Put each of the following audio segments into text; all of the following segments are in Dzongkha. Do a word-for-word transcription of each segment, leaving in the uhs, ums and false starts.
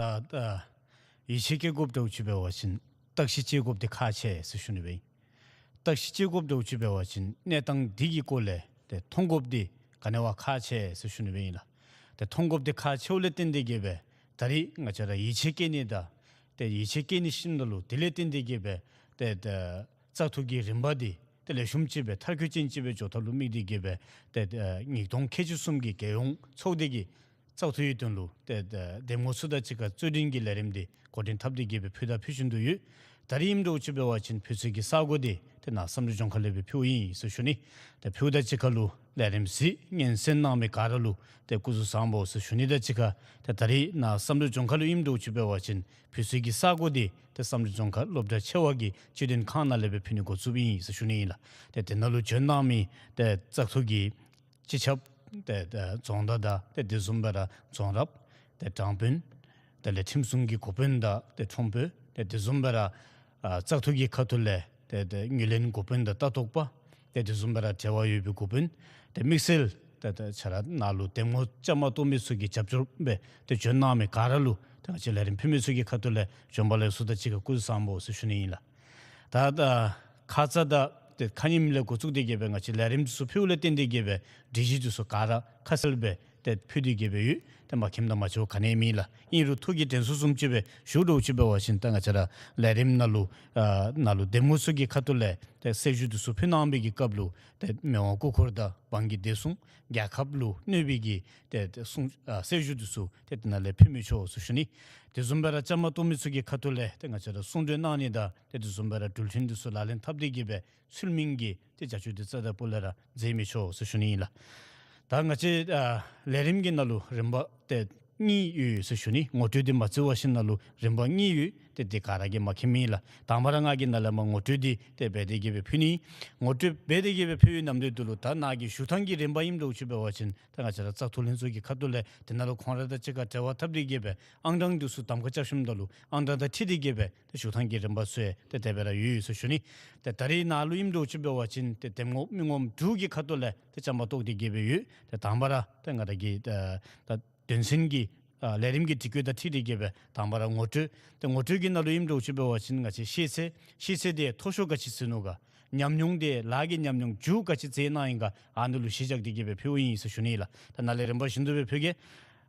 ད་ད་ཡིད་ཆེས་བསྐྱེད་དགོཔ་འདྲཝ་ཅིག་འབད་བ་ཅིན་བརྟག་ཞིབ་དཔྱད་དགོཔ་འདི་ཁག་ཆེ་ཟེར་ཞུ་ནི་སྦེ་ཨིན། བརྟག་ཞིབ་དཔྱད་དགོཔ་འདྲཝ་ཅིག་འབད་བ་ཅིན་གནས་སྟངས་འདི་གི་སྐོར་ལས་ཏེ་མཐོང་དགོཔ་འདི་ག་ནི་བ་ཁག་ཆེ་ཟེར་ཞུ་ནི་སྦེ་ཨིན་ལགས། ཏེ་མཐོང་དགོཔ་འདི་ཁག་ཆེཝ་ལས་བརྟེན་ཏེ་གིས་སྦེ་ད་རིས་ང་བཅས་ར་ཡིད་ཆེས་བསྐྱེད་ནི་དང་ཏེ་ཡིད་ཆེས་བསྐྱེད་ནི་ཤིནམ་ད་ལུ་དེ་ལས་བརྟེན་ཏེ་གིས་སྦེ་ཏེ་ད་བཙག་འཐུ་གི་རིམ་པ་འདི་ཏེ་ལེགས་ཤོམ་ཅིག་སྦེ་མཐར་འཁྱོལ་ཅན་ཅིག་སྦེ་འགྱོ་ཐབས་ལུ་དམིགས་ཏེ་གིས་སྦེ་ཏེ་ད་ཉིས་སྟོང་ཁལ་གཅིག་གསུམ་གྱི་རྒྱལ་ཡོངས་ཚོགས་སྡེ་གི་བཙག་འཐུའི་དོན་ལུ་ཏེ་ད་འདེམས་ངོ་ཚུ་དང་གཅིག་ཁར་རྩོད་འགྲན་གྱི་ལས་རིམ་འདི་འགོ་འདྲེན་འཐབ་སྟེ་གིས་སྦེ་ཕུལ་དང་ཕུལ་བཞིན་དུ་ཡོད། ད་རིས་ཨིནམ་འདྲཝ་ཅིག་འབད་བ་ཅིན་ཕུལ་ས་གི་ས་གོ་འདི་ཏེ་ནཱ་བསམ་གྲུབ་ལྗོངས་མཁར་ལས་སྦེ་ཕུལཝ་ཨིན་ཟེར་ཞུ་ནི། ཏེ་ཕུལཝ་དང་གཅིག་ཁར་ལུ་ལས་རིམ་གཟིགས་སྙན་གསན་གནང་མི་ག་ར་ལུ་ཏེ་སྐུ་གཟུགས་བཟང་པོ་ཟེར་ཞུ་ནི་དང་གཅིག་ཁར་ཏེ་ད་རིས་ནཱ་བསམ་གྲུབ་ལྗོངས་མཁར་ལུ་ཨིནམ་འདྲཝ་ཅིག་འབད་བ་ཅིན་ཕུལ་ས་གི་ས་གོ་འདི་ཏེ་བསམ་གྲུབ་ལྗོངས་མཁར་སློབ་གྲྭ་ཆེ་བ་གི་སྤྱི་དོན་ཁང་ནང་ལས་སྦེ་ཕུལ་ནི་འགོ་བཙུགསཔ་ཨིན་ཟེར་ཞུ་ནི་ཨིན་ལགས། ཏེ་དེ་ནང་ལུ་བྱོན་གནང་མི་ཏེ་བཙག་འཐུ་གི་སྤྱི་ཁྱབ་ཏེ་ཏེ་རྫོང་བདག་དང་ཏེ་དེ་བཟུམ་སྦེ་ར་རྫོང་རབ་ཏེ་དྲང་དཔོན་དེ་ལས་ཁྲིམས་སྲུང་གི་འགོ་དཔོན་དང་ཏེ་ཁྲོམ་དཔོན་ཏེ་དེ་བཟུམ་སྦེ་ར་ཨ་བཙག་འཐུ་གི་ཁ་ཐུག་ལས་ཏེ་ཏེ་ངོས་ལེན་འགོ་དཔོན་དང་ལྟ་རྟོག་པ་ཏེ་དེ་བཟུམ་སྦེ་ར་འབྲེལ་བ་ཡོད་པའི་འགོ་དཔོན་ཏེ་དམིགས་བསལ་ཏེ་ཏེ་ཆ་ར་ནཱ་ལུ་འདེམས་ངོ་བཅའ་མར་གཏོགས་མི་ཚུ་གི་རྒྱབ་སྐྱོར་སྦེ་ཏེ་བྱོན་གནང་མི་ག་ར་ལུ་ཏེ་ང་བཅས་ལས་རིམ་ཕུལ་མི་ཚུ་གི་ཁ་ཐུག་ལས་བྱོན་པ་ལེགས་སོ་དང་གཅིག་ཁར་སྐུ་གཟུགས་བཟང་པོ་ཟེར་ཞུ་ནི་ཨིན་ལགས། ད་ད་ཁ་ཙ་དང་ཏེ་ཁ་ཉིནམ་ལས་འགོ་བཙུགས་ཏེ་གིས་སྦེ་ང་བཅས་ལས་རིམ་འདི་ཚུ་ཕུལཝ་ལས་བརྟེན་ཏེ་གིས་སྦེ་སྒྲིག་གཞི་འདི་ཚུ་ག་ར་ཁ་གསལ་སྦེ་ཏེ་ཕུལ་ཏེ་གིས་སྦེ་ཡོད། ཏེ་མ་མཁྱེནམ་དང་མ་འདྲཝ་ག་ནི་མེད་ལགས། ཨིན་རུང་ཐུགས་ཀྱི་དྲན་གསོ་བཟུམ་ཅིག་སྦེ་ཞུ་འདྲཝ་ཅིག་འབད་བ་ཅིན་ད་ང་བཅས་ར་ལས་རིམ་ནང་ལུ་ཨ་ནཱ་ལུ་འདེམས་ངོ་ཚུ་གི་ཁ་ཐུག་ལས་ཏེ་གསལ་ཞུ་འདི་ཚུ་ཕུལ་གནང་བའི་གི་སྐབས་ལུ་ཏེ་མི་དབང་སྐུ་འཁོར་དང་འབངས་ཀྱི་བདེ་སྲུང་རྒྱལ་ཁབ་ལུ་གནོད་པའི་གི་ཏེ་ཏེ་གསུང་ཨ་གསལ་ཞུ་འདི་ཚུ་ཏེ་དེ་ནང་ལས་ཕུལ་མི་ཆོག་ཟེར་ཞུ་ནི། དེ་བཟུམ་སྦེ་ར་བཅའ་མར་གཏོགས་མི་ཚུ་གི་ཁ་ཐུག་ལས་ཏེ་ང་བཅས་ར་གསུང་གྲོས་གནང་ནི་དང་ཏེ་དེ་བཟུམ་སྦེ་ར་འགྲུལ་འཕྲིན་འདི་ཚུ་ལག་ལེན་འཐབ་སྟེ་གིས་སྦེ་ཚུལ་མིན་གྱི་ཏེ་བྱ་སྤྱོད་འདི་རྩ་དང་སྤུ་ལས་ར་མཛད་མི་ཆོག་ཟེར་ཞུ་ནི་ཨིན་ལགས། ད་ང་བཅས་ཨ་ལས་རིམ་གྱི་ནང་ལུ་རིམ་པ་ཏེ་གཉིས་ཡོད་ཟེར་ཞུ་ནི། ངོ་སྤྲོད་འདི་མ་བརྩི་བ་ཅིན་ནཱ་ལུ་རིམ་པ་གཉིས་ཡོད། ཏེ་འདི་ག་ར་གིས་མ་མཁྱེནམ་ཨིན་ལགས། དང་པ་ར་ང་གིས་ནཱ་ལས་མར་ངོ་སྤྲོད་འདི་ཏེ་འབད་དེ་གིས་སྦེ་ཕུལ་ནི། ངོ་སྤྲོད་འབད་དེ་གིས་སྦེ་ཕུལ་བའི་ནམ་དུས་འདི་ལུ་ད་ནཱ་གི་བཞུགས་ཐངས་ཀྱི་རིམ་པ་ཨིནམ་འདྲཝ་ཅིག་འབད་བ་ཅིན་ད་ང་བཅས་ར་བཙག་འཐུ་ལྷན་ཚོགས་ཀྱི་ཁ་ཐུག་ལས་དེ་ནང་ལུ་ཁོང་ར་དང་གཅིག་ཁར་འབྲེལ་བ་འཐབ་སྟེ་གིས་སྦེ་ཨང་གྲངས་འདི་ཚུ་གདམ་ཁ་རྐྱབ་ཞིནམ་ད་ལུ་ཨང་གྲངས་དང་འཁྲིལ་ཏེ་གིས་སྦེ་ཏེ་བཞུགས་ཐངས་ཀྱི་རིམ་པ་ཚུ་ཡང་ཏེ་དེ་སྦེ་ར་ཡོད་ཡོད་ཟེར་ཞུ་ནི། ཏེ་ད་རིས་ནཱ་ལུ་ཨིནམ་འདྲཝ་ཅིག་འབད་བ་ཅིན་ཏེ་འདེམས་ངོ་མི་ངོམ་དྲུག་གི་ཁ་ཐུག་ལས་ཏེ་བཅའ་མར་གཏོགས་ཏེ་གིས་སྦེ་ཡོད། ཏེ་དང་པ་ར་ཏེ་ང་ར་གི་ད་ད་དོན་ཚན་གྱི་ཨ་ལས་རིམ་གྱི་སྒྲིག་བཀོད་དང་འཁྲིལ་ཏེ་གིས་སྦེ་དང་པ་ར་ངོ་སྤྲོད། ཏེ་ངོ་སྤྲོད་ཀྱི་ནང་ལུ་ཨིནམ་འདྲཝ་ཅིག་འབད་བ་ཅིན་ང་བཅས་ཤེས་ཚད་ཤེས་ཚད་འདི་མཐོ་ཤོས་ག་ཅི་ཟེར་ནུག་ག། ཉམས་མྱོང་འདི་ལཱ་གི་ཉམས་མྱོང་མཇུག་ག་ཅི་མཛད་གནང་ཡི་ག་ཨ་ནི་ལུ་གཞི་བཞག་སྟེ་གིས་སྦེ་ཕུལཝ་ཨིན་ཟེར་ཞུ་ནི་ཨིན་ལགས། ད་ནཱ་ལས་རིམ་པ་བཞིན་དུ་སྦེ་ཕུལ་གེ།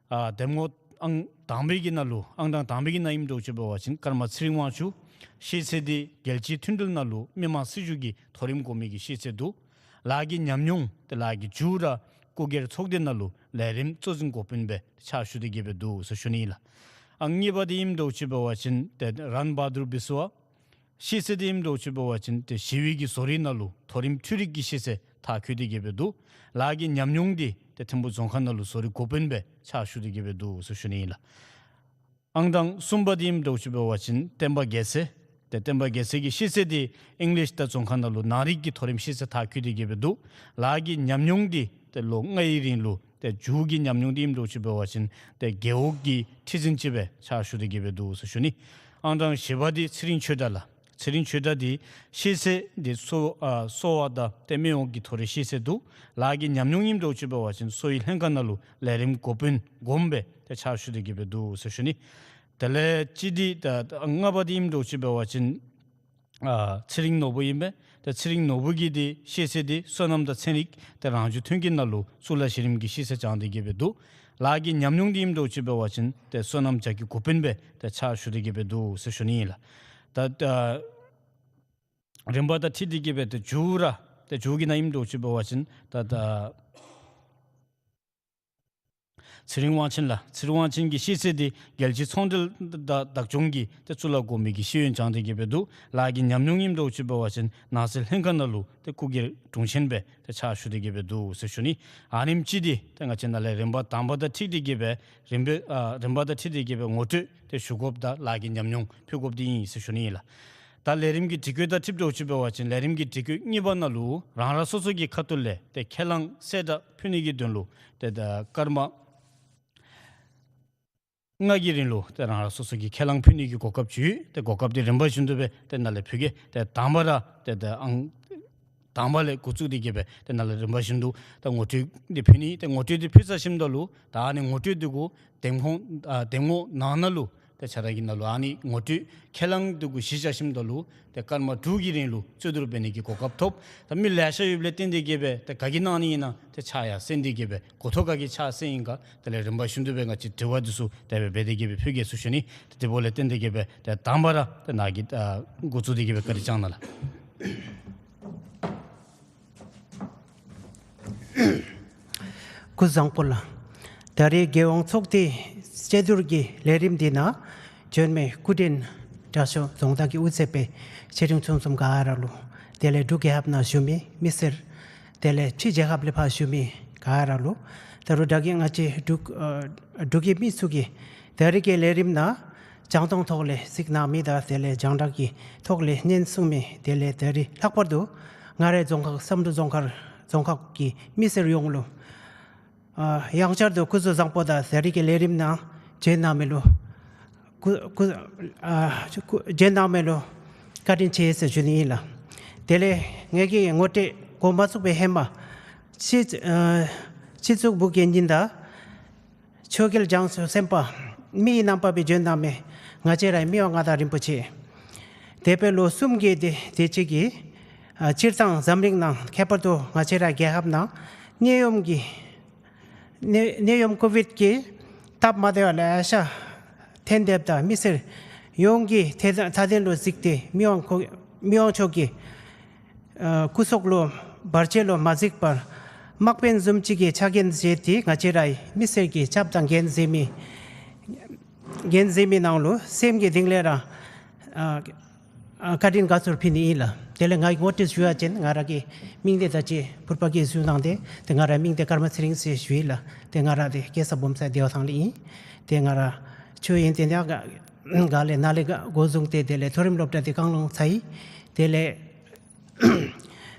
ཨ་འདེམས་ངོ་ཨང་དང་པའི་གི་ནང་ལུ་ཨང་གྲངས་དང་པའི་གི་ནང་ཨིནམ་འདྲཝ་ཅིག་འབད་བ་ཅིན་ཀརྨ་ཚེ་རིང་དབང་ཕྱུག། ཤེས་ཚད་འདི་རྒྱལ་སྤྱིའི་མཐུན་འབྲེལ་ནང་ལུ་མི་མང་སྲིད་བྱུས་ཀྱི་མཐོ་རིམ་གོ་མི་གི་ཤེས་ཚད་འདུག། ལཱ་གི་ཉམས་མྱོང་ཏེ་ལཱ་གི་མཇུག་ར་སྐུ་སྒེར་ཚོགས་སྡེ་ནང་ལུ་ལས་རིམ་གཙོ་འཛིན་འགོ་དཔོན་སྦེ་ཕྱག་ཞུ་སྟེ་གིས་སྦེ་འདུག་ཟེར་ཞུ་ནི་ཨིན་ལགས། ཨ་གཉིས་པ་འདི་ཨིནམ་འདྲཝ་ཅིག་འབད་བ་ཅིན་ཏེ་རན་བྷ་དུར་བིསཝ། ཤེས་ཚད་འདི་ཨིནམ་འདྲཝ་ཅིག་འབད་བ་ཅིན་ཏེ་ཞི་བའི་གི་བཟོ་རིག་ནང་ལུ་མཐོ་རིམ་འཕྲུལ་རིག་གི་ཤེས་ཚད་མཐར་འཁྱོལ་ཏེ་གི་སྦེ་འདུག། ལཱ་གི་ཉམས་མྱོང་འདི་ཏེ་ཐིམ་ཕུག་རྫོང་ཁག་ནང་ལུ་བཟོ་རིག་འགོ་དཔོན་སྦེ་ཕྱག་ཞུ་སྟེ་གི་སྦེ་འདུག་ཟེར་ཞུ་ནི་ཨིན་ལགས། ཨང་གྲངས་གསུམ་པ་འདི་ཨིནམ་འདྲཝ་ཅིག་འབད་བ་ཅིན་བསྟན་པ་རྒྱལ་མཚན། ཏེ་བསྟན་པ་རྒྱལ་མཚན་གྱི་ཤེས་ཚད་འདི་ཨིང་ལིཤ་དང་རྫོང་ཁ་ནང་ལུ་ནང་རིག་གི་མཐོ་རིམ་ཤེས་ཚད་མཐར་འཁྱོལ་ཏེ་གི་སྦེ་འདུག། ལཱ་གི་ཉམས་མྱོང་འདི་ཏེ་ལོ་ལྔའི་རིང་ལུ་ཏེ་མཇུག་གི་ཉམས་མྱོང་འདི་ཨིནམ་འདྲཝ་ཅིག་འབད་བ་ཅིན་ཏེ་རྒེད་འོག་གི་ཁྲི་འཛིན་ཅིག་སྦེ་ཕྱག་ཞུ་སྟེ་གི་སྦེ་འདུག་ཟེར་ཞུ་ནི། ཨང་གྲངས་བཞི་པ་འདི་ཚེ་རིང་ཆོས་གྲགས་ལགས། ཚེ་རིང་ཆོས་གྲགས་འདི་ཤེས་ཚད་འདི་གསོ་ཨ་གསོ་བ་དང་ཏེ་སྨན་གཡོག་གི་མཐོ་རིམ་ཤེས་ཚད་འདུག། ལཱ་གི་ཉམས་མྱོང་ཨིནམ་འདྲཝ་ཅིག་འབད་བ་ཅིན་གསོ་བའི་ལྷན་ཁག་ནང་ལུ་ལས་རིམ་འགོ་དཔོན་གོངམ་སྦེ་ཏེ་ཕྱག་ཞུ་སྟེ་གི་སྦེ་འདུག་ཟེར་ཞུ་ནི། དེ་ལས་གཅིག་འདི་ད་ལྔ་པ་འདི་ཨིནམ་འདྲཝ་ཅིག་འབད་བ་ཅིན་ཨ་ཚེ་རིང་ནོར་བུ་ཨིན་པས། ཏེ་ཚེ་རིང་ནོར་བུ་གི་འདི་ཤེས་ཚད་འདི་སོ་ནམ་དང་ཚན་རིག་ཏེ་རང་བྱུང་ཐོན་སྐྱེད་ནང་ལུ་གཙུག་ལག་གཞི་རིམ་གྱི་ཤེས་ཚད་སྦྱངས་ཏེ་གི་སྦེ་འདུག། ལཱ་གི་ཉམས་མྱོང་འདི་ཨིནམ་འདྲཝ་ཅིག་འབད་བ་ཅིན་ཏེ་སོ་ནམ་རྒྱགས་ཀྱི་འགོ་དཔོན་སྦེ་ཏེ་ཕྱག་ཞུ་སྟེ་གི་སྦེ་འདུག་ཟེར་ཞུ་ནི་ཨིན་ལགས། ད་ད་རིམ་པ་དང་འཁྲིལ་ཏེ་གི་སྦེ་ཏེ་མཇུག་ར་ཏེ་མཇུག་གི་ནང་ཨིནམ་འདྲཝ་ཅིག་འབད་བ་ཅིན་ད་ད་ཚེ་རིང་དབང་ཆེན་ལགས། ཚེ་རིང་དབང་ཆེན་གྱི་ཤེས་ཚད་འདི་རྒྱལ་སྤྱིའི་ཚོང་འབྲེལ་དང་བདག་སྐྱོང་གི་ཏེ་གཙུག་ལག་སྒོ་མོ་གི་ཤེས་ཡོན་སྦྱངས་ཏེ་གི་སྦེ་འདུག། ལཱ་གི་ཉམས་མྱོང་ཨིནམ་འདྲཝ་ཅིག་འབད་བ་ཅིན་ནགས་ཚལ་ལྷན་ཁག་ནང་ལུ་ཏེ་སྐུ་སྒེར་དྲུང་ཆེན་སྦེ་ཏེ་ཕྱག་ཞུ་སྟེ་གི་སྦེ་འདུག་ཟེར་ཞུ་ནི། ཨ་ནེམ་ཅིག་འདི་ཏེ་ང་བཅས་ནཱ་ལས་རིམ་པ་དང་པ་དང་འཁྲིལ་ཏེ་གི་སྦེ་རིམ་པ་ཨ་རིམ་པ་དང་འཁྲིལ་ཏེ་གི་སྦེ་ངོ་སྤྲོད་ཏེ་ཞུ་དགོཔ་དང་ལཱ་གི་ཉམས་མྱོང་ཕུལ་དགོཔ་འདི་ཨིན་ཟེར་ཞུ་ནི་ཨིན་ལགས། ད་ལས་རིམ་གྱི་སྒྲིག་བཀོད་དང་འཁྲིལཝ་འདྲཝ་ཅིག་འབད་བ་ཅིན་ལས་རིམ་གྱི་སྒྲིག་བཀོད་གཉིས་པ་ནང་ལུ་རང་རང་སོ་སོ་གི་ཁ་ཐུག་ལས་ཏེ་ཁས་བླངས་གསལ་བསྒྲགས་ཕུལ་ནི་གི་དོན་ལུ་ཏེ་ད་སྐར་མ་ལྔ་གི་རིང་ལུ་ཏེ་རང་རང་སོ་སོ་གི་ཁས་བླངས་ཕུལ་ནི་གི་གོ་སྐབས་ཅིག་ཡོད། ཏེ་གོ་སྐབས་འདི་རིམ་པ་བཞིན་དུ་སྦེ་ཏེ་ནཱ་ལས་ཕུལ་གེ། ཏེ་དང་པ་ར་ཏེ་ད་ཨང་དང་པ་ལས་འགོ་བཙུགས་ཏེ་གི་སྦེ་ཏེ་ནཱ་ལས་རིམ་པ་བཞིན་དུ་ད་ངོ་སྤྲོད་འདི་ཕུལ་ནི། ཏེ་ངོ་སྤྲོད་འདི་ཕུལ་ཚར་ཞིནམ་ད་ལུ་ད་ཨ་ནི་ངོ་སྤྲོད་འདི་གུ་འདེམས་ཁོངས་ཨ་འདེམས་ངོ་ནང་ན་ལུ་ཏེ་ཁྱེད་ར་གི་ནང་ལུ་ཨ་ནི་ངོ་སྤྲོད་ཁས་བླངས་འདི་གུ་གཞི་བཞག་ཞིནམ་ད་ལུ་ཏེ་སྐར་མ་དྲུག་གི་རིང་ལུ་རྩོད་བསྡུར་འབད་ནི་གི་གོ་སྐབས་ཐོབ། ད་མི་ལེ་ཤ་ཡོདཔ་ལས་བརྟེན་ཏེ་གི་སྦེ་ཏེ་ག་གིས་གནང་ནི་ཨིན་ན་ཏེ་ཕྱག་ཡར་སེང་སྟེ་གི་སྦེ་གོ་ཐོག་ག་གིས་ཕྱག་སེང་ཡི་ག། དེ་ལས་རིམ་པ་བཞིན་དུ་སྦེ་ང་བཅས་དྲི་བ་འདི་ཚུ་དེ་སྦེ་འབད་དེ་གི་སྦེ་ཕུལ་གེ་ཟེར་ཞུ་ནི། ཏེ་དེ་འབདཝ་ལས་བརྟེན་ཏེ་གི་སྦེ་ཏེ་དང་པ་ར་ཏེ་ནཱ་གིས་ཨ་འགོ་བཙུགས་ཏེ་གི་སྦེ་བཀའ་དྲིན་བསྐྱང་གནང་ལགས། སྐུ་གཟུགས་བཟང་པོ་ལགས། ད་རེས་རྒྱལ་ཡོངས་ཚོགས་སྡེ་དཔྱད་བསྡུར་གྱི་ལས་རིམ་འདི་ནང་བྱོན་མི་སྐུ་མགྲོན་དྲག་ཤོས་རྫོང་བདག་གི་དབུ་མཛད་པའི་ཆེ་འབྲིང་ཆུང་གསུམ་ག་ར་ལུ། དེ་ལས་འབྲུག་རྒྱལ་ཁབ་ནང་བཞུགས་མི་མི་སེར། དེ་ལས་ཕྱི་རྒྱལ་ཁབ་ལས་ཕར་བཞུགས་མི་ག་ར་ལུ། ད་རུང་ད་གིན་ང་བཅས་འབྲུག་ཨ་འབྲུག་གི་མི་ཚུ་གིས་ད་རེས་ཀྱི་ལས་རིམ་ནང་རྒྱང་མཐོང་ཐོག་ལས་གཟིགས་གནང་མི་དང་དེ་ལས་རྒྱང་བསྒྲགས་ཀྱི་ཐོག་ལས་ཉན་གསན་མི་དེ་ལས་ད་རེས་ལྷག་པར་དུ་ང་རའི་རྫོང་ཁག་བསམ་གྲུབ་རྫོང་ཁག་རྫོང་ཁག་གི་མི་སེར་ཡོངས་ལུ་ཨ་ཡང་བསྐྱར་དུ་སྐུ་གཟུགས་བཟང་པོ་དང་ད་རེས་ཀྱི་ལས་རིམ་ནང་བྱོན་གནང་མི་ལུ་སྐུ་སྐུ་ཨ་སྐུ་བྱོན་གནང་མི་ལུ་བཀའ་དྲིན་ཆེ་ཟེར་ཞུ་ནི་ཨིན་ལགས། དེ་ལས་ངེ་གི་ངོ་སྤྲོད་འགོ་མ་བཙུགས་པའི་ཧེ་མ་སྤྱི་ཨ་སྤྱི་གཙུག་ཕུག་གི་ཉི་ཟླ། ཆོས་རྒྱལ་རྒྱ་མཚོ་སེམས་དཔའ། མི་ཡི་རྣམ་པར་སྦས་བྱོན་གནང་མི་ང་བཅས་རའི་མི་དབང་མངའ་བདག་རིན་པོ་ཆེ། དེ་སྦེ་ལོ་གསུམ་གྱི་དེ་དུས་ཅིག་གི་ཨ་སྤྱིར་བཏང་འཛམ་གླིང་ནང་ཁྱད་པར་དུ་ང་བཅས་རའི་རྒྱལ་ཁབ་ནང་ནད་ཡམས་ཀྱི་ནད་ནད་ཡམས་ཀོ་བིཌ་ཀྱི་སྟབས་མ་བདེཝ་ལེ་ཤ་ཐོན་ཏེ་འབདཝ་ད་མི་སེར་ཡོངས་ཀྱིས་ཐད་མཐའ་དོན་ལུ་གཟིགས་ཏེ་མི་དབང་ཁོ་མི་དབང་མཆོག་གི་ཨ་སྐུ་སྲོག་ལུ་བར་ཆད་ལུ་མ་གཟིགས་པར་དམག་དཔོན་བཟུམ་ཅིག་གི་ཕྱག་འགན་བཞེས་ཏེ་ང་བཅས་རའི་མི་སེར་གྱི་སྐྱབས་དང་འགན་བཞེས་མི་འགན་བཞེས་མི་ནང་ལུ་སེམས་ཀྱི་གཏིང་ལས་ར་ཨ་ཨ་བཀའ་དྲིན་དགའ་ཚོར་ཕུལ་ནི་ཨིན་ལགས། དེ་ལས་ང་གིས་ངོ་སྤྲོད་ཞུ་བ་ཅིན་ང་ར་གི་མིང་འདི་ད་ཅི་ཕུར་པ་གིས་ཞུ་གནང་སྟེ་ཏེ་ང་རའི་མིང་འདི་ཀརྨ་ཚེ་རིང་ཟེར་ཞུ་ཡི་ལགས། ཏེ་ང་ར་འདི་སྐྱེས་ས་སྦོམ་ས་བདེ་བ་ཐང་ལས་ཨིན། ཏེ་ང་ར་ཆོས་ཡོན་ཏན་ཡང་ག་ག་ལས་ནཱ་ལས་ག་འགོ་བཟུང་སྟེ་དེ་ལས་མཐོ་རིམ་སློབ་གྲྭ་འདི་རྐང་ལུང་ཚར་ཡི། དེ་ལས་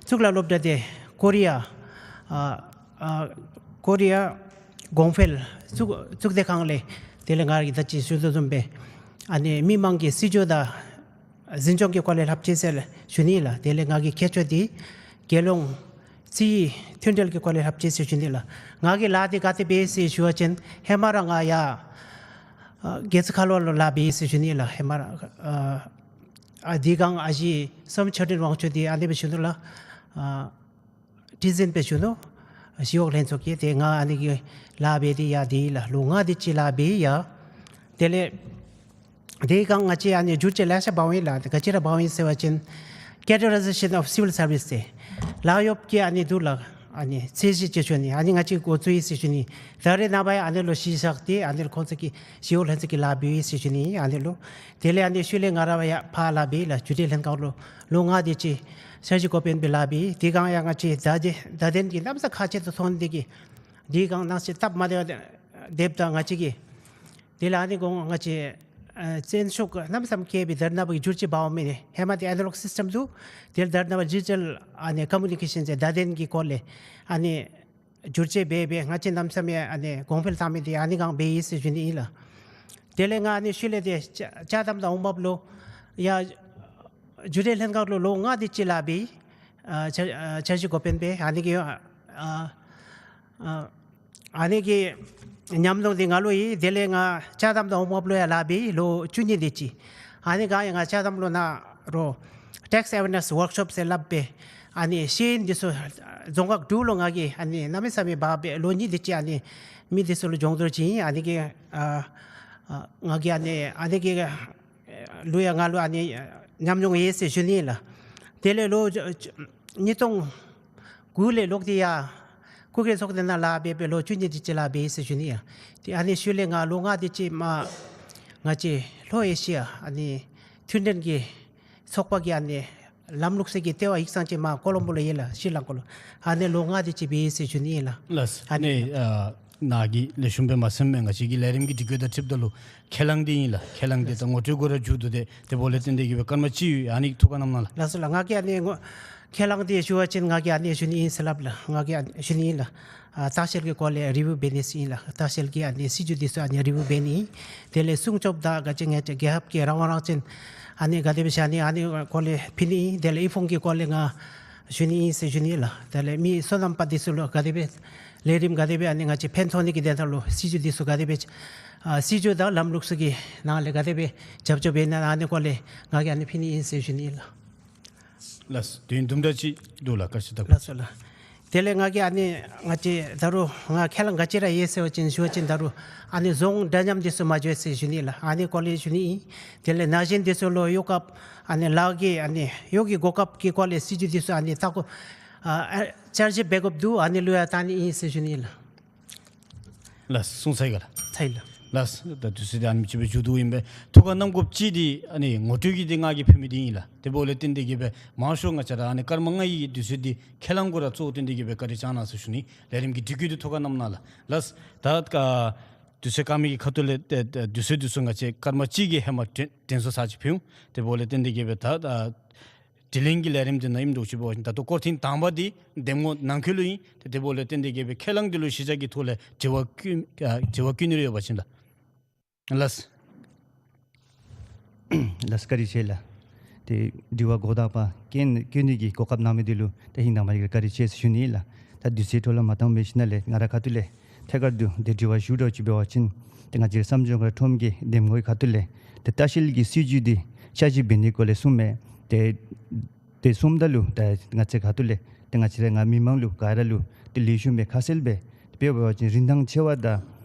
གཙུག་ལག་སློབ་གྲྭ་འདི་ཀོ་རི་ཡ་ཨ་ཨ་ཀོ་རི་ཡ་གོང་འཕེལ་གཙུག་གཙུག་སྡེ་ཁང་ལས་དེ་ལས་ང་ར་གིས་ད་ཅི་ཞུ་དོ་བཟུམ་སྦེ་ཨ་ནི་མི་མང་གི་སྲིད་བྱུས་དང་འཛིན་སྐྱོང་གི་སྐོར་ལས་བསླབ་བྱའི་ཟེར་ཞུ་ནི་ལགས། དེ་ལས་ང་གི་ཁྱད་ཆོས་འདི་རྒྱལ་ཡོངས་རྩིས་མཐུན་འབྲེལ་གྱི་སྐོར་ལས་བསླབ་བྱའི་ཟེར་ཞུ་ནི་ལགས། ང་གིས་ལཱ་འདི་ག་ཏེ་འབད་ཡི་ཟེར་ཞུ་བ་ཅིན་ཧེ་མ་ར་ང་ཡར་ཨ་རྒྱལ་རྩེ་ཁ་ལོ་ལུ་ལཱ་འབད་ཡི་ཟེར་ཞུ་ནི་ལགས། ཧེ་མ་ར་ཨ་ཨ་དེ་སྒང་ཨ་ཞེ་གསུམ་ཆོས་སྒྲོན་དབང་ཕྱུག་འདི་ཨ་ནི་སྦེ་ཞུ་ནུག་ལགས། ཨ་ཁྲི་འཛིན་སྦེ་བཞུགས་ནུག། ཞི་གཡོག་ལྷན་ཚོགས་ཀྱི། ཏེ་ང་ཨ་ནི་གི་ལཱ་འབད་དེ་ཡར་དེ་ལགས། ལོ་ལྔ་དེ་ཅིག་ལཱ་འབད་ཡི་ཡ། དེ་ལས་དེ་སྒང་ང་བཅས་ཨ་ནི་འགྱུར་བཅོས་ལེ་ཤ་འབག་འོང་ཡི་ལགས། ཏེ་ག་ཅི་ར་འབག་འོང་ཡི་ཟེར་བ་ཅིན་Categorization of Civil Service ཟེར་ལཱ་གཡོགཔ་གི་ཨ་ནི་འདུག་ལགས། ཨ་ནི་ཚད་གཞི་ཅིག་ཞུ་ནི། ཨ་ནི་ང་བཅས་འགོ་བཙུགས་ཡི་ཟེར་ཞུ་ནི། ད་རེས་ནངས་པ་ཡང་ཨ་ནི་ལུ་གཞི་བཞག་སྟེ་ཨ་ནི་ལུ་ཁོང་ཚུ་གིས་ཞི་གཡོག་ལྷན་ཚོགས་ཀྱི་ལཱ་འབད་ཡི་ཟེར་ཞུ་ནི། ཨ་ནི་ལུ་དེ་ལས་ཨ་ནི་ཤུལ་ལས་ང་ར་བ་ཡང་ཕར་ལཱ་འབད་ཡི་ལགས། རྒྱུ་འབྲས་ལྷན་ཁག་ལུ་ལོ་ལྔ་དེ་ཅིག་འཆར་གཞི་འགོ་དཔོན་སྦེ་ལཱ་འབད་ཡི། དེ་སྒང་ཡང་ང་བཅས་བརྡ་དོན་བརྡ་དོན་གྱི་གནམ་ས་ཁག་ཆེ་ཏོག་ཏོ་ཐོན་ཏེ་གིས་དེ་སྒང་ནང་ཞིག་སྟབས་མ་བདེཝ་སྡོདཔ་ད་ང་བཅས་ཀྱིས་དེ་ལས་ཨ་ནི་གོང་ང་བཅས་ཨ་བཙན་ཤུགས་གནམ་མེད་ས་མེད་བསྐྱེད་སྦེ་ད་རེས་ནངས་པ་གི་བསྒྱུར་བཅོས་འབག་འོང་མི་ནི་ཧེ་མ་འདི་ཨ་ན་ལོག་སིསི་ཊེམ་འདུག། དེ་ལས་ད་རེས་ནངས་པ་ཌི་ཇི་ཊལ་ཨ་ནི་ཀོ་མུ་ནི་ཀེ་ཤཱན་ཟེར་བརྡ་དོན་གྱི་སྐོར་ལས་ཨ་ནི་བསྒྱུར་བཅོས་འབད་སྦེ་ང་བཅས་གནམ་མེད་ས་མེད་ཨ་ནི་གོང་འཕེལ་བཏང་མི་འདི་ཨ་ནི་སྒང་འབད་ཡི་ཟེར་ཞུ་ནི་ཨིན་ལགས། དེ་ལས་ང་ཨ་ནི་ཤུལ་ལས་དེ་ཅ་ཅ་དམ་དང་འོང་འབབ་ལུ་ཡང་རྒྱུ་འབྲས་ལྷན་ཁག་ལུ་ལོ་ལྔ་དེ་ཅིག་ལཱ་འབད་ཡི། ཨ་འཆར་ཨ་འཆར་གཞི་འགོ་དཔོན་སྦེ་ཨ་ནི་གི་ཨ་ཨ་ཨ་ནི་གི་ཉམས་མྱོང་འདི་ང་ལུ་ཡོད། དེ་ལས་ང་ཅ་དམ་དང་འོང་འབབ་ལུ་ཡང་ལཱ་འབད་ཡི་ལོ་བཅུ་གཉིས་དེ་ཅིག། ཨ་ནི་སྒང་ཡང་ང་ཅ་དམ་ལུ་ནཱ་རོགས་ཊེགསི་ཨ་ཝེར་ནེསི་ཝརཀ་ཤོབ་ཟེར་སླབ་སྦེ་ཨ་ནི་ཤེས་ཡོན་འདི་ཚུ་རྫོང་ཁག་དྲུག་ལུ་ང་གིས་ཨ་ནི་གནམ་མེད་ས་མེད་འབག་སྦེ་ལོ་གཉིས་དེ་ཅིག་ཨ་ནི་མི་འདི་ཚུ་ལུ་སྦྱོང་བརྡར་བྱིན་ཡི། ཨ་ནི་གི་ཨ་ཨ་ང་གིས་ཨ་ནི་ཨ་ནི་གི་ལུ་ཡང་ང་ལུ་ཨ་ནི་ཉམས་མྱོང་ཡོད་ཟེར་ཞུ་ནི་ལགས། དེ་ལས་ལོ་ཉིས་སྟོང་དགུ་ལས་ལོག་སྟེ་ཡར་སྐུ་སྒེར་ཚོགས་སྡེ་ནང་ལཱ་འབད་སྦེ་ལོ་བཅུ་གཉིས་དེ་ཅིག་ལཱ་འབད་ཡི་ཟེར་ཞུ་ནི་ཡ། དེ་ཨ་ནི་ཤུལ་ལས་ང་ལོ་ལྔ་དེ་ཅིག་མར་ང་བཅས་ལྷོ་ཨེ་ཤི་ཡ་ཨ་ནི་མཐུན་འབྲེལ་གྱི་ཚོགས་པ་གི་ཨ་ནི་ལམ་ལུགས་ཟེར་གྱི་ལྟེ་བ་ཡིག་ཚང་ཅིག་མར་ཀོ་ལོམ་བོ་ལུ་ཡོད་ལགས། ཤྲི་ལང་ཀ་ལུ། ཨ་ནི་ལོ་ལྔ་དེ་ཅིག་འབད་ཡི་ཟེར་ཞུ་ནི་ཨིན་ལགས། ལགས། ཨ་ནི་ཨ་ནཱ་གི་ལེགས་ཤོམ་སྦེ་མ་གསན་མི་ང་བཅས་ཀྱི་ལས་རིམ་གྱི་སྒྲིག་བཀོད་དང་འཁྲིལཝ་ད་ལུ་ཁས་བླངས་འདི་ཨིན་ལགས། ཁས་བླངས་འདི་ད་ངོ་སྤྲོད་གུ་ར་མཇུག་བསྡུ་སྟེ་དེ་འབདཝ་ལས་བརྟེན་ཏེ་གིས་སྦེ་སྐར་མ་གཅིག་ཡོད། ཨ་ནི་ཐུགས་ཁར་བསྣམས་གནང་ལགས། ལགས་སོ་ལགས། ང་གིས་ཨ་ནི་ངོ་ཁས་བླངས་འདི་ཞུ་བ་ཅིན་ང་གིས་ཨ་ནི་ཞུ་ནི་ཨིན་ཟེར་སླབ་ལགས། ང་གིས་ཨ་ནི་ཞུ་ནི་ཨིན་ལགས། ཨ་ལྟ་བཤལ་གྱི་སྐོར་ལས་རི་བིའུ་འབད་ནི་ཟེར་ཨིན་ལགས། ལྟ་བཤལ་གྱི་ཨ་ནི་སྲིད་བྱུས་འདི་ཚུ་ཨ་ནི་རི་བིའུ་འབད་ནི། དེ་ལས་སྲུང་སྐྱོབ་དང་ག་ཅི་ངེས་ཅན་རྒྱལ་ཁབ་ཀྱི་རང་དབང་རང་བཙན་ཨ་ནི་ག་དེ་སྦེ་བཞག་ནི་ཨ་ནི་སྐོར་ལས་ཕུལ་ནི་ཨིན། དེ་ལས་དབུལ་ཕོངས་ཀྱི་སྐོར་ལས་ང་ཞུ་ནི་ཨིན་ཟེར་ཞུ་ནི་ལགས། དེ་ལས་མི་སོ་ནམ་པ་འདི་ཚུ་ལུ་ག་དེ་སྦེ་ལས་རིམ་ག་དེ་སྦེ་ཨ་ནི་ང་བཅས་ཕན་ཐོགས་ནི་གི་དོན་དག་ལུ་སྲིད་བྱུས་འདི་ཚུ་ག་དེ་སྦེ་ཨ་སྲིད་བྱུས་དང་ལམ་ལུགས་ཚུ་གི་ནང་ལས་ག་དེ་སྦེ་རྒྱབ་སྐྱོར་འབད་ནི་ཨ་ནི་སྐོར་ལས་ང་གིས་ཨ་ནི་ཕུལ་ནི་ཨིན་ཟེར་ཞུ་ནི་ཨིན་ལགས། ལགས། དུས་ཡུན་དུམ་གྲ་ཅིག་འདུག་ལགས། བཀའ་ཤག་བདའ་དགོ། ལགས་སོ་ལགས། དེ་ལས་ང་གིས་ཨ་ནི་ང་བཅས་ད་རུང་ང་ཁས་བླངས་ག་ཅི་ར་ཡོད་ཟེར་བ་ཅིན་ཞུ་བ་ཅིན་ད་རུང་ཨ་ནི་རྫོང་འདྲ་མཉམ་འདི་ཚུ་མ་འགྱོ་ཟེར་ཞུ་ནི་ལགས། ཨ་ནི་སྐོར་ལས་ཞུ་ནི་ཨིན། དེ་ལས་ན་གཞོན་འདི་ཚུ་ལུ་གཡོག་ཁབ་ཨ་ནི་ལཱ་གི་ཨ་ནི་གཡོག་གི་གོ་སྐབས་ཀྱི་སྐོར་ལས་སྲིད་བྱུས་འདི་ཚུ་ཨ་ནི་ལྟ་སྐོར་ཨ་བསྐྱར་ཞིབ་འབད་དགོཔ་འདུག། ཨ་ནི་ལུ་ཡང་བལྟ་ནི་ཨིན་ཟེར་ཞུ་ནི་ལགས། ལགས། གསུངས་ཚར་ཡི་ག་ལགས། ཚར་ཡི་ལགས། ལགས། ད་དུས་ཚོད་འདི་ཨ་ནེམ་ཅིག་སྦེ་མཇུག་བསྡུཝ་ཨིན་པས། ཐུགས་ཁར་བསྣམ་དགོཔ་ཅིག་འདི་ཨ་ནི་ངོ་སྤྲོད་ཀྱི་འདི་ང་གིས་ཕུལ་མི་འདི་ཨིན་ལགས། དེ་འབདཝ་ལས་བརྟེན་ཏེ་གིས་སྦེ་མང་ཤོས་ང་བཅས་ར་ཨ་ནི་སྐར་མ་ལྔ་ཡི་དུས་ཚོད་འདི་ཁས་བླངས་གུ་ར་གཙོ་བོ་བཏོན་ཏེ་གིས་སྦེ་བཀའ་དྲིན་བསྐྱང་གནང་ཟེར་ཞུ་ནི། ལས་རིམ་གྱི་སྒྲིག་བཀོད་འདི་ཐུགས་ཁར་བསྣམས་གནང་ལགས། ལགས། ད་ཨ་དུས་ཚོད་བཀག་མི་གི་ཁ་ཐུག་ལས་ཏེ་ཏེ་དུས་ཚོད་འདི་ཚུ་ང་བཅས་སྐར་མ་གཅིག་གི་ཧེ་མ་དྲན་དྲན་གསོ་ཚར་ཅིག་ཕུལ་འོང་། དེ་འབདཝ་ལས་བརྟེན་ཏེ་གིས་སྦེ་ད་ཨ་དྲི་ལན་གྱི་ལས་རིམ་འདི་ནང་ཨིནམ་འདྲཝ་ཅིག་འབད་བ་ཅིན་ད་ལྟོ་སྐོར་ཐེངས་དང་པ་འདི་འདེམས་ངོ་ནང་འཁོད་ལུ་ཨིན། ཏེ་དེ་འབདཝ་ལས་བརྟེན་ཏེ་གིས་སྦེ་ཁས་བླངས་འདི་ལུ་གཞི་བཞག་གི་ཐོག་ལས་དྲི་བ་བཀོད་ཨ་དྲི་བ་བཀོད་ནི་རེ་ཡོད་པ་ཅིན་ལགས། ལགས། ལགས་བཀའ་དྲིན་ཆེ་ལགས། ཏེ་དྲི་བ་འགོ་དང་པ་བཀོད་བཀོད་ནི་གི་གོ་སྐབས་གནང་མི་འདི་ལུ་ཏེ་ཧིང་དང་པ་ནི་བཀའ་དྲིན་ཆེ་ཟེར་ཞུ་ནི་ལགས། ད་དུས་ཚོད་འཕྲོ་བརླག་མ་བཏང་པའི་ཞིནམ་ལས་ང་རའི་ཁ་ཐུག་ལས་ཐད་ཀར་དུ་ཏེ་དྲི་བ་ཞུ་འདྲཝ་ཅིག་འབད་བ་ཅིན་ཏེ་ང་བཅས་བསམ་བྱུང་ཁ་ཁྲོམ་གྱི་འདེམས་ངོའི་ཁ་ཐུག་ལས་ཏེ་ལྟ་བཤལ་གྱི་སྲིད་བྱུས་འདི་བསྐྱར་ཞིབ་འབད་ནིའི་སྐོར་ལས་གསུངམ་མས། ཏེ་ཏེ་གསུངམ་ད་ལུ་ད་ང་བཅས་ཁ་ཐུག་ལས་ཏེ་ང་བཅས་ར་ང་མི་མང་ལུ་ག་ར་ལུ་ཏེ་ལེགས་ཤོམ་སྦེ་ཁ་གསལ་སྦེ་དཔེ་འབད་བ་ཅིན་རིན་ཐང་ཆེ་བ་དང་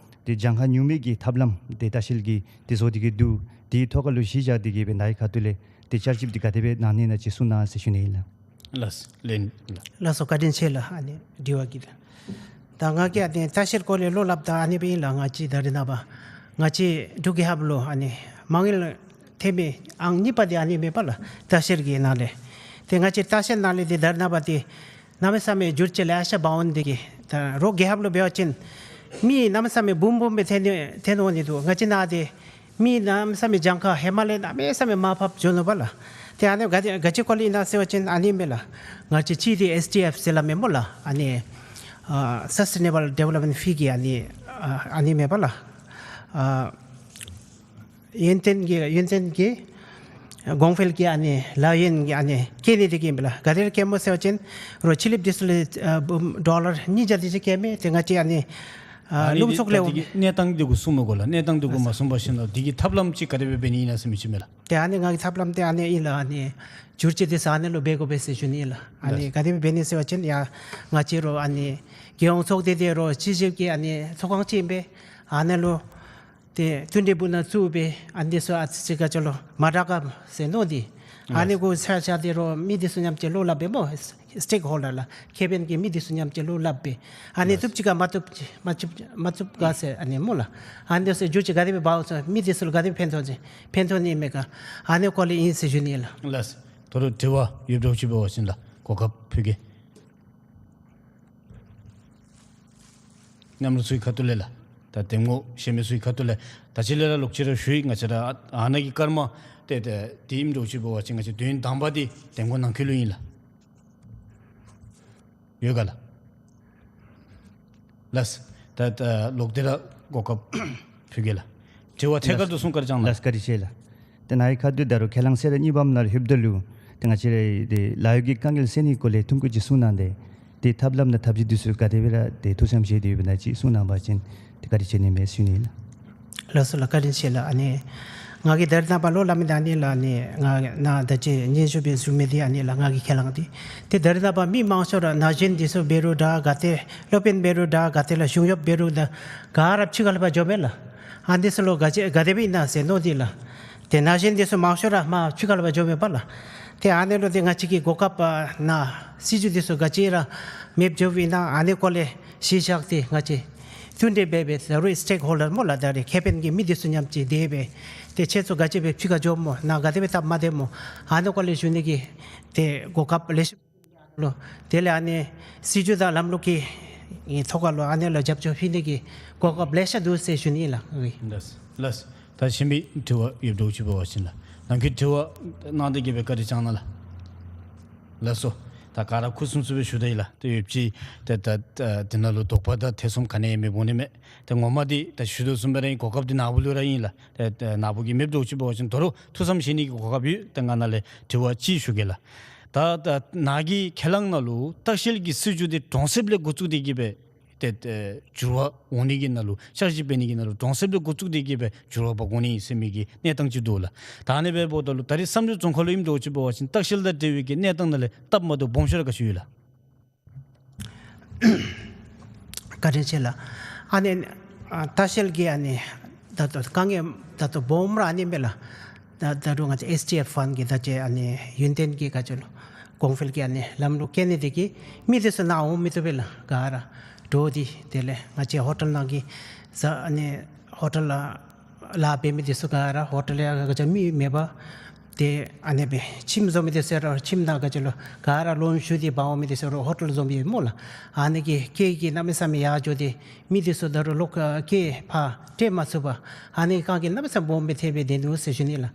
ཏེ་གྱངས་ཁ་ཉུང་མི་གི་ཐབས་ལམ་ཏེ་ལྟ་བཤལ་གྱི་ཏེ་བཟོ་སྟེ་གི་འདུག། དེའི་ཐོག་ཁ་ལུ་གཞི་བཞག་སྟེ་གིས་སྦེ་ནཱ་གི་ཁ་ཐུག་ལས་ཏེ་བསྐྱར་ཞིབ་འདི་ག་དེ་སྦེ་གནང་ནི་ཨིན་ན་ཅིག་གསུང་གནང་ཟེར་ཞུ་ནི་ཨིན་ལགས། ལགས། ལན། ལགས་སོ་བཀའ་དྲིན་ཆེ་ལགས། ཨ་ནི་དྲི་བ་གི་ད་ང་གིས་ཨ་ནི་ལྟ་བཤལ་སྐོར་ལས་བློ་སླབ་ད་ཨ་ནི་སྦེ་ཨིན་ལགས། ང་བཅས་ད་རེས་ནངས་པ་ང་བཅས་འབྲུག་རྒྱལ་ཁབ་ལུ་ཨ་ནི་མ་དངུལ་ཐོན་མི་ཨང་གཉིས་པ་འདི་ཨ་ནི་མས་པ་ལགས། ལྟ་བཤལ་གྱི་ནང་ལས། ཏེ་ང་བཅས་ལྟ་བཤལ་ནང་ལས་ཏེ་ད་རེས་ནངས་པ་འདི་གནམ་མེད་ས་མེད་འགྱུར་བཅོས་ལེ་ཤ་འབག་འོང་སྟེ་གིས་ད་རོགས་རྒྱལ་ཁབ་ལུ་འབད་བ་ཅིན་མི་གནམ་མེད་ས་མེད་འབུམ་འབུམ་སྦེ་ཐོན་ཐོན་འོང་ནི་འདུག། ང་བཅས་ནང་འདི་མི་གནམ་མེད་ས་མེད་གྱངས་ཁ་ཧེ་མ་ལས་གནམ་མེད་ས་མེད་མར་ཕབ་འགྱོ་ནུག་པ་ལགས། ཏེ་ཨ་ནི་ག་དེ་ག་ཅི་སྐོར་ལས་ཨིན་ན་ཟེར་བ་ཅིན་ཨ་ནི་མས་ལགས། ང་བཅས་སྤྱི་བདེ་ཨེསི་ཌི་ཨེཕ་ཟེར་སླབ་མས་སྨོ་ལགས། ཨ་ནི་ཨ་སཱསི་ཊེ་ནེ་བཱལ་ཌི་ཝེ་ལོབ་མེནཊ་ཕི་གི་ཨ་ནི་ཨ་ཨ་ནི་མས་པ་ལགས། ཨ་ཡུན་བརྟན་གྱི་ཡུན་བརྟན་གྱི་གོང་འཕེལ་གྱི་ཨ་ནི་ལཱ་ཡུན་གྱི་ཨ་ནི་བཀལ་ནི་འདི་གིས་ཨིན་པས་ལགས། ག་དེ་ར་བཀལཝ་སྨོ་ཟེར་བ་ཅིན་རོགས་ཕྱི་གླིངཔ་འདི་ཚུ་ལས་ཨ་འབུམ་ཌོ་ལར་ཉིས་བརྒྱ་དེ་ཅིག་བཀལཝ་མས། ཏེ་ང་བཅས་ཨ་ནི་ཨ་ཨ་ནི་ལུང་འདི་ཕྱོགས་ལས་ད་འདི་གི་གནས་སྟངས་འདི་གུ་གསུངས་མི་དགོ་ལགས། གནས་སྟངས་འདི་གུ་མ་གསུངས་པར་ཞིནམ་ལས་འདི་གི་ཐབས་ལམ་ཅིག་ག་དེ་སྦེ་འབད་ནི་ཨིན་ན་ཟེར་མི་ཅིག་མས་ལགས། ཏེ་ཨ་ནི་ང་གི་ཐབས་ལམ་འདི་ཨ་ནི་ཨིན་ལགས། ཨ་ནི་འགྱུར་བཅོས་འདི་ཚུ་ཨ་ནི་ལུ་འབད་དགོ་པས་ཟེར་ཞུ་ནི་ཨིན་ལགས། ཨ་ནི་ལགས། ག་དེ་སྦེ་འབད་ནི་ཟེར་བ་ཅིན་ཡ་ང་བཅས་རོགས་ཨ་ནི་རྒྱལ་ཡོངས་ཚོགས་སྡེ་འདི་རོགས་སྤྱི་ཁྱབ་ཀྱི་ཨ་ནི་ཚོགས་ཁང་ཅིག་ཨིན་པས། ཨ་ནི་ལུ་ཏེ་མཐུན་སྒྲིལ་པུ་ན་བཙུགས་སྦེ་ཨ་ནི་འདི་ཚུ་ཨ་ཙི་ཅིག་ག་ཅི་ལོ་མ་དྲག་ག་ཟེར་མནོ་སྟེ། ཨ་ནི་ལགས། གུ་ཆ་བཞག་སྟེ་རོགས་མི་འདི་ཚུ་མཉམ་ཅིག་བློ་སླབ་སྦེ་སྨོ། སི་ཊེག་ཧོལ་ཌར་ལགས་ཁེ་ཕན་གྱི་མི་འདི་ཚུ་མཉམ་གཅིག་ལུ་སླབ་སྦེ་ཨ་ནི་ལགས། བཏུབ་ཅི་ག་མ་བཏུབ་ཅི་མ་བཏུབ་མ་བཏུབ་ག་ཟེར་ཨ་ནི་སྨོ་ལགས། ཨ་ནི་འདི་ཚུ་འགྱུར་བཅོས་ག་དེ་སྦེ་འབདཝ་ཟེར་མི་འདི་ཚུ་ལུ་ག་དེ་སྦེ་ཕན་ཐོགས་ཅི་ཕན་ཐོགས་ནི་མས་ག་ཨ་ནི་སྐོར་ལས་ཨིན་ཟེར་ཞུ་ནི་ལགས། ལགས། ད་རུང་དྲི་བ་ཡོདཔ་འདྲཝ་ཅིག་འབད་བ་ཅིན་ལགས་གོ་སྐབས་ཕུལ་གེ། མཉམ་རོགས་ཚུ་གི་ཁ་ཐུག་ལས་ལགས། ད་འདེམས་ངོ་གཞན་མི་ཚུ་གི་ཁ་ཐུག་ལས་ད་ཅི་ལས་ར་ལོག་ཅི་ར་ཞུ་ཡི། ང་བཅས་ར་ཨ་ནཱ་གི་སྐར་མ་ཏེ་ཏེ་དེ་ཨིནམ་འདྲཝ་ཅིག་འབད་བ་ཅིན་ང་བཅས་དོན་དང་པ་འདི་འདེམས་ངོ་ནང་འཁོད་ལུ་ཨིན་ལགས། ཡོད་ག་ལགས། ལགས། ད་ད་ལོག་སྟེ་ར་གོ་སྐབས་ཕུལ་གེ་ལགས། དྲི་བ་ཐད་ཀར་དུ་གསུང་བཀའ་དྲིན་བསྐྱང་གནང་། ལགས་བཀའ་དྲིན་ཆེ་ལགས། ཏེ་ནཱ་གི་ཁ་ཐུག་ད་རུང་ཁས་བླངས་གསལ་བསྒྲགས་གཉིས་པམ་ནང་ལྷོདཔ་ད་ལུ་ཏེ་ང་བཅས་ར་ཏེ་ལཱ་གཡོག་གི་དཀའ་ངལ་སེལ་ནིའི་སྐོར་ལས་ཐུང་ཀུ་ཅིག་གསུང་གནང་སྟེ་ཏེ་ཐབས་ལམ་དང་ཐབས་ཇུས་འདི་ཚུ་ག་དེ་སྦེ་ར་ཏེ་ཐུགས་བསམ་བཞེས་ཏེ་ཡོདཔ་ཨིན་ན་ཅིག་གསུང་གནང་བ་ཅིན་ཏེ་བཀའ་དྲིན་ཆེ་ནི་མས་ཟེར་ཞུ་ནི་ལགས། ལགས་སོ་ལགས། བཀའ་དྲིན་ཆེ་ལགས། ཨ་ནི་ང་གིས་ད་རེས་ནངས་པ་ལོག་སླབ་མི་འདི་ཨ་ནི་ལགས། ཨ་ནི་ང་ནཱ་ད་ཅི་སྙན་ཞུ་སྦེ་ཞུ་མི་འདི་ཨ་ནི་ལགས་ང་གི་ཁས་བླངས་འདི། ཏེ་ད་རེས་ནངས་པ་མི་མང་ཤོས་ར་ན་གཞོན་འདི་ཚུ་འབད་རུང་འདྲ་ག་ཏེ་སློབ་དཔོན་འབད་རུང་འདྲ་ག་ཏེ་ལགས་གཞུང་གཡོགཔ་འབད་རུང་འདྲ་ག་ར་ཕྱི་ཁ་ལས་ཕར་འགྱོཝ་མས་ལགས། ཨ་འདི་ཚུ་ལུ་ག་ཅི་ག་དེ་སྦེ་ཨིན་ན་ཟེར་མནོ་སྟེ་ལགས། ཏེ་ན་གཞོན་འདི་ཚུ་མང་ཤོས་ར་མར་ཕྱི་ཁ་ལས་ཕར་འགྱོཝ་མས་པ་ལགས། ཏེ་ཨ་ནི་ལུ་ཏེ་ང་བཅས་ཀྱི་གོ་སྐབས་ཨ་ནཱ་སྲིད་བྱུས་འདི་ཚུ་ག་ཅི་ར་མེདཔ་འགྱོཝ་ཨིན་ན་ཨ་ནི་སྐོར་ལས་གཞི་བཞག་སྟེ་ང་བཅས་མཐུན་འབྲེལ་འབད་སྦེ་ད་རུང་སི་ཊེག་ཧོལ་ཌར་སྨོ་ལགས། ད་རེས་ཁེ་ཕན་གྱི་མི་འདི་ཚུ་མཉམ་གཅིག་སྡོད་སྦེ་ཏེ་ཁྱེད་ཚུ་ག་ཅི་སྦེ་ཕྱི་ཁར་འགྱོཝ་སྨོ་ནཱ་ག་དེ་སྦེ་སྟབས་མ་བདེཝ་སྨོ་ཨ་ནི་སྐོར་ལས་ཞུ་ནི་གི་ཏེ་གོ་སྐབས་ལེགས་ཤོམ་ལུ་དེ་ལས་ཨ་ནི་སྲིད་བྱུས་དང་ལམ་ལུགས་ཀྱི་ཐོག་ཁ་ལུ་ཨ་ནི་ལུ་རྒྱབ་སྐྱོར་ཕུལ་ནི་གི་གོ་སྐབས་ལེ་ཤ་འདུག་ཟེར་ཞུ་ནི་ལགས། ལགས། ད་གཞན་མི་དྲི་བ་ཡོདཔ་འདྲཝ་ཅིག་འབད་བ་ཅིན་ལགས་ནཱ་གིས་དྲི་བ་གནང་སྟེ་གི་སྦེ་བཀའ་དྲིན་བསྐྱང་གནང་ལགས། ལགས་སོ། ད་ག་ར་ཁུ་སིམ་སིམ་སྦེ་ཞུ་ད་ཡི་ལགས། ཏེ་ཡོདཔ་ཅིག་ཏེ་ད་ད་དེ་ནང་ལུ་དོགས་པ་དང་ཐེ་ཚོམ་ག་ནི་ཡང་མི་འབྱུང་ནི་མས། ཏེ་ངོ་མ་འདི་ད་ཞུ་དོ་བཟུམ་སྦེ་ར་ཨིན། གོ་སྐབས་འདི་ནཱ་བུ་ལུ་ར་ཨིན་ལགས། ཏེ་ད་ནཱ་བུ་གིས་མེདཔ་འདྲཝ་ཅིག་འབད་བ་ཅིན་ད་རུང་ཐུགས་བསམ་བཞེས་ནི་གི་གོ་སྐབས་ཡོད། ཏེ་ང་ནཱ་ལས་དྲི་བ་ཅིག་ཞུ་གེ་ལགས། ད་ད་ནཱ་གི་ཁས་བླངས་ནང་ལུ་ལྟ་བཤལ་གྱི་སྲིད་བྱུས་འདི་གྲོང་གསེབ་ལས་འགོ་བཙུགས་ཏེ་གི་སྦེ་ཏེ་ཏེ་འགྱུར་བ་འོང་ནི་གི་ནང་ལུ་བསྐྱར་ཞིབ་འབད་ནི་གི་ནང་ལུ་གྲོང་གསེབ་ལས་འགོ་བཙུགས་ཏེ་གི་སྦེ་འགྱུར་བ་འབག་འོང་ནི་ཟེར་མི་གི་གནས་སྟངས་ཅིག་འདུག་ལགས། ད་ཨ་ནི་སྦེ་འབདཝ་ད་ལུ་ད་རེས་བསམ་གྲུབ་རྫོང་ཁག་ལུ་ཨིནམ་འདྲཝ་ཅིག་འབད་བ་ཅིན་ལྟ་བཤལ་དང་འབྲེལ་བའི་གི་གནས་སྟངས་ནང་ལས་སྟབས་མ་བདེཝ་སྦོམ་ཤོས་ར་ག་ཅི་ཡོད་ལགས། བཀའ་དྲིན་ཆེ་ལགས། ཨ་ནི་ཨ་ལྟ་བཤལ་གྱི་ཨ་ནི་ད་ལྟོ་དཀའ་ངལ་ད་ལྟོ་སྦོམ་ར་ཨ་ནི་མས་ལགས། ད་ད་རུང་ང་བཅས་ཨེསི་ཌི་ཨེཕ་ཕཱན་གྱི་ད་ཅི་ཨ་ནི་ཡུན་བརྟན་གྱི་ག་ཅི་ལོ་གོང་འཕེལ་གྱི་ཨ་ནི་ལམ་ལུགས་བཀལ་ནི་དེ་གིས་མི་དེ་ཚུ་ནཱ་འོང་མི་བཏུབ་པས་ལགས། ག་ར་འདྲོག་སྟེ། དེ་ལས་ང་བཅས་ཧོ་ཊལ་ནང་གི་ཟ་ཨ་ནི་ཧོ་ཊལ་ལཱ་ལཱ་འབད་མི་དེ་ཚུ་ག་ར་ཧོ་ཊལ་ཡང་ག་ཅི་མི་མེད་པར་ཏེ་ཨ་ནི་སྦེ་ཁྱིམ་བཟོ་མི་དེ་ཚུ་ར་ཁྱིམ་ནང་ག་ཅི་ལོ་ག་ར་ལོན་ཞུ་སྟེ་འབག་འོང་མི་དེ་ཚུ་ར་ཧོ་ཊལ་བཟོ་མི་སྨོ་ལགས། ཨ་ནི་གི་སྐད་ཀྱིས་གནམ་མེད་ས་མེད་ཡར་འགྱོ་སྟེ་མི་དེ་ཚུ་ད་རུང་ལོག་སྐད་ཕར་སྤྲོད་མ་ཚུགས་པར་ཨ་ནི་དཀའ་ངལ་གནམ་མེད་ས་མེད་སྦོམ་སྦེ་ཐེབས་སྦེ་སྡོད་ནུག་ཟེར་ཞུ་ནི་ལགས།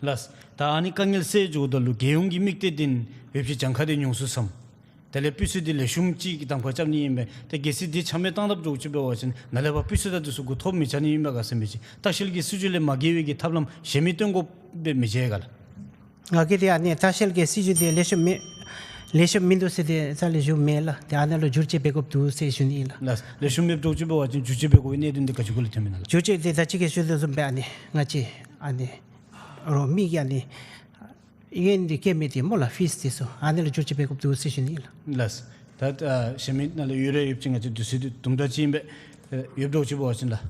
ལགས། ད་ཨ་ནི་དཀའ་ངལ་སེལ་འགྱོཝ་ད་ལུ་རྒྱལ་ཡོངས་ཀྱི་དམིགས་གཏད་འདི་ཡོདཔ་ཅིག་གྱངས་ཁ་འདི་ཉུང་སུ་སམ། དེ་ལས་སྤུས་ཚད་འདི་ལེགས་ཤོམ་ཅིག་གི་གདམ་ཁ་རྐྱབ་ནི་ཨིན་པས། ཏེ་གལ་སྲིད་འདི་ཆ་མེད་བཏང་དཔ་འདྲཝ་ཅིག་འབད་བ་ཅིན་ནཱ་ལས་ཕར་སྤུས་ཚད་དང་འདི་ཚུ་གུ་ཐོ་མི་རྐྱབ་ནི་ཨིན་པས་ག་ཟེར་མི་ཅིག། ལྟ་བཤལ་གྱི་སྲིད་བྱུས་ལས་མ་འགལ་བའི་གི་ཐབས་ལམ་གཞན་མི་སྟོན་དགོཔ་སྦེ་མི་མཇལ་ག་ལགས། ང་གིས་འདི་ཨ་ནི་ལྟ་བཤལ་གྱི་སྲིད་བྱུས་འདི་ལེགས་ཤོམ་མེད་ལེགས་ཤོམ་མིན་འདུག་ཟེར་ཏེ་རྩ་ལས་ཞུཝ་མེད་ལགས། ཏེ་ཨ་ནཱ་ལུ་བསྒྱུར་བཅོས་འབད་དགོཔ་འདུག་ཟེར་ཞུ་ནི་ཨིན་ལགས། ལགས། ལེགས་ཤོམ་མེདཔ་འདྲཝ་ཅིག་འབད་བ་ཅིན་བསྒྱུར་བཅོས་འབད་དགོ་པའི་གནད་དོན་འདི་ག་ཅི་གུ་ལུ་ཐོནམ་ཨིན་ན་ལགས། བསྒྱུར་བཅོས་འདི་ད་ཅི་གི་ཞུ་དོ་བཟུམ་སྦེ་ཨ་ནི་ང་བཅས་ཨ་ནི་རོགས་མི་གིས་ཨ་ནི་ཡོན་འདི་བཀལ་མི་འདི་སྨོ་ལགས། ཕིས་འདི་ཚུ་ཨ་ནི་ལུ་བསྒྱུར་བཅོས་འབད་དགོཔ་འདུག་ཟེར་ཞུ་ནི་ཨིན་ལགས། ལགས། ད་ཨ་གཞན་མི་ནཱ་ལུ་ཡོད་རེ་ཡོདཔ་ཅིག་ང་བཅས་དུས་ཚོད་འདི་དུམ་གྲ་ཅིག་ཨིན་པས། ཨེ་ཡོདཔ་འདྲཝ་ཅིག་འབད་བ་ཅིན་ལགས།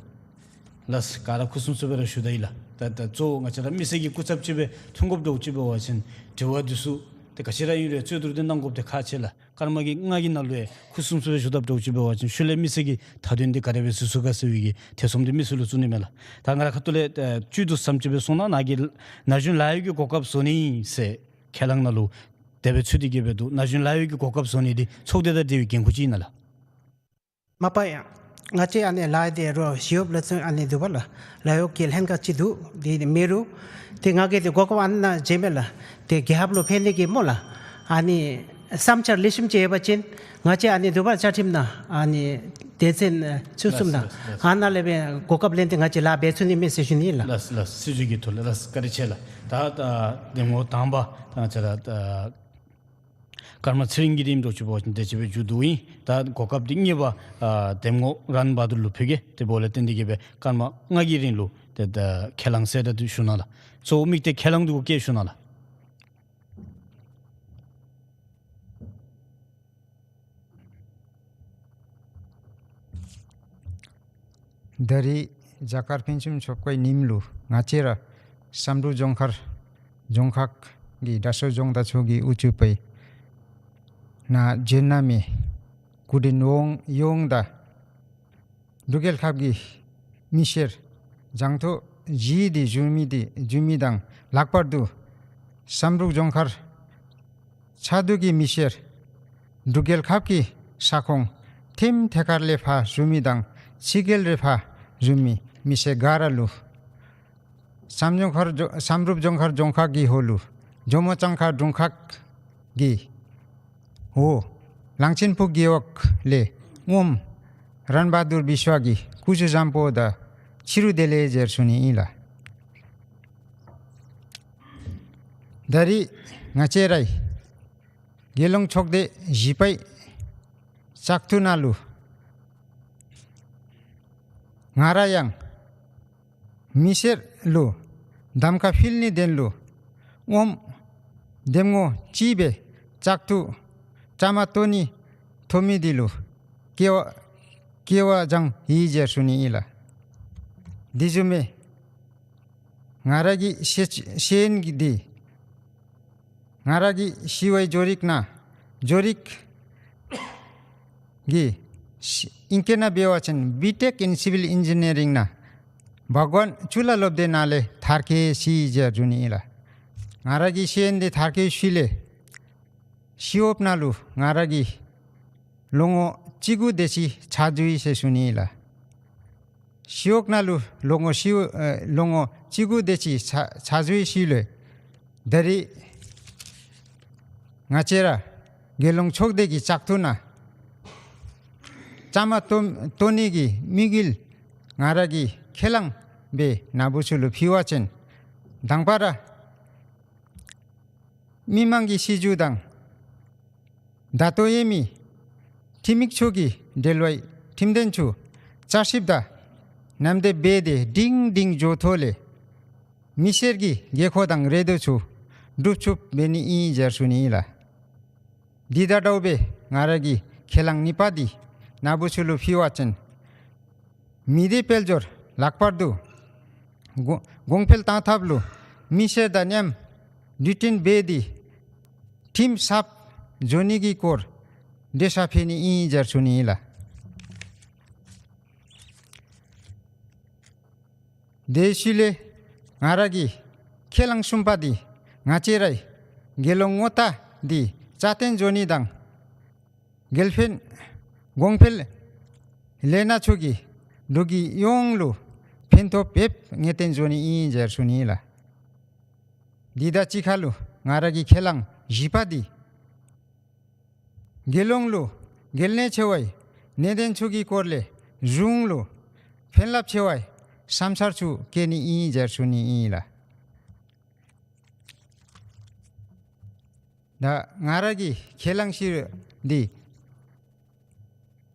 ལགས། ག་ར་ཁུ་སིམ་སིམ་སྦེ་ར་ཞུ་ད་ཡི་ལགས། ད་ད་གཙོ་བོ་ང་བཅས་ར་མི་སེར་གྱི་སྐུ་ཚབ་ཅིག་སྦེ་ཐོན་དགོཔ་འདྲཝ་ཅིག་འབད་བ་ཅིན་དྲི་བ་འདི་ཚུ་ཏེ་ག་ཅི་ར་ཨིན་རུང་རྩོད་བསྡུར་འདི་གནང་དགོཔ་འདི་ཁག་ཆེ་ལགས། སྐར་མ་གི་ལྔ་གི་ནང་ལུ་ཡང་ཁུ་སིམ་སིམ་སྦེ་ཞུ་དཔ་འདྲཝ་ཅིག་འབད་བ་ཅིན་ཤུལ་ལས་མི་སེར་གྱི་མཐའ་དོན་འདི་ག་དེ་སྦེ་བཟོ་ཚུགས་ག་ཟེར་བའི་གི་ཐེ་ཚོམ་འདི་མི་སེར་ལུ་བཙུགས་ནི་མས་ལགས། ད་ང་རའི་ཁ་ཐུག་ལས་ཨེ་བཅུད་དུ་ཟམ་ཅིག་སྦེ་གསུང་གནང་། ནཱ་གིས་ན་གཞོན་ལཱ་གཡོག་གི་གོ་སྐབས་བཟོ་ནི་ཟེར་ཁས་བླངས་ནང་ལུ་དེ་སྦེ་ཚུད་དེ་གི་སྦེ་འདུག། ན་གཞོན་ལཱ་གཡོག་གི་གོ་སྐབས་བཟོ་ནི་འདི་ཚོགས་སྡེ་དང་འབྲེལ་བའི་འགན་ཁུར་ཅིག་ཨིན་ན་ལགས། མ་པ་ཡང་ང་བཅས་ཨ་ནི་ལཱ་འདི་རོགས་ཞི་གཡོགཔ་ལ་ཚུ་ཨ་ནི་འདུག་པ་ལགས། ལཱ་གཡོག་གི་ལྷན་ཁག་ཅིག་འདུག། འདི་ནི་མེད་རུང་ཏེ་ང་གིས་འདི་གོ་སྐབས་ཨ་ནཱ་བྱིན་མས་ལགས། ཏེ་རྒྱལ་ཁབ་ལུ་ཕན་ནི་གི་སྨོ་ལགས། ཨ་ནི་བསམ་འཆར་ལེགས་ཤོམ་ཅིག་ཡོད་པ་ཅིན་ང་བཅས་ཨ་ནི་འདུག་པ་བཅའ་ཁྲིམས་ནང་ཨ་ནི་དོན་ཚན་བཅུ་གསུམ་ནང་ལགས། ལགས། ཨ་ནཱ་ལས་སྦེ་གོ་སྐབས་ལེན་ཏེ་ང་བཅས་ལཱ་འབད་ཚུགས་ནི་མས་ཟེར་ཞུ་ནི་ལགས། ལགས་ལགས། སྲིད་བྱུས་ཀྱི་ཐོག་ལས་ལགས། བཀའ་དྲིན་ཆེ་ལགས། ད་ད་འདེམས་ངོ་དང་པ་ད་ང་བཅས་ར་ད་སྐར་མ་ཚེ་རིང་གི་རིང་འདྲཝ་ཅིག་འབད་བ་ཅིན་དེ་ཅིག་སྦེ་མཇུག་བསྡུཝ་ཨིན། ད་གོ་སྐབས་འདི་གཉིས་པ་ཨ་འདེམས་ངོ་རན་བ་དུར་ལུ་ཕུལ་གེ། དེ་འབདཝ་ལས་བརྟེན་ཏེ་གི་སྦེ་སྐར་མ་ལྔ་གི་རིང་ལུ་ཏེ་ད་ཁས་བླངས་གསལ་བསྒྲགས་འདི་ཞུ་གནང་ལགས། གཙོ་བོ་དམིགས་གཏད་ཁས་བླངས་འདི་གུ་བཀོད་ཞུ་གནང་ལགས། ད་རིས་རྒྱ་གར་ཕུན་སུམ་ཚོགས་པའི་ཉིནམ་ལུ་ང་བཅས་ར་བསམ་གྲུབ་ལྗོངས་མཁར་ལྗོངས་ཁག་གི་དྲག་ཤོས་ལྗོངས་བདག་ཚུ་གིས་དབུ་ཁྲིད་འབད་ ནཱ་བྱོན་གནང་མི་སྐུ་མགྲོན་ཡོངས་ཡོངས་དང་འབྲུག་རྒྱལ་ཁབ་ཀྱི་མི་སེར་གྱངས་ཐོ་བཞི་འདི་བཞུགས་མི་འདི་བཞུགས་མི་དང་ལྷག་པར་དུ་བསམ་གྲུབ་ལྗོངས་མཁར་ཆགས་འདུ་གི་མི་སེར་འབྲུག་རྒྱལ་ཁབ་ཀྱི་ས་ཁོངས་ཐེམ་ཐེ་ཁར་ལས་ཕར་བཞུགས་མི་དང་ཕྱི་རྒྱལ་ལས་ཕར་བཞུགས་མི་མི་སེར་ག་ར་ལུ་བསམ་ལྗོངས་མཁར་ལྗོ་བསམ་གྲུབ་ལྗོངས་མཁར་ལྗོངས་ཁག་གི་ཧོངས་ལུ་ཇོ་མོ་གཙང་ཁ་དྲུང་ཁག་གི་འོག་གླང་ཆེན་ཕུག་རྒེད་འོག་ལས་ངོམ་རན་བ་དུར་བི་ཤྭ་གི་སྐུ་གཟུགས་བཟང་པོ་དང་ཕྱི་རུ་བདེ་ལེགས་ཟེར་ཞུ་ནི་ཨིན་ལགས། ད་རིས་ང་བཅས་རའི་རྒྱལ་ཡོངས་ཚོགས་སྡེ་བཞི་པའི་བཙག་འཐུ་ནང་ལུ་ང་ར་ཡང་མི་སེར་ལུ་གདམ་ཁ་ཕུལ་ནིའི་དོན་ལུ་ངོམ་འདེམས་ངོ་ཅིག་སྦེ་བཙག་འཐུ་བཅའ་མར་གཏོགས་ནི་ཐོབ་མི་འདི་ལུ་སྐལ་བ་སྐལ་བ་བཟང་ཡི་ཟེར་ཞུ་ནི་ཨིན་ལགས། དེ་བཟུམ་སྦེ་ང་ར་གི་ཤེས་ཤེས་ཡོན་འདི་ང་ར་གི་ཞི་བའི་འགྱོ་རིག་ནང་འགྱོ་རིག་གི་ཤེས་ཡོན་གྱི་ནང་འབད་བ་ཅིན་བི་ཊེག་ཨིན་སི་བིལ་ཨིན་ཇི་ནི་ཡ་རིང་ནང་བྷ་ག་ཝཱན་ཅུ་ལ་སློབ་སྡེ་ནང་ལས་མཐར་འཁྱོལ་ཅི་ཟེར་ཞུ་ནི་ཨིན་ལགས། ང་ར་གི་ཤེས་ཡོན་འདི་མཐར་འཁྱོལ་ཞིནམ་ལས་ཤི་འོག་ནང་ལུ་ང་ར་གིས་ལོ་ངོ་བཅུ་དགུ་དེ་ཅིག་ཕྱག་ཞུ་ཡི་ཟེར་ཞུ་ནི་ཨིན་ལགས། ཤི་འོག་ནང་ལུ་ལོ་ངོ་ཤི་ཨེ་ལོ་ངོ་བཅུ་དགུ་དེ་ཅིག་ཕྱག་ཕྱག་ཞུ་ཡི་ཞིནམ་ལས་ད་རིས་ང་བཅས་ར་རྒྱལ་ཡོངས་ཚོགས་སྡེ་གི་བཙག་འཐུ་ནང་བཅའ་མར་གཏོགས་གཏོགས་ནི་གི་དམིགས་ཡུལ་ང་ར་གིས་ཁས་བླངས་སྦེ་ནཱ་བུ་ཚུ་ལུ་ཕུལ་བ་ཅིན་དང་པ་ར་མི་དམངས་ཀྱི་སྲིད་བྱུས་དང་ད་ལྟོ་ཡོད་མི་ཁྲིམས་ཡིག་ཚུ་གི་འབྲེལ་བའི་ཁྲིམས་དོན་ཚུ་བསྐྱར་ཞིབ་དང་ནན་ཏན་འབད་དེ་སྒྲིང་སྒྲིང་འགྱོ་ཐོག་ལས་མི་སེར་གྱི་དགོས་མཁོ་དང་རེ་འདོད་ཚུ་སྒྲུབ་ཚུགསཔ་འབད་ནི་ཨིན་ཟེར་ཞུ་ནི་ཨིན་ལགས། དེ་དང་འདྲཝ་སྦེ་ང་ར་གི་ཁས་བླངས་གཉིས་པ་འདི་ནཱ་བུ་ཚུ་ལུ་ཕུལ་བ་ཅིན་མི་སྡེ་དཔལ་འབྱོར་ལྷག་པར་དུ་གོང་གོང་འཕེལ་གཏང་ཐབས་ལུ་མི་སེར་དང་མཉམ་དུས་མཐུན་འབད་དེ་ཁྲིམས་ཟབ་འགྱོ་ནི་གི་སྐོར་འགྲེལ་བཤད་ཕུལ་ནི་ཨིན་ཟེར་ཞུ་ནི་ཨིན་ལགས། དེ་ཤུལ་ལས་ང་ར་གི་ཁས་བླངས་གསུམ་པ་འདི་ང་བཅས་རའི་རྒྱལ་ཡོངས་ངོ་རྟགས་འདི་རྩ་བརྟན་འགྱོ་ནི་དང་རྒྱལ་ཕན་གོང་འཕེལ་ལས་སྣ་ཚོགས་ཀྱི་འབྲུག་རྒྱལ་ཡོངས་ལུ་ཕན་ཐོགས་འབདཝ་ངེས་གཏན་འགྱོ་ནི་ཨིན་ཟེར་ཞུ་ནི་ཨིན་ལགས། དེ་དང་གཅིག་ཁར་ལུ་ང་ར་གི་ཁས་བླངས་བཞི་པ་འདི་རྒྱལ་ཡོངས་ལུ་རྒྱལ་གནས་ཆེ་བའི་གནད་དོན་ཚུ་གི་སྐོར་ལས་གཞུང་ལུ་ཕན་རླབས་ཆེ་བའི་བསམ་འཆར་ཚུ་བཀོད་ནི་ཨིན་ཟེར་ཞུ་ནི་ཨིན་ལགས། ད་ང་ར་གི་ཁས་བླངས་བཞི་འདི་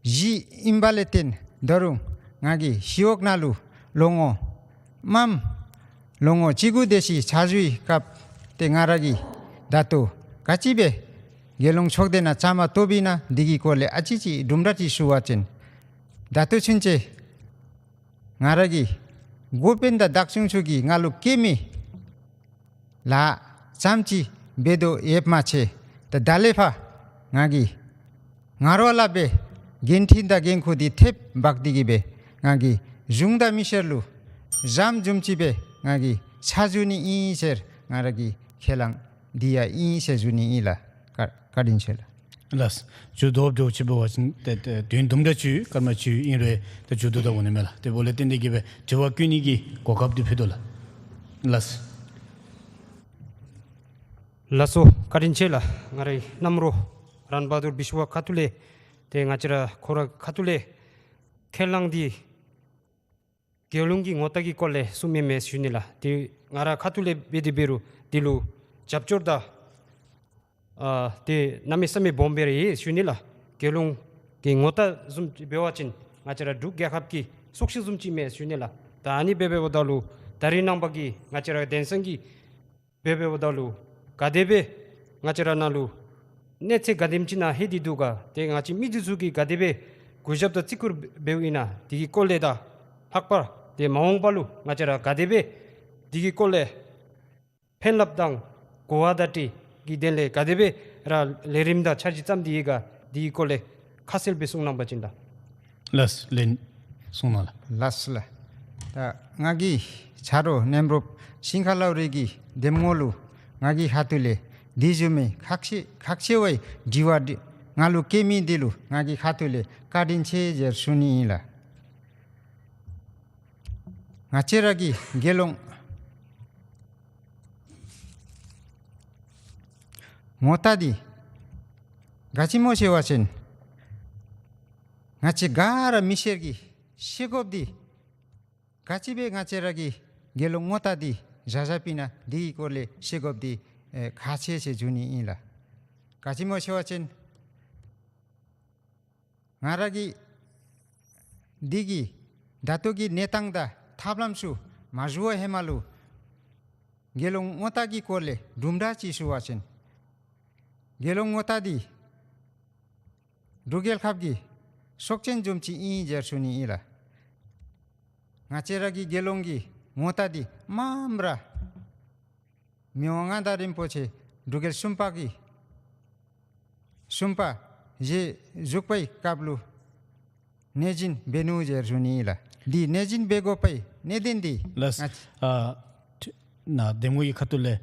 བཞི་ཨིན་པ་ལས་བརྟེན་ད་རུང་ང་གིས་ཤི་འོག་ནང་ལུ་ལོ་ངོ་མངམ་ལོ་ངོ་བཅུ་དགུ་དེ་ཅིག་ཕྱག་ཞུ་བའི་སྐབས་ཏེ་ང་ར་གིས་ད་ལྟོ་ག་ཅི་སྦེ་རྒྱལ་ཡོངས་ཚོགས་སྡེ་ནང་བཅའ་མར་གཏོགསཔ་ཨིན་ན་འདི་གི་སྐོར་ལས་ཨ་ཙི་ཅིག་དུམ་གྲ་ཅིག་ཞུ་བ་ཅིན་ད་ལྟོ་ཚུན་ཚོད་ང་ར་གི་འགོ་དཔོན་དང་བདག་སྐྱོང་ཚུ་གིས་ང་ལུ་བཀོད་མི་ལཱ་ཙམ་ཅིག་འབད་དོ་ཡོདཔ་མ་ཚད་ད་ད་ལས་ཕར་ང་གིས་ངར་བ་ལས་འབད་འགན་འཁྲི་དང་འགན་ཁུར་འདི་ཐེབས་འབག་སྟེ་གི་སྦེ་ང་གིས་གཞུང་དང་མི་སེར་ལུ་ཟམ་ཟུམ་ཅིག་སྦེ་ང་གིས་ཕྱག་ཞུ་ནི་ཨིན་ཟེར་ང་ར་གི་ཁས་བླངས་འདི་ཡང་ཨིན་ཟེར་ཞུ་ནི་ཨིན་ལགས། བཀའ་བཀའ་དྲིན་ཆེ་ལགས། ལགས། མཇུག་བསྡུ་བསྡུ་ཅིག་འབད་བ་ཅིན་ཏེ་ཏེ་དུས་དུམ་གྲ་ཅིག་སྐར་མ་ཅིག་ཨིན་རུང་ཏེ་མཇུག་བསྡུ་ད་འོང་ནི་མས་ལགས། དེ་འབདཝ་ལས་བརྟེན་ཏེ་གི་སྦེ་དྲི་བ་བཀོད་ནི་གི་གོ་སྐབས་འདི་ཕུལ་དོ་ལགས། ལགས། ལགས་སོ་བཀའ་དྲིན་ཆེ་ལགས། ང་རའི་རྣམ་རོགས་རན་བ་དུར་བི་ཤྭ་ཁ་ཐུག་ལས་ཏེ་ང་བཅས་ར་ཁོ་ར་ཁ་ཐུག་ལས་ཁས་བླངས་འདི་རྒྱལ་ཡོངས་ཀྱི་ངོ་རྟགས་ཀྱི་སྐོར་ལས་གསུངམ་མས་ཞུ་ནི་ལགས། ཏེ་ང་ར་ཁ་ཐུག་ལས་འབད་དེ་འབད་རུང་འདི་ལུ་རྒྱབ་སྐྱོར་དང་ཨ་ཏེ་གནམ་མེད་ས་མེད་སྦོམ་སྦེ་ར་ཡོད་ཞུ་ནི་ལགས། རྒྱལ་ཡོངས་ཀྱི་ངོ་རྟགས་བཟུམ་ཅིག་འབད་བ་ཅིན་ང་བཅས་ར་འབྲུག་རྒྱལ་ཁབ་ཀྱི་སྲོག་ཤིང་བཟུམ་ཅིག་མས་ཞུ་ནི་ལགས། ད་ཨ་ནི་འབད་འབདཝ་ད་ལུ་ད་རིས་ནངས་པ་གི་ང་བཅས་ར་དེང་སང་གི་འབད་འབདཝ་ད་ལུ་ག་དེ་སྦེ་ང་བཅས་ར་ནང་ལུ་གནས་ཚད་ག་དེམ་ཅིག་ནང་ལྷོད་དེ་འདུག་ག། ཏེ་ང་བཅས་མི་འདི་ཚུ་གིས་ག་དེ་སྦེ་གུས་ཞབས་དང་བརྩི་བཀུར་འབདཝ་ཨིན་ན་འདི་གི་སྐོར་ལས་དང་ལྷག་པར་ཏེ་མ་འོངས་པ་ལུ་ང་བཅས་ར་ག་དེ་སྦེ་འདི་གི་སྐོར་ལས་ཕན་རླབས་དང་གོ་བ་བརྡ་སྤྲོད་ཀྱི་དོན་ལས་ག་དེ་སྦེ་ ར་ལས་རིམ་དང་འཆར་གཞི་བརྩམས་ཏེ་ཡོད་ག་དེའི་སྐོར་ལས་ཁ་གསལ་སྦེ་གསུང་གནང་པ་ཅིན་ད། ལགས་ལགས། གསུང་གནང་ལགས། ལགས་ལགས། ད་ང་གིས་ཆ་རོགས་ནེམ་རོཔ་ཤིང་ཁ་ལའུ་རི་གི་འདེམས་ངོ་ལུ་ང་གི་ཁ་ཐུག་ལས་དེ་བཟུམ་མའི་ཁག་ཆེ་ཁག་ཆེ་བའི་དྲི་བ་འདི་ང་ལུ་བཀོད་མི་འདི་ལུ་ང་གི་ཁ་ཐུག་ལས་བཀའ་དྲིན་ཆེ་ཟེར་ཞུ་ནི་ཨིན་ལགས། ང་བཅས་ར་གི་དགེ་སློང་ངོ་རྟགས་འདི་ག་ཅི་སྨོ་ཟེར་བ་ཅིན་ང་བཅས་ག་ར་མི་སེར་གྱིས་ཤེས་དགོཔ་འདི་ག་ཅི་སྦེ་ང་བཅས་ར་གི་དགེ་སློང་ངོ་རྟགས་འདི་བཞག་བཞགཔ་ཨིན་ན་འདི་གི་སྐོར་ལས་ཤེས་དགོཔ་འདི་ཨེ་ཁག་ཆེ་ཟེར་ཞུ་ནི་ཨིན་ལགས། ག་ཅི་སྨོ་ཟེར་བ་ཅིན་ང་ར་གི་འདི་གི་ད་ལྟོ་གི་གནས་སྟངས་དང་ཐབས་ལམ་ཚུ་མ་ཞུ་བའི་ཧེ་མ་ལུ་དགེ་སློང་ངོ་རྟགས་ཀྱི་སྐོར་ལས་དུམ་གྲ་ཅིག་ཞུ་བ་ཅིན་དགེ་སློང་ངོ་རྟགས་འདི་འབྲུག་རྒྱལ་ཁབ་ཀྱི་སྲོག་ཅན་བཟུམ་ཅིག་ཨིན་ཟེར་ཞུ་ནི་ཨིན་ལགས། ང་བཅས་ར་གི་དགེ་སློང་གི་ངོ་རྟགས་འདི་མངམ་ར་མི་དབང་མངའ་བདག་རིན་པོ་ཆེ་འབྲུག་རྒྱལ་གསུམ་པ་གི་གསུམ་པ་ཞལ་བཞུགས་པའི་སྐབས་ལུ་གནད་སྦྱིན་འབད་ནུག་ཟེར་ཞུ་ནི་ཨིན་ལགས། འདི་གནད་སྦྱིན་འབད་དགོ་པའི་གནད་དོན་འདི་ལགས། ང་ཨ་ན་འདེམས་ངོ་གི་ཁ་ཐུག་ལས་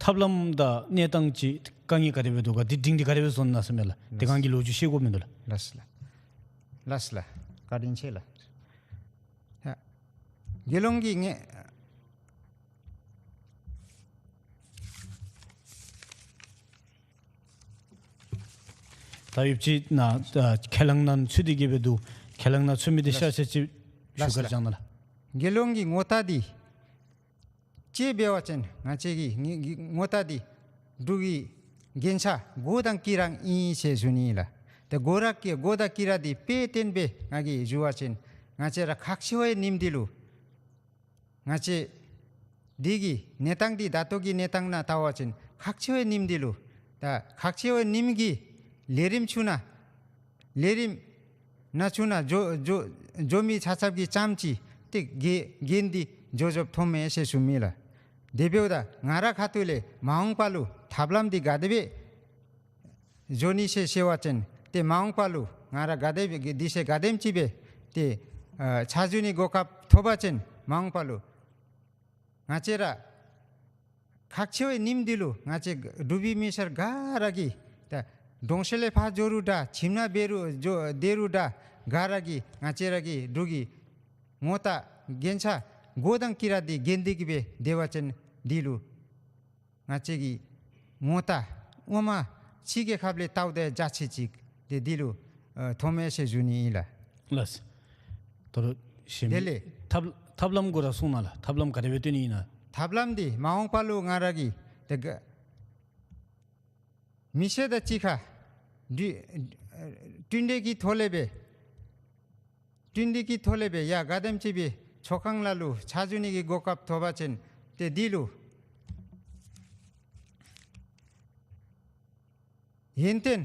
ཐབས་ལམ་དང་གནས་སྟངས་ཅིག་དཀའ་ངལ་ག་དེ་སྦེ་འདུག་ག་དེ་སྒྲིང་སྒྲི་ག་དེ་སྦེ་བཟོ་ནི་ཨིན་ན་ཟེར་མས་ལགས། དེ་སྒང་གི་ལོ་རྒྱུས་ཤེས་དགོ་མི་འདུག་ལགས། ལགས་ལགས། ལགས་ལགས། བཀའ་དྲིན་ཆེ་ལགས། ཡ། དགེ་སློང་གི་ངེ་ད་ཡོདཔ་ཅིག་ན་ཨ་ཁས་བླངས་ནང་ཚུད་དེ་གི་སྦེ་འདུག། ཁས་བླངས་ནང་ཚུད་མི་འདི་ཤ་ཤ་ཅིག་ཞུ་ལགས་ཁར་ལགས། བྱང་ན་ལགས། དགེ་སློང་གི་ངོ་རྟགས་འདི་ཅིག་འབད་བ་ཅིན་ང་བཅས་ཀྱི་ངེ་ངེ་ངོ་རྟགས་འདི་འབྲུག་གི་རྒྱན་ཆ་གོ་དང་དཀྱི་ར་ཨིན་ཟེར་ཞུ་ནི་ཨིན་ལགས། ཏེ་གོ་ར་དཀྱི་གོ་དང་དཀྱི་ར་འདི་དཔེ་སྟོན་སྦེ་ང་གིས་ཞུ་བ་ཅིན་ང་བཅས་ར་ཁག་ཆེ་བའི་ཉིནམ་འདི་ལུ་ང་བཅས་འདི་གི་གནས་སྟངས་འདི་ད་ལྟོ་གི་གནས་སྟངས་ནང་བལྟ་བ་ཅིན་ཁག་ཆེ་བའི་ཉིནམ་འདི་ལུ་ད་ཁག་ཆེ་བའི་ཉིནམ་གྱི་ལས་རིམ་ཚུ་ནང་ལས་རིམ་ནང་ཚུ་ནང་འགྱོ་འགྱོ་འགྱོ་མི་ཆ་ཁྱབ་ཀྱིས་ཙམ་ཅིག་ཏེ་འགན་འགན་འདི་འཇོ་འཇོཝ་མཐོངམ་མས་ཟེར་ཞུ་མི་ལགས། དེ་འབདཝ་ད་ང་ར་ཁ་ཐུག་ལས་མ་འོངས་པ་ལུ་ཐབས་ལམ་འདི་ག་དེ་སྦེ་འགྱོ་ནི་ཟེར་ཟེར་བ་ཅིན་ཏེ་མ་འོངས་པ་ལུ་ང་ར་ག་དེ་སྦེ་དུས་ཚོད་ག་དེམ་ཅིག་སྦེ་ཏེ་ཨ་ཕྱག་ཞུ་ནི་གོ་སྐབས་ཐོབ་པ་ཅིན་མ་འོངས་པ་ལུ་ང་བཅས་ར་ཁག་ཆེ་བའི་ཉིནམ་འདི་ལུ་ང་བཅས་འབྲུག་པའི་མི་སེར་ག་ར་གིས་ད་གྲོང་གསེབ་ལས་ཕར་འགྱོ་རུང་འདྲ་ཁྱིམ་ནང་འབད་རུང་འགྱོ་སྡོད་རུང་འདྲ་ག་ར་གིས་ང་བཅས་ར་གི་འབྲུག་གི་ངོ་རྟགས་རྒྱན་ཆ་གོ་དང་དཀྱི་ར་འདི་གྱོན་ཏེ་གི་སྦེ་སྡོད་པ་ཅིན་འདི་ལུ་ང་བཅས་ཀྱི་ངོ་རྟགས་ངོ་མ་ཕྱི་རྒྱལ་ཁབ་ལས་བལྟཝ་ད་འཇའ་ཆི་ཅིག་ཏེ་འདི་ལུ་ཨ་མཐོངམ་མས་ཟེར་ཞུ་ནི་ཨིན་ལགས། ལགས། ད་རུང་ཞུ་མི་དེ་ལས་ཐབས་ཐབས་ལམ་གུ་ར་གསུང་གནང་ལགས། ཐབས་ལམ་ག་དེ་སྦེ་སྟོན་ནི་ཨིན་ན། ཐབས་ལམ་འདི་མ་འོངས་པ་ལུ་ང་ར་གིས་ཏེ་ག་མི་སེར་དང་གཅིག་ཁར་འདི་ཨ་བསྟུན་གྲོས་ཀྱི་ཐོག་ལས་སྦེ་བསྟུན་གྲོས་ཀྱི་ཐོག་ལས་སྦེ་ཡར་ག་དེམ་ཅིག་སྦེ་ཚོགས་ཁང་ནང་ལུ་ཕྱག་ཞུ་ནི་གི་གོ་སྐབས་ཐོབ་པ་ཅིན་ཏེ་འདི་ལུ་ཡོན་ཏན་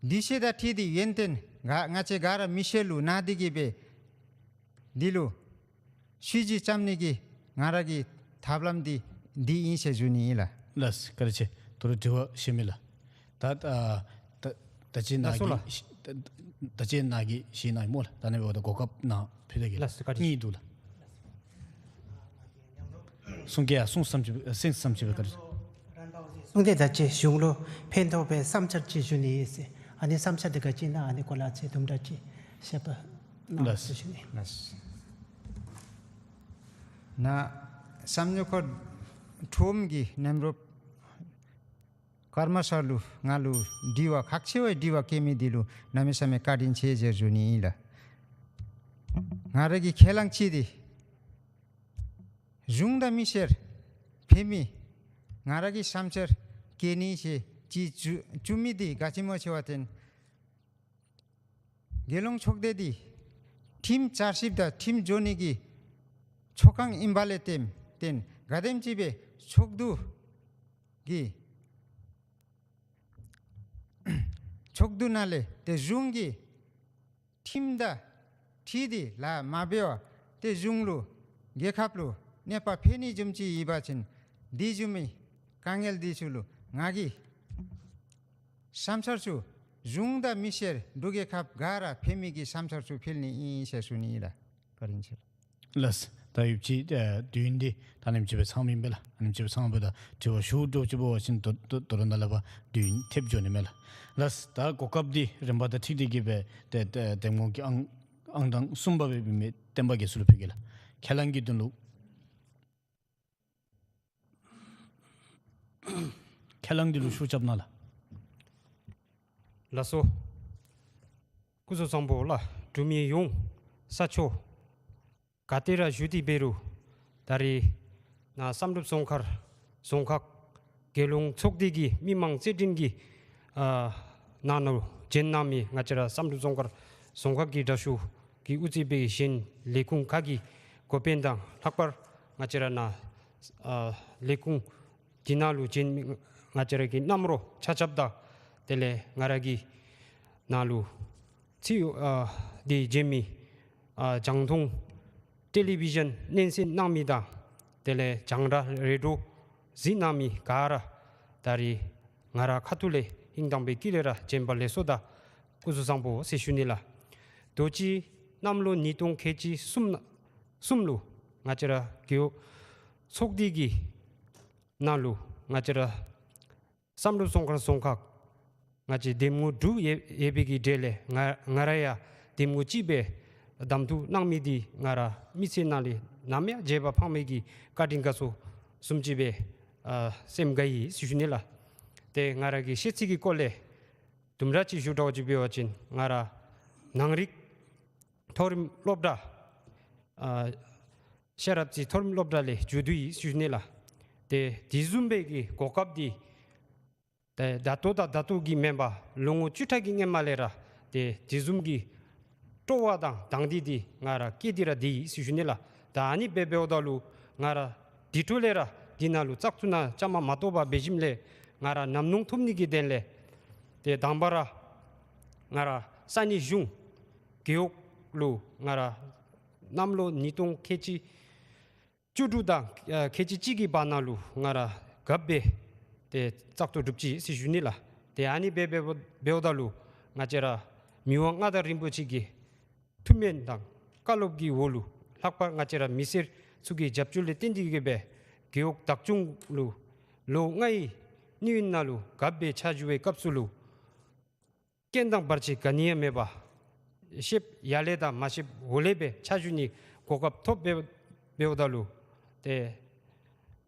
འདི་ཚུ་དང་འཁྲིལ་ཏེ་ཡོན་ཏན་ང་ང་བཅས་ག་ར་མི་སེར་ལུ་གནང་སྟེ་གི་སྦེ་འདི་ལུ་ཤུལ་རྗེས་བརྩམ་ནི་གི་ང་ར་གི་ཐབས་ལམ་འདི་འདི་ཨིན་ཟེར་ཞུ་ནི་ཨིན་ལགས། ལགས་བཀའ་དྲིན་ཆེ། ད་རུང་དྲི་བ་ཞུ་མི་ལགས། ད་ཨ་ད་ད་ཅི་ནཱ་ལགས་སོ་གི་ལགས། ད་ཅི་ནཱ་གི་ཞུ་ནི་ཨིན་སྨོ་ལགས། ད་ནི་འབདཝ་ད་གོ་སྐབས་ནཱ་ཕུལ་ཏེ་གི་ལགས། ལགས་སོ་བཀའ་དྲིན་ཆེ། གཉིས་འདུག་ལགས། གསུང་གི་ཡ་གསུང་བསམ་ཅིག་གསུང་བསམ་ཅིག་སྦེ་བཀའ་དྲིན་ཆེ། གསུང་སྟེ་ད་ཅི་གཞུང་ལུ་ཕན་ཐོགས་པའི་བསམ་འཆར་ཅིག་ཞུ་ནི་ཨིན་ཟེར། ཨ་ནི་བསམ་འཆར་འདི་ག་ཅི་ཨིན་ན་ཨ་ནི་སྐོར་ལས་ཅིག་དུམ་གྲ་ཅིག་བཤད་པ་གནང་ལགས། ཟེར་ཞུ་ནི། ལགས། ནཱ་བསམ་ཡོད་ཁོ་ཁྲོམ་གྱི་ནེམ་རོཔ་ཀརྨ་སར་ལུ་ང་ལུ་དྲི་བ་ཁག་ཆེ་བའི་དྲི་བ་བཀོད་མི་འདི་ལུ་གནམ་མེད་ས་མེད་བཀའ་དྲིན་ཆེ་ཟེར་ཞུ་ནི་ཨིན་ལགས། ང་ར་གི་ཁས་བླངས་ཅིག་འདི་གཞུང་དང་མི་སེར་ཕན་མི་ང་ར་གི་བསམ་འཆར་བཀོད་ནི་ཟེར་ཅིག་བཅུག་བཅུག་མི་འདི་ག་ཅི་སྨོ་ཟེར་བ་ཅིན་དགེ་སློང་ཚོགས་སྡེ་འདི་ཁྲིམས་བསྐྱར་ཞིབ་དང་ཁྲིམས་བཟོ་ནི་གི་ཚོགས་ཁང་ཨིན་པ་ལས་བརྟེན་བརྟེན་ག་དེམ་ཅིག་སྦེ་ཚོགས་འདུ་གི་ཚོགས་འདུ་ནང་ལས་ཏེ་གཞུང་གི་ཁྲིམས་དང་འཁྲིལ་ཏེ་ལཱ་མ་འབད་བར་ཏེ་གཞུང་ལུ་རྒྱལ་ཁབ་ལུ་གནོད་པ་ཕན་ནི་བཟུམ་ཅིག་ཡོད་པ་ཅིན་འདི་བཟུམ་མའི་དཀའ་ངལ་འདི་ཚུ་ལུ་ང་གིས་ བསམ་འཆར་ཚུ་གཞུང་དང་མི་སེར་འབྲུག་རྒྱལ་ཁབ་ག་ར་ཕན་མི་གི་བསམ་འཆར་ཚུ་ཕུལ་ནི་ཨིན་ཟེར་ཞུ་ནི་ཨིན་ལགས། བཀའ་དྲིན་ཆེ། ལགས། ད་ཡོད་ཅི་ཨ་དུས་ཡུན་འདི་ད་ནེམ་ཅིག་སྦེ་ཚང་མི་ཨིན་པས་ལགས། ཨ་ནེམ་ཅིག་སྦེ་ཚང་བ་ད་དྲི་བ་ཞུ་དོ་ཅིག་འབད་བ་ཅིན་དོ་དོ་དོ་རུང་ད་ལས་ཕར་དུས་ཡུན་ཐེབས་འགྱོ་ནི་མས་ལགས། ལགས། ད་གོ་སྐབས་འདི་རིམ་པ་དང་འཁྲིལ་ཏེ་གི་སྦེ་ཏེ་ཏེ་གདམ་ངོ་གི་ཨང་ཨང་དང་གསུམ་པ་སྦེ་འབད་མི་བསྟན་པ་རྒྱ་མཚོ་ལུ་ཕུལ་གེ་ལགས། ཁས་བླངས་ཀྱི་དོན་ལུ། ཁས་བླངས་འདི་ལུ་ཤུགས་རྐྱབ་གནང་ལགས། ལགས་སོ། སྐུ་གཟུགས་བཟང་པོ་ལགས། འབྲུག་མི་ཡོངས་ས་ཕྱོགས་ག་ཏེ་ར་བཞུགས་ཏེ་འབད་རུང་ད་རིས་ནཱ་བསམ་གྲུབ་རྫོང་ཁག་རྫོང་ཁག་རྒྱལ་ཡོངས་ཚོགས་སྡེ་གི་མི་མང་རྩོད་འགྲན་གྱི་ཨ་ནང་ལུ་བྱོན་གནང་མི་ང་བཅས་ར་བསམ་གྲུབ་རྫོང་ཁག་རྫོང་ཁག་གི་དྲག་ཤོས་ཀྱི་དབུ་རྩེ་སྦེ་གཞན་ལས་ཁུངས་ཁག་གི་འགོ་དཔོན་དང་ལྷག་པར་ང་བཅས་ར་ནཱ་ཨ་ལས་ཁུངས་འདི་ནང་ལུ་བྱོན་མི་ང་བཅས་ར་གི་རྣམ་རོགས་ཆ་ཁྱབ་དང་དེ་ལས་ང་ར་གི་ནང་ལུ་ཚུད་ཨ་འདི་བྱོན་མི་ཨ་རྒྱང་མཐོང་ཊེ་ལི་བི་ཞཱན་སྙན་གསན་གནང་མི་དང་དེ་ལས་རྒྱང་བསྒྲགས་རེ་ཌི་ཡོ་གཟིགས་གནང་མི་ག་ར་ད་རིས་ང་ར་ཁ་ཐུག་ལས་ཧིང་དྭངས་པའི་དཀྱིལ་ལས་ར་བྱོན་པ་ལེགས་སོ་དང་སྐུ་གཟུགས་བཟང་པོ་ཟེར་ཞུ་ནི་ལགས། དུས་ཅི་གནམ་ལོ་ཉིས་སྟོང་ཁལ་གཅིག་གསུམ་ན་གསུམ་ལུ་ང་བཅས་ར་རྒེད་འོག་ཚོགས་སྡེ་གི་ནང་ལུ་ང་བཅས་ར་བསམ་གྲུབ་རྫོང་ཁག་རྫོང་ཁག་ང་བཅས་འདེམས་ངོ་དྲུག་ཡོད་ཡོད་པའི་གི་གྲས་ལས་ང་ང་ར་ཡང་འདེམས་ངོ་གཅིག་སྦེ་གདམ་འཐུ་གནང་མི་འདི་ང་ར་མི་ཚེ་ནང་ལས་ནམ་ཡང་བརྗེད་པ་ཕངས་མེད་ཀྱི་བཀའ་དྲིན་དགའ་ཚོར་བཟུམ་ཅིག་སྦེ་ཨ་སེམས་དགའ་ཡི་ཟེར་ཞུ་ནི་ལགས། ཏེ་ང་ར་གི་ཤེས་ཚད་ཀྱི་སྐོར་ལས་དུམ་གྲ་ཅིག་ཞུ་དྲག་ཅིག་འབད་བ་ཅིན་ང་ར་ནང་རིག་མཐོ་རིམ་སློབ་གྲྭ་ཨ་ཤེས་རབ་རྩེ་མཐོ་རིམ་སློབ་གྲྭ་ལས་མཇུག་བསྡུ་ཡི་ཟེར་ཞུ་ནི་ལགས། ཏེ་དེ་བཟུམ་སྦེ་གི་གོ་སྐབས་འདི་ཏེ་ད་ལྟོ་དང་ད་ལྟོ་གི་མེན་པར་ལོ་ངོ་བཅུ་ཕྲག་གི་སྔོན་མ་ལས་ར་ཏེ་དེ་བཟུམ་གྱི་སྤྲོ་བ་དང་དང་འདོད་འདི་ང་ར་བསྐྱེད་དེ་ར་སྡོད་ཡི་ཟེར་ཞུ་ནི་ལགས། ད་ཨ་ནི་སྦེ་འབདཝ་ད་ལུ་ང་ར་དེ་འཕྲོ་ལས་ར་འདི་ནང་ལུ་བཙག་འཐུ་ནང་བཅའ་མར་མ་གཏོགས་པར་འབད་ཞིནམ་ལས་ང་ར་ཉམས་མྱོང་ཐོབ་ནི་གི་དོན་ལས་ཏེ་དང་པ་ར་ང་ར་ས་གནས་གཞུང་རྒེད་འོག་ལུ་ང་ར་གནམ་ལོ་ཉིས་སྟོང་ཁལ་གཅིག་བཅུ་དྲུག་དང་ཨ་ཁལ་གཅིག་གཅིག་གི་བར་ན་ལུ་ང་ར་རྒཔོ་སྦེ་ཏེ་བཙག་འཐུ་གྲུབ་ཅི་ཟེར་ཞུ་ནི་ལགས། ཏེ་ཨ་ནི་སྦེ་འབདཝ་འབདཝ་ད་ལུ་ང་བཅས་ར་མི་དབང་མངའ་བདག་རིན་པོ་ཆེ་གི་ཐུགས་སྨོན་དང་བཀའ་སློབ་ཀྱི་འོག་ལུ་ལྷག་པར་ང་བཅས་ར་མི་སེར་ཚུ་གི་རྒྱབ་སྐྱོར་ལས་བརྟེན་ཏེ་གི་སྦེ་རྒེད་འོག་བདག་སྐྱོང་ལུ་ལོ་ལྔའི་སྣེ་ཡུན་ནང་ལུ་རྒཔོ་སྦེ་ཕྱག་ཞུ་བའི་སྐབས་སུ་ལུ་རྐྱེན་དང་བར་ཆད་ག་ནི་ཡང་མེད་པར་ཤེསཔ་ཡར་ལས་དང་མ་ཤེསཔ་འོག་ལས་སྦེ་ཕྱག་ཞུ་ནི་གོ་སྐབས་ཐོབ་འབད་འབདཝ་ད་ལུ་ཏེ་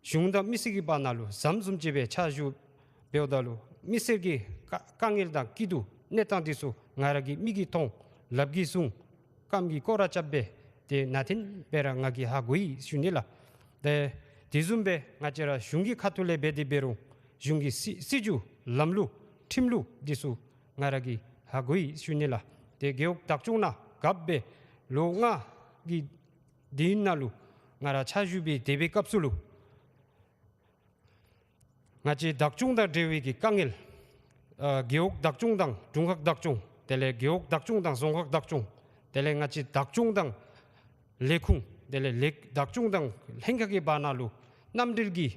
གཞུང་དང་མི་སེར་གྱི་བར་ན་ལུ་ཟམ་བཟུམ་ཅིག་སྦེ་ཕྱག་ཞུ་འབདཝ་ད་ལུ་མི་སེར་གྱི་དཀའ་དཀའ་ངལ་དང་སྐྱིད་སྡུག་གནས་སྟངས་འདི་ཚུ་ང་ར་གི་མིག་གིས་མཐོང་ལགཔ་གིས་བཟུང་རྐངམ་གིས་སྐོར་ར་རྐྱབ་སྦེ་ཏེ་ནང་རྟེན་སྦེ་ར་ང་གིས་ཧ་གོ་ཡི་ཟེར་ཞུ་ནི་ལགས། ཏེ་དེ་བཟུམ་སྦེ་ང་བཅས་ར་གཞུང་གི་ཁ་ཐུག་ལས་འབད་དེ་འབད་རུང་གཞུང་གི་སྲིད་སྲིད་བྱུས་ལམ་ལུགས་ཁྲིམས་ལུགས་འདི་ཚུ་ང་ར་གིས་ཧ་གོ་ཡི་ཟེར་ཞུ་ནི་ལགས། ཏེ་རྒེད་འོག་བདག་སྐྱོང་ནང་རྒཔོ་སྦེ་ལོ་ལྔ་གི་དུས་ཡུན་ནང་ལུ་ང་ར་ཕྱག་ཞུ་སྦེ་སྡོད་པའི་སྐབས་སུ་ལུ་ང་བཅས་བདག་སྐྱོང་དང་འབྲེལ་བའི་གི་དཀའ་ངལ་ཨ་རྒེད་འོག་བདག་སྐྱོང་དང་དྲུང་ཁག་བདག་སྐྱོང་དེ་ལས་རྒེད་འོག་བདག་སྐྱོང་དང་རྫོང་ཁག་བདག་སྐྱོང་དེ་ལས་ང་བཅས་བདག་སྐྱོང་དང་ལས་ཁུངས་དེ་ལས་ལས་བདག་སྐྱོང་དང་ལྷན་ཁག་གི་བར་ན་ལུ་མནའམ་འབྲེལ་གྱི་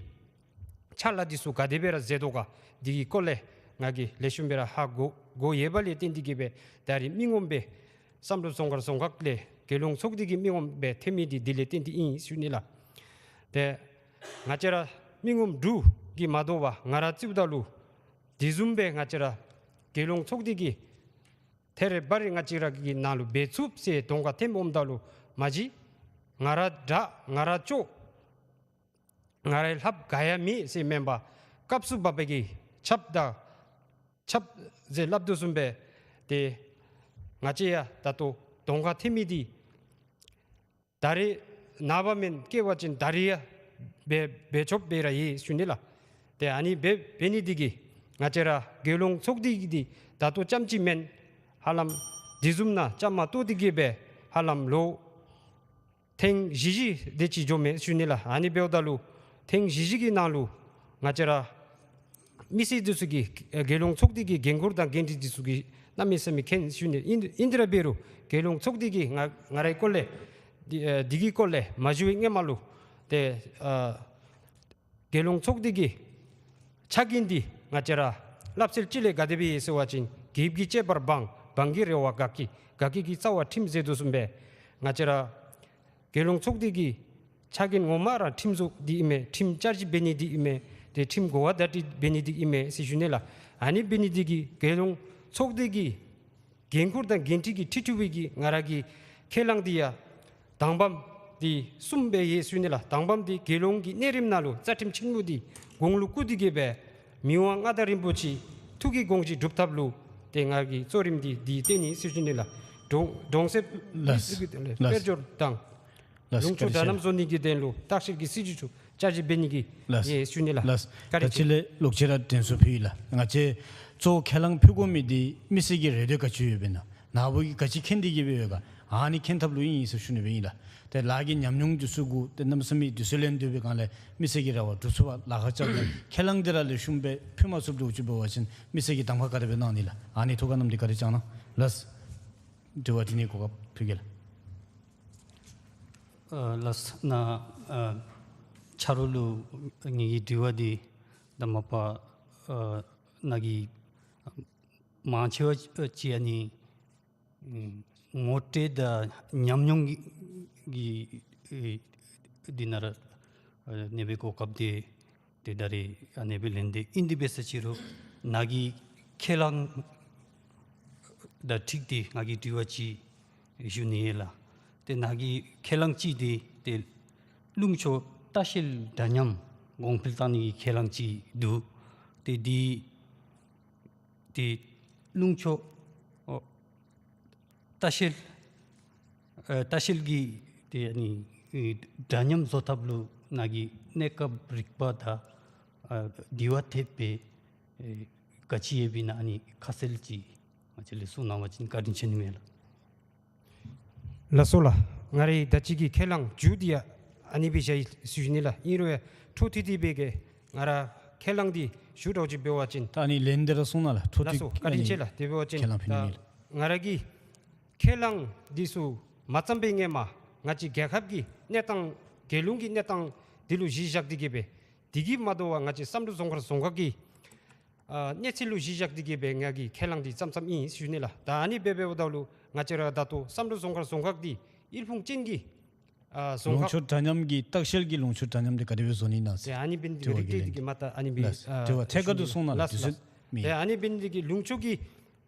ཕྱག་ལཱ་འདི་ཚུ་ག་དེ་སྦེ་ར་མཛད་དོ་ག་འདི་གི་སྐོར་ལས་ང་གིས་ལེགས་ཤོམ་སྦེ་ར་ཧ་གོ་གོ་ཡོད་པ་ལས་བརྟེན་ཏེ་གི་སྦེ་ད་རིས་མི་ངོམ་སྦེ་བསམ་གྲུབ་རྫོང་ཁག་རྫོང་ཁག་ལས་རྒྱལ་ཡོངས་ཚོགས་སྡེ་གི་མི་ངོམ་སྦེ་ཐོན་མི་འདི་འདི་ལས་བརྟེན་ཏེ་ཨིན་ཟེར་ཞུ་ནི་ལགས། ཏེ་ང་བཅས་ར་མི་ངོམ་དྲུག་གིས་མ་དོ་བར་ང་ར་རྩིཝ་ད་ལུ་དེ་བཟུམ་སྦེ་ང་བཅས་ར་རྒྱལ་ཡོངས་ཚོགས་སྡེ་གི་ཐད་རི་བ་རི་ང་བཅས་ར་གི་ནང་ལུ་འབད་ཚུགས་ཟེར་གདོང་ཁར་ཐོནམ་འོངམ་ད་ལུ་མ་གཞི་ང་ར་དྲག་ང་ར་ལྕོགས་ང་རའི་ལྷབ་ག་ཡང་མེད་ཟེར་མེན་པར་སྐབས་སུ་བབ་པའི་གི་ཆབ་དང་ཆབ་ཟེར་སླབ་དོ་བཟུམ་སྦེ་ཏེ་ང་བཅས་ཡང་ད་ལྟོ་གདོང་ཁར་ཐོན་མི་འདི་ད་རེས་ནངས་པ་མེན་བསྐྱལ་བ་ཅིན་ད་རེས་ཡང་འབད་འབད་ཆོགཔ་སྦེ་ར་ཡོད་ཞུ་ནི་ལགས། ཏེ་ཨ་ནི་འབད་འབད་ནི་འདི་གིས་ང་བཅས་ར་རྒྱལ་ཡོངས་ཚོགས་སྡེ་གི་འདི་ད་ལྟོ་རྐྱངམ་ཅིག་མེན། ཧ་ལམ་དེ་བཟུམ་ནང་བཅའ་མར་གཏོགས་ཏེ་གི་སྦེ་ཧ་ལམ་ལོ་ཐེངས་བཞི་བཞི་དེ་ཅིག་འགྱོཝ་མས་ཞུ་ནི་ལགས། ཨ་ནི་འབདཝ་ད་ལུ་ཐེངས་བཞི་བཞི་གི་ནང་ལུ་ང་བཅས་ར་མི་སེར་འདི་ཚུ་གིས་ཨེ་རྒྱལ་ཡོངས་ཚོགས་སྡེ་གི་འགན་ཁུར་དང་འགན་འཁྲི་འདི་ཚུ་གིས་གནམ་མེད་ས་མེད་མཁྱེན་ཞུ་ནི། ཨིན་ཨིན་དེ་ར་འབད་རུང་རྒྱལ་ཡོངས་ཚོགས་སྡེ་གི་ང་ང་རའི་སྐོར་ལས་འདི་ཨེ་འདི་གི་སྐོར་ལས་མ་ཞུ་བའི་སྔོན་མ་ལུ་ཏེ་ཨ་རྒྱལ་ཡོངས་ཚོགས་སྡེ་གི་ཕྱག་འགན་འདི་ང་བཅས་ར་ སླབ་སྲོལ་ཅིག་ལས་ག་དེ་སྦེ་ཡོད་ཟེར་བ་ཅིན་རྒྱལཔོ་གིས་བཅད་པར་འབངས། འབངས་ཀྱི་རེ་བ་དགའ་སྐྱིད། དགའ་སྐྱིད་ཀྱི་རྩ་བ་ཁྲིམས་ཟེར་དོ་བཟུམ་སྦེ་ང་བཅས་ར་རྒྱལ་ཡོངས་ཚོགས་སྡེ་གི་ཕྱག་འགན་ངོ་མ་ར་ཁྲིམས་བཟོ་འདི་ཨིན་མས། ཁྲིམས་བསྐྱར་ཞིབ་འབད་ནི་འདི་ཨིན་མས། ཏེ་ཁྲིམས་གོ་བ་བརྡ་སྤྲོད་འབད་ནི་འདི་ཨིན་མས་ཟེར་ཞུ་ནི་ལགས། ཨ་ནི་འབད་ནི་འདི་གིས་རྒྱལ་ཡོངས་ཚོགས་སྡེ་གི་འགན་ཁུར་དང་འགན་འཁྲི་གི་ཁྲི་ཁྲི་བའི་གི་ང་ར་གི་ཁས་བླངས་འདི་ཡང་དང་པམ་འདི་གསུམ་སྦེ་ཡོད་ཟེར་ཞུ་ནི་ལགས། དང་པམ་འདི་རྒྱལ་ཡོངས་ཀྱི་གནས་རིམ་ནང་ལུ་རྩ་ཁྲིམས་ཆེན་མོ་འདི་གོང་ལུ་བཀུར་ཏེ་གི་སྦེ་མི་དབང་མངའ་བདག་རིན་པོ་ཆེ་ཐུགས་ཀྱི་དགོངས་བཞེད་སྒྲུབ་ཐབས་ལུ་ཏེ་ང་གི་གཙོ་རིམ་འདི་འདི་བཏོན་ནི་ཟེར་ཞུ་ནི་ལགས། གྲོང་གྲོང་གསེབ་ལགས། མི་སེར་གྱི་དོན་ལས་ལགས། དཔལ་འབྱོར་དང་ལགས། ལུང་ཕྱོགས་བཀའ་དྲིན་ཆེ། དྲ་མཉམ་བཟོ་ནི་གི་དོན་ལུ་བརྟག་ཞིབ་ཀྱི་སྲིད་བྱུས་ཚུ་བསྐྱར་ཞིབ་འབད་ནི་གི་ལགས། ཡེ་ཞུ་ནི་ལགས། ལགས། བཀའ་དྲིན་ཆེ། ད་ཅི་ལས་ལོག་ཅི་ར་དྲན་གསོ་ཕུལ་ཡི་ལགས། ང་བཅས་གཙོ་བོ་ཁས་བླངས་ཕུལ་དགོ་མི་འདི་མི་སེར་གྱི་རེ་འདོད་ག་ཅི་ཡོདཔ་ཨིན་ན། ནཱ་བུ་གིས་ག་ཅི་མཁྱེན་ཏེ་གི་སྦེ་ཡོད་ག། ཨ་ནི་མཁྱེན་ཐབས་ལུ་ཨིན་ཟེར་ཞུ་ནི་སྦེ་ཨིན་ལགས། ཏེ་ལཱ་གི་ཉམས་མྱོང་འདི་ཚུ་གུ་ཏེ་གནམ་མེད་ས་མེད་དུས་ཚོད་ལེན་སྡོད་པའི་སྒང་ལས་མི་སེར་གྱི་རེ་བ་སྒྲུབ་ཚུགས་པར་ལཱ་ཁག་རྐྱབ་ནི། ཁས་བླངས་འདི་ར་ལེགས་ཤོམ་སྦེ་ཕུལ་མ་ཚུགསཔ་འདྲཝ་ཅིག་འབད་བ་ཅིན་མི་སེར་གྱིས་གདམ་ཁ་ག་དེ་སྦེ་གནང་ནི་ལགས། ཨ་ནི་ཐུགས་ཁར་བསྣམས་ཏེ་བཀའ་དྲིན་བསྐྱང་གནང་ལགས། དྲི་བ་དྲི་ནིའི་གོ་སྐབས་ཕུལ་གེ་ལགས། ཨ་ལགས། ནཱ་ཨ་ཆ་རོགས་ལུ་ངེ་གི་དྲི་བ་འདི་ད་མ་པ་ཨ་ནཱ་གི་མང་ཆེ་བ་ཅིག་ཨ་ནི་ངོ་སྤྲོད་དང་ཉམས་མྱོང་གི་གི་ཨེ་འདི་ནང་ར་ཨ་ཨ་ནེ་སྦེ་གོ་སྐབས་འདི་ཏེ་ད་རེས་ཨ་ནེ་སྦེ་ལེན་ཏེ་ཨིན། དེ་འབད་ས་ཅིག་རུང་ནཱ་གི་ཁས་བླངས་དང་འཁྲིལ་ཏེ་ང་གིས་དྲི་བ་ཅིག་ཞུ་ནི་ཡོད་ལགས། ཏེ་ནཱ་གི་ཁས་བླངས་ཅིག་འདི་ཏེ་ལུང་ཕྱོགས་ལྟ་བཤལ་འདྲ་མཉམ་གོང་འཕེལ་བཏང་ནི་གི་ཁས་བླངས་ཅིག་འདུག། ཏེ་འདི་ཏེ་ལུང་ཕྱོགས་ཨོ་ལྟ་བཤལ་ཨ་ལྟ་བཤལ་གྱི་ཏེ་ཨ་ནི་ཨེ་འདྲ་མཉམ་བཟོ་ཐབས་ལུ་ནཱ་གི་གནས་སྐབས་རིག་པ་དང་ཨ་དྲི་བ་ཐེབས་སྦེ་ཨེ་ག་ཅི་ཡོདཔ་ཨིན་ན་ཨ་ནི་ཁ་གསལ་ཅིག་ང་བཅས་ལུ་གསུང་གནང་བ་ཅིན་བཀའ་དྲིན་ཆེ་ནི་མས་ལགས། ལགས་སོ་ལགས། ང་རའི་ད་ཅི་གི་ཁས་བླངས་མཇུག་འདི་ཡང་ཨ་ནི་སྦེ་བཞག་ཡི་ཟེར་ཞུ་ནི་ལགས། ཨིན་རུང་ཡང་འཕྲོ་མཐུད་དེ་སྦེ་གི་ང་ར་ཁས་བླངས་འདི་ཞུ་དོ་ཅིག་འབད་བ་ཅིན། ད་ཨ་ནི་ལན་འདི་ར་གསུང་གནང་ལགས། འཕྲོ་མཐུད། ལགས་སོ། བཀའ་དྲིན་ཆེ་ལགས། དེ་འབད་བ་ཅིན་ཁས་བླངས་ཕུལ་ནི་མས། ད་ང་ར་གི་ཁས་བླངས་འདི་ཚུ་མ་བརྩམས་པའི་སྔོན་མ་ང་བཅས་རྒྱལ་ཁབ་ཀྱི་གནས་སྟངས་རྒྱལ་ཡོངས་ཀྱི་གནས་སྟངས་འདི་ལུ་གཞི་བཞག་སྟེ་གི་སྦེ་དེ་གིས་མ་དོ་བར་ང་བཅས་བསམ་གྲུབ་རྫོང་མཁར་རྫོང་ཁག་གི་ཨ་གནས་ཚད་ལུ་གཞི་བཞག་སྟེ་གི་སྦེ་ང་གིས་ཁས་བླངས་འདི་བརྩམས་བརྩམསཔ་ཨིན་ཞུ་ནི་ལགས། ད་ཨ་ནི་སྦེ་འབདཝ་ད་ལུ་ང་བཅས་ར་ད་ལྟོ་བསམ་གྲུབ་རྫོང་མཁར་རྫོང་ཁག་འདི་དབུལ་ཕོངས་ཅན་གྱི་ཨ་རྫོང་ལུང་ཁག་ཕྱོགས་འདྲ་མཉམ་གྱི་ལྟ་བཤལ་གྱི་ལུང་ཕྱོགས་འདྲ་མཉམ་འདི་ག་དེ་སྦེ་བཟོ་ནི་ཨིན་ན་ཟེར། ཏེ་ཨ་ནི་འབད་ནི་འདི་གིས་དྲི་བ་རིགས་གི་ལན་འདི་གི་མ་ད་ཨ་ནི་འབད་ལགས། ཨ་དྲི་བ་ཐད་ཀར་དུ་གསུང་གནང་ལགས། ལགས་དུས་ལགས། ཚོད་མེད། ཏེ་ཨ་ནི་འབད་ནི་འདི་གིས་ལུང་ཕྱོགས་ཀྱི་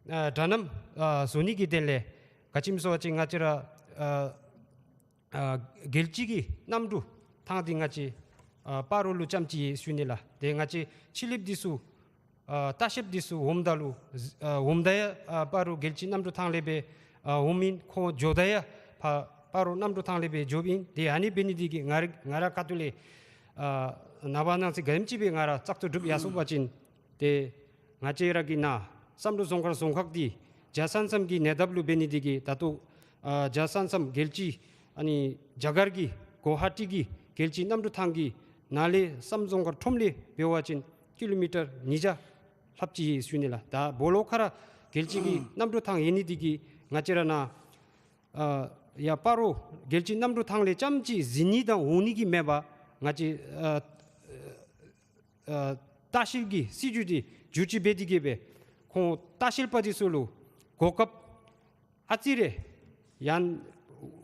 ཨ་འདྲ་མཉམ་ཨ་བཟོ་ནི་གི་དོན་ལས་ག་ཅི་སྨོ་ཟེར་བ་ཅིན་ང་བཅས་ར་ཨ་ཨ་རྒྱལ་སྤྱི་གི་གནམ་གྲུ་ཐང་འདི་ང་བཅས་ཨ་སྤ་རོ་ལུ་རྐྱངམ་ཅིག་ཡོད་ཞུ་ནི་ལགས། ཏེ་ང་བཅས་ཕྱི་གླིངཔ་འདི་ཚུ་ཨ་ལྟ་བཤལཔ་འདི་ཚུ་འོངམ་ད་ལུ་ཨ་འོངམ་ད་ཡང་ཨ་སྤ་རོ་རྒྱལ་སྤྱི་གནམ་གྲུ་ཐང་ལས་སྦེ་ཨ་འོངམ་ཨིན། ཁོང་འགྱོཝ་ད་ཡང་ཕར་སྤ་རོ་གནམ་གྲུ་ཐང་ལས་སྦེ་འགྱོཝ་ཨིན། ཏེ་ཨ་ནི་འབད་ནི་འདི་གིས་ང་ར་ང་ར་ཁ་ཐུག་ལས་ཨ་ནངས་པ་གནངས་ཚེ་ག་དེམ་ཅིག་སྦེ་ང་ར་བཙག་འཐུ་གྲུབ་ཡར་སོང་པ་ཅིན་ཏེ་ང་བཅས་ར་གི་ནཱ་བསམ་གྲུབ་རྫོང་མཁར་རྫོང་ཁག་འདི་བརྒྱ་ས་མཚམས་ཀྱི་ཉེ་འདབས་ལུ་འབད་ནི་འདི་གིས་ད་ལྟོ་ཨ་བརྒྱ་ས་མཚམས་རྒྱལ་སྤྱི་ཨ་ནི་རྒྱ་གར་གྱི་གོ་ཧ་ཊི་གི་རྒྱལ་སྤྱི་གནམ་གྲུ་ཐང་གི་ནང་ལས་བསམ་རྫོང་མཁར་ཁྲོམ་ལས་འབད་བ་ཅིན་ཀི་ལོ་མི་ཊར་ཉིས་བརྒྱ་ལྷགཔ་ཅིག་ཡོད་ཞུ་ནི་ལགས། ད་སྦོ་ལོགས་ཁར་རྒྱལ་སྤྱི་གི་གནམ་གྲུ་ཐང་ཡོད་ནི་འདི་གིས་ང་བཅས་ར་ནཱ་ཨ་ཡར་སྤ་རོ་རྒྱལ་སྤྱི་གནམ་གྲུ་ཐང་ལས་རྐྱངམ་ཅིག་གཟིགས་ནི་དང་འོང་ནི་གི་མེད་པར་ང་བཅས་ཨ་ཨ་ལྟ་བཤལ་གྱི་སྲིད་བྱུས་འདི་བསྒྱུར་བཅོས་འབད་དེ་གི་སྦེ་ཁོང་ལྟ་བཤལ་པ་འདི་ཚུ་ལུ་གོ་སྐབས་ཨ་ཙི་རེ་ཡང་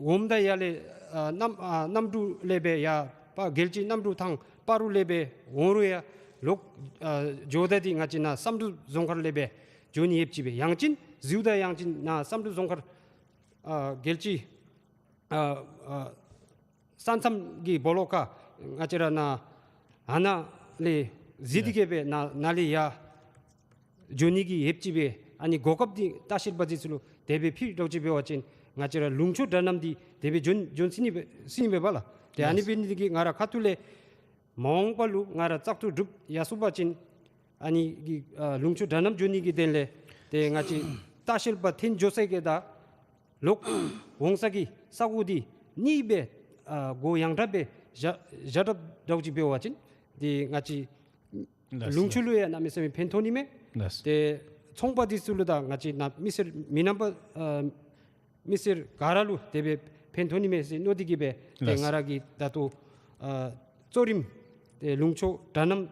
འོངམ་ད་ཡར་ལས་ཨ་གནམ་ཨ་གནམ་གྲུ་ལས་སྦེ་ཡར་སྤ་རྒྱལ་སྤྱི་གནམ་གྲུ་ཐང་སྤ་རོ་ལས་སྦེ་འོང་རུང་ཡང་ལོག་ཨ་འགྱོཝ་ད་འདི་ང་བཅས་ནཱ་བསམ་གྲུབ་རྫོང་མཁར་ལས་སྦེ་འགྱོ་ནི་ཡོདཔ་ཅིག་སྦེ་ཡང་ཅིན་གཟིགསཔ་ད་ཡང་ཅིན་ནཱ་བསམ་གྲུབ་རྫོང་མཁར་ཨ་རྒྱལ་སྤྱི་ཨ་ཨ་ས་མཚམས་ཀྱི་སྦོ་ལོགས་ཁར་ང་བཅས་ར་ནཱ་ཨ་ནཱ་ལས་གཟིགས་ཏེ་གི་སྦེ་ནཱ་ནཱ་ལས་ཡར་འགྱོ་ནི་གི་ཡོདཔ་ཅིག་སྦེ་ཨ་ནི་གོ་སྐབས་འདི་ལྟ་བཤལ་པ་འདི་ཚུ་ལུ་དེ་སྦེ་ཕུལ་དོ་ཅིག་འབད་བ་ཅིན་ང་བཅས་ར་ལུང་ཕྱོགས་འདྲ་མཉམ་འདི་དེ་སྦེ་འབྱོན་འབྱོན་ཚུགས་ནི་སྦེ་ཚུགས་ནི་མས་པ་ལགས། ཏེ་ཨ་ནི་འབད་ནི་འདི་གིས་ང་ར་ཁ་ཐུག་ལས་མ་འོངས་པ་ལུ་ང་ར་བཙག་འཐུ་གྲུབ་ཡར་སོང་པ་ཅིན་ཨ་ནི་གི་ཨ་ལུང་ཕྱོགས་འདྲ་མཉམ་འབྱོན་ནི་གི་དོན་ལས་ཏེ་ང་བཅས་ལྟ་བཤལ་པ་འཐོན་འགྱོ་ས་གི་དང་ལོག་འོང་ས་གི་ས་གོ་འདི་གཉིས་སྦེ་ཨ་སྒོ་ཡངས་དྲགས་སྦེ་བཞག་བཞག་དྲགས་དྲགས་ཅིག་འབད་བ་ཅིན་ཏེ་ང་བཅས་ལགས་ལུང་ཕྱོགས་ལུ་ཡང་གནམ་མེད་ས་མེད་ཕན་ཐོགས་ནི་མས། ལགས། ཏེ་ཚོང་པ་འདི་ཚུ་ལུ་དང་ང་བཅས་ནཱ་མི་སེར་མི་ནང་པ་ཨ་མི་སེར་ག་ར་ལུ་དེ་སྦེ་ཕན་ཐོགས་ནི་མས་ཟེར་མནོ་སྟེ་གི་སྦེ་ཏེ་ལགས། ང་ར་གིས་ད་ལྟོ་ཨ་གཙོ་རིམ་ཏེ་ལུང་ཕྱོགས་འདྲ་མཉམ་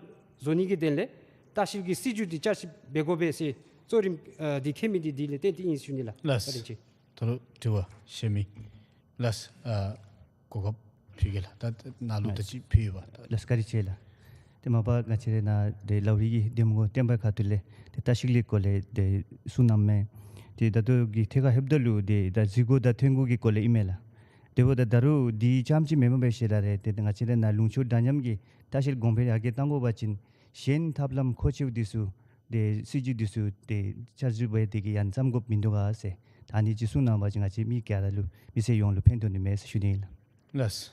བཟོ་ནི་གི་དོན་ལས་ལྟ་ ལྟ་བཤལ་གྱི་སྲིད་བྱུས་འདི་བསྐྱར་ཞིབ་འབད་དགོ་པས་ཟེར་གཙོ་རིམ་ཨ་འདི་འཁོད་མི་འདི་འདི་ལས་བརྟེན་ཏེ་ཨིན་ཟེར་ཞུ་ནི་ལགས། ལགས། བཀའ་དྲིན་ཆེ། ད་རུང་དྲི་བ་གཞན་མི། ལགས། ཨ་གོ་སྐབས་ཕུལ་གེ་ལགས། ད་ནཱ་ལུ་ད་ཅི་ཕུལ་ཡོད་པ། ལགས། བཀའ་དྲིན་ཆེ་ལགས། ཏེ་མ་པ་ང་བཅས་ར་ནཱ་ཏེ་ལའུ་རི་གི་གདམ་ངོ་བསྟན་པའི་ཁ་ཐུག་ལས་ཏེ་ལྟ་བཤལ་གྱི་སྐོར་ལས་ཏེ་གསུང་གནངམ་མས། ཏེ་ད་ལྟོ་གི་ཐད་ཁར་ལྷོདཔ་ད་ལུ་ཏེ་ད་གཟིགས་སྒོ་དང་ཐོན་སྒོ་གི་སྐོར་ལས་ཨིན་མས་ལགས། དེ་འབདཝ་ད་ད་རུང་འདི་ཙམ་ཅིག་མེན་པར་སྦེ་ཞུ་དགོ་རུང་ཏེ་ང་བཅས་ར་ནཱ་ལུང་ཕྱོགས་འདྲ་མཉམ་གྱི་ལྟ་བཤལ་གོང་འཕེལ་ཡར་རྒྱས་གཏང་དགོ་པ་ཅིན་གཞན་ཐབས་ལམ་མཁོ་ཆེཝ་འདི་ཚུ་ཏེ་སྲིད་བྱུས་འདི་ཚུ་ཏེ་བསྐྱར་ཞིབ་འབད་དེ་གིས་ཡང་བརྩམ་དགོཔ་མིན་འདུག་ག་ཟེར། ད་ཨ་ནི་ཅིག་གསུང་གནང་བ་ཅིན་ང་བཅས་མི་ག་ར་ལུ་མི་སེར་ཡོངས་ལུ་ཕན་ཐོགས་ནི་མས་ཟེར་ཞུ་ནི་ཨིན་ལགས།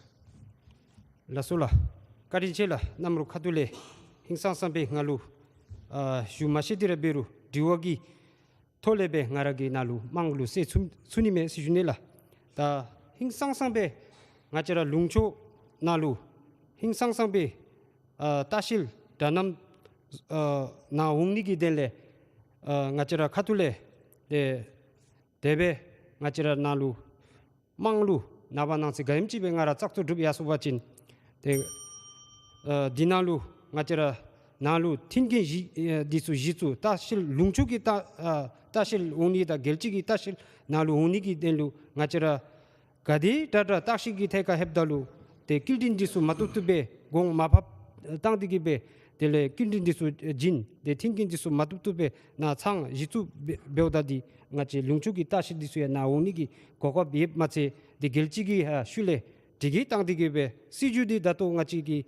ལགས། ལགས་སོ་ལགས། བཀའ་དྲིན་ཆེ་ལགས། གནམ་རུ་ཁ་ཐུག་ལས་ཧིང་སངས་སངས་སྦེ་ང་ལུ་ཨ་ཞུ་མ་ཤེས་ཏེ་ར་འབད་རུང་དྲི་བ་གི་ཐོག་ལས་སྦེ་ང་ར་གིས་ནཱ་ལུ་དམངས་ལུ་གསལ་ཚུགས་ཚུགས་ནི་མས་ཟེར་ཞུ་ནི་ལགས། ད་ཧིང་སངས་སངས་སྦེ་ང་བཅས་ར་ལུང་ཕྱོགས་ནང་ལུ་ཧིང་སངས་སངས་སྦེ་ཨ་ལྟ་བཤལ་འདྲ་མཉམ་ཨ་ནང་འོང་ནི་གི་དོན་ལས་ཨ་ང་བཅས་ར་ཁ་ཐུག་ལས་ཏེ་དེ་སྦེ་ང་བཅས་ར་ནཱ་ལུ་དམངས་ལུ་ནངས་པ་གནངས་ཚེ་ག་ཨིནམ་ཅིག་སྦེ་ང་ར་བཙག་འཐུ་གྲུབ་ཡར་སོང་པ་ཅིན་ཏེ་ཨ་འདི་ནང་ལུ་ང་བཅས་ར་ནཱ་ལུ་མཐུན་རྐྱེན་གཞི་ཨ་འདི་ཚུ་གཞི་བཙུགས་ལྟ་བཤལ་ལུང་ཕྱོགས་ཀྱི་ལྟ་ཨ་ལྟ་བཤལ་འོང་ནི་དང་རྒྱལ་སྤྱི་གི་ལྟ་བཤལ་ནཱ་ལུ་འོང་ནི་གི་དོན་ལུ་ང་བཅས་ར་ག་དེ་དྲག་དྲག་ལྟ་བཤལ་གྱི་ཐད་ཁར་ལྷོདཔ་ད་ལུ་ཏེ་བསྐྱལ་འདྲེན་འདི་ཚུ་མ་བཏུབ་བཏུབ་སྦེ་གོང་མར་ཕབ་བཏང་སྟེ་གིས་སྦེ་དེ་ལས་བསྐྱལ་འདྲེན་འདི་ཚུ་བྱིན་ཏེ་མཐུན་རྐྱེན་འདི་ཚུ་མ་བཏུབ་བཏུབ་སྦེ་ནཱ་ཚང་གཞི་བཙུགས་འབད་འབདཝ་ད་འདི་ང་བཅས་ལུང་ཕྱོགས་ཀྱི་ལྟ་བཤལ་འདི་ཚུ་ཡང་ནཱ་འོང་ནི་གི་གོ་སྐབས་ཡོདཔ་མ་ཚད་ཏེ་རྒྱལ་སྤྱི་གི་ཨ་ཤུལ་ལས་དྲི་བཀོད་བཏང་སྟེ་གིས་སྦེ་སྲིད་བྱུས་འདི་ད་ལྟོ་ང་བཅས་ཀྱིས་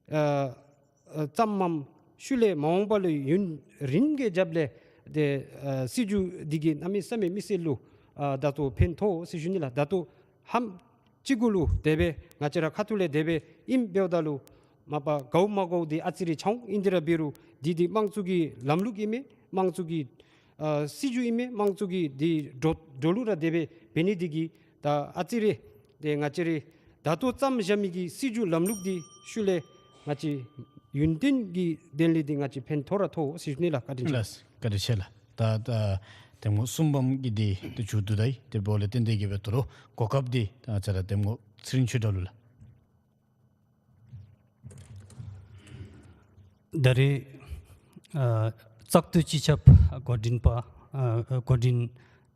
ཨ་ཨ་བརྩམས་མམ་ཤུལ་ལས་མ་འོངས་པ་ལུ་ཡུན་རིང་གི་རྒྱབ་ལས་ཏེ་ཨ་སྲིད་བྱུས་འདི་གིས་གནམ་མེད་ས་མེད་མི་སེར་ལུ་ཨ་ད་ལྟོ་ཕན་ཐོགས་ཟེར་ཞུ་ནི་ལགས། ད་ལྟོ་ཧེ་མ་ཅིག་གུ་ལུ་དེ་སྦེ་ང་བཅས་ར་ཁ་ཐུག་ལས་དེ་སྦེ་ཨིནམ་འབདཝ་ད་ལུ་མ་པ་དགའཝ་མ་དགའཝ་འདི་ཨ་ཙི་རེ་ཆགས་འོང་། ཨིན་ཏེ་ར་འབད་རུང་འདི་འདི་དམངས་གཙོ་གི་ལམ་ལུགས་ཨིན་མས། དམངས་གཙོ་གི་ཨ་སྲིད་བྱུས་ཨིན་མས། དམངས་གཙོ་གི་འདི་འགྲོ་འགྲོ་ལུགས་ར་དེ་སྦེ་འབད་ནི་འདི་གིས་ད་ཨ་ཙི་རེ་ཏེ་ང་བཅས་ར་ད་ལྟོ་བརྩམས་བཞག་མི་གི་སྲིད་བྱུས་ལམ་ལུགས་འདི་ཤུལ་ལས་ང་བཅས་ཡུན་བརྟན་གྱི་དོན་ལས་འདི་ང་བཅས་ཕན་ཐོགས་ར་ཐོགས་ཟེར་ཞུ་ནི་ལགས། བཀའ་དྲིན་ཆེ། ལགས། བཀའ་དྲིན་ཆེ་ལགས། ད་ད་གདམ་ངོ་གསུམ་པམ་གི་འདི་ཏེ་མཇུག་བསྡུ་ད་ཡི། དེ་འབདཝ་ལས་བརྟེན་ཏེ་གིས་སྦེ་ད་རུང་གོ་སྐབས་འདི་ད་ང་བཅས་ར་གདམ་ངོ་ཚེ་རིང་ཆོས་གྲགས་ལུ་ལགས། ད་རེས་ཨ་བཙག་འཐུ་སྤྱི་ཁྱབ་འགོ་འདྲེན་པ་ཨ་འགོ་འདྲེན་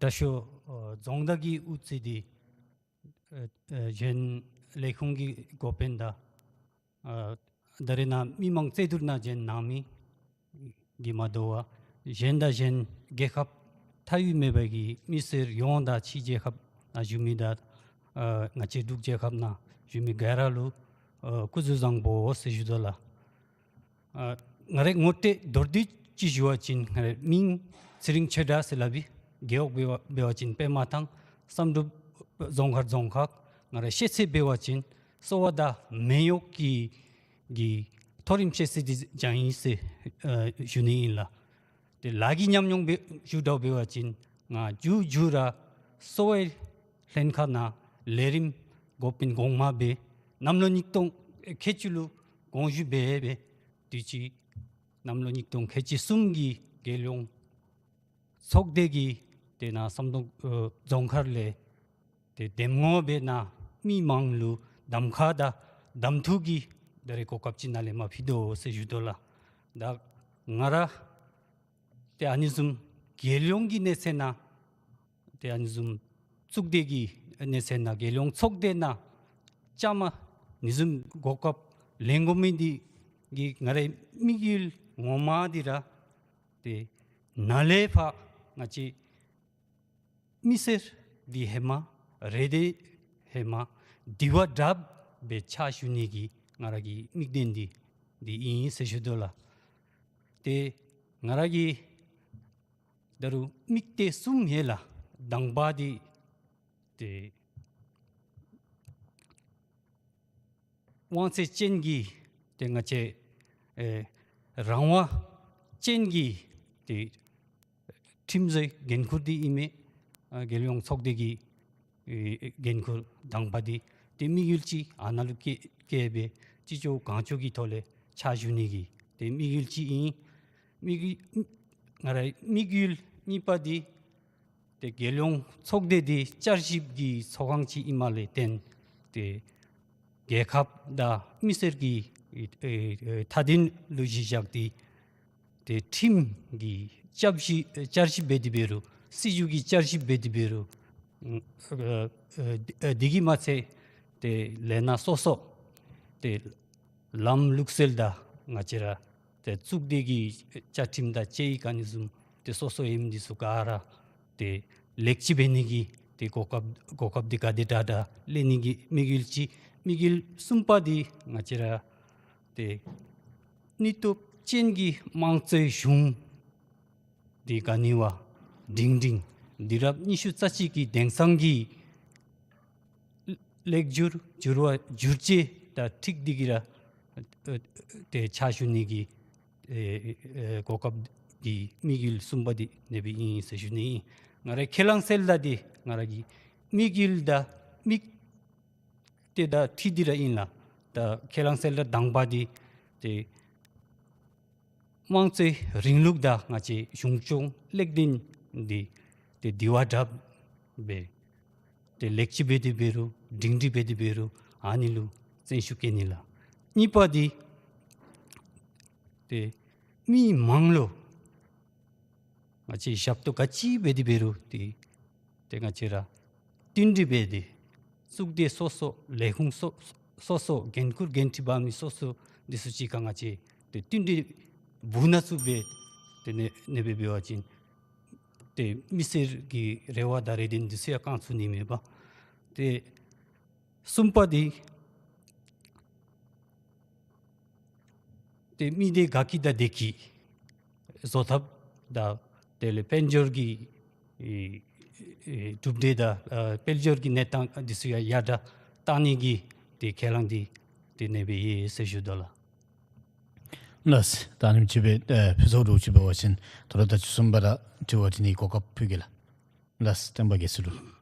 དྲག་ཤོས་ཨ་རྫོང་བདག་གིས་དབུ་བརྩིས་ཏེ་ཨ་ཨ་གཞན་ལས་ཁུངས་ཀྱི་འགོ་དཔོན་དང་ཨ་ད་རེས་ནཱ་མི་མང་རྩོད་བསྡུར་ནང་བྱོན་གནང་མི་གིས་མ་དོ་བར་གཞན་དང་གཞན་རྒྱལ་ཁབ་མཐའ་དབུས་མེད་པའི་གི་མི་སེར་ཡོངས་དང་ཕྱི་རྒྱལ་ཁབ་ནང་བཞུགས་མི་དང་ཨ་ང་བཅས་འབྲུག་རྒྱལ་ཁབ་ནང་བཞུགས་མི་ག་ར་ལུ་ཨ་སྐུ་གཟུགས་བཟང་པོ་ཟེར་ཞུ་དོ་ལགས། ཨ་ང་རའི་ངོ་སྤྲོད་མདོར་བསྡུས་ཅིག་ཞུ་བ་ཅིན་ང་རའི་མིང་ཚེ་རིང་ཆོས་གྲགས་ཟེར་སླབ་ཨིན། རྒེད་འོག་འབད་བ་འབད་བ་ཅིན་པདྨ་ཐང་བསམ་གྲུབ་རྫོང་མཁར་རྫོང་ཁག། ང་རའི་ཤེས་ཚད་འབད་བ་ཅིན་གསོ་བ་དང་སྨན་གཡོག་གི་གི་མཐོ་རིམ་ཤེས་ཚད་འདི་སྦྱངས་ཡི་ཟེར་ཨ་ཞུ་ནི་ཨིན་ལགས། ཏེ་ལཱ་གི་ཉམས་མྱོང་འབད་ཞུ་དགོཔ་འབད་བ་ཅིན་ང་མཇུག་མཇུག་ར་གསོ་བའི་ལྷན་ཁག་ནང་ལས་རིམ་འགོ་དཔོན་གོང་མ་སྦེ་གནམ་ལོ་ཉིས་སྟོང་ཁལ་གཅིག་ལུ་དགོངས་ཞུ་འབད་འབད་དུས་ཅི་གནམ་ལོ་ཉིས་སྟོང་ཁལ་གཅིག་གསུམ་གྱི་རྒྱལ་ཡོངས་ཚོགས་སྡེ་གིས་ཏེ་ནཱ་བསམ་གྲུབ་ཨ་རྫོང་མཁར་ལས་ཏེ་གདམ་ངོ་སྦེ་ནཱ་མི་མང་ལུ་གདམ་ཁ་དང་གདམ་འཐུ་གི་ད་རེས་གོ་སྐབས་ཅིག་ནཱ་ལས་མར་ཕུལ་དོ་ཟེར་ཞུ་དོ་ལགས། ད་ང་ར་ཏེ་ཨ་ནི་བཟུམ་རྒྱལ་ཡོངས་ཀྱི་གནས་ཚད་ནང་ཏེ་ཨ་ནི་བཟུམ་གཙུག་སྡེ་གི་གནས་ཚད་ནང་རྒྱལ་ཡོངས་ཚོགས་སྡེ་ནང་བཅའ་མར་ཨ་ནི་བཟུམ་གོ་སྐབས་ལེན་དགོ་མི་འདི་གིས་ང་རའི་དམིགས་ཡུལ་ངོ་མ་འདི་ར་ཏེ་ནཱ་ལས་ཕར་ང་བཅས་མི་སེར་འདི་ཧེ་མ་རེ་འདོད་ཧེ་མ་དེ་བ་དྲགཔ་སྦེ་ཕྱག་ཞུ་ནི་གི་ང་ར་གི་དམིགས་དོན་འདི་འདི་ཨིན་ཟེར་ཞུ་དོ་ལགས། ཏེ་ང་ར་གི་ད་རུང་དམིགས་གཏད་གསུམ་ཡོད་ལགས། དང་པ་འདི་ཏེ་དབང་ཚད་ཅན་གྱི་ཏེ་ང་བཅས་ཨེ་རང་དབང་ཅན་གྱི་ཏེ་ཁྲིམས་བཟོའི་འགན་ཁུར་འདི་ཨིན་མས། ཨ་རྒྱལ་ཡོངས་ཚོགས་སྡེ་གི་ཨེ་འགན་ཁུར་དང་པ་འདི་ཏེ་དམིགས་ཡུལ་ཅིག་ཨ་ནཱ་ལུ་བཀལ་བཀལ་སྦེ་ཅི་ལྕོགས་གང་ལྕོགས་ཀྱི་ཐོག་ལས་ཕྱག་ཞུ་ནི་གི་ཏེ་དམིགས་ཡུལ་ཅིག་ཨིན། དམིགས་ཡུལ་ང་རའི་དམིགས་ཡུལ་གཉིས་པ་འདི་ཏེ་རྒྱལ་ཡོངས་ཚོགས་སྡེ་འདི་བསྐྱར་ཞིབ་ཀྱི་ཚོགས་ཁང་ཅིག་ཨིནམ་ལས་བརྟེན་ཏེ་རྒྱལ་ཁབ་དང་མི་སེར་གྱི་ཨེ་ཨེ་མཐའ་དོན་ལུ་གཞི་བཞག་སྟེ་ ཏེ་ཁྲིམས་ཀྱི་བསྐྱར་ཞིབ་བསྐྱར་ཞིབ་འབད་དེ་འབད་རུང་སྲིད་བྱུས་ཀྱི་བསྐྱར་ཞིབ་འབད་དེ་འབད་རུང་ཨ་ཨ་ཨ་དེ་གིས་མ་ཚད་ཏེ་ལས་སྣ་སོ་སོ་ཏེ་ལམ་ལུགས་སྲོལ་དང་ང་བཅས་ར་ཏེ་གཙུག་སྡེ་གི་བཅའ་ཁྲིམས་དང་དཔྱད་ཡིག་ཨ་ནི་བཟུམ་ཏེ་སོ་སོ་ཨིནམ་འདི་ཚུ་ག་ར་ཏེ་ལེགས་བཅོས་འབད་ནི་གི་ཏེ་གོ་སྐབས་གོ་སྐབས་འདི་ག་དེ་དྲག་དྲག་ལེན་ནི་གི་དམིགས་ཡུལ་གཅིག། དམིགས་ཡུལ་གསུམ་པ་འདི་ང་བཅས་ར་ཏེ་ནུས་སྟོབས་ཅན་གྱི་དམངས་གཙོའི་གཞུང་འདི་ག་ནི་བ་སྒྲིང་སྒྲིང་དུས་རབས་ཉི་ཤུ་རྩ་གཅིག་གི་དེང་སང་གི་ལེགས་བསྒྱུར་འགྱུར་བ་བསྒྱུར་བཅོས་དང་འཁྲིལ་ཏེ་གི་ར་ཨ་ཨ་ཏེ་ཕྱག་ཞུ་ནི་གི་ཨེ་ཨེ་གོ་སྐབས་ཀྱི་དམིགས་ཡུལ་གསུམ་པ་འདི་ཨ་ནི་སྦེ་ཨིན་ཟེར་ཞུ་ནི་ཨིན། ང་རའི་ཁས་བླངས་གསལ་བསྒྲགས་འདི་ང་ར་གི་དམིགས་ཡུལ་དང་དམིགས་གཏད་དང་འཁྲིལ་ཏེ་ར་ཨིན་ལགས། ད་ཁས་བླངས་གསལ་བསྒྲགས་དང་པ་འདི་ཏེ་དམངས་གཙོའི་རིང་ལུགས་དང་ང་བཅས་གཞུང་སྐྱོང་ལེགས་ལྡན་འདི་ཏེ་དེ་བ་དྲགཔ་སྦེ་ཏེ་ལེགས་བཅོས་འབད་དེ་འབད་རུང་སྒྲིང་སྒྲིང་འབད་དེ་འབད་རུང་ཨ་ནི་ལུ་བརྩོན་ཤུགས་བསྐྱེད་ནི་ལགས། གཉིས་པ་འདི་ཏེ་མི་མང་ལུ་ང་བཅས་ཞབས་ཏོག་ག་ཅི་འབད་དེ་འབད་རུང་ཏེ་ཏེ་ང་བཅས་ར་བསྟུན་གྲོས་འབད་དེ་གཙུག་སྡེ་སོ་སོ་ལས་ཁུངས་སོ་སོ་སོ་འགན་ཁུར་འགན་འཁྲི་འབག་མི་སོ་སོ་འདི་ཚུ་གཅིག་ཁར་ང་བཅས་ཏེ་བསྟུན་གྲོས་འབུ་ནང་བཙུགས་སྦེ་ཏེ་ཨ་ནི་ཨ་ནི་སྦེ་འབད་བ་ཅིན་ཏེ་མི་སེར་གྱི་རེ་བ་དང་རེ་འདུན་འདི་ཚུ་ཡང་བསྐང་ཚུགས་ནི་མས་པ། ཏེ་གསུམ་པ་འདི་ཏེ་མི་སྡེ་དགའ་སྐྱིད་དང་བདེ་སྐྱིད་བཟོ་ཐབས་དང་དེ་ལས་དཔལ་འབྱོར་གྱི་ཨེ་ཨེ་གྲུབ་འབྲས་དང་ཨ་དཔལ་འབྱོར་གྱི་གནས་སྟངས་འདི་ཚུ་ཡང་ཡར་དྲག་གཏང་ནི་གི་ཏེ་ཁས་བླངས་འདི་ཏེ་ཨ་ནི་སྦེ་ཡོད་ཟེར་ཞུ་དོ་ལགས། ལགས། ད་ཨ་ནེམ་ཅིག་སྦེ་ཨེ་ཕུལ་སོང་འདྲཝ་ཅིག་འབད་བ་ཅིན་ད་རུང་ད་ཅི་གསུམ་པ་ར་དྲི་བ་དྲི་ནིའི་གོ་སྐབས་ཕུལ་གེ་ལགས། ལགས་སོ། སྟོན་པ་རྒྱལ་སྲས་ལུ།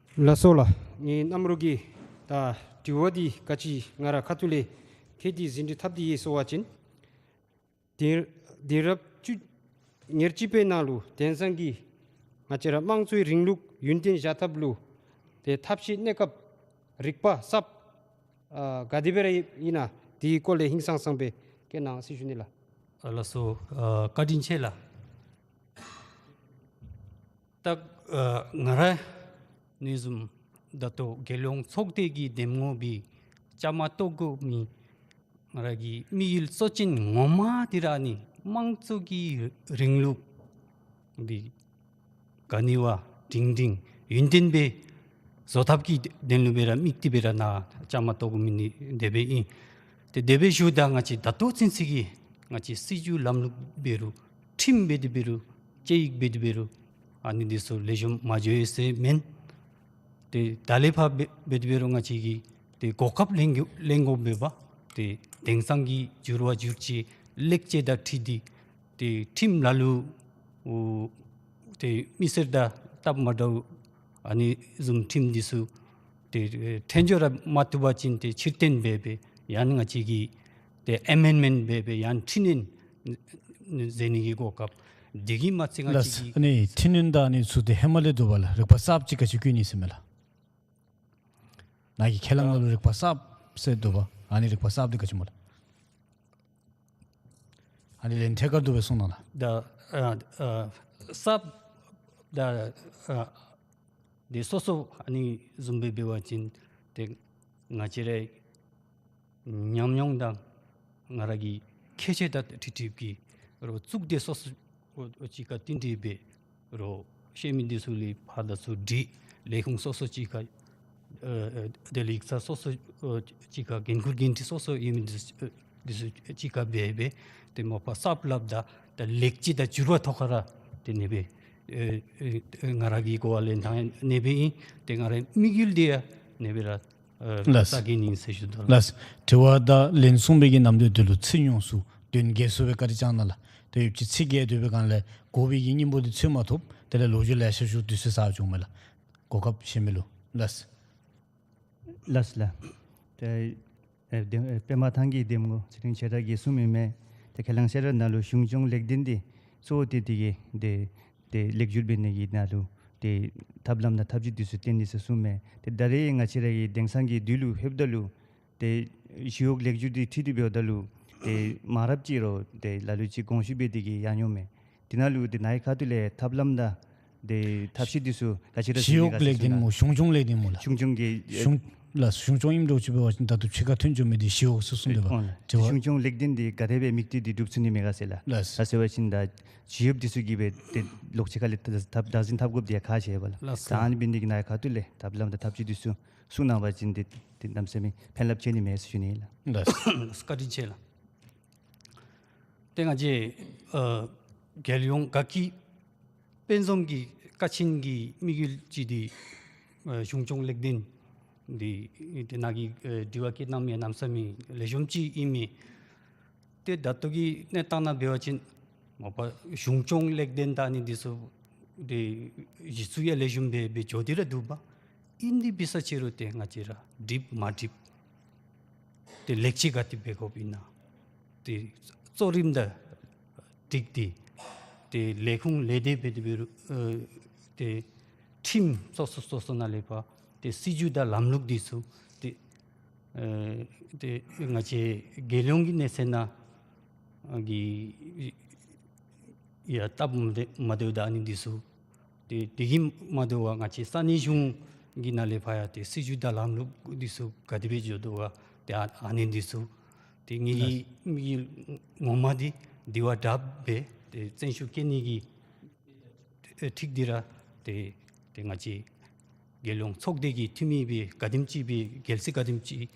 ལགས་སོ་ལགས། ངེའི་རྣམ་རོགས་ཀྱིས་ད་དྲི་བ་འདི་ག་ཅི་ང་ར་ཁ་ཐུག་ལས་ཁྱེད་ཀྱིས་ཟིན་བྲིས་བཏབ་སྟེ་ཡོད་ཟེར་བ་ཅིན་དུས་དུས་རབས་བཅུ་ཉེར་གཅིག་པའི་ནང་ལུ་དེང་སང་གི་ང་བཅས་ར་དམངས་གཙོའི་རིང་ལུགས་ཡུན་བརྟན་བཞག་ཐབས་ལུ་ཏེ་ཐབས་ཤེས་གནས་སྐབས་རིག་པ་གསརཔ་ཨ་ག་དེ་སྦེ་ར་ཨིན་ན་དེའི་སྐོར་ལས་ཧིང་སངས་སངས་སྦེ་བཀོད་གནང་ཟེར་ཞུ་ནི་ལགས། ཨ་ལགས་སོ། ཨ་བཀའ་དྲིན་ཆེ་ལགས། ད་ཨ་ང་ར་ཨ་ནི་བཟུམ་ད་ལྟོ་རྒྱལ་ཡོངས་ཚོགས་སྡེ་གི་འདེམས་ངོ་སྦེ་བཅའ་མར་གཏོགས་དགོ་མི་ང་ར་གི་དམིགས་ཡུལ་གཙོ་ཅན་ངོ་མ་འདི་ར་ཨ་ནི་དམངས་གཙོ་གི་རིང་ལུགས་འདི་ག་ནི་བ་སྒྲིང་སྒྲིང་ཡུན་བརྟན་སྦེ་བཟོ་ཐབས་ཀྱི་དོན་ལུ་སྦེ་ར་དམིགས་ཏེ་སྦེ་ར་ནཱ་བཅའ་མར་གཏོགས་དགོ་མི་འདི་དེ་སྦེ་ཨིན། ཏེ་དེ་སྦེ་ཞུཝ་ད་ང་བཅས་ད་ལྟོ་ཚུན་ཚོད་ཀྱི་ང་བཅས་སྲིད་བྱུས་ལམ་ལུགས་འབད་རུང་ཁྲིམས་འབད་དེ་འབད་རུང་དཔྱད་ཡིག་འབད་དེ་འབད་རུང་ཨ་ནི་འདི་ཚུ་ལེགས་ཤོམ་མ་འགྱོ་ཡི་ཟེར་མེན། ཏེ་ད་ལས་ཕར་འབད་འབད་དེ་འབད་རུང་ང་བཅས་ཀྱིས་ཏེ་གོ་སྐབས་ལེན་དགོ་ལེན་དགོ་པས་པ། ཏེ་དེང་སང་གི་འགྱུར་བ་འགྱུར་བཅོས་ལེགས་བཅོས་དང་འཁྲིལ་ཏེ་ཏེ་ཁྲིམས་ལ་ལུ་ཨོ་ཏེ་མི་སེར་དང་སྟབས་མ་འདྲཝ་ཨ་ནི་བཟུམ་ཁྲིམས་འདི་ཚུ་ཏེ་ཨེ་ཐོན་འགྱོ་ར་མ་བཏུབ་པ་ཅིན་ཏེ་ཕྱིར་འཐེན་འབད་སྦེ་ཡང་ང་བཅས་ཀྱིས་ཏེ་ཨེ་མེན་མེནཊ་འབད་སྦེ་ཡང་འཕྲི་སྣོན་མཛད་ནི་གི་གོ་སྐབས། དེ་གིས་མ་ཚད་ང་ལགས། བཅས་ཀྱིས་ཨ་ནི་འཕྲི་སྣོན་དང་ཨ་ནི་ཚུ་ཏེ་ཧེ་མ་ལས་འདུག་པ་ལགས། རིག་པ་གསརཔ་ཅིག་ག་ཅི་བཀོད་ནི་ཟེར་མས་ལགས། ནཱ་གི་ཁས་བླངས་ནང་ལུ་རིག་པ་གསརཔ་ཟེར་འདུག་པ། ཨ་ནི་རིག་པ་གསརཔ་འདི་ག་ཅི་སྨོ་ལགས། ཨ་ནི་ལན་ཐད་ཀར་དུ་སྦེ་གསུང་གནང་ལགས། ད་ཨ་ཨ་གསརཔ་ད་ཨ་འདི་སོ་སོ་ཨ་ནི་བཟུམ་སྦེ་འབད་བ་ཅིན་ཏེ་ང་བཅས་རའི་ཉམས་མྱོང་དང་ང་ར་གི་ཁྱད་ཆོས་དང་འཁྲིལ་ཏེ་གི་རོགས་གཙུག་སྡེ་སོ་སོ་ཨོ་ཨོ་གཅིག་ཁར་བསྟུན་ཏེ་སྦེ་རོགས་ཤེས་མི་འདི་ཚུ་ལས་ཕར་དང་ཚུར་དྲི། ལས་ཁུངས་སོ་སོ་གཅིག་ཁར་ཨ་ཨ་དེ་ལས་ཡིག་ཚང་སོ་སོ་ཨོ་གཅིག་ཁར་འགན་ཁུར་འགན་འཁྲི་སོ་སོ་ཡོད་མི་འདི་ཚུ་ཨ་འདི་ཚུ་གཅིག་ཁར་འབད་སྦེ་ཏེ་མ་པ་གསརཔ་སླབ་ད་ད་ལེགས་བཅོས་དང་འགྱུར་བ་ཐོག་ཁར་ར་ཏེ་ཨ་ནི་སྦེ་ཨེ་ཨེ་ང་ར་གི་གོ་བ་ལེན་ཐངས་ཨ་ནི་སྦེ་ཨིན། ཏེ་ང་རའི་དམིགས་ཡུལ་འདི་ཡང་ཨ་ནི་སྦེ་ར་ཨེ་ལགས། ས་གི་ནི་ཟེར་ཞུ་དོ་ལགས། ལགས། དྲི་བ་དང་ལན་གསུངས་པའི་གི་ནམ་དུས་འདི་ལུ་ཚིག་ཉུང་སུ་དོན་རྒྱས་སུ་སྦེ་བཀའ་དྲིན་བསྐྱང་གནང་ལགས། ཏེ་ཡོད་ཅི་ཚིག་རྒྱས་དོ་བའི་སྒང་ལས་གོ་བའི་གི་སྙིང་པོ་འདི་འཚོལ་མ་ཐོབ། དེ་ལས་ལོ་རྒྱུས་ལེ་ཤ་ཞུ་དུས་ཚོད་ཟད་འགྱོཝ་མས་ལགས། གོ་སྐབས་གཞན་མི་ལུ། ལགས། ལགས་ལགས། ཏེ་ཨེ་འདེམས་ཨེ་པདྨ་ཐང་གི་འདེམས་ངོ་ཚེ་རིང་ཆོས་གྲགས་རྒྱལ་གསུངས་མི་མས། ཏེ་ཁས་བླངས་གསལ་བསྒྲགས་ནང་ལུ་གཞུང་སྐྱོང་ལེགས་ལྡན་འདི་གཙོ་བོ་ཏེ་དེ་གིས་ཏེ་ཏེ་ལེགས་བསྒྱུར་འབད་ནི་གི་ནང་ལུ་ཏེ་ཐབས་ལམ་དང་ཐབས་ཇུས་འདི་ཚུ་བཏོན་ནི་ཟེར་གསུངས་མས། ཏེ་ད་རེས་ང་བཅས་ར་གི་དེང་སང་གི་དུས་ལུ་ལྷོདཔ་ད་ལུ་ཏེ་ཞི་གཡོག་ལེགས་བསྒྱུར་འདི་འཁྲིལ་ཏེ་འབདཝ་ད་ལུ་ཏེ་མ་རབས་ཅིག་རོགས་ཏེ་ལ་ལུ་ཅིག་དགོངས་ཞུ་འབད་དེ་གིས་ཡང་འོང་མས། དེ་ནང་ལུ་ཏེ་ནཱ་གི་ཁ་ཐུག་ལས་ཐབས་ལམ་དང་ཏེ་ཐབས་ཤེས་འདི་ཚུ་ག་ཅི་ར་ཞི་གཡོག་ལེགས་ལྡན་སྨོ། གཞུང་སྐྱོང་ལེགས་ལྡན་སྨོ་ལགས། གཞུང་སྐྱོང་གི་གཞུང་ལགས། གཞུང་སྐྱོང་ཨིནམ་འདྲཝ་ཅིག་འབད་བ་ཅིན་ད་ལྟོ་ཕྱི་ཁར་ཐོན་འགྱོ་མི་འདི་ཞི་གཡོག་སོ་སོ་འདི་བ། ཨོ་ལགས། དྲི་བ། གཞུང་སྐྱོང་ལེགས་ལྡན་འདི་ག་དེ་སྦེ་དམིགས་གཏད་འདི་སྒྲུབ་ཚུགས་ནི་མས་ག་ཟེར་ལགས། ལགས། ག་ཟེར་བ་ཅིན་ད་ཞི་གཡོགཔ་འདི་ཚུ་གིས་སྦེ་ཏེ་ལོག་ཕྱི་ཁ་ལས་ད་བདག་འཛིན་འཐབ་དགོཔ་འདི་ཡང་ཁག་ཆེ་བས་ལགས། ལགས་སོ། ད་ཨ་ནི་འབད་ནི་འདི་གིས་ནཱ་གི་ཁ་ཐུག་ལས་ཐབས་ལམ་དང་ཐབས་ཇུས་འདི་ཚུ་གསུང་གནང་བ་ཅིན་ཏེ་ཏེ་གནམ་མེད་ས་མེད་ཕན་རླབས་ཆེ་ནི་མས་ཟེར་ཞུ་ནི་ལགས། ལགས། བཀའ་དྲིན་ཆེ་ལགས། ཏེ་ང་བཅས་ཨ་རྒྱལ་ཡོངས་དགའ་སྐྱིད་དཔལ་འཛོམས་ཀྱི་ཀ་ཆེན་གྱི་དམིགས་ཡུལ་ཅིག་འདི་ཨ་གཞུང་སྐྱོང་ལེགས་ལྡན་འདི་ཏེ་ནཱ་གིས་ཨ་དྲི་བ་བཀོད་གནང་མི་གནམ་མེད་ས་མེད་ལེགས་ཤོམ་ཅིག་ཨིན་མས། ཏེ་ད་ལྟོ་གི་གནས་སྟངས་ནང་འབད་བ་ཅིན་མ་པ་གཞུང་སྐྱོང་ལེགས་ལྡན་ད་ཨ་ནི་འདི་ཚུ་ཏེ་གཞི་བཙུགས་ཡང་ལེགས་ཤོམ་སྦེ་སྦེ་འགྱོ་སྟེ་ར་འདུག་པ། ཨིན་དེ་འབད་ས་ཅིག་རུང་ཏེ་ང་བཅས་ར་འགྲིག་མ་འགྲིག་ཏེ་ལེགས་བཅོས་ག་དེ་འབད་དགོཔ་ཨིན་ན། ཏེ་གཙོ་རིམ་དང་སྒྲིག་སྟེ་ཏེ་ལས་ཁུངས་ལས་སྡེ་འབད་དེ་འབད་རུང་ཨ་ཏེ་ཁྲིམས་སོ་སོ་སོ་སོ་ནང་ལས་ཕར་ཏེ་སྲིད་བྱུས་དང་ལམ་ལུགས་འདི་ཚུ་ཏེ་ཨ་ཏེ་ང་བཅས་རྒྱལ་ཡོངས་ཀྱི་གནས་ཚད་ནང་གི་ཡང་སྟབས་མ་བདེ་མ་བདེཝ་དང་ཨ་ནི་འདི་ཚུ་ཏེ་དེ་གིས་མ་དོ་བར་ང་བཅས་ས་གནས་གཞུང་གི་ནང་ལས་ཕར་ཡང་ཏེ་སྲིད་བྱུས་དང་ལམ་ལུགས་འདི་ཚུ་ག་དེ་སྦེ་འགྱོ་དོ་བར་ཏེ་ཨ་ཨ་ནི་འདི་ཚུ་ཏེ་ངེ་གི་ངེ་གི་ངོ་མ་འདི་དེ་བ་དྲགཔ་སྦེ་ཏེ་བརྩོན་ཤུགས་བསྐྱེད་ནི་གི་ཨེ་ཁྲིག་འདི་ར་ཏེ་ཏེ་ང་བཅས་རྒྱལ་ཡོངས་ཚོགས་སྡེ་གི་འཐུས་མི་སྦེ་ག་དེམ་ཅིག་སྦེ་རྒྱལ་སྲས་ག་དེམ་ཅིག་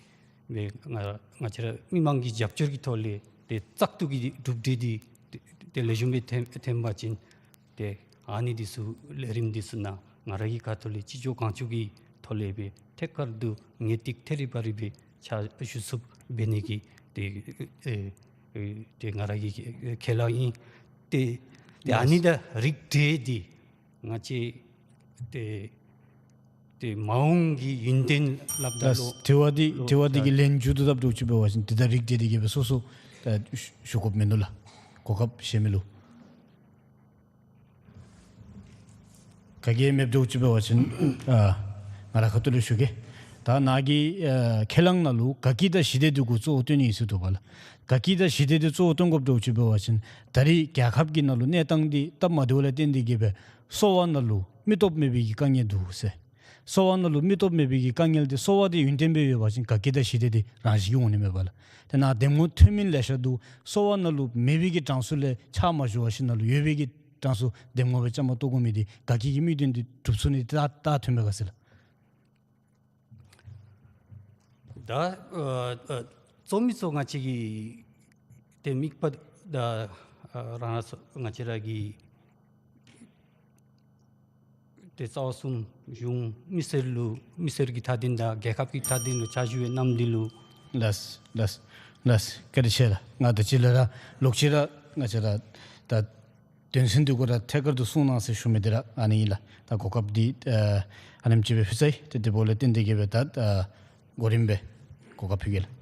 སྦེ་ང་ང་བཅས་ར་མི་མང་གི་རྒྱབ་སྐྱོར་གྱི་ཐོག་ལས་ཏེ་བཙག་འཐུ་གི་གྲུབ་འབྲས་འདི་ཏེ་ཏེ་ལེགས་ཤོམ་སྦེ་ཐོན་ཐོན་པ་ཅིན་ཏེ་ཨ་ནི་འདི་ཚུ་ལས་རིམ་འདི་ཚུ་ནང་ང་ར་གི་ཁ་ཐུག་ལས་ཅི་ལྕོགས་གང་ལྕོགས་ཀྱི་ཐོག་ལས་སྦེ་ཐད་ཀར་དུ་ངེས་ཏིག་ཐད་རི་བ་རི་སྦེ་ཕྱག་ཞུ་ཚུགསཔ་འབད་ནི་གི་ཏེ་ཨེ་ཨེ་ཏེ་ང་ར་གི་ཁས་བླངས་ཨིན། ཏེ་ཏེ་ཨ་ནི་དང་རིགས་བསྒྲེས་ཏེ་ང་བཅས་ཏེ་ཏེ་མ་འོངས་ཀྱི་ཡུན་བརྟན་སླབ་ད་ལགས། ལོ་དྲི་བ་འདི་ལོ་དྲི་བ་འདི་གི་ལན་མཇུག་བསྡུ་ཐབས་འདྲཝ་ཅིག་འབད་བ་ཅིན་ཏེ་ད་རིགས་བསྒྲེས་ཏེ་གི་སྦེ་སོ་སོ་ད་ཞུ་དགོཔ་མིན་འདུག་ལགས། གོ་སྐབས་གཞན་མི་ལུ་ག་གིས་མེདཔ་འདྲཝ་ཅིག་འབད་བ་ཅིན་ཨ་ང་ར་ཁ་ཐུག་ལས་ཞུ་གེ། ད་ནཱ་གི་ཨ་ཁས་བླངས་ནང་ལུ་དགའ་སྐྱིད་དང་ཞི་བདེ་འདི་གུ་གཙོ་བོ་བཏོན་ནི་ཨིན་ཟེར་འདུག་པ་ལགས། དགའ་སྐྱིད་དང་ཞི་བདེ་འདི་གཙོ་བོ་བཏོན་དགོཔ་འདྲཝ་ཅིག་འབད་བ་ཅིན་ད་རེས་རྒྱལ་ཁབ་ཀྱི་ནང་ལུ་གནས་སྟངས་འདི་སྟབས་མ་བདེཝ་ལས་བརྟེན་ཏེ་གི་སྦེ་གསོ་བ་ནང་ལུ་མི་སྟོབས་མེད་པའི་གི་དཀའ་ངལ་འདུག་ཟེར། གསོ་བ་ནང་ལུ་མི་སྟོབས་མེད་པའི་གི་དཀའ་ངལ་འདི་གསོ་བ་འདི་ཡུན་བརྟན་སྦེ་ཡོད་པ་ཅིན་དགའ་སྐྱིད་དང་ཞི་བདེ་འདི་རང་བཞིན་གྱིས་འོང་ནི་མས་པ་ལགས། དེ་ནང་འདེམས་ངོ་ཐོན་མི་ལེ་ཤ་འདུག། གསོ་བ་ནང་ལུ་མེད་པའི་གི་གྲངས་སུ་ལས་ཆ་མ་ཞུ་བ་ཅིན་ནང་ལུ་ཡོད་པའི་གི་གྲངས་སུ་འདེམས་ངོ་སྦེ་བཅའ་མར་གཏོགས་དགོ་མི་འདི་དགའ་སྐྱིད་ཀྱི་དམིགས་དོན་འདི་འགྲུབ་ཚུགས་ནི་འདི་ད་ད་ཐོན་པས་ག་ཟེར་ལགས། ད་ཨ་ཨ་གཙོ་མི་ཚུ་ང་བཅས་ཀྱི་ཏེ་དམིགས་པ་ད་ཨ་རང་རང་སོ་ང་བཅས་ར་གི་ཏེ་རྩ་བ་གསུམ་གཞུང་མི་སེར་ལུ་མི་སེར་གྱི་མཐའ་དོན་དང་རྒྱལ་ཁབ་ཀྱི་མཐའ་དོན་ལུ་ཕྱག་ཞུ་བའི་རྣམ་འདི་ལུ། ལགས་ལགས་ལགས། བཀའ་དྲིན་ཆེ་ལགས། ང་ད་ཅི་ལས་ར་ལོག་ཅི་ར་ང་བཅས་ར་ད་དོན་ཚན་འདི་གུ་ར་ཐད་ཀར་དུ་གསུང་གནང་ཟེར་ཞུ་མི་འདི་ར་ཨ་ནི་ཨིན་ལགས། ད་གོ་སྐབས་འདི་ཨ་ཨ་ནེམ་ཅིག་སྦེ་ཕུལ་ཚར་ཡི། ཏེ་དེ་འབདཝ་ལས་བརྟེན་ཏེ་གི་སྦེ་ད་ཨ་གོ་རིམ་སྦེ་གོ་སྐབས་ཕུལ་གེ་ལགས།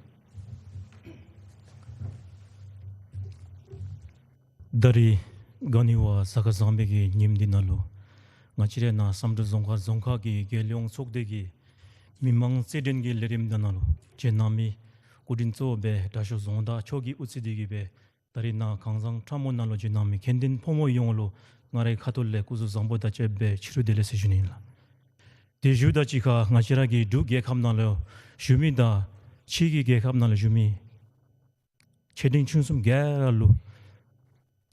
ད་རེས་ག་ནི་བ་གཟའ་སྐར་བཟང་པོའི་གི་ཉིནམ་འདི་ནང་ལུ་ང་བཅས་ར་ནཱ་བསམ་གྲུབ་རྫོང་ཁག་རྫོང་ཁག་གི་རྒྱལ་ཡོངས་ཚོགས་སྡེ་གི་མི་མང་རྩོད་འགྲན་གྱི་ལས་རིམ་འདི་ནང་ལུ་བྱོན་གནང་མི་སྐུ་མགྲོན་གཙོ་བོ་སྦེ་དྲག་ཤོས་རྫོང་བདག་མཆོག་གིས་དབུ་གཙོས་ཏེ་གི་སྦེ་ད་རེས་ནཱ་ཁང་བཟང་ཁྲ་མོ་ནང་ལུ་བྱོན་གནང་མི་མཁྱེན་ལྡན་ཕོ་མོ་ཡོངས་ལུ་ང་རའི་ཁ་ཐུག་ལས་སྐུ་གཟུགས་བཟང་པོ་དང་བཅས་པའི་ཕྱི་རུ་བདེ་ལེགས་ཟེར་ཞུ་ནི་ཨིན་ལགས། དེ་ཞུཝ་དང་གཅིག་ཁར་ང་བཅས་ར་གི་འབྲུག་རྒྱལ་ཁབ་ནང་ལུ་བཞུགས་མི་དང་ཕྱི་གི་རྒྱལ་ཁབ་ནང་ལུ་བཞུགས་མི་ཆེ་འབྲིང་ཆུང་གསུམ་ག་ར་ལུ་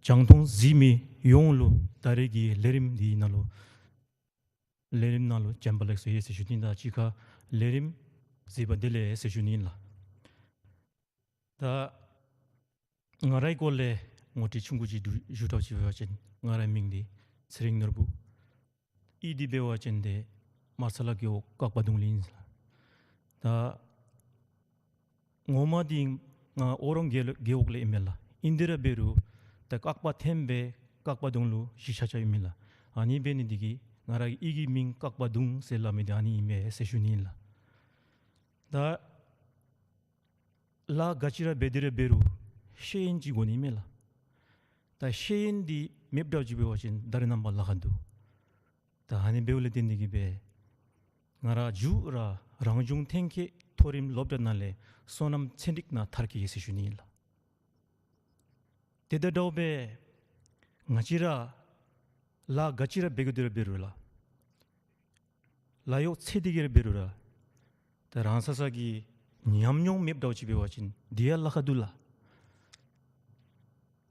རྒྱང་མཐོང་གཟིགས་མི་ཡོངས་ལུ་ད་རེས་ཀྱི་ལས་རིམ་འདི་ནང་ལུ་ལས་རིམ་ནང་ལུ་བྱོན་པ་ལེགས་སོ་ཡེ་ཟེར་ཞུ་ནི་དང་གཅིག་ཁར་ལས་རིམ་གཟིགས་པ་བདེ་ལེགས་ཟེར་ཞུ་ནི་ཨིན་ལགས། ད་ང་རའི་སྐོར་ལས་ངོ་སྤྲོད་ཆུང་ཀུ་ཅིག་ཞུ་ཞུ་དགོཔ་ཅིག་འབད་བ་ཅིན་ང་རའི་མིང་འདི་ཚེ་རིང་ནོར་བུ། གཡུས་འདི་འབད་བ་ཅིན་ཏེ་མར་ས་ལ་རྒེད་འོག་ཀག་པ་གདུང་ལས་ཨིན་ལགས། ད་ངོ་མ་འདི་ང་ཨོ་རོང་རྒེད་རྒེད་འོག་ལས་ཨིན་མས་ལགས། ཨིན་ཏེ་ར་འབད་རུང་ད་ཀག་པ་འཐེན་སྦེ་ཀག་པ་གདུང་ལུ་གཞིས་ཆགས་ཆགསཔ་ཨིན་མས་ལགས། ཨ་ནི་འབད་ནི་འདི་གིས་ང་ར་གི་གཡུས་ཀྱི་མིང་ཀག་པ་གདུང་ཟེར་སླབ་མི་འདི་ཨ་ནི་ཨིན་མས་ཟེར་ཞུ་ནི་ཨིན་ལགས། ད་ལཱ་ག་ཅི་ར་འབད་དེ་ར་འབད་རུང་ཤེས་ཡོན་ཅིག་དགོ་ནི་མས་ལགས། ད་ཤེས་ཡོན་འདི་མེདཔ་འདྲཝ་ཅིག་འབད་བ་ཅིན་ད་རེས་ནངས་པ་ལཱ་ཁག་འདུག། ད་ཨ་ནི་འབདཝ་ལས་བརྟེན་ཏེ་གི་སྦེ་ང་ར་མཇུག་ར་རང་གཞུང་ཐོན་སྐྱེད་མཐོ་རིམ་སློབ་གྲྭ་ནང་ལས་སོ་ནམ་ཚན་རིག་ནང་མཐར་འཁྱོལ་ཡི་ཟེར་ཞུ་ནི་ཨིན་ལགས། དེ་དང་འདྲཝ་སྦེ་ ང་བཅས་ར་ལཱ་ག་ཅི་ར་འབད་དགོ་དེ་ར་འབད་རུང་ལགས། ལཱ་གཡོག་ཚད་དེ་གི་ར་འབད་རུང་ར་ད་རང་ས་ས་གི་ཉམས་མྱོང་མེདཔ་འདྲཝ་ཅིག་འབད་བ་ཅིན་དེ་ཡང་ལཱ་ཁག་འདུག་ལགས།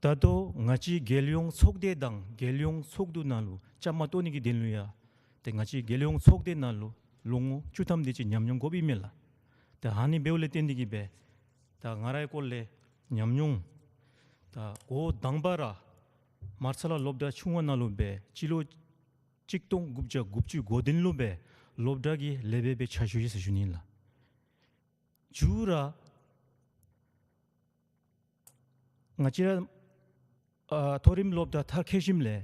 ད་ལྟོ་ང་བཅས་རྒྱལ་ཡོངས་ཚོགས་སྡེ་དང་རྒྱལ་ཡོངས་ཚོགས་འདུ་ནང་ལུ་བཅའ་མར་གཏོགས་ནི་གི་དོན་ལུ་ཡང་ཏེ་ང་བཅས་རྒྱལ་ཡོངས་ཚོགས་སྡེ་ནང་ལུ་ལོ་ངོ་བཅུ་ཐམ་དེ་ཅིག་ཉམས་མྱོང་དགོཔ་ཨིན་མས་ལགས། ད་ཨ་ནི་འབདཝ་ལས་བརྟེན་ཏེ་གི་སྦེ་ད་ང་རའི་སྐོར་ལས་ཉམས་མྱོང་ད་འགོ་དང་པ་ར་མར་ཚ་ལ་སློབ་གྲྭ་ཆུང་བ་ནང་ལུ་སྦེ་སྤྱི་ལོ་གཅིག་སྟོང་དགུ་བརྒྱ་དགུ་བཅུ་གོ་བདུན་ལུ་སྦེ་སློབ་གྲྭ་གི་ལེགས་སྦེ་སྦེ་ཕྱག་ཞུ་ཡི་ཟེར་ཞུ་ནི་ལགས། མཇུག་ར་ང་བཅས་ར་ཨ་མཐོ་རིམ་སློབ་གྲྭ་མཐར་འཁྱོལ་ཞིནམ་ལས་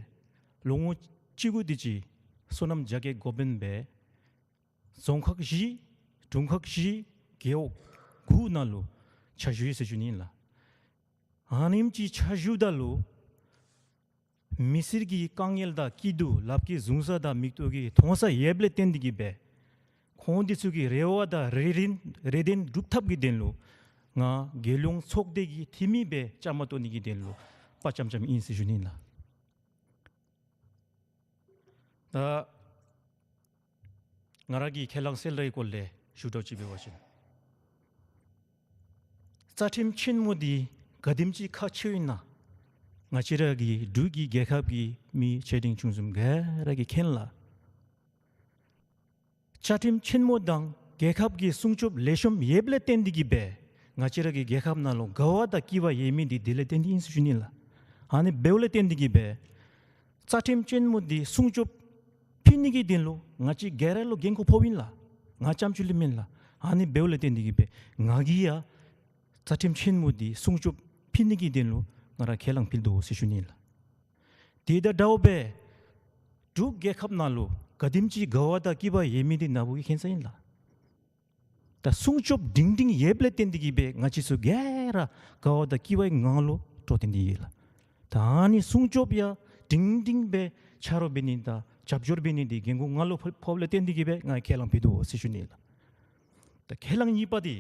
ལོ་ངོ་གཅིག་དགུ་དེ་ཅིག་སོ་ནམ་རྒྱ་སྐྱེད་འགོ་དཔོན་སྦེ་རྫོང་ཁག་བཞི་དྲུང་ཁག་བཞི་རྒེད་འོག་དགུ་ནང་ལུ་ཕྱག་ཞུ་ཡི་ཟེར་ཞུ་ནི་ལགས། ཨ་ནེམ་ཅིག་ཕྱག་ཞུཝ་ད་ལུ་མི་སེར་གྱི་དཀའ་ངལ་དང་སྐྱིད་སྡུག་ལགཔ་གིས་བཟུང་ས་དང་མིག་ཏོ་གིས་མཐོང་ས་ཡོདཔ་ལས་བརྟེན་ཏེ་གི་སྦེ་ཁོང་དེ་ཚུ་གི་རེ་བ་དང་རེ་འདུན་རེ་འདུན་སྒྲུབ་ཐབས་ཀྱི་དོན་ལུ་ང་རྒྱལ་ཡོངས་ཚོགས་སྡེ་གི་འཐུས་མི་སྦེ་བཅའ་མར་གཏོགས་ནི་གི་དོན་ལུ་དཔའ་བཅམ་བཅམ་ཨིན་ཟེར་ཞུ་ནི་ལགས། ད་ང་ར་གི་ཁས་བླངས་གསལ་བསྒྲགས་ཀྱི་སྐོར་ལས་ཞུ་དོ་ཅིག་འབད་བ་ཅིན་རྩ་ཁྲིམས་ཆེན་མོ་འདི་ག་དེམ་ཅིག་ཁག་ཆེཝ་ཨིན་ན་ང་བཅས་ར་གི་འབྲུག་གི་རྒྱལ་ཁབ་ཀྱི་མི་ཆེ་འབྲིང་ཆུང་གསུམ་ག་ར་གིས་མཁྱེན་ལགས། རྩ་ཁྲིམས་ཆེན་མོ་དང་རྒྱལ་ཁབ་ཀྱི་སྲུང་སྐྱོབ་ལེགས་ཤོམ་ཡོདཔ་ལས་བརྟེན་ཏེ་གི་སྦེ་ང་བཅས་ར་གི་རྒྱལ་ཁབ་ནང་ལུ་དགའ་བ་དང་སྐྱིད་པ་ཡོད་མི་འདི་དེ་ལས་བརྟེན་ཏེ་ཨིན་ཟེར་ཞུ་ནི་ལགས། ཨ་ནི་འབདཝ་ལས་བརྟེན་ཏེ་གི་སྦེ་རྩ་ཁྲིམས་ཆེན་མོ་འདི་སྲུང་སྐྱོབ་ཕུལ་ནི་གི་དོན་ལུ་ང་བཅས་ག་ར་ལུ་འགན་ཁུར་ཕོགཔ་ཨིན་ལགས། ང་རྐྱངམ་ཅིག་ལུ་མེན་ལགས། ཨ་ནི་འབདཝ་ལས་བརྟེན་ཏེ་གི་སྦེ་ང་གིས་ཡང་རྩ་ཁྲིམས་ཆེན་མོ་འདི་སྲུང་སྐྱོབ་ཕུལ་ནི་གི་དོན་ལུ་ང་ར་ཁས་བླངས་ཕུལ་དོ་ཟེར་ཞུ་ནི་ལགས། དེ་དང་འདྲཝ་སྦེ་འབྲུག་རྒྱལ་ཁབ་ནང་ལུ་ག་དེམ་ཅིག་དགའ་བ་དང་སྐྱིད་པ་ཡོད་མི་འདི་ནཱ་བུ་གིས་མཁྱེན་ས་ཨིན་ལགས། ད་སྲུང་སྐྱོབ་སྒྲིང་སྒྲིང་ཡོདཔ་ལས་བརྟེན་ཏེ་གི་སྦེ་ང་བཅས་ཚུ་ག་ར་དགའ་བ་དང་སྐྱིད་པའི་ངང་ལུ་འགྱོ་སྟེ་འདི་ཡོད་ལགས། ད་ཨ་ནི་སྲུང་སྐྱོབ་ཡང་སྒྲིང་སྒྲིང་སྦེ་ཆ་རོགས་འབད་ནི་དང་རྒྱབ་སྐྱོར་འབད་ནི་འདི་འགན་ཁུར་ང་ལུ་ཕོགཔ་ལས་བརྟེན་ཏེ་གི་སྦེ་ང་ཁས་བླངས་ཕུལ་དོ་ཟེར་ཞུ་ནི་ལགས། ད་ཁས་བླངས་གཉིས་པ་འདི་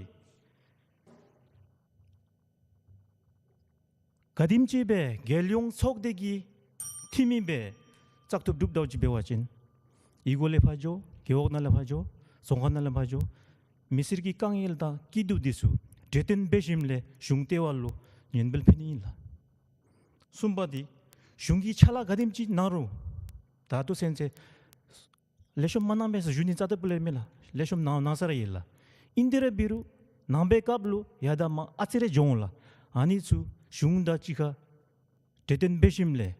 ག་དེམ་ཅིག་སྦེ་རྒྱལ་ཡོངས་ཚོགས་སྡེ་གི་འཐུས་མི་སྦེ་བཙག་འཐུ་གྲུབ་དོ་ཅིག་འབད་བ་ཅིན་གཡུས་སྒོ་ལས་ཕར་འགྱོ་རྒེད་འོག་ནང་ལས་ཕར་འགྱོ་རྫོང་ཁག་ནང་ལས་ཕར་འགྱོ་མི་སེར་གྱི་དཀའ་ངལ་དང་སྐྱིད་སྡུག་འདི་ཚུ་གྲོས་བསྟུན་འབད་ཞིནམ་ལས་གཞུང་ལྟེ་བ་ལུ་སྙན་འབུལ་ཕུལ་ནི་ཨིན་ལགས། གསུམ་པ་འདི་གཞུང་གིས་ཕྱག་ལཱ་ག་དེམ་ཅིག་གནང་རུང་ད་ལྟོ་ཚུན་ཚོད་ལེགས་ཤོམ་མ་གནང་པས་ཟེར་ཞུ་ནི་རྩ་དང་སྤུ་ལས་མེན་ལགས། ལེགས་ཤོམ་གནང་གནང་ས་ར་ཡོད་ལགས། ཨིན་ཏེ་ར་འབད་རུང་ནང་པའི་སྐབས་ལུ་ཡར་དང་མར་ཨ་ཙི་རེ་འགྱོ་འོང་ལགས། ཨ་ནི་ཚུ་གཞུང་དང་གཅིག་ཁར་གྲོས་བསྟུན་འབད་ཞིནམ་ལས་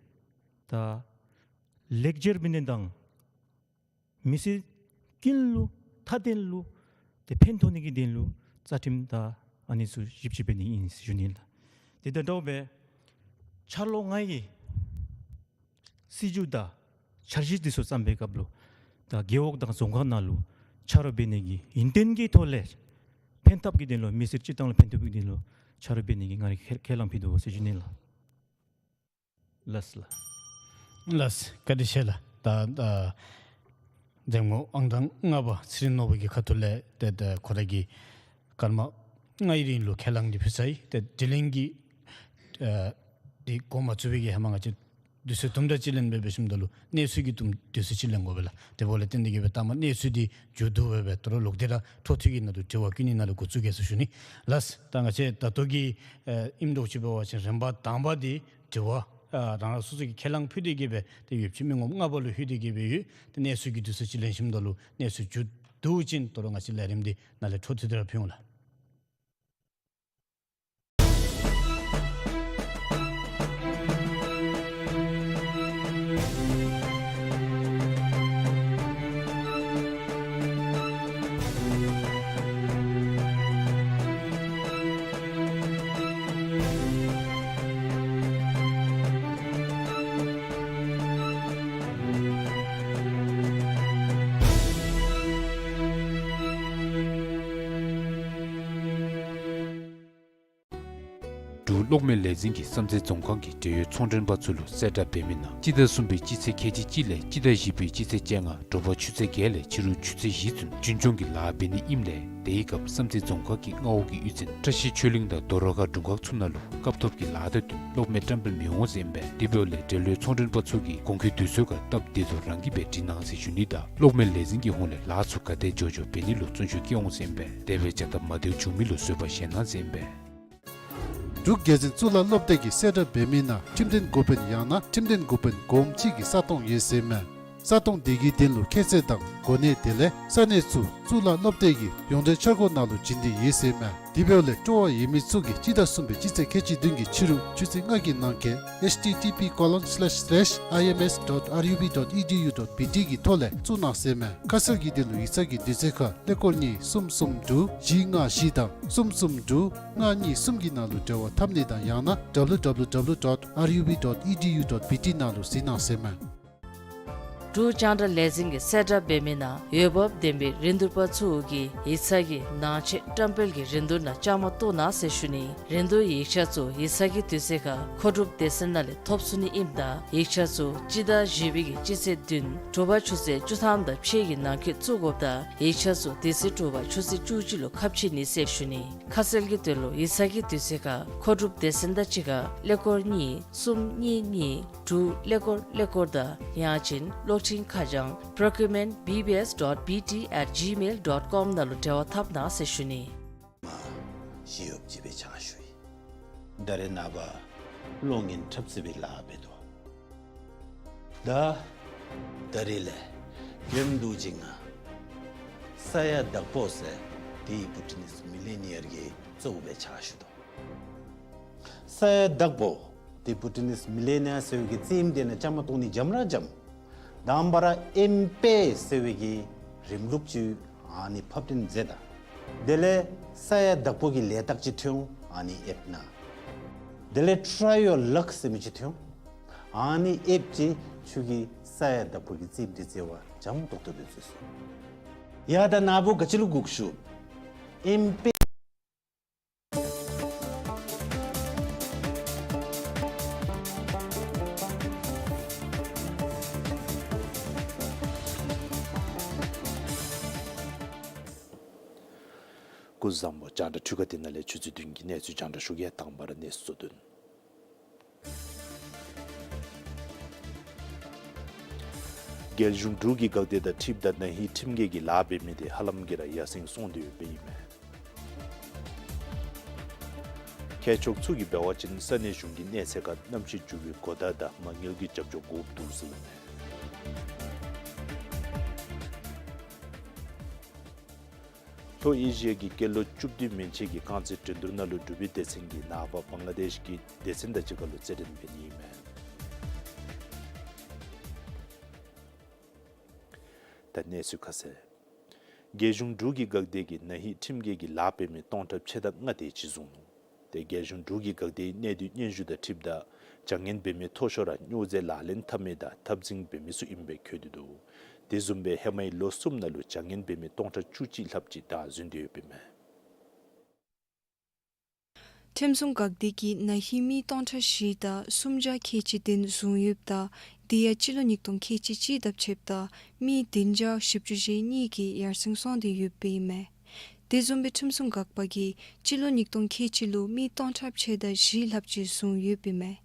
ད་ལེགས་བཅོས་འབད་ནི་དང་མི་སེར་ཀུན་ལུ་མཐའ་དོན་ལུ་ཏེ་ཕན་ཐོགས་ནི་གི་དོན་ལུ་རྩ་ཁྲིམས་དང་ཨ་ནི་ཚུ་ཞིབ་དཔྱད་འབད་ནི་ཨིན་ཟེར་ཞུ་ནི་ལགས། དེ་དང་འདྲཝ་སྦེ་འཆར་ལོ་ལྔའི་སྲིད་བྱུས་དང་འཆར་གཞི་འདི་ཚུ་བརྩམ་པའི་སྐབས་ལུ་ད་རྒེད་འོག་དང་རྫོང་ཁག་ནང་ལུ་ཆ་རོགས་འབད་ནི་གི་ཡོན་ཏན་གྱི་ཐོག་ལས་ཕན་ཐབས་ཀྱི་དོན་ལུ་མི་སེར་སྤྱིར་བཏང་ལུ་ཕན་ཐོགས་ཀྱི་དོན་ལུ་ཆ་རོགས་འབད་ནི་གི་ང་ར་ཁས་ཁས་བླངས་ཕུལ་དོ་ཟེར་ཞུ་ནི་ལགས། ལགས་ལགས། ལགས་བཀའ་དྲིན་ཆེ་ལགས། ད་ད་འདེམས་ངོ་ཨང་གྲངས་ལྔ་པ་ཚེ་རིང་ནོར་བུ་གི་ཁ་ཐུག་ལས་ཏེ་ད་ཁོ་ར་གིས་སྐར་མ་ལྔའི་རིང་ལུ་ཁས་བླངས་འདི་ཕུལ་ཚར་ཡི། ཏེ་དྲི་ལན་གྱི་ཨ་འདི་འགོ་མ་བཙུགས་པའི་གི་ཧེ་མ་ང་བཅས་དུས་ཚོད་དུམ་གྲ་ཅིག་ལེན་འབད་འབད་ཞིནམ་ད་ལུ་གནས་ཚུལ་གྱི་དུམ་དུས་ཚོད་ཅིག་ལེན་དགོ་པས་ལགས། དེ་འབདཝ་ལས་བརྟེན་ཏེ་གི་སྦེ་ད་མ་གནས་ཚུལ་འདི་མཇུག་བསྡུ་སྦེ་སྦེ་དོ་རུང་ལོག་སྟེ་ར་འཕྲོ་མཐུད་ཀྱི་ནང་དུ་དྲི་བ་བཀོད་ནི་ནང་ལུ་འགོ་བཙུགས་གེ་ཟེར་ཞུ་ནི། ལགས། ད་ང་བཅས་ད་ལྟོ་གི་ཨ་ཨིནམ་འདྲཝ་ཅིག་འབད་བ་ཅིན་རིམ་པ་དང་པ་འདི་དྲི་བ་ཨ་རང་རང་སོ་སོ་གི་ཁས་བླངས་ཕུལ་ཏེ་གི་སྦེ་ཏེ་ཡོདཔ་ཅིག་མི་ངོམ་ལྔ་པ་ལུ་ལྷོད་དེ་གི་སྦེ་ཡོད། ཏེ་གནས་ཚུལ་གྱི་དུས་ཚོད་ཅིག་ལེན་ཞིནམ་ད་ལུ་གནས་ཚུལ་མཇུག་བསྡུ་ཞིནམ་དོ་རུང་ང་བཅས་ལས་རིམ་འདི་ནཱ་ལས་འཕྲོ་མཐུད་དེ་ར་ཕུལ་འོང་ལགས། གློག་མེ་ལས་འཛིན་གྱིས་བསམ་རྩེ་རྫོང་ཁག་གི་འབྲེལ་ཡོད་ཚོང་མགྲོན་པ་ཚུ་ལུ་གསལ་བསྒྲགས་འབད་མི་ནང་སྤྱི་ཟླ་གསུམ་པའི་སྤྱི་ཚེས་ཁལ་གཅིག་གཅིག་ལས་སྤྱི་ཟླ་བཞི་པའི་སྤྱི་ཚེས་བཅོ་ལྔ་དྲོ་པ་ཆུ་ཚོད་བརྒྱད་ལས་ཕྱི་རུ་ཆུ་ཚོད་བཞི་ཚུན་རྒྱུན་སྐྱོང་གི་ལཱ་འབད་ནི་ཨིནམ་ལས་དེའི་སྐབས་བསམ་རྩེ་རྫོང་ཁག་གི་མངའ་འོག་གི་གཡུས་ཚན་བཀྲ་ཤིས་ཆོས་གླིང་དང་རྡོ་ར་ཁ་དྲུང་ཁག་ཚུ་ནང་ལུ་སྐབས་ཐོབ་ཀྱི་ལཱ་དང་བསྟུན་གློག་མེ་བཀྲམ་སྤེལ་མི་འོང་ཟེར་ཨིན་པས། དེ་འབདཝ་ལས་འབྲེལ་ཡོད་ཚོང་མགྲོན་པ་ཚུ་གིས་གོང་འཁོད་དུས་ཚོད་ཁར་སྟབས་བདེ་ཏོག་ཏོ་རང་གིས་སྦེ་འབྲི་གནང་ཟེར་ཞུ་ནི་དང་གློག་མེ་ལས་འཛིན་གྱི་ཧོངས་ལས་ལཱ་ཚུ་ག་དེ་མགྱོགས་མགྱོགས་འབད་ནི་ལུ་བརྩོན་ཤུགས་བསྐྱེད་འོང་ཟེར་ཨིན་པས། དེ་སྦེ་བྱ་སྟབས་མ་བདེཝ་བྱུང་མི་ལུ་བཟོད་པ་བཞེས་གནང་ཟེར་ཨིན་པས། འབྲུག་རྒྱལ་འཛིན་གཙུག་ལག་སློབ་སྡེ་གིས་གསལ་བསྒྲགས་འབད་མི་ནང་ཁྲིམས་དོན་འགོ་དཔོན་ཡང་ན་ཁྲིམས་དོན་འགོ་དཔོན་གོངམ་ཅིག་གི་ས་སྟོང་ཡོད་ཟེར་ཨིན་མས། ས་སྟོང་དེ་གི་དོན་ལུ་ཁྱད་ཚད་དང་གོ་གནས་དེ་ལས་ས་གནས་ཚུ་གཙུག་ལག་སློབ་སྡེ་གི་ཡོངས་འབྲེལ་འཆར་སྒོ་ནང་ལུ་བྱིན་ཏེ་ཡོད་ཟེར་ཨིན་མས། དེ་འབདཝ་ལས་སྤྲོ་བ་ཡོད་མི་ཚུ་གིས་སྤྱི་ཟླ་གསུམ་པའི་སྤྱི་ཚེས་ཁལ་གཅིག་བདུན་གྱི་ཕྱི་རུ་ཆུ་ཚོད་ལྔ་གི་ནང་འཁོད་ཨེཆ་ཊི་ཊི་པི་ཀོ་ལོན་སི་ལེཤ་སི་ལེཤ་ཨའི་ཨེམ་ཨེསི་ཌོཊ་ཨར་ཡུ་བི་ཌོཊ་ཨི་ཌི་ཡུ་ཌོཊ་བི་ཊི་གི་ཐོག་ལས་བཙུགས་གནང་ཟེར་ཨིན་མས། ཁ་གསལ་གྱི་དོན་ལུ་ཡིག་ཚང་གི་དུས་ཚོད་ཁར་ཀླད་ཀོར་གཉིས་གསུམ་གསུམ་དྲུག་བཞི་ལྔ་བཞི་དང་གསུམ་གསུམ་དྲུག་ལྔ་གཉིས་གསུམ་གྱི་ནང་ལུ་འབྲེལ་བ་འཐབ་ནི་དང་ཡང་ན་ཌབ་ལུ་ཌབ་ལུ་ཌབ་ལུ་ཌོཊ་ཨར་ཡུ་བི་ཌོཊ་ཨི་ཌི་ཡུ་ཌོཊ་བི་ཊི་ནང་ལུ་གཟིགས་གནང་ཟེར་ཨིན་མས། འབྲུག་རྒྱང་བསྒྲགས་ལས་འཛིན་གྱིས་གསལ་བསྒྲགས་འབད་མི་ནང་འོས་འབབ་ལྡན་པའི་རིན་བསྡུར་པ་ཚུ་གིས་ཡིག་ཚང་གི་ནང་ཆས་བཀྲམ་སྤེལ་གྱི་རིན་བསྡུར་ནང་བཅའ་མར་གཏོགས་གནང་ཟེར་ཞུ་ནི། རིན་བསྡུར་ཡིག་ཆ་ཚུ་ཡིག་ཚང་གི་དུས་ཚོད་ཁར་མཁོ་སྒྲུབ་སྡེ་ཚན་ནང་ལས་ཐོབ་ཚུགས་ནི་ཨིནམ་ད་ཡིག་ཆ་ཚུ་སྤྱི་ཟླ་བཞི་པའི་གི་སྤྱི་ཚེས་བདུན་དྲོ་པ་ཆུ་ཚོད་བཅུ་ཐམ་དང་ཕྱེད་ཀྱི་ནང་འཁོད་བཙུགས་དགོཔ་ད་ཡིག་ཆ་ཚུ་དེ་ཚེ་དྲོ་པ་ཆུ་ཚོད་བཅུ་གཅིག་ལུ་ཁ་ཕྱེ་ནི་ཟེར་ཞུ་ནི། ཁ་གསལ་གྱི་དོན་ལུ་ཡིག་ཚང་གི་དུས་ཚོད་ཁར་མཁོ་སྒྲུབ་སྡེ་ཚན་དང་གཅིག་ཁར་ཀླད་ཀོར་གཉིས་གསུམ་གཉིས་གཉིས་དྲུག་ཀླད་ཀོར་ཀླད་ཀོར་དང་ཡང་ཅིན་གློག་འཕྲིན་ཁ་བྱང་procurement B B S dot B T at gmail dot com ནང་ལུ་འབྲེལ་བ་འཐབ་གནང་ཟེར་ཞུ་ནི། མ་ཞི་གཡོགཔ་ཅིག་སྦེ་ཕྱག་ཞུ་ཡི། ད་རེས་ནངས་པ་གློག་བརྙན་འཁྲབ་རྩེད་པའི་ལཱ་འབད་དོ། ད་ད་རེས་ལས་རྒྱུན་དུ་ཅིག་ང་ས་ཡ་བདག་པོ་ཟེར་དེ་བུ་ཊི་ནིས་མི་ལེ་ནི་ཡར་གྱི་གཙོ་བོ་སྦེ་ཕྱག་ཞུ་དོ། ས་ཡ་བདག་པོ་དེ་བུ་ཊི་ནིས་མི་ལེ་ནི་ཡར་ཟེར་བའི་གི་རྩེདམོ་དེ་ནང་བཅའ་མར་གཏོགས་ནི་འཇམ་ར་འཇམ། དང་པ་ར་ཨེམ་པེ་ཟེར་བའི་གི་རིམ་ལུགས་ཅིག་ཨ་ནི་ཕབ་སྟོན་མཛད་ད། དེ་ལས་ས་ཡ་བདག་པོ་གི་ལས་རྟགས་ཅིག་ཐོན་འོང་། ཨ་ནི་ཨེབ་ན། དེ་ལས་Try Your Luck ཟེར་མི་ཅིག་ཐོན་འོང་། ཨ་ནི་ཨེབ་ཅིག་ཁྱོད་ཀྱིས་ས་ཡ་བདག་པོ་གི་རྩེདམོ་དེ་རྩེ་བར་འཇམ་ཏོག་ཏོ་སྦེ་རྩེ་ཚུགས། ཡ་ད་ནཱ་བུ་ག་ཅི་ལུ་སྒུག་ཞུ། ཨེམ་པེ། སྐུ་གཟུགས་བཟང་པོ། རྒྱང་བསྒྲགས་འཕྲུལ་ཁང་འདི་ནང་ལས་ཆུ་ཚོད་བདུན་གྱི་གནས་ཚུལ་རྒྱང་བསྒྲགས་ཞུ་གེ། དང་པ་ར་གནས་ཚུལ་གཙོ་དོན། རྒྱལ་གཞུང་འབྲུག་གི་འགག་སྡེ་དང་འཁྲིལཝ་ད་ན་ཧིང་ཁྲིམས་འགལ་གྱི་ལཱ་འབད་མི་དེ་ཧ་ལམ་གྱིས་ར་ཡར་སེང་སོང་སྟེ་ཡོདཔ་ཨིན་མས། མཁས་མཆོག་ཚུ་གིས་འབད་བ་ཅིན་ས་གནས་གཞུང་གི་གནས་ཚད་ཁར་གནམ་གཤིས་འགྱུར་བའི་གོ་བརྡ་དང་མ་དངུལ་གྱི་རྒྱབ་སྐྱོར་དགོཔ་འདུག་ཟེར་ཨིན་མས། ལྷོ་ཨེ་ཤི་ཡ་གི་སྐྱེས་ལོ་བཅུ་བདུན་མན་ཆད་ཀྱི་རྐང་རྩེད་འགྲན་བསྡུར་ནང་ལུ་འབྲུག་པའི་སྡེ་ཚན་གྱིས་ནངས་པ་བང་ལ་དེཤ་གི་སྡེ་ཚན་དང་གཅིག་ཁར་ལུ་རྩེད་འགྲན་འབད་ནི་ཨིན་མས། ད་གནས་ཚུལ་ཁ་གསལ། རྒྱལ་གཞུང་འབྲུག་གི་འགག་སྡེ་གིས་ན་ཧིང་ཁྲིམས་འགལ་གྱི་ལཱ་འབད་མི་སྟོང་ཕྲག་ཕྱེད་དང་ལྔ་དེ་ཅིག་བཟུང་ནུག། དེ་རྒྱལ་གཞུང་འབྲུག་གི་འགག་སྡེའི་གནད་སྡུད་སྙན་ཞུ་དང་འཁྲིལཝ་ད་བྱ་ངན་འབད་མི་མཐོ་ཤོས་ར་སྨྱོ་རྫས་ལག་ལེན་འཐབ་མི་དང་འཐབ་འཛིང་འབད་མི་ཚུ་ཨིནམ་སྦེ་བཀོད་དེ་འདུག། དེ་བཟུམ་སྦེ་ཧེ་མའི་ལོ་གསུམ་ནང་ལུ་བྱ་ངན་འབད་མི་སྟོང་ཕྲག་བཅུ་གཅིག་ལྷགཔ་ཅིག་བདའ་ཟུན་ཏེ་ཡོདཔ་ཨིན་མས། ཁྲིམས་སྲུང་འགག་སྡེ་གིས་ན་ཧིང་མི་སྟོང་ཕྲག་བཞི་དང་སུམ་བརྒྱ་ཁལ་གཅིག་དེ་བཟུང་ཡོདཔ་ད་དེ་ཡང་སྤྱི་ལོ་ཉིས་སྟོང་ཁལ་གཅིག་གཅིག་དང་ཕྱདཔ་ད་མི་བདུན་བརྒྱ་བཞི་བཅུ་ཞེ་གཉིས་ཀྱིས་ཡར་སེང་སོང་སྟེ་ཡོདཔ་ཨིན་མས། དེ་བཟུམ་སྦེ་ཁྲིམས་སྲུང་འགག་པ་གིས་སྤྱི་ལོ་ཉིས་སྟོང་ཁལ་གཅིག་ལུ་མི་སྟོང་ཕྲག་ཕྱེད་དང་བཞི་ལྷགཔ་ཅིག་བཟུང་ཡོདཔ་ཨིན་མས།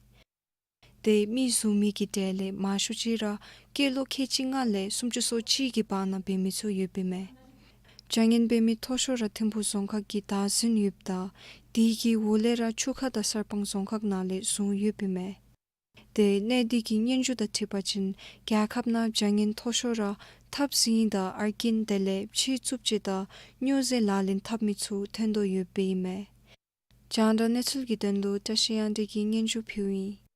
དེ་མི་བཟུང་མི་གི་གྲས་ལས་མང་ཤོས་ཅིག་ར་སྐྱེས་ལོ་ཁལ་གཅིག་ལྔ་ལས་སུམ་ཅུ་སོ་གཅིག་གི་བར་ན་འབད་མི་ཚུ་ཡོདཔ་ཨིན་མས། བྱ་ངན་འབད་མི་མཐོ་ཤོས་ར་ཐིམ་ཕུག་རྫོང་ཁག་གིས་བདའ་ཟུན་ཡོདཔ་ད་དེ་གི་འོག་ལས་ར་ཆུ་ཁ་དང་གསར་སྤང་རྫོང་ཁག་ནང་ལས་བཟུང་ཡོདཔ་ཨིན་མས། དེ་གནད་དེ་གི་སྙན་ཞུ་དང་འཁྲིལ་བ་ཅིན་རྒྱལ་ཁབ་ནང་བྱ་ངན་མཐོ་ཤོས་ར་འཐབ་འཛིང་དང་ཨར་ཀིན་དེ་ལས་ཕྱི་རྩུབ་སྤྱོད་དང་སྨྱོ་རྫས་ལག་ལེན་འཐབ་མི་ཚུ་ཐོན་དོ་ཡོདཔ་ཨིན་མས། རྒྱང་བསྒྲགས་གནས་ཚུལ་གྱི་དོན་ལུ་བཀྲ་ཤིས་དབྱངས་སྒྲོན་གྱིས་སྙན་ཞུ་ཕུལཝ་ཨིན།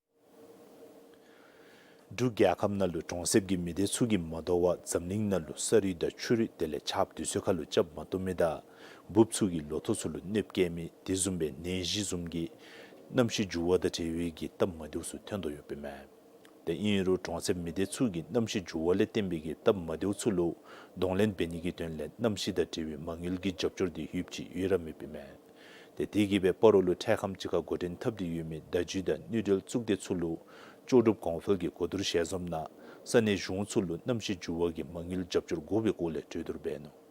འབྲུག་རྒྱལ་ཁབ་ནང་ལུ་གྲོང་གསེབ་ཀྱི་མི་སྡེ་ཚུ་གིས་མ་དོ་བར་འཛམ་གླིང་ནང་ལུ་ས་རུད་དང་ཆུ་རུད་དེ་ལས་ཆརཔ་དུས་ཚོད་ཁར་ལུ་རྐྱབ་མ་བཏུབ་མི་དང་འབུཔ་ཚུ་གིས་ལོ་ཐོག་ཚུ་ལུ་གནོདཔ་བཀལ་མི་དེ་བཟུམ་སྦེ་ནད་གཞི་བཟུམ་གྱི་གནམ་གཤིས་འགྱུར་བ་དང་འབྲེལ་བའི་གི་སྟབས་མ་བདེཝ་ཚུ་ཐོན་དོ་ཡོདཔ་ཨིན་མས། དེ་ཨིན་རུང་གྲོང་གསེབ་མི་སྡེ་ཚུ་གིས་གནམ་གཤིས་འགྱུར་བ་ལས་བརྟེན་པའི་གི་སྟབས་མ་བདེཝ་ཚུ་ལུ་གདོང་ལེན་འབད་ནི་གི་དོན་ལས་གནམ་གཤིས་དང་འབྲེལ་བའི་མ་དངུལ་གྱི་རྒྱབ་སྐྱོར་དེ་ཡོདཔ་ཅིག་ཡོད་ར་མེདཔ་ཨིན་མས། དེ་གིས་སྦེ་སྤ་རོ་ལུ་འཕྲལ་ཁམས་ཅིག་ཁར་འགོ་འདྲེན་འཐབ་སྟེ་ཡོད་མི་བརྡ་བརྒྱུད་དང་དངུལ་འབྲེལ་གཙུག་སྡེ་ཚུ་ལུ་ལྕོགས་གྲུབ་གོང་འཕེལ་གྱིས་གོ་བསྡུར་ཞལ་འཛོམས་ནང་ས་གནས་གཞུང་ཚུ་ལུ་གནམ་གཤིས་འགྱུར་བ་གི་མ་དངུལ་རྒྱབ་སྐྱོར་དགོ་པའི་སྐོར་ལས་གྲོས་བསྡུར་འབད་ནུག།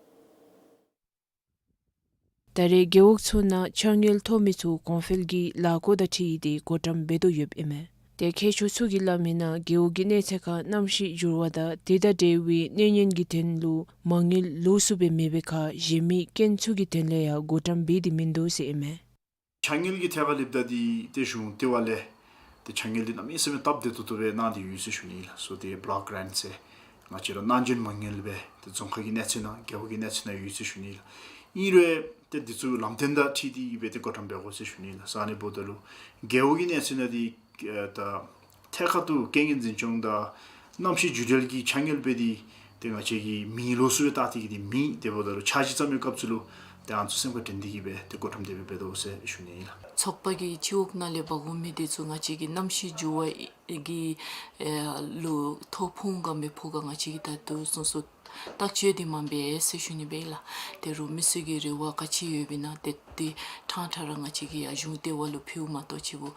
ད་རེས་རྒེད་འོག་ཚུ་ནང་ཕྱགས་སྙིགས་ཐོབ་མི་ཚུ་གོང་འཕེལ་གྱི་ལཱ་འགོ་དང་འཁྲིལ་ཏེ་བགོ་བཀྲམ་འབད་དོ་ཡོདཔ་ཨིན་མས། ཏེ་མཁས་མཆོག་ཚུ་གིས་སླབ་མིའི་ནང་རྒེད་འོག་གི་གནས་ཚད་ཁར་གནམ་གཤིས་འགྱུར་བ་དང་དེ་དང་འབྲེལ་བའི་གནོད་ཉེན་གྱི་དོན་ལུ་མ་དངུལ་ལོགས་སུ་སྦེ་མེད་པའི་ཁར་གཞན་མི་རྐྱེན་ཚུ་གི་དོན་ལས་ཡང་བགོ་བཀྲམ་འབད་དེ་མིན་འདུག་ཟེར་ཨིན་མས། ཕྱགས་སྙིགས་ཀྱི་ཐད་ཁར་ལྷོདཔ་ད་འདི་ཏེ་གཞུང་ལྟེ་བ་ལས་ཏེ་ཕྱགས་སྙིགས་འདི་གནམ་མེད་ས་མེད་སྟབས་བདེ་ཏོག་ཏོ་སྦེ་གནང་སྟེ་ཡོད་ཟེར་ཞུ་ནི་ལགས། སོ་ཏེ་བློག་གི་རེནཊ་ཟེར་ང་བཅས་ར་གནང་སྦྱིན་མ་དངུལ་སྦེ་ཏེ་རྫོང་ཁག་གི་གནས་ཚད་ནང་རྒེད་འོག་གི་གནས་ཚད་ནང་ཡོད་ཟེར་ཞུ་ནི་ལགས། ཨིན་རུང་ཏེ་འདི་ཚུ་ལམ་སྟོན་དང་འཁྲིལ་ཏེ་གིས་སྦེ་ཏེ་བགོ་བཀྲམ་འབད་དགོ་ཟེར་ཞུ་ནི་ལགས། ས་གནས་འབདཝ་ད་ལུ་རྒེད་འོག་གི་གནས་ཚད་ནང་འདི་ད་ཐད་ཀར་དུ་རྐྱེན་ངན་འཛིན་སྐྱོང་དང་གནམ་གཤིས་འགྱུར་བ་གི་ཕྱགས་སྙིགས་འབད་དེ་ཏེ་ང་བཅས་ཀྱིས་མེ་ལོགས་སུ་སྦེ་བཏང་སྟེ་གིས་འདི་མེད། དེ་འབདཝ་ད་ལུ་འཆར་གཞི་བརྩམ་པའི་སྐབས་སུ་ལུ་ཏེ་ཨ་ནི་ཚུ་སེམས་ཁར་དྲན་ཏེ་གིས་སྦེ་ཏེ་བགོ་བཀྲམ་དེ་སྦེ་འབད་དོ་ཟེར་ཞུ་ནི་ཨིན་ལགས། ཚོགས་པ་གི་སྤྱི་འོག་ནང་ལས་འབག་འོང་མི་འདི་ཚུ་ང་བཅས་ཀྱིས་གནམ་གཤིས་འགྱུར་བ་གི་ཨེ་ལུ་ཐོ་ཕོག་ག་མི་ཕོག་ག་ང་བཅས་ཀྱིས་ད་ལྟོ་ཚུན་ཚོད་བརྟག་དཔྱད་འདི་མ་འབད་ཟེར་ཞུ་ནི་སྦེ་ཨིན་ལགས། ཏེ་རུང་མི་སེར་གྱི་རེ་བ་ག་ཅི་ཡོདཔ་ཨིན་ན་ཏེ་ཏེ་ཕྲང་ཕྲང་ར་ང་བཅས་ཀྱིས་ཡར་གཞུང་ལྟེ་བ་ལུ་ཕུལཝ་མ་གཏོགས་ཅིག་གུ་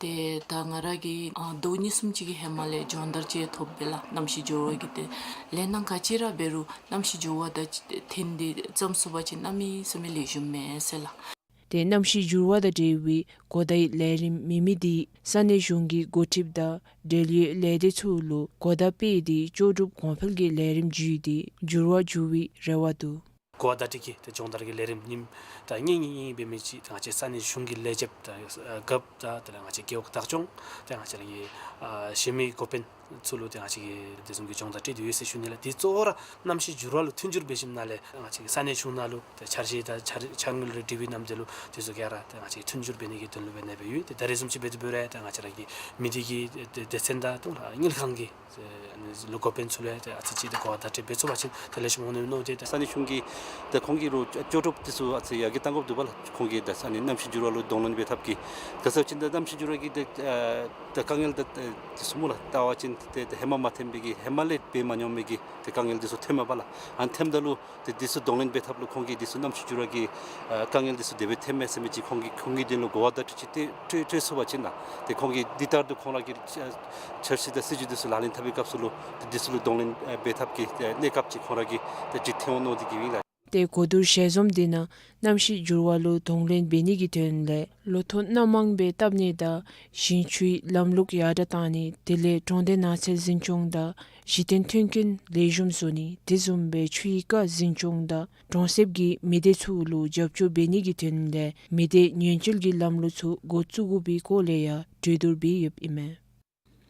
ཏེ་ད་ང་ར་གིས་ཨ་ཟླཝ་གཉིས་གསུམ་ཅིག་གི་ཧེ་མ་ལས་སྦྱོང་བརྡར་ཅིག་ཐོབ་པས་ལགས། གནམ་གཤིས་འགྱུར་བ་གི་ཏེ་ལས་སྣ་ག་ཅི་ར་འབད་རུང་གནམ་གཤིས་འགྱུར་བ་དང་ཐོན་ཏེ་འཛོམས་སོང་པ་ཅིན་གནམ་མེད་ས་མེད་ལེགས་ཤོམ་མས་ཟེར་ལགས། ཏེ་གནམ་གཤིས་འགྱུར་བ་དང་འབྲེལ་བའི་གོ་བརྡའི་ལས་རིམ་མེད་མི་འདི་ས་གནས་གཞུང་གི་འགོ་ཁྲིདཔ་དང་འབྲེལ་ཡོད་ལས་སྡེ་ཚུ་ལུ་གོ་བརྡ་སྤེལ་ཏེ་ལྕོགས་གྲུབ་གོང་འཕེལ་གྱི་ལས་རིམ་བརྒྱུད་དེ་འགྱུར་བ་འགྱུར་བའི་རེ་བ་འདུག། གོ་བརྡ་སྤྲོད་ཀྱི་ཏེ་སྦྱོང་བརྡར་གྱི་ལས་རིམ་ཉིནམ་ད་གཉིས་གཉིས་གཉིས་འབད་མི་ཅིག་ད་ང་བཅས་ས་གནས་གཞུང་གི་ལས་བྱེདཔ་དང་རྒཔོ་དང་དེ་ལས་ང་བཅས་རྒེད་འོག་བདག་སྐྱོང་དེ་ང་བཅས་ར་གི་ཨ་གཞན་མི་འགོ་དཔོན་ཚུ་ལུ་ཏེ་ང་བཅས་ཀྱིས་དེ་བཟུམ་གྱི་སྦྱོང་བརྡར་སྤྲོད་དེ་ཡོད་ཟེར་ཞུ་ནི་ལགས། དེ་གཙོ་བོ་ར་གནམ་གཤིས་འགྱུར་བ་ལུ་མཐུན་འགྱུར་འབད་ཞིནམ་ལས་ང་བཅས་ཀྱི་ས་གནས་གཞུང་ནང་ལུ་ཏེ་འཆར་གཞི་དང་འཆར་འཆར་དངུལ་ལུ་སྒྲིག་པའི་ནམ་དུས་ལུ་དེ་ཚུ་ག་ར་ཏེ་ང་བཅས་མཐུན་འགྱུར་འབད་ནི་གི་དོན་ལུ་འབད་ནི་སྦེ་ཡོད། ཏེ་ད་རེས་བཟུམ་ཅིག་འབད་དེ་འབད་རུང་ཏེ་ང་བཅས་ར་གི་མི་སྡེ་གི་ཏེ་སྡེ་ཚན་དང་དེ་ལས་དངུལ་ཁང་གི་ཨ་ནི་ལུ་འགོ་དཔོན་ཚུ་ལུ་ཏེ་ཨ་ཙི་ཅིག་ཏེ་གོ་བརྡ་སྤྲོད་འབད་ཚུགས་པ་ཅིན་ཏེ་ལེགས་ཤོམ་འོང་ནི་མནོ་སྟེ། ཏེ་ས་གནས་གཞུང་གིས་ཏེ་ཁོང་གིས་རུང་ལྕོགས་གྲུབ་དེ་ཚུ་ཨ་ཙི་ཡར་རྒྱས་གཏང་དགོཔ་འདུག་པ་ལགས། ཁོང་གིས་ཏེ་ས་གནས་གནམ་གཤིས་འགྱུར་བ་ལུ་གདོང་ལེན་འབད་ཐབས་ཀྱི་ག་ཟེར་བ་ཅིན་ཏེ་གནམ་གཤིས་འགྱུར་བ་གི་ཏེ་ཨ་ཏེ་དཀའ་ངལ་ཏེ་ཏེ་དེ་ཚུ་སྨོ་ལགས། བལྟ་བ་ཅིན་ཏེ་ཏེ་ཧེ་མ་མ་ཐོན་པའི་གི་ཧེ་མ་ལས་འབད་མ་མྱོང་མི་གི་ཏེ་དཀའ་ངལ་དེ་ཚུ་ཐོནམ་མས་པ་ལགས། ཨ་ནི་ཐོནམ་ད་ལུ་ཏེ་དེ་ཚུ་གདོང་ལེན་འབད་ཐབས་ལུ་ཁོང་གིས་དེ་ཚུ་གནམ་གཤིས་འགྱུར་བ་གི་ཨ་དཀའ་ངལ་དེ་ཚུ་དེ་སྦེ་ཐོནམ་མས་ཟེར་མི་ཅིག་ཁོང་གིས་ཁོང་གི་དོན་ལུ་གོ་བརྡ་སྤྲོད་ཅིག་ཏེ་སྤྲོད་སྤྲོད་ཚུགས་པ་ཅིན་ལགས། ཏེ་ཁོང་གིས་དེ་ལྟར་དུ་ཁོང་ར་གི་འཆར་གཞི་དང་སྲིད་བྱུས་དེ་ཚུ་ལག་ལེན་འཐབ་པའི་སྐབས་སུ་ལུ་ཏེ་དེ་ཚུ་ལུ་གདོང་ལེན་ཨ་འབད་ཐབས་ཀྱི་ཨ་གནས་སྐབས་ཅིག་ཁོང་ར་གི་ཏེ་ཅིག་ཐོན་འོང་མནོ་སྟེ་གིས་ཨིན་ལགས། ཏེ་གོ་བསྡུར་ཞལ་འཛོམས་དེ་ནང་གནམ་གཤིས་འགྱུར་བ་ལུ་གདོང་ལེན་འབད་ནི་གི་དོན་ལས་ལོ་ཐོག་སྣ་མང་སྦེ་བཏབ་ནི་དང་ཞིང་ཆུའི་ལམ་ལུགས་ཡར་དྲགས་བཏང་ནི་དེ་ལས་གྲོང་སྡེ་ནགས་ཚལ་འཛིན་སྐྱོང་དང་གཞི་རྟེན་མཐུན་རྐྱེན་ལེགས་ཤོམ་བཟོ་ནི་དེ་བཟུམ་སྦེ་ཆུའི་རྐ་འཛིན་སྐྱོང་དང་གྲོང་གསེབ་ཀྱི་མི་སྡེ་ཚུ་ལུ་རྒྱབ་སྐྱོར་འབད་ནི་གི་དོན་ལས་མི་སྡེ་ཉེན་བཅོལ་གྱི་ལམ་ལུགས་ཚུ་འགོ་བཙུགས་དགོ་པའི་སྐོར་ལས་ཡང་གྲོས་བསྡུར་འབད་ཡོདཔ་ཨིན་མས།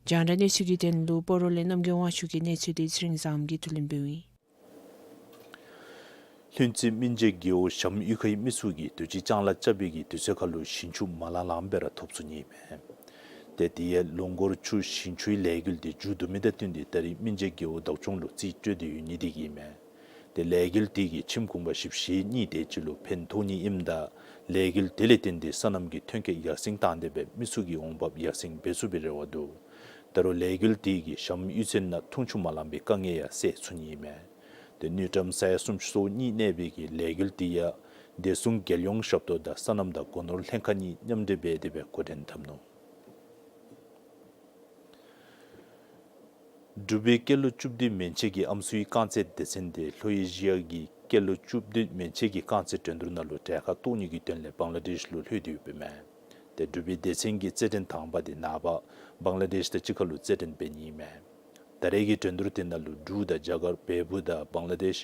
རྒྱང་བསྒྲགས་གནས་ཚུལ་གྱི་དོན་ལུ་སྤ་རོ་ལས་རྣམ་རྒྱལ་དབང་ཕྱུག་གི་གནས་ཚུལ་དེ་ཚེ་རིང་བཟངམོ་གིས་བསྡུ་ལེན་འབདཝ་ཨིན། ལྷུན་རྩེ་སྨིན་བྱེད་རྒེད་འོག་བྱམས་གཡུས་ཁའི་མི་ཚུ་གིས་དུས་ཅི་ལྕང་ལཱ་རྐྱབ་པའི་གི་དུས་ཚོད་ཁར་ལུ་ཞིང་ཆུ་མ་ལང་ལངམ་སྦེ་ར་ཐོབ་ཚུགས་ནི་ཨིན་མས། ཏེ་དེ་ཡང་ལོ་འགོར་ཆུ་ཞིང་ཆུའི་ལས་འགུལ་དེ་མཇུག་བསྡུ་མི་དང་བསྟུན་ཏེ་ད་རིས་སྨིན་བྱེད་རྒེད་འོག་བདག་སྐྱོང་ལུ་རྩིས་སྤྲོད་དེ་ཡོད་ནི་དེ་གིས་ཨིན་མས། ཏེ་ལས་འགུལ་དེ་གིས་ཁྱིམ་གུང་པ་བཞི་བཅུ་ཞེ་གཉིས་དེ་ཅིག་ལུ་ཕན་ཐོགས་ནི་ཨིནམ་ད་ལས་འགུལ་དེ་ལས་བརྟེན་ཏེ་སོ་ནམ་གྱི་ཐོན་སྐྱེད་ཡར་སེང་བཏང་སྟེ་སྦེ་མི་ཚུ་གི་འོང་འབབ་ཡར་སེང་འབད་ཚུགས་པའི་རེ་བ་འདུག། ད་རུང་ལས་འགུལ་དེ་གིས་བྱམས་གཡུས་ཚན་ནང་འཐུང་ཆུ་མ་ལང་པའི་དཀའ་ངལ་ཡང་སེལ་ཚུགས་ནི་ཨིན་མས། ཏེ་དངུལ་ཀྲམ་ས་ཡ་སུམ་ཅུ་སོ་གཉིས་གནས་པའི་གི་ལས་འགུལ་དེ་ཡང་བདེ་སྲུང་རྒྱལ་ཡོངས་ཞབས་ཏོག་དང་སོ་ནམ་དང་སྒོ་ནོར་ལྷན་ཁག་གཉིས་མཉམ་འབྲེལ་འབད་དེ་སྦེ་འགོ་འདྲེན་འཐབ་ནུག། འབྲུག་པའི་སྐྱེས་ལོ་བཅུ་བདུན་མན་ཆད་ཀྱི་ཨམ་སྲུའི་རྐང་རྩེད་སྡེ་ཚན་དེ་ལྷོ་ཨེ་ཤི་ཡ་གི་སྐྱེས་ལོ་བཅུ་བདུན་མན་ཆད་ཀྱི་རྐང་རྩེད་འགྲན་བསྡུར་ནང་ལུ་གྲལ་ཁར་གཏོགས་ནི་གི་དོན་ལས་བང་ལ་དེཤ་ལུ་ལྷོད་དེ་ཡོདཔ་ཨིན་མས། ཏེ་འབྲུག་པའི་སྡེ་ཚན་གྱི་རྩེད་འགྲན་དང་པ་དེ་ནངས་པ་བང་ལ་དེཤ་དང་གཅིག་ཁར་ལུ་རྩེད་འགྲན་འབད་ནི་ཨིན་མས། ད་རེས་ཀྱི་འགྲན་བསྡུར་དེ་ནང་ལུ་འབྲུག་དང་རྒྱ་གར་བལ་པོ་དང་བང་ལ་དེཤ་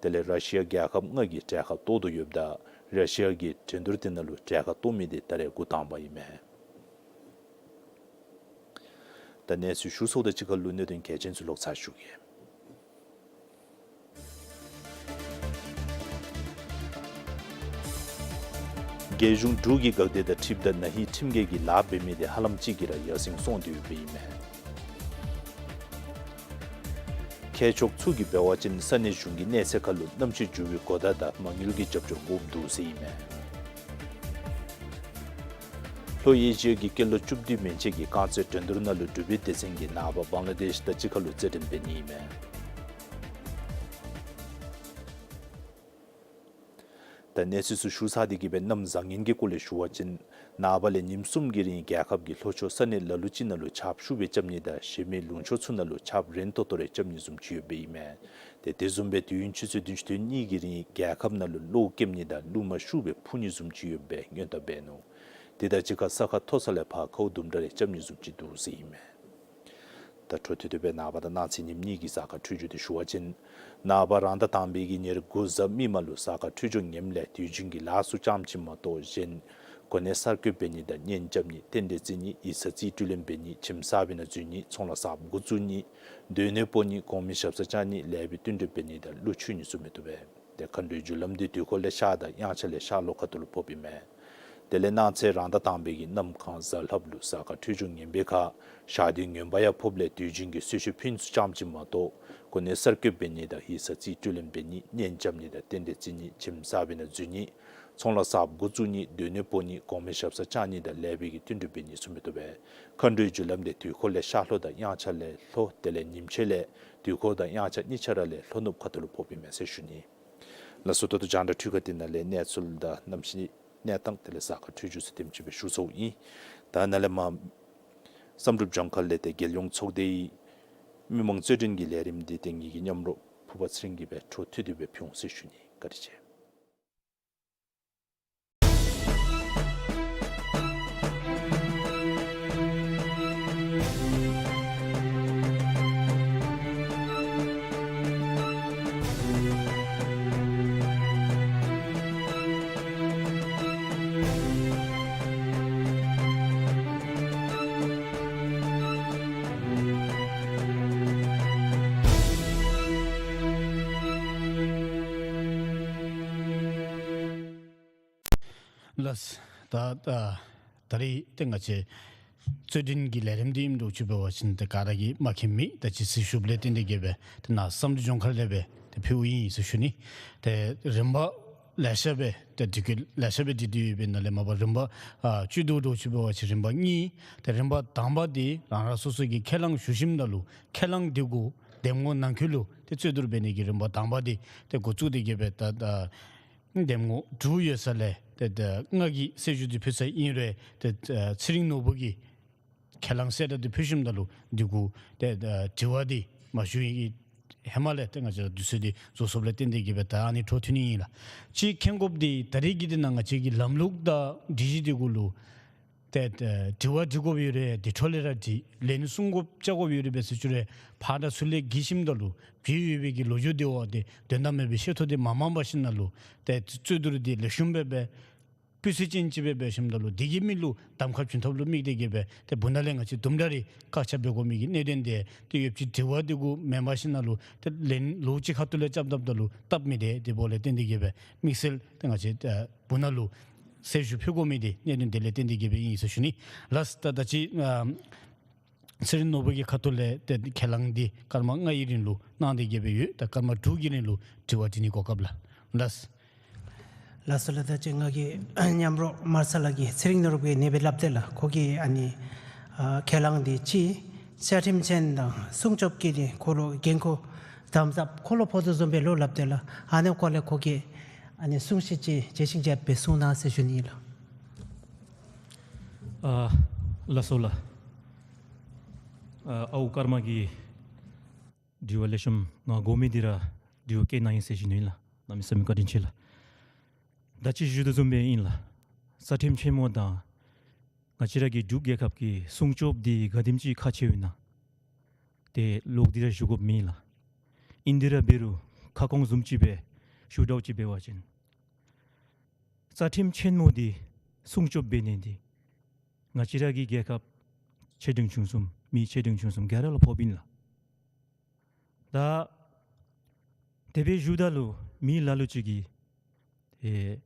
དེ་ལས་ར་ཤི་ཡ་རྒྱལ་ཁབ་ལྔ་གིས་གྲལ་ཁར་གཏོགས་དོ་ཡོདཔ་ད་ར་ཤི་ཡ་གིས་འགྲན་བསྡུར་དེ་ནང་ལུ་གྲལ་ཁར་གཏོགས་མི་དེ་ད་རེས་འགོ་དང་པ་ཨིན་མས། ད་གནས་ཚུལ་ཞུ་ཚརཝ་དང་གཅིག་ཁར་ལུ་གནད་དོན་གལ་ཆེན་ཚུ་ལོག་ཚར་ཞུ་གེ། རྒྱལ་གཞུང་འབྲུག་གི་འགག་སྡེ་དང་འཁྲིལཝ་ད་ན་ཧིང་ཁྲིམས་འགལ་གྱི་ལཱ་འབད་མི་དེ་ཧ་ལམ་ཅིག་གིས་ར་ཡར་སེང་སོང་སྟེ་ཡོདཔ་ཨིན་མས། མཁས་མཆོག་ཚུ་གིས་འབད་བ་ཅིན་ས་གནས་གཞུང་གི་གནས་ཚད་ཁར་ལུ་གནམ་གཤིས་འགྱུར་བའི་གོ་བརྡ་དང་མ་དངུལ་གྱི་རྒྱབ་སྐྱོར་དགོཔ་འདུག་ཟེར་ཨིན་མས། ལྷོ་ཨེ་ཤི་ཡ་གི་སྐྱེས་ལོ་བཅུ་བདུན་མན་ཆད་ཀྱི་རྐང་རྩེད་འགྲན་བསྡུར་ནང་ལུ་འབྲུག་པའི་སྡེ་ཚན་གྱིས་ནངས་པ་བང་ལ་དེཤ་དང་གཅིག་ཁར་ལུ་རྩེད་འགྲན་འབད་ནི་ཨིན་མས། ད་གནས་ཚུལ་ཚུ་ཞུ་ཚར་ཏེ་གི་སྦེ་གནམ་བཟང་ངན་གྱི་སྐོར་ལས་ཞུ་བ་ཅིན་ནངས་པ་ལས་ཉིནམ་གསུམ་གྱི་རིང་རྒྱལ་ཁབ་ཀྱི་ལྷོ་ཕྱོགས་ས་གནས་ལ་ལུ་ཅིག་ནང་ལུ་ཆརཔ་ཤུགས་སྦེ་རྐྱབ་ནི་དང་གཞན་མི་ལུང་ཕྱོགས་ཚུ་ནང་ལུ་ཆརཔ་རན་ཏོག་ཏོ་རེ་རྐྱབ་ནི་བཟུམ་ཅིག་ཡོདཔ་ཨིན་མས། ཏེ་དེ་བཟུམ་སྦེ་དུས་ཡུན་ཆུ་ཚོད་བདུན་ཅུ་དོན་གཉིས་ཀྱི་རིང་རྒྱལ་ཁབ་ནང་ལུ་གློག་སྐྱེམ་ནི་དང་རླུང་མ་ཤུགས་སྦེ་འཕུ་ནི་བཟུམ་ཅིག་ཡོདཔ་སྦེ་སྔོན་བརྡ་འབད་ནུག། དེ་དང་གཅིག་ཁར་ས་ཁ་མཐོ་ས་ལས་ཕར་ཁཝ་དུམ་གྲ་རེ་རྐྱབ་ནི་བཟུམ་ཅིག་འདུག་ཟེར་ཨིན་མས། ད་འཕྲོ་མཐུད་དེ་སྦེ་ནངས་པ་དང་གནངས་ཚེ་ཉིནམ་གཉིས་ཀྱི་གཟའ་སྐར་འཕྲོད་སྦྱོར་འདི་ཞུ་བ་ཅིན། ནངས་པ་རང་ཟླ་དང་པའི་གི་ཉེར་དགུ་གཟའ་མིག་དམར་ལུ་གཟའ་སྐར་འཕྲོད་སྦྱོར་ངནམ་ལས་དུས་རྒྱུན་གྱི་ལཱ་ཚུ་ཙམ་ཅིག་མ་གཏོགས་གཞན་གོ་གནས་གསར་བསྐོ་འབད་ནི་དང་གཉེན་རྐྱབ་ནི་རྟེན་འབྲེལ་བརྩི་ནི་ཡིག་ཚང་རྩིས་སྤྲོད་ལེན་འབད་ནི་ཁྱིམ་གསར་པའི་ནང་འཛུལ་ནི་ཚོང་ལཱ་གསརཔ་འགོ་བཙུགས་ནི་སྡོད་གནས་སྤོ་ནི་གོང་མའི་ཞབས་སར་བཅར་ནི་ལེགས་པའི་བསྟུན་གྲོས་འབད་ནི་དང་གླུ་མཆོད་ནི་ཚུ་མི་བཏུབ་པས། ཏེ་མཁའ་འགྲོའི་རྒྱུ་ལམ་འདི་དུས་འཁོར་ལས་ཤར་དང་དབྱངས་འཆར་ལས་ཤར་ལྷོ་ཁ་ཐུག་ལུ་ཕོགཔ་ཨིན་མས། དེ་ལས་གནངས་ཚེ་རང་ཟླ་དང་པའི་གི་གནམ་གང་གཟའ་ལྷགཔ་ལུ་གཟའ་སྐར་འཕྲོད་སྦྱོར་ངན་པའི་ཁར་ཞག་དུས་ངན་པ་ཡང་ཕོགཔ་ལས་དུས་རྒྱུན་གྱི་གསོལ་མཆོད་ཕུལ་ནི་ཚུ་ཙམ་ཅིག་མ་གཏོགས་གོ་གནས་གསར་བསྐོ་འབད་ནི་དང་ཡིག་ཚང་རྩིས་སྤྲོད་ལེན་འབད་ནི་གཉེན་རྐྱབ་ནི་དང་རྟེན་འབྲེལ་བརྩི་ནི་ཁྱིམ་གསར་པའི་ནང་འཛུལ་ནི་ཚོང་ལཱ་གསརཔ་འགོ་བཙུགས་ནི་སྡོད་གནས་སྤོ་ནི་གོང་མའི་ཞབས་སར་བཅར་ནི་དང་ལེགས་པའི་གི་བསྟུན་གྲོས་འབད་ནི་ཚུ་མི་བཏུབ་པས། མཁའ་འགྲོའི་རྒྱུ་ལམ་འདི་དུས་འཁོར་ལས་ཤར་ལྷོ་དང་དབྱངས་འཆར་ལས་ལྷོ་དེ་ལས་ཉིམ་ཕྱེད་ལས་དུས་འཁོར་དང་དབྱངས་འཆར་གཉིས་ཆ་ར་ལས་ལྷོ་ནུབ་ཁ་ཐུག་ལུ་ཕོགཔ་ཨིན་མས་ཟེར་ཞུ་ནི། ལགས་སོ། ད་ལྟོ་རྒྱང་བསྒྲགས་འཕྲུལ་ཁང་འདི་ནང་ལས་གནས་ཚུལ་དང་གནམ་གཤིས་གནས་སྟངས་དེ་ལས་གཟའ་སྐར་འཕྲོད་སྦྱོར་ཚུ་དེམ་ཅིག་སྦེ་ཞུ་ཚརཝ་ཨིན། ད་ནཱ་ལས་མར་བསམ་གྲུབ་ལྗོངས་མཁར་ལས་ཏེ་རྒྱལ་ཡོངས་ཚོགས་སྡེའི་མི་མང་རྩོད་འགྲན་གྱི་ལས་རིམ་འདི་ཏེ་ངེ་གི་མཉམ་རོགས་ཕུརཔ་ཚེ་རིང་གིས་སྦེ་འཕྲོ་མཐུད་དེ་སྦེ་ཕུལ་འོང་ཟེར་ཞུ་ནི། བཀའ་དྲིན་ཆེ། ལགས། ད་ད་ད་རིས་ཏེ་ང་བཅས་རྩོད་འགྲན་གྱི་ལས་རིམ་འདི་ཨིནམ་འདྲཝ་ཅིག་འབད་བ་ཅིན་ཏེ་ག་ར་གིས་མ་མཁྱེན་མི་ད་ཅི་ཟེར་ཞུཝ་ལས་བརྟེན་ཏེ་གིས་སྦེ་ཏེ་ནཱ་བསམ་གྲུབ་ལྗོངས་མཁར་ལས་སྦེ་ཏེ་ཕུལཝ་ཨིན་ཟེར་ཞུ་ནི། ཏེ་རིམ་པ་ལེ་ཤ་སྦེ་ཏེ་འདི་གི་ལེ་ཤ་སྦེ་འདི་འདི་སྦེ་ནཱ་ལས་མར་འབད་རིམ་པ་ཨ་བཅུད་བསྡུ་འདྲཝ་ཅིག་འབད་བ་ཅིན་རིམ་པ་གཉིས། ཏེ་རིམ་པ་དང་པ་འདི་རང་རང་སོ་སོ་གི་ཁས་བླངས་ཞུ་ཞིནམ་ད་ལུ་ཁས་བླངས་འདི་གུ་འདེམས་ངོ་ནང་འཁོད་ལུ་ཏེ་རྩོད་བསྡུར་འབད་ནི་གི་རིམ་པ་དང་པ་འདི་ཏེ་འགོ་བཙུགས་ཏེ་གིས་སྦེ་ད་ད་འདེམས་ངོ་དྲུག་ཡོད་ས་ལས་ཏེ་ད་ང་གིས་གསལ་ཞུ་འདི་ཕུལ་ཚར་ཨིན་རུང་ཏེ་ཚེ་རིང་ནོར་བུ་གིས་ཁས་བླངས་གསལ་བསྒྲགས་འདི་ཕུལ་ཞིནམ་ད་ལུ་འདི་གུ་ཏེ་ད་དྲི་བ་འདི་མ་ཞུ་བའི་ཧེ་མ་ལས་ཏེ་ང་བཅས་དུས་ཚོད་འདི་རྫོགས་སོཔ་ལས་བརྟེན་ཏེ་གིས་སྦེ་ད་ཨ་ནི་འཕྲོ་མཐུད་ནི་ཨིན་ལགས། གཅིག་མཁྱེན་དགོཔ་འདི་ད་རིས་ཀྱི་འདི་ནང་ང་བཅས་ཀྱི་ལམ་ལུགས་དང་སྒྲིག་གཞི་འདི་གུ་ལུ་ཏེ་ཏེ་དྲི་བ་འདྲི་དགོཔ་ཡོད་རུང་འདི་འཕྲོ་ལས་ར་འདྲི། ལན་གསུང་དགོཔ་བཅར་དགོཔ་ཡོད་རུང་འབད་ཟེར་ཞུ་རུང་ཕར་དང་ཚུར་ལས་བརྒྱུད་ཞིནམ་ད་ལུ་བྱུང་ཡོད་པའི་གི་ལོ་རྒྱུས་འདི་བ་འདི་དོན་དག་མེད་པའི་བཤད་ཐོ་འདི་མ་མང་པ་ཞིག་ནང་ལུ་ཏེ་རྩོད་བསྡུར་འདི་ལེགས་ཤོམ་སྦེ་འབད་སྤུས་ཚད་ཅན་ཅིག་སྦེ་འབད་ཞིནམ་ད་ལུ་འདི་གི་མི་ལུ་གདམ་ཁ་བྱིན་ཐབས་ལུ་དམིགས་ཏེ་གིས་སྦེ་ཏེ་སྦུག་ན་ལས་ང་བཅས་དུམ་གྲ་རེ་བཀག་ཆ་འབད་དགོ་མི་གི་གནད་དོན་འདི་ཏེ་ཡོདཔ་ཅིག་དྲི་བ་འདི་གུ་མེན་པ་ཞིག་ནང་ལུ་ཏེ་ལན་ལོགས་ཅིག་ཁ་ཐུག་ལས་རྐྱབ་སྡོདཔ་ད་ལུ་སྟབས་མི་བདེ། དེ་འབདཝ་ལས་བརྟེན་ཏེ་གིས་སྦེ་དམིགས་བསལ་ཏེ་ང་བཅས་ཨ་སྦུག་ན་ལུ་གསལ་ཞུ་ཕུལ་དགོ་མི་འདི་གནད་དོན་འདི་ལས་བརྟེན་ཏེ་གིས་སྦེ་ཨིན་ཟེར་ཞུ་ནི། ལགས། ད་ད་ཅི་ཨ་ཚེ་རིང་ནོར་བུ་གི་ཁ་ཐུག་ལས་ཏེ་ཁས་བླངས་འདི་སྐར་མ་ལྔའི་རིང་ལུ་གནང་སྟེ་གིས་སྦེ་ཡོད། ད་སྐར་མ་དྲུག་གི་རིང་ལུ་དྲི་བ་དྲི་ནི་གོ་སྐབས་ལགས། ལགས། ལགས་སོ་ལགས། ད་ཅི་ང་གི་མཉམ་རོགས་མར་ཚ་ལགས་ཀྱིས་ཚེ་རིང་ནོར་བུ་གིས་ཨ་ནི་སྦེ་སླབ་དེས་ལགས། ཁོ་གིས་ཨ་ནི་ཨ་ཁས་བླངས་འདི་ཅིག་རྩ་ཁྲིམས་ཆེན་དང་སྲུང་སྐྱོབ་ཀྱི་འདི་ཁོ་ར་འགན་ཁུར་དམ་ཟབ་ཁོ་ལུ་ཕོག་དོ་བཟུམ་སྦེ་ལོ་སླབ་དེས་ལགས། ཨ་ནི་སྐོར་ལས་ཁོ་གིས་ཨ་ནི་གསུང་བཤད་ཅིག་བརྗེད་ཅིག་བརྗེད་སྦེ་གསུང་གནང་ཟེར་ཞུ་ནི་ལགས། ཨ་ལགས་སོ་ལགས། ཨ་ཨའུ་ཀརྨ་གིས་དྲི་བ་ལེགས་ཤོམ་ང་དགོ་མི་འདི་ར་དྲི་བ་བཀོད་གནང་ཡི་ཟེར་ཞུ་ནི་ལགས། གནམ་མེད་ས་མེད་བཀའ་དྲིན་ཆེ་ལགས། ད་ཅི་ཞུ་དོ་བཟུམ་སྦེ་ཨིན་ལགས། རྩ་ཁྲིམས་ཆེན་མོ་དང་ང་བཅས་ར་གི་འབྲུག་རྒྱལ་ཁབ་ཀྱི་སྲུང་སྐྱོབ་འདི་ག་དེམ་ཅིག་ཁག་ཆེཝ་ཨིན་ན་ཏེ་ལོག་སྟེ་ར་ཞུ་དགོཔ་མེད་ལགས། ཨིན་ཏེ་ར་འབད་རུང་ཁ་སྐོང་བཟུམ་ཅིག་སྦེ་ཞུ་འདྲཝ་ཅིག་འབད་བ་ཅིན་རྩ་ཁྲིམས་ཆེན་མོ་འདི་སྲུང་སྐྱོབ་འབད་ནི་འདི་ང་བཅས་ར་གི་རྒྱལ་ཁབ་ཆེ་འབྲིང་ཆུང་གསུམ་མི་ཆེ་འབྲིང་ཆུང་གསུམ་ག་ར་ལུ་ཕོགཔ་ཨིན་ལགས། ད་དེ་སྦེ་ཞུཝ་ད་ལུ་མི་ལ་ལུ་ཅིག་གིས་ཨེ་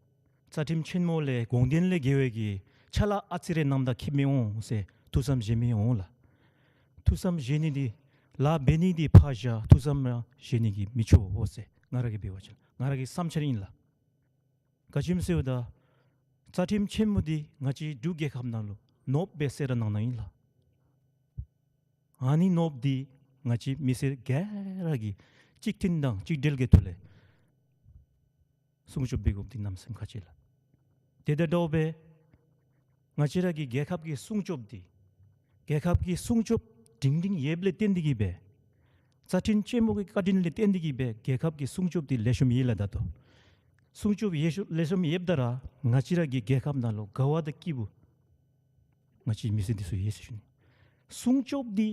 རྩ་ཁྲིམས་ཆེན་མོ་ལས་དགོངས་དོན་ལས་འགལ་བའི་གི་ཕྱག་ལཱ་ཨ་ཙི་རེ་གནངམ་ད་ཁེབས་མི་འོང་ཟེར་ཐུགས་བསམ་བཞེས་མི་འོང་ལགས། ཐུགས་བསམ་བཞེས་ནི་འདི་ལཱ་འབད་ནི་འདི་ཕར་བཞག་ཐུགས་བསམ་ར་བཞེས་ནི་གིས་མི་ཆོག་འོང་ཟེར་ང་ར་གིས་འབད་བ་ཅིན་ང་ར་གི་བསམ་འཆར་ཨིན་ལགས། ག་ཅི་སྨོ་ཟེརཝ་ད་རྩ་ཁྲིམས་ཆེན་མོ་འདི་ང་བཅས་འབྲུག་རྒྱལ་ཁབ་ནང་ལུ་ནོར་བུ་སྦེ་གསལ་ར་གནང་གནངམ་ཨིན་ལགས། ཨ་ནི་ནོར་བུ་འདི་ང་བཅས་མི་སེར་ག་ར་གིས་གཅིག་མཐུན་དང་གཅིག་སྒྲིལ་གྱི་ཐོག་ལས་ སྲུང་སྐྱོབ་འབད་དགོཔ་འདི་གནམ་མེད་ས་མེད་ཁག་ཆེ་ལགས། དེ་དང་འདྲཝ་སྦེ་ང་བཅས་ར་གི་རྒྱལ་ཁབ་ཀྱི་སྲུང་སྐྱོབ་འདི་རྒྱལ་ཁབ་ཀྱི་སྲུང་སྐྱོབ་སྒྲིང་སྒྲིང་ཡོདཔ་ལས་བརྟེན་ཏེ་གིས་སྦེ་རྩ་ཁྲིམས་ཆེན་མོ་གི་བཀའ་དྲིན་ལས་བརྟེན་ཏེ་གིས་སྦེ་རྒྱལ་ཁབ་ཀྱི་སྲུང་སྐྱོབ་འདི་ལེགས་ཤོམ་ཡོད་ལགས། ད་ལྟོ་སྲུང་སྐྱོབ་ཡོད་ཤོ་ལེགས་ཤོམ་ཡོདཔ་ད་ར་ང་བཅས་ར་གི་རྒྱལ་ཁབ་ནང་ལུ་དགའ་བ་དང་སྐྱིད་པོ་ང་བཅས་མི་སེར་འདི་ཚུ་ཡོད་ཟེར་ཞུ་ནི། སྲུང་སྐྱོབ་འདི་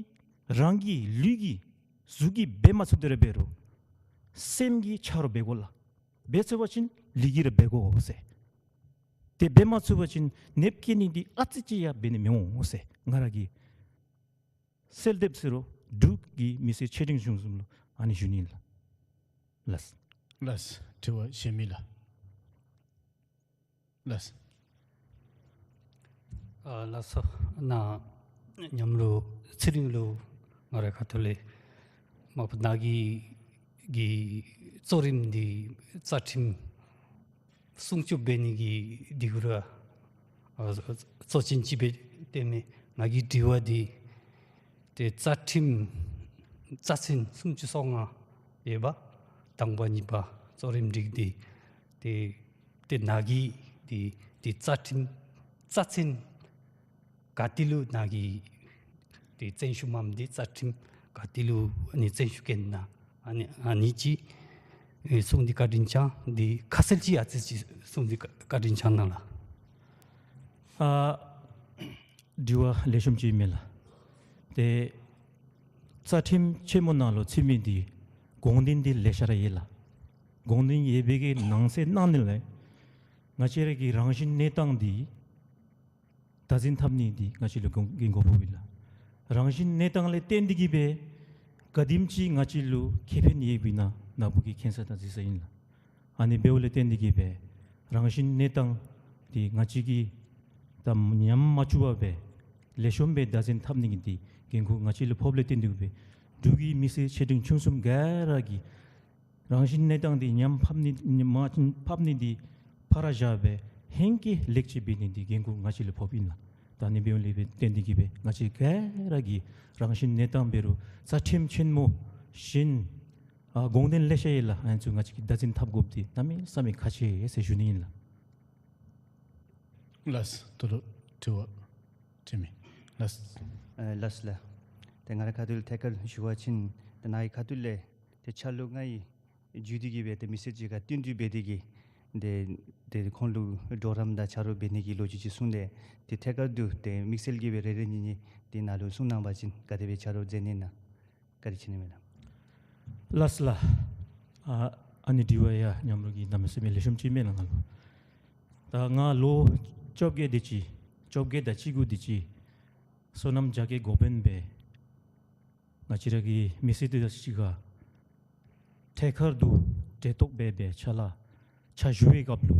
རང་གི་ལུས་ཀྱིས་གཟུགས་ཀྱིས་འབད་མ་ཚུགས་དེ་ར་འབད་རུང་སེམས་ཀྱིས་ཆ་རོགས་འབད་དགོ་ལགས། འབད་ཚུགས་པ་ཅིན་ལུས་ཀྱིས་ར་འབད་དགོ་ཟེར། དེ་འབད་མ་ཚུགས་པ་ཅིན་ནདཔ་སྐྱེ་ནི་འདི་ཨ་ཙི་ཅིག་ཡང་འབད་ནི་མི་འོང་ཟེར་ང་ར་གིས་གསལ་འདེབས་ཟེར་རུང་འབྲུག་གི་མི་སེར་ཆེ་འབྲིང་ཆུང་གསུམ་ལུ་ཨ་ནི་ཞུ་ནི་ཨིན་ལགས། ལགས། ལགས། དྲི་བ་གཞན་མེད་ལགས། ལགས། ཨ་ལགས་སོ། ནཱ་ཉམས་ལུ་ཚེ་རིང་ལུ་ང་རའི་ཁ་ཐུག་ལས་མ་པ་ནཱ་གི་གི་གཙོ་རིམ་འདི་རྩ་ཁྲིམས་སྲུང་སྐྱོབ་འབད་ནི་གི་འདི་གུ་ར་ཨ་གཙོ་ཅན་ཅིག་འབད་དེ་མས། ང་གི་དྲི་བ་འདི་ཏེ་རྩ་ཁྲིམས་རྩ་ཚན་སུམ་ཅུ་སོ་ལྔ་ཡོད་པ། དང་པ་གཉིས་པ་གཙོ་རིམ་སྒྲིག་སྟེ་ཏེ་ཏེ་ནཱ་གི་ཏེ་ཏེ་རྩ་ཁྲིམས་རྩ་ཚན་ག་ཏེ་ལུ་ནཱ་གིས་ཏེ་བཙན་ཤུགས་མངམ་འདི་རྩ་ཁྲིམས་ག་ཏེ་ལུ་ཨ་ནི་བཙན་ཤུགས་བཀལ་ན་ཨ་ནི་ཨ་ནི་ཅིག་ཨེ་གསུངས་ཏེ་བཀའ་དྲིན་བསྐྱང་། འདི་ཁ་གསལ་ཅིག་ཨ་ཙི་ཅིག་གསུངས་ཏེ་བཀའ་བཀའ་དྲིན་བསྐྱང་གནང་ལགས། ཨ་དྲི་བ་ལེགས་ཤོམ་ཅིག་མས་ལགས། ཏེ་རྩ་ཁྲིམས་ཆེན་མོ་ནང་ལུ་ཚུད་མི་འདི་དགོངས་དོན་འདི་ལེ་ཤ་ར་ཡོད་ལགས། དགོངས་དོན་ཡོད་པའི་གི་ནང་གསེས་ནང་ནི་ལས་ང་བཅས་ར་གི་རང་བཞིན་གནས་སྟངས་འདི་བདག་འཛིན་འཐབ་ནི་འདི་ང་བཅས་ལུ་འགན་འགན་ཁུར་ཕོགཔ་ཨིན་ལགས། རང་བཞིན་གནས་སྟངས་ལས་བརྟེན་ཏེ་གིས་སྦེ་ག་དེམ་ཅིག་ང་བཅས་ལུ་ཁེ་ཕན་ཡོདཔ་ཨིན་ན་ནཱ་བུ་གིས་མཁྱེན་ས་དང་གཟིགས་ས་ཨིན་ལགས། ཨ་ནི་འབདཝ་ལས་བརྟེན་ཏེ་གིས་སྦེ་རང་བཞིན་གནས་སྟངས་འདི་ང་བཅས་ཀྱིས་ད་ཉམས་མ་བཅུག་པར་སྦེ་ལེགས་ཤོམ་སྦེ་བདག་འཛིན་འཐབ་ནི་གི་འདི་འགན་ཁུར་ང་བཅས་ལུ་ཕོགཔ་ལས་བརྟེན་ཏེ་གིས་སྦེ་འབྲུག་གི་མི་སེར་ཆེ་འབྲིང་ཆུང་གསུམ་ག་ར་གིས་རང་བཞིན་གནས་སྟངས་འདི་ཉམས་ཕབ་ནི་ཉམས་མ་ཕབ་ནི་འདི་ཕར་བཞག་སྦེ་ཧེང་སྐལ་ལེགས་བཅོས་འབད་ནི་འདི་འགན་ཁུར་ང་བཅས་ལུ་ཕོགཔ་ཨིན་ལགས། ད་ཨ་ནི་འབདཝ་ལས་སྦེ་བརྟེན་ཏེ་གིས་སྦེ་ང་བཅས་ག་ར་གིས་རང་བཞིན་གནས་སྟངས་འབད་རུང་རྩ་ཁྲིམས་ཆེན་མོ་བཞིན་ཨ་དགོངས་དོན་ལེ་ཤ་ཡོད་ལགས། ཨ་ནི་ཚུ་ང་བཅས་ཀྱིས་བདག་འཛིན་འཐབ་དགོཔ་འདི་གནམ་མེད་ས་མེད་ཁག་ཆེ་ཟེར་ཞུ་ནི་ཨིན་ལགས། ལགས། ད་ལྟོ་དྲི་བ་དྲི་མི་ལགས། ཨ་ལགས་ལགས། ཏེ་ང་རའི་ཁ་ཐུག་ལས་ཐད་ཀར་ཞུ་བ་ཅིན་ཏེ་ནཱ་གི་ཁ་ཐུག་ལས་ཏེ་ཆ་ལུ་ང་གིས་བརྒྱུད་དེ་གིས་སྦེ་ཏེ་མི་སེར་ཅིག་ཁར་བསྟུན་གྲོས་འབད་དེ་གིས་ཏེ་ཏེ་ཁོང་ལུ་གྲོགས་རམ་དང་ཆ་རོགས་འབད་ནི་གི་ལོ་རྒྱུས་ཅིག་གསུངས་ཏེ་ཏེ་ཐད་ཀར་དུ་ཏེ་དམིགས་བསལ་གྱིས་སྦེ་རེ་རེ་གཉིས་གཉིས་ཏེ་ནཱ་ལུ་གསུང་གནང་བ་ཅིན་ག་དེ་སྦེ་ཆ་རོགས་མཛད་ནི་ཨིན་ན་བཀའ་དྲིན་ཆེ་ནི་མས་ལགས། ལགས་ལགས། ཨ་ཨ་ནི་དྲི་བ་ཡང་ཉམས་མྱོང་གིས་གནམ་མེད་ས་མེད་ལེགས་ཤོམ་ཅིག་མས་ལགས་ང་ལུ། ད་ང་ལོ་བཅོ་བརྒྱད་དེ་ཅིག་བཅོ་བརྒྱད་དང་བཅུ་དགུ་དེ་ཅིག་སོ་ནམ་རྒྱ་སྐྱེད་འགོ་དཔོན་སྦེ་ང་བཅས་ར་གི་མི་སེར་དེ་དང་གཅིག་ཁར་ཐད་ཀར་དུ་འབྲེལ་གཏོགས་འབད་སྦེ་ཕྱག་ལཱ་ཕྱག་ཞུ་བའི་སྐབས་ལུ་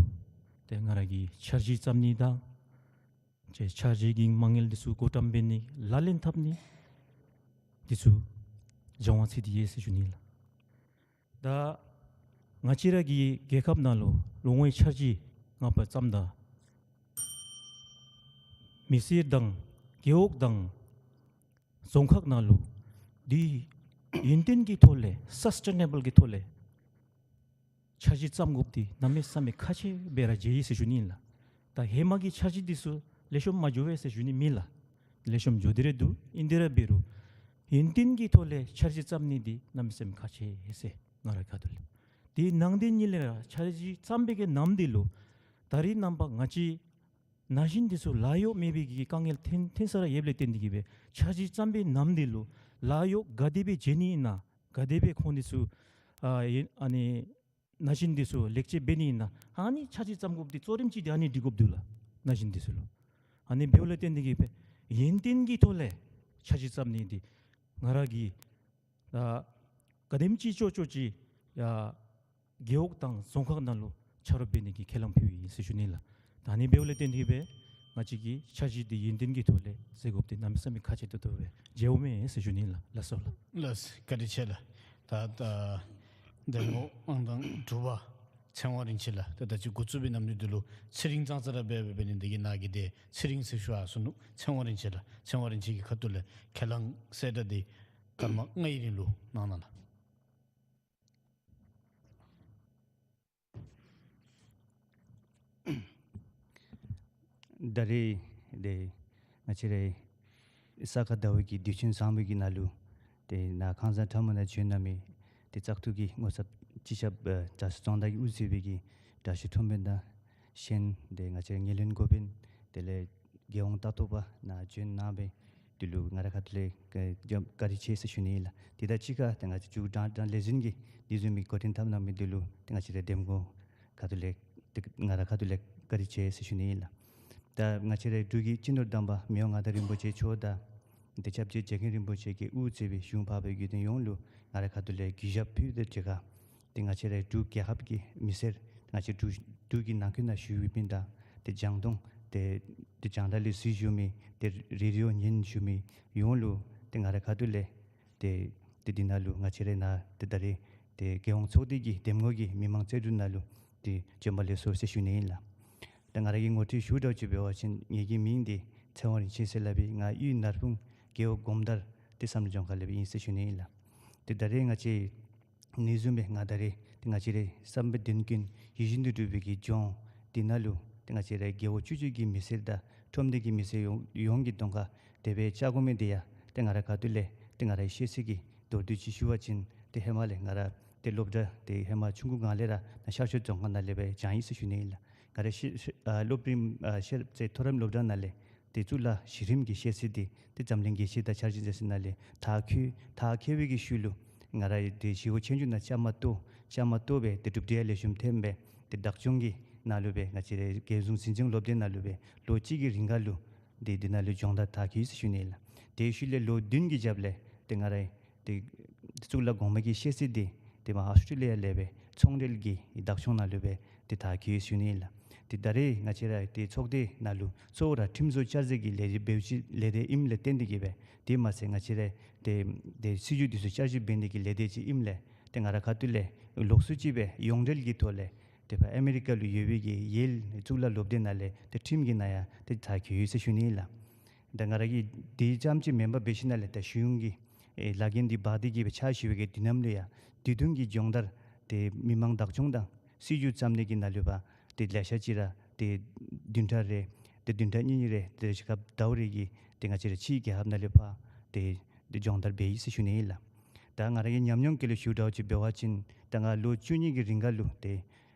ཏེ་ང་ར་གིས་འཆར་གཞི་བརྩམ་ནི་དང་ཏེ་འཆར་གཞི་གི་མ་དངུལ་འདི་ཚུ་བགོ་བཀྲམ་འབད་ནི་ལག་ལེན་འཐབ་ནི་འདི་ཚུ་སྦྱང་བ་ཚུད་དེ་ཡོད་ཟེར་ཞུ་ནི་ལགས། ད་ང་བཅས་ར་གི་རྒྱལ་ཁབ་ནང་ལུ་ལོ་ངོའི་འཆར་གཞི་ལྔ་པ་བརྩམ་ད་མི་སེར་དང་རྒེད་འོག་དང་རྫོང་ཁག་ནང་ལུ་འདི་ཡུན་བརྟན་གྱི་ཐོག་ལས་སཱསི་ཊེ་ནེ་བཱལ་གྱི་ཐོག་ལས་འཆར་གཞི་བརྩམ་དགོཔ་འདི་གནམ་མེད་ས་མེད་ཁག་ཆེ་སྦེ་ར་མཇལ་ཡི་ཟེར་ཞུ་ནི་ཨིན་ལགས། ད་ཧེ་མ་གི་འཆར་གཞི་འདི་ཚུ་ལེགས་ཤོམ་མ་འགྱོ་བས་ཟེར་ཞུ་ནི་མེན་ལགས། ལེགས་ཤོམ་འགྱོ་སྟེ་ར་འདུག། ཨིན་ཏེ་ར་འབད་རུང་ཡུན་བརྟན་གྱི་ཐོག་ལས་འཆར་གཞི་བརྩམ་ནི་འདི་གནམ་མེད་ས་མེད་ཁག་ཆེ་ཟེར་ང་རའི་ཁ་ཐུག་ལས། དེ་ནང་དོན་ཉིད་ལས་ར་འཆར་གཞི་བརྩམ་པའི་གི་ནམ་དེ་ལུ་ད་རེས་ནངས་པ་ང་བཅས་ན་གཞོན་འདི་ཚུ་ལཱ་གཡོག་མེད་པའི་གི་དཀའ་ངལ་ཐོན་ཐོན་ས་ར་ཡོདཔ་ལས་བརྟེན་ཏེ་གིས་སྦེ་འཆར་གཞི་བརྩམ་པའི་ནམ་དེ་ལུ་ལཱ་གཡོག་ག་དེ་སྦེ་བྱིན་ནི་ཨིན་ན་ག་དེ་སྦེ་ཁོང་འདི་ཚུ་ཨ་ཨ་ནི་ན་གཞོན་འདི་ཚུ་ལེགས་བཅོས་འབད་ནི་ཨིན་ན་ཨ་ནི་འཆར་གཞི་བརྩམ་དགོཔ་འདི་གཙོ་རིམ་ཅིག་འདི་ཨ་ནི་སྒྲིག་དགོཔ་འདུག་ལགས། ན་གཞོན་འདི་ཚུ་ལུ་ཨ་ནི་འབདཝ་ལས་བརྟེན་ཏེ་གིས་སྦེ་ཡུན་བརྟན་གྱི་ཐོག་ལས་འཆར་གཞི་བརྩམ་ནི་འདི་ང་ར་གིས་ད་ག་དེམ་ཅིག་ལྕོགས་ལྕོགས་ཅིག་ཡ་རྒེད་འོག་དང་རྫོང་ཁག་ནང་ལུ་ཆ་རོགས་འབད་ནི་གི་ཁས་བླངས་ཕུལཝ་ཨིན་ཟེར་ཞུ་ནི་ལགས། ད་ཨ་ནི་འབདཝ་ལས་བརྟེན་ཏེ་གིས་སྦེ་ང་བཅས་ཀྱི་འཆར་གཞི་འདི་ཡུན་བརྟན་གྱི་ཐོག་ལས་མཛད་དགོཔ་འདི་གནམ་མེད་ས་མེད་ཁག་ཆེ་ཏོག་ཏོ་སྦེ་མཇལཝ་མས་ཟེར་ཞུ་ནི་ལགས། ལགས་སོ་ལགས། ལགས། བཀའ་དྲིན་ཆེ་ལགས། ད་ད་འདེམས་ངོ་ཨང་དང་དྲུག་པ་ཚེ་དབང་རིན་ཆེན་ལགས། ད་ད་ཅི་འགོ་བཙུགས་པའི་ནམ་དུས་འདི་ལུ་ཚེ་རིང་ཙང་ཙ་ར་འབད་འབད་ནི་འདི་གིས་ནཱ་གིས་ཏེ་ཚེ་རིང་ཟེར་ཞུ་ཨ་སོ་ནུག། ཚེ་དབང་རིན་ཆེན་ལགས། ཚེ་དབང་རིན་ཆེན་གྱི་ཁ་ཐུག་ལས་ཁས་བླངས་གསལ་བསྒྲགས་འདི་སྐར་མ་ལྔའི་རིང་ལུ་གནང་གནང་ལགས། ད་རེས་ཏེ་ང་བཅས་རའི་ས་ག་ཟླ་བའི་གི་དུས་ཆེན་བཟང་པོའི་གི་ནང་ལུ་ཏེ་ནཱ་ཁང་བཟང་ཁྲ་མོ་ནང་བྱོན་གནང་མི་ཏེ་བཙག་འཐུ་གི་ངོ་ཚབ་སྤྱི་ཁྱབ་ཨ་དྲག་ཤོས་རྫོང་བདག་གིས་དབུ་གཙོས་པའི་གི་དྲག་ཤོས་ཁྲོམ་དཔོན་དང་གཞན་ཏེ་ང་བཅས་ངན་ལྷན་འགོ་དཔོན་དེ་ལས་རྒྱལ་ཡོངས་ལྟ་རྟོག་པ་ནཱ་བྱོན་གནང་བའི་དེ་ལུ་ང་ར་ཁ་ཐུག་ལས་བཀའ་བཀའ་དྲིན་ཆེ་ཟེར་ཞུ་ནི་ཨིན་ལགས། དེ་དང་གཅིག་ཁར་ཏེ་ང་བཅས་འབྲུག་དྲང་དྲང་ལས་འཛིན་གྱིས་དེ་བཟུམ་མའི་འགོ་འདྲེན་འཐབ་གནང་མི་དེ་ལུ་ཏེ་ང་བཅས་རའི་འདེམས་ངོ་ཁ་ཐུག་ལས་ཏེ་ང་ར་ཁ་ཐུག་ལས་བཀའ་དྲིན་ཆེ་ཟེར་ཞུ་ནི་ཨིན་ལགས། ད་ང་བཅས་རའི་འབྲུག་གི་སྤྱི་ནོར་དམ་པ་མི་དབང་མངའ་བདག་རིན་པོ་ཆེ་མཆོག་དང་ཏེ་སྐྱབས་རྗེ་རྗེ་མཁན་རིན་པོ་ཆེ་གིས་དབུ་གཙོས་པའི་གཞུང་འཕགས་པའི་བརྒྱུད་འཛིན་ཡོངས་ལུ་ང་ར་ཁ་ཐུག་ལས་གུས་ཞབས་ཕུལ་ཏེ་གཅིག་ཁར་ཏེ་ང་བཅས་རའི་འབྲུག་རྒྱལ་ཁབ་ཀྱི་མི་སེར་ང་བཅས་འབྲུག་འབྲུག་གི་ནང་འཁོད་ནང་བཞུགས་ཡོད་མི་དང་ཏེ་རྒྱང་མཐོང་ཏེ་ཏེ་རྒྱང་བསྒྲགས་ལས་གཟིགས་བཞུགས་མི་ཏེ་རེ་ཌི་ཡོ་ཉན་བཞུགས་མི་ཡོངས་ལུ་ཏེ་ང་ར་ཁ་ཐུག་ལས་ཏེ་ཏེ་འདི་ནང་ལུ་ང་བཅས་རའི་ནཱ་ཏེ་ད་རེས་ཏེ་རྒྱལ་ཡོངས་ཚོགས་སྡེ་གི་འདེམས་ངོ་གི་མི་མང་རྩོད་སྒྲུང་ནང་ལུ་ཏེ་བྱོན་པ་ལེགས་སོ་ཟེར་ཞུ་ནི་ཨིན་ལགས། ད་ང་ར་གིས་ངོ་སྤྲོད་ཞུ་འདྲཝ་ཅིག་འབད་བ་ཅིན་ངེ་གི་མིང་འདི་ཚེ་དབང་རིན་ཆེན་ཟེར་སླབ་ཨིན། ང་གཡུས་ནར་སྤུངས་རྒེད་འོག་སྒོམ་དར་ཏེ་བསམ་གྲུབ་ལྗོངས་མཁར་ལས་སྦེ་ཨིན་ཟེར་ཞུ་ནི་ཨིན་ལགས། ཏེ་ད་རེས་ང་བཅས་ཨ་ནི་བཟུམ་སྦེ་ང་ད་རེས་ཏེ་ང་བཅས་རའི་བསམ་པའི་དོན་ཀུན་ཡིད་བཞིན་དུ་འགྲུབ་པའི་གི་ལྗོངས་འདི་ནང་ལུ་ཏེ་ང་བཅས་རའི་རྒེད་འོག་བཅུ་གཅིག་གི་མི་སེར་དང་ཁྲོམ་སྡེ་གི་མི་སེར་ཡོངས་ཡོངས་ཀྱི་གདོང་ཁར་དེ་སྦེ་བཅར་དགོ་མི་འདི་ཡང་ཏེ་ང་ར་ཁ་ཐུག་ལས་ཏེ་ང་རའི་ཤེས་ཚད་ཀྱི་མདོར་བསྡུས་ཅིག་ཞུ་བ་ཅིན་ཏེ་ཧེ་མ་ལས་ང་ར་ཏེ་སློབ་གྲྭ་ཏེ་ཧེ་མ་ཆུང་ཀུ་སྒང་ལས་ར་ནཱ་ཤར་ཕྱོགས་རྫོང་ཁག་ནང་ལས་སྦེ་སྦྱངས་ཡི་ཟེར་ཞུ་ནི་ཨིན་ལགས། ང་རའི་ཤེས་ཤེས་ཨ་སློབ་རིམ་ཨ་ཤེས་ཚད་མཐོ་རིམ་སློབ་གྲྭ་ནང་ལས་ཏེ་གཙུག་ལག་གཞི་རིམ་གྱི་ཤེས་ཚད་འདི་ཏེ་འཛམ་གླིང་རྒྱལ་སྤྱི་དང་འཆར་གཞི་འཛིན་སའི་ནང་ལས་མཐར་འཁྱོལ་མཐར་འཁྱོལ་བའི་གི་ཤུལ་ལུ་ང་ར་ཏེ་ཞི་གཡོག་ཆོས་རྒྱུགས་ནང་བཅའ་མར་གཏོགས་བཅའ་མར་གཏོགས་སྦེ་ཏེ་གྲུབ་འབྲས་ཡང་ལེགས་ཤོམ་ཐོན་སྦེ་ཏེ་བདག་སྐྱོང་གི་ནང་ལུ་སྦེ་ང་བཅས་རའི་རྒྱལ་གཞུང་འཛིན་སྐྱོང་སློབ་སྡེ་ནང་ལུ་སྦེ་ལོ་གཅིག་གི་རིང་ཁར་ལུ་ཏེ་འདི་ནང་ལུ་སྦྱོང་བརྡར་མཐར་འཁྱོལ་ཡི་ཟེར་ཞུ་ནི་ཨིན་ལགས། དེའི་ཤུལ་ལས་ལོ་བདུན་གྱི་རྒྱབ་ལས་ཏེ་ང་རའི་ཏེ་གཙུག་ལག་གོང་མའི་གི་ཤེས་ཚད་འདི་ཏེ་མར་ཨཱོས་ཊྲེ་ལི་ཡ་ལས་སྦེ་ཚོང་འབྲེལ་གྱི་བདག་སྐྱོང་ནང་ལུ་སྦེ་ཏེ་མཐར་འཁྱོལ་ཡི་ཟེར་ཞུ་ནི་ཨིན་ལགས། ཏེ་ད་རེས་ང་བཅས་ར་ཏེ་ཚོགས་སྡེ་ནང་ལུ་གཙོ་བོ་ར་ཁྲིམས་བཟོ་བསྐྱར་ཞིབ་ཀྱི་ལས་སྡེ་འབདཝ་ཅིག་ལས་སྡེ་ཨིནམ་ལས་བརྟེན་ཏེ་གིས་སྦེ་དེ་མ་ཚད་ང་བཅས་ར་ཏེ་ཏེ་སྲིད་བྱུས་འདི་ཚུ་བསྐྱར་ཞིབ་འབད་ནི་གི་ལས་སྡེ་ཅིག་ཨིནམ་ལས་ཏེ་ང་ར་ཁ་ཐུག་ལས་ལོགས་སུ་ཅིག་སྦེ་ཡོངས་འབྲེལ་གྱི་ཐོག་ལས་ཏེ་ཕར་ཨ་མི་རི་ཀ་ལུ་ཡོད་པའི་གི་ཡེལ་གཙུག་ལག་སློབ་སྡེ་ནང་ལས་ཏེ་ཁྲིམས་ཀྱི་ནང་ཡང་ཏེ་མཐར་འཁྱོལ་ཡི་ཟེར་ཞུ་ནི་ཨིན་ལགས། ད་ང་ར་གིས་དེ་ཙམ་ཅིག་མེན་པར་འབད་ཞིནམ་ལས་ད་ཤེས་ཡོན་གྱི་ཨེ་ལཱ་འགན་འདི་འབག་སྟེ་གིས་སྦེ་ཕྱག་ཞུ་བའི་གི་དུས་ནམ་ལུ་ཡང་དུས་ཐུང་གི་སྦྱོང་བརྡར་ཏེ་མི་མང་བདག་སྐྱོང་དང་སྲིད་བྱུས་བརྩམ་ནི་གི་ནང་ལུ་འབད་ཏེ་ལེ་ཤ་ཅིག་ར་ཏེ་བདུན་ཕྲག་རེ་ཏེ་བདུན་ཕྲག་གཉིས་གཉིས་རེ་ཏེ་ཞིན་ཁ་ཟླཝ་རེ་གི་ཏེ་ང་བཅས་ར་ཕྱིའི་རྒྱལ་ཁབ་ནང་ལུ་འབད་ཏེ་ཏེ་སྦྱོང་བརྡར་འབད་ཡི་ཟེར་ཞུ་ནི་ཨིན་ལགས། ད་ང་ར་གི་ཉམས་མྱོང་གི་ལུ་ཞུ་འདྲཝ་ཅིག་འབད་བ་ཅིན་ད་ང་ལོ་བཅུ་གཉིས་ཀྱི་རིང་ཁར་ལུ་ཏེ་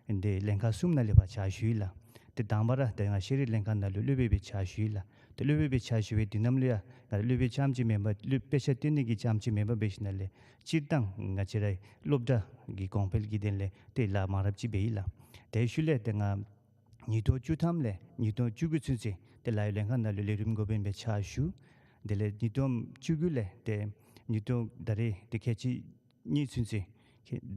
ཏེ་ལྷན་ཁག་གསུམ་ནང་ལུ་འབད་ཕྱག་ཞུ་ཡི་ལགས། ཏེ་དང་པ་ར་ཏེ་ང་ཤེས་རིག་ལྷན་ཁག་ནང་ལུ་སློབ་དཔོན་སྦེ་ཕྱག་ཞུ་ཡི་ལགས། ཏེ་སློབ་དཔོན་སྦེ་ཕྱག་ཞུ་བའི་དུས་ནམ་ལུ་ཡང་ང་སློབ་དཔོན་རྐྱངམ་ཅིག་མེན་པར་སློབ་དཔེ་ཆ་སྟོན་ནི་གི་རྐྱངམ་ཅིག་མེན་པར་འབད་ཞིནམ་ལས་སྤྱིར་བཏང་ང་བཅས་རའི་སློབ་གྲྭ་གི་གོང་འཕེལ་གྱི་དོན་ལས་ཏེ་ལཱ་མང་རབས་ཅིག་འབད་ཡི་ལགས། དེའི་ཤུལ་ལས་ཏེ་ང་ཉིས་སྟོང་བཅུ་ཐམ་ལས་ཉིས་སྟོང་བཅུ་དགུ་ཚུན་ཚོད་ཏེ་ལཱ་གཡོག་ལྷན་ཁག་ནང་ལུ་ལས་རིམ་འགོ་དཔོན་སྦེ་ཕྱག་ཞུ། དེ་ལས་ཉིས་སྟོང་བཅུ་དགུ་ལས་ཏེ་ཉིས་སྟོང་ད་རེས་ཏེ་ཁལ་གཅིག་གཉིས་ཚུན་ཚོད་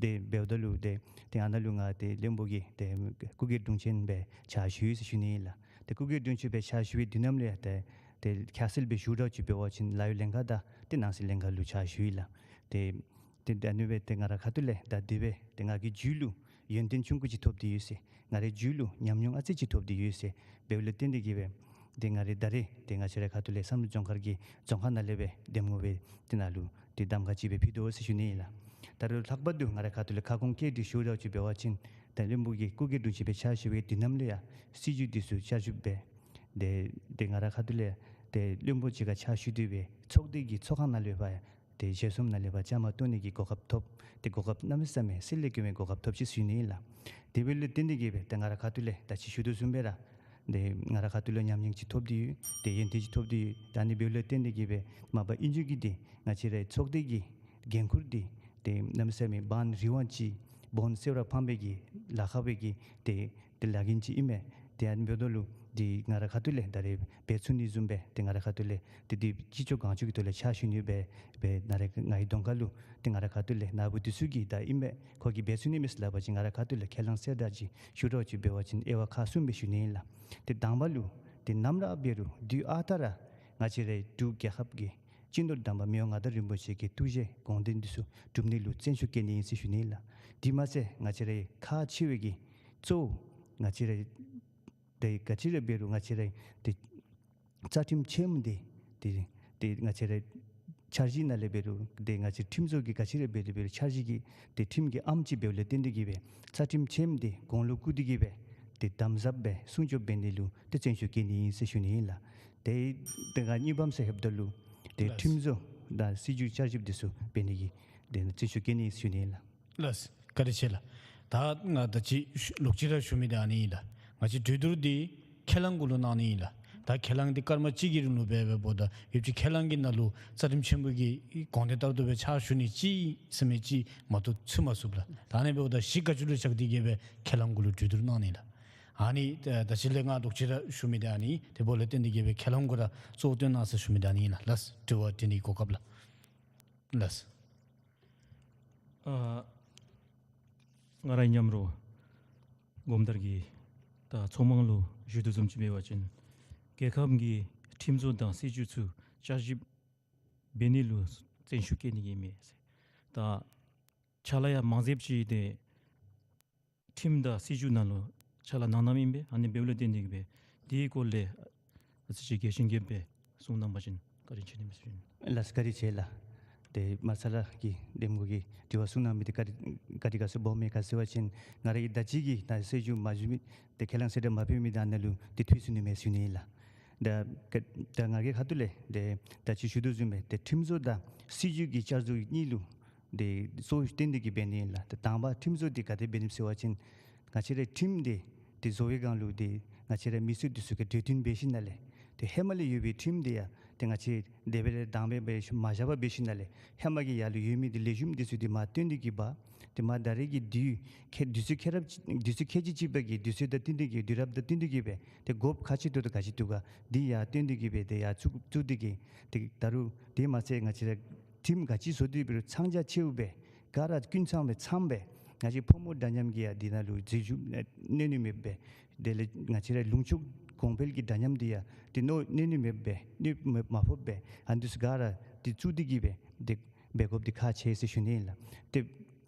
ཏེ་འབདཝ་ད་ལུ་ཏེ་ཏེ་ཨ་ནཱ་ལུ་ང་ཏེ་བློན་པོ་གི་ཏེ་སྐུ་སྒེར་དྲུང་ཆེན་སྦེ་ཕྱག་ཞུ་ཡི་ཟེར་ཞུ་ནི་ཨིན་ལགས། ཏེ་སྐུ་སྒེར་དྲུང་ཆེན་སྦེ་ཕྱག་ཞུ་བའི་དུས་ནམ་ལུ་ཡང་ཏེ་ཏེ་ཁ་གསལ་སྦེ་ཞུ་འདྲཝ་ཅིག་འབད་བ་ཅིན་ལཱ་གཡོག་ལྷན་ཁག་དང་ཏེ་ནང་སྲིད་ལྷན་ཁག་ལུ་ཕྱག་ཞུ་ཡི་ལགས། ཏེ་ཏེ་ད་ཨ་ནི་སྦེ་ཏེ་ང་ར་ཁ་ཐུག་ལས་ད་དེ་སྦེ་ཏེ་ང་གི་རྒྱུད་ལུ་ཡོན་ཏན་ཆུང་ཀུ་ཅིག་ཐོབ་སྟེ་ཡོད་ཟེར། ང་རའི་རྒྱུད་ལུ་ཉམས་མྱོང་ཨ་ཙི་ཅིག་ཐོབ་སྟེ་ཡོད་ཟེར། འབདཝ་ལས་བརྟེན་ཏེ་གིས་སྦེ་ཏེ་ང་རའི་ད་རེས་ཏེ་ང་བཅས་རའི་ཁ་ཐུག་ལས་བསམ་གྲུབ་ལྗོངས་མཁར་གྱི་རྫོང་ཁག་ནང་ལས་སྦེ་འདེམས་ངོ་སྦེ་ཏེ་ནཱ་ལུ་ཏེ་གདམ་ཁ་ཅིག་སྦེ་ཕུལ་དོ་ཟེར་ཞུ་ནི་ཨིན་ལགས། ད་རུང་ལྷག་པར་དུ་ང་རའི་ཁ་ཐུག་ལས་ཁ་སྐོང་བཀོད་སྒྲིག་ཞུ་འདྲཝ་ཅིག་འབད་བ་ཅིན་ད་བློན་པོ་གི་སྐུ་སྒེར་དྲུང་ཆེན་སྦེ་ཕྱག་ཞུ་བའི་དུས་ནམ་ལུ་ཡང་སྲིད་བྱུས་འདི་ཚུ་བསྐྱར་ཞིབ་འབད་ཏེ་ཏེ་ང་རའི་ཁ་ཐུག་ལས་ཏེ་བློན་པོ་གཅིག་ཁར་ཕྱག་ཞུ་སྡོད་པའི་ཚོགས་སྡེ་གི་ཚོགས་ཁང་ནང་ལུ་འབད་ཏེ་ཞལ་འཛོམས་ནང་ལུ་འབད་བཅའ་མར་གཏོགས་ནི་གི་གོ་སྐབས་ཐོབ། ཏེ་གོ་སྐབས་གནམ་མེད་ས་མེད་གསེར་ལས་གོང་བའི་གོ་སྐབས་ཐོབ་ཅི་ཟེར་ཞུ་ནི་ཨིན་ལགས། དེ་འབདཝ་ལས་བརྟེན་ཏེ་གིས་སྦེ་ཏེ་ང་རའི་ཁ་ཐུག་ལས་ད་ཅི་ཞུ་དོ་བཟུམ་སྦེ་ར་ཏེ་ང་རའི་ཁ་ཐུག་ལུ་ཉམས་མྱོང་ཅིག་ཐོབ་སྟེ་ཡོད། ཏེ་ཡོན་ཏན་ཅིག་ཐོབ་སྟེ་ཡོད། ད་ཨ་ནི་འབདཝ་ལས་བརྟེན་ཏེ་གིས་སྦེ་མ་པ་ཨིན་ཅི་གི་ཏེ་ང་བཅས་རའི་ཚོགས་སྡེ་གི་འགན་ཁུར་འདི་ཏེ་གནམ་མེད་ས་མེད་འབངས་རི་དབང་ཅན་འབངས་གསེར་བ་ཕངས་པའི་གི་ལཱ་ཁག་པའི་གི་ཏེ་ཏེ་ལཱ་འགན་ཅིག་ཨིན་མས། ཏེ་ཨ་ནི་འབདཝ་ད་ལུ་ཏེ་ང་རའི་ཁ་ཐུག་ལས་ད་རེས་འབད་ཚུགས་ནི་བཟུམ་སྦེ་ཏེ་ང་རའི་ཁ་ཐུག་ལས་ཏེ་ཏེ་ཅི་ལྕོགས་གང་ལྕོགས་ཀྱི་ཐོག་ལས་ཕྱག་ཞུ་ནི་སྦེ་སྦེ་ད་རེས་ང་གི་གདོང་ཁ་ལུ་ཏེ་ང་རའི་ཁ་ཐུག་ལས་ནཱ་བུ་འདི་ཚུ་གིས་ད་ཨིན་མས་ཁོ་གིས་འབད་ཚུགས་ནི་མས་ཟེར་སླབ་པ་ཅིན་ང་རའི་ཁ་ཐུག་ལས་ཁས་བླངས་གསལ་བསྒྲགས་ཅིག་ཞུ་འདྲཝ་ཅིག་འབད་བ་ཅིན་དབྱེ་བ་ཁག་གསུམ་སྦེ་ཞུ་ནི་ཨིན་ལགས། ཏེ་དང་པ་ལུ་ཏེ་ནམ་ར་འབད་རུང་དུས་ཨ་རྟག་ར་ང་བཅས་རའི་འབྲུག་རྒྱལ་ཁབ་ཀྱི་སྤྱི་ནོར་དམ་པ་མི་དབང་མངའ་བདག་རིན་པོ་ཆེ་གི་ཐུགས་བཞེད་དགོངས་དོན་འདི་ཚུ་སྒྲུབ་ནི་ལུ་བརྩོན་ཤུགས་བསྐྱེད་ནི་ཨིན་ཟེར་ཞུ་ནི་ལགས། དེ་མ་ཚད་ང་བཅས་རའི་ཁག་ཆེ་བའི་གི་གཙོ་བོ་ང་བཅས་རའི་ཏེ་ག་ཅི་ར་འབད་རུང་ང་བཅས་རའི་ཏེ་རྩ་ཁྲིམས་ཆེན་མོ་འདི་ཏེ་ཏེ་ང་བཅས་རའི་འཆར་གཞི་ནང་ལས་འབད་རུང་ཏེ་ང་བཅས་ཁྲིམས་བཟོ་གི་ག་ཅི་ར་འབད་རུང་འབད་རུང་འཆར་གཞི་གི་ཏེ་ཁྲིམས་ཀྱི་ཨམ་ཅིག་འབདཝ་ལས་བརྟེན་ཏེ་གིས་སྦེ་རྩ་ཁྲིམས་ཆེན་མོ་འདི་གོང་ལུ་བཀུར་ཏེ་གིས་སྦེ་ ཏེ་དམ་ཟབ་སྦེ་སྲུང་སྐྱོབ་འབད་ནི་ལུ་ཏེ་བརྩོན་ཤུགས་བསྐྱེད་ནི་ཨིན་ཟེར་ཞུ་ནི་ཨིན་ལགས། ཏེ་ཏེ་ང་གཉིས་པམ་ཟེར་ལྷོདཔ་ད་ལུ་ཏེ་ལགས། ཁྲིམས་བཟོ་དང་སྲིད་བྱུས་བསྐྱར་ཞིབ་འདི་ཚུ་འབད་ནི་གི་ཏེ་བརྩོན་ཤུགས་བསྐྱེད་ནི་ཨིན་ཟེར་ཞུ་ནི་ཨིན་ལགས། ལགས། བཀའ་དྲིན་ཆེ་ལགས། ད་ང་ད་ཅི་ལོག་ཅི་ར་ཞུ་མི་འདི་ཨ་ནི་ཨིན་ལགས། ང་བཅས་གྲོས་བསྡུར་འདི་ཁས་བླངས་གུ་ལུ་གནང་ནི་ཨིན་ལགས། ད་ཁས་བླངས་འདི་སྐར་མ་གཅིག་གི་རིང་ལུ་འབད་འབདཝ་ད་ཡོད་ཅི། ཁས་བླངས་ཀྱི་ནང་ལུ་རྩ་ཁྲིམས་ཆེན་པོ་གི་དགོངས་དོན་ལྟར་དུ་སྦེ་ཕྱག་ཞུ་ནི་ཅིག་ཟེར་མི་ཅིག་མ་གཏོགས་ཚུད་མ་ཚུགས་ལགས། ད་ཨ་ནི་འབདཝ་ད་གཞི་བཀའ་བཅུ་ལུ་བཞག་སྟེ་གི་སྦེ་ཁས་བླངས་གུ་ལུ་གྲོས་བསྡུར་གནང་ནི་ལགས། ཨ་ནི་ད་ད་ཅི་ལས་ང་ལོག་ཅི་ར་ཞུ་མི་འདི་ཨ་ནི་དེ་འབདཝ་ལས་བརྟེན་ཏེ་གི་སྦེ་ཁས་བླངས་གུ་ར་གཙོ་བོ་བཏོན་གནང་ཟེར་ཞུ་མི་འདི་ཨ་ནི་ཨིན་ལགས། ལགས། དྲི་བ་དྲི་ནི་གོ་སྐབས་ལགས། ལགས། ཨ་ང་རའི་མཉམ་རོགས་སྒོམ་དར་གྱིས་ད་ཚོགས་མང་ལུ་ཞུ་དོ་བཟུམ་ཅིག་འབད་བ་ཅིན་རྒྱལ་ཁབ་ཀྱི་ཁྲིམས་བཟོ་དང་སྲིད་བྱུས་ཚུ་བསྐྱར་ཞིབ་འབད་ནི་ལུ་བརྩོན་ཤུགས་བསྐྱེད་ནི་གི་མས་ཟེར། ད་ཕྱག་ལཱ་ཡང་མང་ཟེར་ཅིག་ཏེ་ཁྲིམས་དང་སྲིད་བྱུས་ནང་ལུ་ཕྱག་ལཱ་གནང་གནངམ་ཨིན་པས། ཨ་ནི་འབདཝ་ལས་བརྟེན་ཏེ་གི་སྦེ་དེའི་སྐོར་ལས་ཨ་ཙི་ཅིག་རྒྱས་ཤིང་རྒྱསཔ་སྦེ་གསུང་གནང་པ་ཅིན་བཀའ་དྲིན་ཆེ་ནི་མས་ཟེར་ཞུ་ནི། ལགས། བཀའ་དྲིན་ཆེ་ལགས། ཏེ་མ་ཚད་ལགས་ཀྱིས་འདེམས་ངོ་གི་དྲི་བ་གསུང་གནང་མི་འདི་བཀའ་དྲིན་བཀའ་དྲིན་དགའ་ཚོར་སྦོམ་མས། ག་ཅི་ཟེར་བ་ཅིན་ང་ར་གིས་ད་ཅི་གི་ད་སྲིད་བྱུས་མ་ཞུ་མི་ཏེ་ཁས་བླངས་གསལ་བསྒྲགས་མ་ཕུལ་མི་ད་ནཱ་ལུ་ཏེ་ཐུགས་སུན་ནི་མས་ཟེར་ཞུ་ནི་ཨིན་ལགས། ད་ད་ང་གི་ཁ་ཐུག་ལས་ཏེ་ད་ཅི་ཞུ་དོ་བཟུམ་སྦེ་ཏེ་ཁྲིམས་བཟོ་དང་སྲིད་བྱུས་ཀྱི་བསྐྱར་བཟོ་གཉིས་ལུ་ཏེ་གཙོ་བོ་བཏོན་ཏེ་གི་འབད་ནི་ཨིན་ལགས། ཏེ་དང་པ་ཁྲིམས་བཟོ་འདི་ག་དེ་འབད་ནི་ཟེར་བ་ཅིན་ང་བཅས་རའི་ཁྲིམས་འདི་ཏེ་བཟོ་བའི་སྒང་ལུ་ཏེ་ང་བཅས་རའི་མི་སེར་འདི་ཚུ་གིས་གྲོས་བསྟུན་འབད་ཞིནམ་ལས་ཏེ་ཧེ་མ་ལས་ཡོད་པའི་ཁྲིམས་འདི་ཡང་ཏེ་ང་བཅས་དེ་སྦེ་ལས་དང་པ་སྦེ་མ་བཞག་པར་འབད་ཞིནམ་ལས་ཧེ་མ་གི་ཡར་ལུ་ཡོད་མི་འདི་ལེགས་ཤོམ་འདི་ཚུ་འདི་མར་བཏོན་ཏེ་གི་སྦེ་ཏེ་མར་ད་རེས་ཀྱི་དུས་ཁེ་དུས་ཚོད་ཁེ་རབ་དུས་ཚོད་ཁེ་གཅིག་གཅིག་པ་གི་དུས་ཚོད་དང་བསྟུན་ཏེ་གི་དུས་རབས་དང་བསྟུན་ཏེ་གི་སྦེ་ཏེ་དགོཔ་ག་ཅི་འདུག་དང་ག་ཅི་འདུག་ག་འདི་ཡར་བཏོན་ཏེ་གི་སྦེ་ཏེ་ཡར་བཙུགས་བཙུགས་ཏེ་གི་ཏེ་ད་རུང་དེ་མ་ཚད་ང་བཅས་ར་ཁྲིམས་ག་ཅི་བཟོ་དེ་འབད་རུང་ཚང་རྒྱ་ཆེཝ་སྦེ་ག་ར་ཀུན་ཚང་སྦེ་ཚངམ་སྦེ་ང་བཅས་ཕོ་མོ་འདྲ་མཉམ་གྱི་ཡང་འདི་ནང་ལུ་འཛུལ་ཞུགས་གནོད་ནི་མེདཔ་སྦེ་དེ་ལས་ང་བཅས་ར་ལུང་ཕྱོགས་གོང་འཕེལ་གྱི་འདྲ་མཉམ་འདི་ཡང་ཏེ་གནོད་གནོད་ནི་མེདཔ་སྦེ་གནོད་མ་ཕོགཔ་སྦེ་ཨ་ནི་འདི་ཚུ་ག་ར་ཏེ་བཙུགས་ཏེ་གི་སྦེ་ཏེ་འབད་དགོཔ་འདི་ཁག་ཆེ་ཟེར་ཞུ་ནི་ཨིན་ལགས། ཏེ་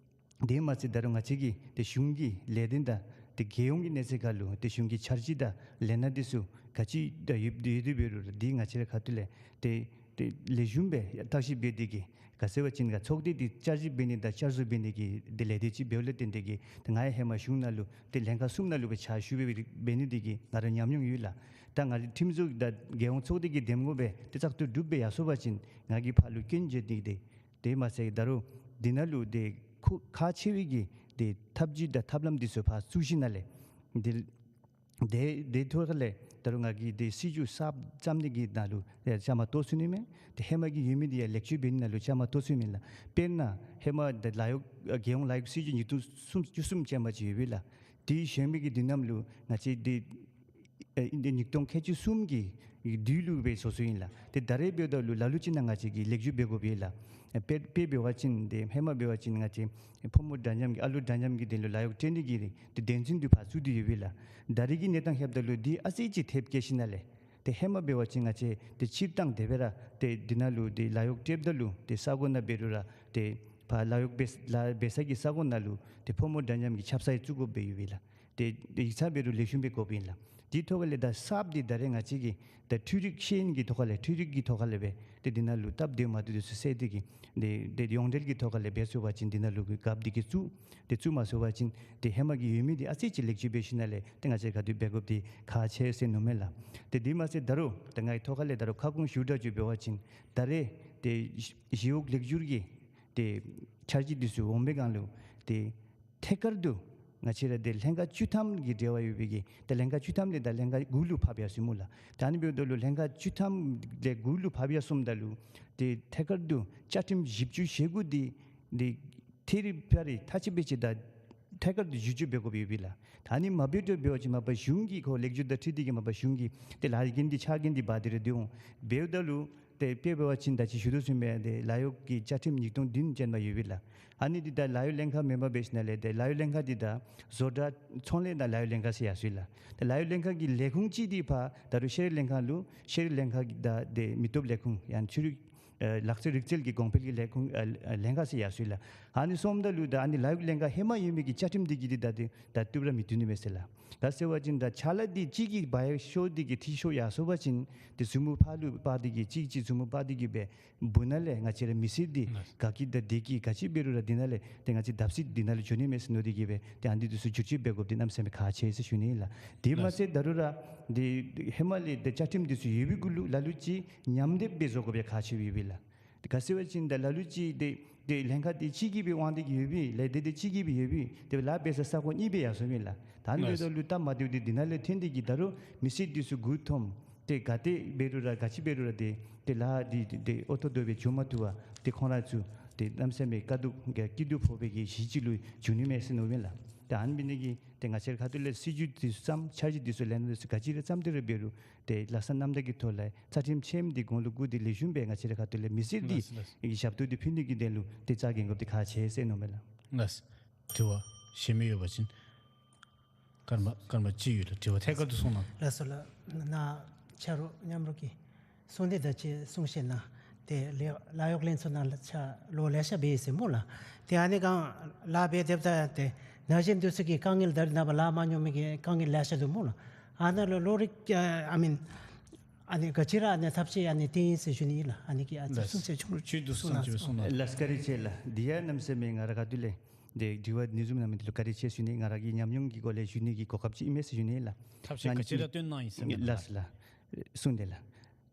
དེ་མ་ཚད་ད་རུང་ང་བཅས་ཀྱི་ཏེ་གཞུང་གི་ལས་དོན་དང་ཏེ་རྒྱལ་ཡོངས་ཀྱི་གནས་ཚད་ཁར་ལུ་ཏེ་གཞུང་གི་འཆར་གཞི་དང་ལས་སྣ་འདི་ཚུ་ག་ཅི་ད་ཡོད་ཡོད་དེ་འབད་རུང་འདི་ང་བཅས་ར་ཁ་ཐུག་ལས་ཏེ་ཏེ་ལེགས་ཤོམ་སྦེ་བརྟག་ཞིབ་འབད་དེ་གི་ག་ཟེར་བ་ཅིན་ག་ཚོགས་སྡེ་འདི་བསྐྱར་ཞིབ་འབད་ནི་དང་བསྐྱར་བཟོ་འབད་ནི་གི་ཏེ་ལས་སྡེ་ཅིག་འབདཝ་ལས་བརྟེན་ཏེ་གི་ཏེ་ང་ཡང་ཧེ་མ་གཞུང་ནང་ལུ་ཏེ་ལྷན་ཁག་གསུམ་ནང་ལུ་སྦེ་ཕྱག་ཞུ་སྦེ་འབད་ནི་འདི་གིས་ང་ར་ཉམས་མྱོང་ཡོད་ལགས། ད་ང་རའི་ཁྲིམས་བཟོ་དང་རྒྱལ་ཡོངས་ཚོགས་སྡེ་གི་འདེམས་ངོ་སྦེ་ཏེ་བཙག་འཐུ་གྲུབ་སྦེ་ཡར་སོང་པ་ཅིན་ང་གིས་ཕར་ལུ་སྐྱོན་བརྗོད་ནི་འདི་དེ་མ་ཚད་ད་རུང་འདི་ནང་ལུ་ཏེ་ཁུ་ཁག་ཆེ་བའི་གི་ཏེ་ཐབས་ཇུས་དང་ཐབས་ལམ་འདི་ཚུ་ཕར་བཙུགས་ཞིནམ་ལས་འདི་དེ་དེ་ཐོག་ཁ་ལས་ད་རུང་ང་གིས་ཏེ་སྲིད་བྱུས་གསརཔ་བརྩམ་ནི་གི་ནང་ལུ་ཡང་བཅའ་མར་གཏོགས་ཚུགས་ནི་མས། ཏེ་ཧེ་མ་གི་ཡོད་མི་འདི་ཡང་ལེགས་བཅོས་འབད་ནི་ནང་ལུ་བཅའ་མར་གཏོགས་ཚུགས་མས་ལགས། དཔེར་ན་ཧེ་མ་ཏེ་ལཱ་གཡོག་རྒྱལ་ཡོངས་ལཱ་གཡོག་སྲིད་བྱུས་ཉིས་སྟོང་གསུམ་བཅུ་གསུམ་ཅན་མ་ཅིག་ཡོད་པས་ལགས། དེ་གཞན་མི་གི་དུས་ནམ་ལུ་ང་བཅས་ཏེ་ཨེ་ཨིན་ཏེ་ཉིས་སྟོང་ཁལ་གཅིག་གསུམ་གྱི་དུས་ལུ་སྦེ་བཟོ་སོ་ཡི་ལགས། ཏེ་ད་རེས་འབདཝ་ད་ལུ་ལ་ལུ་ཅིག་ནང་ང་བཅས་ཀྱིས་ལེགས་བཅོས་འབད་དགོ་པས་ལགས། ཨེ་དཔེ་དཔེ་འབད་བ་ཅིན་ཏེ་ཧེ་མ་འབད་བ་ཅིན་ང་བཅས་ཕོ་མོ་འདྲ་མཉམ་གྱི་ཨ་ལུ་འདྲ་མཉམ་གྱི་དོན་ལུ་ལཱ་གཡོག་སྤྲོད་ནི་གི་ཏེ་དོན་ཚན་འདི་ཕར་བཙུགས་ཏེ་ཡོད་པས་ལགས། ད་རེས་ཀྱི་གནས་སྟངས་ལྷོདཔ་ད་ལུ་འདི་ཨ་ཙི་ཅིག་ཐེབས་བཀལ་ཞིནམ་ལས་ཏེ་ཧེ་མ་འབད་བ་ཅིན་ང་བཅས་ཏེ་སྤྱིར་བཏང་དེ་སྦེ་ར་ཏེ་འདི་ནང་ལུ་ཏེ་ལཱ་གཡོག་སྤྲོདཔ་ད་ལུ་ཏེ་ས་གོ་ནང་འབད་རུང་ར་ཏེ་ཕར་ལཱ་གཡོག་འབད་ལཱ་འབད་ས་གི་ས་གོ་ནང་ལུ་ཏེ་ཕོ་མོ་འདྲ་མཉམ་གྱི་ཆབ་གསང་བཙུགས་དགོཔ་སྦེ་ཡོད་པས་ལགས། ཏེ་ཏེ་ཡིག་ཚང་འབད་རུང་ལེགས་ཤོམ་སྦེ་དགོཔ་ཨིན་ལགས། དེའི་ཐོག་ཁ་ལས་ད་གསརཔ་འདི་ད་རེས་ང་བཅས་ཀྱིས་ད་འཕྲུལ་རིག་ཤེས་ཡོན་གྱི་ཐོག་ཁ་ལས་འཕྲུལ་རིག་གི་ཐོག་ཁ་ལས་སྦེ་ཏེ་འདི་ནང་ལུ་སྟབས་བདེཝ་མ་བདེཝ་འདི་ཚུ་བསལ་ཏེ་གི་ཏེ་ཏེ་ཡོངས་འབྲེལ་གྱི་ཐོག་ཁ་ལས་འབད་ཚུགས་པ་ཅིན་འདི་ནང་ལུ་གི་རྒཔོ་འདི་གིས་བཙུགས་ཏེ་བཙུགས་མ་ཚུགས་པ་ཅིན་ཏེ་ཧེ་མ་གི་ཡོད་མི་འདི་ཨ་ཙི་ཅིག་ལེགས་བཅོས་འབད་ཞིནམ་ལས་ཏེ་ང་བཅས་ག་དེ་འབད་དགོཔ་འདི་ཁག་ཆེ་ཟེར་མནོཝ་མས་ལགས། ཏེ་དེ་མ་ཚད་ད་རུང་ད་ང་གི་ཐོག་ཁ་ལས་ད་རུང་ཁ་སྐོང་ཞུ་དགོཔ་ཅིག་འབད་བ་ཅིན་ད་རེས་ཏེ་ཞི་གཡོག་ལེགས་བསྒྱུར་གྱི་ཏེ་འཆར་གཞི་འདི་ཚུ་འོང་པའི་སྒང་ལུ་ཏེ་ཐད་ཀར་དུ་ང་བཅས་ར་ཏེ་ལྷན་ཁག་བཅུ་ཐམ་གྱི་འབྲེལ་བ་ཡོད་པའི་གི་ཏེ་ལྷན་ཁག་བཅུ་ཐམ་ལས་ད་ལྷན་ཁག་དགུ་ལུ་ཕབ་ཡར་སོངམ་ལགས། ད་ཨ་ནི་འབདཝ་ད་ལུ་ལྷན་ཁག་བཅུ་ཐམ་ལས་དགུ་ལུ་ཕབ་ཡར་སོངམ་ད་ལུ་ཏེ་ཐད་ཀར་དུ་བཅའ་ཁྲིམས་བཞི་བཅུ་ཞེ་དགུ་འདི་ཏེ་ཐད་རི་བ་རི་མཐའ་གཅིག་སྦེ་ཅིག་ད་ཐད་ཀར་དུ་བསྒྱུར་བཅོས་འབད་དགོཔ་ཡོད་པས་ལགས། ད་ཨ་ནི་མ་འབད་དེ་འབད་བ་ཅིན་མ་པ་གཞུང་གི་ཁོ་ལེགས་བསྒྱུར་དང་འཁྲིལ་ཏེ་གི་མ་པ་གཞུང་གི་ཏེ་ལཱ་འགན་འདི་ཕྱག་འགན་འདི་འབག་སྟེ་ར་སྡོད་འོང་། འབདཝ་ད་ལུ་ཏེ་དཔེ་འབད་བ་ཅིན་ད་ཅི་ཞུ་དོ་བཟུམ་སྦེ་ཏེ་ལཱ་གཡོག་གི་བཅའ་ཁྲིམས་ཉིས་སྟོང་བདུན་ཅན་མ་ཡོད་པས་ལགས། ཨ་ནི་འདི་ད་ལཱ་གཡོག་ལྷན་ཁག་མེན་པར་འབད་ཞིནམ་ལས་ཏེ་ལཱ་གཡོག་ལྷན་ཁག་འདི་ད་བཟོ་གྲྭ་ཚོང་ལས་དང་ལཱ་གཡོག་ལྷན་ཁག་ཟེར་ཡར་སོ་ཡི་ལགས། ཏེ་ལཱ་གཡོག་ལྷན་ཁག་གི་ལས་ཁུངས་ཅིག་འདི་ཕར་ད་རུང་ཤེས་རིག་ལྷན་ཁག་ལུ་ཤེས་རིག་ལྷན་ཁག་གི་ད་ཏེ་མི་སྟོབས་ལས་ཁུངས་ཡང་ཆོས་རིག་ ཨ་ལག་རྩལ་རིག་རྩལ་གྱི་གོང་འཕེལ་གྱི་ལས་ཁུངས་ཨ་ལྷན་ཁག་ཟེར་ཡར་སོང་ཡི་ལགས། ཨ་ནི་སོངམ་ད་ལུ་ད་ཨ་ནི་ལཱ་གཡོག་ལྷན་ཁག་ཧེ་མ་ཡོད་མི་གི་བཅའ་ཁྲིམས་འདི་གིས་འདི་ད་འདི་ད་བཏུབ་ར་མི་བཏུབ་ནི་མས་ཟེར་ལགས། ག་ཟེར་བ་ཅིན་ད་ཕྱག་ལཱ་འདི་གཅིག་གིས་བ་ཡ་ཤོར་འདི་གིས་འཐུས་ཤོར་ཡར་སོང་བ་ཅིན་ཏེ་ཟུར་མོ་ཕར་ལུ་སྤར་འདི་གིས་གཅིག་གཅིག་ཟུར་མོ་སྤར་འདི་གིས་སྦེ་སྦུག་ནང་ལས་ང་བཅས་ར་མི་སེར་འདི་ལགས། དགའ་སྐྱིད་དང་བདེ་སྐྱིད་ག་ཅི་འབད་རུང་ར་འདི་ནང་ལས་ཏེ་ང་བཅས་བརྡབ་གསིག་འདི་ནང་ལུ་འགྱོ་ནི་མས་ཟེར་མནོ་སྟེ་གིས་སྦེ་ཏེ་ཨ་ནི་འདི་ཚུ་བསྒྱུར་བཅོས་འབད་དགོཔ་འདི་གནམ་མེད་ས་མེད་ཁག་ཆེ་ཟེར་ཞུ་ནི་ལགས། དེ་མ་ལགས། ཚད་ད་རུང་ར་འདི་ཧེ་མ་ལས་ཏེ་བཅའ་ཁྲིམས་འདི་ཚུ་ཡོད་པའི་གུ་ལུ་ལ་ལུ་ཅིག་ཉམས་འདེབས་འབད་བཟོ་དགོཔ་ཡང་ཁག་ཆེ་ཡོད་པས་ལགས། ག་ཟེར་བ་ཅིན་ད་ལ་ལུ་ཅིག་ཏེ་ཏེ་ལྷན་ཁག་འདི་གཅིག་གིས་སྦེ་དབང་འདི་གིས་ཡོད་པས། ལས་སྡེ་འདི་གཅིག་གིས་སྦེ་ཡོད་པས། ཏེ་ལཱ་འབད་ས་ས་གོ་གཉིས་སྦེ་ཡར་སོང་མས་ལགས། ད་ཨ་ནི་འབདཝ་ད་ལུ་སྟབས་མ་བདེཝ་འདི་འདི་ནང་ལས་ཐོན་ཏེ་གིས་ད་རུང་མི་སེར་འདི་ཚུ་མགུ་འཐོམ་ཏེ་ག་ཏེ་འབད་རུང་ར་ག་ཅི་འབད་རུང་ར་ཏེ་ཏེ་ལཱ་འདི་ཏེ་ཨོ་ཐོ་ཐོ་སྦེ་འགྱོ་མ་བཏུབ་པར་ཏེ་ཁོང་ར་ཚུ་ཏེ་གནམ་མེད་ས་མེད་དཀའ་སྡུག་གི་སྐྱིད་སྡུག་ཕོག་པའི་གི་གཞི་ཅིག་ལུ་འགྱུར་ནི་མས་ཟེར་མནོཝ་མས་ལགས། ཏེ་ཨ་ནི་འབད་ནི་གིས་ཏེ་ང་བཅས་ར་ཁ་ཐུག་ལས་སྲིད་བྱུས་འདི་ཚུ་བརྩམ་འཆར་གཞི་འདི་ཚུ་ལས་སྣ་འདི་ཚུ་ག་ཅི་ར་བརྩམ་སྟེ་ར་འབད་རུང་ཏེ་ལྷག་བསམ་རྣམ་དག་གི་ཐོག་ལས་རྩ་ཁྲིམས་ཆེནམ་འདི་གོང་ལུ་བཀུར་ཏེ་ལེགས་ཤོམ་སྦེ་ང་བཅས་ར་ཁ་ཐུག་ལས་མི་སེར་འདི་ལགས་ལགས། གི་ཞབས་ཏོག་འདི་ཕུལ་ནི་གི་དོན་ལུ་ཏེ་རྩ་འགེངས་དགོཔ་འདི་ཁག་ཆེ་ཟེར་མནོཝ་མས་ལགས། ལགས། དྲི་བ་གཞན་མི་ཡོད་པ་ཅིན། སྐར་མ་སྐར་མ་གཅིག་ཡོད་ལགས། དྲི་བ་ཐད་ཀར་དུ་གསུང་གནང་། ལགས་སོ་ལགས། ནཱ་ཆ་རོགས་མཉམ་རོགས་ཀྱིས་གསུང་སྟེ་ད་ཅི་གསུང་ཞིནམ་ལས་ཏེ་ལཱ་གཡོག་ལྷན་ཚོགས་ནང་ལུ་ཆ་ལོ་ལེ་ཤ་འབད་ཡི་ཟེར་སྨོ་ལགས། ཏེ་ཨ་ནི་ག་ལཱ་འབད་སྡོདཔ་ད་ཏེ་ན་གཞོན་འདི་ཚུ་གི་དཀའ་ངལ་ད་རེས་ནངས་པ་ལཱ་མ་ཉོ་མི་གི་དཀའ་ངལ་ལེ་ཤ་འདུག་སྨོ་ལགས། ཨ་ནཱ་ལུ་བློ་རིག་ཨ་མེན་ཨ་ནི་ག་ཅི་ར་ཨ་ནི་ཐབས་ཤེས་ཨ་ནི་བཏོན་ཡི་ཟེར་ཞུ་ནི་ཨིན་ལགས། ཨ་ནི་གི་ཨ་ཙི་ལགས། གསུང་ཆེ་ཆུང་རུང་ཅིག་བསྡུ་གསུང་གསུང་གནང་ཟེར་སྨོ་ལགས། ལགས་བཀའ་དྲིན་ཆེ་ལགས། འདི་ཡང་གནམ་མེད་ས་མེད་ང་ར་ཁ་ཐུག་ལས་འདི་དྲི་བ་འདི་བཟུམ་གནང་མི་འདི་ལུ་བཀའ་དྲིན་ཆེ་ཞུ་ནི། ང་ར་གི་ཉམས་མྱོང་གི་སྒོ་ལས་ཞུ་ནི་གི་གོ་སྐབས་ཅིག་ཨིན་མས་ཟེར་ཞུ་ནི་ལགས། ཐབས་ཤེས་ག་ཅི་ར་བཏོན་གནང་ཡི་ཟེར་མས་ལགས། ལགས་ལགས། གསུངས་ཏེ་ལགས།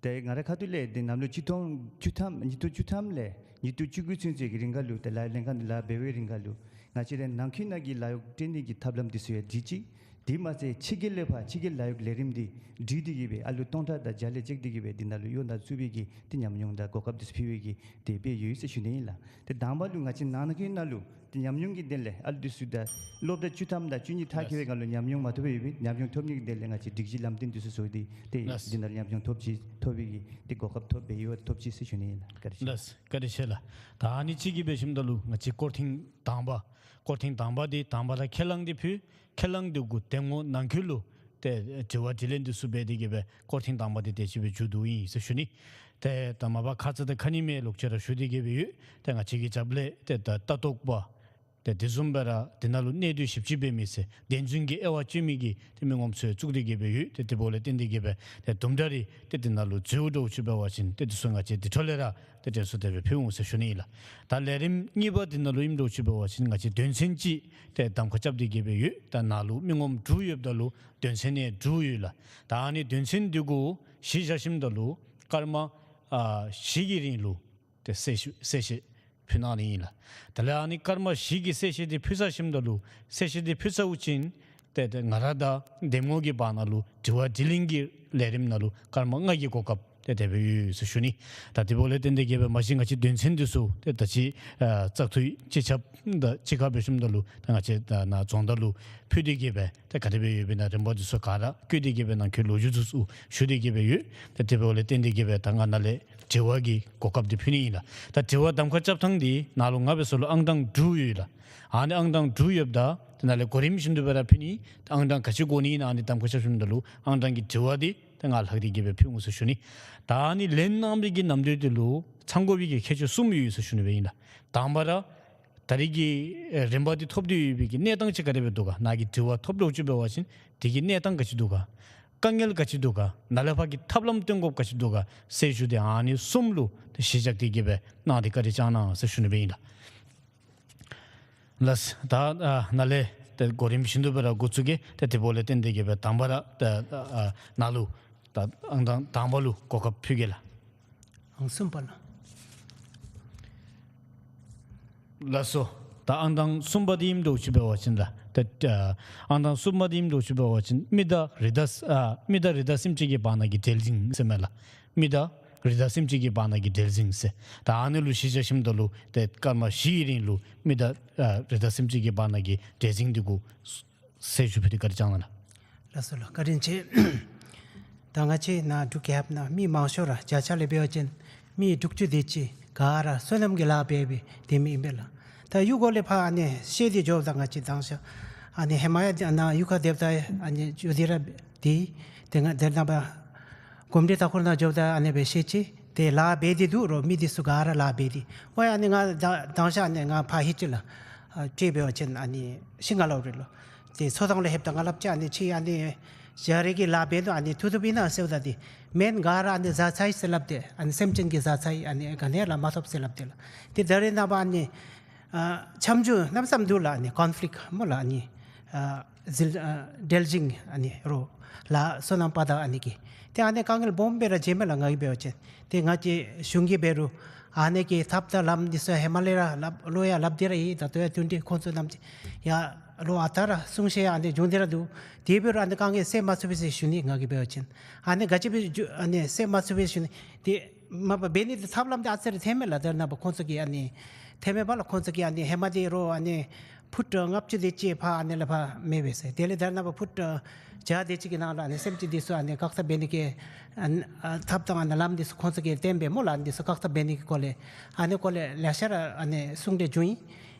ཏེ་ང་ར་ཁ་ཐུག་ལས་འདི་གནམ་ལོ་ཆིག་སྟོང་བཅུ་ཐམ་ཉིས་སྟོང་བཅུ་ཐམ་ལས་ཉིས་སྟོང་བཅུ་དགུ་ཚུན་ཚོད་ཀྱི་རིང་ཁར་ལུ་ཏེ་ལཱ་ལྷན་ཁག་ནང་ལཱ་འབད་བའི་རིང་ཁར་ལུ་ང་བཅས་ར་ནང་འཁོད་ནང་གི་ལཱ་གཡོག་སྤྲོད་ནི་གི་ཐབས་ལམ་འདི་ཚུ་ཡང་སྒྲིག་ཅི། དེ་མ་ཚད་ཕྱི་རྒྱལ་ལས་ཕར་ཕྱི་རྒྱལ་ལཱ་གཡོག་ལས་རིམ་འདི་སྒྲིག་སྟེ་གིས་སྦེ་ཨ་ལུ་སྟོང་ཕྲག་དང་བརྒྱ་ལས་བཅད་དེ་གིས་སྦེ་འདི་ནང་ལུ་གཡོག་ནང་བཙུགས་པའི་གི་ཏེ་ཉམས་མྱོང་དང་གོ་སྐབས་འདི་ཚུ་ཕུལ་བའི་གི་ཏེ་དཔེ་ཡོད་ཟེར་ཞུ་ནི་ཨིན་ལགས། ཏེ་དང་པ་ལུ་ང་བཅས་ནང་འཁོད་ནང་ལུ་ཏེ་ཉམས་མྱོང་གི་དོན་ལས་ཨ་ལུ་འདི་ཚུ་ད་སློབ་གྲྭ་བཅུ་ཐམ་དང་བཅུ་གཉིས་མཐར་འཁྱོལ་བའི་སྒང་ལུ་ཉམས་མྱོང་མ་ཐོབ་པར་ཡོད་པས། ཉམས་མྱོང་ཐོབ་ནི་གི་དོན་ལས་ང་བཅས་སྒྲིག་གཞི་ལམ་སྟོན་འདི་ཚུ་བཟོ་སྟེ་ཏེ་ལགས། འདི་ནང་ལུ་ཉམས་མྱོང་ཐོབ་ཅི་ཐོབ་པའི་གི་ཏེ་གོ་སྐབས་ཐོབ་པའི་ཡོད་ཐོབ་ཅི་ཟེར་ཞུ་ནི་ཨིན་ལགས། བཀའ་དྲིན་ཆེ། ལགས། བཀའ་དྲིན་ཆེ་ལགས། ད་ཨ་ནི་ཅིག་གིས་འབད་ཞིནམ་ད་ལུ་ང་བཅས་སྐོར་ཐེངས་དང་པ་སྐོར་ཐེངས་དང་པ་འདི་དང་པ་ར་ཁས་བླངས་འདི་ཕུལ། ཁས་བླངས་འདི་གུ་འདེམས་ངོ་ནང་འཁོད་ལུ་ཏེ་དྲི་བ་དྲིས་ལན་འདི་ཚུ་འབད་དེ་གིས་སྦེ་སྐོར་ཐེངས་དང་པ་འདི་དེ་ཅིག་སྦེ་མཇུག་བསྡུ་ཡི་ཟེར་ཞུ་ནི། ཏེ་ད་མ་པ་ཁ་ཙ་དང་ཁ་ཉིནམ་ལོག་ཅི་ར་ཞུ་སྟེ་གིས་སྦེ་ཡོད། ཏེ་ང་བཅས་ཀྱི་རྒྱབ་ལས་ཏེ་ད་ལྟ་རྟོག་པ་ཏེ་དེ་བཟུམ་སྦེ་ར་དེ་ནང་ལུ་གནད་དོན་ཞིབ་དཔྱད་འབད་མི་ཟེར་བདེན་རྫུན་གྱི་དབྱེ་བ་དཔྱད་མི་གི་ཏེ་མི་ངོམ་ཚུ་ཡང་བཙུགས་ཏེ་གིས་སྦེ་ཡོད། ཏེ་དེ་འབདཝ་ལས་བརྟེན་ཏེ་གིས་སྦེ་ཏེ་དུམ་གྲ་རེ་ཏེ་དེ་ནང་ལུ་འཛུལཝ་འདྲཝ་ཅིག་འབད་བ་ཅིན་ཏེ་དེ་ཚུ་ང་བཅས་དེ་འཕྲོ་ལས་ར་ཏེ་དྲན་གསོ་དེ་སྦེ་ཕུལ་འོང་ཟེར་ཞུ་ནི་ཨིན་ལགས། ད་ལས་རིམ་གཉིས་པ་དེ་ནང་ལུ་ཨིནམ་འདྲཝ་ཅིག་འབད་བ་ཅིན་ང་བཅས་དོན་ཚན་ཅིག་ཏེ་གདམ་ཁ་རྐྱབ་སྟེ་གིས་སྦེ་ཡོད། ད་ནཱ་ལུ་མི་ངོམ་དྲུག་ཡོདཔ་ད་ལུ་དོན་ཚན་ཡང་དྲུག་ཡོད་ལགས། ད་ཨ་ནི་དོན་ཚན་འདི་གུ་གཞི་བཞག་ཞིནམ་ད་ལུ་སྐར་མ་ཨ་བཞི་གི་རིང་ལུ་ཏེ་གསལ་བཤད་གསལ་བཤད་ཕུལ་གནང་ནི་ཨིན་ལགས། དེ་ལས་ཨ་ནི་སྐར་མ་བཞི་གི་གསལ་བཤད་འདི་ཕུལ་ཚར་ཞིནམ་ད་ལུ་གསལ་བཤད་འདི་ཕུལ་ཚརཝ་ཅིག་ཏེ་ཏེ་ང་ར་དང་འདེམས་ངོ་གི་བར་ན་ལུ་དྲི་བ་དྲིས་ལན་གྱི་ལས་རིམ་ནང་ལུ་སྐར་མ་ལྔ་གི་གོ་སྐབས་ཏེ་དེ་སྦེ་ཡོད་ཟེར་ཞུ་ནི། ད་དེ་འབདཝ་ལས་བརྟེན་ཏེ་གིས་སྦེ་མ་གཞི་ང་བཅས་དོན་ཚན་འདི་ཚུ་ཏེ་ད་ཅི་ཨ་བཙག་འཐུ་སྤྱི་ཁྱབ་དང་གཅིག་ཁར་འབད་ཞིནམ་ད་ལུ་ད་ང་བཅས་ད་ནཱ་རྫོང་བདག་ལུ་ཕུལ་ཏེ་གིས་སྦེ་ཏེ་ག་དེ་སྦེ་ཡོདཔ་ཨིན་ན་རིམ་པ་འདི་ཚུ་ག་ར་བཀོད་དེ་གིས་སྦེ་ནཱ་ཁོང་ལོ་རྒྱུས་འདི་ཚུ་ཞུ་སྟེ་གིས་སྦེ་ཡོད། ཏེ་དེ་འབདཝ་ལས་བརྟེན་ཏེ་གིས་སྦེ་ད་ང་ནཱ་ལས་དྲི་བ་གི་གོ་སྐབས་འདི་ཕུལ་ནི་ཨིན་ལགས། ད་དྲི་བ་གདམ་ཁ་རྐྱབ་ཐངས་འདི་ནཱ་ལུ་ང་འབད་ས་ལུ་ཨང་གྲངས་དྲུག་ཡོད་ལགས། ཨ་ནི་ཨང་གྲངས་དྲུག་ཡོདཔ་ད་དེ་ནང་ལས་གོ་རིམ་བཞིན་དུ་སྦེ་ར་ཕུལ་ནི། ད་ཨང་གྲངས་ག་ཅི་དགོ་ནི་ཨིན་ན་ཨ་ནི་གདམ་ཁ་རྐྱབ་ཞིནམ་ད་ལུ་ཨང་གྲངས་ཀྱི་དྲི་བ་འདི་ད་ང་ལྷག་སྟེ་གིས་སྦེ་ཕུལ་འོང་ཟེར་ཞུ་ནི། ད་ཨ་ནི་ལན་གནང་མི་གི་ནམ་དུས་འདི་ལུ་ཚང་དགོ་པའི་གི་ཁྱད་ཆོས་གསུམ་ཡོད་ཟེར་ཞུ་ནི་སྦེ་ཨིན་ལགས། དང་པ་ར་ད་རེས་ཀྱི་ཨེ་རིམ་པ་འདི་ཐོབ་སྟེ་ཡོད་པའི་གི་གནས་སྟངས་ཅིག་ག་དེ་སྦེ་འདུག་ག། ནཱ་གི་དྲི་བ་ཐོབ་འདྲཝ་ཅིག་འབད་བ་ཅིན་དེ་གི་གནས་སྟངས་ག་ཅི་འདུག་ག། དཀའ་ངལ་ག་ཅི་འདུག་ག། ནཱ་ལས་ཕར་གྱི་ཐབས་ལམ་སྟོན་དགོཔ་ག་ཅི་འདུག་ག་ཟེར་ཞུ་སྟེ་ཨ་ནི་གསུམ་ལུ་ཏེ་གཞི་བཞག་སྟེ་གིས་སྦེ་གནང་སྟེ་བཀའ་དྲིན་བསྐྱང་གནང་ཟེར་ཞུ་ནི་སྦེ་ཨིན་ལགས། ལགས། ད་ཨ་ནཱ་ལས་ཏེ་གོ་རིམ་བཞིན་དུ་སྦེ་ར་འགོ་བཙུགས་གེ། ཏེ་དེ་འབདཝ་ལས་བརྟེན་ཏེ་གིས་སྦེ་དང་པ་ར་ཏེ་ཨ་ནཱ་ལུ་ད་ཨང་གྲངས་དང་པ་ལུ་གོ་སྐབས་ཕུལ་གེ་ལགས། ཨང་གསུམ་པ་ལགས། ལགས་སོ། ད་ཨང་གྲངས་གསུམ་པ་འདི་ཨིནམ་འདྲཝ་ཅིག་འབད་བ་ཅིན་ལགས། ཏེ་ཨ་ཨང་གྲངས་གསུམ་པ་འདི་ཨིནམ་འདྲཝ་ཅིག་འབད་བ་ཅིན་མི་དང་རི་དྭགས་ཨ་མི་དང་རི་དྭགས་སེམས་ཅན་གྱི་བར་ན་གི་འབྲེལ་ཟིང་ཟེར་མས་ལགས། མི་དང་རི་དྭགས་སེམས་ཅན་གྱི་བར་ན་གི་འབྲེལ་ཟིང་ཟེར། ད་ཨ་ནི་ལུ་གཞི་བཞག་ཞིནམ་ད་ལུ་ཏེ་སྐར་མ་བཞི་གི་རིང་ལུ་མི་དང་ཨ་རི་དྭགས་སེམས་ཅན་གྱི་བར་ན་གི་འབྲེལ་ཟིང་འདི་གུ་གསལ་ཞུ་ཕུལ་ཏེ་བཀའ་དྲིན་བསྐྱང་གནང་ལགས། ལགས་སོ་ལགས། བཀའ་དྲིན་ཆེ། ད་ང་བཅས་ནཱ་འབྲུག་རྒྱལ་ཁབ་ནང་མི་མང་ཤོས་ར་བརྒྱ་ཆ་ལས་འབད་བ་ཅིན་མི་དྲུག་ཅུ་དེ་ཅིག་ག་ར་སོ་ནམ་གྱི་ལཱ་འབད་འབད་སྡོད་མི་ཨིན་པས་ལགས། ད་གཡུས་སྒོ་ལས་ཕར་ཨ་ནི་བཤལ་ཏེ་འགྱོཝ་ད་ང་བཅས་དང་ཤ་ཨ་ནི་ཧེ་མ་ཡང་ནཱ་གཡུས་ཁར་སྡོདཔ་ད་ཨ་ནི་འགྱོ་སྟེ་ར་སྡོད། ཏེ་ང་དེ་ནང་པ་གོམས་འདྲིས་མཐའ་འཁོར་ནང་འགྱོཝ་ད་ཨ་ནི་སྦེ་བཤལ་ཅི། ཏེ་ལཱ་འབད་དེ་འདུག་རོ། མི་འདི་ཚུ་ག་ར་ལཱ་འབད་དེ། ཨོ་ཡ་ཨ་ནི་ང་ད་དང་ཤ་ཨ་ནི་ང་ཕར་ཧི་ཅི་ལ་ཨ་ཅིག་འབད་བ་ཅིན་ཨ་ནི་ཤིང་ང་ལ་རེ་ལོ། ཏེ་ཚོ་ཐང་ལུ་ལྷོདཔ་ད་ང་སླབ་ཅི། ཨ་ནི་ཅིག་ཨ་ནི་ཇ་རི་གི་ལཱ་འབད་དོ། ཨ་ནི་ཐུབ་ཐུབ་ཨིན་ན་ཟེརཝ་ད་ཏེ་སྨན་ག་ར་ཨ་ནི་ཟ་ཚར་ཡི་ཟེར་སླབ་སྟེ། ཨ་ནི་སེམས་ཅན་གྱི་ཟ་ཚར་ཡི། ཨ་ནི་ག་ནི་ལཱ་མ་ཐོབ་ཟེར་སླབ་སྟེ་ལགས། ཏེ་ད་རེས་ནངས་པ་ཨ་ནི་ཨ་འཆམ་འཆུ་གནམ་མེད་ས་མེད་འདུག་ལགས། ཨ་ནི་ཀོན་ཕི་ལིཀཊ་སྨོ་ལགས། ཨ་ནི་ཨ་ཟིལ་ཨ་འབྲེལ་འཛིང་ཨ་ནི་རོ་ལགས། སོ་ནམ་པ་དང་ཨ་ནི་གི་ཏེ་ཨ་ནི་དཀའ་ངལ་སྦོམ་སྦེ་ར་འབྱུངམ་མས་ལགས། ང་གིས་འབད་བ་ཅིན་ཏེ་ང་བཅས་གཞུང་གིས་འབད་རུང་ཨ་ནི་གི་ཐབས་དང་ལམ་འདི་ཚུ་ཧེ་མ་ལས་ར་སླབ་ལོ་ཡང་སླབ་སྟེ་ར་ཡོད། ད་ལྟོ་ཡང་བསྟུན་ཏེ་ཁོང་ཚུ་ནམ་ཅིག་ཡང་ལོག་ཨ་རྟག་ར་གསུང་བཤད་ཨ་ནི་འབྱུང་སྟེ་ར་འདུག། དེ་འབད་རུང་ཨ་ནི་དཀའ་ངལ་སེལ་མ་ཚུགས་པས་ཟེར་ཞུ་ནི། ང་གིས་འབད་བ་ཅིན་ཨ་ནི་ག་ཅི་འབད་རུང་ཨ་ནི་སེལ་མ་ཚུགས་པས་ཟེར་ཞུ་ནི། ཏེ་མ་པ་འབད་ནི་འདི་ཐབས་ལམ་འདི་ཨ་ཙི་རེ་ཐོནམ་མས་ལགས། ད་རེས་ནངས་པ་ཁོང་ཚུ་གིས་ཨ་ནི་ཐོནམ་མས་པ་ལགས། ཁོང་ཚུ་གིས་ཨ་ནི་ཧེ་མ་འདི་རོ་ཨ་ནི་ཕུཊ་ལྔ་བཅུ་དེ་ཅིག་ཕར་ཨ་ནི་ལས་ཕར་མེད་པས་ཟེར། དེ་ལས་ད་རེས་ནངས་པ་ཕུཊ་བརྒྱ་དེ་ཅིག་གི་ནང་ལུ་ཨ་ནི་སེམས་ཅན་འདི་ཚུ་ཨ་ནི་ཁག་ཐེག་འབད་ནི་གི་ཨ་ནི་ཨ་ཐབས་དང་ཨ་ནི་ལམ་འདི་ཚུ་ཁོང་ཚུ་གིས་བསྟན་པས་སྨོ་ལགས། ཨ་ནི་འདི་ཚུ་ཁག་ཐེག་འབད་ནི་གི་སྐོར་ལས་ཨ་ནི་སྐོར་ལས་ལེ་ཤ་ར་ཨ་ནི་གསུང་སྟེ་བྱུང་ཡི།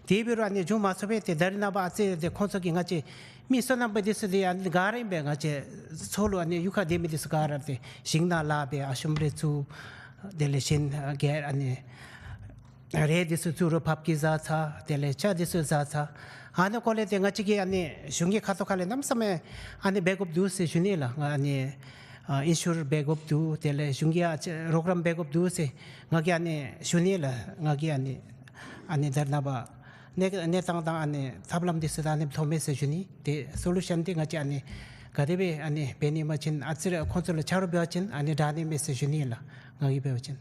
དེ་འབད་རུང་ཨ་ནི་འབྱུང་མ་ཚུགས་པས། ཏེ་ད་རེས་ནངས་པ་ཨ་ཙི་ཏེ་ཁོང་ཚུ་གིས་ང་བཅས་མི་སོ་ནམ་པ་འདི་ཚུ་འདི་ཨ་ནི་ག་ར་ཨིན་པས། ང་བཅས་ཚོ་ལུ་ཨ་ནི་གཡུས་ཁར་སྡོད་མི་འདི་ཚུ་ག་ར་ཏེ་ཞིང་ནང་ལཱ་འབད། ཨ་ཤོམ་རེ་བཙུགས། དེ་ལས་གཞན་ག་ར་ཨ་ནི་རས་འདི་ཚུ་བཙུགས་རུང་ཕགཔ་གིས་བཟའ་ཚར། དེ་ལས་ལྕགས་འདི་ཚུ་བཟའ་ཚར། ཨ་ནི་སྐོར་ལས་ཏེ་ང་བཅས་ཀྱིས་ཨ་ནི་གཞུང་གི་ཁ་ཐུག་ཁ་ལས་གནམ་མེད་ས་མེད་ཨ་ནི་འབད་དགོཔ་འདུག་ཟེར་ཞུ་ནི་ལགས། ང་ཨ་ནི་ཨ་ཨིན་ཤུར་འབད་དགོཔ་འདུག། དེ་ལས་གཞུང་གིས་ཨ་ཙི་རོགས་རམ་འབད་དགོཔ་འདུག་ཟེར་ང་གིས་ཨ་ནི་ཞུ་ནི་ལགས། ང་གིས་ཨ་ནི་ཨ་ནི་ད་རེས་ནངས་པ་གནས་གནས་སྟངས་དང་ཨ་ནི་ཐབས་ལམ་འདི་ཚུ་ད་ཨ་ནི་མཐོངམ་མས་ཟེར་ཞུ་ནི། ཏེ་སོ་ལུ་ཤཱན་འདི་ང་བཅས་ཨ་ནི་ག་དེ་སྦེ་ཨ་ནི་འབད་ནི་ཨིན་པ་ཅིན་ཨ་ཙི་རེ་ཁོང་ཚུ་ལུ་ཆ་རོགས་འབད་བ་ཅིན་ཨ་ནི་དྲག་ནི་མས་ཟེར་ཞུ་ནི་ལགས། ང་གིས་འབད་བ་ཅིན།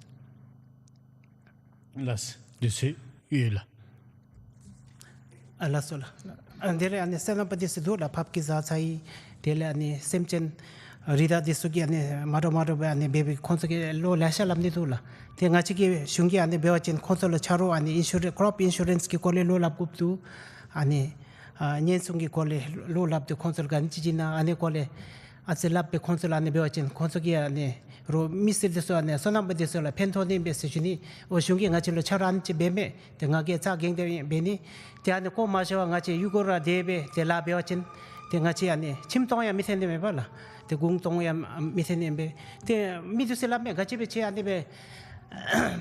ལགས་སོ། དུས་ཚོད་ཡོད་ལགས། ཨ་ལགས་སོ་ལགས། ཨ་དེ་ལས་ཨ་ནི་སོ་ནམ་པ་འདི་ཚུ་འདུག་ལགས། ཕགཔ་གིས་བཟའ་ཚར་ཡི། དེ་ལས་ཨ་ནི་སེམས་ཅན་རི་དྭགས་འདི་ཚུ་གིས་ཨ་ནི་མ་འདྲཝ་མ་འདྲཝ་སྦེ་ཨ་ནི་འབད་འབད་ཁོང་ཚུ་གིས་ལོ་ལེ་ཤ་སླབ་ནི་འདུག་ལགས། ཏེ་ང་བཅས་ཀྱིས་གཞུང་གིས་ཨ་ནི་འབད་བ་ཅིན་ཁོང་ཚུ་ལུ་ཆ་རོགས་ཨ་ནི་ཨིན་ཤུ་རེནསི་ཀྲོབ་ཨིན་ཤུ་རེནསི་གི་སྐོར་ལས་བློ་སླབ་དགོཔ་འདུག། ཨ་ནི་ཨ་ཉེན་སྲུང་གི་སྐོར་ལས་བློ་སླབ་སྟེ་ཁོང་ཚུ་ལུ་ག་ནི་ཅིག་བྱིན་ན་ཨ་ནི་སྐོར་ལས་ཨ་ཙི་སླབ་སྦེ་ཁོང་ཚུ་ལུ་ཨ་ནི་འབད་བ་ཅིན་ཁོང་ཚུ་གིས་ཨ་ནི་རོགས་མི་སེར་འདི་ཚུ་ཨ་ནི་སོ་ནམ་པ་འདི་ཚུ་ལུ་ཕན་ཐོགས་ནི་ཨིན་པས་ཟེར་ཞུ་ནི། ཨོ་གཞུང་གིས་ང་བཅས་ལུ་ཆ་རོགས་ཨ་ནི་ཅིག་འབད་མས། ཏེ་ང་གིས་རྩ་འགེངས་ཏེ་འབད་ནི། ཏེ་ཨ་ནི་ཁོ་མ་ཤོར་བར་ང་བཅས་གཡུས་སྒོ་ར་དེ་སྦེ་ཏེ་ལཱ་འབད་བ་ཅིན་ཏེ་ང་བཅས་ཨ་ནི་ཁྱིམ་སྟོང་ཡང་མི་ཐོན་ནི་མས་པ་ལགས། ཏེ་གུང་སྟོང་ཡང་མི་ཐོན་ནི་ཨིན་པས། ཏེ་མི་འདི་ཚུ་སླབ་མས། ག་ཅི་སྦེ་ཁྱོད་ཨ་ནི་སྦེ་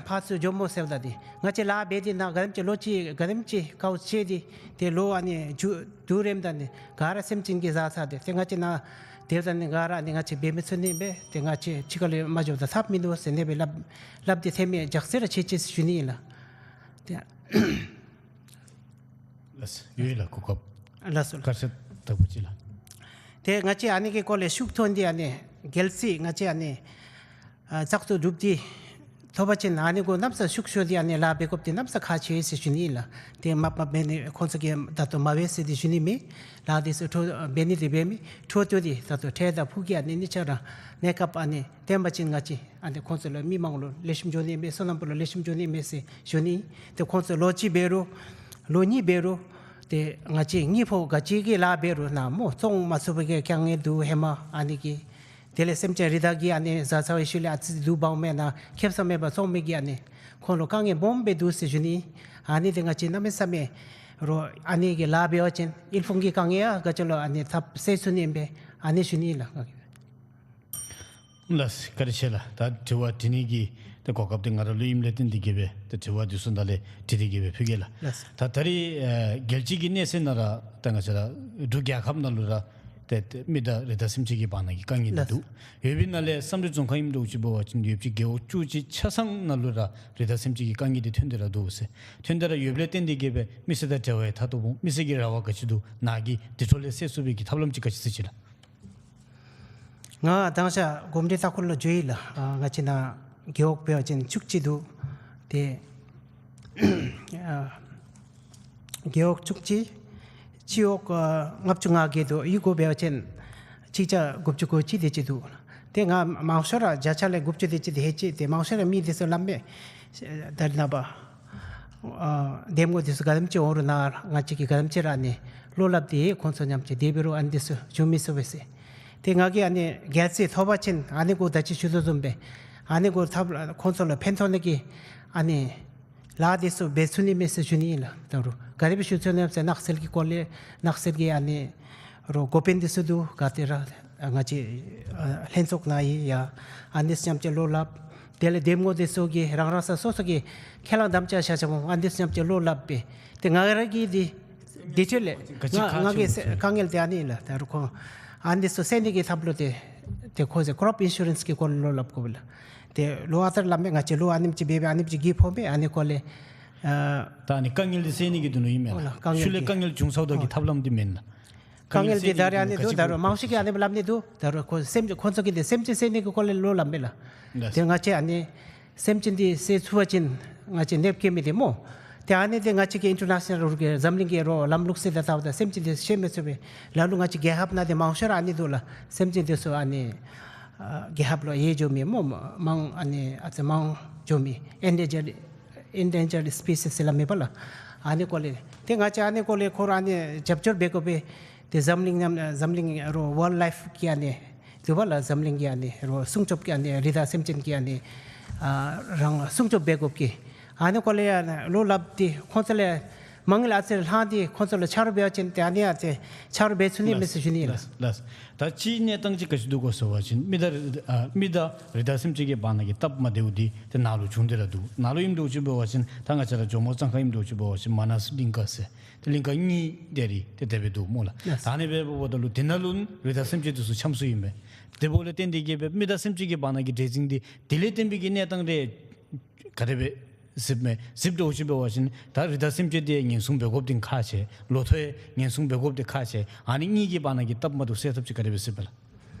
ཕར་ཚུར་འགྱོཝ་སྨོ་ཟེརཝ་ད་ཏེ་ང་བཅས་ལཱ་འབད་དེ་ནཱ་ག་དེམ་ཅིག་ལོ་གཅིག་ག་དེམ་ཅིག་ཁར་བཅད་དེ་ཏེ་ལོ་ཨ་ནི་མཇུག་བསྡུ་རནམ་ད་ནི་ག་ར་སེམས་ཅན་གྱིས་བཟའ་ཚར་ཏེ། ཏེ་ང་བཅས་ནཱ་དེ་ད་ནི་ག་ར་ཨ་ནི་ང་བཅས་འབད་མི་ཚུགས་ནི་ཨིན་པས། ཏེ་ང་བཅས་ཕྱི་ཁ་ལས་མ་འགྱོཝ་ད་ཐབས་མིན་འདུག་ཟེར་ཨ་ནི་སྦེ་སླབ་སླབ་སྟེ་ཐོནམ་མས། ཇག་རྩི་ར་ཆེ་ཆེ་ཟེར་ཞུ་ནི་ཨིན་ལགས། ཏེ་ལགས་སོ། ཡོད་ལགས་གོ་སྐབས། ལགས་སོ། བཀའ་ཤག་དག་པ་ཅིག་ལགས། ཏེ་ང་བཅས་ཨ་ནི་གི་སྐོར་ལས་ཤུགས་ཐོན་ཏེ་ཨ་ནི་གལ་སྲིད་ང་བཅས་ཨ་ནི་ཨ་བཙག་འཐུ་གྲུབ་སྟེ་ཐོབ་པ་ཅིན་ཨ་ནི་གུ་གནམ་ས་ཤུགས་ཤོར་ཏེ་ཨ་ནི་ལཱ་འབད་དགོཔ་འདི་གནམ་ས་ཁག་ཆེ་ཟེར་ཞུ་ནི་ལགས། ཏེ་མ་པ་འབད་ནི་ཁོང་ཚུ་གིས་ད་ལྟོ་མ་འབད་ཟེར་ཏེ་ཞུ་ནི་མེད། ལཱ་འདི་ཚུ་འཕྲོ་འབད་ནི་འདི་འབད་མི་འཕྲོ་མཐུད་དེ་ད་ལྟོ་འཕྲལ་དང་ཕུགས་ཀྱི་ཨ་ནི་གནས་ཚུལ་ར་གནས་སྐབས་ཨ་ནི་བཏོན་པ་ཅིན་ང་བཅས་ཨ་ནི་ཁོང་ཚུ་ལུ་མི་མང་ལུ་ལེགས་ཤོམ་འགྱོ་ནི་མས། སོ་ནམ་པ་ལུ་ལེགས་ཤོམ་འགྱོ་ནི་མས་ཟེར་ཞུ་ནི། ཏེ་ཁོང་ཚུ་ལོ་གཅིག་འབད་རུང་ལོ་གཉིས་འབད་རུང་ཏེ་ང་བཅས་གཉིས་ཕོག་ག་ཅི་གི་ལཱ་འབད་རུང་ནཱ་སྨོ་བཙོང་མ་ཚུགས་པའི་གི་དཀའ་ངལ་འདུག་ཧེ་མ་ཨ་ནི་གི། དེ་ལས་སེམས་ཅན་རི་དྭགས་ཀྱིས་ཨ་ནི་བཟའ་ཚར་བའི་ཤུལ་ལས་ཨ་ཙི་དུག་འབག་མེན་ན་ཁེབ་ས་མེད་པར་བཙོང་མི་གི་ཨ་ནི་ཁོང་ལུ་དཀའ་ངལ་སྦོམ་སྦེ་འདུག་ཟེར་ཞུ་ནི། ཨ་ནི་འདི་ང་བཅས་གནམ་མེད་ས་མེད་རོགས་ཨ་ནི་གི་ལཱ་འབད་བ་ཅིན་དབུལ་ཕོངས་ཀྱི་དཀའ་ངལ་ཡང་ག་ཅི་ལུ་ཨ་ནི་ཐབས་སེལ་ཚུགས་ནི་ཨིན་པས་ཨ་ནི་ཞུ་ནི་ལགས། ལགས་སོ། བཀའ་དྲིན་ཆེ་ལགས། ད་དྲི་བ་དྲི་ནི་གི་ད་གོ་སྐབས་འདི་ང་ར་ལུ་ཨིནམ་ལས་བརྟེན་ཏེ་གིས་སྦེ་ད་དྲི་བ་འདི་ཚུ་ད་ལས་དྲི་སྟེ་གིས་སྦེ་ཕུལ་གེ་ལགས། ལགས་སོ། ད་ད་རེས་ཨ་རྒྱལ་སྤྱི་གི་གནས་ཚད་ནང་ར་ད་ང་བཅས་ར་འབྲུག་རྒྱལ་ཁབ་ནང་ལུ་ར་ཏེ་ཏེ་མི་དང་རི་དྭགས་སེམས་ཅན་གྱི་བར་ན་གི་དཀའ་ངལ་འདི་ལགས་སོ། འདུག། ཡོད་པའི་ནང་ལས་བསམ་གྲུབ་རྫོང་ཁག་ཨིནམ་འདྲཝ་ཅིག་འབད་བ་ཅིན་ཡོདཔ་ཅིག་རྒེད་འོག་བཅུ་གཅིག་ཆ་ཚང་ནང་ལུ་ར་རི་དྭགས་སེམས་ཅན་གྱི་དཀའ་ངལ་འདི་ཐོན་ཏེ་ར་འདུག་ཟེར། ཐོན་ཏེ་ར་ཡོདཔ་ལས་བརྟེན་ཏེ་གིས་སྦེ་མི་སེར་དང་འབྲེལ་བ་ཡང་མཐར་ཐུག་འོང་། མི་སེར་གྱི་རེ་བ་ག་ཅི་འདུག། ནཱ་གིས་དེ་འཕྲོ་ལས་སེལ་ཚུགས་པའི་གི་ཐབས་ལམ་ཅིག་ག་ཅི་ཟེར་ཅི་ལགས། ང་དང་ཤ་གོམས་འདྲིས་ལྟ་སྐོར་ལུ་འགྱོ་ཡི་ལགས། ཨ་ང་བཅས་ནཱ་རྒེད་འོག་འབད་བ་ཅིན་བཅུ་གཅིག་འདུག། ཏེ་ཨ་རྒེད་འོག་བཅུ་གཅིག་སྤྱི་འོག་ཨ་ལྔ་བཅུ་ང་བརྒྱད་འདུག། གཡུས་སྒོ་འབད་བ་ཅིན་གཅིག་བརྒྱ་དགུ་བཅུ་གོ་གཅིག་དེ་ཅིག་འདུག། ཏེ་ང་མང་ཤོས་ར་བརྒྱ་ཆ་ལས་དགུ་བཅུ་དེ་ཅིག་དེ་ཧེ་ཅི། ཏེ་མང་ཤོས་ར་མི་འདི་ཚུ་སླབ་མས། ད་རེས་ནངས་པ་ཨ་འདེམས་ངོ་འདི་ཚུ་ག་དེམ་ཅིག་འོང་རུང་ནཱ་ང་བཅས་ཀྱིས་ག་དེམ་ཅིག་ར་ཨ་ནི་བློ་སླབ་སྟེ་ཁོང་ཚུ་མཉམ་གཅིག་དེ་འབད་རུང་ཨ་ནི་འདི་ཚུ་འབྱུང་མི་ཚུགས་པས་ཟེར། ཏེ་ང་གིས་ཨ་ནི་གལ་སྲིད་ཐོབ་པ་ཅིན་ཨ་ནི་གུ་ད་ཅི་ཞུ་དོ་བཟུམ་སྦེ་ཨ་ནི་གུ་ཐབས་ཁོང་ཚུ་ལུ་ཕན་ཐོགས་ནི་གི་ཨ་ནི་ལཱ་འདི་ཚུ་འབད་ཚུགས་ནི་མས་ཟེར་ཞུ་ནི་ཨིན་ལགས། ད་རུང་ག་དེ་སྦེ་ཞུ་ཚུགས་ནི་ཟེར་ནགས་ཚལ་གྱི་སྐོར་ལས་ནགས་ཚལ་གྱི་ཨ་ནི་རོགས་འགོ་དཔོན་འདི་ཚུ་འདུག། ག་ཏེ་ར་ང་བཅས་ཨ་ལྷན་ཚོགས་ནང་ཡང་ཨ་ནི་མཉམ་གཅིག་བློ་སླབ། དེ་ལས་འདེམས་ངོ་འདི་ཚུ་གིས་རང་རང་ས་སོ་སོ་གི་ཁས་བླངས་དམ་བཅའ་བཞག་བཞགཔ་མས། ཨ་ནི་འདི་ཚུ་ཉམས་ཅིག་བློ་སླབ་སྦེ། ཏེ་ང་ར་གིས་འདི་འདི་ཚུ་ལས་ག་ཅི་ང་ཁག་ང་གི་ཆེ་ཤོས་དཀའ་ངལ་འདི་ཨ་ནི་ལགས། ད་རུང་ཁོང་ཨ་ནི་འདི་ཚུ་སེལ་ནི་གི་ཐབས་ལུ་ཏེ་ཏེ་ཁོང་ཚུ་ཀོརོཔ་ཨིན་ཤུ་རེནསི་གི་སྐོར་ལུ་བློ་སླབ་དགོ་པས་ལགས། ཏེ་ལོ་ཨ་རྟག་ར་སླབ་མས། ང་བཅས་ལོ་ཨ་ནེམ་ཅིག་འབད་སྦེ་ཨ་ནེམ་ཅིག་གི་ཕོགཔ་མས། ཨ་ནི་སྐོར་ལས་ཨ་ད་ཨ་ནི་དཀའ་ངལ་འདི་སེལ་ནི་གི་དོན་ལུ་ཨིན་མས་ལགས། ཨོ་ལགས། དཀའ་ངལ་ཤུལ་ལས་འདི་དཀའ་ངལ་བྱུང་ཚརཝ་ད་གི་ཨོ་ཐབས་ལམ་འདི་མེན་ལགས། དཀའ་ངལ་འདི་ད་རེས་ཨ་ནི་འདུག། ད་རུང་མང་ཤོས་ཀྱིས་ཨ་ནི་སླབ་ནི་འདུག། ད་རུང་ཁོང་སེམས་ཁོང་ཚུ་གིས་འདི་སེམས་ཅན་སེལ་ནི་གི་སྐོར་ལས་བློ་སླབ་མས་ལགས། ལགས། ཏེ་ང་བཅས་ཨ་ནི་སེམས་ཅན་འདི་སེལ་ཚུགས་པ་ཅིན་ང་བཅས་གནོདཔ་བཀལ་མི་འདི་སྨོ། ཏེ་ཨ་ནི་འདི་ང་བཅས་ཀྱི་ཨིན་ཊར་ནེ་ཤ་ནཱལ་རུ་གི་འཛམ་གླིང་གི་རོགས་ལམ་ལུགས་སྲོལ་དང་ལྟཝ་ད་སེམས་ཅན་འདི་སེལ་མི་ཚུགས་པས། ལ་ལུ་ང་བཅས་རྒྱལ་ཁབ་ནང་འདི་མང་ཤོས་ར་ཨ་ནི་འདུག་ལགས། སེམས་ཅན་འདི་ཚུ་ཨ་ནི་ཨ་རྒྱལ་ཁབ་ལུ་ཡལ་འགྱོ་མི་སྨོ། མང་ཨ་ནི་ཨ་ཙི་མང་འགྱོ་མི་ཨེན་ཌེན་ཇར་ཨེན་ཌེན་ཇར་སི་པི་སིས་ཟེར་སླབ་མས་པ་ལགས། ཨ་ནི་སྐོར་ལས་ཏེ་ང་བཅས་ཨ་ནི་སྐོར་ལས་ཁོ་ར་ཨ་ནི་རྒྱབ་སྐྱོར་འབད་དགོ་པས། ཏེ་འཛམ་གླིང་ནང་འཛམ་གླིང་རོགས་ཝཱལཌ་ལའིཕ་གི་ཨ་ནི་འདུག་པ་ལགས། འཛམ་གླིང་གི་ཨ་ནི་རོགས་སྲུང་སྐྱོབ་ཀྱི་ཨ་ནི་རི་དྭགས་སེམས་ཅན་གྱི་ཨ་ནི་ཨ་རང་སྲུང་སྐྱོབ་འབད་དགོཔ་གི་ཨ་ནི་སྐོར་ལས་ཨ་ནི་བློ་སླབ་སྟེ་ཁོང་ཚུ་ལས་མ་དངུལ་ཨ་ཙི་ལྷག་སྟེ་ཁོང་ཚུ་ལུ་ཆ་རོགས་འབད་བ་ཅིན་ཏེ་ཨ་ནི་ཨ་ཙི་ཆ་རོགས་འབད་ཚུགས་ནི་མས་ཟེར་ཞུ་ནི་ལགས། ལགས། ད་ཅི་གནས་སྟངས་ཅིག་ག་ཅི་འདུག་གོ་ཟེར་བ་ཅིན་མི་དང་ཨ་མི་དང་རི་དྭགས་སེམས་ཅན་གྱི་བར་ན་གི་སྟབས་མ་བདེཝ་འདི་ཏེ་ནཱ་ལུ་བྱུང་སྟེ་ར་འདུག། ནཱ་ལུ་ཨིནམ་འདྲཝ་ཅིག་འབད་བ་ཅིན་ད་ང་བཅས་ར་ཇོ་མོ་གཙང་ཁ་ཨིནམ་འདྲཝ་ཅིག་འབད་བ་ཅིན་མ་ནཱས་གླིང་ག་ཟེར། ཏེ་གླིང་ག་གཉིས་དེ་རེ་ཏེ་དེ་སྦེ་འདུག་སྨོ་ལགས། ལགས། ད་ཨ་ནི་སྦེ་འབདཝ་ད་ལུ་དེ་ནང་ལུ་རི་དྭགས་སེམས་ཅན་འདི་ཚུ་འཁྱམས་སོ་ཨིན་པས། དེ་འབདཝ་ལས་བརྟེན་ཏེ་གིས་སྦེ་མི་དང་སེམས་ཅན་གྱི་བར་ན་གི་འདྲེས་འཛིང་འདི་དེ་ལས་བརྟེན་པའི་གི་གནས་སྟངས་རེ་ག་དེ་སྦེ་གཟིགསཔ་མས། གཟིགསཔ་འདྲཝ་ཅིག་འབད་བ་ཅིན་ད་རི་དྭགས་སེམས་ཅན་འདི་ངན་སོང་འབད་དགོཔ་འདི་ཁག་ཆེ། ལོ་ཐོག་ངན་སོང་འབད་དགོཔ་འདི་ཁག་ཆེ། ཨ་ནི་གཉིས་ཀྱི་བར་ན་གི་སྟབས་མ་བདེཝ་སེལ་ཐབས་ཅིག་ག་དེ་སྦེ་སེལ་བས་ལགས།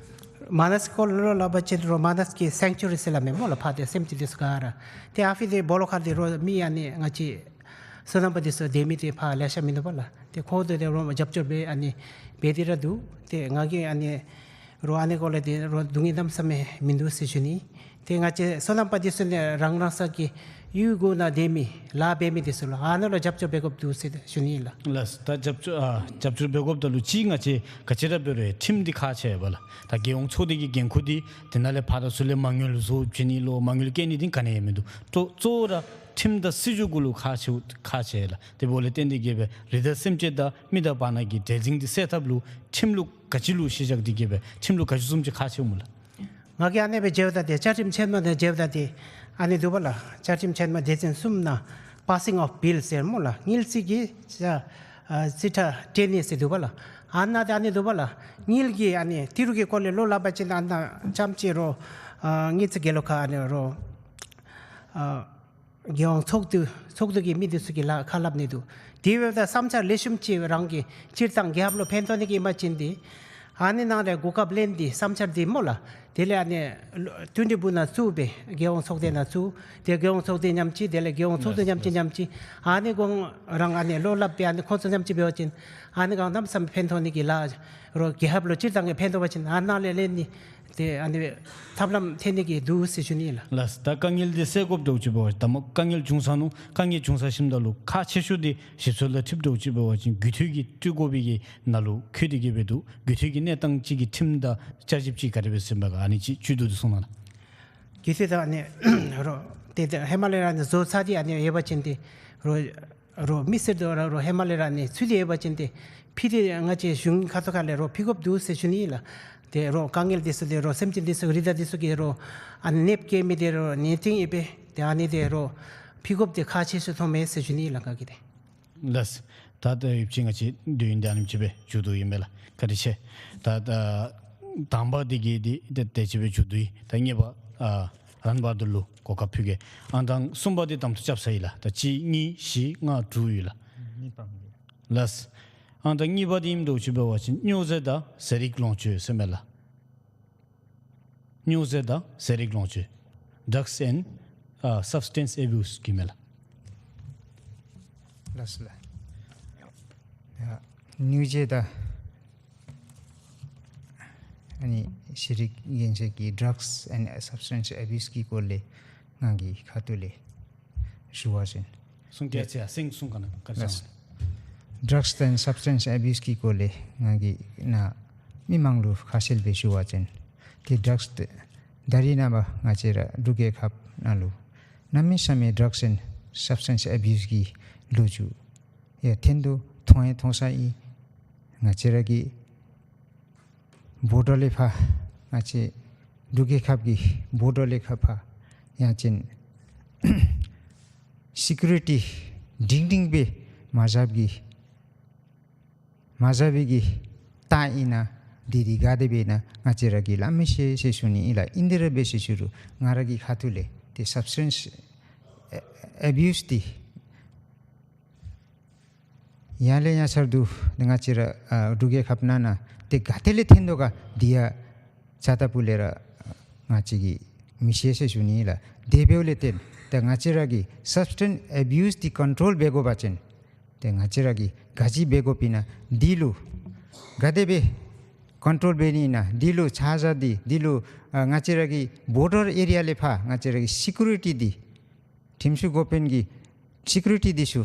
མ་ནཱས་སྐོར་ལུ་སླབ་པ་ཅིན་རོགས་མ་ནཱས་ཀྱི་སེང་ཅུ་རི་ཟེར་སླབ་མས་སྨོ་ལགས། ཕར་ཏེ་སེམས་ཅན་འདི་ཚུ་ག་ར་ཏེ་ཨ་ཕི་འདི་སྦོ་ལོགས་ཁར་འདི་རོགས་མི་ཨ་ནི་ང་བཅས་སོ་ནམ་པ་འདི་ཚུ་སྡོད་མི་འདི་ཕར་ལེ་ཤ་མིན་འདུག་པ་ལགས། ཏེ་ཁོང་འདི་ཏེ་རོགས་རྒྱབ་སྐྱོར་འབད་ཨ་ནི་འབད་དེ་ར་འདུག། ཏེ་ང་གིས་ཨ་ནི་རོགས་ཨ་ནི་སྐོར་ལས་འདི་རོགས་སྡུག་བསྔལ་གནམ་མེད་ས་མེད་མིན་འདུག་ཟེར་ཞུ་ནི། ཏེ་ང་བཅས་སོ་ནམ་པ་འདི་ཚུ་ནི་རང་རང་ས་གི་གཡུས་སྒོ་ནང་སྡོད་མི་ལཱ་འབད་མི་འདི་ཚུ་ལུ་ཨ་ནཱ་ལུ་རྒྱབ་སྐྱོར་འབད་དགོཔ་འདུག་ཟེར་ཞུ་ནི་ལགས། ལགས། ད་རྒྱབ་སྐྱོར་ཨ་རྒྱབ་སྐྱོར་འབད་དགོཔ་ད་ལུ་ཅིག་ང་བཅས་ག་ཅི་ར་འབད་རུང་ཁྲིམས་འདི་ཁག་ཆེ་བས་ལགས། ད་རྒྱལ་ཡོངས་ཚོགས་སྡེ་གི་འགན་ཁུར་འདི་དེ་ནང་ལས་ཕར་དང་ཚུར་ལས་མ་དངུལ་བཟོ་བྱིན་ནི་ལོ་མ་དངུལ་བཀལ་ནི་འདི་ག་ནི་ཡང་མིན་འདུག། གཙོ་གཙོ་བོ་ར་ཁྲིམས་དང་སྲིད་བྱུས་གུ་ལུ་ཁག་ཆེ་ཁག་ཆེ་ལགས། དེ་འབདཝ་ལས་བརྟེན་ཏེ་གིས་སྦེ་རི་དྭགས་སེམས་ཅན་དང་མི་དང་བར་ན་གི་འདྲེས་འཛིང་འདི་སེལ་ཐབས་ལུ་ཁྲིམས་ལུ་ག་ཅི་ལུ་གཞི་བཞག་སྟེ་གིས་སྦེ་ཁྲིམས་ལུགས་ག་ཅི་བཟུམ་ཅིག་ཁག་ཆེཝ་སྨོ་ལགས། ང་གིས་ཨ་ནེ་སྦེ་མཇལཝ་ད་འདི་བཅའ་ཁྲིམས་ཆེན་མོ་ནང་མཇལཝ་ད་འདི་ཨ་ནི་འདུག་པ་ལགས། བཅའ་ཁྲིམས་ཆེན་མོ་སྡེ་ཚན་གསུམ་ནང་པཱ་སིང་ཨོཕ་བིལ་ཟེར་སྨོ་ལགས། དངུལ་རྩིས་ཀྱི་ཨ་རྩིས་ཁྲ་སྤྲོད་ནི་ཟེར་འདུག་པ་ལགས། ཨ་ནཱ་འདི་ཨ་ནི་འདུག་པ་ལགས། དངུལ་གྱི་ཨ་ནི་ཏི་རུ་གི་སྐོར་ལས་ལོག་སླབ་པ་ཅིན་ཨ་ནཱ་རྐྱངམ་ཅིག་རོགས་ཨ་དངུལ་རྩིས་དགེ་སློང་ཁག་ཨ་ནི་རོགས་ཨ་རྒྱལ་ཡོངས་ཚོགས་འདུ་ཚོགས་འདུ་གི་མི་འདི་ཚུ་གིས་ལཱ་ཁག་སླབ་ནི་འདུག། དེ་འབདཝ་ད་བསམ་འཆར་ལེགས་ཤོམ་ཅིག་རང་གི་སྤྱིར་བཏང་རྒྱལ་ཁབ་ལུ་ཕན་ཐོགས་ནི་གི་ཨིན་པ་ཅིན་འདི་ཨ་ནི་ནང་ལས་གོ་སྐབས་ལེན་ཏེ་བསམ་འཆར་འདི་སྨོ་ལགས། དེ་ལས་ཨ་ནི་བསྟུན་གྲོས་པུའུ་ནང་བཙུགས་སྦེ་རྒྱལ་ཡོངས་ཚོགས་སྡེ་ནང་བཙུགས། ཏེ་རྒྱལ་ཡོངས་ཚོགས་སྡེ་མཉམ་གཅིག་དེ་ལས་རྒྱལ་ཡོངས་ཚོགས་འདུ་མཉམ་གཅིག་མཉམ་གཅིག་ཨ་ནི་གོང་རང་ཨ་ནི་ལོག་སླབ་སྦེ་ཨ་ནི་ཁོང་ཚུ་མཉམ་གཅིག་འབད་བ་ཅིན་ཨ་ནི་གང་གནམ་མེད་ས་མེད་ཕན་ཐོགས་ནི་གི་ལཱ་རོགས་རྒྱལ་ཁབ་ལུ་སྤྱིར་བཏང་གི་ཕན་ཐོགས་པ་ཅིན་ཨ་ནཱ་ལས་ལེན་ནི་ཏེ་ཨ་ནི་ཐབས་ལམ་འཐེན་ནི་གི་འདུག་ཟེར་ཞུ་ནི་ལགས། ལགས། ད་དཀའ་ངལ་འདི་སེལ་དགོཔ་འདྲཝ་ཅིག་འབད་བ་ད་མ་དཀའ་ངལ་བྱུང་ས་ནུག། དཀའ་ངལ་བྱུང་ས་ཞིནམ་ད་ལུ་ཁག་ཆེ་ཤོས་འདི་ཞིབ་འཚོལ་དང་འཁྲིལཝ་འདྲཝ་ཅིག་འབད་བ་ཅིན་རྒུད་འཐུས་ཀྱི་སྤྲུལ་སྐུ་སྦེ་གི་ནང་ལུ་འཁོད་དེ་གིས་སྦེ་འདུག། རྒུད་འཐུས་ཀྱི་གནས་སྟངས་ཅིག་གི་ཁྲིམས་དང་བསྐྱར་ཞིབ་ཅིག་ག་དེ་སྦེ་ཟེར་མས་ག་ཨ་ནི་ཅིག་བཅུད་བསྡུ་སྟེ་གསུང་གནང་ལགས། རྒུད་འཐུས་དང་ཨ་ནི་རོགས་ཏེ་ཏེ་ཧེ་མ་ལས་ར་ཨ་ནི་བཟོ་ཚར་ཏེ་ཨ་ནི་ཡོད་པ་ཅིན་ཏེ་རོགས་རོགས་མི་སེར་དང་ར་རོགས་ཧེ་མ་ལས་ར་ཨ་ནི་ཚུད་དེ་ཡོད་པ་ཅིན་ཏེ་ཕུལ་ཏེ་ང་བཅས་གཞུང་ཁ་ཐུག་ཁ་ལས་རོགས་ཕུལ་དགོཔ་འདུག་ཟེར་ཞུ་ནི་ལགས། ཏེ་རོགས་དཀའ་ངལ་འདི་ཚུ་འདི་རོགས་སེམས་ཅན་འདི་ཚུ་རི་དྭགས་འདི་ཚུ་གིས་རོགས་ཨ་ནི་གནོདཔ་བཀལ་མི་འདི་རོགས་ནན་ཏན་ཨིན་པས། ཏེ་ཨ་ནི་འདི་རོགས་ཕུལ་དགོཔ་འདི་ཁག་ཆེ་ཤོས་མཐོངམ་མས་ཟེར་ཞུ་ནི་ལགས་ང་གིས་ཏེ། ལགས། ད་ད་ཡོདཔ་ཅིག་ང་བཅས་དུས་ཡུན་འདི་ཨ་ནེམ་ཅིག་སྦེ་མཇུག་བསྡུ་ཡི་མས་ལགས། བཀའ་དྲིན་ཆེ། ད་ད་དང་པ་འདི་གིས་འདི་ཏེ་དེ་ཅིག་སྦེ་མཇུག་བསྡུ་ཡི། ད་གཉིས་པ་ཨ་རན་བར་དུ་ལུ་གོ་སྐབས་ཕུལ་གེ། ཨ་ནི་ད་གསུམ་པ་འདི་དམ་དུ་རྐྱབ་ཚར་ཡི་ལགས། ད་གཅིག་གཉིས་བཞི་ལྔ་དྲུག་ཡོད་ལགས། གཉིས་པ་འདི། ལགས། ཨ་ནི་ད་གཉིས་པ་འདི་ཨིནམ་འདྲཝ་ཅིག་འབད་བ་ཅིན་སྨྱོ་རྫས་དང་ཟས་རིགས་ལོངས་སྤྱོད་ཟེར་མས་ལགས། སྨྱོ་རྫས་དང་ཟས་རིགས་ལོངས་སྤྱོད། Drugs and ཨ་Substance Abuse གི་མས་ལགས། ལགས་ལགས། ཡ་སྨྱོ་རྫས་དང་ཨ་ནི་ཟས་རིགས་རྐྱེན་ཅན་གྱི་Drugs and Substance Abuse གི་སྐོར་ལས་ང་གིས་ཁ་ཐུག་ལས་ཞུ་བ་ཅིན། གསུང་སྐད་ཆ་སེང་གསུང་ག་ན་བཀའ་དྲིན་ཆེ། Drugs and Substance Abuse གི་སྐོར་ལས་ང་གིས་ནཱ་མི་མང་ལུ་ཁ་གསལ་སྦེ་ཞུ་བ་ཅིན་ཏེ་ཌགསི་ཏེ་ད་རེས་ནངས་པ་ང་བཅས་ར་འབྲུག་རྒྱལ་ཁབ་ནང་ལུ་གནམ་མེད་ས་མེད་Drugs and Substance Abuse གི་ལོ་རྒྱུས་ཡང་ཐོན་དོ་མཐོང་ཡང་མཐོང་ས་ཨིན། ང་བཅས་ར་གི་བོ་ཌར་ལས་ཕར་ང་བཅས་འབྲུག་རྒྱལ་ཁབ་ཀྱི་བོ་ཌར་ལས་ཁར་ཕར་ ཡང་ཅིན་སི་ཀུ་རི་ཊི་སྒྲིང་སྒྲིང་སྦེ་མ་བཞགཔ་གི་མ་བཞག་པའི་གི་རྟགས་ཨིན་ན་འདི་འདི་ག་དེ་སྦེ་ཨིན་ན་ང་བཅས་ར་གིས་སླབ་མི་ཤེས་ཟེར་ཞུ་ནི་ཨིན་ལགས། ཨིན་དེ་ར་འབད་ཟེར་ཞུ་རུང་ང་ར་གི་ཁ་ཐུག་ལས་ཏེ་སབ་སི་ཊེནསི་ཨེ་བིའུསི་འདི་ཡར་ལས་ཡར་སར་འདུག། ཏེ་ང་བཅས་ར་ཨ་འབྲུག་རྒྱལ་ཁབ་ནང་ན་ཏེ་ག་ཏེ་ལས་ཐོན་དོ་ག་འདི་ཡང་རྩ་ལྟ་བུ་ལས་ར་ང་བཅས་ཀྱིས་མི་ཤེས་ཟེར་ཞུ་ནི་ཨིན་ལགས། དེ་འབདཝ་ལས་བརྟེན་ཏེ་ང་བཅས་ར་གིས་སབ་སི་ཊེནསི་ཨེ་བིའུསི་འདི་ཀོན་ཊོལ་འབད་དགོ་པ་ཅིན་ཏེ་ང་བཅས་ར་གིས་ག་ཅི་འབད་དགོཔ་ཨིན་ན་འདི་ལུ་ག་དེ་སྦེ་ཀོན་ཊོལ་འབད་ནི་ཨིན་ན་འདི་ལུ་ཆ་བཞག་སྟེ་འདི་ལུ་ཨ་ང་བཅས་ར་གི་བོར་ཌར་ཨེ་རི་ཡ་ལས་ཕར་ང་བཅས་ར་གི་སི་ཀུ་རི་ཊི་འདི་ཁྲིམས་ཞིབ་འགོ་དཔོན་གྱི་སི་ཀུ་རི་ཊི་འདི་ཚུ་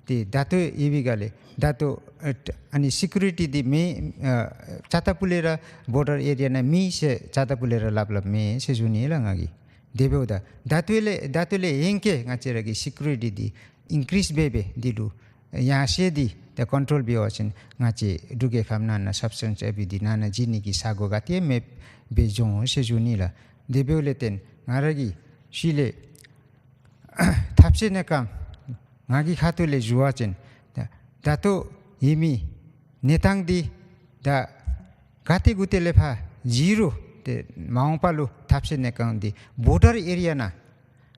ཏེ་ད་ལྟོ་ཡོད་པའི་སྒང་ལས་ད་ལྟོ་ཨ་ཨ་ནི་སི་ཀུ་རི་ཊི་འདི་མེད། ཨ་རྩ་ལྟ་བུ་ལས་ར་བོར་ཌར་ཨེ་རི་ཡ་ནང་མེད་ཟེར་རྩ་ལྟ་བུ་ལས་ར་སླབ་སླབ་མེད་ཟེར་ཞུ་ནི་ལགས་ང་གིས། དེ་འབདཝ་ད་ད་ལྟོ་ལས་ད་ལྟོ་ལས་ཧེང་སྐལ་ང་བཅས་ར་གི་སི་ཀུ་རི་ཊི་འདི་ཨིན་ཀི་རིསི་འབད་འབད་འདི་ལུ་ཡར་སེང་སྟེ་ཏེ་ཀོན་ཊོལ་འབད་བ་ཅིན་ང་བཅས་འབྲུག་རྒྱལ་ཁབ་ནང་ན་སབ་སི་ཊེནསི་ཨེ་བིའུསི་འདི་ནང་ན་བྱིན་ནི་གི་ས་གོ་ག་ཏེ་མེདཔ་སྦེ་འགྱོ་འོང་ཟེར་ཞུ་ནི་ལགས། དེ་འབདཝ་ལས་བརྟེན་ང་ར་གིས་ཕྱི་ལས་ཐབས་ཤེས་གནས་སྐབས་ང་གི་ཁ་ཐུག་ལས་ཞུ་བ་ཅིན་ད་ད་ལྟོ་ཡོད་མི་གནས་སྟངས་འདི་ད་ག་ཏེ་གུ་ཏེ་ལས་ཕར་བརྗེ་རུང་ཏེ་མ་འོངས་པ་ལུ་ཐབས་ཤེས་གནས་སྐབས་འདི་བོར་ཌར་ཨེ་རི་ཡ་ནང་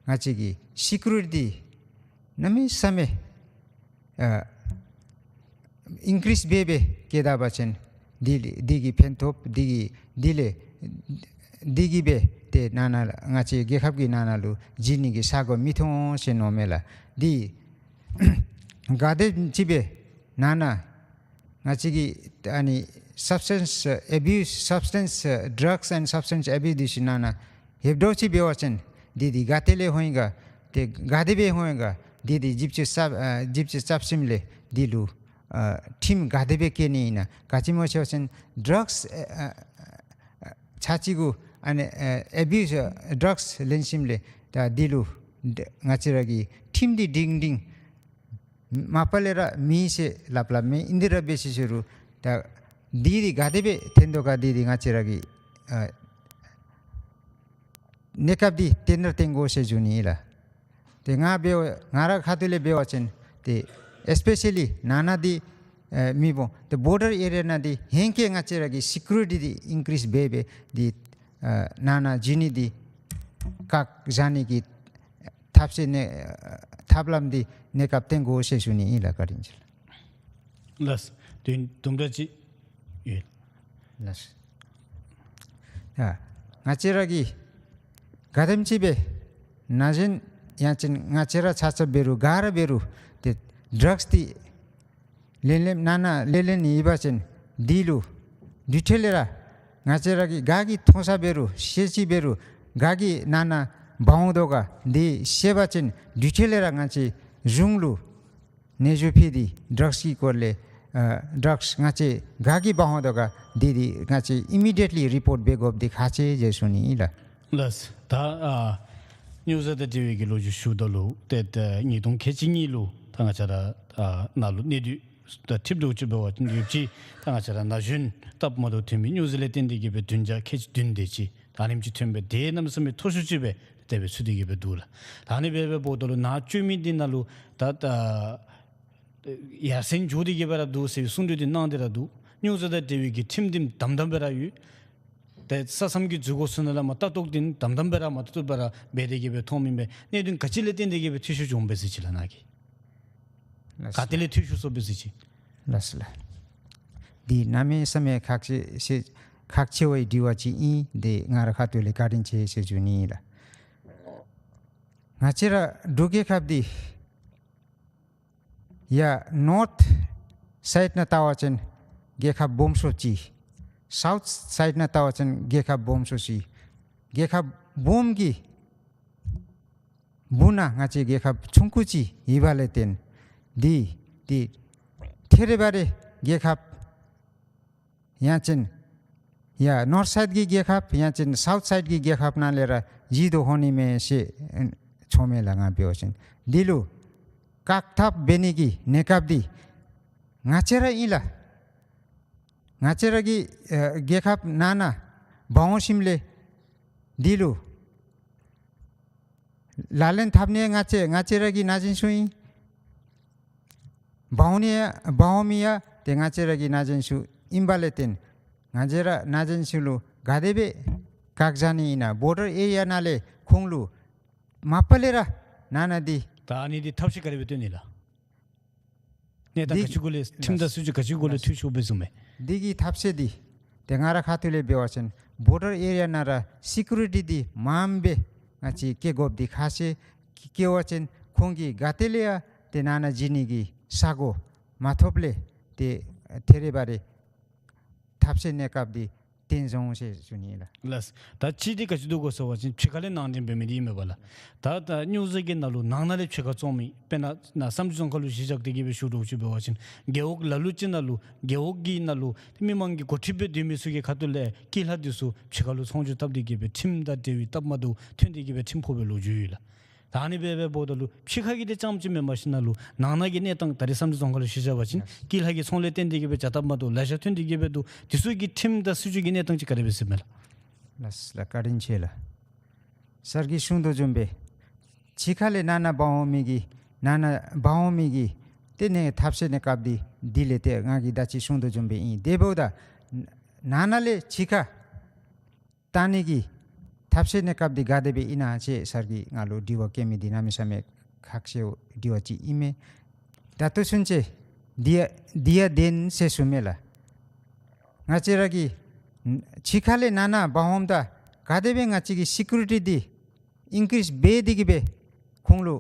ང་བཅས་ཀྱི་སི་ཀུ་རི་ཊི་འདི་གནམ་མེད་ས་མེད་ཨ་ཨིན་ཀི་རིསི་འབད་འབད་བསྐྱེད་ད་པ་ཅིན་འདི་འདི་གིས་ཕན་ཐོགས་འདི་གིས་འདི་ལས་འདི་གིས་འབད་ཏེ་ནང་ན་ང་བཅས་རྒྱལ་ཁབ་ཀྱི་ནང་ན་ལུ་བྱིན་ནི་གི་ས་གོ་མི་མཐོང་ཟེར་མནོཝ་མས་ལགས། འདི་ག་དེམ་ཅིག་སྦེ་ནང་ན་ང་བཅས་ཀྱི་ཨ་ནི་substance abuse, substance, drugs and substance abuse འདི་ཚུ་ནང་ན་ཧེབ་འདྲཝ་ཅིག་འབད་བ་ཅིན་འདི་འདི་ག་ཏེ་ལས་འོང་ཡི་ག་ཏེ་ག་དེ་སྦེ་འོང་ཡི་ག་འདི་འདི་ཞིབ་དཔྱད་རྩ་ཨ་ཞིབ་དཔྱད་རྩ་བཞིན་ལས་འདི་ལུ་ཨ་ཁྲིམས་ག་དེ་སྦེ་བཀལ་ནི་ཨིན་ན། ག་ཅི་སྨོ་ཟེར་བ་ཅིན་ཌྲགསི་ཨ་ཨ་ཨ་ཚར་གཅིག་གུ་ཨ་ནི་ཨ་ཨེ་བིའུསི་ཌྲགསི་ལེན་ཞིནམ་ལས་ད་འདི་ལུ་ང་བཅས་ར་གི་ཁྲིམས་འདི་སྒྲིང་སྒྲིང་མ་པ་ལས་ར་མེད་ཟེར་སླབ་སླབ་མས། ཨིན་དེ་ར་འབད་ཟེར་ཞུ་རུང་ད་འདི་འདི་ག་དེ་སྦེ་ཐོན་དོ་ག་འདི་འདི་ང་བཅས་ར་གི་ཨ་གནས་སྐབས་འདི་ཏེ་ནཱ་བསྟེན་དགོ་ཟེར་ཞུ་ནི་ཨིན་ལགས། ཏེ་ང་འབད་བ་ང་ར་ཁ་ཐུག་ལས་འབད་བ་ཅིན་ཏེ་ཨེསི་པེ་ཤ་ལི་ནང་ན་འདི་ཨེ་མི་སྦོམ་ཏེ་བོར་ཌར་ཨེ་རི་ཡ་ནང་འདི་ཧེང་སྐལ་ང་བཅས་ར་གི་སི་ཀུ་རི་ཊི་འདི་ཨིན་ཀི་རིསི་འབད་འབད་འདི་ཨ་ནང་ན་བྱིན་ནི་འདི་བཀག་བཞག་ནི་གི་ཐབས་ཤེས་གནས་ཐབས་ལམ་འདི་གནས་སྐབས་བསྟེན་དགོ་ཟེར་ཞུ་ནི་ཨིན་ལགས། བཀའ་དྲིན་ཆེ་ལགས། ལགས། དུམ་དུམ་གྲ་ཅིག་ཡོད། ལགས། ཡ་ང་བཅས་ར་གིས་ག་དེམ་ཅིག་སྦེ་ན་གཞོན་ཡང་ཅིན་ང་བཅས་ར་ཆ་ཁྱབ་འབད་རུང་ག་ར་འབད་རུང་ཏེ་ཌྲགསི་འདི་ལེན་ལེནམ་ནང་ན་ལེན་ལེན་ནི་ཡོད་པ་ཅིན་འདི་ལུ་དུས་ཐོག་ལས་ར་ང་བཅས་ར་གིས་ག་གིས་མཐོང་ས་འབད་རུང་ཤེས་ཅི་འབད་རུང་ག་གིས་ནང་ན་འབག་འོང་དོ་ག་འདི་ཤེས་པ་ཅིན་དུས་ཐོག་ལས་ར་ང་བཅས་གཞུང་ལུ་གནས་ཚུལ་ཕུལ་ཏེ་ཌྲགསི་གི་སྐོར་ལས་ཨ་ཌྲགསི་ང་བཅས་ག་གིས་འབག་འོང་དོ་ག་འདི་འདི་ང་བཅས་ཨི་མི་ཌི་ཡེཊ་ལི་རི་པོརཊ་འབད་དགོཔ་འདི་ཁག་ཆེ་ཟེར་ཞུ་ནི་ཨིན་ལགས། ལགས། ད་ཨ་སྨྱོ་རྫས་དང་འབྲེལ་བའི་གི་ལོ་རྒྱུས་ཞུཝ་ད་ལུ་ཏེ་ད་ཉིས་སྟོང་ཁལ་གཅིག་གཉིས་ལུ་ད་ང་བཅས་ར་ཨ་ནཱ་ལུ་གནས་སྡུད་ད་ཁྲིམས་ལུགས་ཅིག་འབད་བ་ཅིན་ཡོདཔ་ཅིག་ད་ང་བཅས་ར་ན་གཞོན་སྟབས་མ་བདེཝ་ཐོན་མི་སྨྱོ་རྫས་ལས་བརྟེན་ཏེ་གི་སྦེ་བདུན་བརྒྱ་ཁལ་གཅིག་བདུན་དེ་ཅིག་ད་ཨ་ནེམ་ཅིག་ཐོན་སྦེ་ཏེ་གནམ་མེད་ས་མེད་མཐོ་ཤོས་ཅིག་སྦེ་དེ་སྦེ་ཚུད་དེ་གི་སྦེ་འདུག་ལགས། ད་ཨ་ནི་སྦེ་སྦེ་འབདཝ་ད་ལུ་ནཱ་བཅོས་མི་འདི་ནང་ལུ་ད་ད་ཡར་སེང་འགྱོ་སྟེ་གི་སྦེ་ར་འདུག་ཟེར་བའི་གསུང་གྲོས་འདི་གནང་སྟེ་ར་འདུག། སྨྱོ་རྫས་དང་འབྲེལ་བའི་གི་ཁྲིམས་འདི་དམ་དམ་སྦེ་ར་ཡོད། ཏེ་ས་མཚམས་ཀྱི་འཛུལ་སྒོ་ཚུ་ནང་ལས་མར་ལྟ་རྟོག་འདི་དམ་དམ་སྦེ་ར་མ་བཏུབ་པར་འབད་དེ་གི་སྦེ་མཐོངམ་ཨིན་པས། གནད་དོན་ག་ཅི་ལས་བརྟེན་ཏེ་གི་སྦེ་འཐུས་ཤོར་བྱུངམ་སྦེ་ཟེར་ཅི་ལགས་ནཱ་གིས། ལགས། ག་ཏེ་ལས་འཐུས་ཤོར་སོངམ་སྦེ་ཟེར་ཅི། ལགས་ལགས། འདི་གནམ་མེད་ས་མེད་ཁག་ཆེ་ཤེས་ཁག་ཆེ་བའི་དྲི་བ་ཅིག་ཨིན། འདི་ང་ར་ཁ་ཐུག་ལས་བཀའ་དྲིན་ཆེ་ཟེར་ཞུ་ནི་ལགས། ང་བཅས་ར་འབྲུག་རྒྱལ་ཁབ་འདི་ཡར་ནོརཐ་སའིཌ་ནང་བལྟ་བ་ཅིན་རྒྱལ་ཁབ་སྦོམ་ཤོས་ཅིག། སའུཐ་སའིཌ་ནང་བལྟ་བ་ཅིན་རྒྱལ་ཁབ་སྦོམ་ཤོས་ཅིག། རྒྱལ་ཁབ་སྦོམ་གི་སྦུག་ན་ང་བཅས་རྒྱལ་ཁབ་ཆུང་ཀུ་ཅིག་ཡོད་པ་ལས་བརྟེན་འདི་འདི་ཐེ་རེ་བ་རེ་རྒྱལ་ཁབ་ཡང་ཅིན་ཡར་ནོརཐ་སའིཌ་ཀྱི་རྒྱལ་ཁབ་ཡང་ཅིན་སའུཐ་སའིཌ་ཀྱི་རྒྱལ་ཁབ་ནང་ལས་ར་བརྗེ་དོ་འོང་ནི་མས་ཟེར་ཚོརཝ་མས་ལགས། ང་འབད་བ་ཅིན་འདི་ལུ་བཀག་ཐབས་འབད་ནི་གི་གནས་སྐབས་འདི་ང་བཅས་ར་ཨིན་ལགས། ང་བཅས་ར་གི་ཨ་རྒྱལ་ཁབ་ནང་ན་འབག་འོང་ཞིནམ་ལས་འདི་ལུ་ ལག་ལེན་འཐབ་ནི་ང་བཅས་ང་བཅས་ར་གི་ན་གཞོན་ཚུ་ཨིན། འབག་འོང་ནི་འབག་འོང་མི་ཡང་ཏེ་ང་བཅས་ར་གི་ན་གཞོན་ཚུ་ཨིན་པ་ལས་བརྟེན་ང་བཅས་ར་ན་གཞོན་ཚུ་ལུ་ག་དེ་སྦེ་བཀག་བཞག་ནི་ཨིན་ན། བོར་ཌར་ཨེ་རི་ཡ་ནང་ལས་ཁོང་ལུ་མ་པ་ལས་ར་ནང་ན་འདི་ད་ཨ་ནི་འདི་ཐབས་ཤེས་ག་དེ་སྦེ་སྟོན་ནི་ལགས། གནས་སྟངས་འདི་ག་ཅི་གུ་ལས་ཁྲིམས་དང་སྲིད་བྱུས་ག་ཅི་གུ་ལས་འཐུས་ཤོར་སྦེ་བཟུམ་མས། འདི་གི་ཐབས་ཤེས་འདི་ཏེ་ང་ར་ཁ་ཐུག་ལས་འབད་བ་ཅིན་བོར་ཌར་ཨེ་རི་ཡ་ནང་ར་སི་ཀུ་རི་ཊི་འདི་མངམ་སྦེ་ང་བཅས་བཀལ་དགོཔ་འདི་ཁ་གསལ། བཀལ་བ་ཅིན་ཁོང་གིས་ག་ཏེ་ལས་ཡང་ཏེ་ནང་ན་འཛུལ་ནི་གི་ས་གོ་མ་ཐོབ་ལས་ཏེ་ཐེ་རེ་བ་རེ་ཐབས་ཤེས་གནས་སྐབས་འདི་བརྟན་སོང་ཟེར་ཞུ་ནི་ལགས། ལགས། ད་ཅི་འདི་ག་ཅི་འདུག་གོ་ཟེར་བ་ཅིན་ཕྱི་ཁ་ལས་ནང་འདྲེན་འབད་མི་འདི་ཨིན་མས་པ་ལགས། ད་ད་སྨྱོ་རྫས་ཀྱི་ནང་ལུ་ནང་ན་ལས་ཕྱི་ཁར་བཙོང་མི་དཔེར་ན་ན་བསམ་གྲུབ་རྫོང་ཁ་ལུ་གཞི་བཞག་སྟེ་གི་སྦེ་ཞུ་དོ་ཅིག་འབད་བ་ཅིན་རྒེད་འོག་ལ་ལུ་ཅིག་ནང་ལུ་རྒེད་འོག་གི་ནང་ལུ་མི་མང་གི་འགོ་ཁྲིདཔ་སྦེ་སྡོད་མི་ཚུ་གི་ཁ་ཐུག་ལས་སྐྱིད་ལྷ་འདི་ཚུ་ཕྱི་ཁ་ལུ་ཚོང་བསྒྱུར་བཏབ་སྟེ་གི་སྦེ་ཁྲིམས་དང་འབྲེལ་བའི་སྟབས་མ་བདེཝ་ཐོན་ཏེ་གི་སྦེ་ཁྲིམས་ཕོག་པའི་ལོ་རྒྱུས་ཡོད་ལགས། ད་ཨ་ནི་སྦེ་འབདཝ་ད་ལུ་ཕྱི་ཁ་གི་འདི་རྐྱངམ་ཅིག་མེན་པར་ཞིན་ན་ལུ་ནང་ན་གི་གནས་སྟངས་ད་རེས་བསམ་གྲུབ་རྫོང་ཁ་ལུ་གཞི་བཞག་པ་ཅིན་ཡེས། སྐྱིད་ལྷ་གི་ཚོང་ལས་བརྟེན་ཏེ་གི་སྦེ་བྱ་སྟབས་མ་བདེཝ་ལེ་ཤ་ཐོན་ཏེ་གི་སྦེ་འདུག། དེ་ཚུ་གི་ཁྲིམས་དང་སྲིད་བྱུས་ཀྱི་གནས་སྟངས་ཅིག་ག་དེ་སྦེ་ཟེར་མས་ལགས། ལགས་ལགས། བཀའ་དྲིན་ཆེ་ལགས། ཟེར་གི་གསུང་དོ་བཟུམ་སྦེ་ཕྱི་ཁ་ལས་ནང་ན་འབག་འོང་མི་གི་ནང་ན་འབག་འོང་མི་གི་ཏེ་ནི་ཐབས་ཤེས་གནས་སྐབས་འདི་འདི་ལས་ཏེ་ང་གིས་ད་ཅི་གསུང་དོ་བཟུམ་སྦེ་ཨིན། དེ་འབདཝ་ད་ནང་ན་ལས་ཕྱི་ཁར་བཏང་ནི་གི་ཐབས་ཤེས་གནས་སྐབས་འདི་ག་དེ་སྦེ་ཨིན་ན་ཟེར་ཟེར་གི་ང་ལུ་དྲི་བ་བཀོད་མི་འདི་གནམ་མེད་ས་མེད་ཁག་ཆེ་བའི་དྲི་བ་ཅིག་ཨིན་མས། ད་ལྟོ་ཚུན་ཚོད་འདི་ཡང་འདི་ཡང་བདེན་ཟེར་ཞུ་མས་ལགས། ང་བཅས་ར་གི་ཕྱི་ཁ་ལས་ནང་ན་འབག་འོངམ་ད་ག་དེ་སྦེ་ང་བཅས་ཀྱི་སི་ཀུ་རི་ཊི་འདི་ཨིན་ཀྲིས་འབད་དེ་གི་སྦེ་ཁོང་ལུ་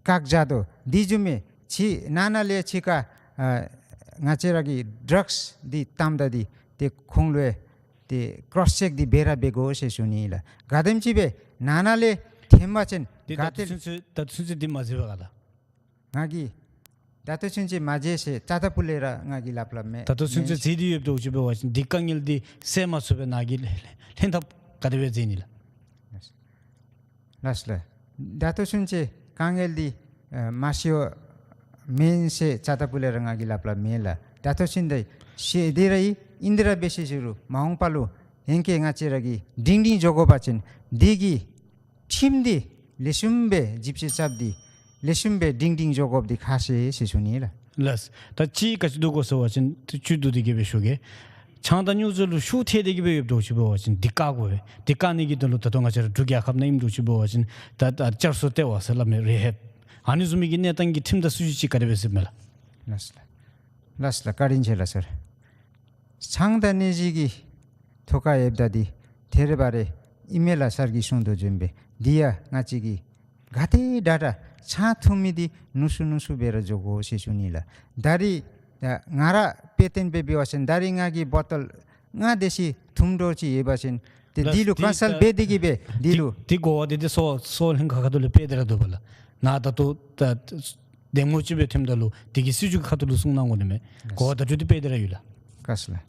བཀག་བཞག་དོ། དེ་བཟུམ་མའི་ཕྱི་ནང་ན་ལས་ཕྱི་ཁར་ཨ་ང་བཅས་ར་གི་ཌྲགསི་འདི་བཏངམ་ད་འདི་ཏེ་ཁོང་ལུ་ཡང་ཏེ་ཀྲོསི་ཅེཀ་འདི་འབད་ར་འབད་དགོ་ཟེར་ཞུ་ནི་ལགས། ག་དེམ་ཅིག་སྦེ་ནང་ན་ལས་ཐོན་པ་ཅིན་འདི་ག་ད་ལྟོ་ཏེ་ཚུན་ཚོད་ད་ལྟོ་ཚུན་ཚོད་འདི་མ་མཛད་པས་ག་ལགས། ང་གིས་ད་ལྟོ་ཚུན་ཚོད་མ་མཛད་ཟེར་རྩ་ལྟ་བུ་ལས་ར་ང་གིས་སླབ་སླབ་མེད། ད་ལྟོ་ཚུན་ཚོད་མཛད་དེ་ཡོདཔ་འདྲཝ་ཅིག་འབད་བ་ཅིན་འདི་དཀའ་ངལ་འདི་སེལ་མ་ཚུགས་པའི་ནང་གི་ལྷན་ཐབས་ག་དེ་སྦེ་མཛད་ནི་ལགས། ལགས་ལགས། ད་ལྟོ་ཚུན་ཚོད་དཀའ་ངལ་འདི་ཨ་མ་སེལ་བར་མེན་ཟེར་རྩ་ལྟ་བུ་ལས་ར་ང་གིས་སླབ་སླབ་མེད་ལགས། ད་ལྟོ་ཚུན་ཚོད་ཤེས་ཏེ་ར་ཨིན། ཨིན་ཏེ་ར་འབད་ཤེས་ཤེས་རུང་མ་འོངས་པ་ལུ་ཧེང་སྐལ་ང་བཅས་ར་གིས་སྒྲིང་སྒྲིང་འགྱོ་དགོ་པ་ཅིན་འདི་གི་ཁྲིམས་འདི་ལེགས་ཤོམ་སྦེ་ཞིབ་དཔྱད་རྐྱབ་སྟེ་ལེགས་ཤོམ་སྦེ་སྒྲིང་སྒྲིང་འགྱོ་དགོཔ་འདི་ཁག་ཆེ་ཟེར་ཞུ་ནི་ལགས། ལགས། ད་ཅི་ག་ཅི་འདུག་གོ་ཟེར་བ་ཅིན་ཏེ་ཅིག་བསྡུ་སྟེ་གི་སྦེ་ཞུ་གེ། ཆང་དང་སྨྱོ་རྫས་ལུ་ཤུགས་ཐལ་ཏེ་གི་སྦེ་ཡོདཔ་འདྲཝ་ཅིག་འབད་བ་ཅིན་འདི་བཀག་དགོ་པས། འདི་བཀག་ནི་གི་དོན་ལུ་ད་ལྟོ་ང་བཅས་ར་འབྲུག་རྒྱལ་ཁབ་ནང་ཨིནམ་འདྲཝ་ཅིག་འབད་བ་ཅིན་ད་ད་བསྐྱར་གསོ་ལྟེ་བ་ཟེར་སླབ་མི་རི་ཧེབ་ཨ་ནི་བཟུམ་མའི་གི་གནས་སྟངས་ཀྱི་ཁྲིམས་དང་སྲིད་བྱུས་ཅིག་ག་དེ་སྦེ་ཟེར་མས་ལགས། ལགས་ལགས། ལགས་ལགས། བཀའ་དྲིན་ཆེ་ལགས་ཟེར། ཆང་དང་སྨྱོ་རྫས་ཀྱི་ཐོག་ཁར་ཡོདཔ་ད་འདི་ཐེ་རེ་བ་རེ་ཨིན་མས་ལགས། ཟེར་གི་གསུང་དོ་བཟུམ་སྦེ་འདི་ཡང་ང་བཅས་ཀྱིས་ག་དེ་དྲག་དྲག་ཆང་འཐུང་མི་འདི་ནུ་ཤུ་ནུ་ཤུ་སྦེ་ར་འགྱོ་དགོ་ཟེར་ཞུ་ནི་ལགས། ད་རིས་ང་ར་དཔེ་སྟོན་སྦེ་འབད་བ་ཅིན་ད་རིས་ང་གིས་བོ་ཊོལ་ལྔ་དེ་ཅིག་འཐུངམ་འདྲཝ་ཅིག་ཡོད་པ་ཅིན་ཏེ་ལགས་འདི་ལུ་འདི་ཀཱའུན་སིལ་འབད་དེ་གི་སྦེ་འདི་ལུ་འདི་གོ་བ་འདི་འདི་གསོ་གསོ་བ་ལྷན་ཁག་ཁ་ཐུག་ལས་སྤེལ་ཏེ་ར་འདུག་པ་ལགས། ནཱ་ད་ལྟོ་ད་གདམ་ངོ་ཅིག་སྦེ་ཐོནམ་ད་ལུ་འདི་གི་སྲིད་བྱུས་ཁ་ཐུག་ལུ་གསུང་གནང་དགོ་ནི་མས། ལགས། གོ་བ་བརྡ་སྤྲོད་འདི་སྤེལ་ཏེ་ར་ཡོད་ལགས། ལགས་ལགས།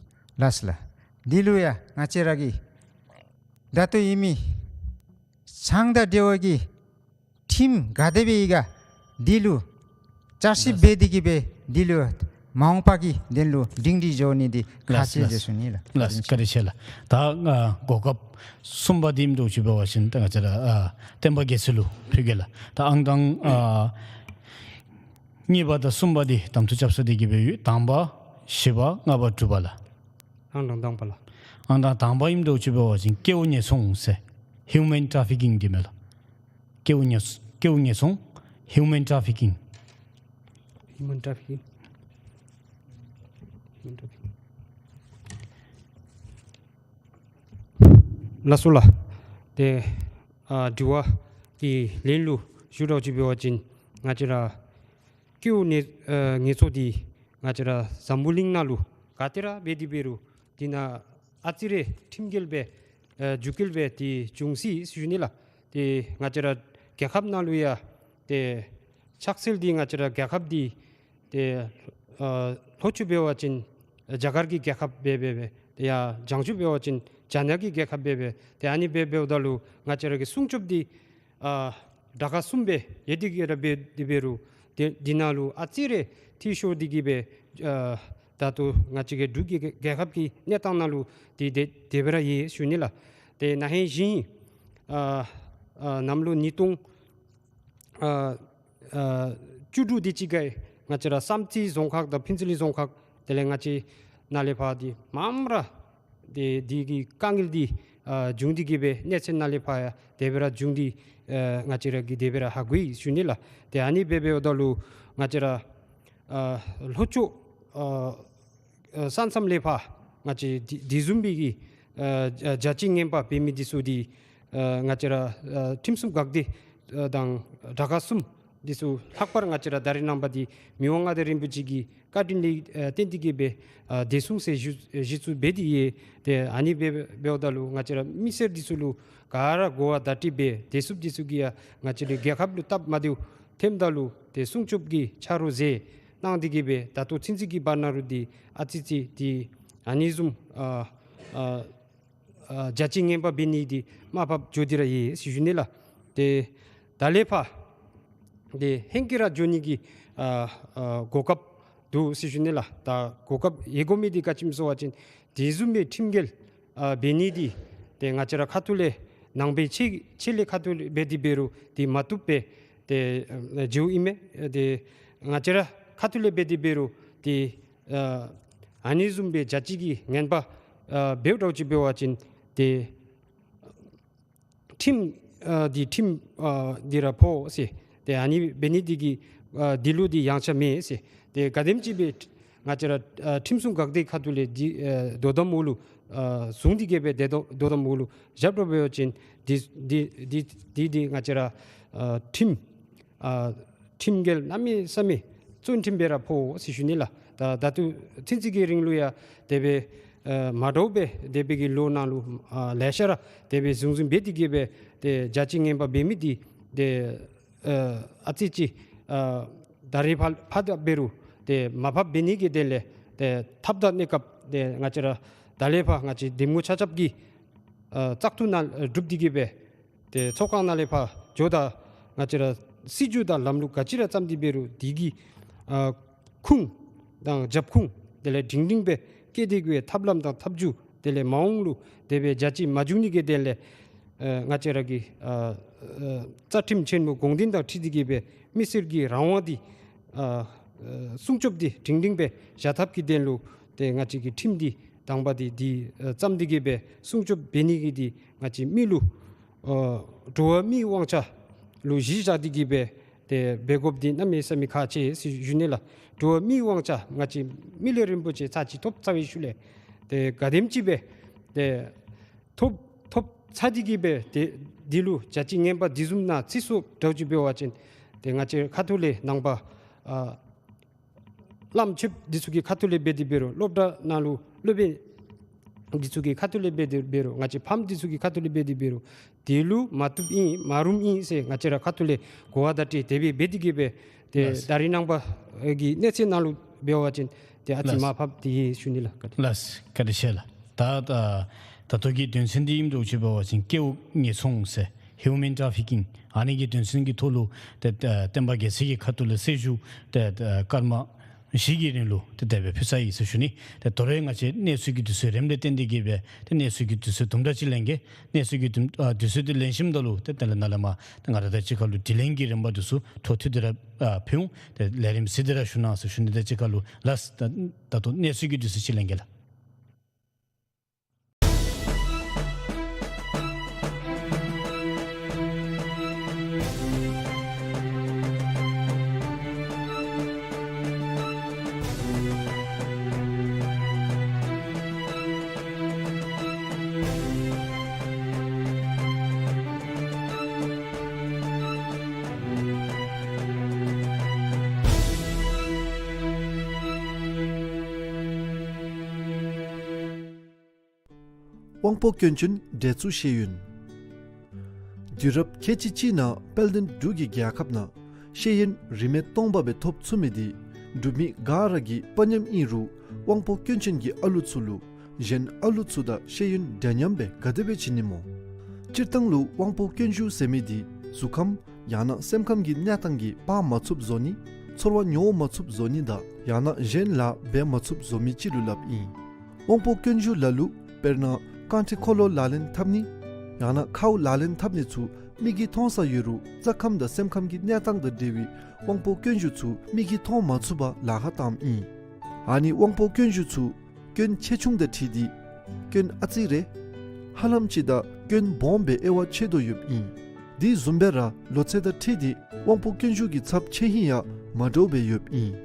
ལགས་ལགས། འདི་ལུ་ཡང་ང་བཅས་ར་གི་ད་ལྟོ་ཡོད་མི་ཆང་དང་འབྲེལ་བའི་གི་ཁྲིམས་ག་དེ་སྦེ་ཡོད་ག་འདི་ལུ་བསྐྱར་ཞིབ་འབད་དེ་གི་སྦེ་འདི་ལུ་མ་འོངས་པ་གི་དོན་ལུ་སྒྲིང་སྒྲིང་འགྱོ་ནི་འདི་ཁག་ཆེ་ཟེར་ཞུ་ནི་ལགས། ལགས། བཀའ་དྲིན་ཆེ་ལགས། ད་ཨ་གོ་སྐབས་གསུམ་པ་འདི་ཨིནམ་འདྲཝ་ཅིག་འབད་བ་ཅིན་ད་ང་བཅས་ར་ཨ་སྟོན་པ་རྒྱལ་སྲས་ལུ་ཕུལ་གེ་ལགས། ད་ཨང་གྲངས་ཨ་གཉིས་པ་དང་གསུམ་པ་འདི་གདམ་འཐུ་རྐྱབ་ས་འདི་གི་སྦེ་ཡོད། དང་པ་བཞི་པ་ལྔ་པ་དྲུག་པ་ལགས། ཨང་གྲངས་དང་པ་ལགས། ཨང་གྲངས་དང་པ་ཨིནམ་འདྲཝ་ཅིག་འབད་བ་ཅིན་སྐྱེ་བོ་ཉེས་སྲུང་ཟེར་ཧིའུ་མེན་ཊ་ཕི་ཀིང་འདི་མས་ལགས། སྐྱེ་བོ་ཉེས་སྐྱེ་བོ་ཉེས་སྲུང་ཧིའུ་མེན་ཊ་ཕི་ཀིང་། ཧིའུ་མེན་ཊ་ཕི་ཀིང་། ཧིའུ་མེན་ཊ་ཕི་ཀིང་། ལགས་སོ་ལགས། ཏེ་ཨ་དྲི་བ་གི་ལན་ལུ་ཞུ་འདྲཝ་ཅིག་འབད་བ་ཅིན་ང་བཅས་ར་སྐྱེ་བོ་ཉེས་ཨ་ཉེས་སྲུང་འདི་ང་བཅས་ར་འཛམ་བུ་གླིང་ནང་ལུ་ག་ཏེ་ར་འབད་དེ་འབད་རུང་འདི་ནང་ཨ་ཙི་རེ་ཁྲིམས་འགལ་སྦེ་ཨ་འཇུག་སྐུལ་སྦེ་ཏེ་འབྱུང་སྲིད་ཟེར་ཞུ་ནི་ལགས། ཏེ་ང་བཅས་ར་རྒྱལ་ཁབ་ནང་ལུ་ཡང་ཏེ་ཕྱག་སེལ་འདི་ང་བཅས་ར་རྒྱལ་ཁབ་འདི་ཏེ་ཨ་ལྷོ་ཕྱོགས་འབད་བ་ཅིན་རྒྱ་གར་གྱི་རྒྱལ་ཁབ་སྦེ་སྦེ་སྦེ་ཏེ་ཡར་བྱང་ཕྱོགས་འབད་བ་ཅིན་ཅཱ་ནྱ་གི་རྒྱལ་ཁབ་སྦེ་སྦེ་ཏེ་ཨ་ནི་སྦེ་འབདཝ་ད་ལུ་ང་བཅས་ར་གི་སྲུང་སྐྱོབ་འདི་ཨ་དྲག་ཁག་གསུམ་སྦེ་ཡོད་དེ་གི་ར་འབད་དེ་འབད་རུང་ཏེ་འདི་ནང་ལུ་ཨ་ཙི་རེ་འཐུས་ཤོར་དེ་གི་སྦེ་ཨ་ད་ལྟོ་ང་བཅས་ཀྱི་འབྲུག་གི་རྒྱལ་ཁབ་ཀྱི་གནས་སྟངས་ནང་ལུ་ཏེ་དེ་དེ་སྦེ་ར་ཡོད་ཞུ་ནི་ལགས། ཏེ་ན་ཧིང་གཞེས་ཨ་ ཨ་གནམ་ལོ་ཉིས་སྟོང་ཨ་ཨ་བཅུ་དྲུག་དེ་ཅིག་ཁར་ང་བཅས་ར་བསམ་རྩེ་རྫོང་ཁག་དང་ཕུན་ཚོགས་གླིང་རྫོང་ཁག་དེ་ལས་ང་བཅས་ནཱ་ལས་ཕར་འདི་མངམ་ར་དེ་འདི་གི་དཀའ་ངལ་འདི་ཨ་བྱུང་སྟེ་གི་སྦེ་གནས་ཚད་ནཱ་ལས་ཕར་ཡང་དེ་སྦེ་ར་བྱུང་སྟེ་ཨ་ང་བཅས་ར་གིས་དེ་སྦེ་ར་ཧ་གོ་ཡི་ཞུ་ནི་ལགས། ཏེ་ཨ་ནི་སྦེ་འབདཝ་ད་ལུ་ང་བཅས་ར་ཨ་ལྷོ་ཕྱོགས་ཨ་ཨ་ས་མཚམས་ལས་ཕར་ང་བཅས་དེ་དེ་བཟུམ་སྦེ་གི་ཨ་ཨ་རྒྱལ་སྤྱིའི་རྔན་པ་འབད་མི་འདི་ཚུ་འདི་ཨ་ང་བཅས་ར་ཨ་ཁྲིམས་སྲུང་འགག་སྡེ་ཨ་དང་དྲག་ཁག་གསུམ་འདི་ཚུ་ལྷག་པར་ང་བཅས་ར་ད་རེས་ནངས་པ་འདི་མི་དབང་མངའ་བདག་རིན་པོ་ཆེ་གི་བཀའ་དྲིན་ལས་ཨ་བརྟེན་ཏེ་གི་སྦེ་ཨ་བདེ་སྲུང་ཟེར་གཞི་གཞི་བཙུགས་འབད་དེ་ཡོད། ཏེ་ཨ་ནི་སྦེ་འབདཝ་ད་ལུ་ང་བཅས་ར་མི་སེར་འདི་ཚུ་ལུ་ག་ར་གོ་བ་བརྡ་སྤྲོད་འབད་བདེ་སྲུངཔ་འདི་ཚུ་གིས་ཡང་ང་བཅས་རའི་རྒྱལ་ཁབ་ལུ་སྟབས་མ་བདེཝ་ཐོནམ་ད་ལུ་ཏེ་སྲུང་སྐྱོབ་ཀྱི་ཆ་རོགས་མཛད་གནང་སྟེ་གི་སྦེ་ད་ལྟོ་ཚུན་ཚོད་ཀྱི་བར་ན་ལུ་འདི་ཨ་ཙི་ཙི་འདི་ཨ་ནི་བཟུམ་ཨ་ཨ་ཨ་རྒྱལ་སྤྱིའི་རྔན་པ་འབད་ནི་འདི་མར་ཕབ་འགྱོ་སྟེ་ར་ཡོད་ཟེར་ཞུ་ནི་ལགས། ཏེ་ད་ལས་ཕར་ཏེ་ཧེང་སྐལ་ར་འགྱོ་ནི་གི་ཨ་ཨ་གོ་སྐབས་འདུག་ཟེར་ཞུ་ནི་ལགས། ད་གོ་སྐབས་ཡོད་དགོ་མི་འདི་ག་ཅི་སྨོ་ཟེར་བ་ཅིན་དེ་བཟུམ་སྦེ་ཁྲིམས་འགལ་ཨ་འབད་ནི་འདི་ཏེ་ང་བཅས་ར་ཁ་ཐུག་ལས་ནང་པའི་ཆོས་ཆོས་ལས་ཁ་ཐུག་ལས་འབད་དེ་འབད་རུང་འདི་མ་བཏུབ་པས། ཏེ་ཨ་བརྗོད་ཨིན་མས། ཏེ་ང་བཅས་ར་ཁ་ཐུག་ལས་འབད་དེ་འབད་རུང་ཏེ་ཨ་ཨ་ནི་བཟུམ་སྦེ་རྒྱལ་སྤྱི་གི་རྔན་པ་ཨ་འབདཝ་འདྲཝ་ཅིག་འབད་བ་ཅིན་ཏེ་ཁྲིམས་ཨ་འདི་ཁྲིམས་ཨ་འདི་ར་ཕོག་ཟེར། ཏེ་ཨ་ནི་འབད་ནི་འདི་གིས་ཨ་འདི་ལུ་འདི་ཡངས་ཆག་མེད་ཟེར། ཏེ་ག་དེམ་ཅིག་སྦེ་ང་བཅས་ར་ཨ་ཁྲིམས་སྲུང་འགག་སྡེ་ཁ་ཐུག་ལས་འདི་ཨ་དོ་དམ་འོག་ལུ་ཨ་བཟུང་སྟེ་གི་སྦེ་དེ་དོ་དོ་དམ་འོག་ལུ་བཞག་འགྱོ་བ་ཅིན་འདི་འདི་འདི་འདི་འདི་ང་བཅས་ར་ཨ་ཁྲིམས་ཨ་ཁྲིམས་འགལ་གནམ་མེད་ས་མེད་བཙོན་ཁྲིམས་སྦེ་ར་ཕོག་ཟེར་ཞུ་ནི་ལགས། ད་ད་ལྟོ་ཚུན་ཚོད་ཀྱི་རིང་ལུ་ཡང་དེ་སྦེ་ཨ་མ་འདྲཝ་སྦེ་འདས་པའི་གི་ལོ་ནང་ལུ་ཨ་ལེ་ཤ་ར་དེ་སྦེ་བཟུང་བཟུང་འབད་དེ་གི་སྦེ་ཏེ་རྒྱལ་སྤྱིའི་རྔན་པ་འབད་མི་འདི་ཏེ་ཨ་ཨ་ཙི་ཅིག་ཨ་ད་རེས་ཕར་ཕར་ད་འབད་རུང་ཏེ་མར་ཕབ་འབད་ནི་གི་དོན་ལས་ཏེ་ཐབས་དང་གནས་སྐབས་ཏེ་ང་བཅས་ར་ད་ལས་ཕར་ང་བཅས་འདེམས་ངོ་ཆ་ཁྱབ་ཀྱི་ཨ་བཙག་འཐུ་ནང་ཨ་སྒྲུབ་སྟེ་གི་སྦེ་ཏེ་ཚོགས་ཁང་ནང་ལས་ཕར་འགྱོཝ་ད་ང་བཅས་ར་སྲིད་བྱུས་དང་ལམ་ལུགས་ག་ཅི་ར་བརྩམས་ཏེ་འབད་རུང་དེ་གི་ཨ་ཁུངས་དང་རྒྱབ་ཁུངས་དེ་ལས་སྒྲིང་སྒྲིང་སྦེ་བཀལ་ཏེ་གི་སྦེ་ཐབས་ལམ་དང་ཐབས་བྱུས་དེ་ལས་མ་འོངས་ལུ་དེ་སྦེ་རྒྱལ་སྤྱི་མ་བྱུང་ནི་གི་དོན་ལས་ཨ་ང་བཅས་ར་གི་ཨ་ཨ་རྩ་ཁྲིམས་ཆེན་མོ་དགོངས་དོན་དང་འཁྲིལ་ཏེ་གི་སྦེ་མི་སེར་གྱི་རང་དབང་འདི་ཨ་ཨ་སྲུང་སྐྱོབ་འདི་སྒྲིང་སྒྲིང་སྦེ་བཞག་ཐབས་ཀྱི་དོན་ལུ་ཏེ་ང་བཅས་ཀྱི་ཁྲིམས་འདི་དང་པ་འདི་འདི་ཨ་བརྩམས་ཏེ་གི་སྦེ་སྲུང་སྐྱོབ་འབད་ནི་གི་འདི་ང་བཅས་མི་ལུ་ཨ་འགྲོ་བ་མིའི་དབང་ཆ་ལུ་གཞི་བཞག་སྟེ་གི་སྦེ་ཏེ་འབད་དགོཔ་འདི་གནམ་མེད་ས་མེད་ཁག་ཆེ་ཟེར་ཞུ་ནི་ལགས། འགྲོ་བ་མིའི་དབང་ཆ་ང་བཅས་མི་ལུས་རིན་པོ་ཆེ་ཚར་གཅིག་ཐོབ་ཚར་བའི་ཤུལ་ལས་ཏེ་ག་དེམ་ཅིག་སྦེ་ཏེ་ཐོབ་ཐོབ་ཚར་ཏེ་གི་སྦེ་ཏེ་འདི་ལུ་རྒྱལ་སྤྱིའི་རྔན་པ་འདི་བཟུམ་ནང་བརྩི་སྲུང་འདྲཝ་ཅིག་འབད་བ་ཅིན་ཏེ་ང་བཅས་ཁ་ཐུག་ལས་ནང་པ་ཨ་བླམ་ཆོསཔ་འདི་ཚུ་གི་ཁ་ཐུག་ལས་འབད་དེ་འབད་རུང་སློབ་གྲྭ་ནང་ལུ་སློབ་དཔོན་འདི་ཚུ་གི་ཁ་ཐུག་ལས་འབད་དེ་འབད་རུང་ང་བཅས་ཕམ་འདི་ཚུ་གི་ཁ་ཐུག་ལས་འབད་དེ་འབད་རུང་དེ་ལུ་མ་བཏུབ་ཨིན་མ་རུངམ་ཨིན་ཟེར་ང་བཅས་ར་ཁ་ཐུག་ལས་གོ་བ་བརྡ་སྤྲོད་དེ་སྦེ་འབད་དེ་གི་སྦེ་ཏེ་ལགས། ད་རེས་ནངས་པ་གི་གནས་ཚད་ནང་ལུ་འབད་བ་ཅིན་ཏེ་ཨ་ཙི་ལགས། མར་ཕབ་སྟེ་ཡོད་ཞུ་ནི་ལགས། བཀའ་དྲིན། ལགས། བཀའ་དྲིན་ཆེ་ལགས། ད་ད་ད་ལྟོ་གི་དོན་ཚན་འདི་ཨིནམ་འདྲཝ་ཅིག་འབད་བ་ཅིན་སྐལཝ་ཉེས་བཙོང་ཟེར་ཧིའུ་མེན་ཊ་ར་ཕི་ཀིང་ཨ་ནི་གི་དོན་ཚན་གྱི་ཐོག་ལུ་ཏེ་ཏེ་བསྟན་པ་རྒྱལ་མཚན་གྱི་ཁ་ཐུག་ལས་གསལ་ཞུ་ཏེ་ཏེ་སྐར་མ་བཞི་གི་རིང་ལུ་ཏེ་དེ་སྦེ་ཕུལ་ཚར་ཡི་ཟེར་ཞུ་ནི། ཏེ་དོ་རུང་ང་བཅས་གནས་ཚུལ་གྱི་དུས་ཚོད་རནམ་ལས་བརྟེན་ཏེ་གི་སྦེ་ཏེ་གནས་ཚུལ་གྱི་དུས་ཚོད་དུམ་གྲ་ཅིག་ལེན་གེ། གནས་ཚུལ་གྱི་དུམ་ཨ་དུས་ཚོད་འདི་ལེན་ཞིནམ་ད་ལུ་ཏེ་དེ་ལས་ནཱ་ལས་མར་ཏེ་ང་ར་དང་གཅིག་ཁར་ལུ་དྲི་ལན་གྱི་རིམ་པ་འདི་ཚུ་འཕྲོ་མཐུད་དེ་ར་ཨ་ཕུལ་འོང་། ཏེ་ལས་རིམ་གཟིགས་ཏེ་ར་བཞུགས་གནང་ཟེར་ཞུ་ནི། དང་གཅིག་ཁར་ལུ་ལགས། ད་ད་ལྟོ་གནས་ཚུལ་གྱི་དུས་ཚོད་ཅིག་ལེན་གེ་ལགས། དབང་པོ་སྐྱོན་ཅན་བགྲེས་ཚུ་ཤེས་ཡོན། དུས་རབས་ཁལ་གཅིག་གཅིག་ནང་དཔལ་ལྡན་འབྲུག་གི་རྒྱལ་ཁབ་ནང་ཤེས་ཡོན་རིན་མེད་སྟོང་པ་སྦེ་ཐོབ་ཚུགས་མི་འདི་འབྲུག་མི་ག་ར་གི་དཔའ་ཉམས་ཨིན་རུང་དབང་པོ་སྐྱོན་ཅན་གྱི་ཨ་ལུ་ཚུ་ལུ་གཞན་ཨ་ལུ་ཚུ་དང་ཤེས་ཡོན་འདྲ་མཉམ་སྦེ་ག་དེ་སྦེ་བྱིན་ནི་སྨོ། སྤྱིར་བཏང་ལུ་དབང་པོ་སྐྱོན་ཞུགས་ཟེར་མི་འདི་གཟུགས་ཁམས་ཡང་ན་སེམས་ཁམས་ཀྱི་གནས་སྟངས་ཀྱིས་འབག་མ་ཚུགསཔ་བཟོ་ནི་ཚོར་བ་མྱོང་མ་ཚུགསཔ་བཟོ་ནི་དང་ཡང་ན་གཞན་ལཱ་འབད་མ་ཚུགསཔ་བཟོ་མི་ཅིག་ལུ་སླབ་ཨིན། དབང་པོ་སྐྱོན་ཞུགས་ལ་ལུ་དཔེར་ན་རྐང་ཁྲི་འཁོར་ལོ་ལག་ལེན་འཐབ་ནི་ཡང་ན་ཁཝ་ལག་ལེན་འཐབ་ནི་ཚུ་ མིག་གིས་མཐོང་ས་ཡོད་རུང་རྩ་ཁམས་དང་སེམས་ཁམས་ཀྱི་གནས་སྟངས་དང་འབྲེལ་བའི་དབང་པོ་སྐྱོན་ཞུགས་ཚུ་མིག་གིས་མཐོང་མ་ཚུགས་པར་ལཱ་ཁག་བཏངམ་ཨིན། ཨ་ནི་དབང་པོ་སྐྱོན་ཞུགས་ཚུ་སྐྱོན་ཆེ་ཆུང་དང་འཁྲིལ་ཏེ་སྐྱོན་ཨ་ཙི་རེ་ཧ་ལམ་ཅིག་དང་སྐྱོན་སྦོམ་སྦེ་དབྱེ་བ་ཕྱེ་དོ་ཡོདཔ་ཨིན། དེ་བཟུམ་སྦེ་ར་ལོ་ཚད་དང་འཁྲིལ་ཏེ་དབང་པོ་སྐྱོན་ཞུགས་ཀྱི་ཚབས་ཆེ་ཧིང་ཡང་མ་འདྲཝ་སྦེ་ཡོདཔ་ཨིན།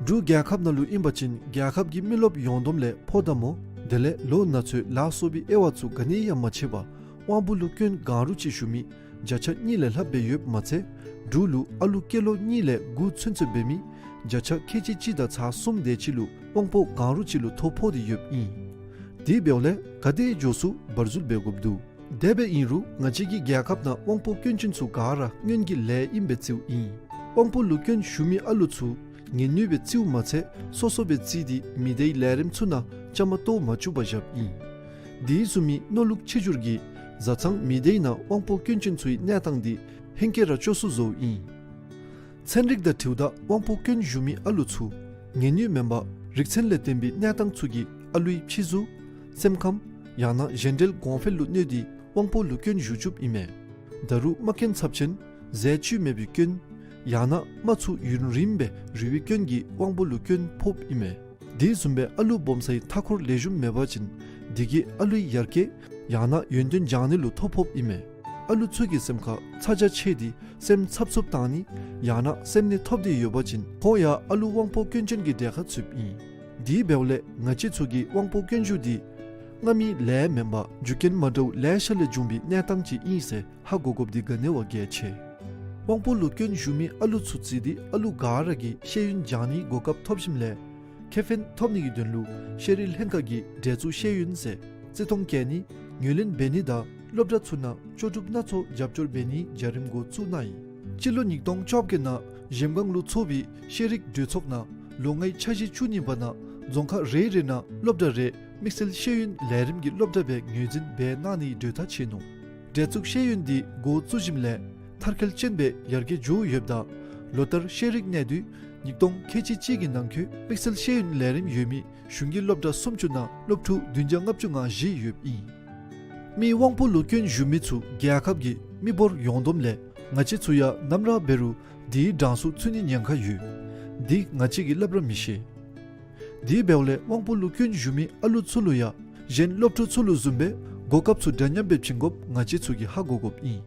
འབྲུག་རྒྱལ་ཁབ་ནང་ལུ་ཨིན་པ་ཅིན་རྒྱལ་ཁབ་ཀྱི་མི་རློབས་ཡོངས་བསྡོམས་ལས་ཕོ་དང་མོ་དེ་ལས་ལོ་ན་ཚོད་ལ་སོགས་པའི་དབྱེ་བ་ཚུ་ག་ནི་ཡང་མ་ཕྱེ་བར་དབང་པོ་ལུ་སྐྱོན་གང་རུང་ཅིག་ཞུགས་མི་བརྒྱ་ཆ་གཉིས་ལས་ལྷགཔ་སྦེ་ཡོདཔ་མ་ཚད་འབྲུག་ལུ་ཨ་ལུ་སྐྱེས་ལོ་གཉིས་ལས་དགུ་ཚུན་ཚོད་འབད་མི་བརྒྱ་ཆ་ཁལ་གཅིག་གཅིག་དང་ཚག་གསུམ་དེ་ཅིག་ལུ་དབང་པོ་གང་རུང་ཅིག་ལུ་ཐོ་ཕོག་སྟེ་ཡོདཔ་ཨིན། དེ་འབདཝ་ལས་ག་དེ་མགྱོགས་སུ་བར་འཛུལ་འབད་དགོཔ་འདུག། དེ་སྦེ་ཨིན་རུང་ང་བཅས་ཀྱི་རྒྱལ་ཁབ་ནང་དབང་པོ་སྐྱོན་ཅན་ཚུ་ག་ར་སྔོན་གྱི་ལས་ཨིནམ་སྦེ་རྩིཝ་ཨིན། དབང་པོ་ལུ་སྐྱོན་ཞུགས་མི་ཨ་ལུ་ཚུ་ངལ་ནུས་སྦེ་རྩིཝ་མ་ཚད་སོ་སོ་སྦེ་རྩིས་ཏེ་མི་སྡེའི་ལས་རིམ་ཚུ་ནང་བཅའ་མར་གཏོགས་མ་བཅུག་པར་བཞགཔ་ཨིན། དེ་བཟུམ་མའི་མནོ་ལུགས་ཆེ་འགྱུར་གྱིས་བཟའ་ཚང་མི་སྡེའི་ནང་དབང་པོ་སྐྱོན་ཅན་ཚུའི་གནས་སྟངས་དེ་ཧེང་སྐལ་ར་སྐྱོ་སུ་བཟོཝ་ཨིན། ཚན་རིག་དང་འཁྲིལཝ་ད་དབང་པོ་སྐྱོན་ཞུགས་མི་ཨ་ལུ་ཚུ་ངལ་ནུས་མེན་པར་རིག་ཚན་ལས་བརྟེན་པའི་གནས་སྟངས་ཚུ་གིས་ཨ་ལུའི་ཕྱི་གཟུགས་སེམས་ཁམས་ཡང་ན་གཞན་འབྲེལ་གོང་འཕེལ་ལུ་གནོད་དེ་དབང་པོ་ལུ་སྐྱོན་ཞུགས་བཅུགཔ་ཨིན་མས། ད་རུང་རྨ་སྐྱོན་ཚབས་ཆེན་ཟས་བཅུད་མེད་པའི་སྐྱོན་ཡང་ན་རྨ་ཚུ་ཡུན་རིངམོ་སྦེ་རུལ་བའི་སྐྱོན་གྱིས་དབང་པོ་ལུ་སྐྱོན་ཕོགཔ་ཨིན་མས། དེ་བཟུམ་སྦེ་ཨ་ལུ་སྦོམ་སའི་མཐའ་འཁོར་ལེགས་ཤོམ་མེད་པ་ཅིན་དེ་གིས་ཨ་ལུའི་ཡར་རྒྱས་ཡང་ན་ཡོན་ཏན་སྦྱང་ནི་ལུ་ཐོ་ཕོགཔ་ཨིན་མས། ཨ་ལུ་ཚུ་གི་སེམས་ཁར་ཚ་གྱང་ཆེ་སྟེ་སེམས་འཚབ་འཚུབ་བཏང་ནི་ཡང་ན་སེམས་ནད་ཐོབ་སྟེ་ཡོད་པ་ཅིན་ཁོང་ཡང་ཨ་ལུ་དབང་པོ་སྐྱོན་ཅན་གྱི་གྲས་ཁར་ཚུདཔ་ཨིན། དེ་འབདཝ་ལས་ང་བཅས་ཚུ་གིས་དབང་པོ་སྐྱོན་ཞུགས་འདི་སྔ་མའི་ལས་མེན་པར་རྒྱུ་རྐྱེན་མ་འདྲཝ་ལེ་ཤ་ལས་བྱུང་བའི་གནས་སྟངས་ཅིག་ཨིན་ཟེར་ཧ་གོ་དགོཔ་འདི་ག་ནི་བ་གལ་ཆེ། དབང་པོ་ལུ་སྐྱོན་ཞུགས་མི་ཨ་ལུ་ཚུ་རྩིས་ཏེ་ཨ་ལུ་ག་ར་གིས་ཤེས་ཡོན་སྦྱང་ནིའི་གོ་སྐབས་ཐོབ་ཞིནམ་ལས་ཁེ་ཕན་ཐོབ་ནི་གི་དོན་ལུ་ཤེས་རིག་ལྷན་ཁག་གིས་འབྲེལ་གཏུག་ཤེས་ཡོན་ཟེར་བརྩི་མཐོང་བསྐྱེད་ནི་ངོས་ལེན་འབད་ནི་དང་སློབ་གྲྭ་ཚུ་ནང་ལྕོགས་གྲུབ་སྣ་ཚོགས་རྒྱབ་སྐྱོར་འབད་ནིའི་བྱ་རིམ་འགོ་བཙུགས་གནང་ཡི། སྤྱི་ལོ་ཉིས་སྟོང་བཅོ་བརྒྱད་ནང་གཞལམ་སྒང་ལུ་ཚོགས་པའི་ཤེས་རིག་གྲོས་ཚོགས་ནང་ལོ་ལྔའི་འཆར་གཞི་བཅུ་གཉིས་པ་ནང་རྫོང་ཁག་རེ་རེ་ནང་སློབ་གྲྭ་རེ་དམིགས་བསལ་ཤེས་ཡོན་ལས་རིམ་གྱི་སློབ་གྲྭ་སྦེ་ངོས་འཛིན་འབད་གནང་ནིའི་གྲོས་ཐག་བཅད་ནུག། འབྲེལ་གཏུག་ཤེས་ཡོན་འདི་འགོ་བཙུགས་ཞིནམ་ལས་མཐར་འཁྱོལ་ཅན་སྦེ་ཡར་རྒྱས་འགྱོ་ཡོདཔ་ད་ལོ་ལྟར་ཤེས་རིག་གནས་སྡུད་ཉིས་སྟོང་ཁལ་གཅིག་གཅིག་གི་ནང་འཁོད་དམིགས་བསལ་ཤེས་ཡོན་ལས་རིམ་ཡོད་མི་གཞུང་གི་སློབ་གྲྭ་སུམ་ཅུ་ནང་སློབ་ཕྲུག་བདུན་བརྒྱ་ལྔ་བཅུ་ང་བཞི་ཡོདཔ་ཨིན། མིའི་དབང་པོ་ལུ་སྐྱོན་ཞུགས་མི་ཚུ་རྒྱལ་ཁབ་ཀྱི་མི་འབོར་ཡོངས་བསྡོམས་ལས་ང་བཅས་ཚུ་ཡང་ནམ་ར་འབད་རུང་དེའི་གྲངས་སུ་ཚུད་ནིའི་ཉེན་ཁ་ཡོད། འདི་ང་བཅས་ཀྱིས་སླབ་ར་མི་ཤེས། དེ་འབདཝ་ལས་དབང་པོ་ལུ་སྐྱོན་ཞུགས་མི་ཨ་ལུ་ཚུ་ལུ་ཡང་གཞན་སློབ་ཕྲུག་ཚུ་ལུ་བཟུམ་སྦེ་གོ་སྐབས་ཚུ་འདྲ་མཉམ་སྦེ་བྱིན་དགོཔ་ང་བཅས་ཚུ་གིས་ཧ་གོ་དགོཔ་ཨིན།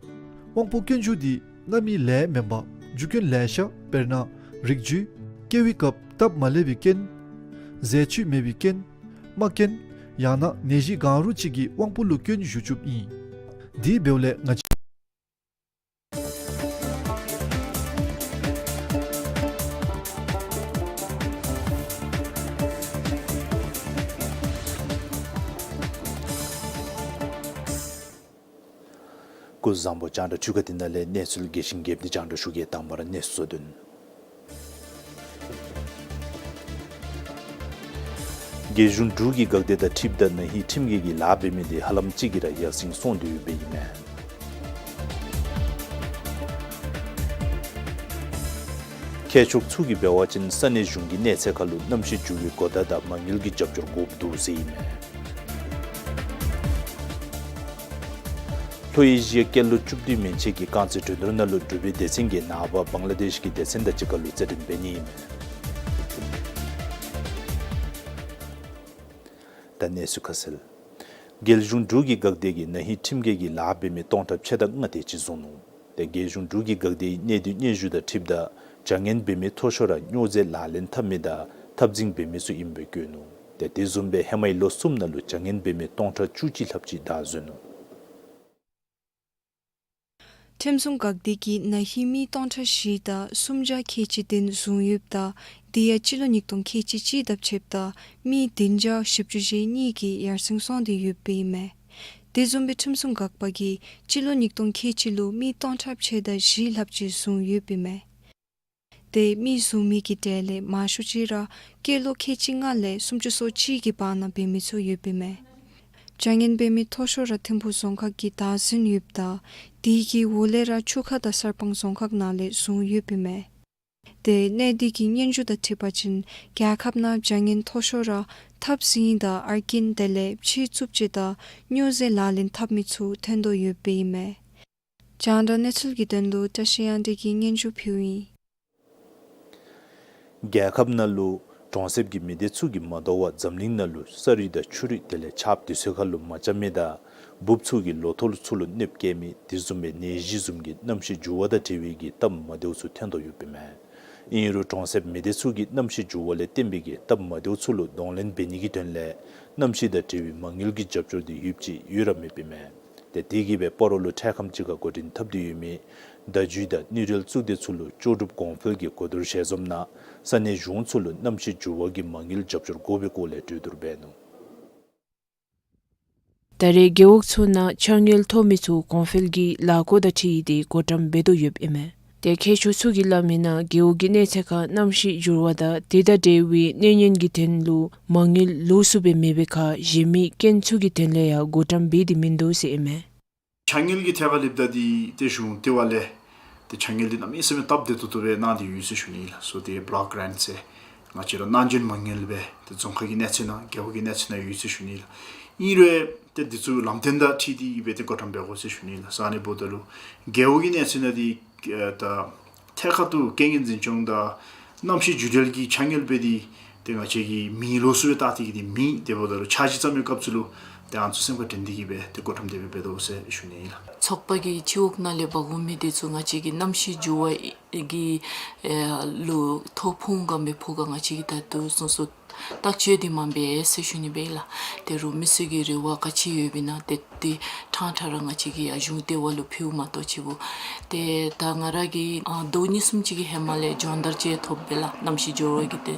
དབང་པོ་སྐྱོན་ཞུགས་འདི་སྔ་མའི་ལས་མེན་པར་རྒྱུ་རྐྱེན་ལེ་ཤ་དཔེར་ན་རིགས་རྒྱུད་སྐྱེ་བའི་སྐབས་སྟབས་མ་ལེགས་པའི་རྐྱེན་ཟས་བཅུད་མེད་པའི་རྐྱེན་རྨ་རྐྱེན་ཡང་ན་ནད་གཞི་གང་རུང་ཅིག་གིས་དབང་པོ་ལུ་སྐྱོན་ཞུགས་བཅུགཔ་ཨིན། དེ་འབདཝ་ལས་ང་བཅས་སྐུ་གཟུགས་བཟང་པོ། རྒྱང་བསྒྲགས་ཆུ་ཁ་འདི་ནང་ལས་གནས་ཚུལ་རྒྱས་ཤིང་རྒྱསཔ་འདི་རྒྱང་བསྒྲགས་ཞུ་གེ། དང་པ་ར་གནས་ཚུལ་གཙོ་དོན། རྒྱལ་གཞུང་འབྲུག་གི་འགག་སྡེ་དང་འཁྲིལཝ་ད་ན་ཧིང་ཁྲིམས་འགལ་གྱི་ལཱ་འབད་མི་དེ་ཧ་ལམ་ཅིག་གིས་ར་ཡར་སེང་སོང་སྟེ་ཡོདཔ་ཨིན་མས། མཁས་མཆོག་ཚུ་གིས་འབད་བ་ཅིན་ས་གནས་གཞུང་གི་གནས་ཚད་ཁར་ལུ་གནམ་གཤིས་འགྱུར་བའི་གོ་བརྡ་དང་མ་དངུལ་གྱི་རྒྱབ་སྐྱོར་དགོཔ་འདུག་ཟེར་ཨིན་མས། ལྷོ་ཨེ་ཤི་ཡ་སྐྱེས་ལོ་བཅུ་བདུན་མན་ཆད་ཀྱི་རྐང་རྩེད་འགྲན་བསྡུར་ནང་ལུ་འབྲུག་པའི་སྡེ་ཚན་གྱིས་ནངས་པ་བང་ལ་དེཤ་གི་སྡེ་ཚན་དང་གཅིག་ཁར་ལུ་རྩེད་འགྲན་འབད་ནི་ཨིན་མས། ད་གནས་ཚུལ་ཁ་གསལ། རྒྱལ་གཞུང་འབྲུག་གི་འགག་སྡེ་གིས་ན་ཧིང་ཁྲིམས་འགལ་གྱི་ལཱ་འབད་མི་སྟོང་ཕྲག་ཕྱེད་དང་ལྔ་དེ་ཅིག་བཟུང་ནུག། ཏེ་རྒྱལ་གཞུང་འབྲུག་གི་འགག་སྡེའི་གནད་སྡུད་སྙན་ཞུ་དང་འཁྲིལཝ་ད་བྱ་ངན་འབད་མི་མཐོ་ཤོས་ར་སྨྱོ་རྫས་ལག་ལེན་འཐབ་མི་དང་འཐབ་འཛིང་འབད་མི་ཚུ་ཨིནམ་སྦེ་བཀོད་ནུག། ཏེ་དེ་བཟུམ་སྦེ་ཧེ་མའི་ལོ་གསུམ་ནང་ལུ་བྱ་ངན་འབད་མི་སྟོང་ཕྲག་བཅུ་གཅིག་ལྷགཔ་ཅིག་བདའ་ཟུན་ནུག། ཁྲིམས་སྲུང་འགག་སྡེ་གིས་ན་ཧིང་མི་སྟོང་ཕྲག་བཞི་དང་སུམ་བརྒྱ་ཁལ་གཅིག་དེ་བཟུང་ཡོདཔ་ད་དེ་ཡང་སྤྱི་ལོ་ཉིས་སྟོང་ཁལ་གཅིག་གཅིག་དང་ཕྱདཔ་ད་མི་བདུན་བརྒྱ་བཞི་བཅུ་ཞེ་གཉིས་ཀྱིས་ཡར་སེང་སོང་སྟེ་ཡོདཔ་ཨིན་མས། དེ་བཟུམ་སྦེ་ཁྲིམས་སྲུང་འགག་པ་གིས་སྤྱི་ལོ་ཉིས་སྟོང་ཁལ་གཅིག་ལུ་མི་སྟོང་ཕྲག་ཕྱེད་དང་བཞི་ལྷགཔ་ཅིག་བཟུང་ཡོདཔ་ཨིན་མས། ཏེ་མི་བཟུང་མི་གི་གྲས་ལས་མང་ཤོས་ཅིག་ར་སྐྱེས་ལོ་ཁལ་གཅིག་ལྔ་ལས་སུམ་ཅུ་སོ་གཅིག་གི་བར་ན་འབད་མི་ཚུ་ཡོདཔ་ཨིན་མས། བྱ་ངན་འབད་མི་མཐོ་ཤོས་ར་ཐིམ་ཕུག་རྫོང་ཁག་གིས་བདའ་ཟུན་ཡོདཔ་ད་དེ་གི་འོག་ལས་ར་ཆུ་ཁ་དང་གསར་སྤང་རྫོང་ཁག་ནང་ལས་བཟུང་ཡོདཔ་ཨིན་མས། ཏེ་གནས་འདི་གི་སྙན་ཞུ་དང་འཁྲིལ་བ་ཅིན་རྒྱལ་ཁབ་ནང་བྱ་ངན་མཐོ་ཤོས་ར་འཐབ་འཛིང་དང་ཨར་ཀིན་དེ་ལས་ཕྱི་རྩུབ་སྤྱོད་དང་སྨྱོ་རྫས་ལག་ལེན་འཐབ་མི་ཚུ་ཐོན་དོ་ཡོདཔ་ཨིན་མས། རྒྱང་བསྒྲགས་གནས་ཚུལ་གྱི་དོན་ལུ་བཀྲ་ཤིས་དབྱངས་སྒྲོན་གྱིས་སྙན་ཞུ་ཕུལཝ་ཨིན། རྒྱལ་ཁབ་ནང་ལུ་གྲོང་གསེབ་ཀྱི་མི་སྡེ་ཚུ་གིས་མ་དོ་བར་འཛམ་གླིང་ནང་ལུ་ས་རུད་དང་ཆུ་རུད་དེ་ལས་ཆརཔ་དུས་ཚོད་ཁར་ལུ་མ་རྐྱབ་མི་དང་འབུབ་ཚུ་གིས་ལོ་ཐོག་ཚུ་ལུ་གནོདཔ་བཀལ་མི་དེ་བཟུམ་སྦེ་ནད་གཞི་བཟུམ་གྱི་གནམ་གཤིས་འགྱུར་བ་དང་འབྲེལ་བའི་གི་སྟབས་མ་བདེཝ་ཚུ་ཐོན་དོ་ཡོདཔ་ཨིན་མས། ཨིན་རུང་གྲོང་གསེབ་མི་སྡེ་ཚུ་གིས་གནམ་གཤིས་འགྱུར་བ་ལས་བརྟེན་པའི་གི་སྟབས་མ་བདེཝ་ཚུ་ལུ་གདོང་ལེན་འབད་ནི་གི་དོན་ལས་གནམ་གཤིས་དང་འབྲེལ་བའི་མ་དངུལ་གྱི་རྒྱབ་སྐྱོར་དེ་ཡོདཔ་ཅིག་ཡོད་ར་མེདཔ་ཨིན་མས། ཏེ་དེ་གིས་སྦེ་སྤ་རོ་ལུ་འཕྲལ་ཁམས་ཅིག་ཁར་འགོ་འདྲེན་འཐབ་སྟེ་ཡོད་མི་བརྡ་བརྒྱུད་དང་རྣམ་འགྲེལ་གཙུག་སྡེ་ཚུ་ལུ་ལྕོགས་གྲུབ་གོང་འཕེལ་གྱིས་གོ་བསྡུར་ཞལ་འཛོམས་ནང་ས་གནས་གཞུང་ཚུ་ལུ་གནམ་གཤིས་འགྱུར་བ་གི་མ་དངུལ་རྒྱབ་སྐྱོར་དགོ་པའི་སྐོར་ལས་གྲོས་བསྡུར་འབད་ནུག། ད་རེས་རྒེད་འོག་ཚུ་ནང་ཆ་དངུལ་ཐོབ་མི་ཚུ་གོང་འཕེལ་གྱི་ལཱ་འགོ་དང་འཁྲིལ་ཏེ་བགོ་བཀྲམ་འབད་དོ་ཡོདཔ་ཨིན་མས། ཏེ་མཁས་མཆོག་ཚུ་གིས་སླབ་མིའི་ནང་རྒེད་འོག་གི་གནས་ཚད་ཁར་གནམ་གཤིས་འགྱུར་བ་དང་དེ་དང་འབྲེལ་བའི་གནོད་ཉེན་གྱི་དོན་ལུ་མ་དངུལ་ལོགས་སུ་སྦེ་མེད་པའི་ཁར་གཞན་མི་རྐྱེན་ཚུ་གི་དོན་ལས་ཡང་བགོ་བཀྲམ་འབད་དེ་མིན་འདུག་ཟེར་ཨིན་མས། ཆ་དངུལ་གྱི་ཐད་ཁར་ལྷོདཔ་ད་འདི་ཏེ་གཞུང་ལྟེ་བ་ལས་ཏེ་ཆ་དངུལ་འདི་གནམ་མེད་ས་མེད་སྟབས་བདེ་ཏོག་ཏོ་སྦེ་གནང་སྟེ་ཡོད་ཟེར་ཞུ་ནི་ལགས། སོ་ཏེ་བློག་གི་རེནཊ་ཟེར་ང་བཅས་ར་གནང་སྦྱིན་མ་དངུལ་སྦེ་ཏེ་རྫོང་ཁག་གི་གནས་ཚད་ནང་རྒེད་འོག་གི་གནས་ཚད་ནང་ཡོད་ཟེར་ཞུ་ནི་ལགས། ཨིན་རུང་ཏེ་འདི་ཚུ་ལམ་སྟོན་དང་འཁྲིལ་ཏེ་གིས་སྦེ་ཏེ་བགོ་བཀྲམ་འབད་དགོ་ཟེར་ཞུ་ནི་ལགས། ས་གནས་འབདཝ་ད་ལུ་རྒེད་འོག་གི་གནས་ཚད་ནང་འདི་ཨེ་ད་ཐད་ཀར་དུ་རྐྱེན་ངན་འཛིན་སྐྱོང་དང་གནམ་གཤིས་འགྱུར་བ་གི་ཆ་དངུལ་སྦེ་འདི་ཏེ་ང་བཅས་ཀྱིས་མི་ལོགས་སུ་སྦེ་བཏགས་ཏེ་གིས་འདི་མེན། དེ་འབདཝ་ད་ལུ་འཆར་གཞི་བརྩམ་པའི་སྐབས་སུ་ལུ་ཏེ་ཨ་ནི་ཚུ་སེམས་ཁར་དྲན་ཏེ་གིས་སྦེ་ཏེ་བགོ་བཀྲམ་དེ་སྦེ་འབད་དོ་ཟེར་ཞུ་ནི་ཨིན་ལགས། ཚོགས་པ་གིས་སྤྱི་འོག་ནང་ལས་འབག་འོང་མི་དེ་ཚུ་ང་བཅས་ཀྱིས་གནམ་གཤིས་འགྱུར་བ་གི་ཨེ་ལུ་ཐོ་ཕོག་ག་མི་ཕོག་ག་ང་བཅས་ཀྱིས་ད་ལྟོ་སོ་སོ་བརྟག་དཔྱད་འདི་མ་འབད་ཟེར་ཞུ་ནི་སྦེ་ཨིན་ལགས། དེ་རུང་མི་སེར་གྱི་རེ་བ་ག་ཅི་ཡོདཔ་ཨིན་ན་ཏེ་ཏེ་ཕྲང་ཕྲང་ར་ང་བཅས་ཀྱིས་ཡར་གཞུང་ལྟེ་བ་ལུ་ཕུལཝ་མ་གཏོགས་ཅིག་འབདཝ་ད་ད་ང་ར་གིས་ཨ་ཟླཝ་གཉིས་གསུམ་ཅིག་གི་ཧེ་མ་ལས་སྦྱོང་བརྡར་ཅིག་ཐོབ་པས་ལགས། གནམ་གཤིས་འགྱུར་བ་གི་ཏེ་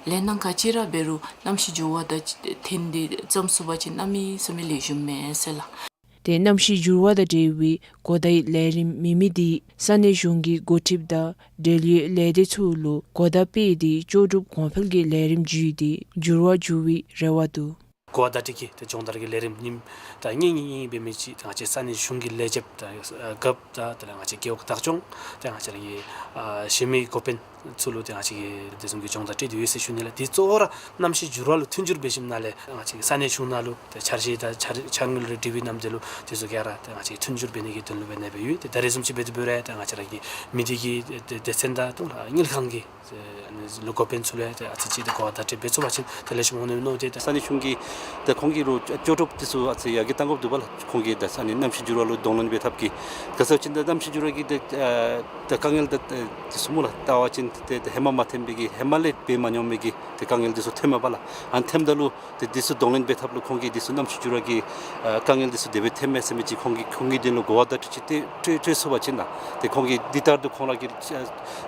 ལས་སྣ་ག་ཅི་ར་འབད་རུང་གནམ་གཤིས་འགྱུར་བ་དང་འཐེན་ཏེ་བརྩམ་ཚུགས་པ་ཅིན་གནམ་མེད་ས་མེད་ལེགས་ཤོམ་མས་ཟེར་ལགས། ཏེ་གནམ་གཤིས་འགྱུར་བ་དང་འབྲེལ་བའི་གོ་བརྡའི་ལས་རིམ་མེད་མི་དེ་ས་གནས་གཞུང་གི་འགོ་ཁྲིདཔ་དང་འབྲེལ་ཡོད་ལས་སྡེ་ཚུ་ལུ་གོ་བརྡ་སྤེལ་ཏེ་ལྕོགས་གྲུབ་གོང་འཕེལ་གྱི་ལས་རིམ་བརྒྱུད་དེ་འགྱུར་བ་འགྱུར་བའི་རེ་བ་འདུག། གོ་བརྡ་སྤྲོད་ཀྱི་ཏེ་སྦྱོང་བརྡར་གྱི་ལས་རིམ་ཉིནམ་ད་གཉིས་གཉིས་གཉིས་འབད་མི་ཅིག་ཏེ་ང་བཅས་ས་གནས་གཞུང་གི་ལས་བྱེདཔ་དང་རྒཔོ་དང་དེ་ལས་ང་བཅས་རྒེད་འོག་བདག་སྐྱོང་ཏེ་ང་བཅས་ར་གི་ཨ་གཞན་མི་འགོ་དཔོན་ཚུ་ལུ་ཏེ་ང་བཅས་ཀྱིས་དེ་བཟུམ་གྱི་སྦྱོང་བརྡར་སྤྲོད་དེ་ཡོད་ཟེར་ཞུ་ནི་ལགས། དེ་གཙོ་བོ་ར་གནམ་གཤིས་འགྱུར་བ་ལུ་མཐུན་འགྱུར་འབད་ཞིནམ་ལས་ང་བཅས་ཀྱི་ས་གནས་གཞུང་ནང་ལུ་ཏེ་འཆར་གཞི་དང་འཆར་འཆར་དངུལ་རེ་འབྲི་བའི་གནམ་དེ་ལུ་དེ་ཚུ་ག་ར་ཏེ་ང་བཅས་མཐུན་འགྱུར་འབད་ནི་གི་དོན་ལུ་འབད་ནི་སྦེ་ཡོད། ཏེ་ད་རེས་བཟུམ་ཅིག་འབད་དེ་འབད་རུང་ཏེ་ང་བཅས་ར་གི་མི་སྡེ་གི་ཏེ་སྡེ་ཚན་དང་ཏེ་དངུལ་ཁང་གི་ཏེ་ཨ་ནི་ལུ་འགོ་དཔོན་ཚུ་ལུ་ཏེ་ཨ་ཙི་ཅིག་ཏེ་གོ་བརྡ་སྤྲོད་འབད་ཚུགས་པ་ཅིན་ཏེ་ལེགས་ཤོམ་འོང་ནི་མནོ་སྟེ་ཏེ་ས་གནས་གཞུང་གི་ཏེ་ཁོང་གིས་རུང་ལྕོགས་གྲུབ་དེ་ཚུ་ཨ་ཙི་ཡར་རྒྱས་གཏང་དགོཔ་འདུག་པ་ལགས། ཁོང་གིས་ཏེ་ས་གནས་གནམ་གཤིས་འགྱུར་བ་ལུ་གདོང་ལེན་འབད་ཐབས་ཀྱི་ག་ཅི་ཟེར་བ་ཅིན་ཏེ་གནམ་གཤིས་འགྱུར་བ་གི་ཏེ་ཨ་ཏེ་དཀའ་ངལ་དང་ཏེ་དེ་ཚུ་སྨོ་ལགས། བལྟ་བ་ཅིན་ཏེ་ཏེ་ཧེ་མ་མ་ཐོན་པའི་གི་ཧེ་མ་ལས་འབད་མ་མྱོང་མི་གི་ཏེ་དཀའ་ངལ་དེ་ཚུ་ཐོནམ་མས་པ་ལགས། ཨ་ནི་ཐོནམ་ད་ལུ་ཏེ་དེ་ཚུ་གདོང་ལེན་འབད་ཐབས་ལུ་ཁོང་གིས་དེ་ཚུ་གནམ་གཤིས་འགྱུར་བ་གི་ཨ་དཀའ་ངལ་དེ་ཚུ་དེ་སྦེ་ཐོནམ་མས་ཟེར་མི་ཅིག་ཁོང་གིས་ཁོང་གི་དོན་ལུ་གོ་བ་བརྡ་སྤྲོད་ཅིག་ཏེ་སྤྲོད་སྤྲོད་ཚུགས་པ་ཅིན་ལགས། ཏེ་ཁོང་གིས་འདི་ལྟར་དུ་ཁོང་ར་གི་ཨ་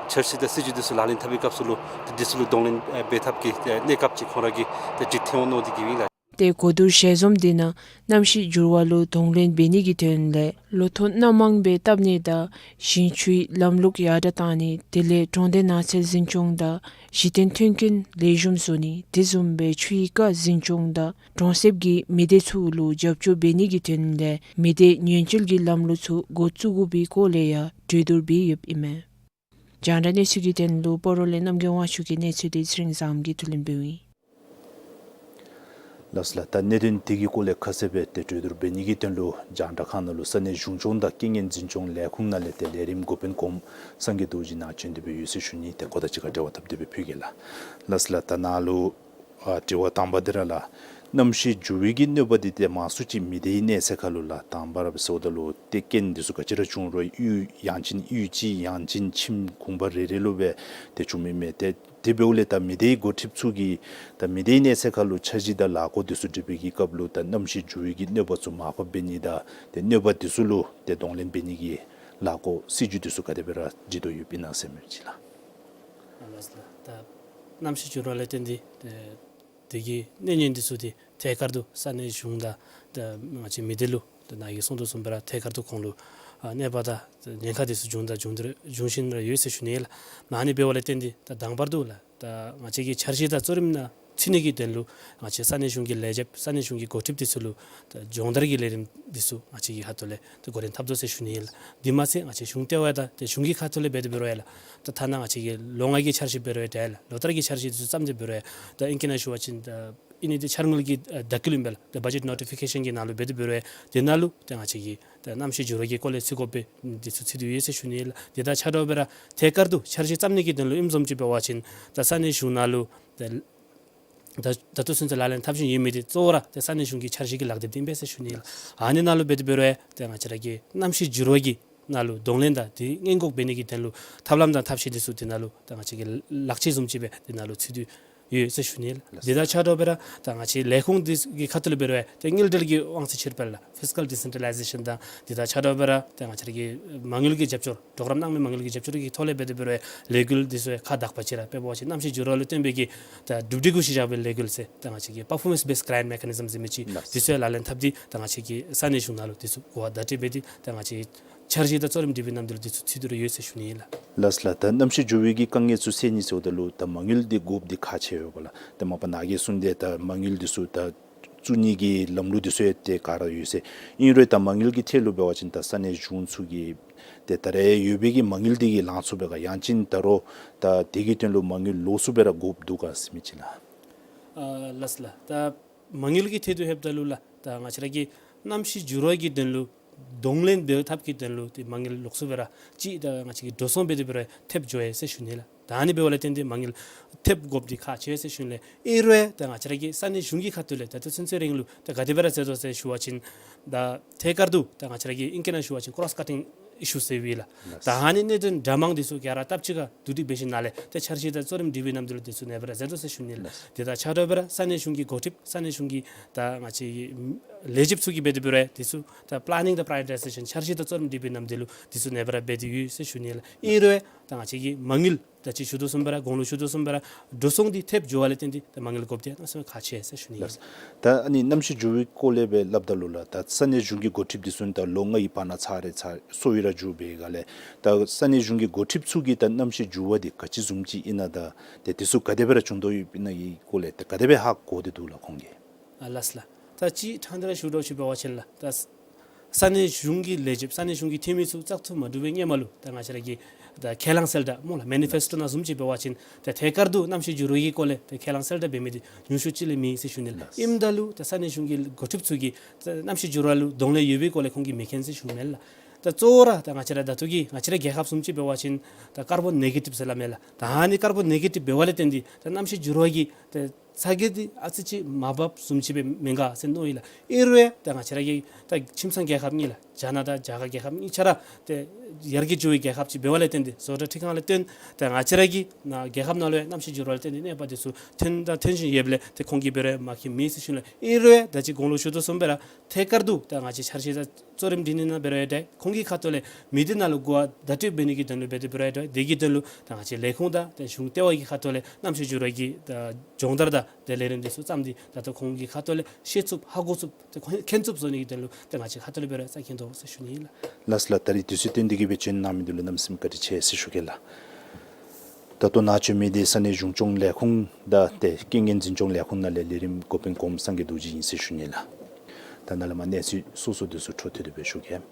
འཆར་གཞི་དང་སྲིད་བྱུས་དེ་ཚུ་ལག་ལེན་འཐབ་པའི་སྐབས་སུ་ལུ་ཏེ་དེ་ཚུ་ལུ་གདོང་ལེན་ཨ་འབད་ཐབས་ཀྱི་ཨ་གནས་སྐབས་ཅིག་ཁོང་ར་གིས་ཏེ་ཅིག་ཐོན་འོང་མནོ་སྟེ་གིས་ཨིན་ལགས། ཏེ་གོ་བསྡུར་ཞལ་འཛོམས་དེ་ནང་གནམ་གཤིས་འགྱུར་བ་ལུ་གདོང་ལེན་འབད་ནི་གི་དོན་ལས་ལོ་ཐོག་སྣ་མང་སྦེ་བཏབ་ནི་དང་ཞིང་ཆུའི་ལམ་ལུགས་ཡར་དྲགས་གཏང་ནི་དེ་ལས་གྲོང་སྡེ་ནགས་ཚལ་འཛིན་སྐྱོང་དང་གཞི་རྟེན་མཐུན་རྐྱེན་ལེགས་ཤོམ་བཟོ་ནི་དེ་བཟུམ་སྦེ་ཆུའི་རྐ་འཛིན་སྐྱོང་དང་གྲོང་གསེབ་ཀྱི་མི་སྡེ་ཚུ་ལུ་རྒྱབ་སྐྱོར་འབད་ནི་གི་དོན་ལས་མི་སྡེ་ཉེན་བཅོལ་གྱི་ལམ་ལུགས་ཚུ་འགོ་བཙུགས་དགོ་པའི་སྐོར་ལས་ཡང་གྲོས་བསྡུར་འབད་ཡོདཔ་ཨིན་མས། རྒྱང་བསྒྲགས་གནས་ཚུལ་གྱི་དོན་ལུ་སྤ་རོ་ལས་རྣམ་རྒྱལ་དབང་ཕྱུག་གི་གནས་ཚུལ་དེ་ཚེ་རིང་བཟངམོ་གིས་བསྡུ་ལེན་འབདཝ་ཨིན། ལགས་སོ་ལགས། ད་གནད་དོན་དེ་གི་སྐོར་ལས་ཁ་གསལ་སྦེ་ཏེ་གྲོས་བསྡུར་འབད་ནི་གི་དོན་ལུ་རྒྱང་བསྒྲགས་ཁང་ནང་ལུ་ས་གནས་གཞུང་སྐྱོང་དང་རྐྱེན་ངན་འཛིན་སྐྱོང་ལས་ཁུངས་ནང་ལས་ཏེ་ལས་རིམ་འགོ་དཔོན་གོངམ་སངས་རྒྱས་རྡོ་རྗེ་ནཱ་བྱོན་ཏེ་སྦེ་ཡོད་ཟེར་ཞུ་ནི། ཏེ་ཁོ་དང་གཅིག་ཁར་འབྲེལ་བ་འཐབ་སྟེ་སྦེ་ཕུལ་གེ་ལགས། ལགས་སོ་ལགས། ད་ནཱ་ལུ་ཨ་དྲི་བ་དང་པ་འདི་ར་ལགས། གནམ་གཤིས་འགྱུར་བའི་གི་གནོད་པ་འདི་ཏེ་མང་སུ་ཅིག་མི་སྡེའི་གནས་ཚད་ཁར་ལུ་ལགས། དང་པ་ར་སྦེ་ཟེརཝ་ད་ལུ་ཏེ་རྐྱེན་འདི་ཚུ་ག་ཅི་ར་བྱུང་རུང་གཡུས་ཡང་ཅིན་གཡུས་གཅིག་ཡང་ཅིན་ཁྱིམ་གུང་པ་རེ་རེ་ལུ་སྦེ་ཏེ་བྱུང་མི་མས། ཏེ་དེ་འབདཝ་ལས་ད་མི་སྡེའི་འགོ་ཁྲིདཔ་ཚུ་གིས་ད་མི་སྡེའི་གནས་ཚད་ཁར་ལུ་འཆར་གཞི་དང་ལཱ་འགོ་འདི་ཚུ་སྒྲིག་པའི་གི་སྐབས་ལུ་ད་གནམ་གཤིས་འགྱུར་བའི་གི་གནོད་པ་ཚུ་མར་ཕབ་འབད་ནི་དང་ཏེ་གནོད་པ་འདི་ཚུ་ལུ་ཏེ་གདོང་ལེན་འབད་ནི་གི་ལཱ་འགོ་སྲིད་བྱུས་འདི་ཚུ་ག་དེ་སྦེ་ར་སྒྲིག་དོ་ཡོདཔ་ཨིན་ན་ཟེར་མི་ཅིག་ལགས། ལགས་སོ་ལགས། ད་གནམ་གཤིས་འགྱུར་བ་ལས་བརྟེན་ཏེ་ཏེ་དེ་གི་གནོད་ཉེན་འདི་ཚུ་ཏེ་ཐད་ཀར་དུ་ས་གནས་གཞུང་དང་ད་ང་བཅས་མི་སྡེ་ལུ་ད་ནཱ་གིས་གསུང་དོ་བཟུམ་སྦེ་ར་ཐད་ཀར་དུ་ཁོང་ལུ་ཨ་གནོད་པ་དང་ཉེན་ཁ་འདི་ཚུ་བྱུང་དང་འབྱུང་དེ་ར་འབྱུང་བཞིན་ར་ཡོད་ཟེར་ཞུ་ནི་ལགས། ཨ་ནི་འབདཝ་ལས་བརྟེན་ཏེ་ད་དང་པར་དུ་ལགས་ད་ང་བཅས་ཀྱི་འཆར་གཞི་དང་གཙོ་རིམ་ནང་ཚུད་ནི་གི་དོན་ལུ་ང་བཅས་ས་གནས་གཞུང་གི་ལས་བྱེདཔ་ས་གནས་གཞུང་གི་འགོ་ཁྲིདཔ་འདི་ཚུ་ལུ་ད་སྦྱོང་བརྡར་གྱི་ལས་རིམ་འདི་ཚུ་ང་བཅས་ཀྱི་ཁ་ཐུག་ལས་ད་འགོ་འདྲེན་འཐབ་དོ་ཟེར་ཞུ་ནི་ལགས། དེ་མ་ཚད་ང་བཅས་གཞུང་ལྟེ་བ་དང་ཏེ་གཞུང་གི་ཁ་ཐུག་ལས་འབད་དེ་འབད་རུང་ཡང་ལགས། ད་ཐ་ན་ང་བཅས་ཀྱི་ལོ་ལྔ་གི་འཆར་གཞི་འབད་རུང་ཡང་ཏེ་ལགས། ལོ་བསྟར་གྱི་འཆར་གཞི་འདི་ཚུ་བརྩམས་ཏེ་འབད་རུང་ཡང་ད་ཨིང་སྐད་ནང་ཞུ་བ་ཅིན་ད་ ཨིན་ནི་འདི་འཆར་དངུལ་གྱི་ཨ་བརྡ་སྐུལ་ཨིན་པས་ལགས། ཏེ་བ་ཇེཊ་ནོ་ཊི་ཕི་ཀེ་ཤཱན་གྱི་ནང་ལུ་འབད་དེ་འབད་རུང་དེ་ནང་ལུ་ཏེ་ང་བཅས་ཀྱིས་ཏེ་གནམ་གཤིས་འགྱུར་བ་གི་སྐོར་ལས་ཚུད་དགོ་པའི་འདི་ཚུ་ཚུད་དེ་ཡོད་ཟེར་ཞུ་ནི་ལགས། དེ་དང་ཆ་འདྲཝ་སྦེ་ར་ཐད་ཀར་དུ་འཆར་གཞི་བརྩམ་ནི་གི་དོན་ལུ་ཨིནམ་བཟུམ་ཅིག་འབད་བ་ཅིན་ད་ས་གནས་གཞུང་ནང་ལུ་ཏེ་ད་ད་ལྟོ་ཚུན་ཚོད་ལག་ལེན་འཐབ་བཞིན་ཡོད་མི་འདི་གཙོ་བོ་ར་ཏེ་ས་གནས་གཞུང་གི་འཆར་གཞི་གི་ལག་དེབ་འདི་ཨིན་པས་ཟེར་ཞུ་ནི་ལགས། ཨ་ནི་ནང་ལུ་འབད་དེ་འབད་རུང་ཏེ་ང་བཅས་ར་གི་གནམ་གཤིས་འགྱུར་བ་གི་ནང་ལུ་གདོང་ལེན་དང་དེ་སྔོན་འགོག་འབད་ནི་གི་དོན་ལུ་ཐབས་ལམ་དང་ཐབས་ཤེས་འདི་ཚུ་དེ་ནང་ལུ་ད་ང་བཅས་ཀྱིས་ལག་ཁྱེར་བཟུམ་ཅིག་སྦེ་དེ་ནང་ལུ་ཚུད་དེ་ཡོད་ཟེར་ཞུ་ནི་ལགས། དེ་དང་ཆ་འདྲཝ་སྦེ་ར་ད་ང་བཅས་ལས་ཁུངས་འདི་གི་ཁ་ཐུག་ལས་འབད་རུང་ཏེ་དངུལ་འབྲེལ་གྱི་དབང་ཚད་ཕྱིར་སྤེལ་ལགས། ཕིས་ཀཱལ་ཌི་སེན་ཊྲ་ལའི་ཟེ་ཤཱན་དང་དེ་དང་ཆ་འདྲཝ་སྦེ་ར་ད་ང་བཅས་ར་གི་མ་དངུལ་གྱི་རྒྱབ་སྐྱོར་གྲོགས་རམ་གནང་མི་མ་དངུལ་གྱི་རྒྱབ་སྐྱོར་གྱི་ཐོག་ལས་འབད་དེ་འབད་རུང་ལས་འགུལ་འདི་ཚུ་ཁག་དག་པ་ཅིག་ར་དཔེ་འབད་བ་ཅིན་གནམ་གཤིས་འགྱུར་བ་ལུ་བརྟེན་པའི་གི་ད་གྲུབ་འབྲས་གུ་གཞི་བཞག་པའི་ལས་འགུལ་ཟེར་ད་ང་བཅས་ཀྱི་པར་ཕོར་མེནསི་བེསཌ་གྲཱན་མེ་ཁ་ནི་ཛམ་ཟེར་མི་ཅིག་ལགས། འདི་ཚུ་ལག་ལེན་འཐབ་སྟེ་ད་ང་བཅས་ཀྱི་ས་གནས་གཞུང་ནང་ལུ་འདི་ཚུ་གོ་བ་བརྡ་སྤྲོད་འབད་དེ་ད་ང་བཅས་འཆར་གཞི་དང་གཙོ་རིམ་སྒྲིག་པའི་རྣམ་འགྱུར་འདི་ཚུ་ཚུད་དེ་ར་ཡོད་ཟེར་ཞུ་ནི་ལགས། ལགས་ལགས། ད་གནམ་གཤིས་འགྱུར་བའི་གི་དཀའ་ངལ་ཚུ་སེལ་ནི་ཟེརཝ་ད་ལུ་ད་མ་དངུལ་འདི་དགོཔ་འདི་ཁག་ཆེ་ཡོདཔ་ལགས། ད་མ་པ་ནཱ་གིས་གསུངས་ཏེ་ད་མ་དངུལ་འདི་ཚུ་ད་བཙུགས་ནི་གི་ལམ་ལུགས་འདི་ཚུ་ཡང་ཏེ་ག་ར་ཡོད་ཟེར། ཨིན་རུང་ད་མ་དངུལ་གྱི་ཐད་ལུ་འབད་བ་ཅིན་ད་ས་གནས་གཞུང་ཚུ་གིས་ཏེ་ད་རེས་ཡོད་པའི་གི་མ་དངུལ་འདི་གིས་ལང་ཚུགས་པས་ག། ཡང་ཅིན་ད་རུང་ད་དེ་གི་དོན་ལུ་མ་དངུལ་ལོགས་སུ་སྦེ་ར་དགོཔ་འདུག་ག་ཟེར་མི་ཅིག་ལགས། ཨ་ལགས་ལགས། ད་མ་དངུལ་གྱི་ཐད་དུ་ལྷོདཔ་ད་ལུ་ལགས་ད་ང་བཅས་ར་གི་གནམ་གཤིས་འགྱུར་བ་གི་དོན་ལུ་གདོང་ལེན་འབད་ཐབས་ཀྱི་དོན་ལུ་ཏེ་མ་དངུལ་ལོགས་སུ་སྦེ་ར་ཅིག་ད་ང་བཅས་ཀྱིས་འགྲོ་སོང་འབད་དེ་འབད་རུང་ཐེབས་འགྱོ་ཡི་ཟེར་ཞུ་ནི་ལགས། ད་ཨ་ནི་འབདཝ་ལས་བརྟེན་ཏེ་མ་དངུལ་ཐེབས་དགོཔ་འདི་ཁག་ཆེ་ཟེར་ཞུ་ནི་ལགས། ཨིན་རུང་ད་ང་བཅས་ར་གི་ས་གནས་གཞུང་གི་ཁ་ཐུག་ལས་ད་ལྟོ་ཚུན་ཚོད་རིང་ལུ་ད་ག་དེ་སྦེ་ར་མཛད་དོ་ཟེར་ཞུ་བ་ཅིན་ད་ཐད་ཀར་དུ་ད་ང་བཅས་ར་གི་ཨིང་སྐད་ནང་ཞུ་བ་ཅིན་ཀོ་རོསི་ཀཊིང་ཨི་ཤུ་ཟེར་བའི་ལགས། ད་ཨ་ནི་གནད་དོན་འདྲ་མིན་འདི་ཚུ་ག་ར་སྟབས་གཅིག་ཁར་བསྡུ་སྒྲིག་འབད་ཞིནམ་ལས་ཏེ་འཆར་གཞི་དང་གཙོ་རིམ་སྒྲིག་པའི་རྣམ་འགྱུར་འདི་ཚུ་ཨ་ནེ་སྦེ་ར་མཛད་དོ་ཟེར་ཞུ་ནི་ལགས། དེ་དང་ཆ་འདྲཝ་སྦེ་ར་ས་གནས་གཞུང་གི་འགོ་ཁྲིདཔ་ས་གནས་གཞུང་གི་ད་ང་བཅས་ལས་བྱེདཔ་ཚུ་གིས་འབད་དེ་འབད་རུང་འདི་ཚུ་ད་པི་ལེ་ནིང་དང་པི་རའི་ཡོ་རི་ཊའི་ཟེ་ཤཱན་འཆར་གཞི་དང་གཙོ་རིམ་སྒྲིག་པའི་རྣམ་འགྱུར་འདི་ཚུ་ཨ་ནེ་སྦེ་ར་འབད་དེ་ཡོད་ཟེར་ཞུ་ནི་ལགས། ཨིན་རུང་ད་ང་བཅས་ཀྱི་མ་དངུལ་ད་ཅི་ཞུ་དོ་བཟུམ་སྦེ་ར་གོང་ལུ་ཞུ་དོ་བཟུམ་སྦེ་ར་འགྲོ་སོང་འདི་ཐེབས་འགྱོ་བ་ལས་བརྟེན་ཏེ་ད་མ་དངུལ་དགོཔ་འདི་གནམ་མེད་ས་མེད་ཁག་ཆེ་ཟེར་ཞུ་ནི་ཨིན། ད་ཨ་ནི་གནམ་གཤིས་འགྱུར་བའི་སྐོར་ལས་སྦེ་སླབ་ད་ལུ་ལགས་ད་ས་གནས་གཞུང་གི་འགོ་ཁྲིདཔ་འདི་ཚུ་ད་ལོ་ལྔའི་བར་ན་ཚར་རེ་ཚར་སོར་བའི་ར་འགྱོ་བའི་སྒང་ལས་ད་ས་གནས་གཞུང་གི་འགོ་ཁྲིདཔ་ཚུ་གིས་ད་གནམ་གཤིས་འགྱུར་བ་འདི་ག་ཅི་བཟུམ་ཅིག་ཨིན་ན་ད་ཏེ་འདི་ཚུ་ག་དེ་སྦེ་ར་བྱུང་དོ་ཡོདཔ་ཨིན་ན་གི་སྐོར་ལས་ད་ག་དེ་སྦེ་ཧ་གོ་སྟེ་འདུག་ལགས་ཁོང་གིས། ཨ་ལགས་ལགས། ད་ཅི་ཕྲང་སྟེ་ར་ཞུ་དོ་ཞུ་བ་ཅིན་ལགས་ད་ས་གནས་གཞུང་གི་ལས་བྱེདཔ་ས་གནས་གཞུང་གི་འཐུས་མི་ཚུ་བཙག་འཐུ་མ་གྲུབ་པའི་སྔོན་མ་ལུ་ད་ང་བཅས་ར་གི་ད་ཁས་བླངས་གསལ་བསྒྲགས་སྨོ་ལགས་མེ་ནི་ཕེསི་ཊོ་ནང་བཟུམ་ཅིག་འབད་བ་ཅིན་ད་ཐད་ཀར་དུ་གནམ་གཤིས་འགྱུར་བའི་གི་སྐོར་ལས་ད་ཁས་བླངས་གསལ་བསྒྲགས་འབད་མི་འདི་ཉུང་ཤོས་ཅིག་ལས་མེད་ཟེར་ཞུ་ནི་ལགས། ཨིནམ་ད་ལུ་ད་ས་གནས་གཞུང་གི་འགོ་ཁྲིདཔ་ཚུ་གིས་ད་གནམ་གཤིས་འགྱུར་བ་ལུ་གདོང་ལེན་ཡོད་པའི་སྐོར་ལས་ཁོང་གིས་མི་མཁྱེན་ཟེར་ཞུ་མེན་ལགས། ད་གཙོ་བོ་ར་ད་ང་བཅས་ར་ད་ལྟོ་གི་ང་བཅས་ར་རྒྱལ་ཁབ་བཟུམ་ཅིག་འབད་བ་ཅིན་ད་ཀར་བོན་ནེ་གེ་ཊིབ་ཟེར་སླབ་མས་ལགས། ད་ཨ་ནི་ཀར་བོན་ནེ་གེ་ཊིབ་འབད་བ་ལས་བརྟེན་ཏེ་ད་གནམ་གཤིས་འགྱུར་བ་གི་ད་ཚ་གྱང་འདི་ཨ་ཙི་ཅིག་མར་བབས་བཟུམ་ཅིག་སྦེ་མེན་ག་ཟེར་མནོཝ་ཨིན་ལགས། ཨིན་རུང་ད་ང་བཅས་ར་གི་ད་ཁྱིམ་ཚང་རྒྱལ་ཁབ་གཉིས་ལགས་རྒྱ་ནག་དང་རྒྱ་གར་རྒྱལ་ཁབ་གཉིས་ཆ་ར་ཏེ་ཡར་རྒྱས་འགྱོ་བའི་རྒྱལ་ཁབ་ཅིག་འབད་བ་ལས་བརྟེན་ཏེ་བཟོ་གྲྭ་འཕྲུལ་ཁང་ལས་བརྟེན་ད་ང་བཅས་ར་གི་ནཱ་རྒྱལ་ཁབ་ནང་ལུ་ཡང་གནམ་གཤིས་འགྱུར་བ་ལས་བརྟེན་ཏེ་གནོད་པ་འདི་ཚུ་ཐོན་དང་ཐོན་བཞིན་ཡོདཔ་ལས་ཏེ་ཁོང་གིས་འབད་རུང་མ་མཁྱེན་མེད་ཟེར་ཞུ་ནི་ལགས། ཨིན་རུང་ད་ཅི་གོང་ལུ་ཞུ་དོ་བཟུམ་སྦེ་ར་ཐད་ཀར་དུ་ད་ང་བཅས་འཆར་གཞི་ད་གཙོ་རིམ་སྒྲིག་ནི་ནང་འབད་རུང་ཡང་ཏེ་ཁོང་གི་ཁ་ཐུག་ལས་མི་སྡེ་ནང་ལུ་གོ་བ་བརྡ་སྤྲོད་འབད་ནི་གི་དོན་ལུ་འབད་དེ་འབད་རུང་ཡང་ཏེ་དེ་གི་དོན་ལུ་ད་ང་བཅས་ལས་ཁུངས་དང་ཏེ་གཞུང་ལྟེ་བ་གི་ཁ་ཐུག་ལས་གནམ་གཤིས་འགྱུར་བ་གི་ད་སྦྱོང་བརྡར་དང་ཏེ་ལས་རིམ་འདི་ཚུ་བརྩམས་ཏེ་ད་ལྟོ་ཁོང་གི་ཁ་ཐུག་ལས་ཤེས་ཚུགསཔ་ཧ་གོ་ཚུགསཔ་ཏེ་ཁོང་མཁྱེན་ཚུགསཔ་བཟོ་ནི་གི་དོན་ལུ་ཏེ་ང་བཅས་ཁ་ཐུག་ལས་འབད་རུང་ཡང་རྩ་འགེངས་དོ་ཟེར་ཞུ་ནི་ཨིན་ལགས། ལགས་ལགས། ད་རིས་དུས་ཚོད་བཏོན་ཏེ་གིས་སྦེ་བྱོན་གནང་མི་འདི་ལུ་གནམ་མེད་ས་མེད་བཀའ་དྲིན་ཆེ་ཟེར་ཞུ་གེ་ལགས། ད་ལྟོ་ནཱ་བྱོན་མི་འདི་ས་གནས་གཞུང་སྐྱོང་ལས་ཁུངས་དང་ཏེ་རྐྱེན་ངན་འཛིན་སྐྱོང་ལས་ཁུངས་ནང་ལས་ལས་རིམ་འགོ་དཔོན་གོངམ་སངས་རྒྱས་རྡོ་རྗེ་ཨིན་ཟེར་ཞུ་ནི་ལགས། ད་ནཱ་ལས་མར་གནས་ཚུལ་སོ་སོ་འདི་ཚུ་འཕྲོ་མཐུད་དེ་སྦེ་ཞུ་གེ།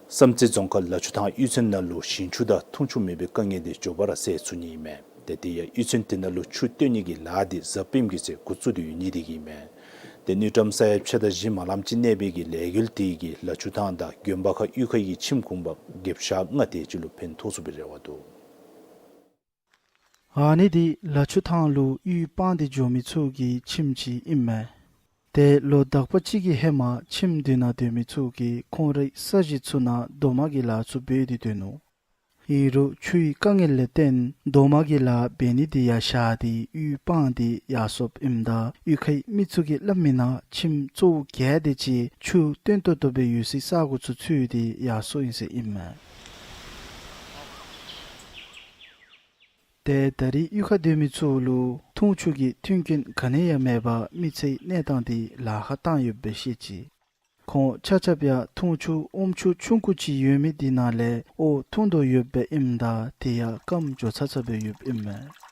བསམ་རྩེ་རྫོང་ཁག་ལ་ཆུ་ཐང་གཡུས་ཚན་ནང་ལུ་ཞིང་ཆུ་དང་འཐུང་ཆུ་མེད་པའི་དཀའ་ངལ་འདི་མགྱོགས་པ་ར་སེལ་ཚུགས་ནི་ཨིན་མས། ཏེ་དེ་ཡང་གཡུས་ཚན་དེ་ནང་ལུ་ཆུ་བཏོན་ནི་གི་ལཱ་འདི་གཟའ་སྤེནམ་གི་ཚེ་འགོ་བཙུགས་ཏེ་ཡོད་ནི་དེ་གིས་ཨིན་མས། ཏེ་དངུལ་ཀྲམ་ས་ཡ་ཕྱེད་དང་བཞི་མ་ལངམ་ཅིག་གནས་པའི་གི་ལས་འགུལ་དེ་གིས་ལ་ཆུ་ཐང་དང་དགོན་པ་ཁ་གཡུས་ཁ་གི་ཁྱིམ་གུང་པ་བརྒྱད་ཤ་ལྔ་དེ་ཅིག་ལུ་ཕན་ཐོགས་ཚུགས་པའི་རེ་བ་འདུག། ཨ་ནི་འདི་ལ་ཆུ་ཐང་ལུ་གཡུས་སྤང་སྟེ་འགྱོ་མི་ཚུ་གི་ཁྱིམ་ཅིག་ཨིན་མས། ཏེ་ལོ་དག་པ་ཅིག་གི་ཧེ་མ་ཁྱིམ་འདི་ནང་སྡོད་མི་ཚུ་གིས་ཁོང་རའི་ས་གཞི་ཚུ་ནང་རྡོག་མ་གི་ལཱ་ཚུ་འབད་དེ་སྡོད་ནུག། ཨིན་རུང་ཆུའི་དཀའ་ངལ་ལས་བརྟེན་རྡོག་མ་གི་ལཱ་འབད་ནི་འདི་ཡང་བཞག་སྟེ་གཡུས་སྤང་སྟེ་ཡར་སོཔ་ཨིནམ་ད་གཡུས་ཁའི་མི་ཚུ་གིས་སླབ་མི་ནང་ཁྱིམ་གཙོ་བོ་བརྒྱད་དེ་ཅིག་ཆུ་བཏོན་ཏོག་ཏོ་སྦེ་ཡོད་སའི་ས་གོ་ཚུ་འཚོལ་ཏེ་ཡར་སོཔ་ཨིན་ཟེར་ཨིན་མས། ཏེ་ད་རིས་གཡུས་ཁར་སྡོད་མི་ཚུ་ལུ་འཐུང་ཆུ་གི་མཐུན་རྐྱེན་ག་ནི་ཡང་མེད་པར་མི་ཚེའི་གནས་སྟངས་འདི་ལཱ་ཁག་བཏང་ཡོདཔ་སྦེ་བཤད་ཅི། ཁོང་ཆ་ཁྱབ་ཡང་འཐུང་ཆུ་ཨོམ་ཆུ་ཆུང་ཀུ་ཅིག་ཡོད་མི་འདི་ནང་ལས་འོ་འཐུང་དོ་ཡོདཔ་ཨིནམ་ད་དེ་ཡང་སྐམ་འགྱོ་ཚར་ཚརཝ་སྦེ་ཡོདཔ་ཨིན་མས།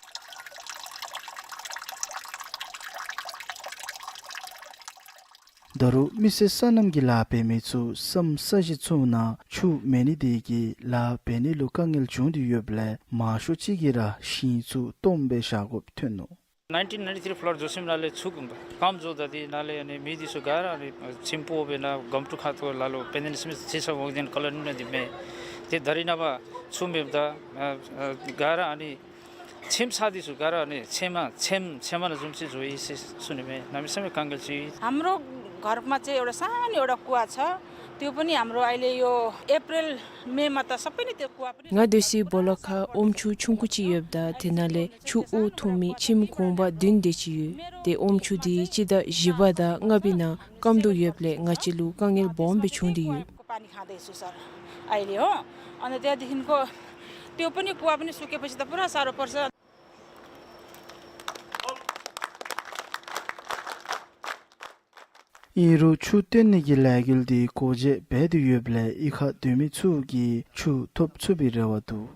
ད་རུང་མི་སེར་སོ་ནམ་གྱི་ལཱ་འབད་མི་ཚུ་སམ་ས་གཞི་ཚུ་ནང་ཆུ་མེད་ནི་དེ་གིས་ལཱ་འབད་ནི་ལུ་དཀའ་ངལ་བྱུང་སྟེ་ཡོདཔ་ལས་མང་ཤོས་ཅིག་གིས་ར་ཞིང་ཚུ་སྟོངམ་སྦེ་བཞག་དགོཔ་ཐོན་ནུག། ནའིན་ཊིན་ནའིན་ཊི་ཐིརི་ཕློཌ་བཟོ་ཞིནམ་ལས་ཚུར་ཀམ་བཟོ་ད་དེ་ནང་ལས་ཨ་ནི་མི་འདི་ཚུ་ག་ར་ཨ་ནི་ཁྱིམ་ཕོག་སྦེ་ནཱ་སྒམ་ཕྲུག་ཁ་ཐུག་ལ་ལུ་པེ་ནེན་སི་མིཐ་ཅིག་ས་ཝོག་ཌེན་ཀོ་ལོ་ནི་ནང་འདི་མས། ཏེ་ད་རིས་ནངས་པ་ཚུར་མེདཔ་ད་ཨ་ཨ་ག་ར་ཨ་ནི་ཁྱིམ་ཚང་འདི་ཚུ་ག་ར་ཨ་ནི་ཚལ་མ་ཚལ་མ་ཚལ་མ་ནང་བཟུམ་ཅིག་བཟོ་ཡི་ཟེར་ཞུ་ནི་མས། གནམ་མེད་ས་མེད་དཀའ་ངལ་ཅིག་ཡོད། हाम्रो घरमा चाहिँ एउटा सानो एउटा कुवा छ। त्यो पनि हाम्रो अहिले यो अप्रिल मेमा त सबै नै त्यो कुवा पनि ང་སྡོད་སའི་སྦོ་ལོགས་ཁར་ཨོམ་ཆུ་ཆུང་ཀུ་ཅིག་ཡོདཔ་ད་དེ་ནང་ལས་ཆུ་འོ་འཐུང་མི་ཁྱིམ་གུང་པ་བདུན་དེ་ཅིག་ཡོད། ཏེ་ཨོམ་ཆུ་འདི་སྤྱི་ཟླ་བཞི་པ་དང་ལྔ་པའི་ནང་སྐམ་དོ་ཡོདཔ་ལས་ང་བཅས་ལུ་དཀའ་ངལ་སྦོམ་སྦེ་བྱུང་སྟེ་ཡོད། पानी खाँदैछु सर अहिले हो। अनि त्यहाँदेखिको त्यो पनि कुवा पनि सुकेपछि त पुरा साह्रो पर्छ। ཨིན་རུང་ཆུ་བཏོན་ནི་གི་ལས་འགུལ་འདི་སྒོ་འབྱེད་འབད་དེ་ཡོདཔ་ལས་གཡུས་ཁར་སྡོད་མི་ཚུ་གིས་ཆུ་ཐོབ་ཚུགས་པའི་རེ་བ་འདུག།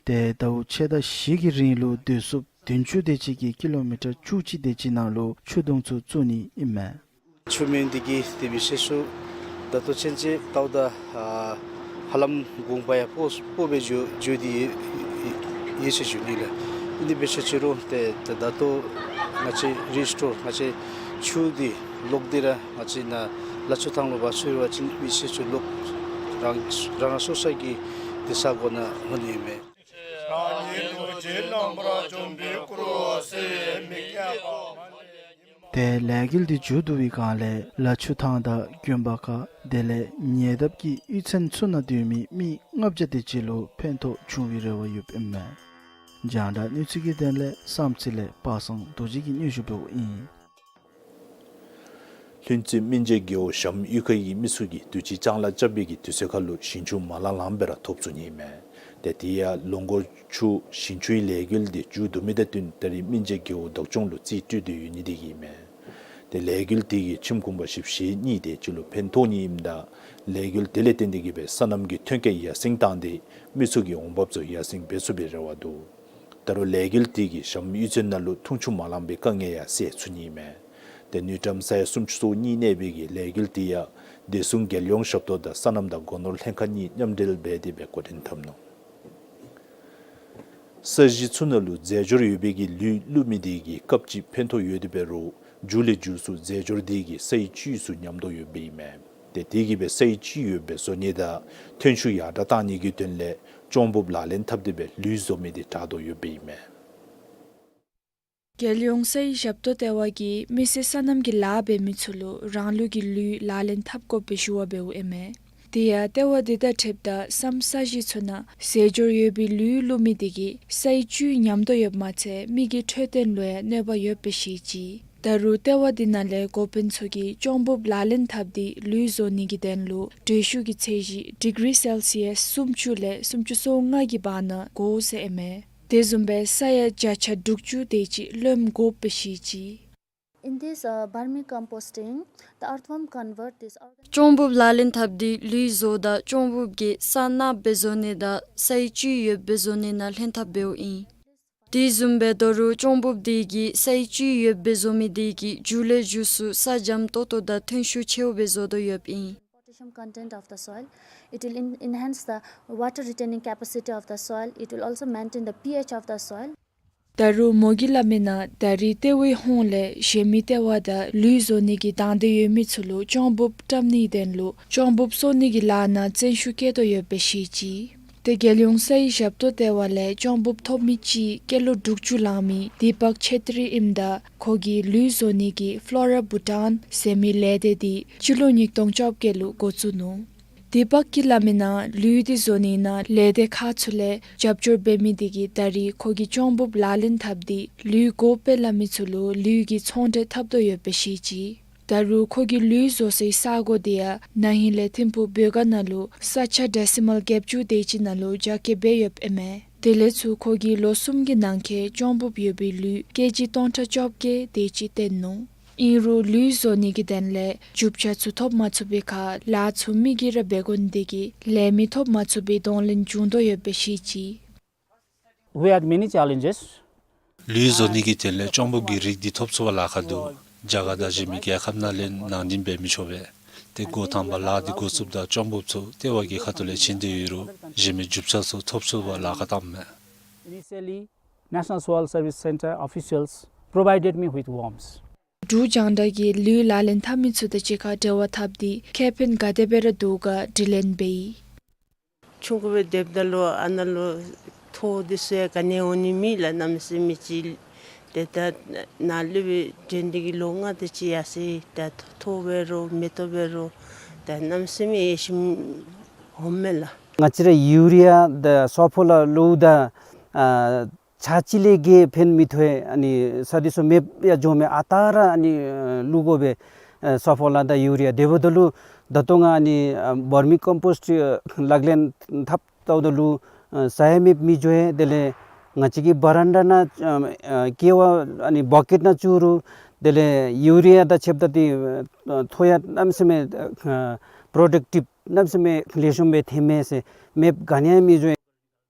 ཏེ་ཟླཝ་ཕྱེད་དང་བཞི་གི་རིང་ལུ་སྡོད་སྲུབས་བདུན་ཅུ་དེ་ཅིག་གིས་ཀི་ལོ་མི་ཊར་བཅུ་གཅིག་དེ་ཅིག་ནང་ལུ་ཆུ་དུང་ཚུ་བཙུགས་ནི་ཨིན་མས། ཆུ་མེད་ནི་འདི་གིས་ཏེ་མི་སེར་ཚུ་ད་ལྟོ་ཚུན་ཚོད་ཟླཝ་དང་ཨ་ཧ་ལམ་གུང་པ་ཡང་སྤོ་སྤོ་སྦེ་འགྱོ་འགྱོ་སྟེ་ཡོད་ཟེར་ཞུ་ནི་ལགས། ཨིན་དེ་འབད་ས་ཅིག་རུང་ཏེ་ད་ད་ལྟོ་ང་བཅས་རི་སི་ཊོར་ང་བཅས་ཆུ་འདི་ལོག་སྟེ་ར་ང་བཅས་ནཱ་ལ་ཆུ་ཐང་ལུ་འབག་ཚུགས་པ་ཅིན་མི་སེར་ཚུ་ལོག་རང་རང་སོ་སོ་གི་ཏེ་ས་གོ་ནང་འོང་ནི་མས། ཏེ་ལས་འགུལ་འདི་མཇུག་བསྡུ་བའི་སྒང་ལས་ལ་ཆུ་ཐང་དང་དགོན་པ་ཁ་དེ་ལས་ཉེ་འདབས་ཀྱི་གཡུས་ཚན་ཚུ་ནང་སྡོད་མི་མི་ལྔ་བརྒྱ་དེ་ཅིག་ལུ་ཕན་ཐོགས་བྱུང་བའི་རེ་བ་ཡོདཔ་ཨིན་མས། རྒྱང་བསྒྲགས་གནས་ཚུལ་གྱི་དོན་ལས་བསམ་རྩེ་ལས་པ་སངས་རྡོ་རྗེ་གིས་སྙན་ཞུ་འབདཝ་ཨིན། ལྷུན་རྩེ་སྨིན་བྱེད་རྒེད་འོག་གཞམ་གཡུས་ཁའི་མི་ཚུ་གིས་དུས་ཅི་ལྕང་ལཱ་རྐྱབ་པའི་གི་དུས་ཚོད་ཁར་ལུ་ཞིང་ཆུ་མ་ལང་ལངམ་སྦེ་ར་ཐོབ་ཚུགས་ནི་མས། ཏེ་དེ་ཡང་ལོ་འགོར་ཆུ་ཞིང་ཆུའི་ལས་འགུལ་འདི་མཇུག་བསྡུ་མི་དང་བསྟུན་ད་རིས་སྨིན་བྱེད་རྒེད་འོག་བདག་སྐྱོང་ལུ་རྩིས་སྤྲོད་དེ་ཡོད་ནི་དེ་གིས་མས། ཏེ་ལས་འགུལ་དེ་གིས་ཁྱིམ་གུང་པ་བཞི་བཅུ་ཞེ་གཉིས་དེ་ཅིག་ལུ་ཕན་ཐོགས་ནི་ཨིནམ་ད་ལས་འགུལ་དེ་ལས་བརྟེན་ཏེ་གིས་སྦེ་སོ་ནམ་གྱི་ཐོན་སྐྱེད་ཡར་སེང་བཏང་སྟེ་མི་ཚུ་གི་འོང་འབབ་ཚུ་ཡར་སེང་འབད་ཚུགས་པའི་རེ་བ་འདུག། ད་རུང་ལས་འགུལ་དེ་གིས་གཞམ་གཡུས་ཚན་ནང་ལུ་འཐུང་ཆུ་མ་ལང་པའི་དཀའ་ངལ་ཡང་སེལ་ཚུགས་ནི་མས། ཏེ་དངུལ་ཀྲམ་ས་ཡ་སུམ་ཅུ་སོ་གཉིས་གནས་པའི་གི་ལས་འགུལ་དེ་ཡང་བདེ་སྲུང་རྒྱལ་ཡོངས་ཞབས་ཏོག་དང་སོ་ནམ་དང་སྒོ་ནོར་ལྷན་ཁག་གཉིས་མཉམ་འབྲེལ་འབད་དེ་སྦེ་འགོ་འདྲེན་འཐབ་ནུག། ས་གཞི་ཚུ་ནང་ལུ་རྫས་སྦྱོར་ཡོད་པའི་གི་ལུད་བླུག་མི་དེ་གིས་སྐབས་ཅིག་ཕན་ཐོགས་ཡོད་དེ་འབད་རུང་མཇུག་ལས་མཇུག་སུ་རྫས་སྦྱོར་དེ་གིས་ས་ཡི་བཅུད་ཚུ་ཉམས་དོ་ཡོདཔ་ཨིན་མས། ཏེ་དེ་གིས་སྦེ་ས་ཡི་བཅུད་ཡོདཔ་སྦེ་བཟོ་ནི་དང་ཐོན་ཤུགས་ཡར་དྲག་བཏང་ནི་གི་དོན་ལས་ལྕོང་འབུབ་ལག་ལེན་འཐབ་སྟེ་སྦེ་ལུད་བཟོ་མི་དེ་དྲག་དོ་ཡོདཔ་ཨིན་མས། རྒྱལ་ཡོངས་ས་ཡི་ཞབས་ཏོག་ལྟེ་བ་གིས་མི་སེར་སོ་ནམ་གྱི་ལཱ་འབད་མི་ཚུ་ལུ་རང་ལུགས་ཀྱི་ལུད་ལག་ལེན་འཐབ་དགོཔ་སྦེ་ཞུ་བ་འབདཝ་ཨིན་མས། དེ་ཡང་ལྟེ་བ་དེ་དང་འཁྲིལཝ་ད་སོ་ནམ་ས་གཞི་ཚུ་ནང་རྫས་སྦྱོར་ཡོད་པའི་ལུད་བླུག་མི་དེ་གིས་ས་ཡི་བཅུད་ཉམས་དོ་ཡོདཔ་མ་ཚད་མི་གི་འཕྲོད་བསྟེན་ལུ་ཡང་གནོད་པ་ཡོདཔ་སྦེ་བཤད་ཅི། ད་རུང་ལྟེ་བ་དེ་ནང་ལས་འགོ་དཔོན་ཚུ་གིས་ལྕོང་འབུབ་ལག་ལེན་འཐབ་སྟེ་ལུད་བཟོ་ནི་གི་དོན་ལུ་དྲོད་ཤུགས་ཀྱི་ཚད་གཞི་ཌིག་རི་སེལ་སི་ཡས་སུམ་ཅུ་ལས་སུམ་ཅུ་སོ་ལྔ་གི་བར་ན་དགོ་ཟེར་ཨིན་མས། དེ་བཟུམ་སྦེ་ས་ཡ་བརྒྱ་ཆ་དྲུག་ཅུ་དེ་ཅིག་རློནམ་དགོཔ་སྦེ་བཤད་ཅི། In this, uh, vermicomposting, the earthworm convert this organ- ལྕོང་འབུབ་ལག་ལེན་འཐབ་སྟེ་ལུད་བཟོཝ་ད་ལྕོང་འབུབ་ཀྱིས་ས་ནགཔ་སྦེ་བཟོ་ནི་དང་ས་ཡི་བཅུད་ཡོདཔ་སྦེ་བཟོ་ནི་ནང་ལྷན་ཐབས་འབདཝ་ཨིན། དེ་བཟུམ་སྦེ་ད་རུང་ལྕོང་འབུབ་དེ་གིས་ས་ཡི་བཅུད་ཡོདཔ་སྦེ་བཟོ་མི་དེ་གིས་མཇུག་ལས་མཇུག་སུ་ས་འཇམ་ཏོག་ཏོ་དང་ཐོན་ཤུགས་ཆེཝ་སྦེ་བཟོ་དོ་ཡོདཔ་ཨིན། Potassium content of the soil. It will en- enhance the water retaining capacity of the soil. It will also maintain the P H of the soil. ད་རུང་མོ་གིས་སླབ་མི་ནང་ད་རིས་ལྟེ་བའི་ཧོངས་ལས་གཞན་མི་ལྟེ་བ་དང་ལུད་བཟོ་ནི་གི་དང་འདོད་ཡོད་མི་ཚུ་ལུ་ལྕོང་འབུབ་བཀྲམ་ནིའི་དོན་ལུ་ལྕོང་འབུབ་བཙོང་ནི་གི་ལཱ་ནང་བརྩོན་ཤུགས་བསྐྱེད་དོ་ཡོདཔ་སྦེ་བཤད་ཅི། ཏེ་རྒྱལ་ཡོངས་ས་ཡི་ཞབས་ཏོག་ལྟེ་བ་ལས་ལྕོང་འབུབ་ཐོབ་མི་ཅིག་སྐྱེས་ལོ་དྲུག་ཅུ་ལང་མི་དི་པཀ་ཆེ་ཏྲི་ཨིནམ་ད་ཁོ་གིས་ལུད་བཟོ་ནི་གི་ཕློ་ར་བྷུ་ཊཱན་ཟེར་མི་ལས་སྡེ་དེ་སྤྱི་ལོ་ཉིས་སྟོང་བཅོ་བརྒྱད་ལུ་འགོ་བཙུགས་ནུག། དི་པཀ་གིས་སླབ་མི་ནང་ལུད་དེ་བཟོ་ནི་ནང་ལས་སྡེ་ཁག་ཚུ་ལས་རྒྱབ་སྐྱོར་འབད་མི་དེ་གིས་ད་རིས་ཁོ་གིས་ལྕོང་འབུབ་ལག་ལེན་འཐབ་སྟེ་ལུད་དགོཔ་སྦེ་སླབ་མི་ཚུ་ལུ་ལུད་ཀྱི་ཚོང་འབྲེལ་འཐབ་དོ་ཡོདཔ་སྦེ་བཤད་ཅི། ད་རུང་ཁོ་གིས་ལུད་བཟོ་སའི་ས་གོ་དེ་ཡང་ན་ཧིང་ལས་ཐིམ་ཕུག་བོད་སྒར་ནང་ལུ་ས་ཆ་ཌེ་སི་མཱལ་བརྒྱད་ཅུ་དེ་ཅིག་ནང་ལུ་རྒྱ་སྐྱེད་འབད་ཡོདཔ་ཨིན་མས། དེ་ལས་ཚུར་ཁོ་གིས་ལོ་གསུམ་གྱི་ནང་འཁོད་ལྕོང་འབུབ་ཡོད་པའི་ལུད་ཀེ་ཇི་སྟོང་ཕྲག་བཅོ་བརྒྱད་དེ་ཅིག་བཏོན་ནུག། ཨིན་རུང་ལུད་བཟོ་ནི་གི་དོན་ལས་རྒྱུ་ཆ་ཚུ་ཐོབ་མ་ཚུགས་པའི་ཁར་ལཱ་ཚུ་མི་གིས་ར་འབད་དགོ་ནི་དེ་གིས་ལས་མི་ཐོབ་མ་ཚུགས་པའི་གདོང་ལེན་བྱུང་དོ་ཡོདཔ་སྦེ་བཤད་ཅི། We had many challenges. ལུད་བཟོ་ནི་གི་དོན་ལས་ལྕོང་འབུབ་ཀྱི་རིགས་འདི་ཐོབ་ཚུགས་པར་ལཱ་ཁག་འདུག། རྒྱ་གར་དང་གཞན་མི་རྒྱལ་ཁབ་ནང་ལས་ནང་འདྲེན་འབད་མི་ཆོག་པས། ཏེ་འགོ་དང་པ་ལཱ་འདི་འགོ་བཙུགསཔ་ད་ལྕོང་འབུབ་ཚུ་ལྟེ་བ་གི་ཁ་ཐུག་ལས་བྱིན་དོ་ཡོད་རུང་གཞན་མི་རྒྱུ་ཆ་ཚུ་ཐོབ་ཚུགས་པར་ལཱ་ཁག་བཏངམ་མས། Initially, National Soil Service Centre officials provided me with worms. འབྲུག་རྒྱང་བསྒྲགས་ཀྱིས་ལུད་ལག་ལེན་འཐབ་མི་ཚུ་དང་གཅིག་ཁར་འབྲེལ་བ་འཐབ་སྟེ་ཁེ་ཕན་ག་དེ་སྦེ་ར་འདུག་ག་དྲི་ལན་འབད་ཡི། ཆུང་ཀུ་སྦེ་སྡོདཔ་ད་ལུ་ཨ་ནཱ་ལུ་ཐོག་འདི་ཚུ་ཡང་ག་ནི་འོང་ནི་མེད་ལགས། གནམ་མེད་ས་མེད་ཅིག། ཏེ་ད་ནཱ་ལུ་སྦེ་འདྲེན་ཏེ་གི་ལོ་ལྔ་དེ་ཅིག་ཡར་སོ་ཡི། ད་ཐོག་འབད་རུང་མེ་ཏོག་འབད་རུང་ད་གནམ་མེད་ས་མེད་ཡ་ཤིམ་འོངམ་མས་ལགས། ང་བཅས་ར་ཡུ་རི་ཡ་དང་སོ་ཕོ་ལ་བླུགཝ་ད་ཨ་ཆ་གཅིག་ལས་བརྒལ་ཕན་མི་ཐོགས། ཨ་ནི་ས་འདི་ཚུ་མེདཔ་ཡང་འགྱོཝ་མས། ཨ་རྟག་ར་ཨ་ནི་བླུག་དགོ་པས། ཨ་སོ་ཕོ་ལ་དང་ཡུ་རི་ཡ། དེ་འབདཝ་ད་ལུ་ད་ལྟོ་ང་ཨ་ནི་ཨ་བར་མི་ཀམ་པོསཊ་ལག་ལེན་འཐབ་ལྟཝ་ད་ལུ་ཨ་ས་ཡང་མེདཔ་མི་འགྱོ་ཡི། དེ་ལས་ང་བཅས་ཀྱི་བ་རན་ཌ་ནང་ཨ་ཨ་ཀེ་བ་ཨ་ནི་བ་ཀེཊ་ནང་བཙུགས་རུང་དེ་ལས་ཡུ་རི་ཡ་དང་ཕྱདཔ་ད་ཏེ་ཨ་ཐོག་ཡང་གནམ་མེད་ས་མེད་ཨ་པྲོ་ཌག་ཊིབ་གནམ་མེད་ས་མེད་ལེགས་ཤོམ་སྦེ་ཐོནམ་མས་ཟེར། མེདཔ་ག་ནི་ཡང་མི་འགྱོ་ཡི།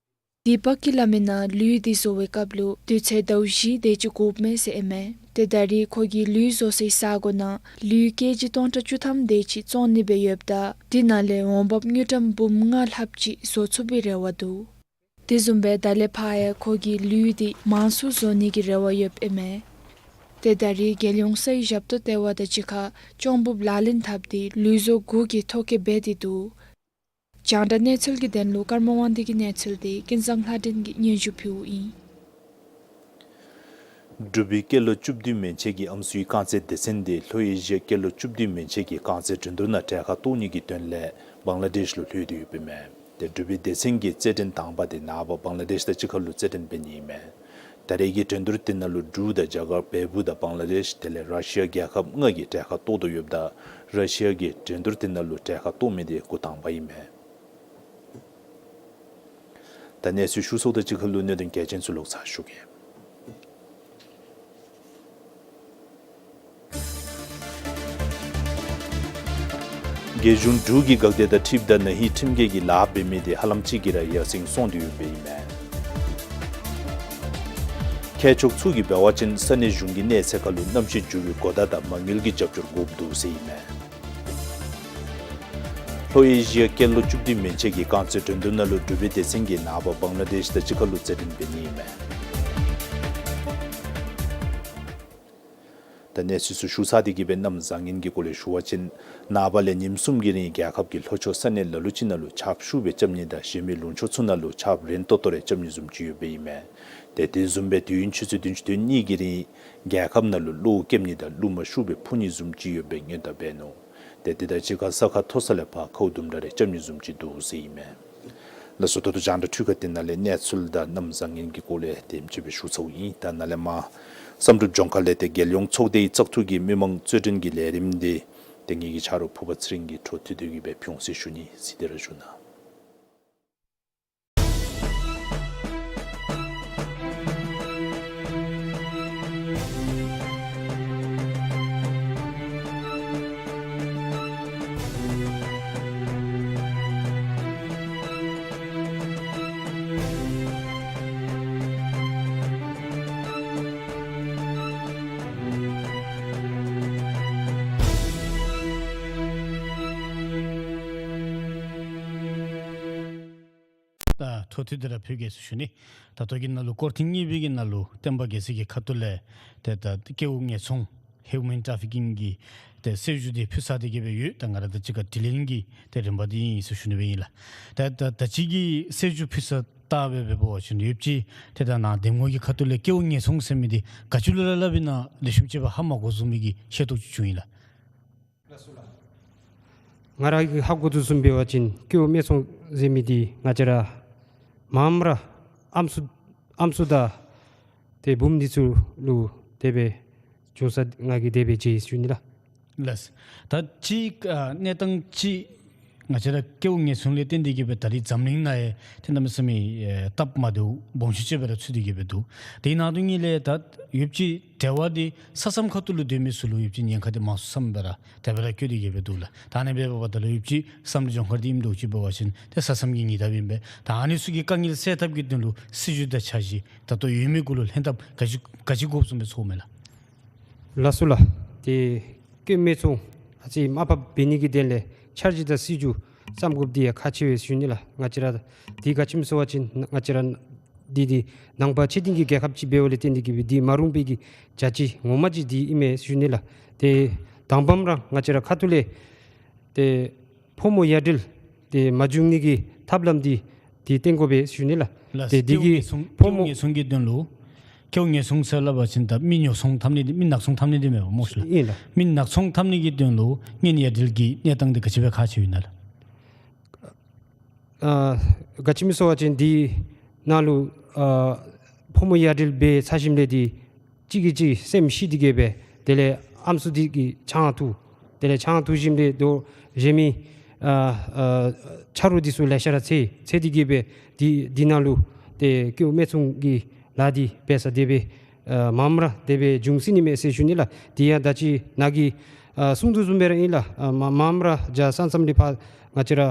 དེ་འབདཝ་ཀྱི་ལམ་ནང་ལུད་འདི་བཟོ་བའི་སྐབས་ལུ་དུས་ཚོད་ཟླཝ་བཞི་དེ་ཅིག་དགོཔ་མས་ཟེར་ཨིན་མས། ཏེ་ད་རེས་ཁོ་གིས་ལུད་བཟོ་སའི་ས་གོ་ནང་ལུད་ཀེ་ཇི་སྟོང་ཕྲག་བཅུ་ཐམ་དེ་ཅིག་བཙོང་ནི་སྦེ་ཡོདཔ་ད་དེ་ནང་ལས་འོང་འབབ་དངུལ་ཀྲམ་འབུམ་ལྔ་ལྷགཔ་ཅིག་བཟོ་ཚུགས་པའི་རེ་བ་འདུག། དེ་བཟུམ་སྦེ་ད་ལས་ཕར་ཡང་ཁོ་གིས་ལུད་འདི་མང་སུ་བཟོ་ནི་གི་རེ་བ་ཡོདཔ་ཨིན་མས། ཏེ་ད་རེས་རྒྱལ་ཡོངས་སའི་ཞབས་ཏོག་ལྟེ་བ་དང་གཅིག་ཁར་ཅོང་འབུབ་ལག་ལེན་འཐབ་སྟེ་ལུད་བཟོ་དགུ་གི་ཐོ་བཀོད་འབད་དེ་འདུག། རྒྱང་བསྒྲགས་གནས་ཚུལ་གྱི་དོན་ལུ་ཀརྨ་དབང་འདུས་ཀྱི་གནས་ཚུལ་དེ་ཀུན་བཟང་ལྷ་སྒྲོན་གྱིས་སྙན་ཞུ་ཕུལཝ་ཨིན། འབྲུག་པའི་སྐྱེས་ལོ་བཅུ་བདུན་མན་ཆད་ཀྱི་ཨམ་སྲུའི་རྐང་རྩེད་སྡེ་ཚན་དེ་ལྷོ་ཨེ་ཤི་ཡ་སྐྱེས་ལོ་བཅུ་བདུན་མན་ཆད་ཀྱི་རྐང་རྩེད་འགྲན་བསྡུར་ནང་གྲལ་ཁར་གཏོགས་ནི་གི་དོན་ལས་བང་ལ་དེཤ་ལུ་ལྷོད་དེ་ཡོདཔ་ཨིན་མས། ཏེ་འབྲུག་པའི་སྡེ་ཚན་གྱི་རྩེད་འགྲན་དང་པ་དེ་ནངས་པ་བང་ལ་དེཤ་དང་གཅིག་ཁར་ལུ་རྩེད་འགྲན་འབད་ནི་ཨིན་མས། ད་རེས་ཀྱི་འགྲན་བསྡུར་དེ་ནང་ལུ་འབྲུག་དང་རྒྱ་གར་བལ་པོ་དང་བང་ལ་དེཤ་དེ་ལས་ར་ཤི་ཡ་རྒྱལ་ཁབ་ལྔ་གིས་གྲལ་ཁར་གཏོགས་དོ་ཡོདཔ་ད་ར་ཤི་ཡ་གིས་འགྲན་བསྡུར་དེ་ནང་ལུ་གྲལ་ཁར་གཏོགས་མི་དེ་འགོ་དང་པ་ཨིན་མས། ད་གནས་ཚུལ་ཞུ་ཚརཝ་དང་གཅིག་ཁར་ལུ་གནད་དོན་གལ་ཆེན་ཚུ་ལོག་ཚར་ཞུ་གེ། རྒྱལ་གཞུང་འབྲུག་གི་འགག་སྡེ་དང་འཁྲིལཝ་ད་ན་ཧིང་ཁྲིམས་འགལ་གྱི་ལཱ་འབད་མི་དེ་ཧ་ལམ་ཅིག་གིས་ར་ཡར་སེང་སོང་སྟེ་ཡོདཔ་ཨིན་མས། མཁས་མཆོག་ཚུ་གིས་འབད་བ་ཅིན་ས་གནས་གཞུང་གི་གནས་ཚད་ཁར་ལུ་གནམ་གཤིས་འགྱུར་བའི་གོ་བརྡ་དང་མ་དངུལ་གྱི་རྒྱབ་སྐྱོར་དགོཔ་འདུག་ཟེར་ཨིན་མས། ལྷོ་ཨེ་ཤི་ཡ་སྐྱེས་ལོ་བཅུ་བདུན་མན་ཆད་ཀྱི་རྐང་རྩེད་འགྲན་བསྡུར་ནང་ལུ་འབྲུག་པའི་སྡེ་ཚན་གྱིས་ནངས་པ་བང་ལ་དེཤ་དང་གཅིག་ཁར་ལུ་རྩེད་འགྲན་འབད་ནི་ཨིན་མས། ད་གནས་ཚུལ་ཚུ་ཞུ་ཚར་ཏེ་གི་སྦེ་གནམ་བཟང་ངན་གྱི་སྐོར་ལས་ཞུ་བ་ཅིན་ནངས་པ་ལས་ཉིནམ་གསུམ་གྱི་རིང་རྒྱལ་ཁབ་ཀྱི་ལྷོ་ཕྱོགས་ས་གནས་ལ་ལུ་ཅིག་ནང་ལུ་ཆརཔ་ཤུགས་སྦེ་རྐྱབ་ནི་དང་གཞན་མི་ལུང་ཕྱོགས་ཚུ་ནང་ལུ་ཆརཔ་རན་ཏོག་ཏོ་རེ་རྐྱབ་ནི་བཟུམ་ཅིག་ཡོདཔ་ཨིན་མས། ཏེ་དེ་བཟུམ་སྦེ་དུས་ཡུན་ཆུ་ཚོད་བདུན་ཅུ་དོན་གཉིས་ཀྱི་རིང་རྒྱལ་ཁབ་ནང་ལུ་གློཝ་རྐྱབ་ནི་དང་རླུང་མ་ཤུགས་སྦེ་འཕུ་ནི་བཟུམ་ཅིག་ཡོདཔ་སྦེ་སྔོན་བརྡ་འབད་ནུག། ཏེ་དེ་དང་གཅིག་ཁར་ས་ཁ་མཐོ་ས་ལས་ཕར་ཁཝ་དུམ་གྲ་རེ་རྐྱབ་ནི་བཟུམ་ཅིག་འདུག་ཟེར་ཨིན་མས། ལགས་སོ། ད་ལྟོ་རྒྱང་བསྒྲགས་འཕྲུལ་ཁང་འདི་ནང་ལས་གནས་ཚུལ་དང་གནམ་བཟང་ངན་གྱི་སྐོར་ལས་དེམ་ཅིག་སྦེ་ཞུ་ཚརཝ་ཨིན། ད་ནཱ་ལས་མར་བསམ་གྲུབ་ལྗོངས་མཁར་ལས་ཏེ་རྒྱལ་ཡོངས་ཚོགས་སྡེའི་བཙག་འཐུ་གི་མི་མང་རྩོད་འགྲན་གྱི་ལས་རིམ་འདི་ཏེ་ངེ་གི་ཆ་རོགས་ཕུར་པ་ཚེ་རིང་གིས་འཕྲོ་མཐུད་དེ་གི་སྦེ་ཕུལ་འོང་ཟེར་ཞུ་ནི། གཟིགས་ཏེ་ར་བཞུགས་གནང་། ད་འཕྲོ་མཐུད་དེ་ར་ཕུལ་གེ་ཟེར་ཞུ་ནི། ད་ལྟོ་གི་ནང་ལུ་སྐོར་ཐེངས་གཉིས་པའི་གི་ནང་ལུ་སྟོན་པ་རྒྱལ་མཚན་གྱི་ཁ་ཐུག་ལས་ཏེ་ད་སྐྱེ་བོ་ཉེས་བཙོང་ཧིའུ་མེན་ཊ་ཕི་ཀིང་གི་ཏེ་སྲིད་བྱུས་འདི་ཕུལ་ཚར་ཏེ་གི་སྦེ་ཡོད། ད་ང་ར་དང་གཅིག་ཁར་དྲི་ལན་གྱི་ཏེ་རིམ་པ་འདི་ཨིན་ཟེར་ཞུ་ནི་སྦེ་ཨིན་ལགས། ད་ད་ད་ཅི་གི་སྲིད་བྱུས་ཕུལ་ས་ལྟ་སྦེ་འབད་བ་ཅིན་ཡོདཔ་ཅིག་ཏེ་ད་ནཱ་འདེམས་ངོ་གི་ཁ་ཐུག་ལས་སྐྱེ་བོ་ཉེས་བཙོང་ཟེར་མི་འདི་ག་ཅི་ལུ་ར་སླབ་ཨིན་ན་ལེགས་ཤོམ་ཅིག་སྦེ་ཧ་མ་གོ་བཟུམ་མའི་གི་ཤེས་རྟོགས་ཅིག་བྱུང་ཡི་ལགས། ང་ར་གིས་ཧ་གོ་དོ་བཟུམ་འབད་བ་ཅིན་སྐྱེ་བོ་ཉེས་བཙོང་ཟེར་མི་འདི་ང་བཅས་ར་མངམ་ར་ཨམ་སྲུ་ཨམ་སྲུ་དང་ཏེ་བུམོ་འདི་ཚུ་ལུ་དེ་སྦེ་བྱུང་ས་ང་གིས་དེ་སྦེ་མཇལ་ཡི་ཟེར་ཞུ་ནི་ལགས། ལགས། ད་ཅི་ཨ་གནས་སྟངས་ཅིག་ང་བཅས་ར་སྐྱེ་བོ་ཉེས་བཙོང་ལས་བརྟེན་ཏེ་གི་སྦེ་ད་རིས་འཛམ་གླིང་ནང་ཡང་ཏེ་གནམ་མེད་ས་མེད་ཨེ་སྟབས་མ་བདེཝ་སྦོམ་ཤོས་ཅིག་སྦེ་ར་ཚུད་དེ་གི་སྦེ་འདུག། དེ་ནང་དོན་ལས་ད་ཡོདཔ་ཅིག་འབྲེལ་བ་འདི་ས་མཚམས་ཁ་ཐུག་ལུ་སྡོད་མི་ཚུ་ལུ་ཡོདཔ་ཅིག་ཉེན་ཁ་འདི་མང་སུ་ཙམ་སྦེ་ར་དེ་སྦེ་ར་བཀོད་དེ་གི་སྦེ་འདུག་ལགས། ད་ཨ་ནི་སྦེ་འབདཝ་ད་ལུ་ཡོདཔ་ཅིག་བསམ་གྲུབ་ལྗོངས་མཁར་འདི་ཨིནམ་འདྲཝ་ཅིག་འབད་བ་ཅིན་ཏེ་ས་མཚམས་ཀྱི་ཉེ་འདབས་ཨིན་པས། ད་ཨ་ནི་ཚུ་གི་དཀའ་ངལ་སེལ་ཐབས་ཀྱི་དོན་ལུ་སྲིད་བྱུས་དང་འཆར་གཞི་ད་ལྟོ་ཡོད་མི་གུ་ལུ་ལྷན་ཐབས་ག་ཅི་ག་ཅི་དགོཔ་བཟུམ་སྦེ་ཚོརཝ་མས་ལགས། ལགས་སོ་ལགས། ཏེ་སྐྱེ་བོ་ཉེས་བཙོང་ཨ་ཙི་མར་ཕབ་འབད་ནི་གི་དོན་ལས་འཆར་གཞི་དང་སྲིད་བྱུས་བརྩམ་དགོཔ་འདི་ཡང་ཁག་ཆེ་བས་ཟེར་ཞུ་ནི་ལགས། ང་བཅས་ར་འདི་ག་ཅི་སྨོ་ཟེར་བ་ཅིན་ང་བཅས་ར་ འདི་འདི་ནང་པ་ཆོས་ལྡན་གྱི་རྒྱལ་ཁབ་ཅིག་འབདཝ་ལས་བརྟེན་ཏེ་གིས་སྦེ་འདི་མ་རུངས་པའི་གི་བྱ་སྤྱོད་ངོ་མ་ཅིག་འདི་ཨིན་མས་ཟེར་ཞུ་ནི་ལགས། ཏེ་དང་པམ་ར་ང་བཅས་ར་ཁ་ཐུག་ལས་ཏེ་ཕོ་མོ་ཡ་བྲལ་ཏེ་མ་འབྱུང་ནི་གི་ཐབས་ལམ་འདི་ཏེ་བསྟེན་དགོ་པས་ཟེར་ཞུ་ནི་ལགས། ལགས། ཏེ་འདི་གིས་ཕོ་མོ་སྐྱེ་བོ་ཉེས་སྲུང་གི་དོན་ལུ་སྐྱེ་བོ་ཉེས་སྲུང་ཟེར་སླབ་པ་ཅིན་ད་མི་ཉེས་སྲུང་འཐབ་ནི་འདི་མི་ནག་ཚོང་འཐབ་ནི་འདི་མེན་པ་སྨོ་ཤིག་ལགས། ཨིན་ལགས། མི་ནག་ཚོང་འཐབ་ནི་གི་དོན་ལུ་གཉེན་ཡ་བྲལ་གྱི་གནས་སྟངས་འདི་ག་ཅི་སྦེ་ཁག་ཆེཝ་ཨིན་ན་ལགས། ཨ་ག་ཅི་སྨོ་ཟེར་བ་ཅིན་འདི་ནང་ལུ་ཨ་ཕོ་མོ་ཡ་བྲལ་འབད་ཚར་ཞིནམ་ལས་འདི་གཅིག་གིས་གཅིག་སེམས་ཤི་སྟེ་གིས་སྦེ་དེ་ལས་ཨམ་སྲུ་འདི་གིས་ཆང་འཐུང་། དེ་ལས་ཆང་འཐུང་ཞིནམ་ལས་དོ་གཞན་མི་ཨ་ཨ་ཆ་རོགས་འདི་ཚུ་ལེ་ཤ་ར་འཚོལ་འཚོལ་ཏེ་གིས་སྦེ་འདི་འདི་ནང་ལུ་ཏེ་སྐྱེ་བོ་སྨད་འཚོང་གི་ལཱ་འདི་འབད་ས་དེ་སྦེ་ཨ་མངམ་ར་དེ་སྦེ་འབྱུང་སྲིད་ནི་མས་ཟེར་ཞུ་ནི་ལགས། དེ་ཡང་ད་ཅི་ནཱ་གིས་ཨ་གསུང་དོ་བཟུམ་སྦེ་ར་ཨིན་ལགས། ཨ་མ་མངམ་ར་བྱ་ས་མཚམས་ལས་ཕར་ང་བཅས་ར་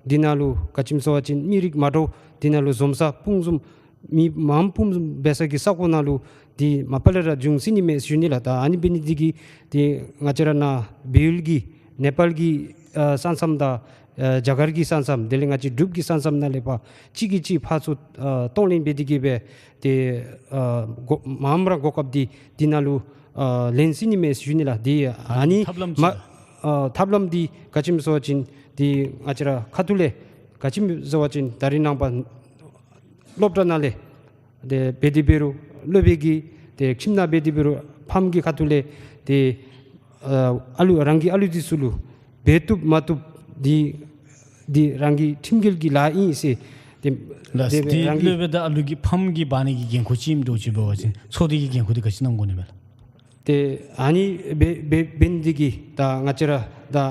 འདི་ནང་ལུ་ག་ཅི་སྨོ་ཟེར་བ་ཅིན་མི་རིགས་མ་འདྲཝ་འདི་ནང་ལུ་འཛོམས་ས་སྤུངས་འཛོམས་མི་མངམ་སྤུངས་འཛོམས་འབད་ས་གི་ས་གོ་ནང་ལུ་འདི་མ་པ་ལས་ར་འབྱུང་སྲིད་ནི་མས་ཟེར་ཞུ་ནི་ལགས། ད་ཨ་ནི་འབད་ནི་འདི་གིས་ཏེ་ང་བཅས་ར་ནཱ་བལ་གྱི་ནེ་པཱལ་གྱི་ཨ་ས་མཚམས་དང་ཨ་རྒྱ་གར་གྱི་ས་མཚམས་དེ་ལས་ང་བཅས་འབྲུག་གི་ས་མཚམས་ནང་ལས་ཕར་གཅིག་གིས་གཅིག་ཕར་ཚུར་ཨ་གཏོང་ལེན་འབད་དེ་གིས་སྦེ་ཏེ་ཨ་གོ་མངམ་ར་གོ་སྐབས་འདི་འདི་ནང་ལུ་ཨ་ལེན་སྲིད་ནི་མས་ཟེར་ཞུ་ནི་ལགས། འདི་ཨ་ནི་ཐབས་ལམ་མ་ཅིག་ཨ་ཐབས་ལམ་འདི་ག་ཅི་སྨོ་ཟེར་བ་ཅིན་འདི་ང་བཅས་ར་ཁ་ཐུག་ལས་ག་ཅི་སྨོ་ཟེར་བ་ཅིན་ད་རིས་ནངས་པ་སློབ་གྲྭ་ནང་ལས་ཏེ་འབད་དེ་འབད་རུང་སློབ་དཔོན་གྱིས་ཏེ་ཁྱིམ་ནང་འབད་དེ་འབད་རུང་ཕམ་གྱི་ཁ་ཐུག་ལས་ཏེ་ཨ་ཨ་ལུ་རང་གི་ཨ་ལུ་འདི་ཚུ་ལུ་འབད་བཏུབ་མ་བཏུབ་འདི་འདི་རང་གི་ཁྲིམས་འགལ་གྱི་ལཱ་ཨིན་ཟེར་ཏེ་ལགས། དེ་སྦེ་འདི་རང་གི་སློབ་དཔོན་དང་ཨ་ལུ་གི་ཕམ་གྱི་བར་ན་གི་འགན་ཁུར་ཅིག་ཨིནམ་འདྲཝ་ཅིག་འབད་བ་ཅིན་ཚོགས་སྡེ་གི་འགན་ཁུར་འདི་ག་ཅི་གནང་དགོ་ནི་མས་ལགས། ཏེ་ཨ་ནི་འབད་འབད་འབད་ནི་འདི་གིས་ད་ང་བཅས་ར་ད་ཨ་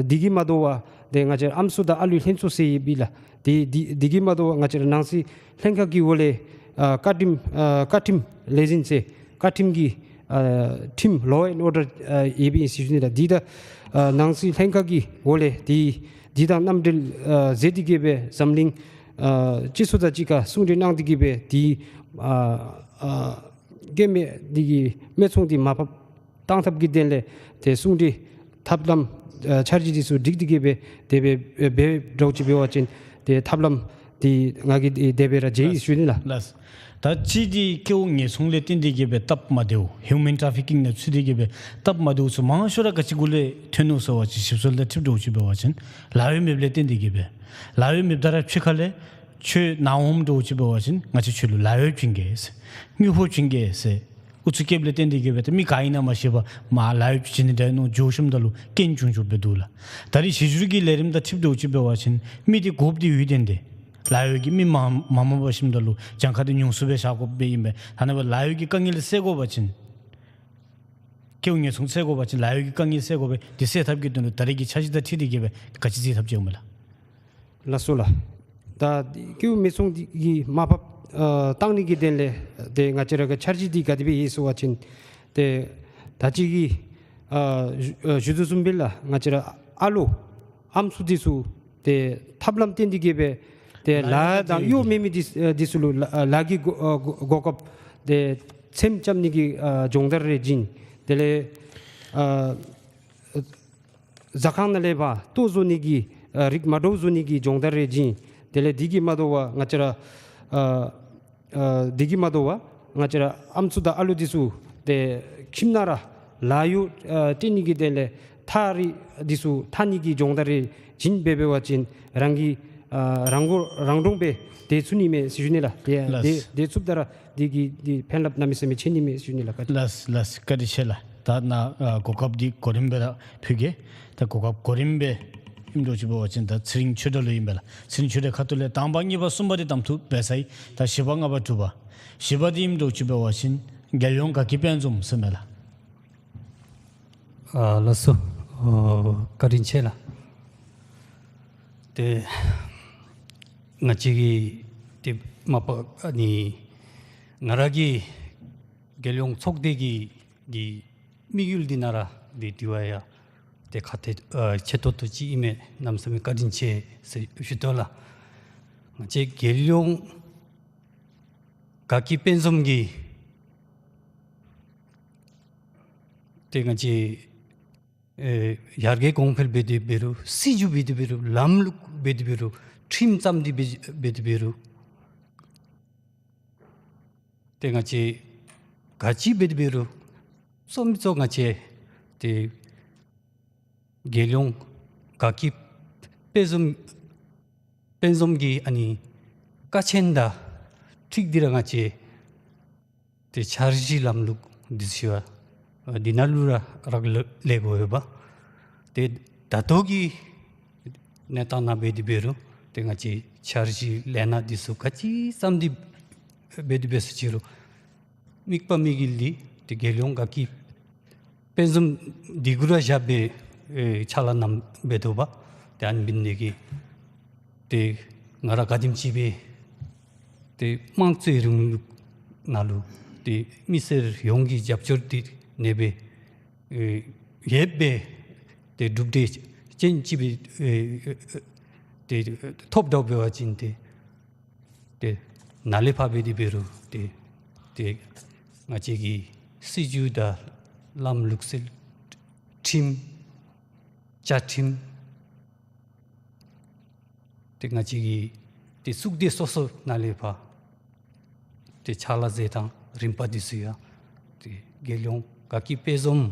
འདི་གིས་མ་དོ་བར་ཏེ་ང་བཅས་ར་ཨམ་སྲུ་དང་ཨ་ལུ་ལྷན་ཚོགས་ཟེར་ཡོདཔ་ཨིན་ལགས། ཏེ་འདི་འདི་གིས་མ་དོ་བར་ང་བཅས་ར་ནང་སྲིད་ལྷན་ཁག་གི་འོག་ལས་ཨ་བཀའ་ཁྲིམས་ཨ་བཀའ་ཁྲིམས་ལས་འཛིན་ཟེར་བཀའ་ཁྲིམས་ཀྱི་ཨ་ཁྲིམས་law and order ཨ་ཡོདཔ་ཨིན་ཟེར་ཞུ་ནི་ལགས། འདི་ད་ཨ་ནང་སྲིད་ལྷན་ཁག་གི་འོག་ལས་འདི་འདི་དང་མཉམ་འབྲེལ་ཨ་མཛད་དེ་གིས་སྦེ་འཛམ་གླིང་ཨ་སྤྱི་ཚོགས་དང་གཅིག་ཁར་ཟུང་འབྲེལ་གནང་སྟེ་གིས་སྦེ་འདི་ཨ་ཨ་སྐྱེ་མེད་འདི་གི་སྨད་འཚོང་འདི་མར་ཕབ་བཏང་ཐབས་ཀྱི་དོན་ལས་ཏེ་ཟུང་འབྲེལ་ཐབས་ལམ་ཨ་འཆར་གཞི་འདི་ཚུ་སྒྲིག་སྟེ་གིས་སྦེ་དེ་སྦེ་འབད་འབདཝ་འདྲཝ་ཅིག་འབད་བ་ཅིན་ཏེ་ཐབས་ལམ་འདི་ང་གིས་ཏེ་དེ་སྦེ་ར་མཇལ་ཡི་ཟེར་ཞུ་ནི་ལགས། ལགས། ད་ཅི་འདི་སྐྱེ་བོ་ཉེས་སྲུང་ལས་བརྟེན་ཏེ་གིས་སྦེ་སྟབས་མ་བདེཝ་human trafficking ནང་ཚུད་དེ་གིས་སྦེ་སྟབས་མ་བདེཝ་ཚུ་མང་ཤོས་ར་ག་ཅི་གུ་ལས་ཐོན་ནུག་ཟེར་བ་ཅིན་ཞིབ་འཚོལ་དང་འཁྲིལཝ་འདྲཝ་ཅིག་འབད་བ་ཅིན་ལཱ་གཡོག་མེདཔ་ལས་བརྟེན་ཏེ་གིས་སྦེ་ལཱ་གཡོག་མེདཔ་ད་ར་ཕྱི་ཁ་ལས་ཁྱོད་ནཱ་འོངམ་འདྲཝ་ཅིག་འབད་བ་ཅིན་ང་བཅས་ཁྱོད་ལུ་ལཱ་གཡོག་བྱིན་གེ་ཟེར་དངུལ་ཕོགས་བྱིན་གེ་ཟེར་ཨུ་ཚུགས་བསྐྱེདཔ་ལས་བརྟེན་ཏེ་གིས་སྦེ་ཏེ་མི་ག་ཨིན་ན་མ་ཤེས་པར་མར་ལཱ་གཡོག་བྱིན་ནི་འདྲ་མནོ་འགྱོ་ཞིནམ་ད་ལུ་རྐྱེན་བྱུང་བྱུངམ་སྦེ་འདུག་ལགས། ད་རིས་གཞི་འགྱུར་གྱི་ལས་རིམ་དང་འཁྲིལཝ་འདྲཝ་ཅིག་འབད་བ་ཅིན་མི་འདི་དགོཔ་འདི་ཡོད་དེ་འདི་ལཱ་གཡོག་གི་མི་མ་མ་མངམ་པ་ཞིནམ་ད་ལུ་གྱངས་ཁ་འདི་ཉུང་སུ་སྦེ་བཞག་དགོཔ་སྦེ་ཨིན་པས། ད་ནཱ་སྦེ་ལཱ་གཡོག་གི་དཀའ་ངལ་སེལ་དགོ་པ་ཅིན་སྐྱེ་བོ་ཉེས་སྲུང་སེལ་དགོ་པ་ཅིན་ལཱ་གཡོག་གི་དཀའ་ངལ་སེལ་དགོ་པས། འདི་སེལ་ཐབས་ཀྱི་དོན་ལུ་ད་རིས་ཀྱི་འཆར་གཞི་དང་འཁྲིལ་ཏེ་གིས་སྦེ་ག་ཅི་མཛད་ཐབས་ཅིག་འོང་མས་ལགས། ལགས་སོ་ལགས། ད་སྐྱེ་བོ་ཉེས་སྲུང་འདི་གི་མར་ཕབ་ཨ་བཏང་ནི་གི་དོན་ལས་ཏེ་ང་བཅས་ར་གི་འཆར་གཞི་འདི་ག་དེ་སྦེ་ཡོད་ཟེར་བ་ཅིན་ཏེ་ད་ཅི་གི་ཨ་ཞུ་ཨ་ཞུ་དོ་བཟུམ་སྦེ་ལགས་ང་བཅས་ར་ཨ་ལོ་ཨམ་སྲུ་འདི་ཚུ་ཏེ་ཐབས་ལམ་བསྟེན་ཏེ་གིས་སྦེ་ཏེ་ལཱ་དང་གཡོག་མེད་མི་འདི་ཨ་འདི་ཚུ་ལུ་ལཱ་ཨ་ལཱ་གི་གོ་ཨ་གོ་གོ་སྐབས་ཏེ་ཚེམ་རྐྱབ་ནི་གི་ཨ་སྦྱོང་བརྡར་རེ་བྱིན། དེ་ལས་ཨ་ཟ་ཁང་ནང་ལས་ཕར་ལྟོ་བཟོ་ནི་གི་ཨ་རིགས་མ་འདྲཝ་བཟོ་ནི་གི་སྦྱོང་བརྡར་རེ་བྱིན། དེ་ལས་འདི་གིས་མ་དོ་བར་ང་བཅས་ར་ཨ་ཨ་འདི་གིས་མ་དོ་བར་ང་བཅས་ར་ཨམ་སྲུ་དང་ཨ་ལོ་འདི་ཚུ་ཏེ་ཁྱིམ་ནང་ར་ལཱ་གཡོག་ཨ་སྤྲོད་ནི་གི་དོན་ལས་ཐག་རིང་འདི་ཚུ་འཐག་ནི་གི་སྦྱོང་བརྡར་རེ་བྱིན་སྦེ་འབད་བ་ཅིན་རང་གི་ཨ་རང་མགོ་རང་འདྲོངས་སྦེ་སྡོད་ཚུགས་ནི་མས་ཟེར་ཞུ་ནི་ལགས། ཏེ་ལགས། སྡོད་སྡོད་ཚུགསཔ་ད་ར་འདི་གིས་འདི་ཕན་རླབས་གནམ་མེད་ས་མེད་ཆེ་ནི་མས་ཟེར་ཞུ་ནི་ལགས། བཀའ་དྲིན། ལགས་ལགས། བཀའ་དྲིན་ཆེ་ལགས། ད་ནཱ་ཨ་གོ་སྐབས་འདི་གོ་རིམ་སྦེ་ར་ཕུལ་གེ། ད་གོ་སྐབས་གོ་རིམ་སྦེ་ཨིནམ་འདྲཝ་ཅིག་འབད་བ་ཅིན་ད་ཚེ་རིང་ཆོས་གྲགས་ལུ་ཨིན་པས་ལགས། ཚེ་རིང་ཆོས་གྲགས་ཁ་ཐུག་ལས་དང་པ་གཉིས་པ་གསུམ་པ་འདི་གདམ་འཐུ་འབད་ཚར་ཡི། ད་བཞི་པ་ལྔ་པ་དྲུག་པ། བཞི་པ་འདི་ཨིནམ་འདྲཝ་ཅིག་འབད་བ་ཅིན་རྒྱལ་ཡོངས་དགའ་སྐྱིད་དཔལ་འཛོམས་ཟེར་མས་ལགས། ཨ་ལགས་སོ། ཨོ་བཀའ་དྲིན་ཆེ་ལགས། ཏེ་ང་བཅས་ཀྱི་ཏེ་མ་པ་ཨ་ནི་ང་ར་གི་རྒྱལ་ཡོངས་ཚོགས་སྡེ་གི་གི་དམིགས་ཡུལ་འདི་ནང་ར་འདི་དེ་བ་ཡང་ཏེ་ཁག་ཐེག་ཨ་ཆེ་ཏོག་ཏོ་ཅིག་ཨིན་མས། གནམ་མེད་ས་མེད་བཀའ་དྲིན་ཆེ་ཟེར་ཞུ་དོ་ལགས། ང་བཅས་རྒྱལ་ཡོངས་དགའ་སྐྱིད་དཔལ་འཛོམས་ཀྱི་ཏེ་ང་བཅས་ཨེ་ཡར་རྒྱས་གོང་འཕེལ་འབད་དེ་འབད་རུང་སྲིད་བྱུས་འབད་དེ་འབད་རུང་ལམ་ལུགས་འབད་དེ་འབད་རུང་ཁྲིམས་བརྩམ་སྟེ་འབད་འབད་དེ་འབད་རུང་ ཏེ་ང་བཅས་ག་ཅི་འབད་དེ་འབད་རུང་གཙོ་མི་གཙོ་ང་བཅས་ཏེ་རྒྱལ་ཡོངས་དགའ་སྐྱིད་དཔལ་འཛོམས་དཔལ་འཛོམས་ཀྱི་ཨ་ནི་ཀ་ཆེན་དང་འཁྲིལ་ཏེ་ར་ང་བཅས་ཏེ་འཆར་གཞི་ལམ་ལུགས་འདི་ཚུ་ཡང་འདི་ནང་ལུ་ར་རག་ལས་ལས་དགོ་པས། ཏེ་ད་ལྟོ་གི་གནས་སྟངས་ནང་འབད་དེ་འབད་རུང་ཏེ་ང་བཅས་འཆར་གཞི་ལས་སྣ་འདི་ཚུ་ག་ཅི་བརྩམས་ཏེ་འབད་དེ་འབད་སོ་ཅི་རུང་དམིགས་པ་དམིགས་ཡུལ་འདི་ཏེ་རྒྱལ་ཡོངས་དགའ་སྐྱིད་དཔལ་འཛོམས་འདི་གུ་ར་བཞག་སྦེ་ཨེ་ཕྱག་ལཱ་གནངམ་འབད་དོ་བ། ཏེ་ཨ་ནི་འབད་ནི་དེ་གིས་ཏེ་ང་ར་ག་དེམ་ཅིག་སྦེ་ཏེ་དམངས་གཙོའི་རིང་ལུགས་ནང་ལུ་ཏེ་མི་སེར་ཡོངས་ཀྱི་རྒྱབ་སྐྱོར་འདི་གནས་སྦེ་ཨེ་ཡོད་པའི་ཏེ་གྲུབ་འབྲས་ཅན་ཅིག་སྦེ་ཨེ་ཏེ་ཐོབ་དོ་འབད་བ་ཅིན་ཏེ་ཏེ་ནཱ་ལས་ཕར་འབད་དེ་འབད་རུང་ཏེ་ཏེ་ང་བཅས་ཀྱི་སྲིད་བྱུས་དང་ལམ་ལུགས་སྲོལ་ཁྲིམས་བཅའ་ཁྲིམས་ཏེ་ང་བཅས་ཀྱི་ཏེ་གཙུག་སྡེ་སོ་སོ་ནཱ་ལས་ཕར་ཏེ་ཕྱག་ལཱ་མཛད་ཐངས་རིམ་པ་འདི་ཚུ་ཡང་ཏེ་རྒྱལ་ཡོངས་དགའ་སྐྱིད་དཔལ་འཛོམས་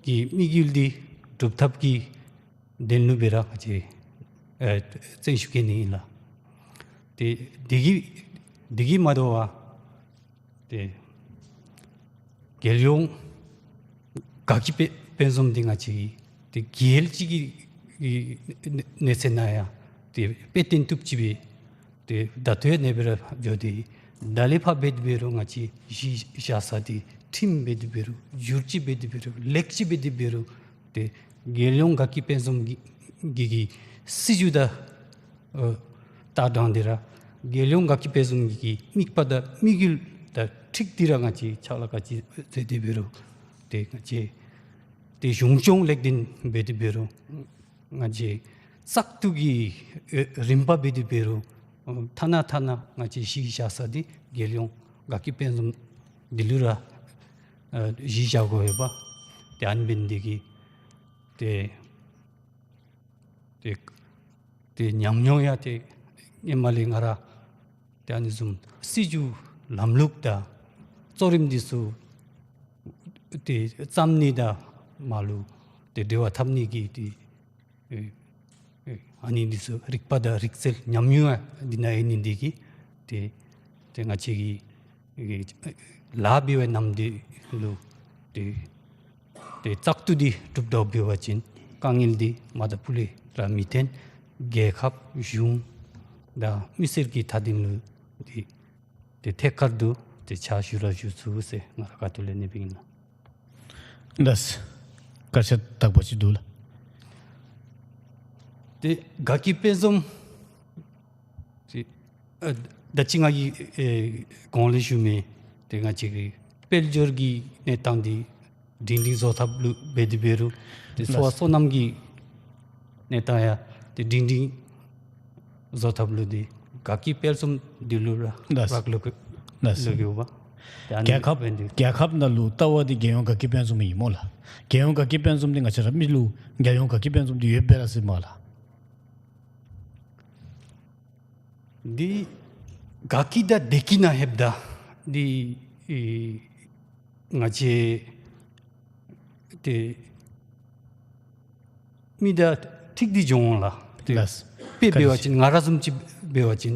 ཀྱི་དམིགས་ཡུལ་འདི་སྒྲུབ་ཐབས་ཀྱི་དོན་ལུ་སྦེ་ར་ང་བཅས་ཨེ་བརྩོན་ཤུགས་བསྐྱེད་ནི་ཨིན་ལགས། ཏེ་འདི་གིས་འདི་གིས་མ་དོ་བར་ཏེ་རྒྱལ་ཡོངས་དགའ་སྐྱིད་དཔལ་དཔལ་འཛོམས་འདི་ང་བཅས་ཀྱི་ཏེ་རྒྱལ་སྤྱི་གི་གི་གནས་ཚད་ནང་ཡང་ཏེ་དཔེ་སྟོན་བཏུབ་ཅིག་སྦེ་ཏེ་ད་ལྟོ་ཡང་ཨ་ནེ་སྦེ་ར་འགྱོ་སྟེ་ད་ལས་ཕར་འབད་དེ་འབད་རུང་ང་བཅས་གཞི་བཞག་ས་འདི་ཁྲིམས་འབད་དེ་འབད་རུང་བསྒྱུར་བཅོས་འབད་དེ་འབད་རུང་ལེགས་བཅོས་འབད་དེ་འབད་རུང་ཏེ་རྒྱལ་ཡོངས་དགའ་སྐྱིད་དཔལ་འཛོམས་ཀྱི་གི་གི་སྲིད་བྱུས་དང་ཨ་ལྟ་སྟངས་འདི་ར་རྒྱལ་ཡོངས་དགའ་སྐྱིད་དཔལ་འཛོམས་ཀྱི་གི་དམིགས་པ་དང་དམིགས་ཡུལ་དང་འཁྲིལ་ཏེ་ར་ང་བཅས་ཕྱག་ལཱ་ག་ཅི་མཛད་དེ་འབད་རུང་ཏེ་ང་བཅས་ཏེ་གཞུང་སྐྱོང་ལེགས་ལྡན་འབད་དེ་འབད་རུང་ང་བཅས་བཙག་འཐུ་གི་ཨེ་རིམ་པ་འབད་དེ་འབད་རུང་ཐ་ན་ཐ་ན་ང་བཅས་གཞི་བཞག་ས་འདི་རྒྱལ་ཡོངས་དགའ་སྐྱིད་དཔལ་འཛོམས་འདི་ལུ་ར་ཨེ་གཞི་བཞག་དགོ་པས། ཏེ་ཨ་ནི་འབད་ནི་དེ་གིས་ཏེ་ཏེ་ཏེ་ཉམས་མྱོང་ཡང་ཏེ་ཧེ་མ་ལས་ང་ར་ཏེ་ཨ་ནི་བཟུམ་སྲིད་བྱུས་ལམ་ལུགས་དང་གཙོ་རིམ་འདི་ཚུ་ཏེ་བརྩམ་ནི་དང་མར་ལུ་ཏེ་འབྲེལ་བ་འཐབ་ནི་གི་ཏེ་ཨེ་ཨེ་ཨ་ནི་འདི་ཚུ་རིག་པ་དང་རིག་རྩལ་ཉམས་མྱོང་ཡང་འདི་ནང་ཡོད་ནི་འདི་གིས་ཏེ་ཏེ་ང་བཅས་ཀྱི་ཨེ་ལཱ་འབད་བའི་ནམ་དུས་ལུ་ཏེ་ཏེ་བཙག་འཐུ་འདི་གྲུབ་དོ་འབད་བ་ཅིན་དཀའ་ངལ་འདི་མ་ད་ཕུལ་ལས་ར་མི་ཐོན། རྒྱལ་ཁབ་གཞུང་དང་མི་སེར་གྱི་མཐའ་དོན་ལུ་ཏེ་ཏེ་ཐད་ཀར་དུ་ཏེ་ཕྱག་ཞུ་ར་ཞུ་ཚུགས་ཟེར་ང་ར་ཁ་ཐུག་ལས་ཨ་ནེ་སྦེ་ཨིན་ལགས། ལགས། བཀའ་ཤག་དག་པ་ཅིག་འདུག་ལགས། ཏེ་དགའ་སྐྱིད་དཔལ་འཛོམས་ཏེ་ཨ་ད་ཅི་ང་གིས་ཨེ་གོང་ལས་ཞུ་མི་ཏེ་ང་བཅས་ཀྱི་དཔལ་འབྱོར་གྱི་གནས་སྟངས་འདི་སྒྲིང་སྒྲིང་བཟོ་ཐབས་ལུ་འབད་དེ་འབད་རུང་ཏེ་ལགས། འཚོ་བ་སོ་ནམ་གྱི་གནས་སྟངས་ཡང་ཏེ་སྒྲིང་སྒྲིང་བཟོ་ཐབས་ལུ་འདི་དགའ་སྐྱིད་དཔལ་འཛོམས་འདི་ལུ་ར་ལགས། རག་ལུ་གི་ལགས། ལུ་གི་བ། ཏེ་ཨ་ནི་རྒྱལ་ཁབ་འབད་ནི་འདི་རྒྱལ་ཁབ་ནང་ལུ་ལྟ་བ་འདི་རྒྱལ་ཡོངས་དགའ་སྐྱིད་དཔལ་འཛོམས་ཨིན་སྨོ་ལགས། རྒྱལ་ཡོངས་དགའ་སྐྱིད་དཔལ་འཛོམས་འདི་ང་བཅས་ར་མི་ལུ་རྒྱལ་ཡོངས་དགའ་སྐྱིད་དཔལ་འཛོམས་འདི་ཡོད་པས་ར་ཟེར་སྨོ་ལགས། འདི་དགའ་སྐྱིད་དང་བདེ་སྐྱིད་ནང་ལྷོདཔ་ད་འདི་ཨེ་ང་བཅས་ཏེ་མི་དང་འཁྲིལ་ཏེ་འགྱོ་འོང་ལགས། ཏེ་ལགས། དཔེ་འབད་བ་ཅིན་ང་ར་བཟུམ་ཅིག་འབད་བ་ཅིན་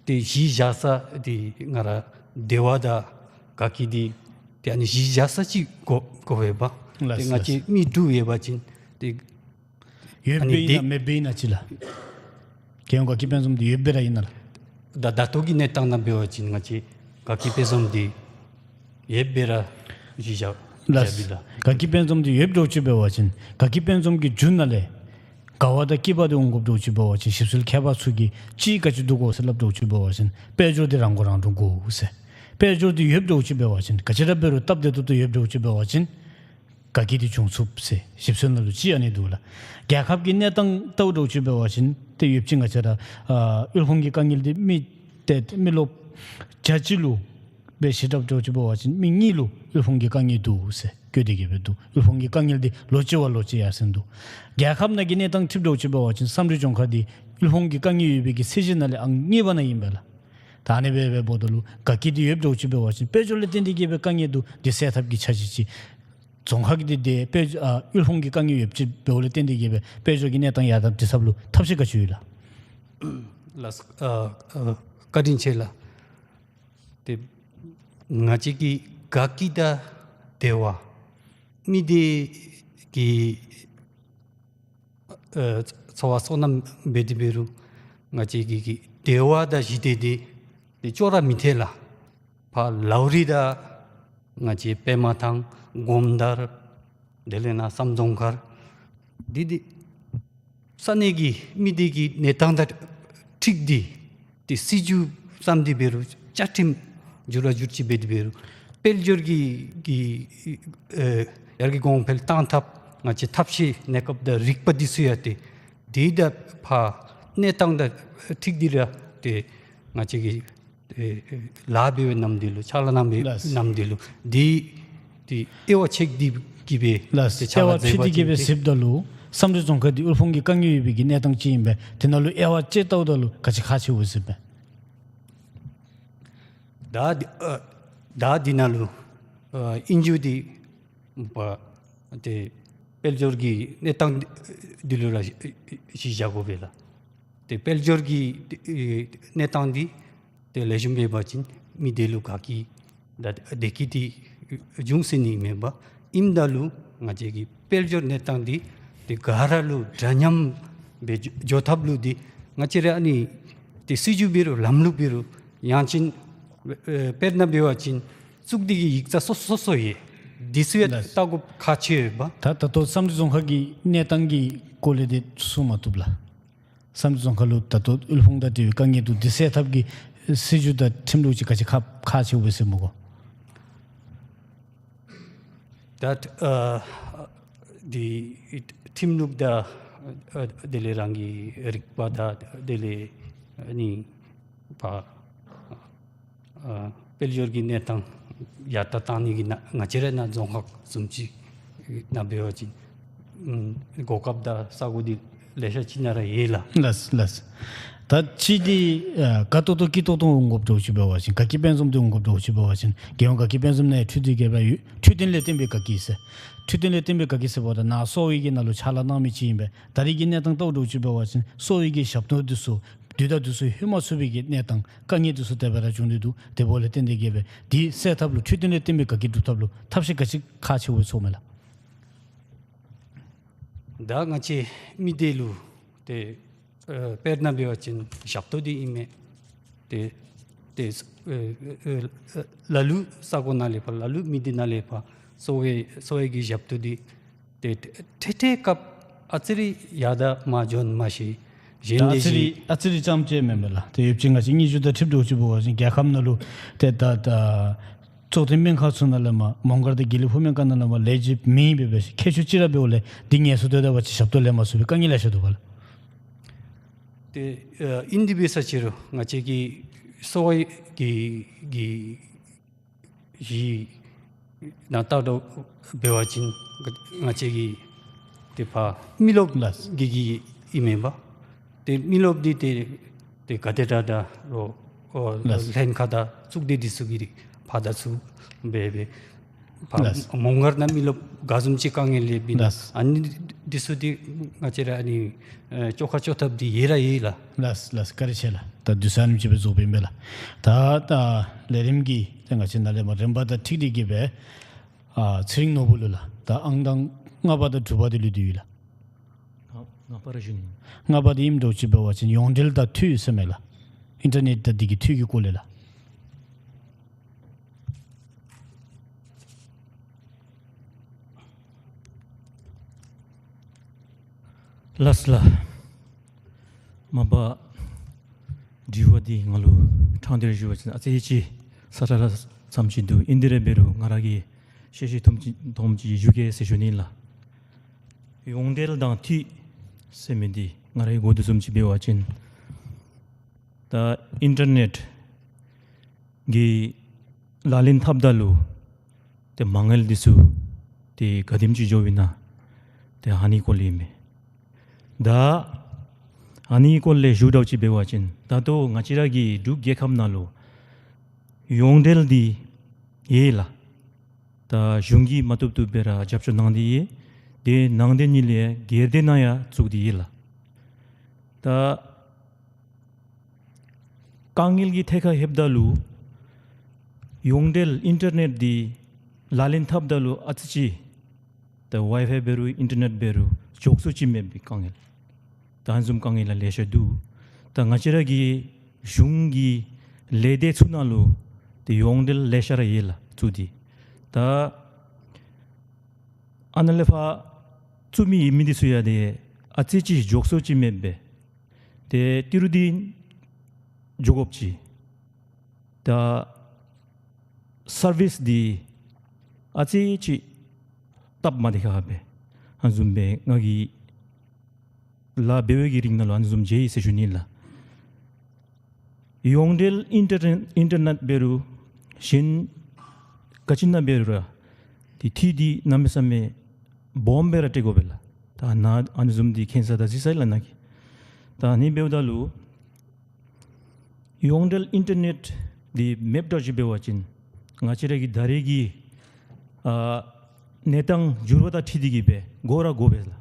ཏེ་གཞི་བཞག་ས་འདི་ང་ར་བདེ་བ་དང་དགའ་སྐྱིད་འདི་ཏེ་ཨ་ནི་གཞི་བཞག་ས་ཅིག་དགོ་དགོ་པས་པ། ལགས། ཏེ་ང་བཅས་མི་དྲུག་ཡོད་པ་ཅིན་ཏེ་ཡོད་པའི་ཨ་ནི་ཨིན་ན་མེད་པའི་ཨིན་ན་ཅིག་ལགས། རྒྱལ་ཡོངས་དགའ་སྐྱིད་དཔལ་འཛོམས་འདི་ཡོད་པའི་ར་ཨིན་ན་ལགས། ད་ད་ལྟོ་གི་གནས་སྟངས་ནང་འབད་བ་ཅིན་ང་བཅས་དགའ་སྐྱིད་དཔལ་འཛོམས་འདི་ཡོད་པའི་ར་གཞི་བཞག་ལགས། བཞག་པས་ལགས། དགའ་སྐྱིད་དཔལ་འཛོམས་འདི་ཡོདཔ་འདྲཝ་ཅིག་འབད་བ་ཅིན་དགའ་སྐྱིད་དཔལ་འཛོམས་ཀྱི་མཇུག་ནང་ལས་དགའ་བ་དང་སྐྱིད་པ་འདི་འོང་དགོཔ་འདྲཝ་ཅིག་འབད་བ་ཅིན་ཞིབ་འཚོལ་མཁས་པ་ཚུ་གིས་ཅིག་ག་ཅི་འདུག་གོ་ཟེར་སླབ་འདྲཝ་ཅིག་འབད་བ་ཅིན་དཔལ་འབྱོར་འདི་རང་མགོ་རང་འདྲོངས་དགོ་ཟེར། དཔལ་འབྱོར་འདི་ཡོདཔ་འདྲཝ་ཅིག་འབད་བ་ཅིན་ག་ཅི་ར་འབད་རུང་སྟབས་བདེ་ཏོག་ཏོ་ཡོདཔ་འདྲཝ་ཅིག་འབད་བ་ཅིན་དགའ་སྐྱིད་འདི་འབྱུང་ཚུགས་ཟེར་ཞིབ་འཚོལ་ནང་ལུ་ཅིག་ཨ་ནི་འདུག་ལགས། རྒྱལ་ཁབ་ཀྱི་གནས་སྟངས་ལྟཝ་འདྲཝ་ཅིག་འབད་བ་ཅིན་ཏེ་ཡོདཔ་ཅིག་ང་བཅས་ར་ཨ་དབུལ་ཕོངས་ཀྱི་དཀའ་ངལ་འདི་མི་ཏེ་མི་རློབས་བརྒྱ་ཅིག་ལུ་འབད་ཞིབ་འཚོལ་འདྲཝ་ཅིག་འབད་བ་ཅིན་མི་གཉིས་ལུ་དབུལ་ཕོངས་ཀྱི་དཀའ་ངལ་འདུག་ཟེར་བཀོད་དེ་གི་སྦེ་འདུག། དབུལ་ཕོངས་ཀྱི་དཀའ་ངལ་འདི་ལོ་གཅིག་བ་ལོ་གཅིག་ཡར་སེང་འདུག། རྒྱལ་ཁབ་ནང་གི་གནས་སྟངས་འཁྲིལཝ་འདྲཝ་ཅིག་འབད་བ་ཅིན་སཾ་འབྲུག་ལྗོངས་མཁར་འདི་དབུལ་ཕོངས་ཀྱི་དཀའ་ངལ་ཡོད་པའི་གི་ཚད་གཞི་ནང་ལས་ཨང་གཉིས་པ་ནང་ཨིན་པས་ལགས། ད་ཨ་ནི་སྦེ་འབདཝ་ད་ལུ་དགའ་སྐྱིད་འདི་ཡོདཔ་འདྲཝ་ཅིག་འབད་བ་ཅིན་དཔལ་འབྱོར་ལས་བརྟེན་ཏེ་གིས་སྦེ་དཀའ་ངལ་འདི་འདི་སེལ་ཐབས་ཀྱི་ཆ་ཅིག་ཅིག་རྫོང་ཁག་གི་འདི་འདི་དཔལ་འབྱོར་ཨ་དབུལ་ཕོངས་ཀྱི་དཀའ་ངལ་ཡོདཔ་ཅིག་འབདཝ་ལས་བརྟེན་ཏེ་གིས་སྦེ་དཔལ་འབྱོར་གྱི་གནས་སྟངས་ཡར་དྲག་སྒྲིག་ཐབས་ལུ་ཐབས་ཤེས་ག་ཅི་ཡོད་ལགས། ལགས་སོ། ཨ་ཨ་བཀའ་དྲིན་ཆེ་ལགས། ཏེ་ང་བཅས་ཀྱི་དགའ་སྐྱིད་དང་བདེ་བ་མི་སྡེ་གི་ཨ་འཚོ་བ་སོ་ནམ་འབད་དེ་འབད་རུང་ང་བཅས་ཀྱི་གི་བདེ་བ་དང་ཞི་བདེ་འདི་ཏེ་ཅོག་ར་མི་འཐད་ལགས། ཕར་ལའོ་རི་དང་ང་བཅས་པདྨ་ཐང་སྒོམ་དར་དེ་ལས་ནཱ་བསམ་རྫོང་མཁར་འདི་འདི་ས་གནས་ཀྱི་མི་སྡེ་གི་གནས་སྟངས་དང་འཁྲིལ་ཏེ་ཏེ་སྲིད་བྱུས་བརྩམ་སྟེ་འབད་རུང་བཅའ་ཁྲིམས་འགྱུར་བ་འགྱུར་བཅོས་འབད་དེ་འབད་རུང་དཔལ་འབྱོར་གྱི་གི་ཨེ་ཡར་རྒྱས་གོང་འཕེལ་གཏང་ཐབས་ང་བཅས་ཐབས་ཤེས་གནས་སྐབས་དང་རིག་པ་འདི་ཚུ་ཡང་ཏེ་དེ་དང་ཕར་གནས་སྟངས་དང་འཁྲིལ་ཏེ་ར་ཏེ་ང་བཅས་ཀྱིས་ཨེ་ཨེ་ལཱ་འབད་བའི་ནམ་དུས་ལུ་ཕྱག་ལཱ་གནང་བའི་ལགས། ནམ་དུས་ལུ་འདི་ཏེ་དབྱེ་བ་ཕྱེ་སྟེ་གིས་སྦེ་ལགས། ཏེ་ཕྱག་ལཱ་དབྱེ་བ་མཛད་པ་ཕྱེ་སྟེ་གིས་སྦེ་ཅིན་གཟིགསཔ་ད་ལུ་བསམ་གྲུབ་རྫོང་ཁག་འདི་དབུལ་ཕོངས་ཀྱི་དཀའ་ངལ་ཡོད་པའི་གི་གནས་སྟངས་ཅིག་ཨིན་པས། དེ་ནང་ལུ་དབྱེ་བ་ཕྱེ་བལྟཝ་ད་ལུ་ག་ཅི་ཁག་ཆེཝ་གཟིགསཔ་མས། ད་འདི་ཨ་ད་འདི་ནང་ལུ་ཨ་ཨིན་རུང་འདི་པ་ཏེ་དཔལ་འབྱོར་གྱི་གནས་སྟངས་འདི་ལུ་ར་གཞི་བཞག་དགོ་པས་ལགས། ཏེ་དཔལ་འབྱོར་གྱི་ཨེ་གནས་སྟངས་འདི་ཏེ་ལེགས་ཤོམ་འབད་བ་ཅིན་མི་སྡེ་ལུ་དགའ་སྐྱིད་དང་བདེ་སྐྱིད་འདི་འབྱུང་སྲིད་ནི་མེན་པ། ཨིནམ་ད་ལུ་ང་བཅས་ཀྱི་དཔལ་འབྱོར་གནས་སྟངས་འདི་ཏེ་ག་ར་ལུ་འདྲ་མཉམ་སྦེ་འགྱོ་འགྱོ་ཐབས་ལུ་འདི་ང་བཅས་ར་ཨ་ནི་ཏེ་སྲིད་བྱུས་འབད་རུང་ལམ་ལུགས་འབད་རུང་ཡང་ཅིན་ཨེ་དཔེར་ན་འབད་བ་ཅིན་གཙུག་སྡེ་གི་ཡིག་ཚང་སོ་སོ་སོ་ཡོད། འདི་ཚུ་ཡང་ལགས། བལྟ་དགོཔ་ཁག་ཆེ་ཡོད་པ། ད་ད་ལྟོ་བསམ་གྲུབ་རྫོང་ཁག་གི་གནས་སྟངས་ཀྱི་སྐོར་ལས་འདི་གསུང་མ་བཏུབ་ལགས། བསམ་གྲུབ་རྫོང་ཁག་ལུ་ད་ལྟོ་དབུལ་ཕོངས་དང་འབྲེལ་བའི་དཀའ་ངལ་འདུག། འདི་སེལ་ཐབས་ཀྱི་སྲིད་བྱུས་དང་ཁྲིམས་ལུགས་ཅིག་ག་ཅི་ཁག་ཁག་ཆེཝ་སྦེ་གཟིགསཔ་སྨོ་གོ། ད་ཨ་འདི་ཁྲིམས་ལུགས་དང་ཨ་དེ་ལས་རང་གི་རིག་པ་དང་དེ་ལས་ཨ་ནི་ཕར་ཨ་དཔལ་འབྱོར་གྱི་གནས་སྟངས་ཡར་དྲག་གཏང་ནི་གི་ནང་ང་བཅས་ར་ནཱ་རྫོང་ཁག་བཟུམ་ཅིག་ནང་འབད་བ་ཅིན་ཨམ་གོ་སྐབས་དང་ས་གོ་འདི་ལེ་ཤ་ཅིག་ནཱ་ར་ཡོད་ལགས། ལགས་ལགས། ད་ཅི་འདི་ཨ་དགའ་ཏོག་ཏོ་སྐྱིད་ཏོག་ཏོ་འོང་དགོཔ་འདྲཝ་ཅིག་འབད་བ་ཅིན་དགའ་སྐྱིད་དཔལ་འཛོམས་འདི་འོང་དགོཔ་འདྲཝ་ཅིག་འབད་བ་ཅིན་རྒྱལ་ཡོངས་དགའ་སྐྱིད་དཔལ་འཛོམས་ནང་འཁྲུལ་འདི་ག་ཅི་ཡོད། འཕྲོད་བསྟེན་ལས་བརྟེན་པའི་དགའ་སྐྱིད་ཟེར། འཕྲོད་བསྟེན་ལས་བརྟེན་པའི་དགའ་སྐྱིད་ཟེརཝ་ད་ནཱ་གསོ་བའི་གི་ནང་ལུ་ཕྱག་ལཱ་གནང་མི་ཅིག་ཨིན་པས། ད་རེས་ཀྱི་གནས་སྟངས་བལྟཝ་འདྲཝ་ཅིག་འབད་བ་ཅིན་གསོ་བའི་གི་ཞབས་ཏོག་འདི་ཚུ་དུས་དང་དུས་སུ་ལྷོད་མ་ཚུགས་པའི་གི་གནས་སྟངས་དཀའ་ངལ་འདི་ཚུ་དེ་སྦེ་ར་བྱུང་སྟེ་འདུག། དེ་འབདཝ་ལས་བརྟེན་ཏེ་གིས་སྦེ་འདི་སེལ་ཐབས་ལུ་འཕྲོད་བསྟེན་ལས་བརྟེན་པའི་དགའ་སྐྱིད་སྒྲུབ་ཐབས་ལུ་ཐབས་ཤེས་ག་ཅི་ཁག་ཆེཝ་སྦེ་ཚོརཝ་མས་ལགས། ད་ང་བཅས་མི་སྡེ་ལུ་ཏེ་ཨ་དཔེར་ན་འབད་བ་ཅིན་ཞབས་ཏོག་འདི་ཨིན་མས། ཏེ་ཏེ་ཨ་ཨ་ཨ་ལ་ལུ་ས་གོ་ནང་ལས་ཕར་ལ་ལུ་མི་སྡེ་ནང་ལས་ཕར་གསོ་བའི་གསོ་བའི་གི་ཞབས་ཏོག་འདི་ཏེ་ཏེ་ཏེ་སྐབས་ཨ་ཙི་རེ་ཡར་དང་མར་འགྱོ་ནི་མ་ཤེས། གཞན་ད་ཨ་ལས་ཙི་རེ་ཨ་ཙི་རེ་ཙམ་ཅིག་མེན་པས་ལགས། ཏེ་ཡོདཔ་ཅིག་ང་བཅས་སྙན་ཞུ་དང་འཁྲིལཝ་འདྲཝ་ཅིག་འབད་བ་ཅིན་རྒྱལ་ཁབ་ནང་ལུ་ཏེ་ད་ད་གཙོ་བསྟེན་སྨན་ཁང་ཚུ་ནང་ལས་མར་མོང་སྒར་དང་དགེ་ལེགས་ཕོ་བྲང་ཁ་ནང་ལས་མར་ལས་བྱེདཔ་མེདཔ་སྦེ་མཁས་མཆོག་ཅིག་ར་འབདཝ་ལས་འདི་ངལ་གསོ་སྡོད་ད་པ་ཅིན་ཞབས་ཏོག་ལེན་མ་ཚུགས་པའི་དཀའ་ངལ་ལེ་ཤ་འདུག་པ་ལགས། ཏེ་ཨ་ཨིན་དེ་འབད་ས་ཅིག་རུང་ང་བཅས་ཀྱི་གསོ་བའི་གི་གི་གཞི་ནང་བལྟཝ་ད་འབད་བ་ཅིན་ང་བཅས་ཀྱི་ཏེ་ཕར་མི་རློབས་ལགས། གི་གི་ཨིན་མས་པ། ཏེ་མི་རློབས་འདི་ཏེ་ཏེ་ག་དེ་དྲག་དྲག་རུང་ཨོ་ལགས། ལྷན་ཁག་དང་གཙུག་སྡེ་འདི་ཚུ་གིས་ཕར་དང་ཚུར་འབད་སྦེ་ཕར་ལགས། མོང་སྒར་ནང་མི་རློབས་ག་བཟུམ་ཅིག་དཀའ་ངལ་ལས་འབད་ན་ལགས། ཨ་ནི་འདི་ཚུ་འདི་ང་བཅས་ར་ཨ་ནི་ཨེ་བཅོ་ཁ་བཅོ་ཐབས་འདི་ཡོད་ར་ཡོད་ལགས། ལགས་ལགས། བཀའ་དྲིན་ཆེ་ལགས། ད་དུས་ཚོད་ཨ་ནེམ་ཅིག་སྦེ་རྫོགསཔ་ཨིན་པས་ལགས། ད་ད་ལས་རིམ་གྱི་ཏེ་ང་བཅས་ནཱ་ལས་མར་རིམ་པ་དང་འཁྲིལ་ཏེ་གིས་སྦེ་ཨ་ཚེ་རིང་ནོར་བུ་ལུ་ལགས། ད་ཨང་གདངས་ལྔ་པ་དང་དྲུག་པ་འདི་ལུ་འདི་ཡོད་ལགས། ལྔ་ལྔ་པ་ར་ཞུ་ནི། ལྔ་པ་འདི་ཨིནམ་འདྲཝ་ཅིག་འབད་བ་ཅིན་ཡོངས་འབྲེལ་དང་འཐུས་ཟེར་མས་ལགས། ཨིན་ཊར་ནེཊ་དང་འདི་གི་འཐུས་ཀྱི་སྐོར་ལས་ལགས། ལགས་ལགས། མ་པ་དྲི་བ་འདི་ང་ལུ་ཕྲང་སྟེ་ར་ཞུ་བ་ཅིན་ཨ་ཙི་ཅིག་ས་ཁྲ་ལ་ཙམ་ཅིག་འདུག། ཨིན་དེ་ར་འབད་རུང་ང་ར་གིས་ཤེས་ཤེས་ཐུབ་ཅིག་ཐུབ་ཅིག་ཞུ་གེ་ཟེར་ཞུ་ནི་ལགས། ཡོངས་འབྲེལ་དང་འཐུས་ཟེར་མི་འདི་ང་ར་གིས་གོ་དོ་བཟུམ་ཅིག་འབད་བ་ཅིན་ད་ཨིན་ཊར་ནེཊ་གི་ལག་ལེན་འཐབ་ད་ལུ་ཏེ་མ་དངུལ་འདི་ཚུ་ཏེ་ག་དེམ་ཅིག་འགྱོ་བས་ན་ཏེ་ཨ་ནི་སྐོར་ལས་ཨིན་མས། ད་ ཨ་ནི་སྐོར་ལས་ཞུ་དགོཔ་ཅིག་འབད་བ་ཅིན་ད་ལྟོ་ང་བཅས་ར་གི་འབྲུག་རྒྱལ་ཁབ་ནང་ལུ་ཡོངས་འབྲེལ་འདི་ཡོད་ལགས། ད་གཞུང་གིས་མ་བཏུབ་བཏུབ་སྦེ་ར་རྒྱབ་སྐྱོར་གནང་སྟེ་ཡོད། དེ་ནང་དེ་ཉིད་ལས་སྒེར་སྡེ་ནང་ཡང་བཙུགས་ཏེ་ཡོད་ལགས། ད་དཀའ་ངལ་གྱི་ཐད་ཁར་ལྷོདཔ་ད་ལུ་ཡོངས་འབྲེལ་ཨིན་ཊར་ནེཊ་འདི་ལག་ལེན་འཐབ་ད་ལུ་ཨ་ཙི་ཅིག་ད་ཝའི་ཕའི་འབད་རུང་ཨིན་ཊར་ནེཊ་འབད་རུང་མགྱོགས་སུ་ཅིག་མེད་པའི་དཀའ་ངལ། ད་ཨ་ནི་བཟུམ་དཀའ་ངལ་ལེ་ཤ་འདུག། ད་ང་བཅས་ར་གི་གཞུང་གི་ལས་སྡེ་ཚུ་ནང་ལུ་ཏེ་ཡོངས་འབྲེལ་ལེ་ཤ་ར་ཡོད་ལགས་བཙུགས་ཏེ། ད་ཨ་ནཱ་ལས་ཕར་བཙུགས་མི་ཡོད་མི་འདི་ཚུ་ཡང་ཏེ་ཨ་ཙི་ཅིག་མགྱོགས་སུ་ཅིག་མེད་པས། ཏེ་ཏི་རུ་འདི་འགྱོ་དགོཔ་ཅིག། ད་སར་བིསི་འདི་ཨ་ཙི་ཅིག་སྟབས་མ་བདེ་ཁག་པས། ཨ་ནི་བཟུམ་སྦེ་ང་གིས་ལཱ་འབད་བའི་གི་རིང་ནང་ལུ་ཨ་ནི་བཟུམ་མཇལ་ཡི་ཟེར་ཞུ་ནི་ལགས། ཡོངས་འབྲེལ་ཨིན་ཊར་ནེཊ་ཨིན་ཊར་ནེཊ་འབད་རུང་གཞན་ག་ཅི་ནང་འབད་རུང་ར་ཏེ་འཐུས་འདི་གནམ་མེད་ས་མེད་སྦོམ་སྦེ་ར་སྤྲོད་དགོ་པས་ལགས། ད་ནཱ་ཨ་ནི་བཟུམ་འདི་མཁྱེན་ས་དང་གཟིགས་ས་ཨིན་ལགས་ནཱ་གིས། ད་ཨ་ནི་འབདཝ་ད་ལུ་ཡོངས་འབྲེལ་ཨིན་ཊར་ནེཊ་འདི་མེདཔ་འདྲཝ་ཅིག་འབད་བ་ཅིན་ང་བཅས་ར་གི་ད་རེས་ཀྱི་ཨ་གནས་སྟངས་འགྱུར་བ་དང་འཁྲིལ་ཏེ་གིས་སྦེ་དགོ་ར་དགོ་པས་ལགས།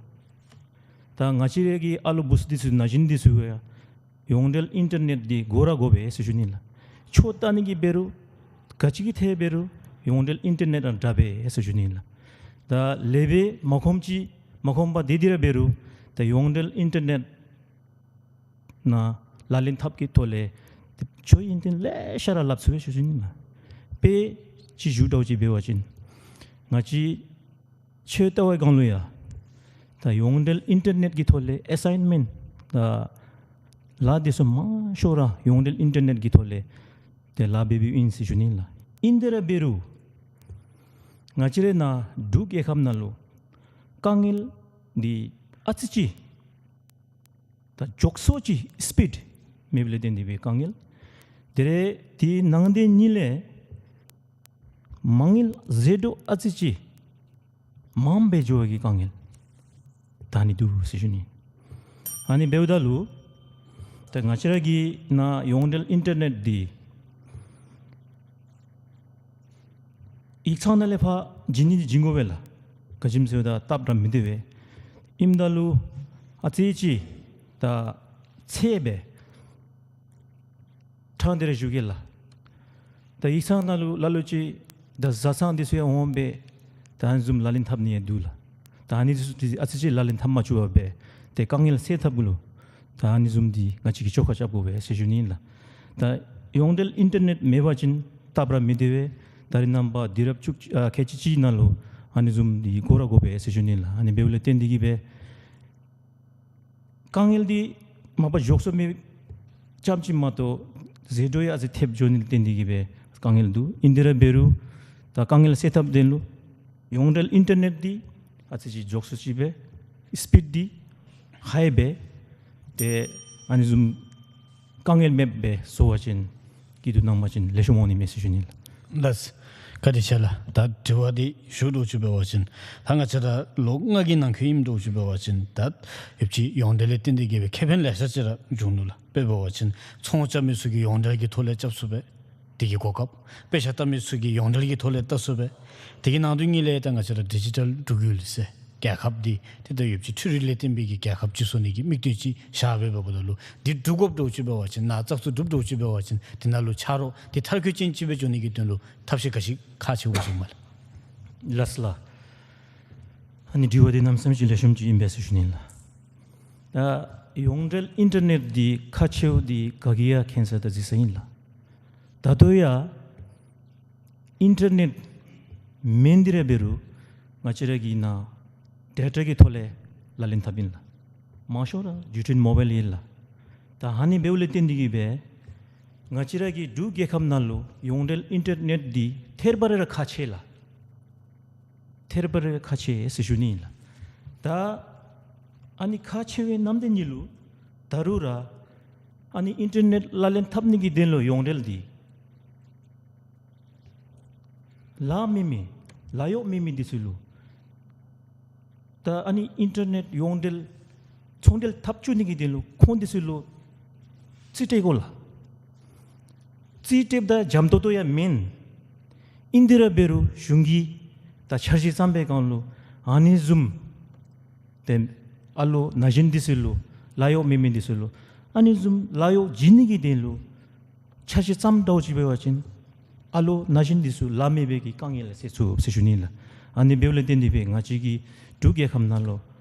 ད་ང་བཅས་ར་གི་ཨ་ལོ་བུཚ་འདི་ཚུ་ན་གཞོན་འདི་ཚུ་ཡང་ཡོངས་འབྲེལ་ཨིན་ཊར་ནེཊ་འདི་དགོ་ར་དགོ་པས་ཟེར་ཞུ་ནི་ལགས། ཆོས་བལྟ་ནི་གི་འབད་རུང་ག་ཅི་གི་ཐད་འབད་རུང་ཡོངས་འབྲེལ་ཨིན་ཊར་ནེཊ་དང་འདྲ་པས་ཟེར་ཞུ་ནི་ལགས། ད་ལས་འབད་མ་ཁོམ་ཅིག་མ་ཁོམ་པར་སྡོད་དེ་ར་འབད་རུང་ད་ཡོངས་འབྲེལ་ཨིན་ཊར་ནེཊ་ནང་ལག་ལེན་འཐབ་ཀྱི་ཐོག་ལས་ཆོས་ཡོན་ཏན་ལེ་ཤ་ར་སླབ་ཚུགས་པས་ཟེར་ཞུ་ནི་ལགས། དཔེ་ཅིག་ཞུ་འདྲཝ་ཅིག་འབད་བ་ཅིན་ང་བཅས་ཆོས་བལྟ་བའི་སྒང་ལུ་ཡང་ད་ཡོངས་འབྲེལ་ཨིན་ཊར་ནེཊ་ཀྱི་ཐོག་ལས་ཨེ་སའིན་མེནཊ་ད་ལཱ་འདི་ཚུ་མང་ཤོས་ར་ཡོངས་འབྲེལ་ཨིན་ཊར་ནེཊ་ཀྱི་ཐོག་ལས་ཏེ་ལཱ་འབད་འབདཝ་ཨིན་ཟེར་ཞུ་ནི་ལགས། ཨིན་དེ་ར་འབད་རུང་ང་བཅས་རའི་ནཱ་འབྲུག་རྒྱལ་ཁབ་ནང་ལུ་དཀའ་ངལ་འདི་ཨ་ཙི་ཅིག་ད་མགྱོགས་སུ་ཅིག་སི་པིཌ་མེདཔ་ལས་བརྟེན་ཏེ་སྦེ་དཀའ་ངལ། དེ་རེ་དེའི་ནང་དེ་ཉིད་ལས་མ་དངུལ་ཟད་འགྲོ་ཨ་ཙི་ཅིག་མངམ་སྦེ་འགྱོ་བའི་གི་དཀའ་ངལ་ད་ཨ་ནི་འདུག་ཟེར་ཞུ་ནི། ཨ་ནི་འབདཝ་ད་ལུ་ད་ང་བཅས་ར་གི་ནཱ་ཡོངས་འབྲེལ་ཨིན་ཊར་ནེཊ་འདི་ཡིག་ཚང་ནང་ལས་ཕར་བྱིན་ནི་འདི་བྱིན་དགོ་པས་ལགས། ག་ཅི་སྨོ་ཟེརཝ་ད་སྟབས་ར་མི་བདེ་བས། ཨིནམ་ད་ལུ་ཨ་ཙི་ཅིག་ད་ཚད་སྦེ་ཕྲང་སྟེ་ར་ཞུ་གེ་ལགས། ད་ཡིག་ཚང་ནང་ལུ་ལ་ལུ་ཅིག་ད་བཟའ་ཚང་འདི་ཚུ་ཡང་འོང་སྦེ་ད་ཨ་ནི་བཟུམ་ལག་ལེན་འཐབ་ནི་ཡང་འདུག་ལགས། ད་ཨ་ནི་འདི་ཚུ་ཨ་ཙི་ཅིག་ལག་ལེན་འཐབ་མ་བཅུག་པར་སྦེ་ཏེ་དཀའ་ངལ་སེལ་ཐབས་ལུ་ད་ཨ་ནི་བཟུམ་འདི་ང་བཅས་ཀྱིས་བཅོ་ཁ་རྐྱབ་དགོ་པས་ཟེར་ཞུ་ནི་ཨིན་ལགས། ད་ཡོངས་འབྲེལ་ཨིན་ཊར་ནེཊ་མེད་པ་ཅིན་སྟབས་ར་མི་བདེ་བས། ད་རེས་ནངས་པ་དུས་རབས་བཅུ་ཨ་ཁལ་གཅིག་གཅིག་ནང་ལུ་ཨ་ནི་བཟུམ་འདི་དགོ་ར་དགོ་པས་ཟེར་ཞུ་ནི་ཨིན་ལགས། ཨ་ནི་འབདཝ་ལས་བརྟེན་ཏེ་གིས་སྦེ་དཀའ་ངལ་འདི་མ་པ་མགྱོགས་སུ་མེད་ཙམ་ཅིག་མ་གཏོགས་ཟད་འགྲོ་ཡང་ཨ་ཙི་ཐེབས་འགྱོ་ནི་ལས་བརྟེན་ཏེ་གིས་སྦེ་དཀའ་ངལ་འདུག། ཨིན་དེ་ར་འབད་རུང་ད་དཀའ་ངལ་སེལ་ཐབས་དོན་ལུ་ཡོངས་འབྲེལ་ཨིན་ཊར་ནེཊ་འདི་ཨ་ཙི་ཅིག་མགྱོགས་སུ་ཅིག་སྦེ་སི་པིཌ་འདི་ཧའི་སྦེ་ཏེ་ཨ་ནི་བཟུམ་དཀའ་ངལ་མེདཔ་སྦེ་བཟོ་བ་ཅིན་སྐྱིད་སྡུག་གནང་པ་ཅིན་ལེགས་ཤོམ་འོང་ནི་མས་ཟེར་ཞུ་ནི་ལགས། ལགས། བཀའ་དྲིན་ཆེ་ལགས། ད་དྲི་བ་འདི་ཞུ་འདྲཝ་ཅིག་འབད་བ་ཅིན་ད་ང་བཅས་ར་ལོ་ལྔ་གི་ནང་འཁོད་ཨིནམ་འདྲཝ་ཅིག་འབད་བ་ཅིན་ད་ཡོདཔ་ཅིག་ཡོངས་འབྲེལ་ལས་བརྟེན་ཏེ་གིས་སྦེ་ཁེ་ཕན་ལེ་ཤ་ཅིག་ར་བྱུང་ནུག་ལགས། དཔེ་འབད་བ་ཅིན་ཚོང་རྐྱབ་མི་ཚུ་གིས་ཡོངས་འབྲེལ་གྱི་ཐོག་ལས་རྐྱབ་ཚུགས་པས། དེ་གི་གོ་སྐབས། དཔེ་ཆ་ལྟ་མི་ཚུ་གིས་ཡོངས་འབྲེལ་གྱི་ཐོག་ལས་ལྟ་ཚུགས་པས། དེ་གི་ནང་དོན་ཉིད་ལས་ད་ང་བཅས་ར་ཌི་ཇི་ཊལ་འབྲུག་ཡུལ་ཟེར་རྒྱལ་ཁབ་འདི་ཏེ་ད་ཡོདཔ་ཅིག་འཕྲུལ་རིག་ལས་བརྟེན་པའི་གི་རྒྱལ་ཁབ་ཅིག་བཟོ་ནི་གི་དམིགས་དོན་ཅིག་བཞག་སྦེ་འབདཝ་ད་ལུ་འདི་འགྲུབ་དགོཔ་འདྲཝ་ཅིག་འབད་བ་ཅིན་ནཱ་བཙག་འཐུ་གྲུབ་འདྲཝ་ཅིག་འབད་བ་ཅིན་དེ་ནང་ལུ་ཆ་རོགས་འདི་མཐར་འཁྱོལ་ཅན་ཅིག་སྦེ་འགྱོ་ནི་གི་དོན་ལུ་ཐབས་ཤེས་ག་ཅི་ཁག་ཆེཝ་ཅིག་སྨོ་ལགས། ལགས་སོ་ལགས། ཨ་ནི་དྲི་བ་འདི་གནམ་མེད་ས་མེད་ཅིག་ལེགས་ཤོམ་ཅིག་ཨིན་པས་ཟེར་ཞུ་ནི་ལགས། ད་ཡོངས་འབྲེལ་ཨིན་ཊར་ནེཊ་འདི་ཁག་ཆེཝ་འདི་ག་གིས་ཡང་མཁྱེན་ས་དང་གཟིགས་ས་ཨིན་ལགས། ད་ལྟོ་ཡང་ཨིན་ཊར་ནེཊ་མེན་ཏེ་ར་འབད་རུང་ང་བཅས་ར་གིས་ནཱ་ཌེ་ཊ་གི་ཐོག་ལས་ལག་ལེན་འཐབ་ཨིན་ལགས། མང་ཤོས་ར་བརྒྱུད་འཕྲིན་མོ་བཱའིལ་ཨིན་ལགས། ད་ཨ་ནི་འབདཝ་ལས་བརྟེན་ཏེ་གིས་སྦེ་ང་བཅས་ར་གི་འབྲུག་རྒྱལ་ཁབ་ནང་ལུ་ཡོངས་འབྲེལ་ཨིན་ཊར་ནེཊ་འདི་ཐེར་པ་རེ་ར་ཁག་ཆེ་ལགས། ཐེར་པ་རེ་ཁག་ཆེ་ཟེར་ཞུ་ནི་ཨིན་ལགས། ད་ཨ་ནི་ཁག་ཆེ་བའི་ནམ་དེ་ཉིད་ལུ་ད་རུང་ར་ཨ་ནི་ཨིན་ཊར་ནེཊ་ལག་ལེན་འཐབ་ནི་གི་དོན་ལུ་ཡོངས་འབྲེལ་འདི་ལཱ་མེད་མི་ལཱ་གཡོག་མེད་མི་འདི་ཚུ་ལུ་ད་ཨ་ནི་ཨིན་ཊར་ནེཊ་ཡོངས་འབྲེལ་ ཕོངས་འབྲེལ་འཐབ་བཅུག་ནི་གི་དོན་ལུ་ཁོང་འདི་ཚུ་ལུ་རྩིས་སྤྲོད་དགོ་ལགས། རྩིས་སྤྲོདཔ་ད་འཇམ་ཏོང་ཏོ་ཡང་མེན། ཨིན་དེ་ར་འབད་རུང་གཞུང་གིས་ད་འཆར་གཞི་བརྩམ་པའི་སྒང་ལུ་ཨ་ནི་བཟུམ་ཏེ་ཨ་ལོ་ན་གཞོན་འདི་ཚུ་ལུ་ལཱ་གཡོག་མེད་མི་འདི་ཚུ་ལུ་ཨ་ནི་བཟུམ་ལཱ་གཡོག་བྱིན་ནི་གི་དོན་ལུ་འཆར་གཞི་བརྩམ་དྲགས་ཅིག་འབད་བ་ཅིན་ཨ་ལོ་ན་གཞོན་འདི་ཚུ་ལཱ་མེད་པའི་གི་དཀའ་ངལ་ལས་སེལ་ཚུགས་ཟེར་ཞུ་ནི་ལགས། ཨ་ནི་འབདཝ་ལས་བརྟེན་ཏེ་སྦེ་ང་བཅས་ཀྱི་འབྲུག་རྒྱལ་ཁབ་ནང་ལུ་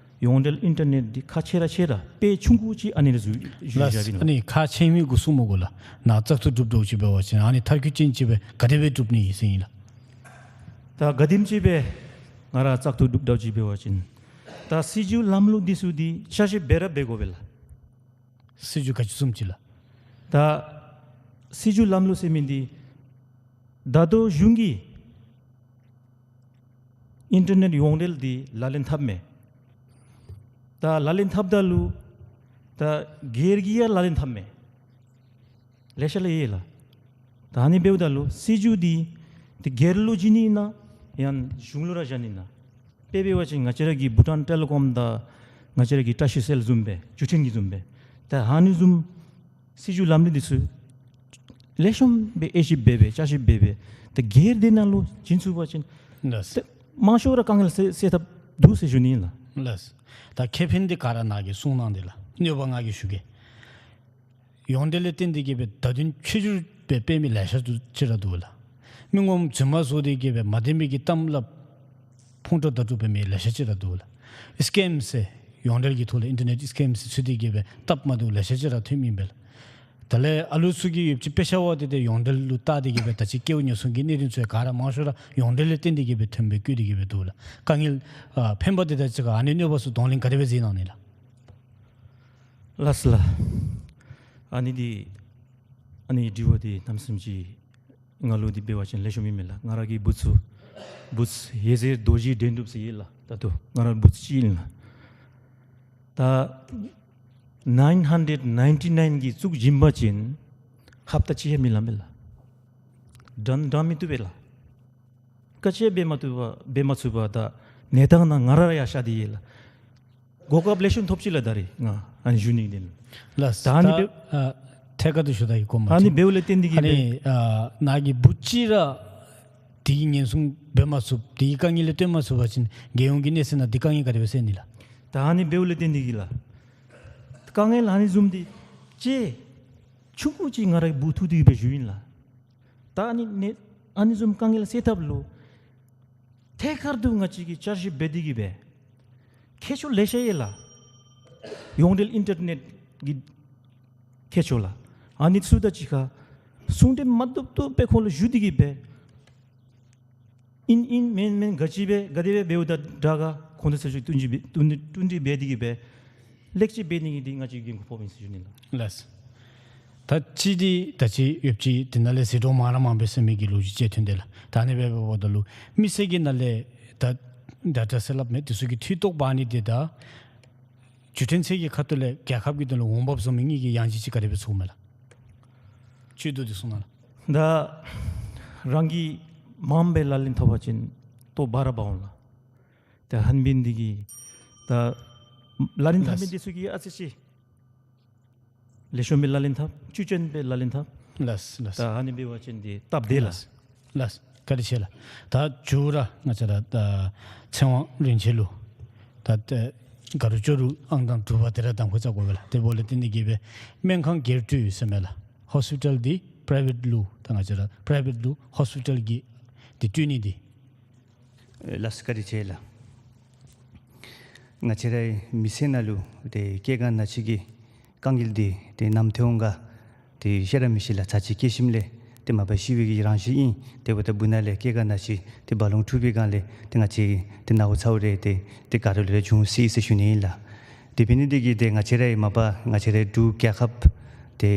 ཡོངས་འབྲེལ་ཨིན་ཊར་ནེཊ་འདི་ཁག་ཆེ་ར་ཆེ་ར་དཔེ་ཆུང་ཀུ་ཅིག་ཨ་ནི་ལས་བཟོ་བཞག་ཡི་ལགས། ཨ་ནི་ཁག་ཆེ་མི་གུ་གསུང་མི་དགོ་ལགས། ནཱ་བཙག་འཐུ་གྲུབ་དོ་ཅིག་འབད་བ་ཅིན་ཨ་ནི་མཐར་འཁྱོལ་ཅན་ཅིག་སྦེ་ག་དེ་སྦེ་གྲུབ་ནི་ཨིན་ཟེར་ཨིན་ལགས། ད་ག་དེམ་ཅིག་སྦེ་ང་ར་བཙག་འཐུ་གྲུབ་དོ་ཅིག་འབད་བ་ཅིན་ད་སྲིད་བྱུས་ལམ་ལུགས་འདི་ཚུ་འདི་བསྐྱར་ཞིབ་འབད་ར་འབད་དགོ་པས་ལགས། སྲིད་བྱུས་ག་ཅི་བཟུམ་ཅིག་ལགས། ད་སྲིད་བྱུས་ལམ་ལུགས་ཟེར་མི་འདི་ད་ལྟོ་གཞུང་གིས་ཨིན་ཊར་ནེཊ་ཡོངས་འབྲེལ་འདི་ལག་ལེན་འཐབ་མས། ད་ལག་ལེན་འཐབ་ད་ལུ་ད་སྒེར་གྱིས་ཡང་ལག་ལེན་འཐབ་མས། ལེ་ཤ་ལས་ཡོད་ལགས། ད་ཨ་ནི་འབདཝ་ད་ལུ་སྲིད་བྱུས་འདི་ཏེ་སྒེར་ལུ་བྱིན་ནི་ཨིན་ན་ཡང་གཞུང་ལུ་ར་བཞག་ནི་ཨིན་ན། དཔེ་འབད་བ་ཅིན་ང་བཅས་ར་གི་བྷུ་ཊཱན་ཊེ་ལི་ཀོམ་དང་ང་བཅས་ར་གི་བཀྲ་ཤིས་སེལ་བཟུམ་སྦེ་བརྒྱུད་འཕྲིན་གྱི་བཟུམ་སྦེ། ད་ཨ་ནི་བཟུམ་སྲིད་བྱུས་ལམ་ལུགས་འདི་ཚུ་ལེགས་ཤོམ་སྦེ་དབྱེ་ཞིབ་འབད་འབད་བསྐྱར་ཞིབ་འབད་འབད་ཏེ་སྒེར་དེ་ནང་ལུ་བྱིན་ཚུགས་པ་ཅིན་ལགས། ཏེ་མང་ཤོས་ར་དཀའ་ངལ་སེལ་སེལ་ཐབས་འདུག་ཟེར་ཞུ་ནི་ཨིན་ལགས། ལགས། ད་ཁེ་ཕན་འདི་ག་ར་ནཱ་གིས་གསུངས་གནང་དེ་ལགས། གནོད་པ་ང་གིས་ཞུ་གེ། ཡོངས་འབྲེལ་ལས་བརྟེན་ཏེ་གིས་སྦེ་བརྡ་དོན་ཆོས་བརྒྱུད་སྦེ་སྤེལ་མི་ལེ་ཤ་ཅིག་ར་འདུག་ལགས། མི་ངོམ་རྫུན་མ་བཟོ་སྟེ་གིས་སྦེ་མ་བདེན་པའི་གི་གཏམ་སླབ་ཕུང་དཀྲོག་བརྡ་དཀྲོག་འབད་མི་ལེ་ཤ་ཅིག་ར་འདུག་ལགས། སི་ཀེམ་ཟེར་ཡོངས་འབྲེལ་གྱི་ཐོག་ལས་ཨིན་ཊར་ནེཊ་སི་ཀེམ་ཟེར་ཚུད་དེ་གིས་སྦེ་སྟབས་མ་བདེཝ་ལེ་ཤ་ཅིག་ར་ཐོན་མི་ཨིན་པས་ལགས། དེ་ལས་ཨ་ལུ་ཚུ་གིས་ཡོདཔ་ཅིག་དཔེ་ཆ་བ་འདི་ཏེ་ཡོངས་འབྲེལ་ལུ་བལྟ་སྟེ་གིས་སྦེ་ད་ཅི་སྐལཝ་ཉེན་སྲུང་གི་གནད་དོན་ཚུ་ག་ར་མང་ཤོས་ར་ཡོངས་འབྲེལ་ལས་བརྟེན་ཏེ་གིས་སྦེ་ཐོན་པའི་བཀོད་དེ་གིས་སྦེ་འདུག་ལགས། དཀའ་ངལ་ཨ་ཕན་པ་འདི་དང་གཅིག་ཁར་ཨ་ནི་གནོད་པ་ཚུ་གདོང་ལེན་ག་དེ་སྦེ་མཛད་གནང་ནི་ལགས། ལགས་སོ་ལགས། ཨ་ནི་འདི་ཨ་ནི་དྲི་བ་འདི་གནམ་མེད་ས་མེད་ཅིག་ང་ལུ་འདི་འབད་བ་ཅིན་ལེགས་ཤོམ་ཨིན་མས་ལགས། ང་ར་གི་བུ་ཚུ་བུ་ཚུ་ཡེ་ཤེས་རྡོ་རྗེ་དོན་གྲུབ་ཟེར་ཡོད་ལགས། ད་ལྟོ་ང་ར་བུ་ཚུ་གཅིག་ཨིན་ལགས། ད་ནའིན་ཧན་ཌེཌ་ནའིན་ཊི་ནའིན་གྱིས་བཙུགས་བྱིན་པ་ཅིན་ཧབ་ཏ་གཅིག་ཡང་མི་ལང་པས་ལགས། འདྲ་འདྲ་མི་བཏུབ་པས་ལགས། ག་ཅི་འབད་མ་ཚུགས་པར་འབད་མ་ཚུགས་པར་ད་གནས་སྟངས་ནང་ང་ར་ཡང་ཤར་ཏེ་ཡོད་ལགས། གོ་སྐབས་ལེགས་ཤོམ་ཐོབ་ཅི་ལགས། ད་རེས་ང་ཨ་ནི་ཞུ་ནི་ཨིན། ལགས། ད་ཨ་ནི་ད་འབདཝ་ཨ་ཐད་ཀར་དུ་ཞུ་ད་གི་གོ་མ་ཨ་ནི་ཚུགས། འབདཝ་ལས་བརྟེན་ཏེ་གིས་ཨ་ནི་སྦེ་ཨ་ནཱ་གི་བུ་གཅིག་ར་དེ་གི་ཉེན་སྲུང་འབད་མ་ཚུགས་དེ་གི་དཀའ་ངལ་ལས་བཏོན་མ་ཚུགས་པ་ཅིན་རྒྱལ་ཡོངས་ཀྱི་གནས་ཚད་ནང་དེ་དཀའ་ངལ་ག་དེ་སྦེ་སེལ་ནི་ལགས། ད་ཨ་ནི་འབདཝ་ལས་བརྟེན་ཏེ་གིས་ལགས། དཀའ་ངལ་ཨ་ནི་བཟུམ་འདི་ཅིག་ཆུང་ཀུ་ཅིག་ང་རའི་བུ་ཐུག་སྟེ་གིས་སྦེ་ཞུཝ་ཨིན་ལགས། ད་ཨ་ནི་ནི་ཨ་ནི་བཟུམ་དཀའ་ངལ་སེལ་ཐབས་ལུ་ཐད་ཀར་དུ་ང་བཅས་ཀྱིས་བསྐྱར་ཞིབ་འབད་དེ་གིས་སྦེ་མཁས་མཆོག་ལེ་ཤ་ཡོད་ལགས། ཡོངས་འབྲེལ་ཨིན་ཊར་ནེཊ་ཀྱི་མཁས་མཆོག་ལགས། ཨ་ནི་ཚུ་དང་གཅིག་ཁར་གསུང་གྲོས་མ་བཏུབ་བཏུབ་སྦེ་ཁོང་ལུ་ཞུ་སྟེ་གིས་སྦེ་ཨིན་ཨིན་མེན་མེན་ག་ཅི་སྦེ་ག་དེ་སྦེ་འབདཝ་ད་དྲག་ག་ཁོང་དང་ཚར་ཅིག་བསྟུན་གྲོས་འབད་བསྟུན་བསྟུན་གྲོས་འབད་དེ་གིས་སྦེ་ལེགས་ཅིག་འབད་ནི་གི་འདི་ང་བཅས་འགན་ཁུར་ཕོགཔ་ཨིན་ཟེར་ཞུ་ནི་ལགས། ལགས། ད་ཅི་འདི་ད་ཅི་ཡོདཔ་ཅིག་དེ་ནང་ལས་ཟད་འགྲོ་མང་ར་མང་པས་ཟེར་མི་གི་ལོ་རྒྱུས་ཅིག་ཐོན་དེས་ལགས། ད་ཨ་ནི་སྦེ་འབདཝ་ད་ལུ་མི་སེར་གྱི་ནང་ལས་ད་ཌེ་ཊ་ཟེར་སླབ་མི་དེ་ཚུ་གིས་འཐུས་གཏོགས་འབག་ནི་འདི་ད་བརྒྱུད་འཕྲིན་ཚད་ཀྱི་ཁ་ཐུག་ལས་རྒྱལ་ཁབ་ཀྱི་དོན་ལུ་འོང་འབབ་བཟོ་མི་གཉིས་ཀྱི་ཡང་ཅིན་ཅིག་ག་དེ་སྦེ་ཚོརཝ་མས་ལགས། ཅིག་འདུག་འདི་གསུང་གནང་ལགས། ད་རང་གིས་མངམ་སྦེ་ལག་ལེན་འཐབ་པ་ཅིན་ལྟོ་འབག་ར་འབག་འོང་ལགས། ད་ཧན་པིན་འདི་གིས་ད་ལག་ལེན་འཐབ་མི་ལགས། འདི་ཚུ་གིས་ཨ་ཙི་ཅིག་ལེགས་ཤོམ་སྦེ་ལག་ལེན་འཐབ། བཅུད་ཅན་སྦེ་ལག་ལེན་འཐབ། ལགས་ལགས། ད་ཨ་ནི་འབད་བ་ཅིན་འདི་སྟབས་བདེ་ལགས། ལགས་ལགས། བཀའ་དྲིན་ཆེ་ལགས། ད་མཇུག་ར་ང་བཅས་ར་ད་ཚེ་དབང་རིན་ཆེན་ལུ་ད་ད་དགའ་རབ་ཅོག་རུ་ཨང་དང་དྲུག་པ་དེ་ར་གདམ་ཁ་རྐྱབ་དགོ་པས་ལགས། དེ་འབདཝ་ལས་བརྟེན་ཏེ་གིས་སྦེ་སྨན་ཁང་སྒེར་སྤྲོད་ཟེར་མས་ལགས། ཧོསི་པི་ཊལ་འདི་པ་རའི་བེཊ་ལུ་ད་ང་བཅས་ར་པ་རའི་བེཊ་ལུ་ཧོསི་པི་ཊལ་གྱི་འདི་སྤྲོད་ནི་འདི། ཨེ་ལགས་སོ་བཀའ་དྲིན་ཆེ་ལགས། ང་བཅས་རའི་མི་སེར་ནང་ལུ་ཏེ་སྐྱེ་རྒ་ན་འཆི་གི་དཀའ་ངལ་འདི་ཏེ་ནམ་ཐོན་འོང་ག་ཏེ་བཤད་ར་མི་ཤེས་ལགས། ཚར་ཅིག་སྐྱེ་ཞིནམ་ལས་ཏེ་མ་པ་ཤི་བའི་གི་རང་བཞིན་ཨིན། དེ་འབདཝ་ད་སྦུག་ན་ལས་སྐྱེ་རྒ་ན་འཆི་ཏེ་རྦ་ཀློང་འཁྲུགས་པའི་སྒང་ལས་ཏེ་ང་བཅས་ཏེ་ནཝ་ཚཝ་རེ་ཏེ་ཏེ་ག་ར་ལུ་ལས་འབྱུང་སྲིད་ཟེར་ཞུ་ནི་ཨིན་ལགས། དེ་འབད་ནི་འདི་གིས་ཏེ་ང་བཅས་རའི་མ་པ་ང་བཅས་རའི་འབྲུག་རྒྱལ་ཁབ་ཏེ་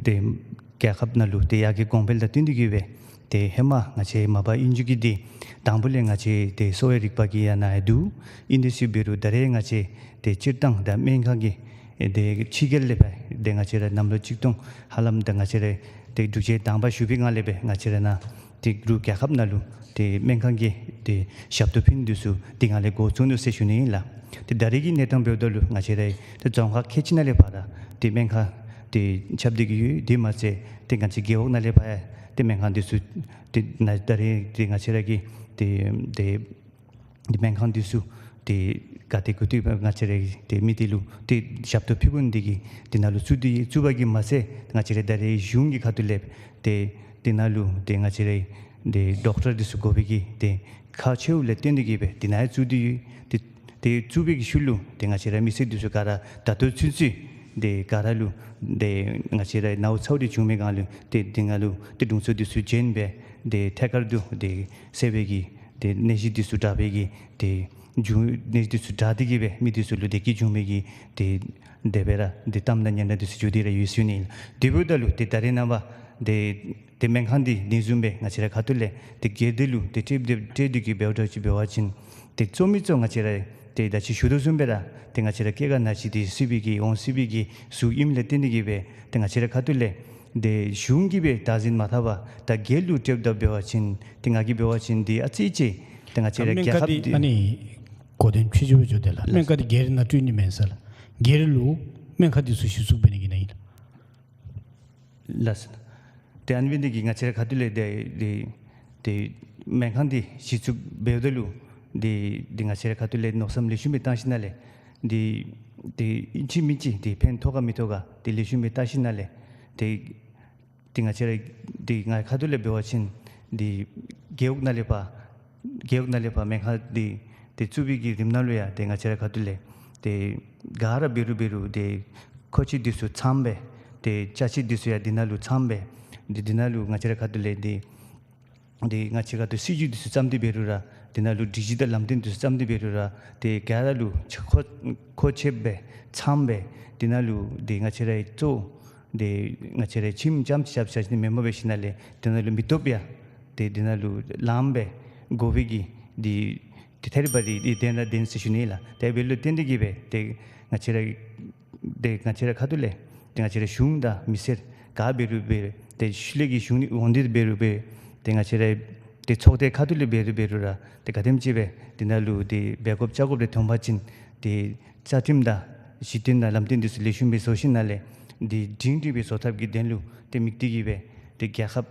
ཏེ་རྒྱལ་ཁབ་ནང་ལུ་ཏེ་ཡར་རྒྱས་གོང་འཕེལ་དང་བསྟུན་ཏེ་གིས་སྦེ་ཏེ་ཧེ་མ་ང་བཅས་མ་པ་ཨིན་རྒྱུ་གི་འདི་དང་པོ་ལས་ང་བཅས་ཏེ་གསོ་བའི་རིག་པ་གི་ཡང་ན་ཡང་འདུག། ཨིན་དེ་ཚུ་འབད་རུང་ད་རེས་ང་བཅས་ཏེ་སྤྱིར་བཏང་ད་སྨན་ཁང་གི་ཨེ་ཏེ་ཕྱི་རྒྱལ་ལས་སྦེ་ཏེ་ང་བཅས་ར་གནམ་ལོ་ཆིག་སྟོང་ཧ་ལམ་ད་ང་བཅས་ར་ཏེ་འབྲུག་རྒྱལ་དང་པ་བཞུགས་པའི་སྒང་ལས་སྦེ་ང་བཅས་ར་ནཱ་ཏེ་འབྲུག་རྒྱལ་ཁབ་ནང་ལུ་ཏེ་སྨན་ཁང་གི་ཏེ་ཞབས་ཏོག་ཕུལ་ནི་འདི་ཚུ་དེ་སྒང་ལས་འགོ་བཙུགས་ནུག་ཟེར་ཞུ་ནི་ཨིན་ལགས། ཏེ་ད་རེས་ཀྱི་གནས་སྟངས་འབདཝ་ད་ལུ་ང་བཅས་ར་ཏེ་རྫོང་ཁག་ཁལ་གཅིག་ནང་ལས་ཕར་ར་ཏེ་སྨན་ཁང་འདི་ཁྱབ་སྟེ་གི་ཡོད། དེ་མ་ཚད་ཏེ་ང་བཅས་རྒེད་འོག་ནང་ལས་ཕར་ཡང་ཏེ་སྨན་ཁང་འདི་ཚུ་ཏེ་ནཱ་ད་རེས་ཏེ་ང་བཅས་ར་གི་ཏེ་ཏེ་ཏེ་སྨན་ཁང་འདི་ཚུ་ཏེ་ག་ཏེ་གུ་ཏེ་ང་བཅས་ར་ཏེ་མི་འདི་ལུ་ཏེ་ཞབས་ཏོག་ཕུལ་དགོ་ནི་འདི་གིས་འདི་ནང་ལུ་བཙུགས་ཏེ་བཙུགས་པ་གིས་མ་ཚད་ང་བཅས་ར་ད་རེས་གཞུང་གི་ཁ་ཐུག་ལས་ཏེ་འདི་ནང་ལུ་ཏེ་ང་བཅས་ར་ཏེ་ཌོག་ཊར་འདི་ཚུ་དགོ་པའི་གི་ཏེ་ཁག་ཆེཝ་ལས་བརྟེན་ཏེ་གི་སྦེ་འདི་ནང་ཡང་བཙུགས་ཏེ་ཡོད། ཏེ་ཏེ་བཙུགས་པའི་གི་ཤུལ་ལུ་ཏེ་ང་བཅས་ར་མི་སེར་འདི་ཚུ་ག་ར་ད་ལྟོ་ཚུན་ཚོད་ཏེ་ག་ར་ལུ་ཏེ་ང་བཅས་ར་ནཝ་ཚཝ་འདི་བྱུང་མི་སྒང་ལུ་ཏེ་འདི་ནང་ལུ་ཏེ་དྲུང་འཚོ་འདི་ཚུ་བྱོན་སྦེ་ཏེ་ཐད་ཀར་དུ་ཏེ་སེལ་བའི་གི་ཏེ་ནད་གཞི་འདི་ཚུ་དྲག་པའི་གི་ཏེ་འབྱུང་ནད་གཞི་འདི་ཚུ་དྲག་སྟེ་གི་སྦེ་མི་འདི་ཚུ་ལུ་བདེ་སྐྱིད་འབྱུང་མི་གི་ཏེ་དེ་སྦེ་ར་ཏེ་གཏམ་དང་སྙན་གྲགས་འདི་ཚུ་བྱུང་སྟེ་ར་ཡོད་ཟེར་ཞུ་ནི་ཨིན། དེ་འབདཝ་ད་ལུ་ཏེ་ད་རེས་ནངས་པ་ཏེ་ཏེ་སྨན་ཁང་འདི་ནི་བཟུམ་སྦེ་ང་བཅས་ར་ཁ་ཐུག་ལས་ཏེ་སྒེར་སྡེ་ལུ་ཏེ་སྤྲོད་དེ་སྤྲོད་དེ་གི་འབདཝ་ད་ཅིག་འབད་བ་ཅིན་ཏེ་གཙོ་མི་གཙོ་ང་བཅས་ར་ཏེ་ད་ཅི་ཞུ་དོ་བཟུམ་སྦེ་ར་ཏེ་ང་བཅས་ར་སྐྱེ་རྒ་ན་འཆི་འདི་སྲིད་པའི་གི་འོང་སྲིད་པའི་གི་ཟུག་ཨིནམ་ལས་བརྟེན་ཏེ་གི་སྦེ་ཏེ་ང་བཅས་ར་ཁ་ཐུག་ལས་ཏེ་གཞུང་གིས་སྦེ་བདག་འཛིན་མ་འཐབ་པར་ད་སྒེར་ལུ་སྤྲོདཔ་ད་འབད་བ་ཅིན་ཏེ་ང་གིས་འབད་བ་ཅིན་ཏེ་ཨ་ཙི་ཅིག་ཏེ་ང་བཅས་ར་རྒྱལ་ཁབ་འདི་ཨ་ནི་གོ་དོན་ཕྱེ་ཅུ་བ་ཅོ་དེ་ལགས། སྨན་ཁང་འདི་སྒེར་ནང་སྤྲོད་ནི་མེན་ས་ལགས། སྒེར་ལུ་སྨན་ཁང་འདི་ཚུ་གཞི་བཙུགས་འབད་ནི་གི་ནང་ཨིན་ལགས། ལགས་སོ། ཏེ་ཨ་ནི་འབད་ནི་འདི་གིས་ང་བཅས་ར་ཁ་ཐུག་ལས་ཏེ་ཏེ་ཏེ་སྨན་ཁང་འདི་གཞི་བཙུགས་འབདཝ་ད་ལུ་ཏེ་ཏེ་ང་བཅས་ར་ཁ་ཐུག་ལས་མནོ་བསམ་ལེགས་ཤོམ་སྦེ་བཏང་ཞིནམ་ལས་ཏེ་ཏེ་ཨིན་ཅི་མིན་ཅི་ཏེ་ཕན་ཐོགས་ག་མི་ཐོགས་ག་ཏེ་ལེགས་ཤོམ་སྦེ་བལྟ་ཞིནམ་ལས་ཏེ་ཏེ་ང་བཅས་ར་ཏེ་ང་ཁ་ཐུག་ལས་འབད་བ་ཅིན་ཏེ་རྒེད་འོག་ནང་ལས་ཕར་རྒེད་འོག་ནང་ལས་ཕར་སྨན་ཁང་འདི་ཏེ་བཙུགས་པའི་གི་རིམ་ནང་ལུ་ཡང་ཏེ་ང་བཅས་ར་ཁ་ཐུག་ལས་ཏེ་ག་ར་འབད་རུང་འབད་རུང་ཏེ་མཁོ་ཆས་འདི་ཚུ་ཚངམ་སྦེ་ཏེ་ཅ་ཆས་འདི་ཚུ་ཡང་འདི་ནང་ལུ་ཚངམ་སྦེ་ཏེ་འདི་ནང་ལུ་ང་བཅས་ར་ཁ་ཐུག་ལས་ཏེ་ཏེ་ང་བཅས་ཁ་ཐུག་སྲིད་བྱུས་འདི་ཚུ་བརྩམས་ཏེ་འབད་རུང་ར་འདི་ནང་ལུ་སྒྲིག་གཞི་དང་ལམ་སྟོན་འདི་ཚུ་བརྩམས་ཏེ་འབད་རུང་ར་ཏེ་ག་ར་ལུ་མཁོ་མཁོ་ཆས་སྦེ་ཚངམ་སྦེ་འདི་ནང་ལུ་ཏེ་ང་བཅས་ར་གཙོ་ཏེ་ང་བཅས་ར་ཁྱིམ་རྐྱངམ་ཅིག་རྐྱབ་རྐྱབ་ཞིནམ་མེན་པར་འབད་ཞིནམ་ལས་འདི་ནང་ལུ་མི་སྟོབས་ཡང་ཏེ་འདི་ནང་ལུ་ལངམ་སྦེ་དགོ་པའི་གི་འདི་ཏེ་ཐད་རི་བ་རི་འདི་དེ་ནང་དེ་ཨིན་ཟེར་ཞུ་ནི་ལགས། ཏེ་འབདཝ་ལས་བརྟེན་ཏེ་གི་སྦེ་ཏེ་ང་བཅས་ར་ཏེ་ང་བཅས་ར་ཁ་ཐུག་ལས་ཏེ་ང་བཅས་ར་གཞུང་དང་མི་སེར་ག་འབད་རུང་འབད་ཏེ་ཤུལ་ལས་ཀྱི་གཞུང་འོང་སྟེ་འབད་རུང་འབད་ཏེ་ང་བཅས་ར་ཏེ་ཚོགས་སྡེ་ཁ་ཐུག་ལས་འབད་རུང་འབད་རུང་ར་ཏེ་ག་དེམ་ཅིག་སྦེ་འདི་ནང་ལུ་ཏེ་འབད་དགོཔ་བཅའ་དགོཔ་རེ་ཐོན་པ་ཅིན་ཏེ་རྩ་ཁྲིམས་དང་གཞི་རྟེན་དང་ལམ་སྟོན་འདི་ཚུ་ལེགས་ཤོམ་སྦེ་བཟོ་ཞིནམ་ལས་ཏེ་སྒྲིང་སྒྲིང་སྦེ་བཟོ་ཐབས་ཀྱི་དོན་ལུ་ཏེ་དམིགས་ཏེ་གི་སྦེ་ཏེ་རྒྱལ་ཁབ་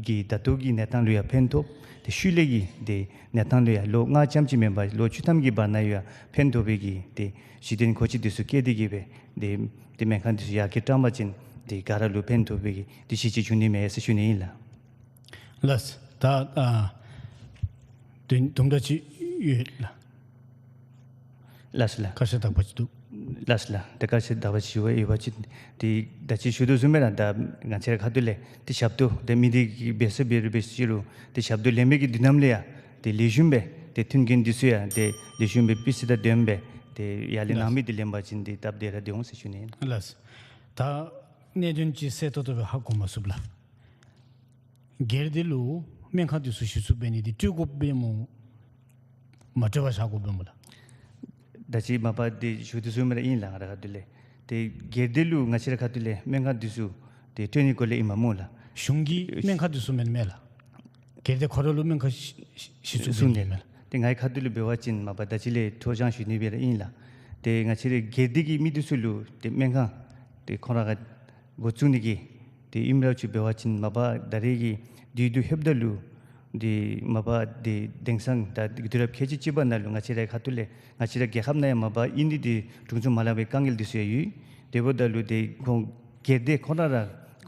ཀྱི་ད་ལྟོ་གི་གནས་སྟངས་ལུ་ཡང་ཕན་ཐོགས། ཏེ་ཤུལ་ལས་ཀྱི་ཏེ་གནས་སྟངས་ལུ་ཡང་ལོ་ལྔ་རྐྱངམ་ཅིག་མེན་པར་ལོ་བཅུ་ཐམ་གྱི་བར་ན་ཡང་ཕན་ཐོགས་པའི་གི་ཏེ་གཞི་རྟེན་མཁོ་ཆས་འདི་ཚུ་བཀལ་ཏེ་གི་སྦེ་ཏེ་ཏེ་སྨན་ཁང་འདི་ཚུ་ཡར་རྒྱས་བཏང་པ་ཅིན་ཏེ་ག་ར་ལུ་ཕན་ཐོགས་པའི་གི་ཏེ་གཞི་ཅིག་འབྱུང་ནི་མས་ཟེར་ཞུ་ནི་ཨིན་ལགས། ལགས། ད་ཨ་དུམ་དུམ་གྲ་ཅིག་ཡོད་ལགས། ལགས་སོ་ལགས། སྐར་ཆ་དག་པ་ཅིག་འདུག། ལགས་སོ་ལགས། ད་སྐར་ཆ་དག་པ་ཅིག་ཡོད་པ་ཅིན་ཏེ་ད་ཅི་ཞུ་དོ་བཟུམ་སྦེ་ར་ད་ང་བཅས་ར་ཁ་ཐུག་ལས་ཏེ་ཞབས་ཏོག་ཏེ་མི་སྡེ་གི་འབད་ས་འབད་རུང་འབད་ས་ཅི་རུང་ཏེ་ཞབས་ཏོག་ལེན་མི་གི་དུས་ནམ་ལས་ཡང་ཏེ་ལེགས་ཤོམ་སྦེ་ཏེ་མཐུན་རྐྱེན་འདི་ཚུ་ཡང་ཏེ་ལེགས་ཤོམ་སྦེ་སྤུས་ཚད་དང་ལྡནམ་སྦེ་ཏེ་ཡར་ལས་ལགས། གནང་མི་འདི་ལེན་པ་ཅིན་ཏེ་སྟབས་བདེ་ར་བདེ་འོང་ཟེར་ཞུ་ནི་ཨིན། ལགས། ད་གནད་དོན་ཅིག་གསལ་ཏོག་ཏོ་སྦེ་ཧ་གོ་མ་ཚུགས་ལགས། སྒེར་སྡེ་ལུ་སྨན་ཁང་འདི་ཚུ་གཞི་བཙུགས་འབད་ནི་འདི་སྤྲོད་དགོཔ་སྦེ་སྨོ། མ་སྤྲོད་པར་བཞག་དགོཔ་སྦེ་སྨོ་ལགས། ད་ཅི་མ་པ་འདི་ཞུ་དོ་བཟུམ་སྦེ་ར་ཨིན་ལགས། ང་ར་ཁ་ཐུག་ལས་ཏེ་སྒེར་སྡེ་ལུ་ང་བཅས་ར་ཁ་ཐུག་ལས་སྨན་ཁང་འདི་ཚུ་ཏེ་སྤྲོད་ནི་སྐོར་ལས་ཨིན་མས་སྨོ་ལགས། གཞུང་གི་སྨན་ཁང་འདི་ཚུ་མེན་མས་ལགས། སྒེར་སྡེ་ཁོ་ར་ལུ་སྨན་ཁང་གཞི་གཞི་བཙུགས་འབད་ནི་མས་ལགས། ཏེ་ངེའི་ཁ་ཐུག་ལུ་འབད་བ་ཅིན་མ་པ་ད་ཅི་ལས་འཕྲོ་སྦྱང་ཞུ་ནི་སྦེ་ར་ཨིན་ལགས། ཏེ་ང་བཅས་ར་སྒེར་སྡེ་གི་མི་འདི་ཚུ་ལུ་ཏེ་སྨན་ཁང་ཏེ་ཁོང་ར་ག་འགོ་བཙུགས་ནི་གི་ཏེ་ཨིནམ་ར་ཅིག་འབད་བ་ཅིན་མ་པ་ད་རེས་ཀྱི་དུས་དུས་ལྷོདཔ་ད་ལུ་ཏེ་མ་པ་ཏེ་དེང་སང་ད་དུས་རབས་ཁལ་གཅིག་གཅིག་པ་ནང་ལུ་ང་བཅས་ར་ཁ་ཐུག་ལས་ང་བཅས་ར་རྒྱལ་ཁབ་ནང་ཡང་མ་པ་ཨིན་ནི་འདི་དྲུང་འཚོ་མ་ལང་པའི་དཀའ་ངལ་འདི་ཚུ་ཡང་ཡོད། དེ་འབདཝ་ད་ལུ་ཏེ་ཁོང་སྒེར་སྡེ་ཁོང་ར་ར་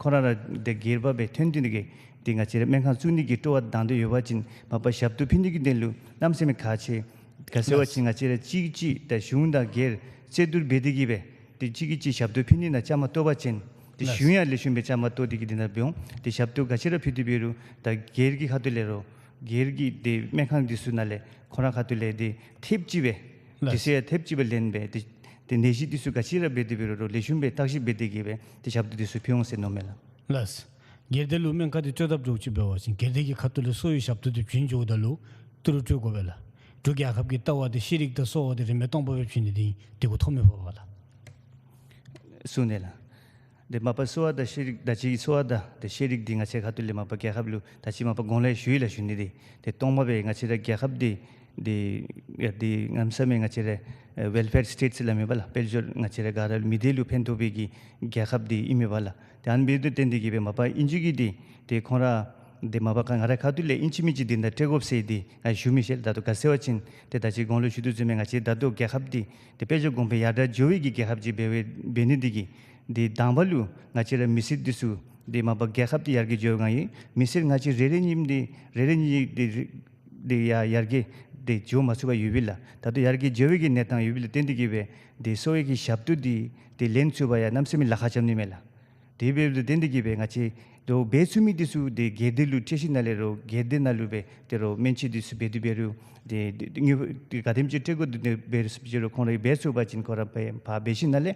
ཁོང་ར་ར་ཏེ་སྒེར་པ་སྦེ་ཐོན་ཏེ་ནི་གི་ཏེ་ང་བཅས་ར་སྨན་ཁང་བཙུགས་ནི་གི་སྤྲོ་བ་དང་འདོད་ཡོད་པ་ཅིན་མ་པ་ཞབས་ཏོག་ཕུལ་ནི་གི་དོན་ལུ་གནམ་མེད་ས་མེད་ཁག་ཆེ། ག་ཟེར་བ་ཅིན་ང་བཅས་ར་གཅིག་གིས་གཅིག་ད་གཞུང་དང་སྒེར་རྩོད་བསྡུར་འབད་དེ་གི་སྦེ་ཏེ་གཅིག་གིས་གཅིག་ཞབས་ཏོག་ཕུལ་ནི་ནང་བཅའ་མར་གཏོགས་པ་ཅིན་ཏེ་ལགས། གཞུང་ཡང་ལེགས་ཤོམ་སྦེ་བཅའ་མར་གཏོགས་ཏེ་གི་འདི་ནང་འབད་འོང་། ཏེ་ཞབས་ཏོག་ག་ཅི་ར་ཕུལ་ཏེ་འབད་རུང་ད་སྒེར་གྱི་ཁ་ཐུག་ལས་རོགས་སྒེར་གྱི་ཏེ་སྨན་ཁང་འདི་ཚུ་ནང་ལས་ཁོང་ར་ཁ་ཐུག་ལས་ཏེ་ཐེབས་ཅིག་སྦེ་ལགས། དུས་ཚོད་ཡང་ཐེབས་ཅིག་སྦེ་ལེན་སྦེ་ཏེ་ཏེ་ནད་གཞི་འདི་ཚུ་ག་ཅི་ར་འབད་དེ་འབད་རུང་རོགས་ལེགས་ཤོམ་སྦེ་བརྟག་ཞིབ་འབད་དེ་གི་སྦེ་ཏེ་ཞབས་ཏོག་འདི་ཚུ་ཕུལ་འོང་ཟེར་མནོཝ་མས་ལགས། ལགས། སྒེར་སྡེ་ལུ་སྨན་ཁང་འདི་སྤྲོད་དཔ་འདྲཝ་ཅིག་འབད་བ་ཅིན་སྒེར་སྡེ་གི་ཁ་ཐུག་ལས་གསོ་བའི་ཞབས་ཏོག་འདི་བྱིན་འགྱོཝ་ད་ལུ་ཏི་རུ་སྤྲོད་དགོ་པས་ལགས། འབྲུག་རྒྱལ་ཁབ་ཀྱི་ལྟ་བ་འདི་ཤེས་རིག་དང་གསོ་བ་འདི་རིན་མེད་སྟོང་པ་སྦེ་བྱིན་ནི་འདི་དེ་གུ་ཐོགས་མེད་འབད་བ་ལགས། གསུངས་ནུག་ལགས། ཏེ་མ་པ་གསོ་བ་དང་ཤེས་རིག་ད་ཅི་གསོ་བ་དང་ཏེ་ཤེས་རིག་འདི་ང་བཅས་ཁ་ཐུག་ལས་མ་པ་རྒྱལ་ཁབ་ལུ་ད་ཅི་མ་པ་གོང་ལས་ཞུ་ཡི་ལགས་ཞུ་ནི་འདི་ཏེ་སྟོང་པ་སྦེ་ང་བཅས་ར་རྒྱལ་ཁབ་འདི་ འདི་ཡ་འདི་གནམ་མེད་ས་མེད་ང་བཅས་ར་ཨེ་ཝེལ་ཕེར་སི་ཊེཊ་ཟེར་སླབ་མི་འབད་ལགས། དཔལ་འབྱོར་ང་བཅས་ར་ག་ར་མི་སྡེ་ལུ་ཕན་ཐོགས་པའི་གི་རྒྱལ་ཁབ་འདི་ཨིན་མི་འབད་ལགས། ཏེ་ཨ་ནི་འབདཝ་ད་བརྟེན་ཏེ་གིས་སྦེ་མ་པ་ཨིན་ཅི་གི་འདི་ཏེ་ཁོང་ར་འདི་མ་པ་ཁ་ང་རའི་ཁ་ཐུག་ལས་ཨིན་ཅི་མིན་ཅི་འདི་ནང་སྤྲོད་དགོཔ་ཟེར་འདི་ང་ཞུ་མི་ཤེས་ལགས། ད་ལྟོ་ག་ཟེར་བ་ཅིན་ཏེ་ད་ཅི་གོང་ལུ་ཞུ་དོ་བཟུམ་སྦེ་ང་བཅས་ད་ལྟོ་རྒྱལ་ཁབ་འདི་ཏེ་དཔལ་འབྱོར་གོང་འཕེལ་ཡར་དྲག་འགྱོ་བའི་གི་རྒྱལ་ཁབ་ཅིག་འབད་བའི་འབད་ནི་འདི་གིས་འདི་དང་པ་ལུ་ང་བཅས་ར་མི་སེར་འདི་ཚུ་འདི་མ་པ་རྒྱལ་ཁབ་འདི་ཡར་རྒྱས་འགྱོ་བའི་སྒང་ཡང་མི་སེར་ང་བཅས་རེ་རེ་གཉིས་འདི་རེ་རེ་གཉིས་འདི་འདི་ཡ་ཡར་རྒྱས་འདི་འགྱོ་མ་ཚུགས་པར་ཡོདཔ་ཨིན་ལགས། ད་ལྟོ་ཡར་རྒྱས་འགྱོ་བའི་གི་གནས་སྟངས་ཡོདཔ་ལས་བརྟེན་ཏེ་གིས་སྦེ་འདི་གསོ་བའི་གི་ཞབས་ཏོག་འདི་འདི་ལེན་ཚུགས་པར་ཡང་གནམ་མེད་ས་མེད་ལཱ་ཁག་རྐྱབ་ནི་མས་ལགས། དེ་འབདཝ་ལས་བརྟེན་ཏེ་གིས་སྦེ་ང་བཅས་ད་འབད་ཚུགས་མི་འདི་ཚུ་འདི་སྒེར་སྡེ་ལུ་སྤྲོད་ཞིནམ་ལས་རོགས་སྒེར་སྡེ་ནང་ལུ་སྦེ་ཏེ་རོགས་སྨན་བཅོས་འདི་ཚུ་འབད་དེ་འབད་རུང་འདི་འདི་དངུལ་འདི་ག་དེམ་ཅིག་སྤྲོད་དགོ་འདི་འདི་འབད་རུང་ཅིག་རོགས་ཁོང་ར་འབད་ཚུགས་པ་ཅིན་ཁོང་ར་ཕར་ཕར་འབད་ཞིནམ་ལས་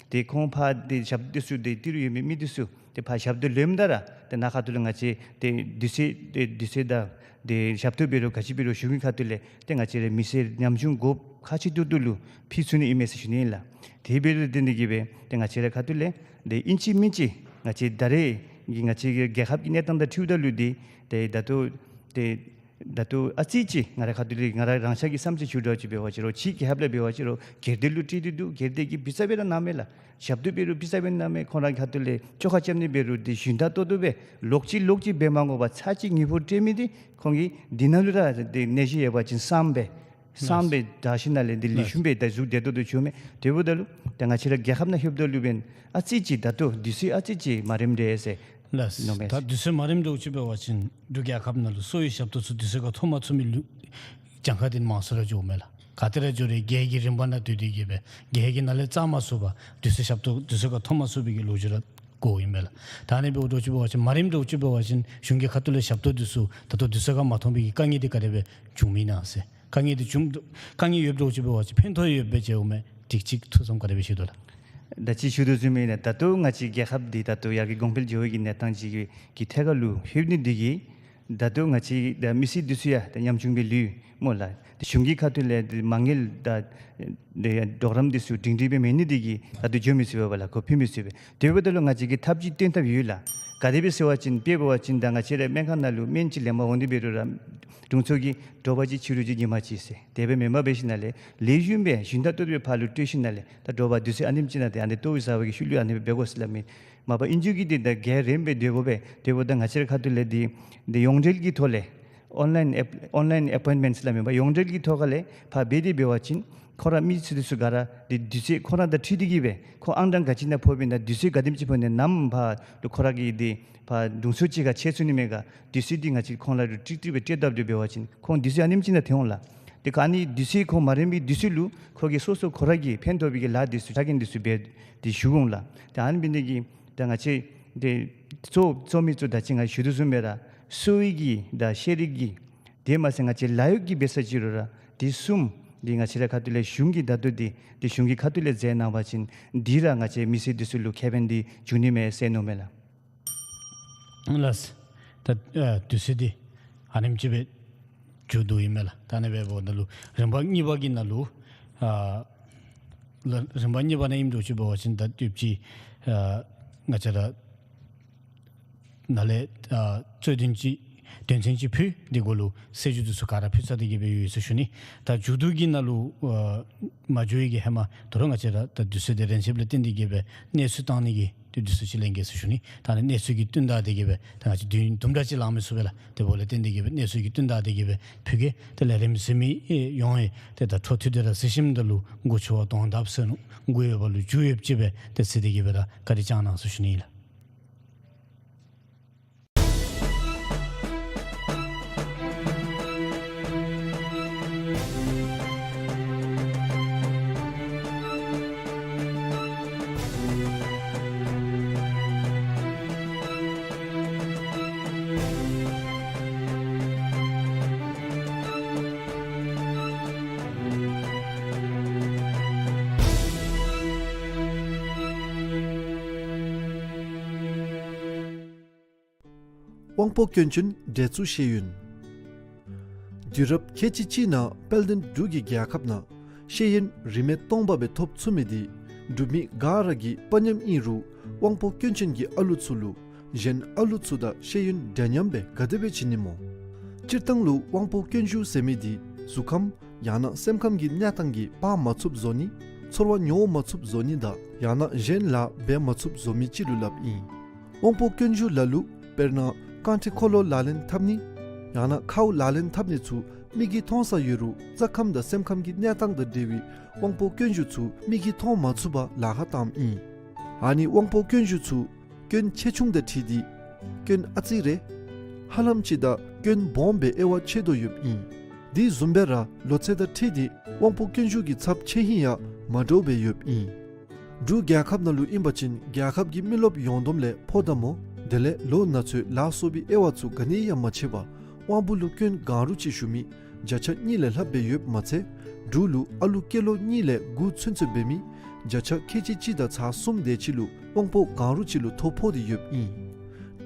ཏེ་ཁོང་ཕར་འདི་ཞབས་ཏོག་འདི་ཚུ་འདི་ཏི་རུ་ཡོད་མི་མི་འདི་ཚུ་ཏེ་ཕར་ཞབས་ཏོག་ལེནམ་ད་ར་ཏེ་ནཱ་ཁ་ཐུག་ལས་ང་བཅས་ཏེ་དུས་ཚོད་ཏེ་དུས་ཚོད་དང་ཏེ་ཞབས་ཏོག་འབད་རུང་ག་ཅི་འབད་རུང་གཞུང་གི་ཁ་ཐུག་ལས་ཏེ་ང་བཅས་རའི་མི་སེར་ཉམ་ཆུང་དགོཔ་ཁག་ཆེ་ཏོག་ཏོ་ལུ་ཕུལ་ཚུགས་ནི་ཨིན་མས་ཟེར་ཞུ་ནི་ཨིན་ལགས། དེ་འབདཝ་ལས་བརྟེན་ཏེ་གིས་སྦེ་ཏེ་ང་བཅས་རའི་ཁ་ཐུག་ལས་ཏེ་ཨིན་ཅི་མིན་ཅི་ང་བཅས་ད་རེས་ཀྱི་ང་བཅས་ཀྱི་རྒྱལ་ཁབ་ཀྱི་གནས་སྟངས་དང་འཁྲིལཝ་ད་ལུ་འདི་ཏེ་ད་ལྟོ་ཏེ་ད་ལྟོ་ཨ་ཙི་ཅིག་ང་རའི་ཁ་ཐུག་ལས་ང་ར་རང་ཤ་གི་བསམ་འཆར་ཞུ་འདྲཝ་ཅིག་འབད་བ་ཅིན་རོགས་ཕྱིའི་རྒྱལ་ཁབ་ལས་འབད་བ་ཅིན་རོགས་སྒེར་སྡེ་ལུ་སྤྲོད་དེ་འདུག། སྒེར་སྡེ་གིས་བི་ཛ་འབད་ར་གནང་མས་ལགས། ཞབས་ཏོག་འབད་རུང་བི་ཛ་འབད་གནང་མས། ཁོང་རའི་ཁ་ཐུག་ལས་བཅོ་ཁ་རྐྱབ་ནི་འབད་རུང་འདི་ཞུན་དག་ཏོག་ཏོ་སྦེ་ལོག་ཅི་ལོག་ཅི་འབད་མ་དགོ་པར་ཚར་གཅིག་དངུལ་ཕོགས་སྤྲོད་མི་འདི་ཁོང་གི་འདི་ནང་ལུ་ར་འདི་ནད་གཞི་ཡོད་པ་ཅིན་སངས་སྦེ་སངས་སྦེ་དྲག་ཞིནམ་ལས་འདི་ལེགས་ཤོམ་སྦེ་ད་གཟུགས་བདེ་ཏོག་ཏོ་བྱུངམ་མས། དེ་འབདཝ་ད་ལུ་ད་ང་བཅས་ར་རྒྱལ་ཁབ་ནང་ལྷོདཔ་ད་ལུ་འབདན་ཨ་ཙི་ཅིག་ད་ལྟོ་དུས་ཚོད་ཨ་ཙི་ཅིག་མ་རནམ་འདྲས་ཟེར་ལགས། མནོཝ་མས། ད་དུས་ཚོད་མ་རནམ་འདྲཝ་ཅིག་འབད་བ་ཅིན་འབྲུག་རྒྱལ་ཁབ་ནང་ལུ་གསོ་བའི་ཞབས་ཏོག་ཚུ་དུས་ཚོད་ཁར་ཐོབ་མ་ཚུགས་མི་ལུ་གྱངས་ཁ་འདི་མང་སུ་ར་འགྱོཝ་མས་ལགས། ག་ཏེ་ར་འགྱོ་རུང་སྒེར་གྱི་རིམ་པ་ནང་སྡོད་དེ་གིས་སྦེ་སྒེར་གྱི་ནང་ལས་བཙག་མ་ཚུགས་པར་དུས་ཚོད་ཞབས་ཏོག་དུས་ཚོད་ཁར་ཐོབ་མ་ཚུགས་པའི་གི་ལོ་རྒྱུས་ར་གོཝ་ཨིན་མས་ལགས། ད་ཨ་ནི་འབདཝ་འདྲཝ་ཅིག་འབད་བ་ཅིན་མ་རནམ་འདྲཝ་ཅིག་འབད་བ་ཅིན་གཞུང་གི་ཁ་ཐུག་ལས་ཞབས་ཏོག་འདི་ཚུ་ད་ལྟོ་དུས་ཚོད་ཁར་མ་ཐོབ་པའི་གི་དཀའ་ངལ་འདི་ག་དེ་སྦེ་བྱུངམ་ཨིན་ན་ཟེར། དཀའ་ངལ་འདི་བྱུང་དཀའ་ངལ་ཡོདཔ་འདྲཝ་ཅིག་འབད་བ་ཅིན་ཕན་ཐོགས་ཡོདཔ་སྦེ་མཇལཝ་མས། དྲི་གཅིག་ཐུགས་བསམ་ག་དེ་སྦེ་བཞེས་དོ་ལགས། ད་ཅི་ཞུ་དོ་བཟུམ་སྦེ་ཨིན་ན་ད་ལྟོ་ང་བཅས་རྒྱལ་ཁབ་འདི་ད་ལྟོ་ཡར་རྒྱས་གོང་འཕེལ་འགྱོ་བའི་གི་གནས་སྟངས་ཅིག་གི་གི་ཐད་ཁར་ལུ་ལྷོད་ནི་འདི་གིས་ད་ལྟོ་ང་བཅས་ད་མི་སེར་འདི་ཚུ་ཡང་ད་ཉམ་ཆུང་སྦེ་ལུས་སྨོ་ལགས། ཏེ་གཞུང་གི་ཁ་ཐུག་ལས་ཏེ་མ་དངུལ་དང་ཏེ་གྲོགས་རམ་འདི་ཚུ་སྒྲིང་སྒྲི་སྦེ་མེད་ནི་འདི་གིས་ད་ལྟོ་འགྱོ་མི་ཚུགས་པས་ལགས། གོ་ཕུད་མི་ཚུགས་པས། དེ་འབདཝ་ད་ལུ་ང་བཅས་ཀྱིས་ཐབས་ཅིག་སྟོན་ཐབས་ཡོད་ལགས། ག་དེ་སྦེ་ཟེར་བ་ཅིན་དཔེ་འབད་བ་ཅིན་ད་ང་བཅས་ར་སྨན་ཁང་ནང་ལུ་སྨན་ཅིག་ལེན་པར་འོང་སྟེ་འབད་རུང་ར་དྲུང་འཚོ་གིས་དྲོ་པ་ཅིག་ཕྱི་རུ་ཅིག་ཉིན་མ་ཅིག་ཟེར་དེ་སྦེ་མེན་པར་འབད་ཞིནམ་ལས་ལེགས་ཤོམ་སྦེ་ཞུན་དག་ཏོག་ཏོ་སྦེ་ཕར་ལུ་སྤྲོད་ཞིནམ་ལས་ད་དྲོ་པ་དུས་ཚོད་ཨ་ནེམ་ཅིག་ནང་ཏེ་ཨ་ནི་ལྟོ་བཟའ་བའི་གི་ཤུལ་ལུ་ཨ་ནི་སྦེ་འབད་དགོ་ཟེར་སླབ་མི། མ་པ་ཨིན་ཅི་གི་འདི་ད་ག་ར་རིམ་སྦེ་སྡོད་དགོ་པས། དེ་འབདཝ་ད་ང་བཅས་རའི་ཁ་ཐུག་ལས་འདི་འདི་ཡོངས་འབྲེལ་གྱི་ཐོག་ལས་ཨོན་ལའིན་ཨེཔ་ཨོན་ལའིན་ཨེ་པོའིནཊ་མེནཊ་ཟེར་སླབ་མི་འབད་ཡོངས་འབྲེལ་གྱི་ཐོག་ཁ་ལས་ཕར་འབད་དེ་འབད་བ་ཅིན་ཁོང་ར་མི་སེར་འདི་ཚུ་ག་ར་འདི་དུས་ཚོད་ཁོང་ར་དང་འཁྲིལ་ཏེ་གིས་སྦེ་ཁོང་ཨང་གྲངས་ག་ཅི་ནང་ཕོགཔ་ཨིན་ན་དུས་ཚོད་ག་དེམ་ཅིག་ཕོག་ནི་ནམ་ཕར་ལུ་ཁོ་ར་གི་འདི་ཕར་དྲུང་འཚོ་ཅིག་ཁར་ཆད་ཚུགས་ནི་མས་ག་དུས་ཚོད་འདི་ང་བཅས་ཁོང་ལུ་ཀྲིག་ཀྲི་སྦེ་སྤྲོད་དཔ་འདི་འབད་བ་ཅིན་ཁོང་དུས་ཚོད་ཨ་ནེམ་ཅིག་ནང་ཐོན་འོང་ལགས། དེ་ག་ནི་དུས་ཚོད་ཁོང་མ་རན་པའི་དུས་ཚོད་ལུ་ཁོ་གིས་སོ་སོ་ཁོ་ར་གི་ཕན་ཐོགས་པའི་གི་ལཱ་འདི་ཚུ་ཕྱག་འགན་འདི་ཚུ་འབད་དེ་ཞུ་འོང་ལགས། ཏེ་ཨ་ནི་འབད་ནི་འདི་གིས་ད་ང་བཅས་འདི་གཙོ་གཙོ་མི་གཙོ་ད་ཅི་ང་ཞུ་དོ་བཟུམ་སྦེ་ར་གསོ་བའི་གི་དང་ཤེས་རིག་གི་དེ་མ་ཚད་ང་བཅས་ལཱ་གཡོག་གི་འབད་ས་ཅིག་རུང་ར་འདི་གསུམ་འདི་ང་བཅས་རའི་ཁ་ཐུག་ལས་གཞུང་གི་ད་ལྟོ་འདི་འདི་གཞུང་གི་ཁ་ཐུག་ལས་མཛད་གནང་བ་ཅིན་འདི་ར་ང་བཅས་མི་སེར་འདི་ཚུ་ལུ་ཁེ་ཕན་འདི་འབྱུང་ནི་མས་ཟེར་མནོཝ་མས་ལགས། ལགས། ད་ཨ་དུས་ཚོད་འདི་ཨ་ནེམ་ཅིག་སྦེ་མཇུག་བསྡུ་ཡི་མས་ལགས། ད་ཨ་ནི་སྦེ་འབདཝ་ད་ལུ་རིམ་པ་གཉིས་པ་གི་ནང་ལུ་ཨ་ལགས་རིམ་པ་གཉིས་པ་ནང་ཨིནམ་འདྲཝ་ཅིག་འབད་བ་ཅིན་ད་ཏེ་ཅིག་ཨ་ང་བཅས་ར་ནཱ་ལས་ཨ་རྩོད་དོན་ཅིག་དོན་ཚན་ཅིག་ཕུལ་འདི་གུ་ལུ་གསལ་ཞུ་འདི་ཚུ་ག་ར་ཕུལ་ཚར་ཏེ་གིས་སྦེ་ཡོད་ཟེར་ཞུ་ནི། ད་མཇུག་བསྡུ་གི་ནང་ལུ་ཨ་མ་འགྱོ་བའི་གི་ཧེ་མ་དོ་རུང་ང་བཅས་ར་ད་དུས་ཚོད་འདི་རན་ཆིཝ་ལས་བརྟེན་ཏེ་གིས་སྦེ་གནས་ཚུལ་བཏང་ནི་གི་ཏེ་དུས་ཚོད་ཅིག་ལེན་གེ་ཟེར་ཞུ་ནི། ད་ཨ་ནི་གནས་ཚུལ་གྱི་བསྟུན་བདའ་སྟེ་གིས་སྦེ་ད་ང་བཅས་དུས་ཡུན་དུམ་གྲ་ཅིག་ལང་མི་ཚུགས་པས་ལགས། དེ་འབདཝ་ལས་བརྟེན་ཏེ་གིས་སྦེ་གནས་ཚུལ་གྱི་བསྟུན་བདའ་སྟེ་གིས་སྦེ་ཕུལ་གེ། དེ་ལས་རིམ་གཟིགས་མི་ཡོངས་ཀྱིས་ཏེ་ད་འཕྲོ་མཐུད་དེ་ར་གཟིགས་ཞིནམ་ད་ལུ་མགུ་ཆུ་བ་དོན་དག་ཟེར་མནོ་མགུ་ཡོད་པ་ལུ་རྒྱུ་ཡོདཔ་ཅིག་སྦེ་ཏེ་གཟིགས་ཏེ་གིས་སྦེ་ར་བཀའ་དྲིན་བསྐྱང་གནང་ཟེར་ཞུ་ནི་ཨིན་ལགས། དབང་པོ་སྐྱོན་ཅན་བདེ་མཆོག་ཤེས་ཡོན། དུས་རབས་ཁལ་གཅིག་གཅིག་ནང་དཔལ་ལྡན་འབྲུག་གི་རྒྱལ་ཁབ་ནང་ཤེས་ཡོན་རིན་མེད་སྟོང་པ་སྦེ་ཐོབ་ཚུགས་མི་འདི་འབྲུག་མི་ག་ར་གི་དཔའ་ཉམས་ཨིན་རུང་དབང་པོ་སྐྱོན་ཅན་གྱི་ཨ་ལུ་ཚུ་ལུ་གཞན་ཨ་ལུ་ཚུ་དང་ཤེས་ཡོན་འདྲ་མཉམ་སྦེ་ག་དེ་སྦེ་བྱིན་ནི་སྨོ། སྤྱིར་བཏང་ལུ་དབང་པོ་སྐྱོན་ཞུགས་ཟེར་མི་འདི་ གཟུགས་ཁམས་ཡང་ན་སེམས་ཁམས་ཀྱི་གནས་སྟངས་ཀྱིས་འབག་མ་ཚུགསཔ་བཟོ་ནི། ཚོར་བ་མྱོང་མ་ཚུགསཔ་བཟོ་ནི་དང་ཡང་ན་གཞན་ལཱ་འབད་མ་ཚུགསཔ་བཟོ་མི་ཅིག་ལུ་སླབ་ཨིན། དབང་པོ་སྐྱོན་ཞུགས་ལ་ལུ་དཔེར་ན་རྐང་ཁྲི་འཁོར་ལོ་ལག་ལེན་འཐབ་ནི་ཡང་ན་ཁཝ་ལག་ལེན་འཐབ་ནི་ཚུ་མིག་གིས་མཐོང་ས་ཡོད་རུང་རྩ་ཁམས་དང་སེམས་ཁམས་ཀྱི་གནས་སྟངས་དང་འབྲེལ་བའི་དབང་པོ་སྐྱོན་ཞུགས་ཚུ་མིག་གིས་མཐོང་མ་ཚུགས་པར་ལཱ་ཁག་བཏངམ་ཨིན། ཨ་ནི་དབང་པོ་སྐྱོན་ཞུགས་ཚུ་སྐྱོན་ཆེ་ཆུང་དང་འཁྲིལ་ཏེ་སྐྱོན་ཨ་ཙི་རེ་ཧ་ལམ་ཅིག་དང་སྐྱོན་སྦོམ་སྦེ་དབྱེ་བ་ཕྱེ་དོ་ཡོདཔ་ཨིན། དེ་བཟུམ་སྦེ་ར་ལོ་ཚད་དང་འཁྲིལ་ཏེ་དབང་པོ་སྐྱོན་ཞུགས་ཀྱི་ཚབས་ཆེ་ཧིང་ཡང་མ་འདྲཝ་སྦེ་ཡོདཔ་ཨིན། འབྲུག་རྒྱལ་ཁབ་ནང་ལུ་ཨིན་པ་ཅིན་རྒྱལ་ཁབ་ཀྱི་མི་རློབས་ཡོངས་བསྡོམས་ལས་ཕོ་དང་མོ་དེ་ལས་ལོ་ན་ཚོད་ལ་སོགས་པའི་དབྱེ་བ་ཚུ་ག་ནི་ཡང་མ་ཕྱེ་བར་དབང་པོ་ལུ་སྐྱོན་གང་རུང་ཅིག་ཞུགས་མི་བརྒྱ་ཆ་གཉིས་ལས་ལྷགཔ་སྦེ་ཡོདཔ་མ་ཚད་འབྲུག་ལུ་ཨ་ལུ་སྐྱེས་ལོ་གཉིས་ལས་དགུ་ཚུན་ཚོད་འབད་མི་བརྒྱ་ཆ་ཁལ་གཅིག་གཅིག་དང་ཚག་གསུམ་དེ་ཅིག་ལུ་དབང་པོ་གང་རུང་ཅིག་ལུ་ཐོ་ཕོག་སྟེ་ཡོདཔ་ཨིན།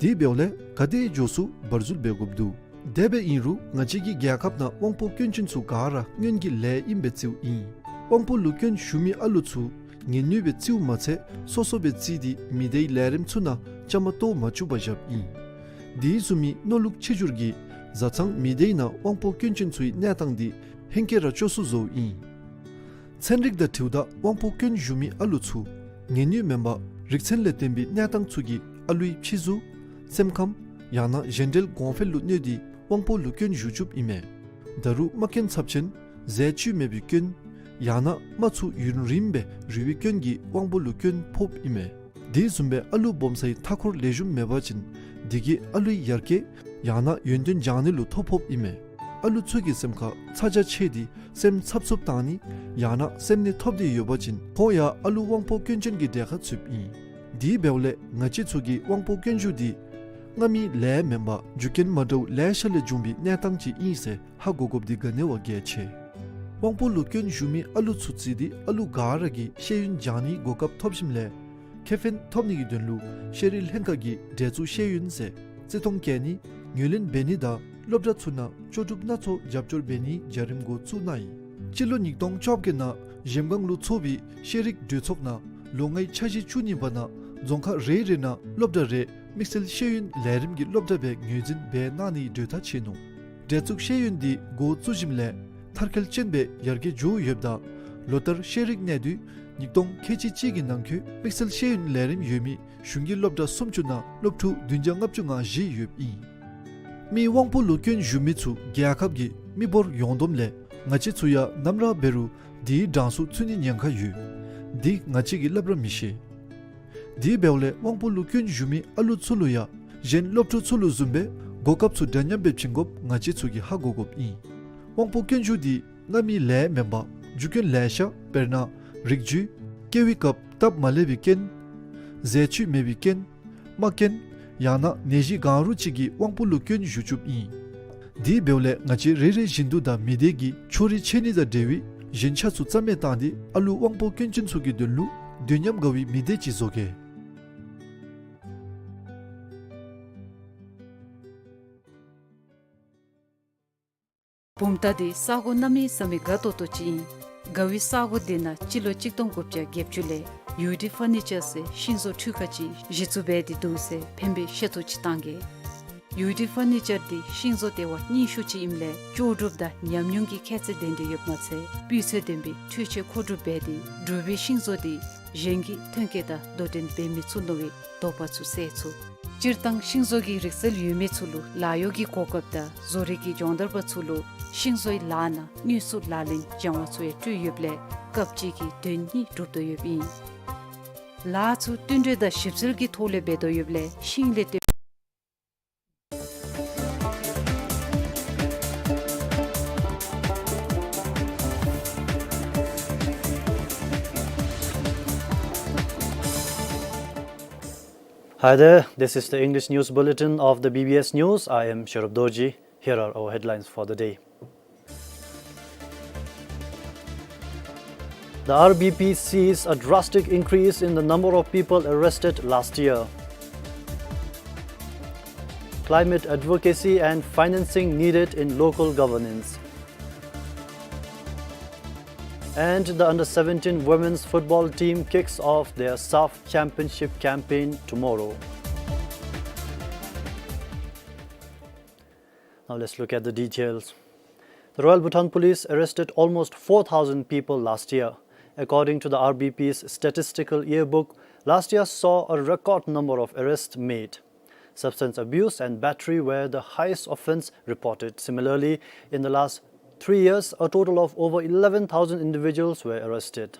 དེ་འབདཝ་ལས་ག་དེ་མགྱོགས་སུ་བར་འཛུལ་འབད་དགོཔ་འདུག། དེ་སྦེ་ཨིན་རུང་ང་བཅས་ཀྱི་རྒྱལ་ཁབ་ནང་དབང་པོ་སྐྱོན་ཅན་ཚུ་ག་ར་སྔོན་གྱི་ལས་ཨིན་པས་བརྩིཝ་ཨིན། དབང་པོ་ལུ་སྐྱོན་ཞུགས་མི་ཨ་ལུ་ཚུ་ངལ་ནུས་སྦེ་བརྩིཝ་མ་ཚད་སོ་སོ་སྦེ་བརྩིས་ཏེ་མི་སྡེའི་ལས་རིམ་ཚུ་ནང་བཅའ་མར་གཏོགས་མ་བཅུག་པར་བཞགཔ་ཨིན། དེ་བཟུམ་མའི་མནོ་ལུགས་ཆེ་འགྱུར་གྱིས་བཟའ་ཚང་མི་སྡེའི་ནང་དབང་པོ་སྐྱོན་ཅན་ཚུའི་གནས་སྟངས་དེ་ཧེང་སྐལ་ར་སྐྱོ་སུ་བཟོཝ་ཨིན། ཚན་རིག་དང་འཁྲིལཝ་ད་དབང་པོ་སྐྱོན་ཞུགས་མི་ཨ་ལུ་ཚུ་ངལ་ནུས་མེན་པར་རིག་ཚན་ལས་བརྟེན་པའི་གནས་སྟངས་ཚུ་གིས་ཨ་ལུའི་ཕྱི་གཟུགས་སེམས་ཁམས་ཡང་ན་གཞན་འབྲེལ་གོང་འཕེལ་ལུ་གནོད་དེ་དབང་པོ་ལུ་སྐྱོན་ཞུགས་བཅུགཔ་ཨིན་མས། ད་རུང་རྨ་སྐྱོན་ཚབས་ཆེན་ཟས་བཅུད་མེད་པའི་སྐྱོན་ཡང་ན་རྨ་ཚུ་ཡུན་རིངམོ་སྦེ་རུལ་བའི་སྐྱོན་གྱིས་དབང་པོ་ལུ་སྐྱོན་ཕོགཔ་ཨིན་མས། དེ་བཟུམ་སྦེ་ཨ་ལུ་སྦོམ་སའི་མཐའ་འཁོར་ལེགས་ཤོམ་མེད་པ་ཅིན་དེ་གིས་ཨ་ལུའི་ཡར་རྒྱས་ཡང་ན་ཡོན་ཏན་སྦྱང་ནི་ལུ་ཐོ་ཕོགཔ་ཨིན་མས། ཨ་ལུ་ཚུ་གི་སེམས་ཁར་ཚ་གྱང་ཆེ་སྟེ་སེམས་འཚབ་འཚུབ་བཏང་ནི་ཡང་ན་སེམས་ནད་ཐོབ་སྟེ་ཡོད་པ་ཅིན་ཁོང་ཡང་ཨ་ལུ་དབང་པོ་སྐྱོན་ཅན་གྱི་གྲལ་ཁར་ཚུདཔ་ཨིན། དེ་འབདཝ་ལས་ང་བཅས་ཚུ་གིས་དབང་པོ་སྐྱོན་ཞུགས་འདི་སྔ་མའི་ལས་མེན་པར་རྒྱུ་རྐྱེན་མ་འདྲཝ་ལེ་ཤ་ལས་བྱུང་བའི་གནས་སྟངས་ཅིག་ཨིན་ཟེར་ཧ་གོ་དགོཔ་འདི་ག་ནི་བ་གལ་ཆེ། དབང་པོ་ལུ་སྐྱོན་ཞུགས་མི་ཨ་ལུ་ཚུ་བརྩིས་ཏེ་ཨ་ལུ་ག་ར་གིས་ཤེས་ཡོན་སྦྱང་ནིའི་གོ་སྐབས་ཐོབ་ཞིནམ་ལས་ཁེ་ཕན་ཐོབ་ནིའི་དོན་ལུ་ཤེས་རིག་ལྷན་ཁག་གིས་འདྲེ་ཚུགས་ཤེས་ཡོན་ཟེར་བརྩི་མཐོང་བསྐྱེད་ནི་ངོས་ལེན་འབད་ནི་དང་སློབ་གྲྭ་ཚུ་ནང་ལྕོགས་གྲུབ་སྣ་ཚོགས་རྒྱབ་སྐྱོར་འབད་ནིའི་བྱ་རིམ་འགོ་བཙུགས་གནང་ཡི། སྤྱི་ལོ་ཉིས་སྟོང་བཅོ་བརྒྱད་ནང་གཞལམ་སྒང་ལུ་ཚོགས་པའི་ཤེས་རིག་གྲོས་ཚོགས་ནང་ལོ་ལྔའི་འཆར་གཞི་བཅུ་གཉིས་པ་ནང་རྫོང་ཁག་རེ་རེ་ནང་སློབ་གྲྭ་རེ་དམིགས་བསལ་ཤེས་ཡོན་ལས་རིམ་གྱི་སློབ་གྲྭ་སྦེ་ངོས་འཛིན་འབད་གནང་ནིའི་གྲོས་ཐག་བཅད་ནུག། འདྲེ་ཚུགས་ཤེས་ཡོན་འདི་འགོ་བཙུགས་ཞིནམ་ལས་མཐར་འཁྱོལ་ཅན་སྦེ་ཡར་རྒྱས་འགྱོ་ཡོདཔ་ད་ལོ་ལྟར་ཤེས་རིག་གནས་སྡུད་ཉིས་སྟོང་ཁལ་གཅིག་གཅིག་གི་ནང་འཁོད་དམིགས་བསལ་ཤེས་ཡོན་ལས་རིམ་ཡོད་མི་གཞུང་གི་སློབ་གྲྭ་སུམ་ཅུ་ནང་སློབ་ཕྲུག་བདུན་བརྒྱ་ལྔ་བཅུ་ང་བཞི་ཡོདཔ་ཨིན། མིའི་དབང་པོ་ལུ་སྐྱོན་ཞུགས་མི་ཚུ་རྒྱལ་ཁབ་ཀྱི་མི་འབོར་ཡོངས་བསྡོམས་ལས་ང་བཅས་ཚུ་ཡང་ནམ་ར་འབད་རུང་དེའི་གྲངས་སུ་ཚུད་ནིའི་ཉེན་ཁ་ཡོད། འདི་ང་བཅས་ཀྱིས་སླབ་ར་མི་ཤེས། དེ་འབདཝ་ལས་དབང་པོ་ལུ་སྐྱོན་ཞུགས་མི་ཨ་ལུ་ཚུ་ལུ་ཡང་གཞན་སློབ་ཕྲུག་ཚུ་ལུ་བཟུམ་སྦེ་གོ་སྐབས་ཚུ་འདྲ་མཉམ་སྦེ་བྱིན་དགོཔ་ང་བཅས་ཚུ་གིས་ཧ་གོ་དགོཔ་ཨིན། དབང་པོ་སྐྱོན་ཞུགས་འདི་སྔ་མའི་ལས་མེན་པར་རྒྱུ་རྐྱེན་ལེ་ཤ་དཔེར་ན་རིགས་རྒྱུད་སྐྱེ་བའི་སྐབས་སྟབས་མ་ལེགས་པའི་རྐྱེན་ཟས་བཅུད་མེད་པའི་རྐྱེན་རྨ་རྐྱེན་ཡང་ན་ནད་གཞི་གང་རུང་ཅིག་གིས་དབང་པོ་ལུ་སྐྱོན་ཞུགས་བཅུགཔ་ཨིན། དེ་འབདཝ་ལས་ང་བཅས་རེ་རེ་བཞིན་དུ་དང་མི་སྡེ་གི་ཕྱོགས་རིས་ཆད་ནི་དང་འབྲེལ་བའི་ཞན་ཆ་ཚུ་རྩ་མེད་བཏང་སྟེ་ཨ་ལུ་དབང་པོ་སྐྱོན་ཅན་ཚུ་གི་དོན་ལུ་དོན་མཉམ་དགའ་བའི་མི་སྡེ་ཅིག་བཟོ་གེ། བུམ་ཐང་འདི་ས་གོ་གནམ་མེད་ས་མེད་དགའ་ཏོག་ཏོ་ཅིག་ཨིན། དགའ་བའི་ས་གོ་འདི་ནང་སྤྱི་ལོ་གཅིག་སྟོང་དགུ་བརྒྱ་བརྒྱད་ཅུ་ལས་ཡུ་ཊི་ཕར་ནི་ཅར་ཟེར་ཤིང་བཟོ་འཕྲུལ་ཁང་ཅིག་གཞི་བཙུགས་འབད་དེ་འདུག་ཟེར་ཕན་པའི་བཤད་ཐོ་ཅིག་བཏང་གེ། ཡུ་ཊི་ཕར་ནི་ཅར་འདི་ཤིང་བཟོ་ལྟེ་བ་རྙིང་ཤོས་ཅིག་ཨིནམ་ལས་ལྕོགས་གྲུབ་དང་ཉམས་མྱོང་གི་ཁྱད་ཚད་ལྡན་ཏེ་ཡོདཔ་མ་ཚད་སྤུས་ཚད་ལྡན་པའི་འཕྲུལ་ཆས་མཁོ་སྒྲུབ་འབད་དེ་འབྲུག་པའི་ཤིང་བཟོ་འདི་གཞན་གྱིས་ཐོན་སྐྱེད་དང་དོ་འགྲན་འབད་མི་ཚུགས་མནོ་བའི་དོགས་པ་ཚུ་སེལ་ཚུགས། སྤྱིར་བཏང་ཤིང་བཟོ་གི་རིག་རྩལ་ཡོད་མི་ཚུ་ལུ་ལཱ་གཡོག་གི་གོ་སྐབས་དང་བཟོ་རིག་གི་སྦྱོང་བརྡར་པ་ཚུ་ལུ་ཤིང་བཟོའི་ལཱ་ནང་དངོས་སུ་ལག་ལེན་སྦྱང་བ་ཚུ་ཡང་སྤྲོད་ཡོདཔ་ལས་སྐབས་གཅིག་གིས་དོན་གཉིས་སྒྲུབ་དོ་ཡོདཔ་ཨིན། ལཱ་ཚུ་བསྟུན་གྲོས་དང་ཞིབ་འཚོལ་གྱི་ཐོག་ལས་འབད་དོ་ཡོདཔ་ལས་ཤིང་ལས་བཏོན། Hi there, this is the English News Bulletin of the B B S News. I am Sherub Dorji. Here are our headlines for the day. The R B P sees a drastic increase in the number of people arrested last year. Climate advocacy and financing needed in local governance. And the under seventeen women's football team kicks off their SAFF Championship campaign tomorrow. Now let's look at the details. The Royal Bhutan Police arrested almost four thousand people last year. According to the R B P's statistical yearbook, last year saw a record number of arrests made. Substance abuse and battery were the highest offense reported. Similarly, in the last three years, a total of over eleven thousand individuals were arrested.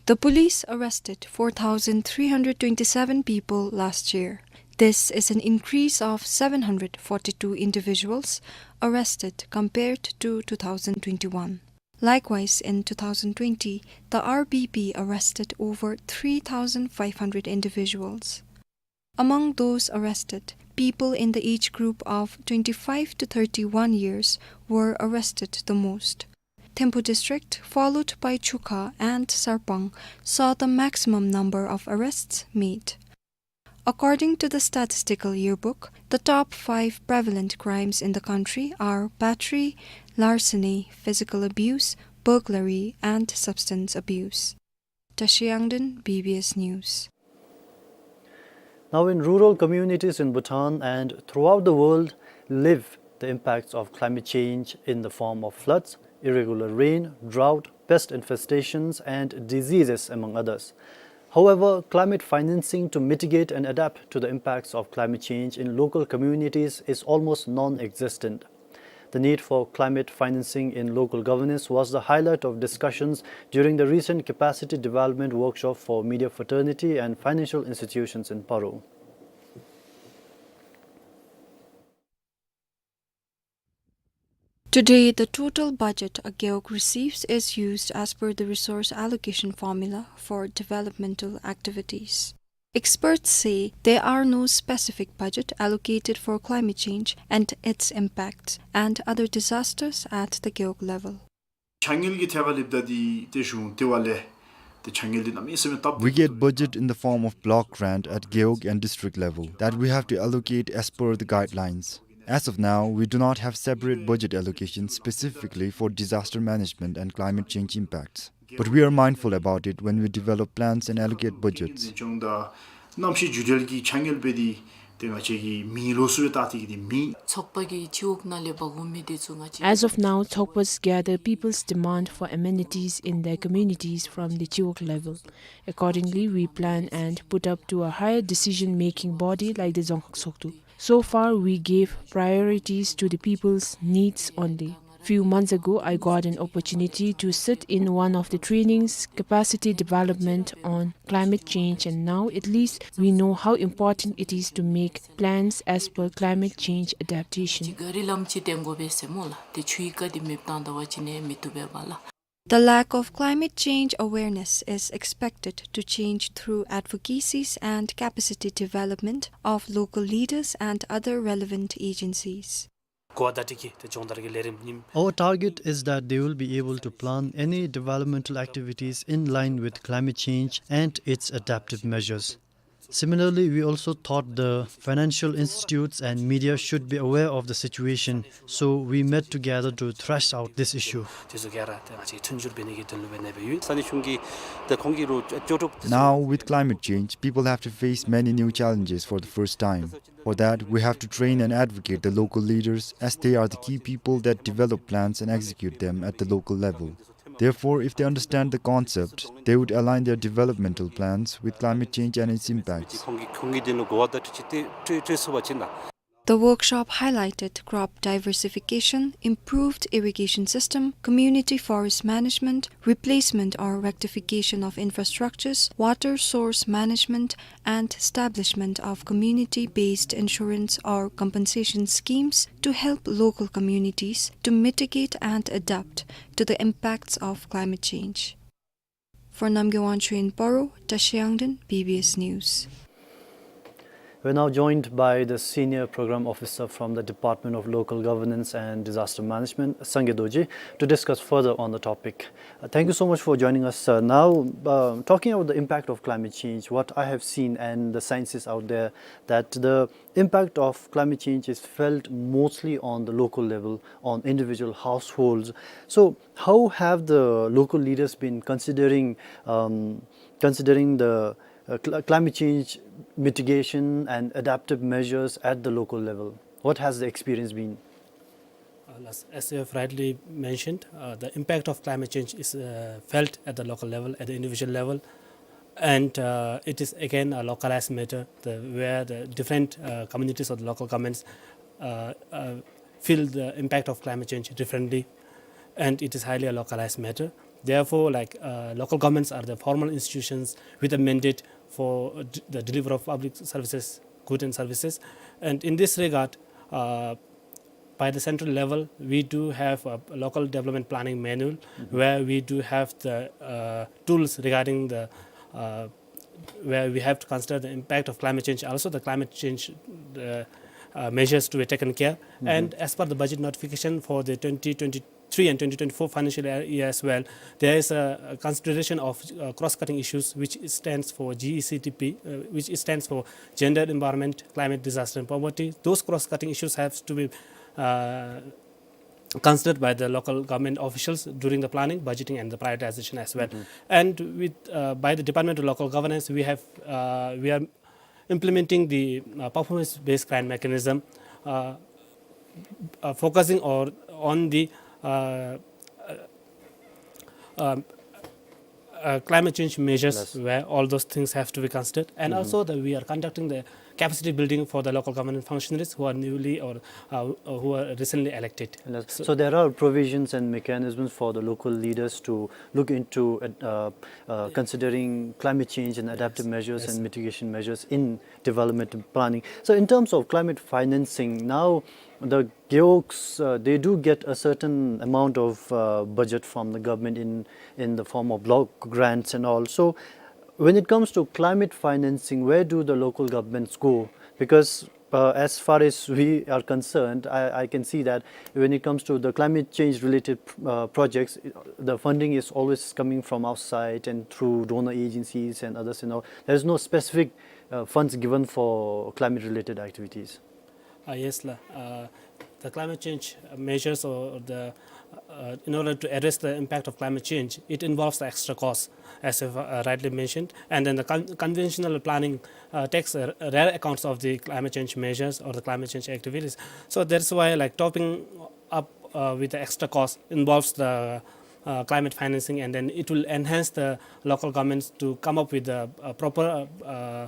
The police arrested four thousand three hundred twenty-seven people last year. This is an increase of seven hundred forty-two individuals arrested compared to two thousand twenty-one. Likewise, in two thousand twenty, the R B P arrested over three thousand five hundred individuals. Among those arrested, people in the age group of twenty-five to thirty-one years were arrested the most. Thimphu District, followed by Chukha and Sarpang, saw the maximum number of arrests made. According to the Statistical Yearbook, the top five prevalent crimes in the country are battery, larceny, physical abuse, burglary, and substance abuse. Tashi Yangden, B B S News. Now, in rural communities in Bhutan and throughout the world, live the impacts of climate change in the form of floods, irregular rain, drought, pest infestations, and diseases, among others. However, climate financing to mitigate and adapt to the impacts of climate change in local communities is almost non-existent. The need for climate financing in local governance was the highlight of discussions during the recent capacity development workshop for media fraternity and financial institutions in Paro. Today, the total budget a Gewog receives is used as per the resource allocation formula for developmental activities. Experts say there are no specific budget allocated for climate change and its impacts and other disasters at the Gewog level. ཕྱག་དངུལ་གྱི་ཐད་ཁར་ལྷོདཔ་ད་འདི་ཏེ་གཞུང་ལྟེ་བ་ལས་ཏེ་ཕྱག་དངུལ་འདི་གནམ་མེད་ས་མེད་བཏབ། We get budget in the form of block grant at Gewog and district level that we have to allocate as per the guidelines. As of now, we do not have separate budget allocation specifically for disaster management and climate change impacts. But we are mindful about it when we develop plans and allocate budgets. གནམ་གཤིས་འགྱུར་བ་གི་ཕྱག་དངུལ་སྦེ་འདི་ཏེ་ང་བཅས་ཀྱི་མི་ལོ་སུ་སྦེ་བལྟ་སྟེ་གི་འདི་མི། ཚོགས་པ་གིས་སྤྱི་འོག་ནང་ལས་འབག་འོང་མི་འདི་ཚུ་ང་བཅས། As of now, Chokpas gather people's demand for amenities in their communities from the Chiwog level. Accordingly, we plan and put up to a higher decision-making body like the Dzongkhag Tshogdu. So far, we gave priorities to the people's needs only. Few months ago, I got an opportunity to sit in one of the trainings, capacity development on climate change, and now at least we know how important it is to make plans as per climate change adaptation. ག་རི་ལམ་ཅིག་འཐེན་དགོ་པས་ཟེར་སྨོ་ལགས། ཏེ་ཆུའི་རྐ་འདི་མེདཔ་བཏང་ད་པ་ཅིན་ནི་མི་བཏུབ་པས་པ་ལགས། The lack of climate change awareness is expected to change through advocacies and capacity development of local leaders and other relevant agencies. གོ་བ་བརྡ་སྤྲོད་ཀྱི་ཏེ་སྦྱོང་བརྡར་གྱི་ལས་རིམ་ཉིནམ། Our target is that they will be able to plan any developmental activities in line with climate change and its adaptive measures. Similarly, we also thought the financial institutes and media should be aware of the situation, so we met together to thrash out this issue. དེ་ཚུ་ག་ར་ཏེ་ང་བཅས་མཐུན་འགྱུར་འབད་ནི་གི་དོན་ལུ་འབད་ནི་སྦེ་ཡོད། ས་གནས་གཞུང་གི་ཏེ་ཁོང་གི་རུང་ལྕོགས་གྲུབ། Now, with climate change, people have to face many new challenges for the first time. For that, we have to train and advocate the local leaders, as they are the key people that develop plans and execute them at the local level. Therefore, if they understand the concept, they would align their developmental plans with climate change and its impacts. ཁོང་གི་ཁོང་གི་དོན་ལུ་གོ་བ་བརྡ་སྤྲོད་ཅིག་ཏེ་སྤྲོད་སྤྲོད་ཚུགས་པ་ཅིན་ན། The workshop highlighted crop diversification, improved irrigation system, community forest management, replacement or rectification of infrastructures, water source management, and establishment of community-based insurance or compensation schemes to help local communities to mitigate and adapt to the impacts of climate change. For Namgay Wangchuk in Paro, Tashi Yangden, B B S News. We're now joined by the Senior Program Officer from the Department of Local Governance and Disaster Management, Sangay Dorji, to discuss further on the topic. Uh, thank you so much for joining us, sir. Now, uh, talking about the impact of climate change, what I have seen and the science is out there, that the impact of climate change is felt mostly on the local level, on individual households. So, how have the local leaders been considering, um, considering the, uh, cl-, climate change mitigation and adaptive measures at the local level? What has the experience been? As, as you have rightly mentioned, uh, the impact of climate change is, uh, felt at the local level, at the individual level, and, uh, it is again a localized matter, the, where the different, uh, communities or the local governments, uh, uh, feel the impact of climate change differently, and it is highly a localized matter. Therefore, like, uh, local governments are the formal institutions with a mandate for, uh, d-, the delivery of public services, goods and services, and in this regard, uh, by the central level, we do have a local development planning manual where we do have the, uh, tools regarding the, uh, where we have to consider the impact of climate change, also the climate change, uh, uh, measures to be taken care. And as per the budget notification for the twenty twenty-three and twenty twenty-four financial year as well, there is a, a consideration of, uh, cross-cutting issues, which stands for G E C T P, uh, which stands for gender, environment, climate, disaster, and poverty. Those cross-cutting issues have to be, uh, considered by the local government officials during the planning, budgeting, and the prioritization as well. And with, uh, by the Department of Local Governance, we have, uh, we are implementing the, uh, performance-based grant mechanism, uh, uh, focusing or on the, uh, uh, um, uh, climate change measures where all those things have to be considered. And also that we are conducting the capacity building for the local government functionaries who are newly or, uh, who are recently elected. Yes. So there are provisions and mechanisms for the local leaders to look into, uh, uh, considering climate change and adaptive measures and mitigation measures in development planning. So in terms of climate financing, now the Gewogs, uh, they do get a certain amount of, uh, budget from the government in, in the form of block grants and all. So when it comes to climate financing, where do the local governments go? Because, uh, as far as we are concerned, I, I can see that when it comes to the climate change related, uh, projects, the funding is always coming from outside and through donor agencies and others and all. There is no specific, uh, funds given for climate related activities. Uh, yes, la. Uh, the climate change measures or the, uh, in order to address the impact of climate change, it involves the extra cost, as you've, uh, rightly mentioned. And then the con-, conventional planning, uh, takes, uh, rare accounts of the climate change measures or the climate change activities. So that's why, like, topping up, uh, with the extra cost involves the, uh, climate financing, and then it will enhance the local governments to come up with the, uh, proper, uh,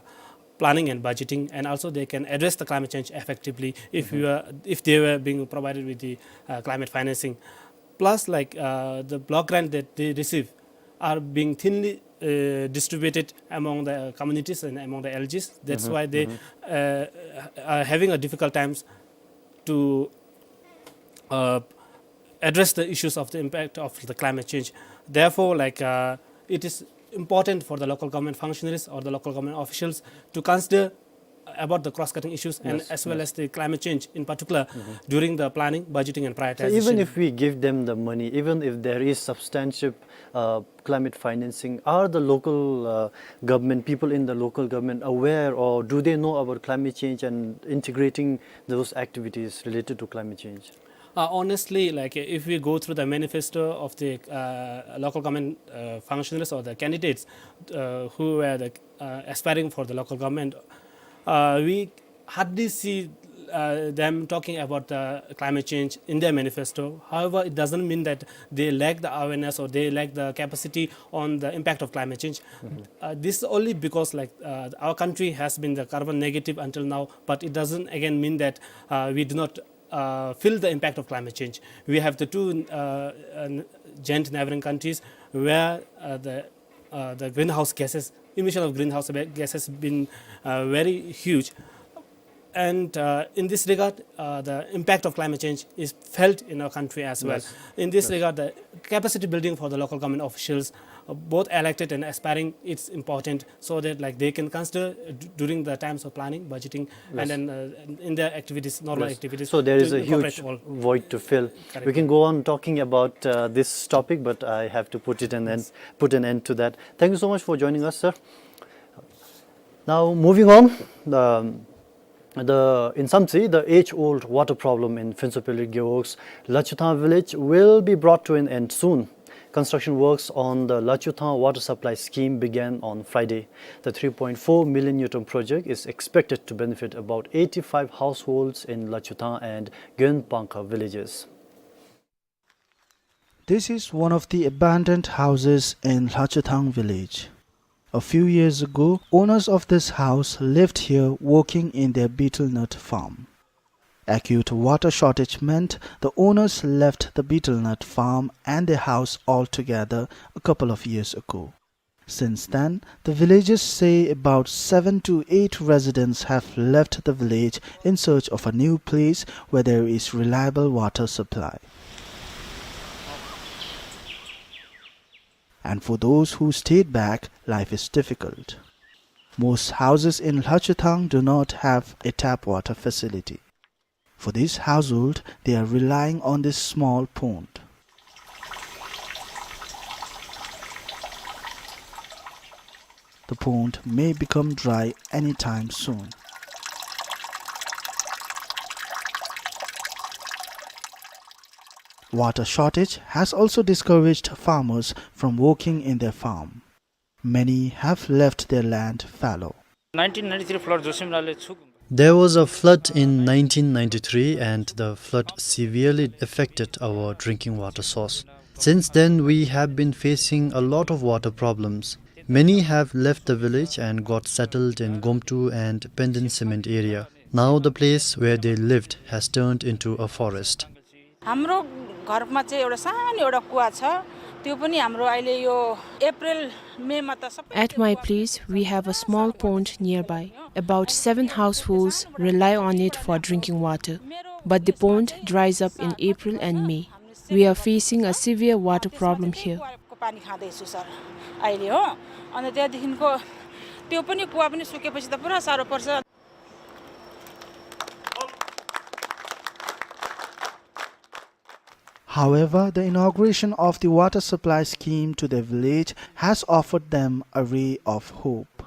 planning and budgeting, and also they can address the climate change effectively if we were, if they were being provided with the, uh, climate financing. Plus, like, uh, the block grant that they receive are being thinly, uh, distributed among the communities and among the L Gs. That's why they, uh, are having a difficult times to, uh, address the issues of the impact of the climate change. Therefore, like, uh, it is important for the local government functionaries or the local government officials to consider about the cross-cutting issues and as well as the climate change in particular during the planning, budgeting, and prioritization. So even if we give them the money, even if there is substantive, uh, climate financing, are the local, uh, government, people in the local government aware, or do they know about climate change and integrating those activities related to climate change? Uh, honestly, like, if we go through the manifesto of the, uh, local government, uh, functionaries or the candidates, uh, who were the, uh, aspiring for the local government, uh, we hardly see, uh, them talking about the climate change in their manifesto. However, it doesn't mean that they lack the awareness or they lack the capacity on the impact of climate change. Uh, this is only because, like, uh, our country has been the carbon negative until now, but it doesn't again mean that, uh, we do not, uh, feel the impact of climate change. We have the two, uh, uh, giant neighboring countries where, uh, the, uh, the greenhouse gases, emission of greenhouse ba-, gases been, uh, very huge. And, uh, in this regard, uh, the impact of climate change is felt in our country as well. In this regard, the capacity building for the local government officials, uh, both elected and aspiring, it's important so that, like, they can consider, uh, d-, during the times of planning, budgeting, and then, uh, in their activities, normal activities. So there is a huge void to fill. We can go on talking about, uh, this topic, but I have to put it an end, put an end to that. Thank you so much for joining us, sir. Now, moving on, um, the, in Samtse, the age-old water problem in Phuentshopelir Gewog's Lachuthang village will be brought to an end soon. Construction works on the Lachuthang water supply scheme began on Friday. The three point four million ngultrum project is expected to benefit about eighty-five households in Lachuthang and Gyeonpangkha villages. This is one of the abandoned houses in Lhachuthang village. A few years ago, owners of this house lived here working in their betel nut farm. Acute water shortage meant the owners left the betel nut farm and their house altogether a couple of years ago. Since then, the villagers say about seven to eight residents have left the village in search of a new place where there is reliable water supply. And for those who stayed back, life is difficult. Most houses in Lhachuthang do not have a tap water facility. For this household, they are relying on this small pond. The pond may become dry anytime soon. Water shortage has also discouraged farmers from working in their farm. Many have left their land fallow. Nineteen ninety three flood जोसि म्ह नाले छु There was a flood in nineteen ninety-three and the flood severely affected our drinking water source. Since then, we have been facing a lot of water problems. Many have left the village and got settled in Gomtu and Penden Cement area. Now the place where they lived has turned into a forest. हाम्रो घरमा चाहिँ एउटा सानो एउटा कुवा छ, त्यो पनि हाम्रो अहिले यो अप्रिल मेमा त सबै At my place, we have a small pond nearby. About seven households rely on it for drinking water, but the pond dries up in April and May. We are facing a severe water problem here. कुवाको पानी खाँदैछु सर अहिले, हो। अनि त्यहाँदेखिको त्यो पनि कुवा पनि सुकेपछि त पुरा साह्रो पर्छ। However, the inauguration of the water supply scheme to their village has offered them a ray of hope.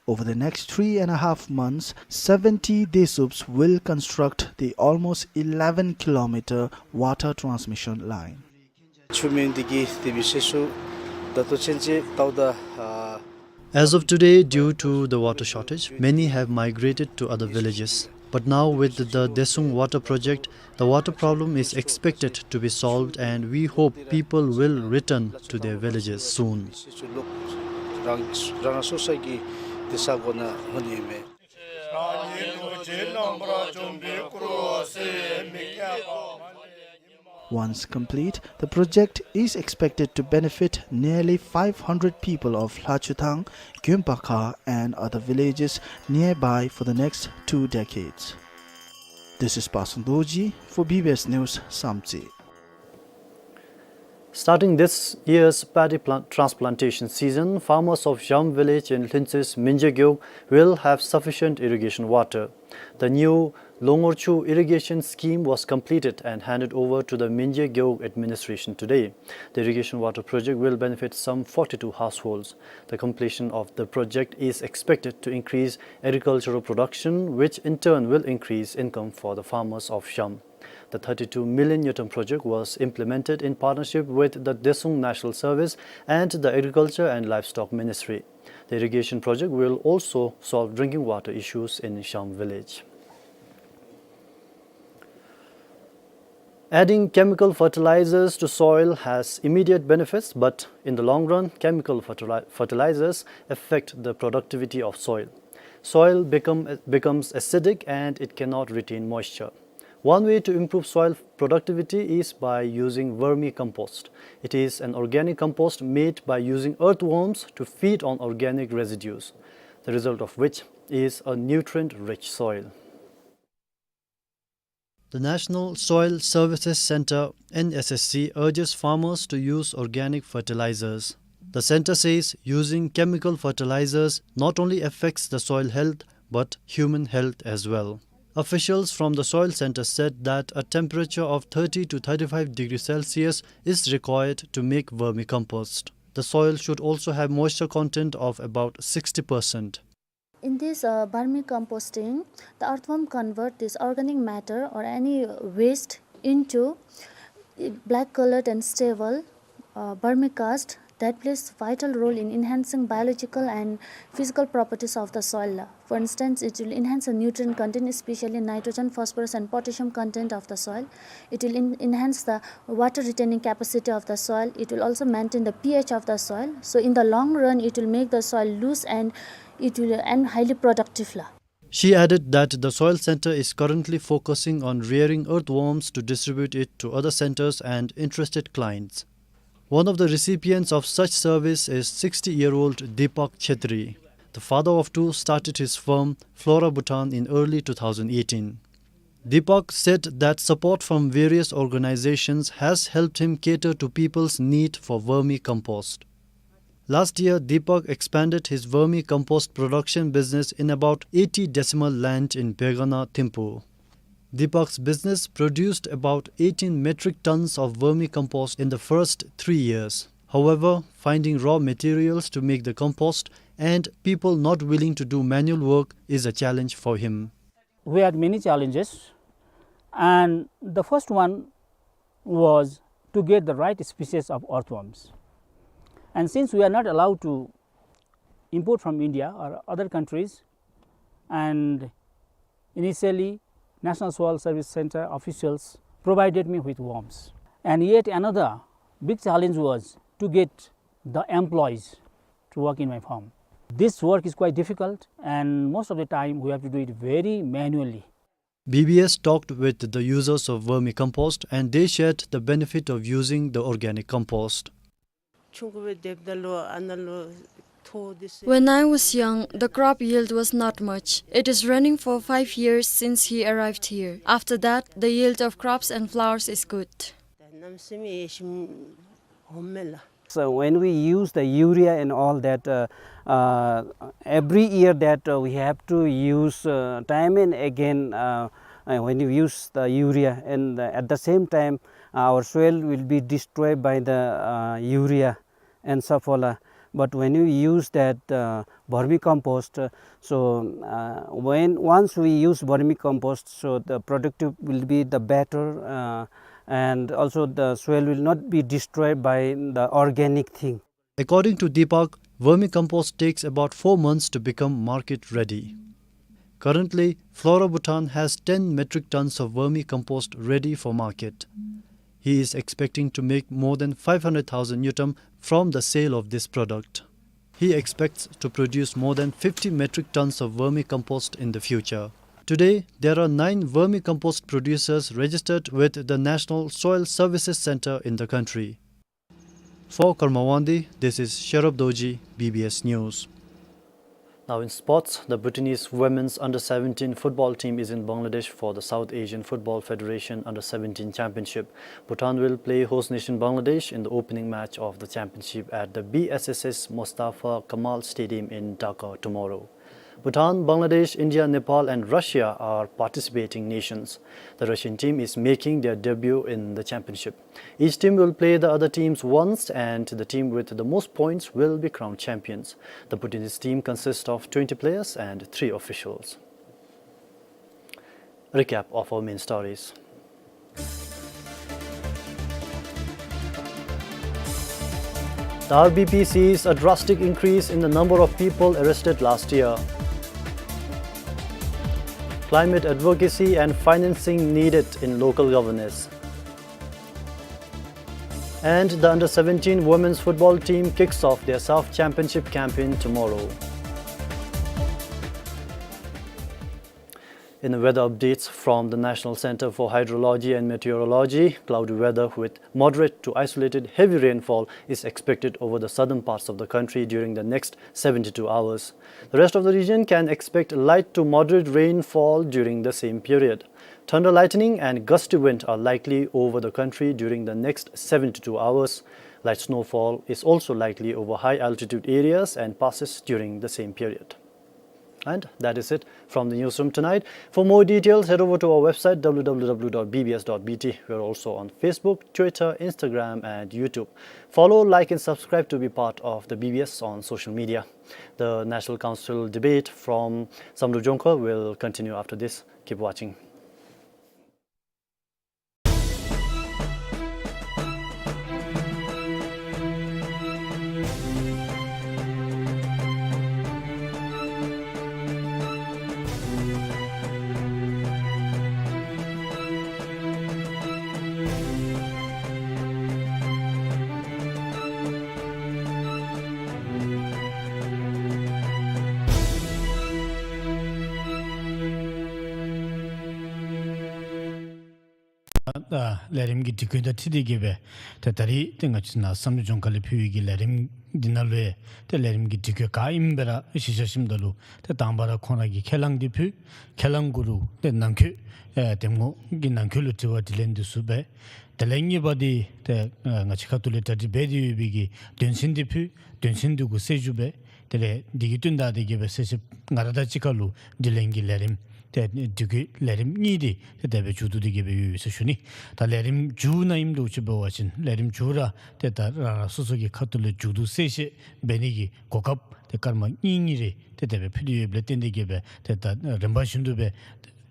Over the next three and a half months, seventy Desups will construct the almost eleven kilometer water transmission line. ཆུ་མེད་དེ་གིས་དེ་བི་ཤེས་སུ་ད་ལྟོ་ཚུན་ཚོད་ད་ལྟ་ཨ། As of today, due to the water shortage, many have migrated to other villages. But now with the Desung water project, the water problem is expected to be solved and we hope people will return to their villages soon. རང་རང་སོ་སོ་གི་དེ་ས་གོ་ན་ཧོན་ཡོད་མེད། Once complete, the project is expected to benefit nearly five hundred people of Lhachuthang, Gyumpakha and other villages nearby for the next two decades. This is Pasang Dorji for B B S News, Samtse. Starting this year's paddy plant transplantation season, farmers of Zham village in Lhintsis Minje Gewog will have sufficient irrigation water. The new Longorchu irrigation scheme was completed and handed over to the Minje Gewog administration today. The irrigation water project will benefit some forty-two households. The completion of the project is expected to increase agricultural production, which in turn will increase income for the farmers of Zham. The thirty-two million ngultrum project was implemented in partnership with the Desung National Service and the Agriculture and Livestock Ministry. The irrigation project will also solve drinking water issues in Zham village. Adding chemical fertilizers to soil has immediate benefits, but in the long run, chemical fertili-, fertilizers affect the productivity of soil. Soil become, becomes acidic and it cannot retain moisture. One way to improve soil productivity is by using vermicompost. It is an organic compost made by using earthworms to feed on organic residues, the result of which is a nutrient-rich soil. The National Soil Services Centre, N S S C, urges farmers to use organic fertilizers. The centre says using chemical fertilizers not only affects the soil health, but human health as well. Officials from the Soil Centre said that a temperature of thirty to thirty-five degrees Celsius is required to make vermicompost. The soil should also have moisture content of about sixty percent. In this, uh, vermicomposting, the earthworm convert this organic matter or any waste into black colored and stable, uh, vermicast That plays vital role in enhancing biological and physical properties of the soil. For instance, it will enhance the nutrient content, especially nitrogen, phosphorus, and potassium content of the soil. It will en-, enhance the water retaining capacity of the soil. It will also maintain the pH of the soil. So in the long run, it will make the soil loose and it will, and highly productive la. She added that the soil center is currently focusing on rearing earthworms to distribute it to other centers and interested clients. One of the recipients of such service is sixty-year-old Deepak Chhetri. The father of two started his firm, Flora Bhutan, in early two thousand eighteen. Deepak said that support from various organizations has helped him cater to people's need for vermicompost. Last year, Deepak expanded his vermicompost production business in about eighty decimal land in Begana, Thimphu. Deepak's business produced about eighteen metric tons of vermicompost in the first three years. However, finding raw materials to make the compost and people not willing to do manual work is a challenge for him. We had many challenges, and the first one was to get the right species of earthworms. And since we are not allowed to import from India or other countries, and initially National Soil Service Center officials provided me with worms. And yet another big challenge was to get the employees to work in my farm. This work is quite difficult, and most of the time we have to do it very manually. B B S talked with the users of vermicompost, and they shared the benefit of using the organic compost. When I was young, the crop yield was not much. It is running for five years since he arrived here. After that, the yield of crops and flowers is good. So when we use the urea and all that, uh, uh, every year that, uh, we have to use, uh, time and again, uh, uh, when you use the urea, and, uh, at the same time, our soil will be destroyed by the, uh, urea and sulfur. But when you use that, uh, vermicompost, uh, so, uh, when, once we use vermicompost, so the productive will be the better, uh, and also the soil will not be destroyed by the organic thing. According to Deepak, vermicompost takes about four months to become market ready. Currently, Flora Bhutan has ten metric tons of vermicompost ready for market. He is expecting to make more than five hundred thousand ngultrum from the sale of this product. He expects to produce more than fifty metric tons of vermicompost in the future. Today, there are nine vermicompost producers registered with the National Soil Services Center in the country. For Karma Wangdi, this is Sherub Dorji, B B S News. Now in sports, the Bhutanese women's under seventeen football team is in Bangladesh for the South Asian Football Federation under seventeen Championship. Bhutan will play host nation Bangladesh in the opening match of the championship at the B S S S Mustafa Kamal Stadium in Dhaka tomorrow. Bhutan, Bangladesh, India, Nepal and Russia are participating nations. The Russian team is making their debut in the championship. Each team will play the other teams once, and the team with the most points will be crowned champions. The Bhutanese team consists of twenty players and three officials. Recap of our main stories. The R B P sees a drastic increase in the number of people arrested last year. Climate advocacy and financing needed in local governance. And the under seventeen women's football team kicks off their SAFF Championship campaign tomorrow. In the weather updates from the National Center for Hydrology and Meteorology, cloudy weather with moderate to isolated heavy rainfall is expected over the southern parts of the country during the next seventy-two hours. The rest of the region can expect light to moderate rainfall during the same period. Thunder, lightning and gusty wind are likely over the country during the next seventy-two hours. Light snowfall is also likely over high altitude areas and passes during the same period. And that is it from the newsroom tonight. For more details, head over to our website, W W W dot B B S dot B T. We are also on Facebook, Twitter, Instagram, and YouTube. Follow, like, and subscribe to be part of the B B S on social media. The National Council debate from Samdrup Jongkhar will continue after this. Keep watching. ད་ལས་རིམ་གྱི་སྒྲིག་བཀོད་དང་འཁྲིལ་ཏེ་གི་སྦེ་ཏེ་ད་རིས་ཏེ་ང་བཅས་ནཱ་བསམ་གྲུབ་ལྗོངས་མཁར་ལས་ཕུལ་བའི་གི་ལས་རིམ་འདི་ནང་ལུ་ཡང་ཏེ་ལས་རིམ་གྱི་སྒྲིག་བཀོད་ག་ཨིནམ་སྦེ་ར་གཞི་བཞག་ཞིནམ་ད་ལུ་ཏེ་དང་པ་ར་ཁོང་ར་གི་ཁས་བླངས་འདི་ཕུལ། ཁས་བླངས་གུ་རུ་ཏེ་ནང་འཁོད་ཨེ་འདེམས་ངོ་གི་ནང་འཁོད་ལུ་དྲི་བ་དྲིས་ལན་འདི་ཚུ་འབད། དེ་ལས་གཉིས་པ་འདི་ཏེ་ཨེ་ང་བཅས་ཁ་ཐུག་ལས་གྲ་སྒྲིག་འབད་དེ་ཡོད་པའི་གི་དོན་ཚན་འདི་ཕུལ། དོན་ཚན་འདི་གུ་གསལ་ཞུ་འབད། དེ་ལས་འདི་གི་བསྟུན་ད་དེ་གི་སྦེ་གསལ་བཤད་ང་ར་དང་གཅིག་ཁར་ལུ་དྲི་ལན་གྱི་ལས་རིམ་ཏེ་སྒྲིག་བཀོད་ལས་རིམ་གཉིས་འདི་ཏེ་དེ་སྦེ་མཇུག་བསྡུ་སྟེ་གི་སྦེ་ཡོད་ཡོད་ཟེར་ཞུ་ནི། ད་ལས་རིམ་མཇུག་ནང་ཨིནམ་འདྲཝ་ཅིག་འབད་བ་ཅིན་ལས་རིམ་མཇུག་ར་ཏེ་ད་རང་རང་སོ་སོ་གི་ཁ་ཐུག་ལས་མཇུག་བསྡུ་གསལ་བཤད་འབད་ནི་གི་གོ་སྐབས་ཏེ་སྐར་མ་གཉིས་གཉིས་རེ་ཏེ་དེ་སྦེ་ཕུལ་ཏེ་ཡོདཔ་ལས་བརྟེན་ཏེ་གི་སྦེ་ཏེ་ད་རིམ་པ་བཞིན་དུ་སྦེ་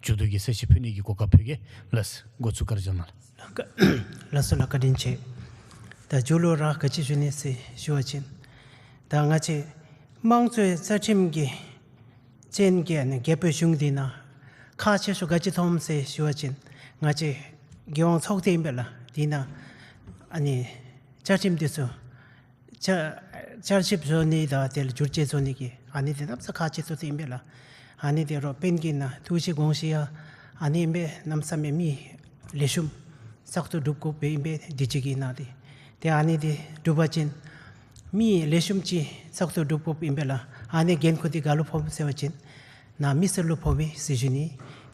མཇུག་བསྡུ་གི་གསལ་བཤད་ཕུལ་ནི་གི་གོ་སྐབས་ཕུལ་གེ་ལགས། འགོ་བཙུགས་བཀའ་དྲིན་བསྐྱང་གནང་། ལགས་སོ་ལགས། བཀའ་དྲིན་ཆེ། ད་མཇུག་ལུ་ར་ག་ཅི་ཞུ་ནི་ཟེར་ཞུ་བ་ཅིན་ད་ང་བཅས་དམངས་གཙོའི་རྩ་ཁྲིམས་ཀྱི་ཅན་གྱི་ཨ་ནི་རྒྱལ་པོའི་གཞུང་འདི་ནང་ཁག་ཆེ་ཤོས་ག་ཅི་མཐོངམ་ཟེར་ཞུ་བ་ཅིན་ང་བཅས་རྒྱལ་ཡོངས་ཚོགས་སྡེ་ཨིན་པས་ལགས། འདི་ནང་ཨ་ནི་བཅའ་ཁྲིམས་འདི་ཚུ་བསྐྱར་བསྐྱར་ཞིབ་བཟོ་ནི་དང་དེ་ལས་བསྒྱུར་བཅོས་བཟོ་ནི་གི་ཨ་ནི་འདི་གནམ་ས་ཁག་ཆེ་ཤོས་འདི་ཨིན་པས་ལགས། ཨ་ནི་འདི་རོགས་དཔོན་གྱི་ནང་ཐུགས་བཞེད་དགོངས་བཞེད་ཡང་ཨ་ནི་ཨིན་པས། གནམ་ས་མེད་མི་ལེགས་ཤོམ་བཙག་འཐུ་གྲུབ་དགོཔ་ཨིན་པས་འདི་ཅིག་གི་ནང་འདི། ཏེ་ཨ་ནི་འདི་གྲུབ་པ་ཅིན་མི་ལེགས་ཤོམ་ཅིག་བཙག་འཐུ་གྲུབ་དགོཔ་ཨིན་པས་ལགས། ཨ་ནི་འགན་ཁུར་འདི་ག་ལུ་ཕོགཔ་ཟེར་བ་ཅིན་ནཱ་མི་སེར་ལུ་ཕོགཔ་ཨིན་ཟེར་ཞུ་ནི།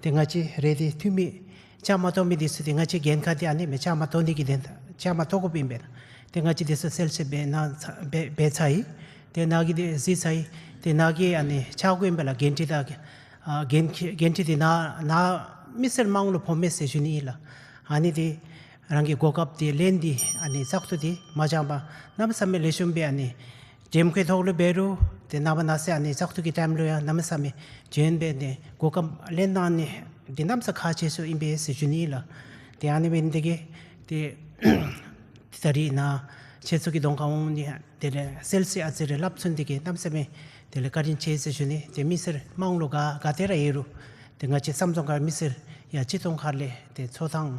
ཏེ་ང་བཅས་རེ་འདི་འཐུས་མི་བཅའ་མར་གཏོགས་མི་འདི་ཚུ་འདི་ང་བཅས་འགན་ཁག་འདི་ཨ་ནི་མི་བཅའ་མར་གཏོགས་ནི་གི་དོན་བཅའ་མར་གཏོགས་དགོཔ་ཨིན་པས། ཏེ་ང་བཅས་འདི་ཚུ་གསལ་བཤད་འབད་གནང་ཚར་འབད་འབད་ཚར་ཡི། ཏེ་ནཱ་གི་འདི་གཟིགས་ཚར་ཡི། ཏེ་ནཱ་གི་ཨ་ནི་ཆ་བགོས་ཨིན་པས་ལགས། འགན་འཁྲི་དང་ཨ་འགན་འཁྲི་འགན་འཁྲི་འདི་ནཱ་ནཱ་མི་སེར་དམངས་ལུ་ཕོགཔ་མས་ཟེར་ཞུ་ནི་ཨིན་ལགས། ཨ་ནི་འདི་རང་གི་གོ་སྐབས་འདི་ལེན་ཏེ་ཨ་ནི་བཙག་འཐུ་འདི་མ་འགྱངས་པར་གནམ་ས་མེད་ལེགས་ཤོམ་སྦེ་ཨ་ནི་འདེམས་བསྐོའི་ཐོག་ལུ་འབད་རུང་ཏེ་ནངས་པ་གནངས་ཚེ་ཨ་ནི་བཙག་འཐུ་གི་ཊའིམ་ལུ་ཡང་གནམ་ས་མེད་འབྱོན་འབད་ནི་གོ་སྐབས་ལེན་གནང་ནི་འདི་གནམ་ས་ཁག་ཆེ་ཤོས་ཨིན་པས་ཟེར་ཞུ་ནི་ཨིན་ལགས། ཏེ་ཨ་ནི་འབད་ནི་འདི་གིས་ཏེ་ད་རིས་ནཱ་ཁྱེད་ཚུ་གི་གདོང་ཁར་འོང་ནི་དེ་ལས་གསལ་བཤད་ཨ་ཙི་རེ་སླབ་ཚུགས་ནི་འདི་གིས་གནམ་ས་མེད་དེ་ལས་བཀའ་དྲིན་ཆེ་ཟེར་ཞུ་ནི། ཏེ་མི་སེར་དམངས་ལུ་ག་ག་ཏེ་ར་ཡོད་རུང་ཏེ་ང་བཅས་བསམ་རྫོང་ཁག་མི་སེར་ཡང་སྤྱི་ཚོགས་ཁ་ལས་ཏེ་མཚོ་ཐང་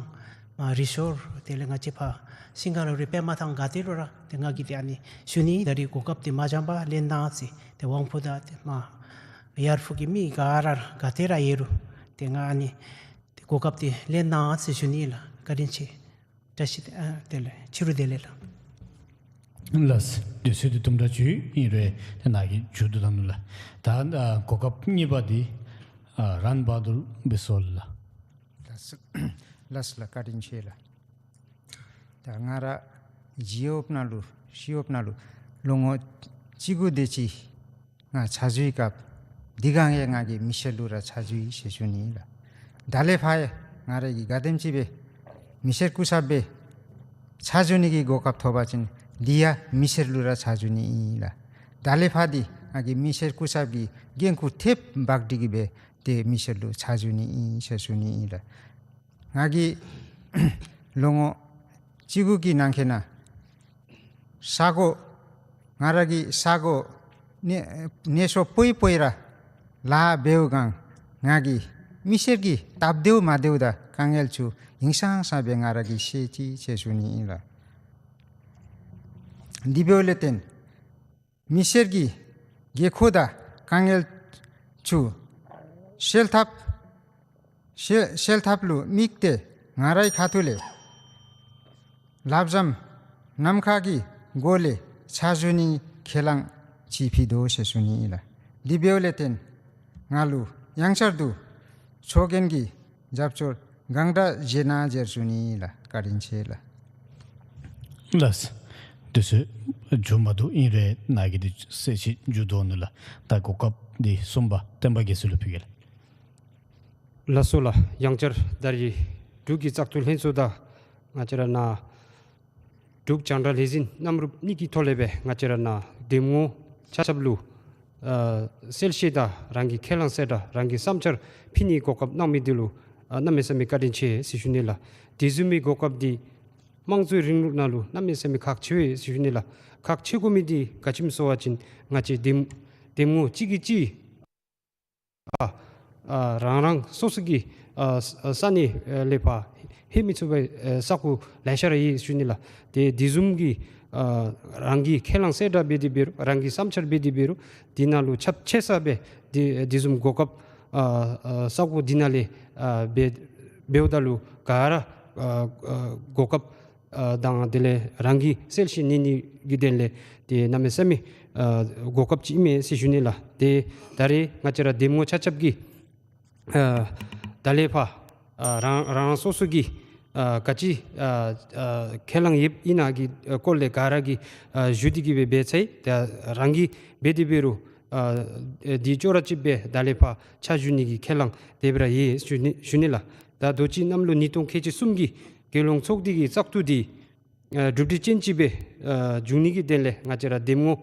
མར་རི་ཤོར་དེ་ལས་ང་བཅས་ཕར་ཤིང་མཁར་རུ་རི་པདྨ་ཐང་ག་ཏེ་རུང་ར་ཏེ་ང་གིས་ཏེ་ཨ་ནི་ཞུ་ནི། ད་རིས་གོ་སྐབས་འདི་མ་འགྱངས་པར་ལེན་གནང་ཟེར། ཏེ་དབང་ཕུ་དང་ཏེ་མར་ཡར་ཕུ་གི་མི་ག་ར་ག་ཏེ་ར་ཡོད་རུང་ཏེ་ང་ཨ་ནི་ཏེ་གོ་སྐབས་འདི་ལེན་གནང་ཟེར་ཞུ་ནི་ལགས། བཀའ་དྲིན་ཆེ། བཀྲ་ཤིས་ཨ་དེ་ལས་ཕྱི་རུ་བདེ་ལེགས་ལགས། ལགས། དུས་ཚོད་འདི་དུམ་གྲ་ཅིག་ཨིན་རུང་ཏེ་ནཱ་གིས་མཇུག་བསྡུ་གནང་ནུག་ལགས། ད་ཨ་གོ་སྐབས་གཉིས་པ་འདི་ཨ་རན་བ་དུར་བི་སོལ་ལགས། ལགས་ལགས་ལགས། བཀའ་དྲིན་ཆེ་ལགས། ད་ང་ར་ཇི་འོབ་ནང་ལུ་ཤི་འོབ་ནང་ལུ་ལོ་ངོ་བཅུ་དགུ་དེ་ཅིག་ང་ཕྱག་ཞུ་བའི་སྐབས་འདི་གང་ཡང་ང་གིས་མི་སེར་ལུ་ར་ཕྱག་ཞུ་ཡི་ཟེར་ཞུ་ནི་ལགས། ད་ལས་ཕར་ཡང་ང་ར་གིས་ག་དེམ་ཅིག་སྦེ་མི་སེར་སྐུ་ཚབ་སྦེ་ཕྱག་ཞུ་ནི་གི་གོ་སྐབས་ཐོབ་པ་ཅིན་འདི་ཡང་མི་སེར་ལུ་ར་ཕྱག་ཞུ་ནི་ཨིན་ལགས། ད་ལས་ཕར་འདི་ང་གིས་མི་སེར་སྐུ་ཚབ་ཀྱི་འགན་ཁུར་ཐེབས་འབག་སྟེ་གི་སྦེ་ཏེ་མི་སེར་ལུ་ཕྱག་ཞུ་ནི་ཨིན་ཟེར་ཞུ་ནི་ཨིན་ལགས། ང་གིས་ལོ་ངོ་བཅུ་དགུ་གི་ནང་འཁོད་ནང་ས་གོ་ང་ར་གི་ས་གོ་གནས་གནས་ས་སྤོ་བོ་སྤོ་བོ་ར་ལཱ་འབདཝ་གང་ང་གིས་མི་སེར་གྱི་སྟབས་བདེཝ་མ་བདེཝ་དང་དཀའ་ངལ་ཚུ་ཧིང་སངས་ས་སྦེ་ང་ར་གིས་ཤེས་ཅི་ཟེར་ཞུ་ནི་ཨིན་ལགས། འདི་འབདཝ་ལས་བརྟེན་མི་སེར་གྱི་དགོས་མཁོ་དང་དཀའ་ངལ་ཚུ་སེལ་ཐབས་སེལ་སེལ་ཐབས་ལུ་དམིགས་ཏེ་ང་རའི་ཁ་ཐུག་ལས་ལགཔ་འཇམ་ནམ་མཁའ་གི་སྒོ་ལས་ཕྱག་ཞུ་ནི་ཁས་བླངས་ཅིག་ཕུལ་དོ་ཟེར་ཞུ་ནི་ཨིན་ལགས། འདི་འབདཝ་ལས་བརྟེན་ང་ལུ་ཡང་བསྐྱར་དུ་ཚོགས་རྒྱན་གྱི་རྒྱབ་སྐྱོར་གང་དྲག་བྱིན་གནང་ཟེར་ཞུ་ནི་ཨིན་ལགས། བཀའ་དྲིན་ཆེ་ལགས། ལགས། དུས་ཚོད་མཇུག་མ་བསྡུ་ཨིན་རུང་ནཱ་གིས་འདི་གསལ་བཤད་མཇུག་བསྡུ་ནུག་ལགས། ད་གོ་སྐབས་འདི་གསུམ་པ་བསྟན་པ་རྒྱལ་མཚན་ལུ་ཕུལ་གེ་ལགས། ལགས་སོ་ལགས། ཡང་བསྐྱར་ད་རིས་འབྲུག་གི་བཙག་འཐུ་ལྷན་ཚོགས་དང་ང་བཅས་ར་ནཱ་འབྲུག་རྒྱང་བསྒྲགས་ལས་འཛིན་རྣམ་རོག་གཉིས་ཀྱི་ཐོག་ལས་སྦེ་ང་བཅས་ར་ནཱ་འདེམས་ངོ་ཆ་ཁྱབ་ལུ་ཨ་གསལ་བཤད་དང་རང་གི་ཁས་བླངས་གསལ་བསྒྲགས་རང་གི་བསམ་འཆར་ཕུལ་ནིའི་གོ་སྐབས་གནང་མི་འདི་ལུ་ཨ་གནམ་མེད་ས་མེད་བཀའ་དྲིན་ཆེ་ཟེར་ཞུ་ནི་ལགས། དེ་བཟུམ་མའི་གོ་སྐབས་འདི་དམངས་གཙོའི་རིང་ལུགས་ནང་ལུ་གནམ་མེད་ས་མེད་ཁག་ཆེ་བས་ཟེར་ཞུ་ནི་ལགས། ཁག་ཆེ་དགོ་མི་འདི་ག་ཅི་སྨོ་ཟེར་བ་ཅིན་ང་བཅས་འདེམས་འདེམས་ངོ་གཅིག་གིས་གཅིག་ཨ་ཨ་རང་རང་སོ་སོ་གི་ཨ་ས་ས་གནས་ཨ་ལས་ཕར་ལྷོད་མི་ཚུགས་པའི་ཨ་ས་གོ་ལེ་ཤ་ར་ཡོད་ཟེར་ཞུ་ནི་ལགས། ཏེ་དེ་བཟུམ་གྱི་ཨ་རང་གི་ཁས་བླངས་གསལ་བསྒྲགས་འབད་དེ་འབད་རུང་རང་གི་བསམ་འཆར་འབད་དེ་འབད་རུང་འདི་ནང་ལུ་ཁྱབ་ཆེ་ས་སྦེ་འདི་འདི་བཟུམ་གོ་སྐབས་ཨ་ཨ་ས་གོ་འདི་ནང་ལས་ཨ་འབད་འབདཝ་ད་ལུ་ག་ར་ ཨ་ཨ་གོ་སྐབས་ཨ་དང་དེ་ལས་རང་གིས་གསལ་བཤད་ནི་ནི་གི་དོན་ལས་ཏེ་གནམ་མེད་ས་མེད་ཨ་གོ་སྐབས་ཅིག་ཨིན་མས་ཟེར་ཞུ་ནི་ལགས། ཏེ་ད་རེས་ང་བཅས་ར་གདམ་ངོ་ཆ་ཁྱབ་ཀྱིས་ཨ་ད་ལས་ཕར་ཨ་རང་རང་རང་སོ་སོ་གི་ཨ་ག་ཅི་ཨ་ཨ་ཁས་བླངས་ཡོདཔ་ཨིན་ན་གི་ཨ་སྐོར་ལས་ག་ར་གིས་ཨ་ཞུ་སྟེ་གི་སྦེ་འབད་ཚར་ཡི། ད་རང་གིས་འབད་དེ་འབད་རུང་ཨ་ཨ་འདི་ཅོག་ར་གཅིག་སྦེ་ད་ལས་ཕར་ཕྱག་ཞུ་ནི་གི་ཁས་བླངས་དེ་སྦེ་ར་ཡོད་ཞུ་ནི་ཞུ་ནི་ལགས། ད་ད་ཅི་གནམ་ལོ་ཉིས་སྟོང་ཁལ་གཅིག་གསུམ་གྱི་རྒྱལ་ཡོངས་ཚོགས་སྡེ་གི་བཙག་འཐུ་འདི་ཨ་གྲུབ་འབྲས་ཅན་ཅིག་སྦེ་ཨ་འབྱུང་ནི་གི་དོན་ལས་ང་བཅས་ར་གདམ་ངོ་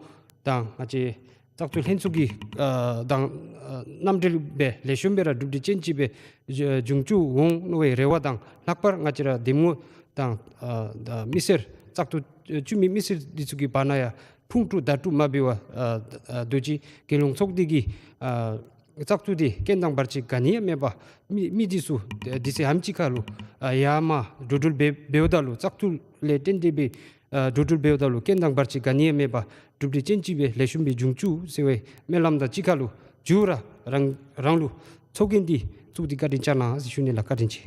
དང་ང་བཅས་བཙག་འཐུ་ལྷན་ཚོགས་ཀྱི་ཨ་དང་ཨ་མཉམ་འབྲེལ་སྦེ་ལེགས་ཤོམ་སྦེ་ར་གྲུབ་འབྲས་ཅན་ཅིག་སྦེ་འབྱུང་བཅུག་འོང་མནོ་བའི་རེ་བ་དང་ལྷག་པར་ང་བཅས་ར་གདམ་ངོ་དང་ཨ་མི་སེར་བཙག་འཐུ་བཅུག་མི་མི་སེར་འདི་ཚུ་གི་བར་ན་ཡང་ཕུང་དཀྲུག་བརྡ་དཀྲུག་མ་འབད་བར་ཨ་ཨ་ད་ཅི་རྒྱལ་ཡོངས་ཚོགས་སྡེ་གི་ཨ་བཙག་འཐུ་འདི་རྐྱེན་དང་བར་ཆད་ག་ནི་ཡང་མེད་པར་མི་མི་འདི་ཚུ་དུས་ཚོད་ཧེ་མ་ཅིག་ཁར་ལུ་ཨ་ཡར་མར་འགྲོ་འགྲུལ་འབད་འབདཝ་ད་ལུ་བཙག་འཐུ་ལས་བརྟེན་ཏེ་སྦེ་ཨ་འགྲོ་འགྲུལ་འབདཝ་ད་ལུ་རྐྱེན་དང་བར་ཆད་ག་ནི་ཡང་མེད་པར་གྲུབ་འབྲས་ཅན་ཅིག་སྦེ་ལེགས་ཤོམ་སྦེ་འབྱུང་བཅུག་ཟེར་བའི་སྨོན་ལམ་དང་གཅིག་ཁར་ལུ་མཇུག་ར་རང་རང་ལུ་ཚོགས་རྒྱན་འདི་བཙུགས་ཏེ་བཀའ་དྲིན་བསྐྱང་གནང་ཟེར་ཞུ་ནི་ལགས། བཀའ་དྲིན་ཆེ།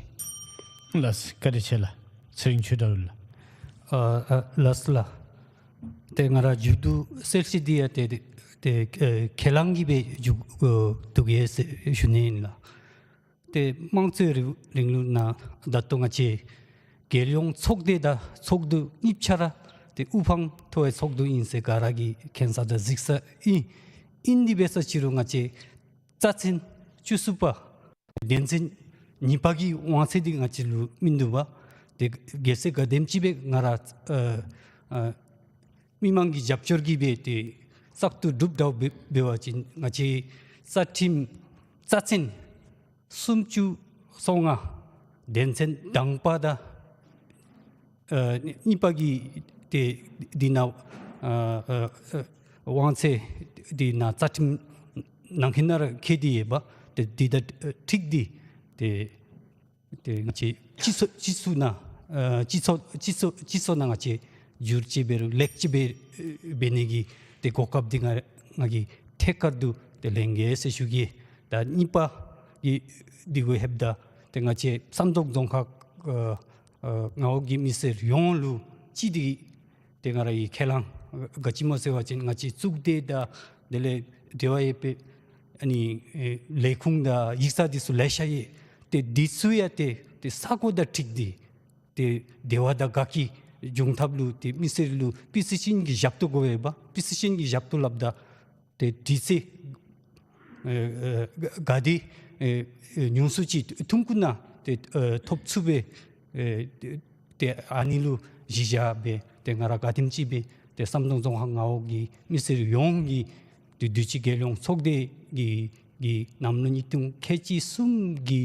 ལགས་སོ། བཀའ་དྲིན་ཆེ་ལགས། ཚེ་རིང་ཆོས་གྲགས་ལགས། ཨ་ཨ་ལགས་སོ་ལགས། ཏེ་ང་ར་མཇུག་བསྡུ་གསལ་བཤད་འདི་ཡང་ཏེ་ཏེ་ཨེ་ཁས་བླངས་ཀྱི་སྦེ་མཇུག་བསྡུ་གེ་ཟེར་ཞུ་ནི་ཨིན་ལགས། ཏེ་དམངས་གཙོའི་རིང་རིང་ལུགས་ནང་ད་ལྟོ་ང་བཅས་རྒྱལ་ཡོངས་ཚོགས་སྡེ་དང་ཚོགས་འདུ་གཉིས་ཆ་ར་ཏེ་དབུ་འཕང་མཐོ་བའི་ཚོགས་འདུ་ཨིན་ཟེར་ག་ར་གིས་མཁྱེན་ས་དང་གཟིགས་ས་ཨིན། ཨིན་དེ་འབད་ས་ཅིག་རུང་ང་བཅས་རྩ་ཚན་བཅུ་གསུམ་པ་དོན་ཚན་གཉིས་པ་གི་དབང་ཚད་འདི་ང་བཅས་ལུ་མིན་འདུག་པ། ཏེ་གལ་སྲིད་ག་དེམ་ཅིག་སྦེ་ང་ར་ཨ་ཨ་མི་མང་གི་རྒྱབ་སྐྱོར་གྱིས་སྦེ་ཏེ་བཙག་འཐུ་གྲུབ་འགྲོ་འབད་བ་ཅིན་ང་བཅས་རྩ་ཁྲིམས་རྩ་ཚན་སུམ་ཅུ་སོ་ལྔ་དོན་ཚན་དང་པ་དང་ཨ་གཉིས་པ་གི་ཏེ་འདི་ནང་ཨ་ཨ་ཨ་དབང་ཚད་འདི་ནང་རྩ་ཁྲིམས་ནང་གི་ནང་ར་འཁོད་དེ་ཡོད་པ། ཏེ་འདི་དང་འཁྲིལ་ཏེ་ཏེ་ཏེ་ང་བཅས་སྤྱི་ཚོགས་སྤྱི་ཚོགས་ནང་ཨ་སྤྱི་ཚོགས་སྤྱི་ཚོགས་སྤྱི་ཚོགས་ནང་ང་བཅས་འགྱུར་བཅོས་འབད་རུང་ལེགས་བཅོས་འབད་འབད་ནི་གི་ཏེ་གོ་སྐབས་འདི་ང་ང་གིས་ཐད་ཀར་དུ་ཏེ་ལེན་གེ་ཟེར་ཞུ་གེ། ད་གཉིས་པ་གི་འདི་གུ་ལྷོདཔ་ད་ཏེ་ང་བཅས་བསམ་གྲུབ་རྫོང་ཁག་ཨ་ཨ་མངའ་འོག་གི་མི་སེར་ཡོངས་ལུ་ཅིག་འདི་ཏེ་ང་ར་གི་ཁས་བླངས་ག་ཅི་སྨོ་ཟེར་བ་ཅིན་ང་བཅས་གཙུག་སྡེ་དང་དེ་ལས་འབྲེལ་བ་ཡོད་པའི་ཨ་ནི་ཨེ་ལས་ཁུངས་དང་ཡིག་ཚང་འདི་ཚུ་ལེ་ཤ་ཡོད། ཏེ་འདི་ཚུ་ཡང་ཏེ་ཏེ་ས་གོ་དང་འཁྲིལ་ཏེ་ཏེ་བདེ་བ་དང་དགའ་སྐྱིད་འབྱུང་ཐབས་ལུ་ཏེ་མི་སེར་ལུ་པི་སི་ཤིན་གྱི་ཞབས་ཏོག་དགོ་པས་པ། པི་སི་ཤིན་གྱི་ཞབས་ཏོག་སླབ་ད་ཏེ་དུས་ཚོད་ཨེ་ཨེ་ག་དེ་ཨེ་ཨེ་ཉུང་སུ་ཅིག་ཐུང་ཀུ་ནང་ཏེ་ཨེ་ཐོབ་ཚུགས་པའི་ཨེ་ཏེ་ཨ་ནི་ལུ་གཞི་བཞག་སྦེ་ཏེ་ང་ར་ག་དེམ་ཅིག་སྦེ་ཏེ་བསམ་གྲུབ་རྫོང་ཁག་མངའ་འོག་གི་མི་སེར་ཡོངས་ཀྱིས་ཏེ་དུས་ཅི་རྒྱལ་ཡོངས་ཚོགས་སྡེ་གི་གི་གནམ་ལོ་ཉིས་སྟོང་ཁལ་གཅིག་གསུམ་གྱི་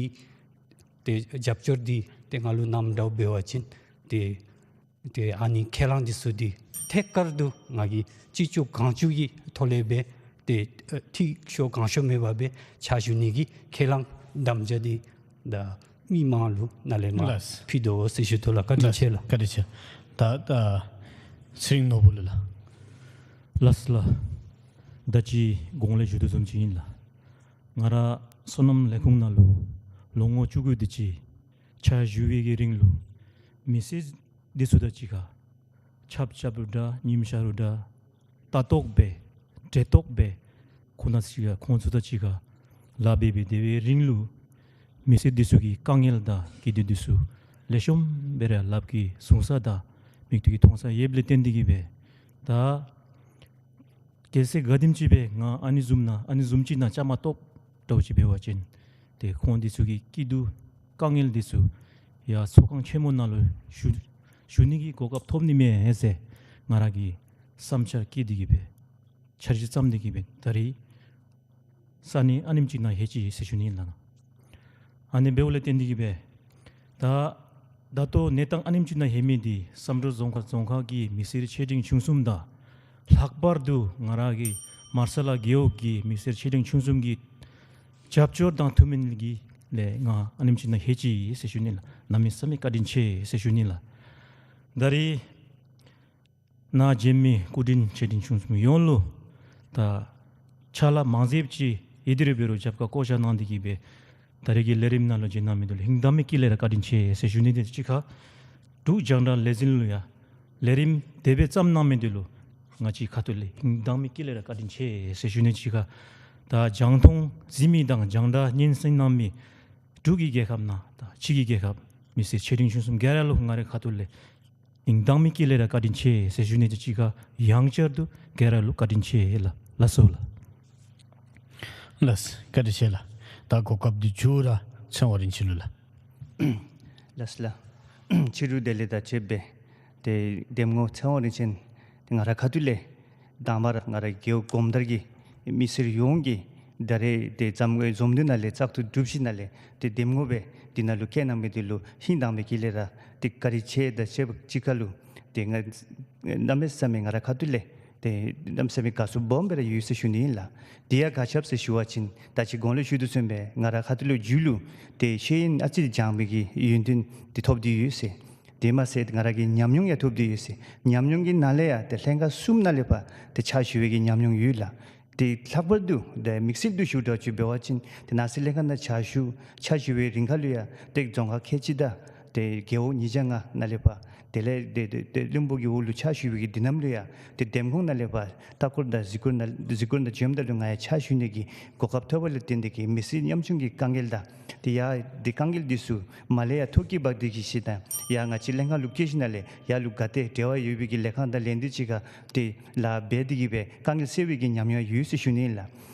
ཏེ་རྒྱབ་སྐྱོར་འདི་ཏེ་ང་ལུ་གནངམ་འདྲཝ་འབད་བ་ཅིན་ཏེ་ཏེ་ཨ་ནི་ཁས་བླངས་འདི་ཚུ་འདི་ཐད་ཀར་དུ་ང་གིས་ཅི་ལྕོགས་གང་ལྕོགས་ཀྱི་ཐོག་ལས་སྦེ་ཏེ་ཨ་འཐུས་ཤོར་གང་ཤོར་མེད་པར་སྦེ་ཕྱག་ཞུ་ནི་གི་ཁས་བླངས་དམ་བཅའ་འདི་ད་མི་མང་ལུ་ནཱ་ལས་མར་ལགས། ཕུལ་དོ་ཟེར་ཞུ་དོ་ལགས། བཀའ་དྲིན་ཆེ་ལགས། བཀའ་དྲིན་ཆེ། ད་ད་ཚེ་རིང་ནོར་བུ་ལགས། ལགས་ལགས། ད་ཅི་གོང་ལས་ཞུ་དོ་བཟུམ་ཅིག་ཨིན་ལགས། ང་ར་སོ་ནམ་ལས་ཁུངས་ནང་ལུ་ལོ་ངོ་བཅུ་དགུ་དེ་ཅིག་ཕྱག་ཞུ་བའི་གི་རིང་ལུ་མི་སེར་འདི་ཚུ་དང་གཅིག་ཁར་ཆབ་རྐྱབ་རུང་འདྲ་ཉིམ་ཤར་རུང་འདྲ་ལྟ་རྟོག་འབད་འབྲེལ་གཏོགས་འབད་ཁོང་དང་གཅིག་ཁར་ཁོང་ཚུ་དང་གཅིག་ཁར་ལཱ་འབད་འབད་དེ་བའི་རིང་ལུ་མི་སེར་འདི་ཚུ་གི་དཀའ་ངལ་དང་སྐྱིད་སྡུག་འདི་ཚུ་ལེགས་ཤོམ་སྦེ་ར་ལགཔ་གིས་བཟུང་ས་དང་མིག་ཏོ་གིས་མཐོང་ས་ཡོདཔ་ལས་བརྟེན་ཏེ་གིས་སྦེ་ད་གལ་སྲིད་ག་དེམ་ཅིག་སྦེ་ང་ཨ་ནི་བཟུམ་ནང་ཨ་ནི་བཟུམ་ཅིག་ནང་བཅའ་མར་གཏོགས་འདྲཝ་ཅིག་འབད་བ་ཅིན་ཏེ་ཁོང་འདི་ཚུ་གི་སྐྱིད་སྡུག་དཀའ་ངལ་འདི་ཚུ་ཡར་ཚོགས་ཁང་ཆེན་མོ་ནང་ལུ་ཞུ་ཞུ་ནི་གི་གོ་སྐབས་ཐོབ་ནི་མས་ཟེར་ང་ར་གི་བསམ་འཆར་བསྐྱེད་དེ་གིས་སྦེ་འཆར་གཞི་བརྩམས་ཏེ་གིས་སྦེ་ད་རིས་ས་གནས་ཨ་ནེམ་ཅིག་ནང་ལྷོད་ཅི་ཟེར་ཞུ་ནི་ཨིན་ལགས། ཨ་ནི་འབདཝ་ལས་བརྟེན་ཏེ་གིས་སྦེ་ད་ད་ལྟོ་གནས་སྟངས་ཨ་ནེམ་ཅིག་ནང་ལྷོད་མི་འདི་བསམ་གྲུབ་རྫོང་ཁག་རྫོང་ཁག་གི་མི་སེར་ཆེ་འབྲིང་ཆུང་གསུམ་དང་ལྷག་པར་དུ་ང་ར་གི་མར་ས་ལ་རྒེད་འོག་གི་མི་སེར་ཆེ་འབྲིང་ཆུང་གསུམ་གྱི་རྒྱབ་སྐྱོར་དང་ཐུགས་སྨོན་གྱི་ལས་ང་ཨ་ནེམ་ཅིག་ནང་ལྷོད་ཅི་ཟེར་ཞུ་ནི་ལགས། གནམ་མེད་ས་མེད་བཀའ་དྲིན་ཆེ་ཟེར་ཞུ་ནི་ལགས། ད་རིས་ནཱ་བྱོན་མི་སྐུ་མགྲོན་ཆེ་འབྲིང་ཆུང་གསུམ་ཡོངས་ལུ་ད་ཕྱག་ལཱ་མང་ཟད་ཅིག་ཡོད་དེ་ར་འབད་རུང་རྒྱབ་ཁར་བསྐོ་བཞག་གནང་སྟེ་གིས་སྦེ་ ད་རེས་ཀྱི་ལས་རིམ་ནང་ལུ་བྱོན་གནང་མི་འདི་ལུ་ཧིང་དྭངས་མའི་དཀྱིལ་ལས་ར་བཀའ་དྲིན་ཆེ་ཟེར་ཞུ་ནི། དེ་གཅིག་ཁར་འབྲུག་རྒྱང་བསྒྲགས་ལས་འཛིན་ལུ་ཡང་ལས་རིམ་དེ་སྦེ་བརྩམས་གནང་མི་འདི་ལུ་ང་བཅས་ཁ་ཐུག་ལས་ཧིང་དྭངས་མའི་དཀྱིལ་ལས་ར་བཀའ་དྲིན་ཆེ་ཟེར་ཞུ་ནི། གཅིག་ཁར་ད་རྒྱང་མཐོང་གཟིགས་མི་དང་རྒྱང་བསྒྲགས་སྙན་གསན་གནང་མི་འབྲུག་གི་རྒྱལ་ཁབ་ནང་དང་ཕྱི་གི་རྒྱལ་ཁབ་མི་སེར་ཆེ་འབྲིང་ཆུང་གསུམ་ག་ར་ལུ་ང་རའི་ཁ་ཐུག་ལས་ཧིང་དྭངས་མའི་དཀྱིལ་ལས་ར་བཀའ་དྲིན་ཆེ་ཟེར་ཞུ་ནི། དེ་གཅིག་ཁར་ཡང་བསྐྱར་དུ་ག་ར་ལུ་བཀའ་དྲིན་ཆེ་ལགས། ལགས་སོ་ལགས། ལགས་བཀའ་དྲིན་ཆེ་ལགས། ད་གོ་སྐབས་འདི་མཇུག་ར་ཚེ་དབང་རིན་ཆེན་ལུ་ལགས། ལགས་ལགས། ཕྱི་རུ་བདེ་ལེགས་དང་བཅས་པའི་ཏེ་གདམ་ངོ་ཚེ་དབང་རིན་ཆེན་ཏེ་ང་རའི་ཁ་ཐུག་ལས་དང་པ་ར་ང་རའི་རྒེད་འོག་གོམ་དར་གྱི་མི་སེར་ཡོངས་ཀྱིས་ད་རེས་ཏེ་འཛོམས་འཛོམས་འདུ་ནང་ལས་བཙག་འཐུ་གྲུབ་ཞིནམ་ལས་ཏེ་གདམ་ངོ་སྦེ་འདི་ནང་ལུ་བསྐྱལ་གནང་མི་འདི་ལུ་ཧིང་དྭངས་མའི་དཀྱིལ་ལས་ར་ཏེ་བཀའ་དྲིན་ཆེ་དང་བཅས་པ་གཅིག་ཁར་ལུ་ཏེ་ང་གནམ་མེད་ས་མེད་ང་རའི་ཁ་ཐུག་ལས་ཏེ་གནམ་མེད་ས་མེད་དགའ་ཚོར་སྦོམ་སྦེ་ར་ཡོད་ཟེར་ཞུ་ནི་ཨིན་ལགས། དེ་ཡང་ག་ཅི་སྦེ་ཟེར་ཞུ་བ་ཅིན་ད་ཅི་གོང་ལུ་ཞུ་དོ་བཟུམ་སྦེ་ང་རའི་ཁ་ཐུག་ལུ་རྒྱུད་ལུ་ཏེ་ཤེས་ཡོན་ཨ་ཙི་སྦྱང་བའི་གི་ཡོན་ཏན་འདི་ཐོབ་སྟེ་ཡོད་ཟེར། དེ་མ་ཚད་ང་རའི་གི་ཉམས་མྱོང་ཡང་ཐོབ་སྟེ་ཡོད་ཟེར། ཉམས་མྱོང་གི་ནང་ལས་ཡང་ཏེ་ལྷན་ཁག་གསུམ་ནང་ལས་ཕར་ཏེ་ཕྱག་ཞུ་བའི་གི་ཉམས་མྱོང་ཡོད་ལགས། ཏེ་ལྷག་པར་དུ་ཏེ་དམིགས་བསལ་དུ་ཞུ་དགོཔ་ཅིག་འབད་བ་ཅིན་ཏེ་ནང་སྲིད་ལྷན་ཁག་ནང་ཕྱག་ཞུ་ཕྱག་ཞུ་བའི་རིང་ཁ་ལུ་ཡང་ཏེ་རྫོང་ཁག་ཁལ་གཅིག་དང་ཏེ་རྒེད་འོག་ཉིས་བརྒྱ་ལྔ་ནང་ལས་ཕར་དེ་ལས་ཏེ་ཏེ་ཏེ་བློན་པོ་གི་འོག་ལུ་ཕྱག་ཞུ་བའི་གི་དུས་ནམ་ལུ་ཡང་ཏེ་འདེམས་ཁོངས་ནང་ལས་ཕར་ལྟ་སྐོར་དང་གཟིགས་སྐོར་ནང་གཟིགས་སྐོར་ནང་བྱོནམ་ད་ལུ་ང་ཡང་ཕྱག་ཞུ་ནི་གི་གོ་སྐབས་ཐོབ་པ་ལས་བརྟེན་ཏེ་གིས་མི་སེར་ཉམ་ཆུང་གི་དཀའ་ངལ་དང་ཏེ་ཡང་ཏེ་དཀའ་ངལ་འདི་ཚུ་མར་ལས་ཡར་ཐོ་བཀོད་འབག་སྟེ་གིས་ཤིག་དང་ཡང་ང་བཅས་ལྷན་ཁག་ལུ་བཀལ་ཞིནམ་ལས་ཡར་ལུ་ག་ཏེ་འབྲེལ་བ་ཡོད་པའི་གི་ལས་ཁང་དང་ལས་སྡེ་ཅིག་ཁར་ཏེ་ལཱ་འབད་དེ་གིས་སྦེ་དཀའ་ངལ་སེལ་བའི་གི་ཉམས་མྱོང་ཡོད་ཟེར་ཞུ་ནི་ཨིན་ལགས།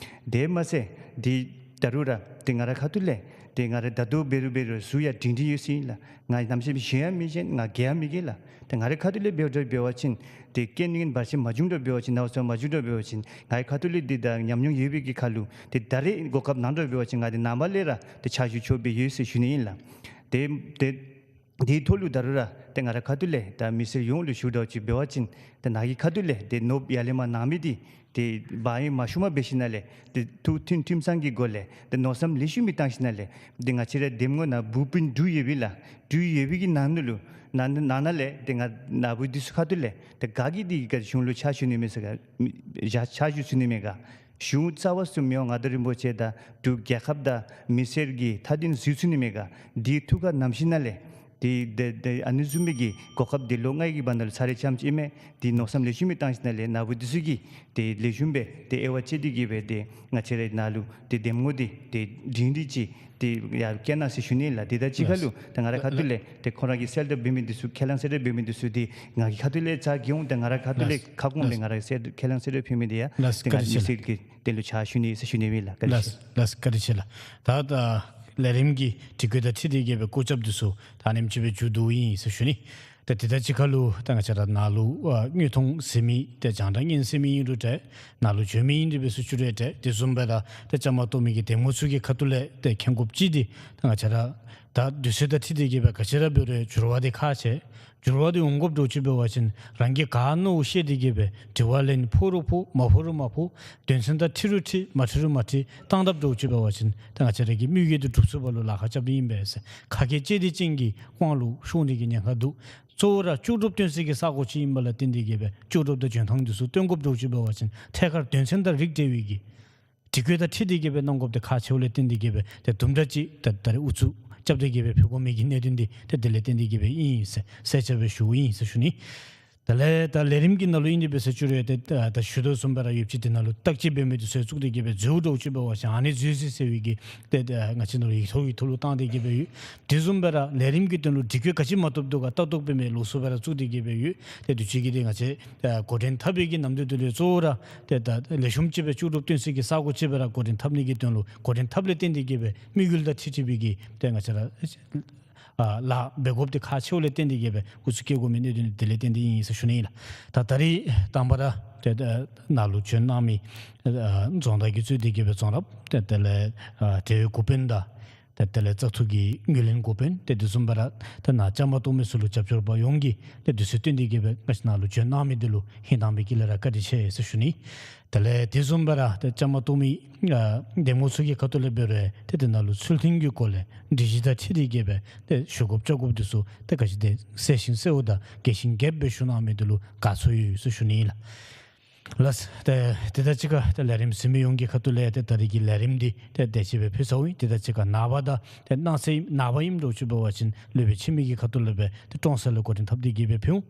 དེ་མ་ཚད་འདི་ད་རུང་ར་ཏེ་ང་རའི་ཁ་ཐུག་ལས་ཏེ་ང་ར་ད་ལྟོ་འབད་རུང་འབད་རུང་གཟུགས་ཡང་སྒྲིང་སྒྲིང་ཡོད་ཟེར་ཨིན་ལགས། ང་ནམ་ཞིག་གཞོན་ཡང་མི་གཞོན། ང་རྒས་ཡང་མི་རྒས་ལགས། ཏེ་ང་རའི་ཁ་ཐུག་ལས་འབད་དོ་འབད་བ་ཅིན་ཏེ་རྐྱེན་ངན་བར་ཆད་མ་བྱུང་དོ་འབད་བ་ཅིན་ནཝ་ཚ་མ་བྱུང་དོ་འབད་བ་ཅིན་ང་རའི་ཁ་ཐུག་ལས་འདི་ད་ཉམས་མྱོང་ཡོད་པའི་གི་ཁར་ལུ་ཏེ་ད་རེས་གོ་སྐབས་གནང་དོ་འབད་བ་ཅིན་ང་འདི་ནངས་པ་ལས་ར་ཏེ་ཕྱག་ཞུ་ཆོག་པའི་ཡོད་ཟེར་ཞུ་ནི་ཨིན་ལགས། ཏེ་ཏེ་དེའི་ཐོག་ལུ་ད་རུང་ར་ཏེ་ང་རའི་ཁ་ཐུག་ལས་ད་མི་སེར་ཡོངས་ལུ་ཞུ་དགོཔ་ཅིག་འབད་བ་ཅིན་ཏེ་ནཱ་གི་ཁ་ཐུག་ལས་ཏེ་ནོར་བུ་ཡར་ལས་མར་གནང་མི་འདི་ཏེ་བག་ཡངས་མ་ཤོར་བར་འབད་ཞིནམ་ལས་ཏེ་ཐུགས་མཐུན་ཁྲིམས་གཙང་གི་སྒོ་ལས་ཏེ་མནོ་བསམ་ལེགས་ཤོམ་སྦེ་བཏང་ཞིནམ་ལས་ཏེ་ང་བཅས་རའི་འདེམས་ངོ་ནང་འབུ་སྤུན་དྲུག་ཡོད་པས་ལགས། དྲུག་ཡོད་པའི་གི་ནང་ན་ལུ་ནང་ན་ནང་ན་ལས་ཏེ་ང་ནཱ་བུ་འདི་ཚུ་ཁ་ཐུག་ལས་ཏེ་ག་གིས་འདི་ག་གཞུང་ལུ་ཕྱག་ཞུ་ནི་མས་ཟེར་ག་ཕྱག་ཕྱག་ཞུ་ཚུགས་ནི་མས་ག། གཞུང་རྩ་བ་གསུམ་མི་དབང་མངའ་བདག་རིན་པོ་ཆེ་དང་འབྲུག་རྒྱལ་ཁབ་དང་མི་སེར་གྱི་མཐའ་དོན་གཟིགས་ཚུགས་ནི་མས་ག། འདི་ཐུགས་ཁར་མནོ་ཞིནམ་ལས་ཏེ་ཏེ་ཏེ་ཨ་ནི་བཟུམ་མའི་གི་གོ་སྐབས་འདི་ལོ་ལྔའི་གི་བར་ན་ལུ་ཚར་རེ་ཙམ་ཅིག་ཨིན་མས། འདི་མནོ་བསམ་ལེགས་ཤོམ་སྦེ་བཏང་ཞིནམ་ལས་ནཱ་བུ་འདི་ཚུ་གིས་ཏེ་ལེགས་ཤོམ་སྦེ་ཏེ་དབྱེ་བ་དཔྱད་དེ་གིས་སྦེ་ཏེ་ང་བཅས་རའི་ནཱ་ལུ་ཏེ་འདེམས་ངོ་འདི་ཏེ་སྒྲིང་སྒྲིང་ཅིག་ཏེ་ཡར་བསྐྱལ་གནང་ཟེར་ཞུ་ནི་ལགས། དེ་དང་གཅིག་ཁར་ལགས། ལུ་ཏེ་ང་རའི་ཁ་ཐུག་ལས་ཏེ་ཁོང་ར་གིས་གསལ་བསྒྲགས་འབད་མི་འདི་ཚུ་ཁས་བླངས་གསལ་བསྒྲགས་འབད་མི་འདི་ཚུ་འདི་ང་གི་ཁ་ཐུག་ལས་ཚར་གྱི་འོང་། ཏེ་ང་རའི་ཁ་ཐུག་ལས་ལགས། ཁ་སྐོང་ལས་ལགས། ང་ར་གིས་གསལ་ཁས་བླངས་གསལ་བསྒྲགས་འབད་མི་འདི་ཡང་ལགས། ཏེ་ང་བཀའ་དྲིན་ཆེ། མི་སེར་གྱི་དོན་ལུ་ཕྱག་ཞུ་ནི་ཟེར་ཞུ་ནི་ཨིན་ལགས། བཀའ་དྲིན་ལགས། ཆེ། བཀའ་དྲིན་ཆེ་ལགས། ད་ད་ལས་རིམ་གྱི་སྒྲིག་བཀོད་དང་འཁྲིལ་ཏེ་གིས་སྦེ་སྐོར་རྒྱབ་འདི་ཚུ་ད་ཨ་ནེམ་ཅིག་སྦེ་མཇུག་བསྡུཝ་ཨིན་ཟེར་ཞུ་ནི། ད་དེ་དང་གཅིག་ཁར་ལུ་ད་ང་བཅས་ར་ནཱ་ལུ་ཨ་དངོས་མཐོང་གཟིགས་མི་ཏེ་རྒྱང་བསྒྲགས་སྙན་གསན་མི་ཨིན་རུང་འདྲ། ནཱ་ལུ་བྱོན་མི་ཨིན་རུང་འདྲ་སྦེ་ཚུ་བཅུག་རུང་འདྲ། དེ་བཟུམ་སྦེ་ར་ཏེ་བཅའ་མར་གཏོགས་མི་གི་འདེམས་ངོ་ཚུ་གི་ཁ་ཐུག་ལས་ཏེ་མཁྱེན་དགོཔ་ཅིག་འདི་ད་ང་བཅས་ར་ད་དུས་ཚོད་དང་འཁྲིལ་ཏེ་གིས་སྦེ་ག་ཅི་ར་འབད་རུང་འགྱུར་བ་འདི་ཁག་ཆེ། འགྱུར་བ་འདི་འོང་དགོཔ་འདྲཝ་ཅིག་འབད་བ་ཅིན་རང་གིས་ག་མནོཝ་ཤེས་ཏེ་གིས་སྦེ་དྲི་བ་ལན་ཕོག་རུང་ཕོག་མ་ཕོག་རུང་མ་ཕོག་དོན་ཚན་དང་འཁྲིལ་རུང་འཁྲིལ་མ་འཁྲིལ་རུང་མ་འཁྲིལ་བཏང་དཔ་འདྲཝ་ཅིག་འབད་བ་ཅིན་ད་ང་བཅས་ར་གི་དམིགས་ཡུལ་འདི་འགྲུབ་ཚུགས་པ་ལུ་ལཱ་ཁག་རྐྱབ་ནི་ཨིན་པས་ཟེར། ཁ་སྐད་བཅད་དེ་ཅན་གྱི་དབང་ལུ་ཤོར་ནི་གི་ཉེན་ཁ་འདུག། གཙོ་བོ་ར་ལྕོགས་གྲུབ་སྟོན་སའི་གི་ས་གོ་ཅིག་ཨིན་པ་ལས་བརྟེན་ཏེ་གིས་སྦེ་ལྕོགས་གྲུབ་དང་འཇོན་ཐང་འདི་ཚུ་སྟོན་དགོཔ་འདྲཝ་ཅིག་འབད་བ་ཅིན་ཐད་ཀར་དོན་ཚན་དང་རིགས་འབྲེལ་བའི་གི་སྒྲིག་བཀོད་དང་འཁྲིལ་ཏེ་གིས་སྦེ་གནང་དགོཔ་འདི་ཁག་ཆེཝ་ལས་བརྟེན་ཏེ་གིས་སྦེ་ཏེ་དུམ་གྲ་ཅིག་ད་ད་རེས་ཨུ་ཚུགས་རྐྱབ་སྟེ་གིས་སྦེ་ཕུལ་དགོ་མི་གི་གནད་དོན་འདི་ཏེ་དེ་ལས་བརྟེན་ཏེ་གིས་སྦེ་ཨིན་ཟེར་གསལ་ཆ་སྦེ་ཞུཝ་ཨིན་ཟེར་ཞུ་ནི། དེ་ལས་ད་ལས་རིམ་གྱི་ནང་ལུ་ཨིན་དེ་སྦེ་ཟེར་ཞུ་རུང་ཏེ་ད་ད་ཞུ་དོ་བཟུམ་སྦེ་ར་ཡོདཔ་ཅིག་དེ་ནང་ལུ་བརྟག་དཔྱད་འབད་མི་འདི་ཚུ་བཙུགས་ཏེ་གིས་སྦེ་འཛོལཝ་འདྲཝ་ཅིག་འབད་བ་ཅིན་ཨ་ནི་འཛོལ་ཅི་ཟེར་བའི་གི་ཏེ་ད་ང་བཅས་ནང་ལུ་ཡིག་ཐོག་ཡིག་ཐོག་ལུ་བཏང་སྟེ་གིས་སྦེ་ཡོད། དེ་བཟུམ་སྦེ་ར་ལས་རིམ་གྱི་དོན་ལུ་སྒྲིག་བཀོད་ག་ཅི་མ་བཏུབ་འདུག་ག་ལྟ་རྟོག་འབད་མི་ལོགས་སུ་སྦེ་ར་བཙུགས་ཏེ་གིས་སྦེ་ཡོད། ཏེ་དུས་ཅི་གི་ཏེ་ང་བཅས་ཨ་འགོ་འདྲེན་འཐབ་པའི་གི་ནམ་དུས་འདི་ལུ་གཙོ་བོ་ར་ཏེ་ད་ལེགས་ཤོམ་ཅིག་སྦེ་ལྕོགས་གྲུབ་སྟོན་སའི་གི་ས་གོ་ཅིག་སྦེ་ར་འགོ་འདྲེན་འཐབ་ནི་གི་དོན་ལུ་འགོ་འདྲེན་འཐབ་ལས་བརྟེན་ཏེ་གིས་སྦེ་དམིགས་ཡུལ་དང་འཁྲིལ་འཁྲིལ་བའི་གི་ཏེ་ང་བཅས་ར་ཨ་ལཱ་འབད་དགོཔ་འདི་ཁག་ཆེཝ་ལས་བརྟེན་ཏེ་གིས་སྦེ་ཨུ་ཚུགས་བསྐྱེད་དགོ་མི་གནད་དོན་འདི་དེ་ལས་བརྟེན་ཏེ་ཨིན་ཟེར་ཞུ་ནི་ཨིན་ལགས། ད་ད་རེས་དང་པ་ར་ཏེ་ད་ནཱ་ལུ་བྱོན་གནང་མི་ཨ་རྫོང་བདག་གིས་གཙོས་ཏེ་གིས་སྦེ་རྫོང་རབ་ཏེ་དེ་ལས་ཨ་གྲོས་འགོ་དཔོན་དང་ཏེ་དེ་ལས་བཙག་འཐུ་གི་ངོས་ལེན་འགོ་དཔོན་ཏེ་དེ་བཟུམ་སྦེ་ར་ཏེ་ནཱ་བཅའ་མར་གཏོགས་མི་ཚུ་ལུ་རྒྱབ་སྐྱོར་པ་ཡོངས་ཀྱིས་ཏེ་དུས་ཚོད་བཏོན་ཏེ་གིས་སྦེ་ང་བཅས་ནཱ་ལུ་བྱོན་གནང་མི་འདི་ལུ་ཧིང་དྭངས་པའི་དཀྱིལ་ལས་ར་བཀའ་དྲིན་ཆེ་ཟེར་ཞུ་ནི། དེ་ལས་དེ་བཟུམ་སྦེ་ར་ཏེ་བཅའ་མར་གཏོགས་མི་ཨ་འདེམས་ངོ་ཚུ་གི་ཁ་ཐུག་ལས་འབད་རུང་ཏེ་དེ་ནང་ལུ་ཚུལ་མཐུན་གྱི་སྒོ་ལས་སྒྲིག་གཞི་དང་འཁྲིལ་ཏེ་གིས་སྦེ་ཏེ་ཞུ་དགོཔ་བཅར་དགོཔ་འདི་ཚུ་ཏེ་ག་ཅི་ཏེ་གསལ་ཞིང་གསལ་བ་དང་རྒྱས་ཤིང་རྒྱསཔ་སྦེ་ཞུ་གནང་མི་འདི་ལུ་དགའ་ཚོར་ཡོད་ཟེར་ཞུ་ནི་ཨིན་ལགས། ལགས། ཏེ་དེ་དང་གཅིག་ཁར་ཏེ་ལས་རིམ་གཟིགས་མི་ཡོངས་ཀྱི་ཁ་ཐུག་ལས་ཏེ་ད་རིས་ཀྱི་ལས་རིམ་འདི་ཏེ་དེ་ཅིག་སྦེ་ཕུལ་ཚརཝ་ཨིན། དེ་དང་གཅིག་ཁར་ནངས་པ་དང་ཏེ་གནངས་ཚེ་ནངས་པ་ཨིནམ་འདྲཝ་ཅིག་འབད་བ་ཅིན་སློབ་དཔོན་འཆི་མེད་ཀྱི་ཁ་ཐུག་ལས་སྦེ་ཏེ་ཀྲོང་གསར་ལས་འགོ་འདྲེན་འཐབ་སྟེ་གི་སྦེ་ཕུལ་འོང་།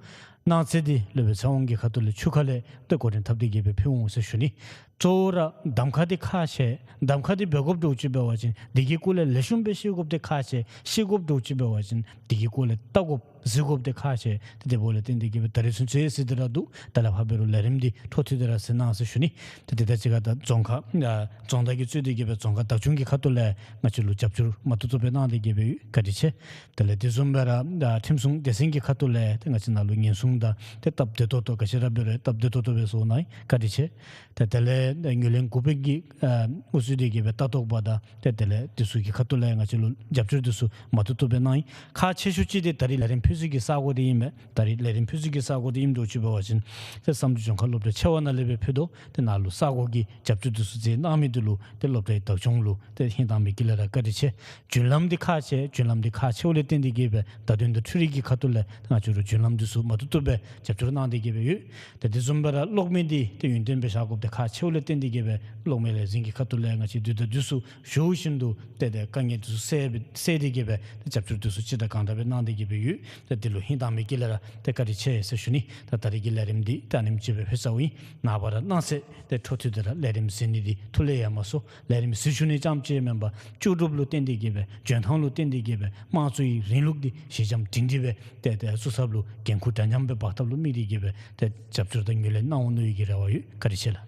གནངས་ཚེ་འདི་སློབ་དཔོན་ཚེ་དབང་གི་ཁ་ཐུག་ལས་ཆུ་ཁ་ལས་ཏེ་འགོ་འདྲེན་འཐབ་སྟེ་གི་སྦེ་ཕུལ་འོང་ཟེར་ཞུ་ནི། གཙོ་བོ་ར་གདམ་ཁ་འདི་ཁག་ཆེ། གདམ་ཁ་འདི་འབད་དགོཔ་འདྲཝ་ཅིག་འབད་བ་ཅིན་དེ་གི་སྐོར་ལས་ལེགས་ཤོམ་སྦེ་ཤེས་དགོཔ་འདི་ཁག་ཆེ། ཤེས་དགོཔ་འདྲཝ་ཅིག་འབད་བ་ཅིན་དེ་གི་སྐོར་ལས་བལྟ་དགོཔ་གཟིགས་དགོཔ་འདི་ཁག་ཆེ། ཏེ་དེ་འབདཝ་ལས་བརྟེན་ཏེ་གི་སྦེ་ད་རིས་ཚུན་ཚོད་ཟེར་ཏེ་ར་འདུག། ད་ལས་ཕར་འབད་རུང་ལས་རིམ་འདི་འཕྲོ་མཐུད་དེ་ར་གཟིགས་གནང་ཟེར་ཞུ་ནི། ཏེ་དེ་དང་གཅིག་ཁར་ད་རྫོང་ཁག་ཨ་རྫོང་བདག་གིས་གཙོས་ཏེ་གི་སྦེ་རྫོང་ཁག་བདག་སྐྱོང་གི་ཁ་ཐུག་ལས་ང་བཅས་ལུ་རྒྱབ་སྐྱོར་མ་ཏོག་ཏོ་སྦེ་གནང་སྟེ་གི་སྦེ་ཡོད། བཀའ་དྲིན་ཆེ། དེ་ལས་དེ་བཟུམ་སྦེ་ར་ཨ་ཁྲིམས་སྲུང་སྡེ་ཚན་གྱི་ཁ་ཐུག་ལས་ཏེ་ང་བཅས་ནང་ལུ་ཉེན་སྲུང་དང་ཏེ་སྟབས་བདེ་ཏོག་ཏོ་ག་ཅི་ར་འབད་རུང་སྟབས་བདེ་ཏོག་ཏོ་སྦེ་བཟོ་གནང་ཡི། བཀའ་དྲིན་ཆེ། ཏེ་དེ་ལས་ཨ་ངོས་ལེན་འགོ་དཔོན་གྱིས་ཨ་དབུ་གཙོས་ཏེ་གི་སྦེ་ལྟ་རྟོག་པ་དང་ཏེ་དེ་ལས་དེ་ཚུ་གི་ཁ་ཐུག་ལས་ང་བཅས་ལུ་རྒྱབ་སྐྱོར་དེ་ཚུ་མ་ཏོག་ཏོ་སྦེ་གནང་ཡི། ཁག་ཆེ་ཤོས་ཅིག་འདི་ད་རིས་ལས་རིམ་ཕུལ་ས་གི་ས་གོ་འདི་ཨིན་མས། ད་རིས་ལས་རིམ་ཕུལ་ས་གི་ས་གོ་འདི་ཨིནམ་འདྲཝ་ཅིག་འབད་བ་ཅིན་ཏེ་བསམ་གྲུབ་ལྗོངས་མཁར་སློབ་གྲྭ་ཆེ་བ་ནང་ལས་སྦེ་ཕུལ་དོ། ཏེ་ནཱ་ལུ་ས་གོ་གི་རྒྱབ་སྐྱོར་དེ་ཚུ་མཛད་གནང་མི་འདི་ལུ་ཏེ་སློབ་གྲྭའི་བདག་སྐྱོང་ལུ་ཏེ་ཧིང་དྭངས་མའི་དཀྱིལ་ལས་ར་བཀའ་དྲིན་ཆེ། རྒྱུན་ལམ་འདི་ཁག་ཆེ། རྒྱུན་ལམ་འདི་ཁག་ཆེཝ་ལས་བརྟེན་ཏེ་གི་སྦེ་བརྡ་དོན་དང་འཕྲུལ་རིག་གི་ཁ་ཐུག་ལས་ང་བཅས་ར་རྒྱུན་ལམ་འདི་ཚུ་མ་ཏོག་ཏོ་སྦེ་རྒྱབ་སྐྱོར་གནང་སྟེ་གི་སྦེ་ཡོད། ཏེ་དེ་བཟུམ་སྦེ་ར་གློག་མེ་འདི་ཏེ་ཡུན་བརྟན་སྦེ་བཞག་དགོཔ་འདི་ཁག་ཆེཝ་ལས་བརྟེན་ཏེ་གི་སྦེ་གློག་མེ་ལས་འཛིན་གྱི་ཁ་ཐུག་ལས་ང་བཅས་དུས་དང་དུས་སུ་ཞུ་བཞིན་དུ་ཏེ་ཏེ་དཀའ་ངལ་དེ་ཚུ་སེལ་སྦེ་སེལ་ཏེ་གི་སྦེ་ཏེ་རྒྱབ་སྐྱོར་དེ་ཚུ་ཅི་དྲག་གང་དྲག་སྦེ་གནང་སྟེ་གི་སྦེ་ཡོད། ཏེ་དེ་ལུ་ཧིང་དྭངས་མའི་དཀྱིལ་ལས་ར་ཏེ་བཀའ་དྲིན་ཆེ་ཟེར་ཞུ་ནི། ད་ད་རིས་ཀྱི་ལས་རིམ་འདི་ད་ཨ་ནེམ་ཅིག་སྦེ་ཕུལ་ཚརཝ་ཨིན། ནངས་པ་ར་གནངས་ཚེ་ཏེ་འཕྲོ་མཐུད་དེ་ར་ལས་རིམ་གཟིགས་ནི་འདི་ཐུགས་ལས་ཡལ་མ་སོང་། ལས་རིམ་གཟིགས་ཞུ་ནི་རྐྱངམ་ཅིག་མེན་པར་ལྕོགས་གྲུབ་ལུ་བརྟེན་ཏེ་གི་སྦེ་འཇོན་ཐང་ལུ་བརྟེན་ཏེ་གི་སྦེ་དམངས་གཙོའི་རིང་ལུགས་འདི་ཞི་འཇམ་སྒྲིང་སྒྲི་སྦེ་ཏེ་ཏེ་བཙུགས་ཐབས་ལུ་འགན་ཁུར་འདྲ་མཉམ་སྦེ་འབག་ཐབས་ལུ་དམིགས་ཏེ་གི་སྦེ་ཏེ་རྒྱབ་སྐྱོར་དང་ངོས་ལེན་གནང་འོང་མནོ་བའི་གི་རེ་བ་ཡོད། བཀའ་དྲིན་ཆེ་ལགས།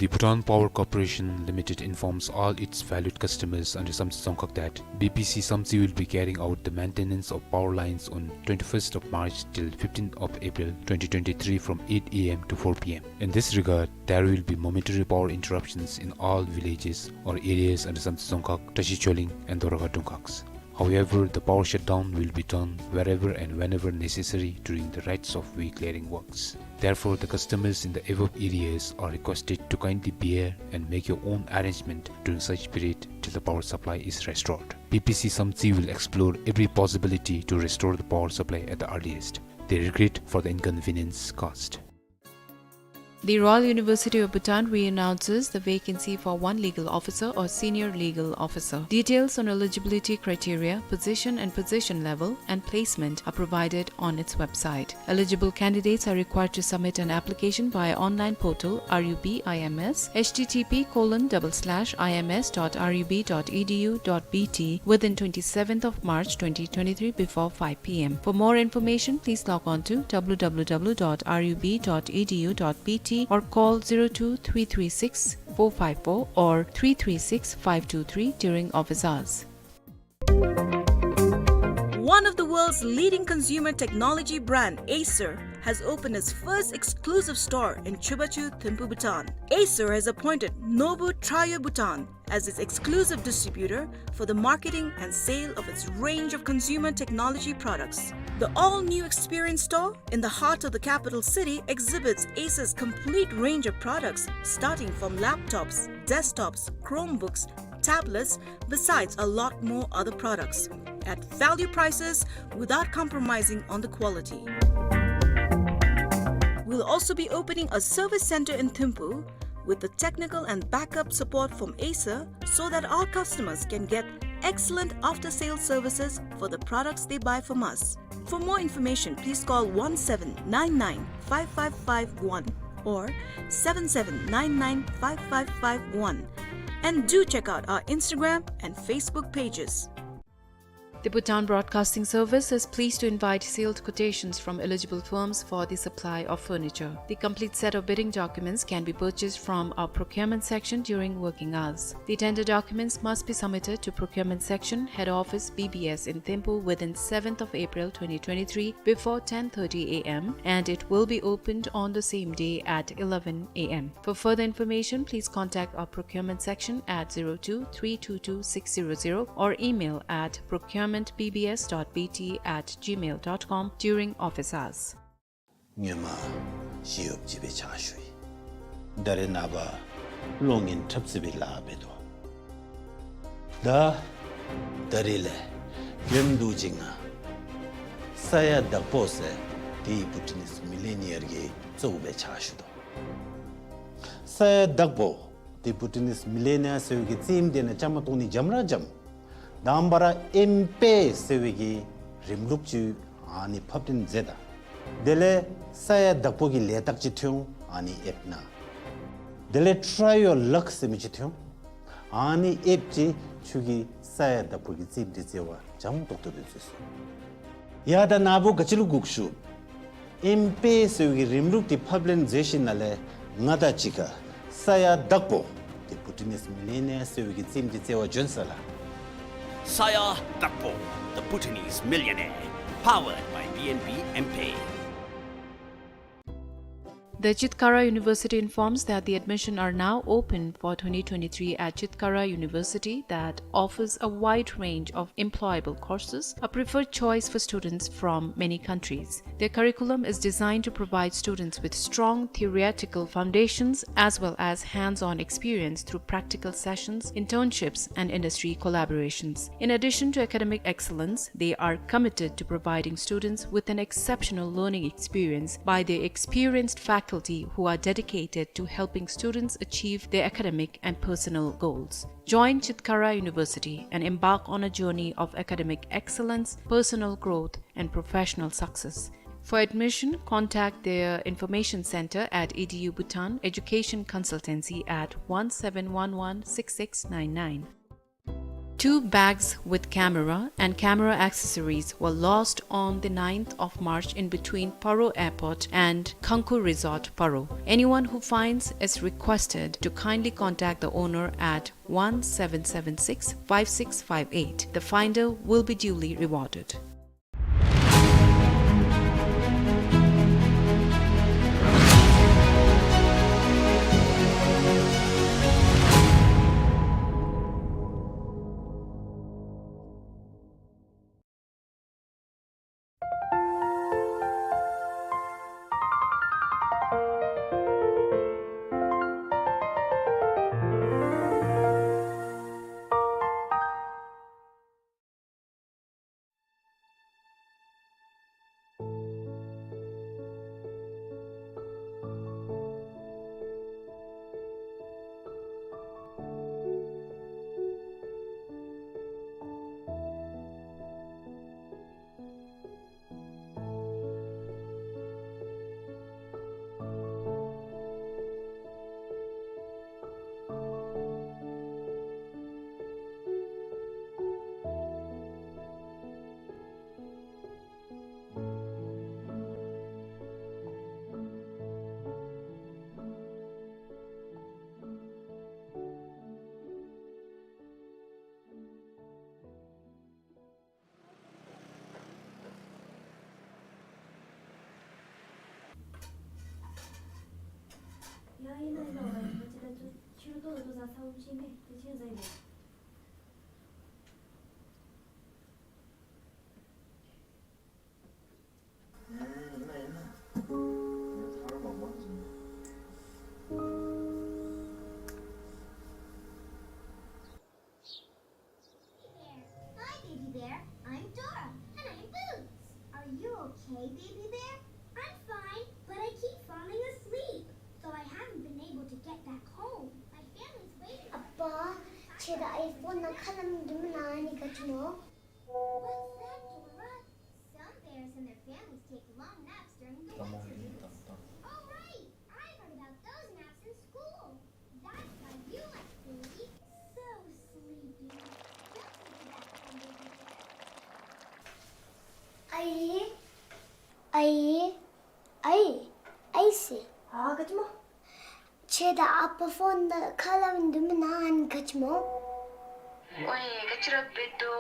The Bhutan Power Corporation Limited informs all its valued customers under Samtse Dzongkhag that B P C Samtse will be carrying out the maintenance of power lines on twenty-first of March till fifteenth of April twenty twenty-three from eight A M to four P M. In this regard, there will be momentary power interruptions in all villages or areas under Samtse Dzongkhag, Tashi Choling and Doraga Dungkhags. However, the power shutdown will be done wherever and whenever necessary during the rights of way clearing works. Therefore, the customers in the above areas are requested to kindly bear and make your own arrangement during such period till the power supply is restored. B P C Samtse will explore every possibility to restore the power supply at the earliest. They regret for the inconvenience caused. The Royal University of Bhutan reannounces the vacancy for one legal officer or senior legal officer. Details on eligibility criteria, position and position level, and placement are provided on its website. Eligible candidates are required to submit an application via online portal R U B I M S, H T T P colon double slash I M S dot R U B dot E D U dot B T, within twenty-seventh of March twenty twenty-three before five P M. For more information, please log on to W W W dot R U B dot E D U dot B T or call zero two three three six four five four or three three six five two three during office hours. One of the world's leading consumer technology brand, Acer, has opened its first exclusive store in Chubachu, Thimphu, Bhutan. Acer has appointed Nobu Trio Bhutan as its exclusive distributor for the marketing and sale of its range of consumer technology products. The all-new experience store in the heart of the capital city exhibits Acer's complete range of products, starting from laptops, desktops, Chromebooks, tablets, besides a lot more other products at value prices without compromising on the quality. We'll also be opening a service center in Thimphu with the technical and backup support from Acer so that our customers can get excellent after-sales services for the products they buy from us. For more information, please call one seven nine nine five five five one or seven seven nine nine five five five one. And do check out our Instagram and Facebook pages. The Bhutan Broadcasting Service is pleased to invite sealed quotations from eligible firms for the supply of furniture. The complete set of bidding documents can be purchased from our procurement section during working hours. The tender documents must be submitted to procurement section, head office, B B S in Thimphu within seventh of April twenty twenty-three before ten thirty A M, and it will be opened on the same day at eleven A M. For further information, please contact our procurement section at zero two three two two six zero zero or email at procurement B B S dot B T at gmail dot com during office hours. སྔོན་མ་ཞི་གཡོགཔ་ཅིག་སྦེ་ཕྱག་ཞུ་ཡི། ད་རེས་ནངས་པ་གློག་བརྙན་འཁྲབ་རྩེད་པའི་ལཱ་འབད་དོ། ད་ད་རེས་ལས་རྒྱུན་དུ་ཅིག་ང་ས་ཡ་བདག་པོ་ཟེར་དེ་བྷུ་ཊི་ནིས་མི་ལི་ཡ་ནེར་གྱི་གཙོ་བོ་སྦེ་ཕྱག་ཞུ་དོ། ས་ཡ་བདག་པོ་དེ་བྷུ་ཊི་ནིས་མི་ལི་ཡ་ནེར་ཟེར་བའི་གི་རྩེདམོ་དེ་ནང་བཅའ་མར་གཏོགས་ནི་འཇམ་ར་འཇམ། དང་པ་ར་ཨེམ་པེ་ཟེར་བའི་གི་རིམ་ལུགས་ཅིག་ཨ་ནི་ཕབ་སྟོན་མཛད་ད། དེ་ལས་ས་ཡ་བདག་པོ་གི་ལས་རྟགས་ཅིག་ཐོན་འོང་ཨ་ནི་ཨེབ་ནང་། དེ་ལས་Try Your Luck ཟེར་མི་ཅིག་ཐོན་འོང་། ཨ་ནི་ཨེབ་ཅིག་ཁྱོད་ཀྱིས་ས་ཡ་བདག་པོ་གི་རྩེདམོ་དེ་རྩེ་བར་འཇམ་ཏོག་ཏོ་སྦེ་བཟོ་ཚུགས། ཡ་ད་ནཱ་བུ་ག་ཅི་ལུ་སྒུག་ཞུ། ཨེམ་པེ་ཟེར་བའི་གི་རིམ་ལུགས་དེ་ཕབ་ལེན་མཛད་ཞིནམ་ལས་ང་དང་གཅིག་ཁར་ས་ཡ་བདག་པོ་དེ་བྷུ་ཊི་ནིས་མི་ལི་ཡ་ནེར་ཟེར་བའི་གི་རྩེདམོ་དེ་རྩེ་བར་བྱོན་ཟེར་ལགས། ས་ཡ་བདག་པོ། The Bhutanese Millionaire. Powered by B N B M-Pay. The Chitkara University informs that the admission are now open for twenty twenty-three at Chitkara University, that offers a wide range of employable courses, a preferred choice for students from many countries. Their curriculum is designed to provide students with strong theoretical foundations as well as hands-on experience through practical sessions, internships, and industry collaborations. In addition to academic excellence, they are committed to providing students with an exceptional learning experience by their experienced faculty who are dedicated to helping students achieve their academic and personal goals. Join Chitkara University and embark on a journey of academic excellence, personal growth, and professional success. For admission, contact their information center at E D U Bhutan, education consultancy at one seven one one six six nine nine. Two bags with camera and camera accessories were lost on the ninth of March in between Paro Airport and Khangkhu Resort, Paro. Anyone who finds is requested to kindly contact the owner at one seven seven six five six five eight. The finder will be duly rewarded. Hi, Baby Bear. I'm Dora. And I'm Boots. Are you okay, Baby Bear? I'm fine, but I keep falling asleep, so I haven't been able to get back home. My family's waiting. ཨ་པ། ཁྱོད་ཨའི་ཕོན་ནང་ཁ་ལམ་འདི་མ་ན་ནི་ག་ཅི་ནོ། What's that, Dora? Some bears and their families take long naps during the winter. Oh, right! I heard about those naps in school. That's why you like sleeping. So sleepy. Don't you think that's fun, Baby Bear? ཨའི་ཨའི་ཨའི་ཟེར། ཨ་ག་ཅི་སྨོ། ཁྱོད་དང་ཨ་པ་ཕོན་ནང་ཁ་སླབ་སྡོད་མི་ནང་ཨ་ནི་ག་ཅི་སྨོ། ཨོའི་ག་ཅི་ར་འབད་དོ།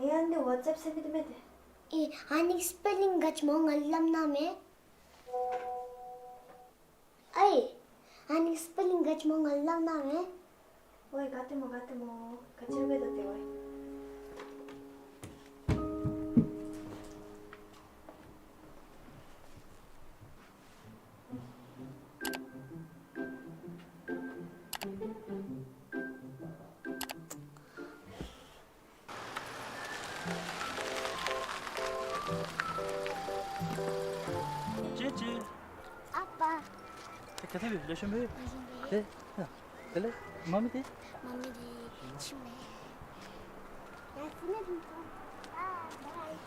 ཨེ་ཨ་ནི་ཝཊས་ཨེཔ་ཟེར་མི་འདི་མེན་ཏེ། ཨེ་ཨ་ནི་སི་པེ་ལིང་ག་ཅི་སྨོ་ང་ལུ་སླབ་གནང་མས། ཨའི་ཨ་ནི་སི་པེ་ལིང་ག་ཅི་སྨོ་ང་ལུ་སླབ་གནང་མས། ཨོའི་ག་ཏེ་སྨོ་ག་ཏེ་སྨོ། ག་ཅི་འབད་དོ་ཏེ་ཨོའི། ཅི་ཅི། ཨ་པ། ཏེ་ག་ཏེ་འབད་ལེགས་ཤོམ་སྦེ། ལེགས་ཤོམ་སྦེ། ཏེ་ཡ་དེ་ལས་མ་མི་དེ། མ་མི་དེ་ཁྱིམ་ནང་། ཡ་ཁྱིམ་ནང་ཐོན་སོང་། ཨ་བཱའི།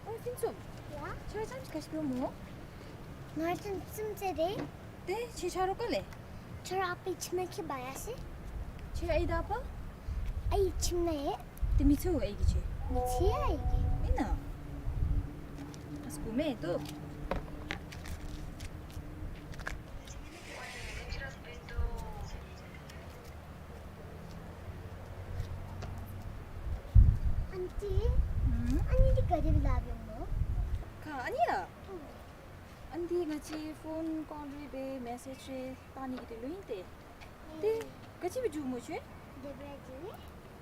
ཨོ་ཕུན་ཚོགས། ཡ། ཁྱོད་རྐྱངམ་གཅིག་ག་ཅི་འབདཝ་སྨོ། ང་རྐྱངམ་གཅིག་ཨིན་ཟེར་ཏེ། ཏེ་ཁྱོད་ཆ་རོགས་ག་ལས། ཁྱོད་ར་ཨ་པའི་ཁྱིམ་ནང་འཁྱིད་འབག་ཡར་སོང་། ཁྱོད་ཨའི་དང་ཨ་པ། ཨའི་ཁྱིམ་ནང་ཡོད། ཏེ་མི་ཚེ་ཨའི་གི་ཆོས། མི་ཚེ་ཨའི་གི། ཨིན་ན། ཨ་སྐུ་མེད་དོ། ཨན་ཊི། ཨུམ། ཨ་ནི་འདི་ག་དེ་སྦེ་སླབ་ཡོད་སྨོ། ག་ཨ་ནི་ཡ། ཨུམ། ཨ་ནི་འདི་ང་བཅས་ཕོན་ཀོལ་རེ་འབད་མེ་སེཇ་རེ་བཏང་ནི་གི་དོན་ལུ་ཨིན་ཏེ། ཨེ། ཏེ་ག་ཅི་སྦེ་འགྱོཝ་སྨོ་ཁྱོད། དེ་སྦེ་འགྱོ་ནི།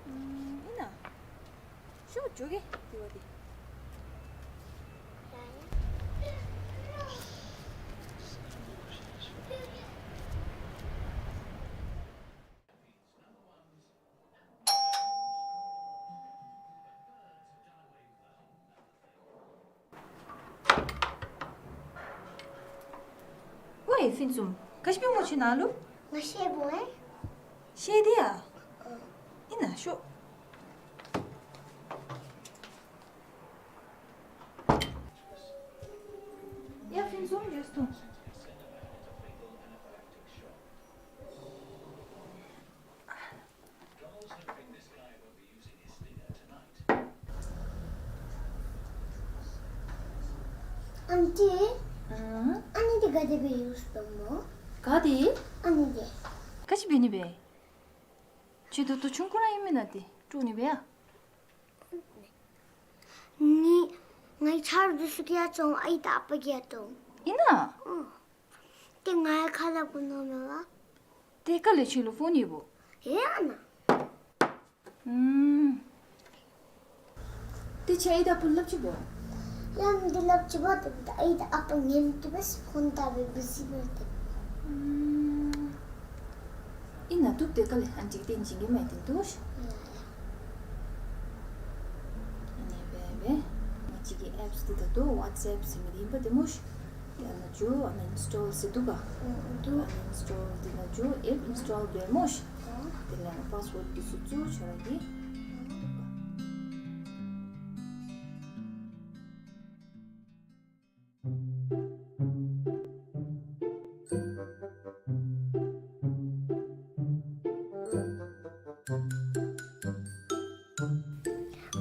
ཨུམ། ཨིན་ན། ཤོག་འགྱོ་གེ་དེ་བ་དེ། ཝའི་ཕུན་ཚོགས། ག་ཅི་འབད་སྨོ་ཁྱོད་ནཱ་ལུ། ང་བཤལ་འོང་ཨེ། བཤལ་ཏེ་ཡ། ཨ། ཨིན་ན་ཤོག། ཡ་ཕུན་ཚོགས་ཇུས་འཐུང་། ཨན་ཊི། ཨུམ། ཨ་ནི་འདི་ག་དེ་སྦེ་ཡུསི་འབདཝ་སྨོ། ག་དེ། ཨ་ནི་འདི། ག་ཅི་འབད་ནི་སྦེ། ཁྱོད་ད་ལྟོ་ཆུང་ཀུ་ར་ཨིན་མེན་ན། ཏེ་དཀྲུག་ནི་སྦེ་ཡ། ནི་ང་ཆ་རོགས་འདི་ཚུ་གིས་ཡང་བཙོང་། ཨའི་དང་ཨ་པ་གིས་ཡང་བཙོང་། ཨིན་ན། ཨུམ། ཏེ་ང་ཡང་ཁ་སླབ་དགོ་མནོཝ་མས་པ། ཏེ་ག་ལས་ཁྱོད་ལུ་ཕོན་ཡོདཔ་སྨོ། ཨེ་ཨ་ནཱ། ཨུམ། ཏེ་ཁྱོད་ཨའི་དང་ཨ་པ་ལུ་སླབ་ཅི་པོ། ཡང་འདི་སླབ་ཅི་པོ། ཏེ་ཨའི་དང་ཨ་པ་ངན་ཏེ་སྦེ་ཕོན་བལྟ་སྦེ་བི་ཟི་སྦེ་ཏེ། ཨུམ། ཨིན་ན་བཏུབ། ཏེ་ག་ལས་ཨན་ཊི་གིས་ཏེ་བྱིན་གེ་མས། ཏེ་བཏུབ་ཤིག། ཡ་ཡ། ཨ་ནི་སྦེ་སྦེ་ང་བཅས་ཀྱི་ཨེཔསི་འདི་ད་ལྟོ་ཝཊས་ཨེཔ་ཟེར་མི་འདི་ཨིན་པ་ཏེ་སྨོ་ཤིག། ཏེ་ཨ་ནཱ་འགྱོ། ཨ་ནཱ་ཨིནསི་ཊོལ་ཟེར་འདུག་ག། ཨུམ་འདུག། ཨ་ནཱ་ཨིནསི་ཊོལ་འདི་ནང་འགྱོ། ཨེཔ་ཨིནསི་ཊོལ་འབད་སྨོ་ཤིག། ཨ། དེ་ལས་ཨ་ནཱ་པཱསི་ཝརཌ་འདི་ཚུ་བཙུགས། ཁྱོད་ར་གི།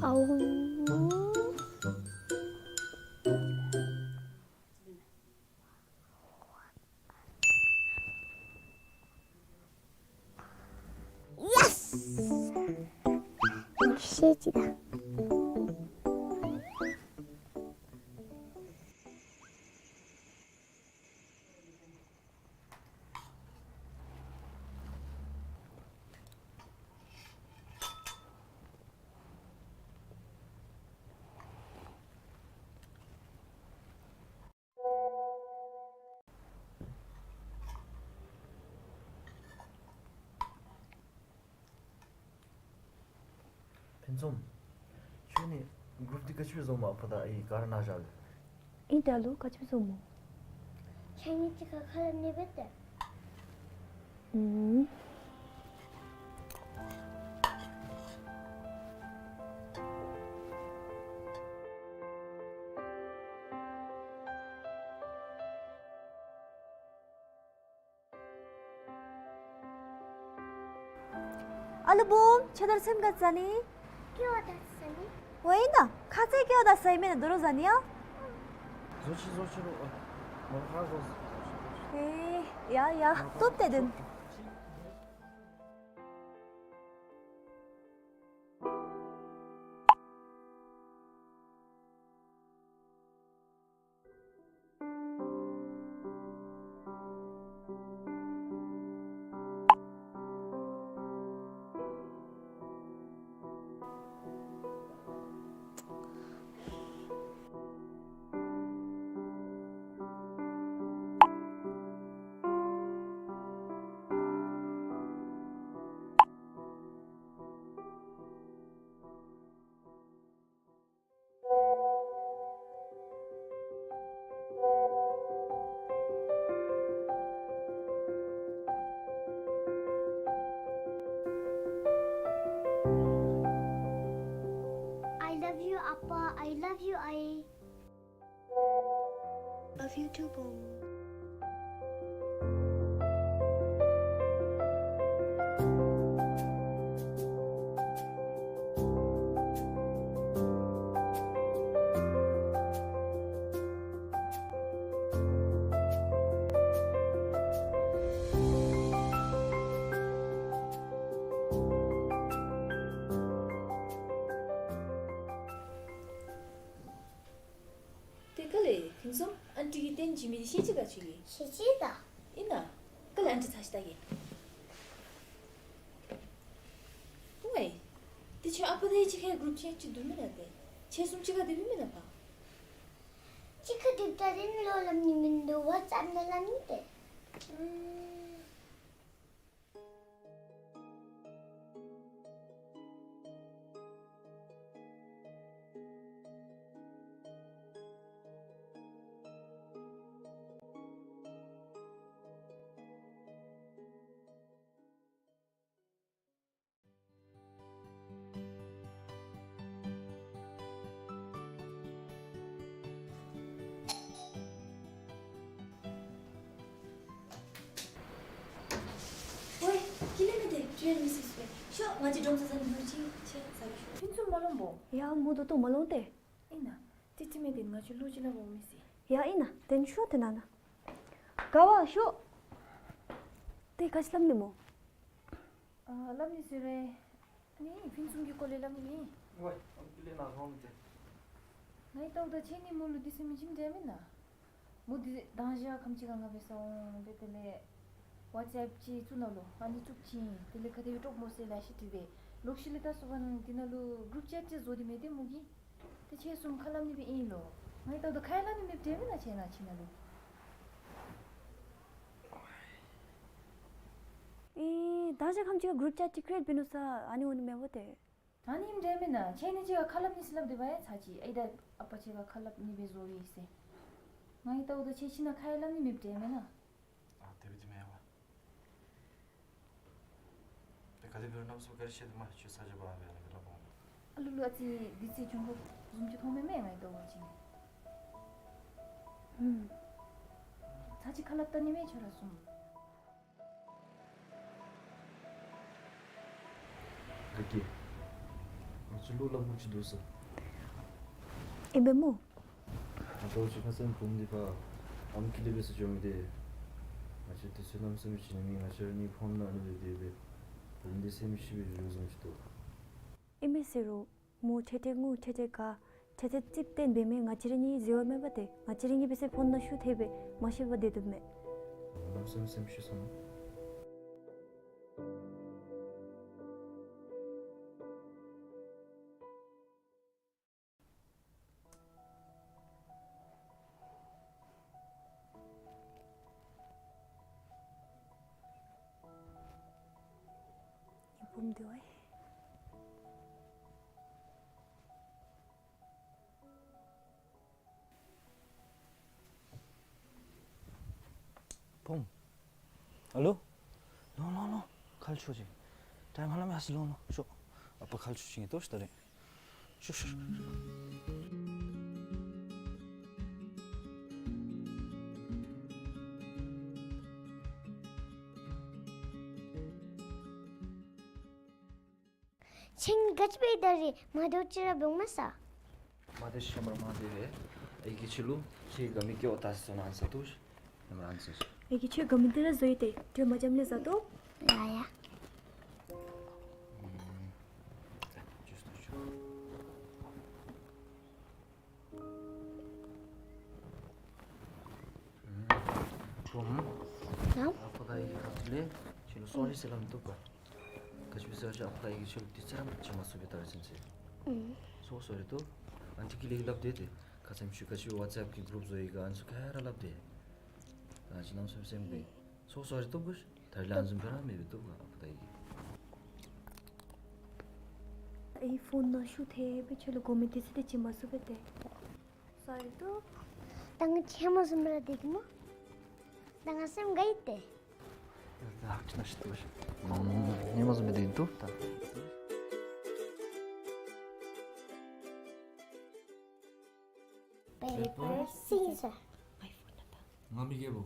ཨའོ། ཡེས། ཤེས་ཅི་ད། ཕུན་ཚོགས། ཁྱོད་ནི་གུར་འདི་ག་ཅི་སྦེ་བཟོཝ་སྨོ། ཨ་པ་དང་ཨའི་ག་ར་ནཱ་བཞག་ཡི། ཨིན་ཏེ་ཨ་ལུ་ག་ཅི་བཟུམ་སྨོ། ཁྱེད་གཉིས་གཅིག་ཁར་ཁ་སླབ་ནི་འབད་དེ། ཨུམ། ཨ་ལུ་བུམོ་ཁྱོད་ད་རུང་སེམས་དགའ་ཟ་ནི། སྐྱེ་བ་དང་ཟ་ནི། འོ་ཨིན་ན། ཁ་ཙ་སྐྱེ་བ་དང་ཟ་ཡི་མེན་ན། ད་རུང་ཟ་ནི་ཡ། བཟོ་ཅི་བཟོ་ཅི་རུང་། ཨ། མོ་ཧ་གོ་ཟ། ཨེ་ཡ་ཡ། བཏུབ་སྟེ་དེ་ནི། I love you, ཨ་པ། I love you, ཨའི། Love you too, བུམོ། ཏེ་ག་ལས་ཕུན་སུམ་ཨན་ཊི་གིས་སྟོན་བྱིན་མི་འདི་ཤེས་ཅི་ག་ཁྱོད་ཀྱིས། ཤེས་ཅི་ད། ཨིན་ན། ག་ལས་ཨན་ཊི་ཚར་ཅིག་བལྟ་གེ། ཝའི། ཏེ་ཁྱོད་ཨ་པ་དང་གཅིག་ཁར་གུ་རུབ་ཅེཊ་ཅིག་བསྡུ་མེན་ན་ཏེ། ཁྱེད་གསུམ་གཅིག་ཁར་སྡོད་པས་མེན་ན་པ། གཅིག་ཁར་སྡོདཔ་ད་ཏེ་ལོག་སླབ་ནི་མིན་འདུག། ཝཊས་ཨེཔ་ནང་སླབ་ནི་ཏེ། ཨུམ། ཝའི། ཁྱོད་ལས་མི་དེ་བྲོས་མི་སྲིད་པས། ཤོག། ང་བཅས་འགྲོ་ས་ས་ནི་ལུ་ཅིག་ཆེ་ས་ཡི་ཤོག། ཕུན་སུམ་མ་ལོངམ་སྨོ། ཡ་མོ་ད་ལྟོ་མ་ལོངས་ཏེ། ཨིན་ན། ཏེ་ཅི་མེན་ཏེ་ང་བཅས་ལུ་ཅིག་སླབ་འོང་མི་སྲིད། ཡ་ཨིན་ན། ཏེ་ཤོག་ཏེ་ན་ན། དགའ་བ་ཤོག། ཏེ་ག་ཅི་སླབ་ནི་སྨོ། ཨ་སླབ་ནི་ཟེར་རུང་། ཨ་ནི་ཕུན་སུམ་གྱི་སྐོར་ལས་སླབ་ནི་མེད། ཝའི། ཨམ་ཀི་ལས་ནཱ་ལྷོང་མི་ཏེ། ང་གིས་བལྟཝ་ད་ཁྱེད་གཉིས་མོ་ལུ་དུས་ཚོད་མི་བྱིནམ་འདྲ་མེན་ན། མོ་འདི་དང་ཞག་ཁམས་ཅིག་ཁར་ང་འབད་སར་འོང་སྦེ་དེ་ལས་ཝཊས་ཨེཔ་ཅིག་བཙུགས་ནུག་ལོ། ཨ་ནི་བཙུགས་ཅི། དེ་ལས་ཁ་ཐུག་ཡུ་ཊུབ་མོ་ཟེར་ལེ་ཤ་འདུག་པས། ལོག་ཤུལ་ལས་ད་སོ་བ་ནང་འདི་ནང་ལུ་གུ་རུབ་ཅེཊ་ཅིག་བཟོ་སྟེ་མེད་ཏེ་མོ་གིས། ཏེ་ཁྱེད་གསུམ་ཁ་སླབ་ནི་སྦེ་ཨིན་ལོ། ང་གིས་བལྟཝ་ད་ཁ་ཡང་སླབ་ནི་མེདཔ་འདྲ་མེན་ན་ཁྱེད་ནཱ་ཁྱིམ་ནང་ལུ། ཨེ་དང་ཞག་ཁམས་ཅིག་ཁར་གུ་རུབ་ཅེཊ་ཅིག་ཀི་རི་ཨེཊ་འབད་ནུག་ས། ཨ་ནི་འོང་ནི་མེན་པ་ཏེ། ཨ་ནི་ཨིནམ་འདྲ་མེན་ན། ཁྱེད་གཉིས་གཅིག་ཁར་ཁ་སླབ་ནི་ཟེར་སླབ་སྡོད་པ་ཡང་ཚར་གཅིག། ཨའི་དང་ཨ་པ་གཅིག་ཁར་ཁ་སླབ་ནི་སྦེ་བཟོ་ཡི་ཟེར། ང་གིས་བལྟཝ་ད་ཁྱེད་ཁྱིམ་ནང་ཁ་ཡང་སླབ་ནི་མེདཔ་འདྲ་མེན་ན། ཨ་དེ་སྦེ་འདི་མེན་པ། ཏེ་ག་དེ་འབད་རུང་གནམ་མེད་ས་མེད་བཀའ་དྲིན་ཆེ། ཏེ་མ་ཁྱོད་ས་ཆ་བ་སྦེ་ཨ་ནི་སྦེ་སླབ་འོང་། ཨ་ལུ་ལུ་ཨ་ཙི་དུས་ཚོད་འགྱོ་དགོཔ་བཟུམ་ཅིག་མཐོངམ་མས་ང་གིས་བལྟ་བ་ཅིན། ཨུམ། ཚར་གཅིག་ཁ་སླབ་བལྟ་ནི་མས་ཁྱོད་ར་གསུམ། ག་གིས། ང་བཅས་ལུ་སླབ་དགོཔ་ཅིག་འདུག་ས། ཨིན་པས་སྨོ། ང་བལྟ་བ་ཅིན་ཁ་ཙ་བུམོ་འདི་ཕར་ཨམ་ཀི་ལས་འབད་སར་འགྱོ་མི་འདི། ང་བཅས་དུས་ཚོད་གནམ་མེད་ས་མེད་བྱིན་ནི་མེད། ང་བཅས་ར་གཉིས་ཕོན་ནང་ཨ་ནི་སྦེ་སྡོད་སྦེ། བུམོ་འདི་སེམས་ཤི་སྦེ་འགྱོ་བཟུམ་ཅིག་འདུག། ཨིན་མས་ཟེར་རུང་མོ་ཁྲེ་ཁྲེ་ངུ་ཁྲེ་ཁྲེ་དགའ་ཁྲེ་ཁྲེ་ཙིགཔ་སྟོན་འབད་མི་ང་བཅས་ར་གཉིས་འཛོལ་བ་མེན་པ་ཏེ། ང་བཅས་ར་གཉིས་འབད་སར་ཕོན་ནང་ཤུགས་ཐེབས་སྦེ་མ་ཤེས་པར་སྡོད་དོ་མས། ལམ་སེམས་སེམས་ཤི་སོང་། ངེའི་བུམོ་འདི་ཝའི། ཨ་ལོ། ལོང་ལོང་ལོང་། ཁ་ལས་ཆོས་ཅིག། ཊའིམ་ཧ་ལམ་ཡར་སོང་ལོང་ལོང་། ཤོག། ཨ་པ་ཁ་ལས་ཆོས་ཅིག་ཨིན་ཏོ་ཤོག་ད་རེས། ཤོག་ཤོག་ཤོག། ཁྱེད་ག་ཅི་འབད་ད་རེས། མ་འདྲཝ་ཅིག་ར་འབདཝ་མས་ས། མ་འདྲཝ་ཤོ་མར་མ་འདྲཝ་རེ། ཨའི་གིས་ཁྱོད་ལུ་ཁྱོད་ག་མི་སྐྱོ་ད་སོ་ན་ཨན་སར་འདུག། ནམ་ར་ཨན་སར། ཨའི་གིས་ཁྱོད་ག་མི་འདི་ར་བཟོ་ཡི་ཏེ། ཁྱོད་མ་འཇམ་ལས་ཟ་ཏོ། ཡ་ཡ། ཨུམ། ཇུས་འཐུང་ཤོག། ཨུམ། ཡ། ཨ་ཁུ་ད་ཨའི་གིས་ཁ་ཐུག་ལས་ཁྱོད་ལུ་སོ་རི་ཟེར་སླབ་མི་བཏུབ་ག། ག་ཅི་སྦེ་ཟེར་བ་ཅིན་ཨ་ཁུ་ད་ཨའི་གིས་ཁྱོད་ལུ་དུས་ཚོད་ར་བྱིན་མ་ཚུགས་པས་ད་རེས་ཚུན་ཚོད། ཨུམ། སོ་སོ་རི་འདུག། ཨན་ཊི་གིས་ལེགས་སླབ་དེས་ཏེ། ཁ་ཙ་ཁྱོད་ག་ཅི་ཝཊས་ཨེཔ་གི་གུ་རུབ་བཟོ་ཡི་ག་ཨ་ནི་ཚུ་ག་ར་སླབ་དེས། ད་ཅི་ནམ་སེམས་སེམས་གི། སོ་སོ་རི་འདུག་གོ། ད་རེས་ལས་ཨ་ནི་བཟུམ་སྦེ་ར་མེད་པས་འདུག་ག་ཨ་ཁུ་ད་ཨའི་གིས། ཨའི་ཕོན་ནང་ཤུགས་ཐེབས་སྦེ་ཁྱོད་ལུ་དགོ་མི་དུས་ཚོད་དེ་བྱིན་མ་ཚུགས་པས་ཏེ། སོ་རི་འདུག། ད་ང་ཁྱོད་མ་བཟུམ་སྦེ་ར་སྡོད་གེ་སྨོ། ད་ང་སེམས་དགའ་ཡི་ཏེ། ད་ཁྱོད་ནང་ཤི་ཏོ་ཤི། ཨུམ། ངེ་མ་བཟུམ་སྦེ་སྡོད་འདུག་ད། Paper, scissor. ང་མི་རྒྱལ་པོ།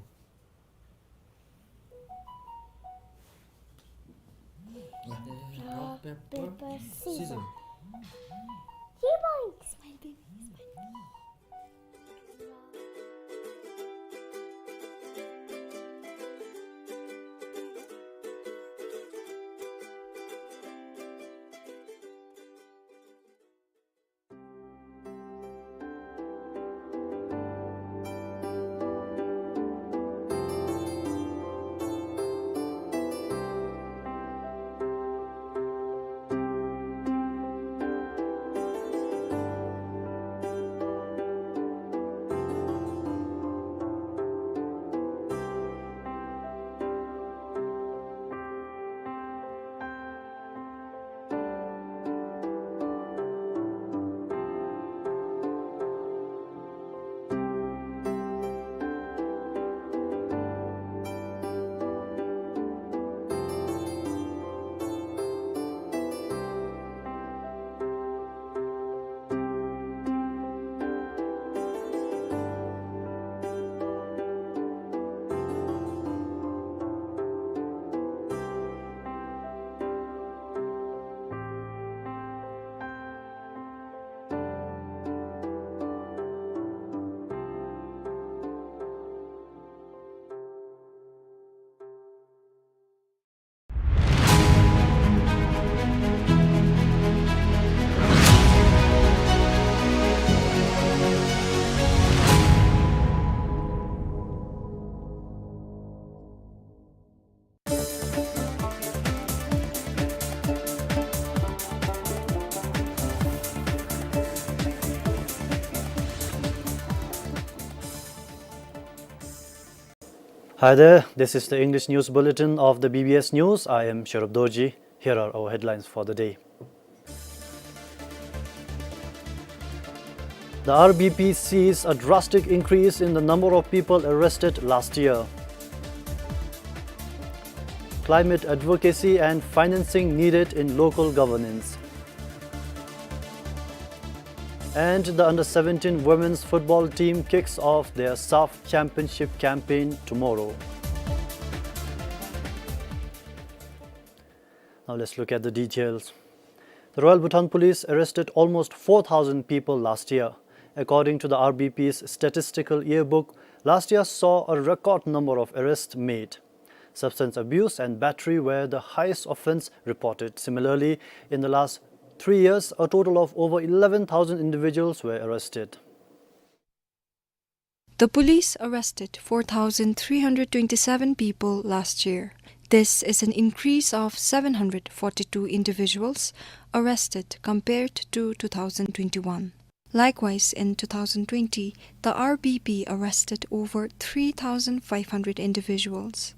Rock, paper, scissor. Yay, boy! Smile, baby, smile. Hi there, this is the English news bulletin of the B B S News. I am Sherub Dorji. Here are our headlines for the day. The R B P sees a drastic increase in the number of people arrested last year. Climate advocacy and financing needed in local governance. And the under seventeen women's football team kicks off their SAFF Championship campaign tomorrow. Now let's look at the details. The Royal Bhutan Police arrested almost four thousand people last year. According to the R B P's statistical yearbook, last year saw a record number of arrests made. Substance abuse and battery were the highest offense reported. Similarly, in the last three years, a total of over eleven thousand individuals were arrested. The police arrested four thousand three hundred twenty-seven people last year. This is an increase of seven hundred forty-two individuals arrested compared to two thousand twenty-one. Likewise, in two thousand twenty, the R B P arrested over three thousand five hundred individuals.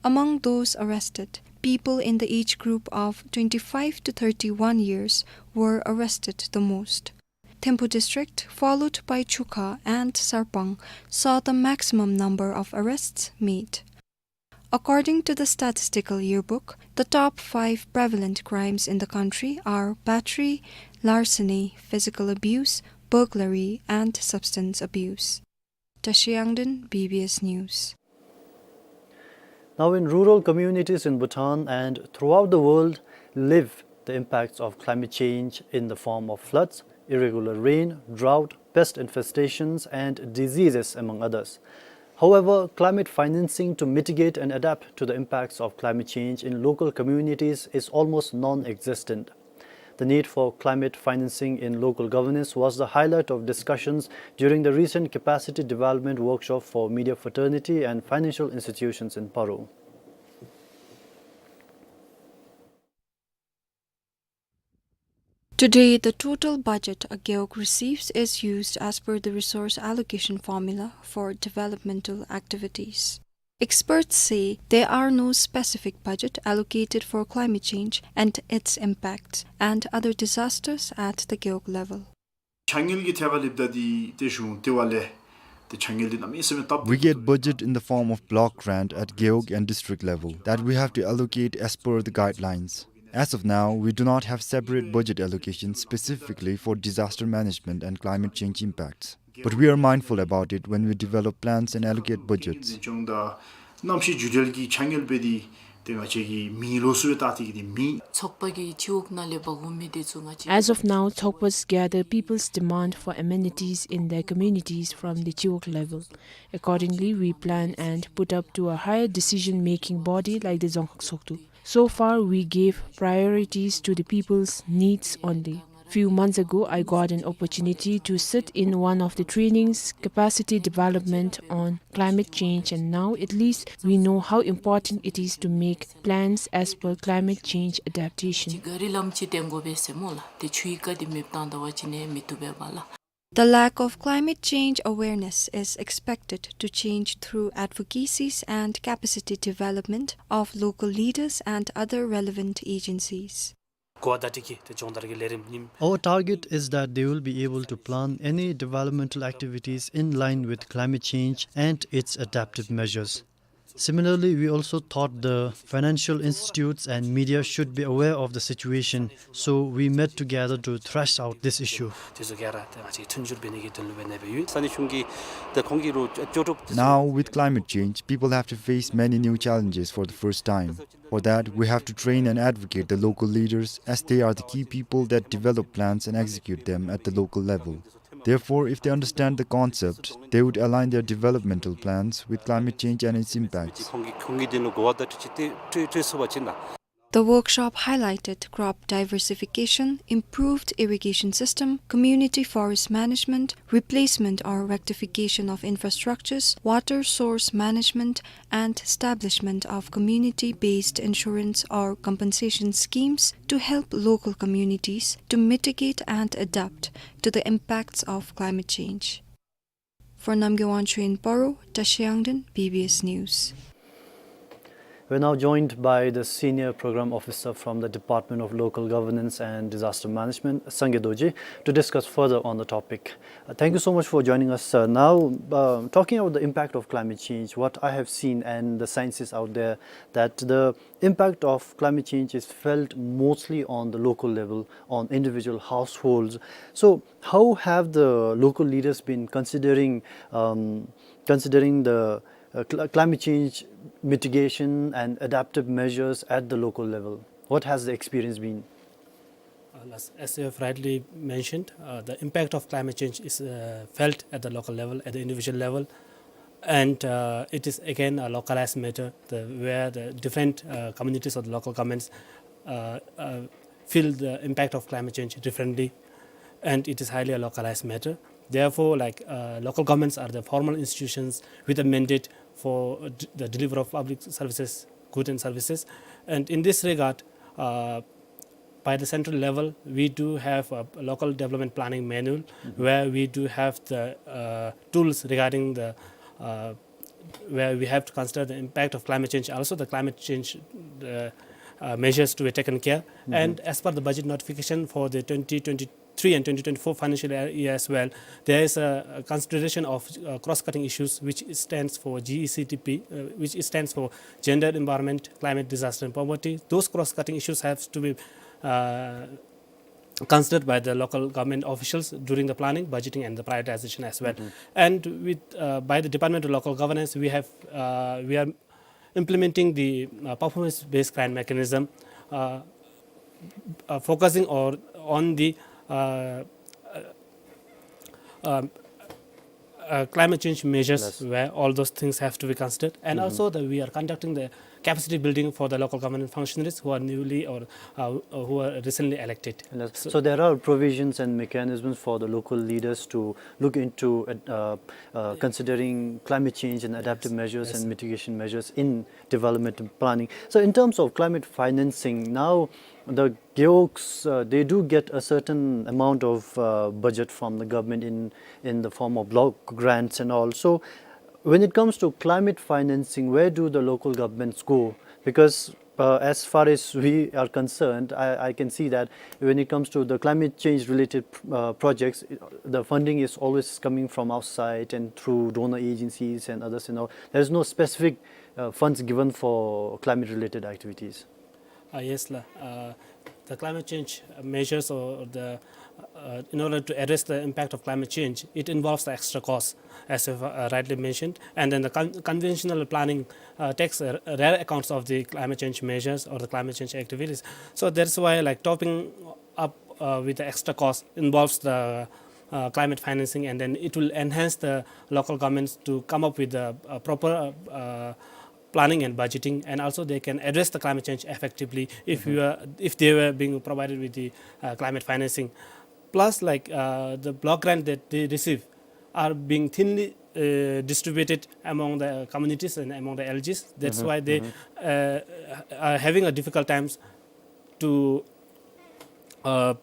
Among those arrested, people in the age group of twenty-five to thirty-one years were arrested the most. Thimphu District, followed by Chukha and Sarpang, saw the maximum number of arrests made. According to the Statistical Yearbook, the top five prevalent crimes in the country are battery, larceny, physical abuse, burglary, and substance abuse. Tashi Yangden, B B S News. Now, in rural communities in Bhutan and throughout the world, live the impacts of climate change in the form of floods, irregular rain, drought, pest infestations, and diseases, among others. However, climate financing to mitigate and adapt to the impacts of climate change in local communities is almost non-existent. The need for climate financing in local governance was the highlight of discussions during the recent capacity development workshop for media fraternity and financial institutions in Paro. Today, the total budget a Gewog receives is used as per the resource allocation formula for developmental activities. Experts say there are no specific budget allocated for climate change and its impacts and other disasters at the Gewog level. ཕྱག་དངུལ་གྱི་ཐད་ཁར་སླེབས་ད་འདི་ཏེ་གཞུང་ལྟེ་བ་ལས་ཏེ་ཕྱག་དངུལ་འདི་གནམ་མེད་ས་མེད་སྟབས། We get budget in the form of block grant at Gewog and district level that we have to allocate as per the guidelines. As of now, we do not have separate budget allocation specifically for disaster management and climate change impacts. But we are mindful about it when we develop plans and allocate budgets. གནམ་གཤིས་འགྱུར་བ་གི་ཕྱག་དངུལ་སྦེ་འདི་ཏེ་ང་བཅས་ཀྱིས་མི་ལོགས་སུ་སྦེ་བལྟ་སྟེ་གི་འདི་མེན། ཚོགས་པ་གིས་སྤྱི་འོག་ནང་ལས་འབག་འོང་མི་འདི་ཚུ་ང་བཅས། As of now, Chokpas gather people's demand for amenities in their communities from the སྤྱི་འོག level. Accordingly, we plan and put up to a higher decision-making body like the རྫོང་ཁག་ཚོགས་འདུ. So far, we gave priorities to the people's needs only. Few months ago, I got an opportunity to sit in one of the trainings, capacity development on climate change, and now at least we know how important it is to make plans as per climate change adaptation. ག་རི་ལམ་ཅིག་བཏོན་དགོ་པས་ཟེར་སྨོ་ལགས། ཏེ་ཆུའི་རྐ་འདི་མེདཔ་བཏང་ད་པ་ཅིན་ནི་མི་བཏུབ་པས་པ་ལགས། The lack of climate change awareness is expected to change through advocacies and capacity development of local leaders and other relevant agencies. གོ་བརྡ་སྤྲོད་ཀྱི་ཏེ་སྦྱོང་བརྡར་གྱི་ལས་རིམ་ཨིན། Our target is that they will be able to plan any developmental activities in line with climate change and its adaptive measures. Similarly, we also thought the financial institutes and media should be aware of the situation, so we met together to thrash out this issue. དེ་ཚུ་ག་ར་ཏེ་ང་བཅས་མཐུན་འགྱུར་འབད་ནི་གི་དོན་ལུ་འབད་ནི་སྦེ་ཡོད། ས་གནས་གཞུང་གི་ཏེ་ཁོང་གི་རོགས་སྐྱོབ་སྒྲུབ། Now, with climate change, people have to face many new challenges for the first time. For that, we have to train and advocate the local leaders, as they are the key people that develop plans and execute them at the local level. Therefore, if they understand the concept, they would align their developmental plans with climate change and its impacts. ཁོང་གི་ཁོང་གི་དོན་ལུ་གོ་བརྡ་སྤྲོད་ཅི་ཏེ་སྤྲོད་སྤྲོད་ཚུགས་པ་ཅིན་ན། The workshop highlighted crop diversification, improved irrigation system, community forest management, replacement or rectification of infrastructures, water source management, and establishment of community-based insurance or compensation schemes to help local communities to mitigate and adapt to the impacts of climate change. For Namgay Wangchuk in Paro, Tashi Yangden, B B S News. We're now joined by the Senior Program Officer from the Department of Local Governance and Disaster Management, Sangay Dorji, to discuss further on the topic. Uh, thank you so much for joining us, sir. Now, uh, talking about the impact of climate change, what I have seen and the science is out there, that the impact of climate change is felt mostly on the local level, on individual households. So, how have the local leaders been considering, um, considering the, uh, cl-, climate change mitigation and adaptive measures at the local level? What has the experience been? Uh, as, as you have rightly mentioned, uh, the impact of climate change is, uh, felt at the local level, at the individual level, and, uh, it is again a localized matter, the, where the different, uh, communities or the local governments, uh, uh, feel the impact of climate change differently, and it is highly a localized matter. Therefore, like, uh, local governments are the formal institutions with a mandate for, uh, d-, the delivery of public services, goods and services, and in this regard, uh, by the central level, we do have a local development planning manual, mm-hmm, where we do have the, uh, tools regarding the, uh, where we have to consider the impact of climate change, also the climate change, uh, uh, measures to be taken care. Mm-hmm. And as per the budget notification for the twenty twenty-three twenty-three and twenty twenty-four financial year as well, there is a, a consideration of uh, cross-cutting issues, which stands for G E C T P, uh, which stands for Gender, Environment, Climate, Disaster and Poverty. Those cross-cutting issues have to be uh, considered by the local government officials during the planning, budgeting and the prioritization as well. And with uh, by the Department of Local Governance, we have uh, we are implementing the uh, performance-based grant mechanism, uh, uh, focusing or on the uh, uh, um, uh, climate change measures, where all those things have to be considered, and also that we are conducting the capacity building for the local government functionaries who are newly or uh, who are recently elected. Yes. So, so there are provisions and mechanisms for the local leaders to look into uh, uh, considering climate change and adaptive measures and mitigation measures in development planning. So in terms of climate financing, now the Gewogs, uh, they do get a certain amount of uh, budget from the government in, in the form of block grants and all. So when it comes to climate financing, where do the local governments go? Because uh, as far as we are concerned, I, I can see that when it comes to the climate change related uh, projects, the funding is always coming from outside and through donor agencies and others and all. There is no specific uh, funds given for climate related activities. Uh, yes, la. Uh, the climate change measures or the uh, in order to address the impact of climate change, it involves the extra cost, as you've uh, rightly mentioned. And then the con- conventional planning uh, takes uh, rare accounts of the climate change measures or the climate change activities. So that's why, like, topping up uh, with the extra cost involves the uh, climate financing, and then it will enhance the local governments to come up with the uh, proper uh, planning and budgeting, and also they can address the climate change effectively if we were, if they were being provided with the uh, climate financing. Plus, like, uh, the block grant that they receive are being thinly uh, distributed among the communities and among the L Gs. That's why they uh, are having a difficult times to uh,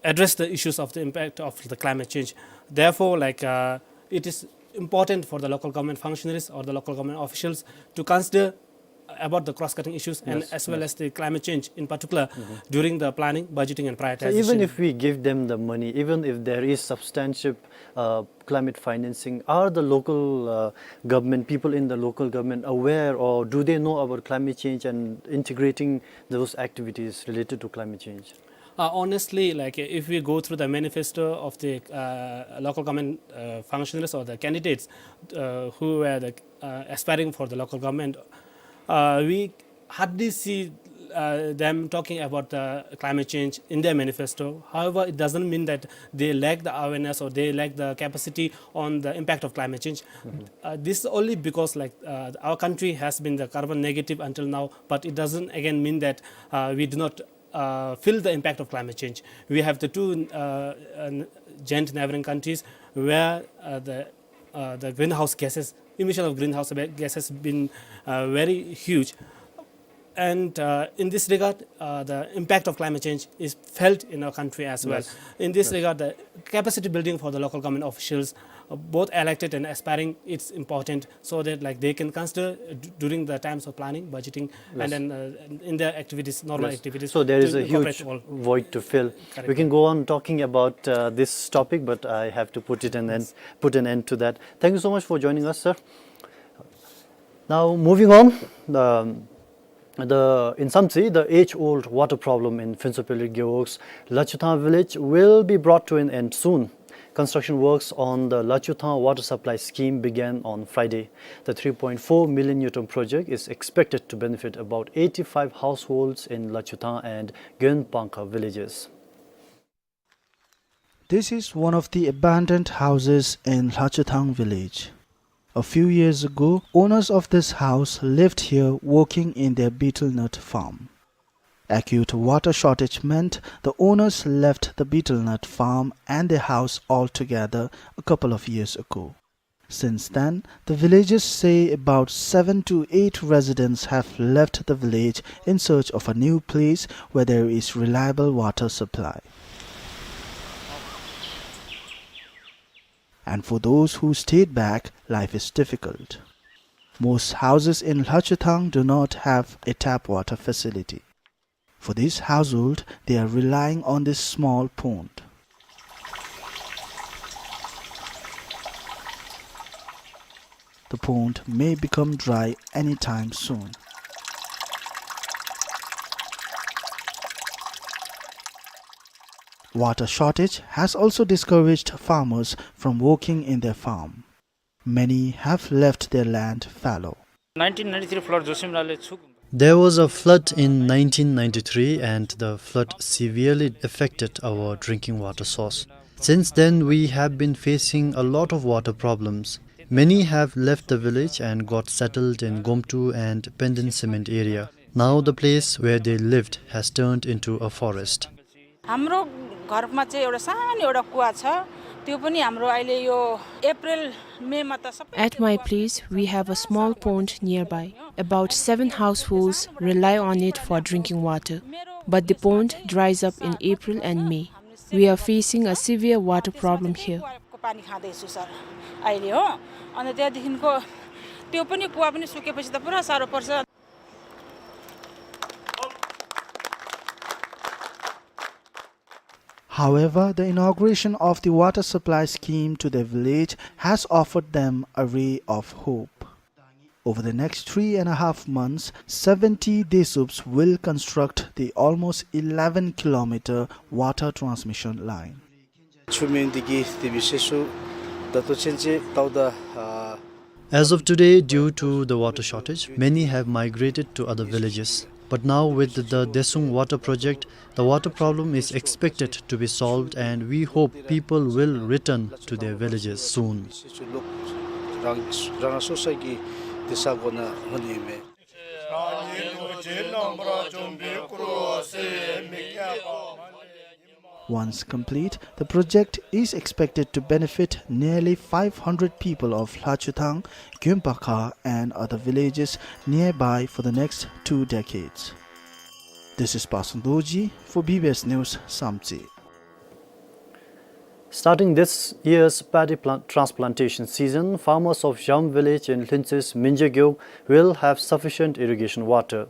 address the issues of the impact of the climate change. Therefore, like, uh, it is important for the local government functionaries or the local government officials to consider about the cross-cutting issues and as well as the climate change in particular during the planning, budgeting and prioritization. So even if we give them the money, even if there is substantial uh, climate financing, are the local uh, government, people in the local government aware, or do they know about climate change and integrating those activities related to climate change? Uh, honestly, like, if we go through the manifesto of the uh, local government uh, functionaries or the candidates uh, who were the, uh, aspiring for the local government, uh, we hardly see uh, them talking about the climate change in their manifesto. However, it doesn't mean that they lack the awareness or they lack the capacity on the impact of climate change. Uh, this is only because, like, uh, our country has been the carbon negative until now, but it doesn't again mean that uh, we do not uh, feel the impact of climate change. We have the two uh, uh, giant neighboring countries where uh, the uh, the greenhouse gases, emission of greenhouse ba- gases, been uh, very huge. And uh, in this regard, uh, the impact of climate change is felt in our country as well. In this regard, the capacity building for the local government officials, uh, both elected and aspiring, it's important, so that, like, they can consider uh, d- during the times of planning, budgeting, and then uh, in their activities, normal activities. So there is a huge void to fill. Correct. We can go on talking about uh, this topic, but I have to put it an end, put an end to that. Thank you so much for joining us, sir. Now, moving on, um, the, in Samtse, the age-old water problem in Phuentshopelir Gewog's Lachuthang village will be brought to an end soon. Construction works on the Lachuthang water supply scheme began on Friday. The three point four million ngultrum project is expected to benefit about eighty-five households in Lachuthang and Gyenpangka villages. This is one of the abandoned houses in Lachuthang village. A few years ago, owners of this house lived here working in their betel nut farm. Acute water shortage meant the owners left the betel nut farm and their house altogether a couple of years ago. Since then, the villagers say about seven to eight residents have left the village in search of a new place where there is reliable water supply. And for those who stayed back, life is difficult. Most houses in Lachuthang do not have a tap water facility. For this household, they are relying on this small pond. The pond may become dry anytime soon. Water shortage has also discouraged farmers from working in their farm. Many have left their land fallow. Nineteen ninety three flood जोसि मला ले छु There was a flood in nineteen ninety-three and the flood severely affected our drinking water source. Since then, we have been facing a lot of water problems. Many have left the village and got settled in Gomtu and Penden Cement area. Now the place where they lived has turned into a forest. हाम्रो घरमा चाहिँ एउटा सानो एउटा कुवा छ, त्यो पनि हाम्रो अहिले यो अप्रिल मेमा त सबै At my place, we have a small pond nearby. About seven households rely on it for drinking water, but the pond dries up in April and May. We are facing a severe water problem here. कुवाको पानी खाँदैछु सर अहिले, हो। अनि त्यहाँदेखिको त्यो पनि कुवा पनि सुकेपछि त पुरा साह्रो पर्छ। However, the inauguration of the water supply scheme to their village has offered them a ray of hope. Over the next three and a half months, seventy Desups will construct the almost eleven kilometer water transmission line. ཆུ་མེད་འདི་གིས་དེ་བི་ཤེས་སུ་ད་ལྟོ་ཚུན་ཚོད་ད་ལྟོ་ཨ། As of today, due to the water shortage, many have migrated to other villages. But now, with the Desung water project, the water problem is expected to be solved, and we hope people will return to their villages soon. རང་རང་སོ་སོ་གི་དེ་ས་གོ་ན་ཧོན་ཡིན་མེད། Once complete, the project is expected to benefit nearly five hundred people of Lhachuthang, Gyumpakha, and other villages nearby for the next two decades. This is Pasang Dorji for B B S News, Samtse. Starting this year's paddy plant transplantation season, farmers of Zham village in Lhuntsw's Minje Gewog will have sufficient irrigation water.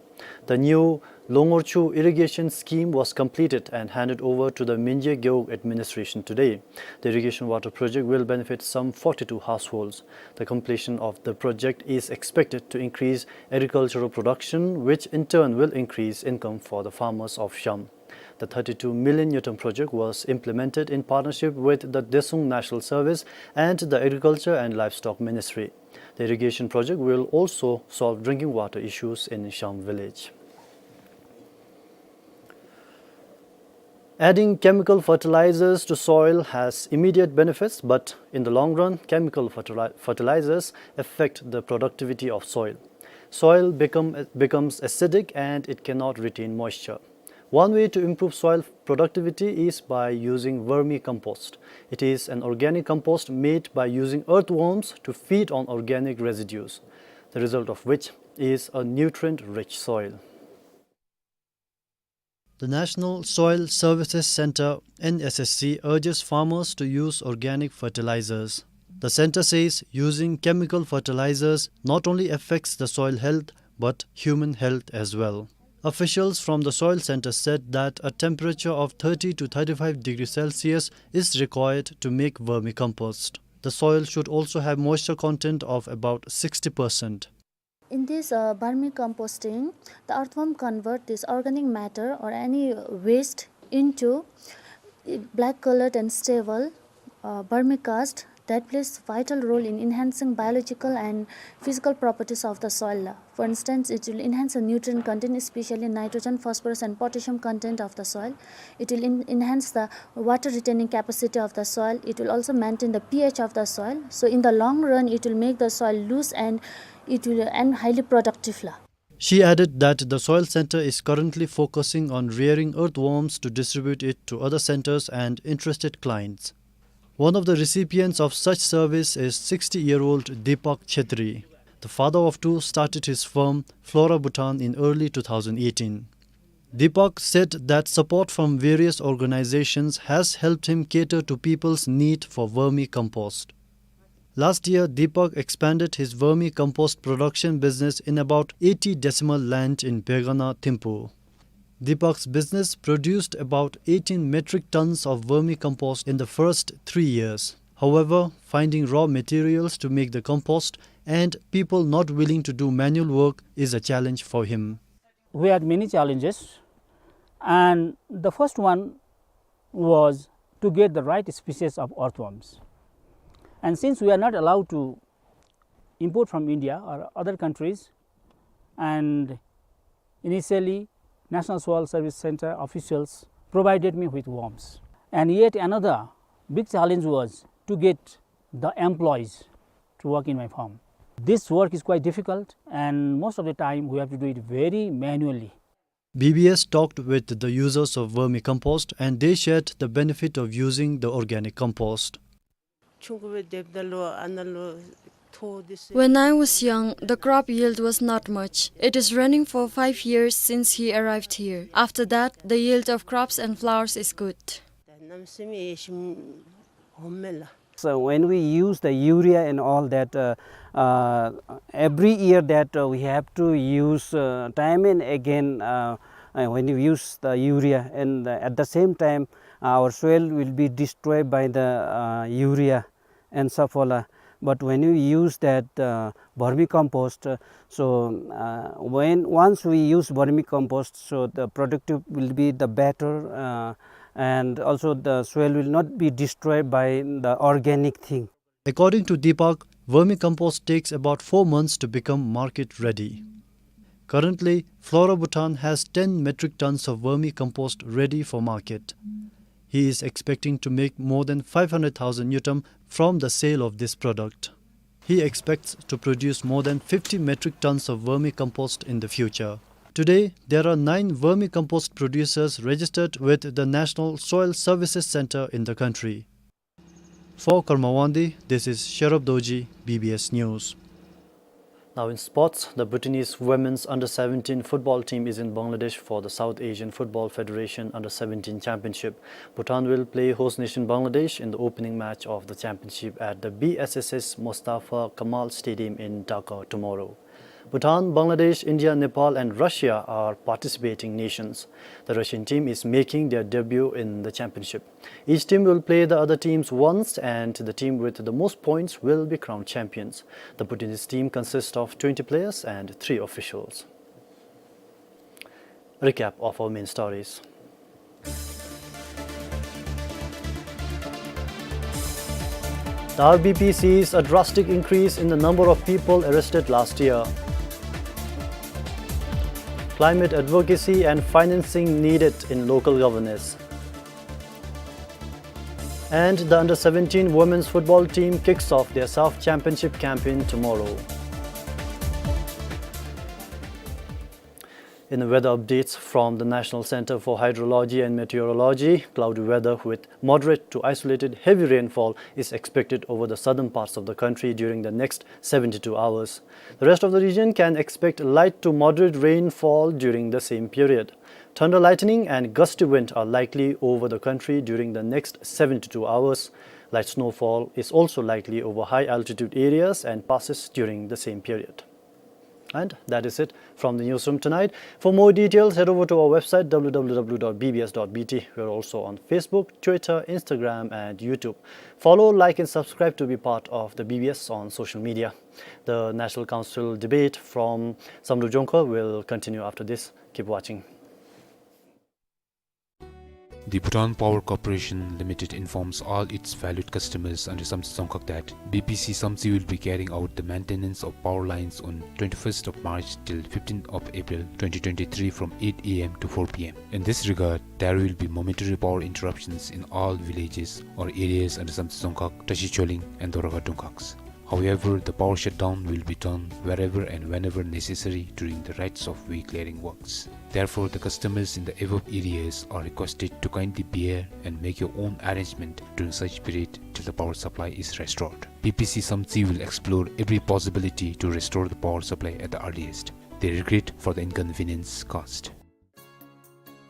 The new Longorchu irrigation scheme was completed and handed over to the Minje Gewog administration today. The irrigation water project will benefit some forty-two households. The completion of the project is expected to increase agricultural production, which in turn will increase income for the farmers of Zham. The thirty-two million ngultrum project was implemented in partnership with the Desung National Service and the Agriculture and Livestock Ministry. The irrigation project will also solve drinking water issues in Zham village. Adding chemical fertilizers to soil has immediate benefits, but in the long run, chemical fertili-, fertilizers affect the productivity of soil. Soil become, becomes acidic and it cannot retain moisture. One way to improve soil productivity is by using vermicompost. It is an organic compost made by using earthworms to feed on organic residues, the result of which is a nutrient-rich soil. The National Soil Services Centre, N S S C, urges farmers to use organic fertilizers. The centre says using chemical fertilizers not only affects the soil health but human health as well. Officials from the soil centre said that a temperature of thirty to thirty-five degrees Celsius is required to make vermicompost. The soil should also have moisture content of about sixty percent. In this, uh, vermicomposting, the earthworm convert this organic matter or any waste into black colored and stable, uh, vermicast that plays vital role in enhancing biological and physical properties of the soil. For instance, it will enhance the nutrient content, especially nitrogen, phosphorus, and potassium content of the soil. It will en-, enhance the water retaining capacity of the soil. It will also maintain the pH of the soil. So in the long run, it will make the soil loose and it will, and highly productive la. She added that the soil centre is currently focusing on rearing earthworms to distribute it to other centres and interested clients. One of the recipients of such service is sixty-year-old Deepak Chhetri. The father of two started his firm, Flora Bhutan, in early two thousand eighteen. Deepak said that support from various organizations has helped him cater to people's need for vermicompost. Last year, Deepak expanded his vermicompost production business in about eighty decimal land in Begana, Thimphu. Deepak's business produced about eighteen metric tons of vermicompost in the first three years. However, finding raw materials to make the compost and people not willing to do manual work is a challenge for him. We had many challenges, and the first one was to get the right species of earthworms. And since we are not allowed to import from India or other countries, and initially National Soil Service Center officials provided me with worms. And yet another big challenge was to get the employees to work in my farm. This work is quite difficult, and most of the time we have to do it very manually. B B S talked with the users of vermicompost and they shared the benefit of using the organic compost. When I was young, the crop yield was not much. It is running for five years since he arrived here. After that, the yield of crops and flowers is good. So when we use the urea and all that, uh, uh, every year that, uh, we have to use, uh, time and again, uh, uh, when we use the urea, and, uh, at the same time, our soil will be destroyed by the, uh, urea and sapola. But when you use that, uh, vermicompost, uh, so, uh, when, once we use vermicompost, so the productive will be the better, uh, and also the soil will not be destroyed by the organic thing. According to Deepak, vermicompost takes about four months to become market ready. Currently, Flora Bhutan has ten metric tons of vermicompost ready for market. He is expecting to make more than five hundred thousand ngultrum from the sale of this product. He expects to produce more than fifty metric tons of vermicompost in the future. Today, there are nine vermicompost producers registered with the National Soil Services Center in the country. For Karma Wangdi, this is Sherub Dorji, B B S News. Now in sports, the Bhutanese women's under seventeen football team is in Bangladesh for the South Asian Football Federation under seventeen Championship. Bhutan will play host nation Bangladesh in the opening match of the championship at the B S S S Mustafa Kamal Stadium in Dhaka tomorrow. Bhutan, Bangladesh, India, Nepal and Russia are participating nations. The Russian team is making their debut in the championship. Each team will play the other teams once, and the team with the most points will be crowned champions. The Bhutanese team consists of twenty players and three officials. Recap of our main stories. The R B P sees a drastic increase in the number of people arrested last year. Climate advocacy and financing needed in local governance. And the under seventeen women's football team kicks off their SAFF Championship campaign tomorrow. In the weather updates from the National Center for Hydrology and Meteorology, cloudy weather with moderate to isolated heavy rainfall is expected over the southern parts of the country during the next seventy-two hours. The rest of the region can expect light to moderate rainfall during the same period. Thunder, lightning and gusty wind are likely over the country during the next seventy-two hours. Light snowfall is also likely over high altitude areas and passes during the same period. And that is it from the newsroom tonight. For more details, head over to our website, w w w dot b b s dot b t. We are also on Facebook, Twitter, Instagram, and YouTube. Follow, like, and subscribe to be part of the B B S on social media. The National Council debate from Samdrup Jongkhar will continue after this. Keep watching. The Bhutan Power Corporation Limited informs all its valued customers under Samtse Dzongkhag that B P C Samtse will be carrying out the maintenance of power lines on twenty-first of March till fifteenth of April twenty twenty-three from eight a m to four p m. In this regard, there will be momentary power interruptions in all villages or areas under Samtse Dzongkhag, Tashi Choling and Doraga Dongkhags. However, the power shutdown will be done wherever and whenever necessary during the rights of way clearing works. Therefore, the customers in the above areas are requested to kindly bear and make your own arrangement during such period till the power supply is restored. B P C Samtse will explore every possibility to restore the power supply at the earliest. They regret for the inconvenience caused.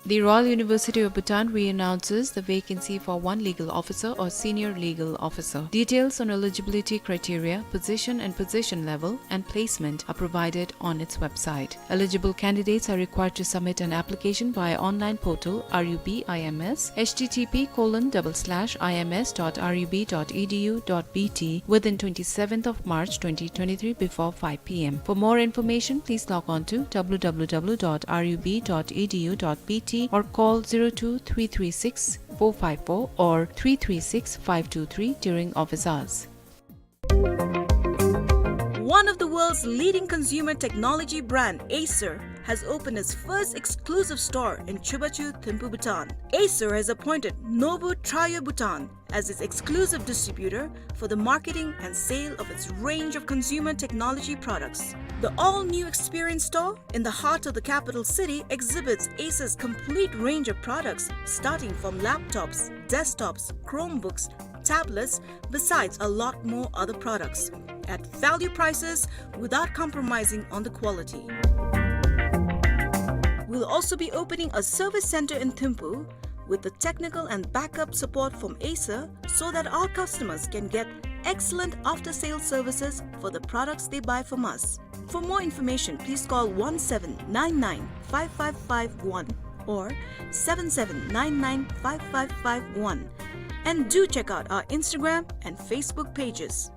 The Royal University of Bhutan re-announces the vacancy for one legal officer or senior legal officer. Details on eligibility criteria, position and position level, and placement are provided on its website. Eligible candidates are required to submit an application via online portal R U B I M S, H T T P colon double slash I M S dot R U B dot E D U dot B T, within twenty-seventh of March twenty twenty-three before five P M. For more information, please log on to W W W dot R U B dot E D U dot B T or call zero two three three six four five four or three three six five two three during office hours. One of the world's leading consumer technology brand, Acer, has opened its first exclusive store in Chubachu, Thimphu, Bhutan. Acer has appointed Nobu Trio Bhutan as its exclusive distributor for the marketing and sale of its range of consumer technology products. The all-new experience store in the heart of the capital city exhibits Acer's complete range of products, starting from laptops, desktops, Chromebooks, tablets, besides a lot more other products at value prices without compromising on the quality. We'll also be opening a service center in Thimphu with the technical and backup support from Acer so that our customers can get excellent after-sales services for the products they buy from us. For more information, please call one seven nine nine five five five one or seven seven nine nine five five five one. And do check out our Instagram and Facebook pages.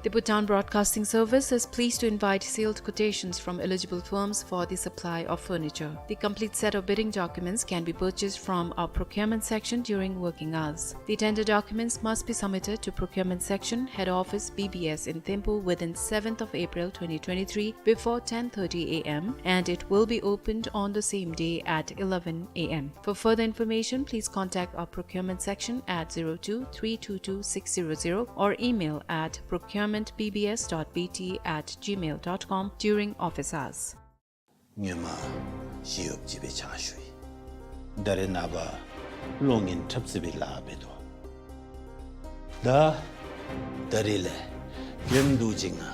The Bhutan Broadcasting Service is pleased to invite sealed quotations from eligible firms for the supply of furniture. The complete set of bidding documents can be purchased from our procurement section during working hours. The tender documents must be submitted to procurement section, head office, B B S in Thimphu within seventh of April twenty twenty-three before ten thirty A M, and it will be opened on the same day at eleven A M. For further information, please contact our procurement section at zero two three two two six zero zero or email at procurement B B S dot B T at gmail dot com during office hours. ངོ་མ་ཞི་གཡོགཔ་ཅིག་སྦེ་ཕྱག་ཞུ་ཡི། ད་རེས་ནངས་པ་གློག་བརྙན་འཁྲབ་རྩེད་པའི་ལཱ་འབད་དོ། ད་ད་རེས་ལས་རྒྱུན་དུ་ཅིག་ང་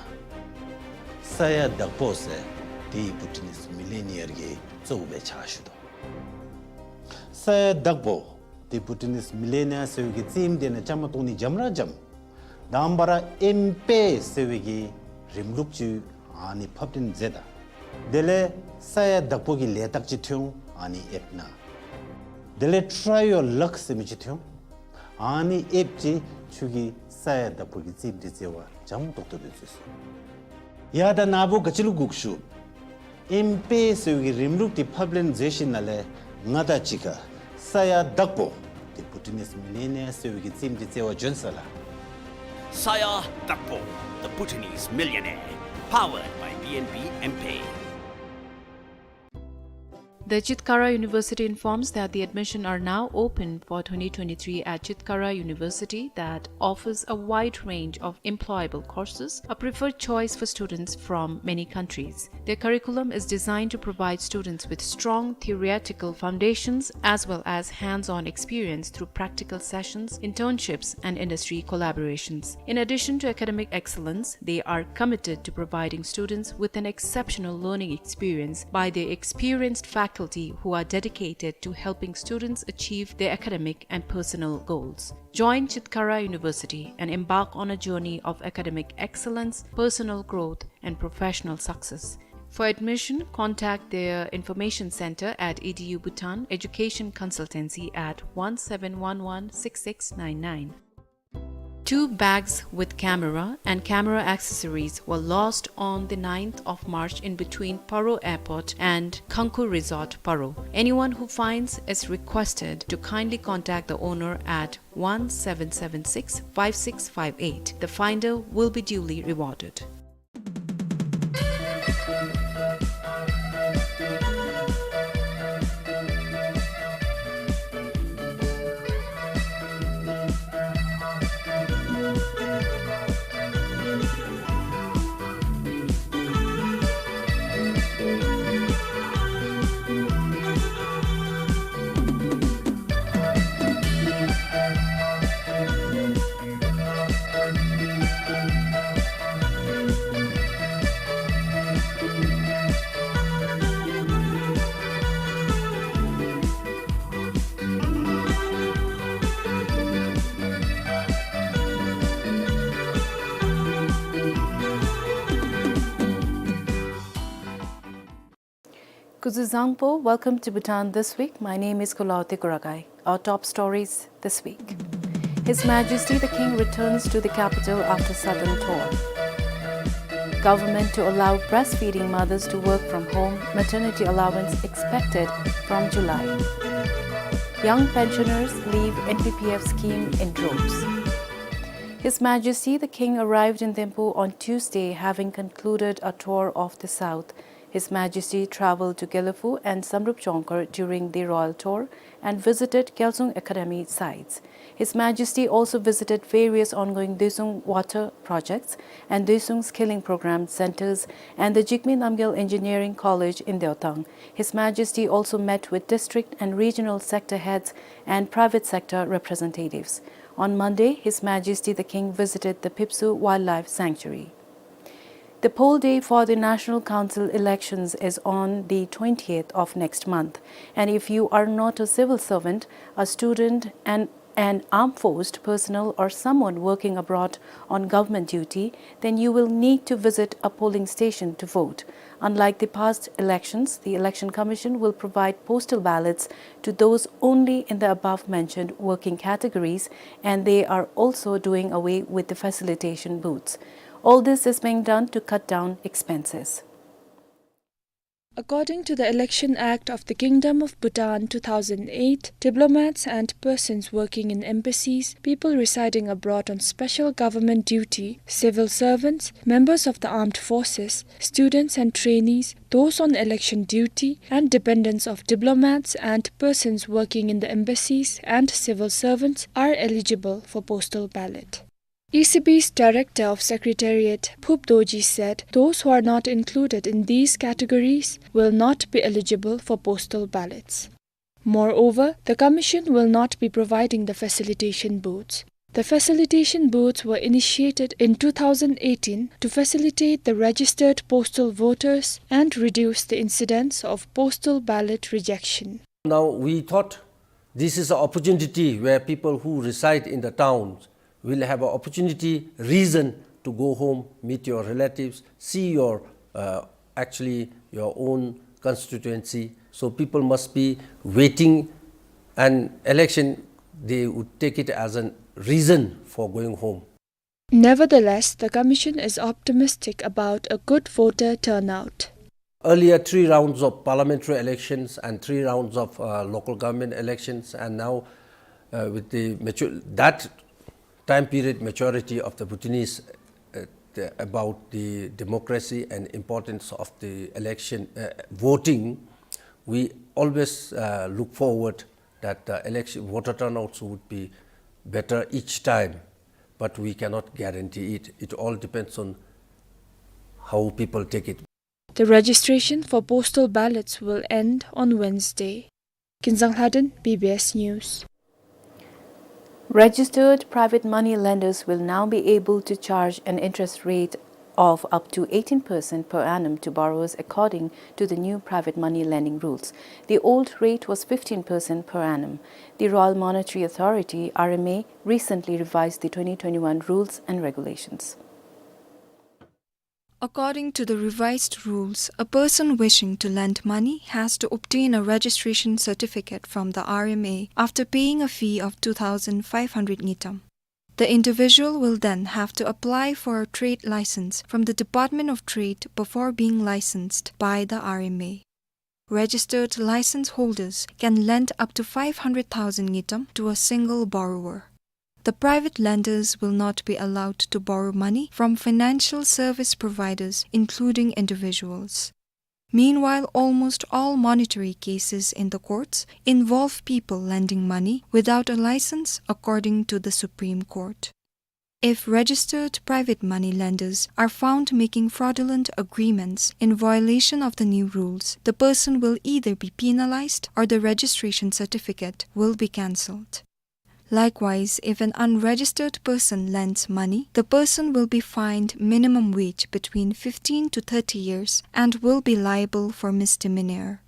ས་ཡ་དྭགས་པོ་ཟེར་དེ་བྷུ་ཊི་ནིས་མི་ལི་ནི་ཡར་གྱི་གཙོ་བོ་སྦེ་ཕྱག་ཞུ་དོ། ས་ཡ་དྭགས་པོ་དེ་བྷུ་ཊི་ནིས་མི་ལི་ནི་ཡར་ཟེར་བའི་གི་རྩེདམོ་དེ་ནང་བཅའ་མར་གཏོགས་ནི་འཇམ་ར་འཇམ། དང་པ་ར་ཨེམ་པེ་ཟེར་བའི་གི་རིམ་ལུགས་ཅིག་ཨ་ནི་ཕབ་སྟོན་མཛད་ད། དེ་ལས་ས་ཡ་དྭགས་པོ་གི་ལས་རྟགས་ཅིག་ཐོན་འོང་ཨ་ནི་ཨེབ་ནང་། དེ་ལས་ཊ་རའི་ཡོར་ལག་ཟེར་མི་ཅིག་ཐོན་འོང་། ཨ་ནི་ཨེབ་ཅིག་ཁྱོད་ཀྱིས་ས་ཡ་དྭགས་པོ་གི་རྩེདམོ་དེ་རྩེ་བར་འཇམ་ཏོག་ཏོ་སྦེ་རྩེ་ཚུགས། ཡ་ད་ནཱ་བུ་ག་ཅི་ལུ་སྒུག་ཞུ། ཨེམ་པེ་ཟེར་བའི་གི་རིམ་ལུགས་དེ་ཕབ་ལེན་མཛད་ཞིནམ་ལས་ང་དང་གཅིག་ཁར་ས་ཡ་དྭགས་པོ་དེ་བྷུ་ཊི་ནིས་མི་ལི་ནི་ཡར་ཟེར་བའི་གི་རྩེདམོ་དེ་རྩེ་བར་བྱོན་ས་ལགས། Saya Dakpo, the Bhutanese Millionaire, powered by B N B M-Pay. The Chitkara University informs that the admission are now open for twenty twenty-three at Chitkara University, that offers a wide range of employable courses, a preferred choice for students from many countries. Their curriculum is designed to provide students with strong theoretical foundations as well as hands-on experience through practical sessions, internships, and industry collaborations. In addition to academic excellence, they are committed to providing students with an exceptional learning experience by their experienced faculty who are dedicated to helping students achieve their academic and personal goals. Join Chitkara University and embark on a journey of academic excellence, personal growth, and professional success. For admission, contact their information center at E D U Bhutan Education Consultancy at one seven one one six six nine nine. Two bags with camera and camera accessories were lost on the ninth of March in between Paro Airport and Khangkhur Resort, Paro. Anyone who finds is requested to kindly contact the owner at one seven seven six five six five eight. The finder will be duly rewarded. Kuzuzangpo, welcome to Bhutan This Week. My name is Kulaute Kuragai. Our top stories this week. His Majesty the King returns to the capital after southern tour. Government to allow breastfeeding mothers to work from home, maternity allowance expected from July. Young pensioners leave N P P F scheme in droves. His Majesty the King arrived in Thimphu on Tuesday, having concluded a tour of the south. His Majesty traveled to Gelephu and Samdrup Jongkhar during the royal tour and visited Gyaltsung Academy sites. His Majesty also visited various ongoing Doisung water projects and Doisung skilling program centers and the Jigme Namgyal Engineering College in Deotang. His Majesty also met with district and regional sector heads and private sector representatives. On Monday, His Majesty the King visited the Phipsoo Wildlife Sanctuary. The poll day for the National Council elections is on the twentieth of next month, and if you are not a civil servant, a student, an, an armed forced personnel, or someone working abroad on government duty, then you will need to visit a polling station to vote. Unlike the past elections, the Election Commission will provide postal ballots to those only in the above-mentioned working categories, and they are also doing away with the facilitation booths. All this is being done to cut down expenses. According to the Election Act of the Kingdom of Bhutan two thousand eight, diplomats and persons working in embassies, people residing abroad on special government duty, civil servants, members of the armed forces, students and trainees, those on election duty, and dependents of diplomats and persons working in the embassies and civil servants are eligible for postal ballot. E C B's Director of Secretariat, Phup Dorji, said those who are not included in these categories will not be eligible for postal ballots. Moreover, the Commission will not be providing the facilitation booths. The facilitation booths were initiated in two thousand eighteen to facilitate the registered postal voters and reduce the incidence of postal ballot rejection. Now, we thought this is an opportunity where people who reside in the towns will have an opportunity, reason to go home, meet your relatives, see your, uh, actually your own constituency. So people must be waiting an election, they would take it as a reason for going home. Nevertheless, the Commission is optimistic about a good voter turnout. Earlier, three rounds of parliamentary elections and three rounds of, uh, local government elections, and now, uh, with the mature, that time period maturity of the Bhutanese, uh, the, about the democracy and importance of the election, uh, voting, we always, uh, look forward that the election voter turnouts would be better each time, but we cannot guarantee it. It all depends on how people take it. The registration for postal ballots will end on Wednesday. Kinzang Lhaden, B B S News. Registered private money lenders will now be able to charge an interest rate of up to eighteen percent per annum to borrowers according to the new private money lending rules. The old rate was fifteen percent per annum. The Royal Monetary Authority, R M A, recently revised the twenty twenty-one rules and regulations. According to the revised rules, a person wishing to lend money has to obtain a registration certificate from the R M A after paying a fee of two thousand five hundred ngultrum. The individual will then have to apply for a trade license from the Department of Trade before being licensed by the R M A. Registered license holders can lend up to five hundred thousand ngultrum to a single borrower. The private lenders will not be allowed to borrow money from financial service providers, including individuals. Meanwhile, almost all monetary cases in the courts involve people lending money without a license, according to the Supreme Court. If registered private money lenders are found making fraudulent agreements in violation of the new rules, the person will either be penalized or the registration certificate will be cancelled. Likewise, if an unregistered person lends money, the person will be fined minimum wage between fifteen to thirty years and will be liable for misdemeanor.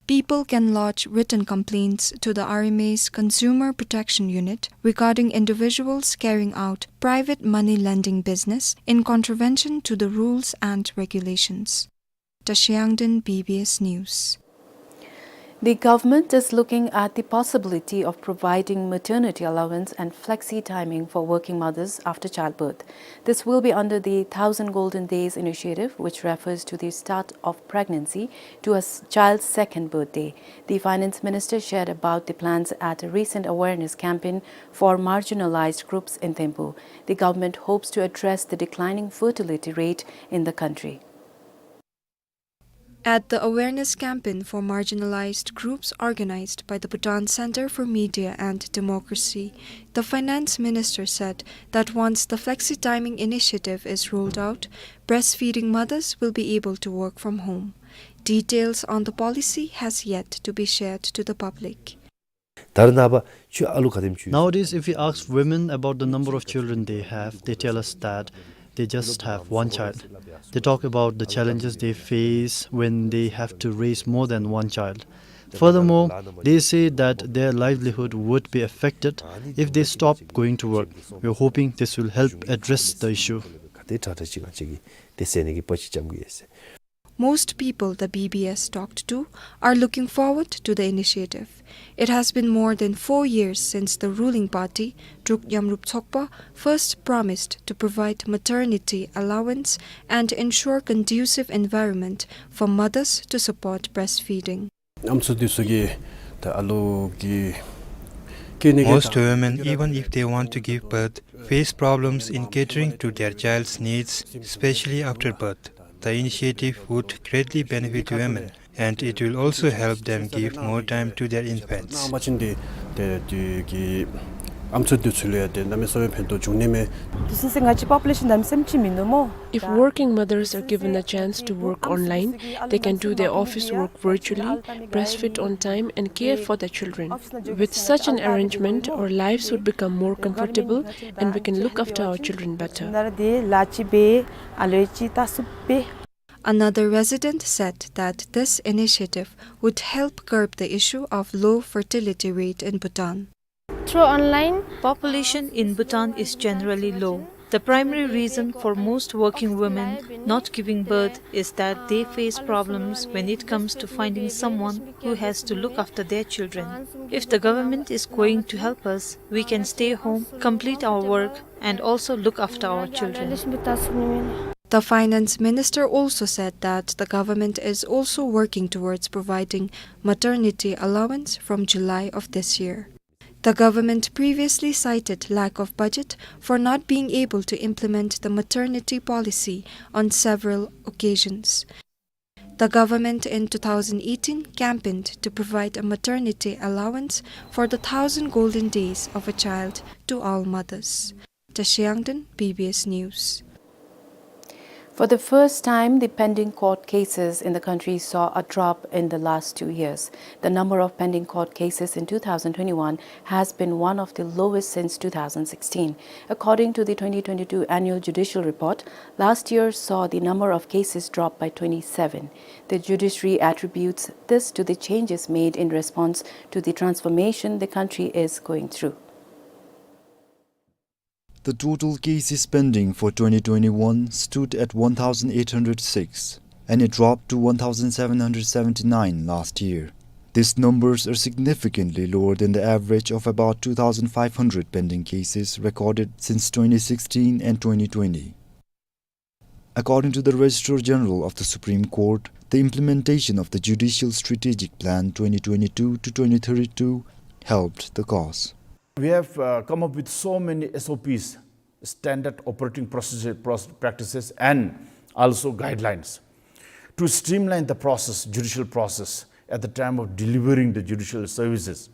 People can lodge written complaints to the R M A's Consumer Protection Unit regarding individuals carrying out private money lending business in contravention to the rules and regulations. Tashiyangden, B B S News. The government is looking at the possibility of providing maternity allowance and flexi timing for working mothers after childbirth. This will be under the Thousand Golden Days initiative, which refers to the start of pregnancy to a s-, child's second birthday. The finance minister shared about the plans at a recent awareness campaign for marginalized groups in Thimphu. The government hopes to address the declining fertility rate in the country. At the awareness campaign for marginalized groups organized by the Bhutan Center for Media and Democracy, the finance minister said that once the flexi timing initiative is rolled out, breastfeeding mothers will be able to work from home. Details on the policy has yet to be shared to the public. ད་རེས་ནངས་པ་ཁྱོད་ཨ་ལུ་ག་དེམ་ཅིག་ཡོད། Nowadays, if we ask women about the number of children they have, they tell us that they just have one child. They talk about the challenges they face when they have to raise more than one child. Furthermore, they say that their livelihood would be affected if they stop going to work. We're hoping this will help address the issue. ག་དེ་དྲག་དྲག་ཅིག་ང་བཅས་ཀྱིས་དེ་སེལ་ནི་གི་དཔའ་ཞིག་བཅམ་གི་ཡོད་ཟེར། Most people the B B S talked to are looking forward to the initiative. It has been more than four years since the ruling party, Druk Yamrup Tsokpa, first promised to provide maternity allowance and ensure conducive environment for mothers to support breastfeeding. ཨམ་སྲུ་འདི་ཚུ་གིས་ད་ཨ་ལུ་གི་སྐྱེ་ནི་གི། Most women, even if they want to give birth, face problems in catering to their child's needs, especially after birth. The initiative would greatly benefit women, and it will also help them give more time to their infants. ནང་པ་ཅིན་དེ་དེ་དེ་གི་ཨམ་སྲུ་འདི་ཚུ་ལུ་ཡང་དེ་གནམ་མེད་ས་མེད་ཕན་ཐོགས་འབྱུང་ནི་མས། དུས་ཚོད་ཟེར་ང་བཅས་པོ་པུ་ལེ་ཤཱན་གནམ་མེད་ས་མེད་ཅིག་མིན་འདུག་སྨོ། If working mothers are given a chance to work online, they can do their office work virtually, breastfeed on time, and care for their children. With such an arrangement, our lives would become more comfortable and we can look after our children better. Another resident said that this initiative would help curb the issue of low fertility rate in Bhutan. Through online, population in Bhutan is generally low. The primary reason for most working women not giving birth is that they face problems when it comes to finding someone who has to look after their children. If the government is going to help us, we can stay home, complete our work, and also look after our children. The finance minister also said that the government is also working towards providing maternity allowance from July of this year. The government previously cited lack of budget for not being able to implement the maternity policy on several occasions. The government in two thousand eighteen campaigned to provide a maternity allowance for the thousand golden days of a child to all mothers. Tashi Yangden, B B S News. For the first time, the pending court cases in the country saw a drop in the last two years. The number of pending court cases in two thousand twenty-one has been one of the lowest since two thousand sixteen. According to the twenty twenty-two annual judicial report, last year saw the number of cases drop by twenty-seven. The judiciary attributes this to the changes made in response to the transformation the country is going through. The total cases pending for twenty twenty-one stood at one thousand eight hundred six, and it dropped to one thousand seven hundred seventy-nine last year. These numbers are significantly lower than the average of about two thousand five hundred pending cases recorded since twenty sixteen and twenty twenty. According to the Registrar General of the Supreme Court, the implementation of the Judicial Strategic Plan twenty twenty-two to twenty thirty-two helped the cause. We have, uh, come up with so many S O Ps, standard operating procedure, proce-, practices, and also guidelines to streamline the process, judicial process, at the time of delivering the judicial services.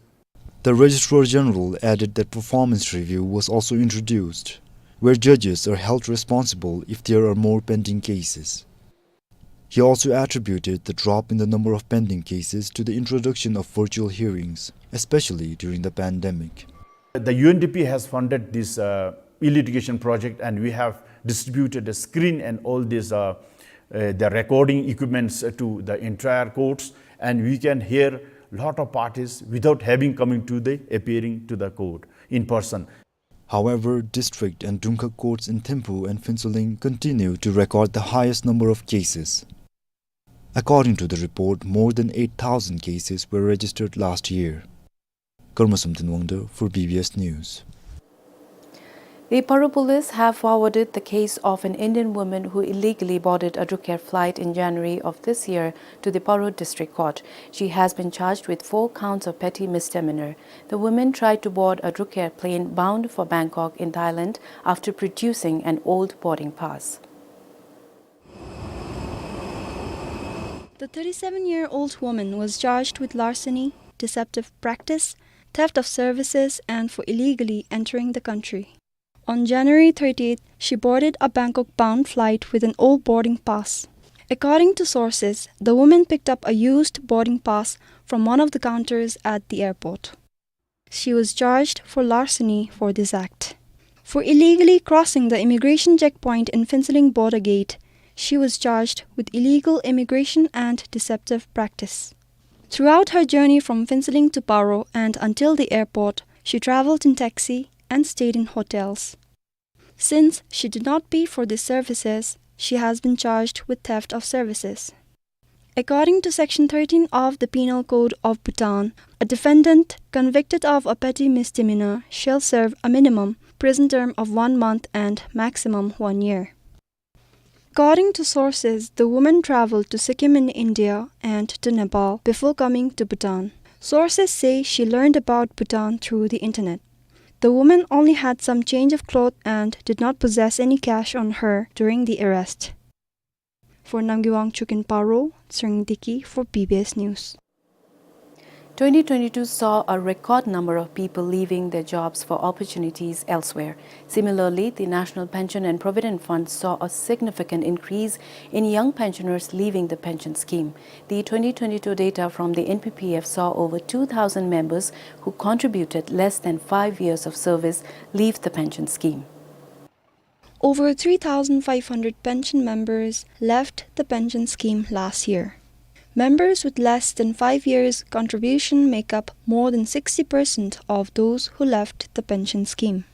The Registrar General added that performance review was also introduced, where judges are held responsible if there are more pending cases. He also attributed the drop in the number of pending cases to the introduction of virtual hearings, especially during the pandemic. The U N D P has funded this, uh, e-litigation project, and we have distributed a screen and all these, uh, uh, the recording equipments, uh, to the entire courts, and we can hear lot of parties without having coming to the, appearing to the court in person. However, district and Dungkhag courts in Thimphu and Phuentsholing continue to record the highest number of cases. According to the report, more than eight thousand cases were registered last year. Karma Samten Wangdo for B B S News. The Paro police have forwarded the case of an Indian woman who illegally boarded a Druk Air flight in January of this year to the Paro District Court. She has been charged with four counts of petty misdemeanor. The woman tried to board a Druk Air plane bound for Bangkok in Thailand after producing an old boarding pass. The thirty-seven-year-old woman was charged with larceny, deceptive practice, theft of services, and for illegally entering the country. On January thirtieth, she boarded a Bangkok-bound flight with an old boarding pass. According to sources, the woman picked up a used boarding pass from one of the counters at the airport. She was charged for larceny for this act. For illegally crossing the immigration checkpoint in Phuentsholing border gate, she was charged with illegal immigration and deceptive practice. Throughout her journey from Phuentsholing to Paro and until the airport, she traveled in taxi and stayed in hotels. Since she did not pay for these services, she has been charged with theft of services. According to Section thirteen of the Penal Code of Bhutan, a defendant convicted of a petty misdemeanor shall serve a minimum prison term of one month and maximum one year. According to sources, the woman traveled to Sikkim in India and to Nepal before coming to Bhutan. Sources say she learned about Bhutan through the internet. The woman only had some change of cloth and did not possess any cash on her during the arrest. For Namgay Wangchuk in Paro, Tshering Deki for B B S News. Twenty twenty-two saw a record number of people leaving their jobs for opportunities elsewhere. Similarly, the National Pension and Provident Fund saw a significant increase in young pensioners leaving the pension scheme. The twenty twenty-two data from the N P P F saw over two thousand members who contributed less than five years of service leave the pension scheme. Over three thousand five hundred pension members left the pension scheme last year. Members with less than five years contribution make up more than sixty percent of those who left the pension scheme.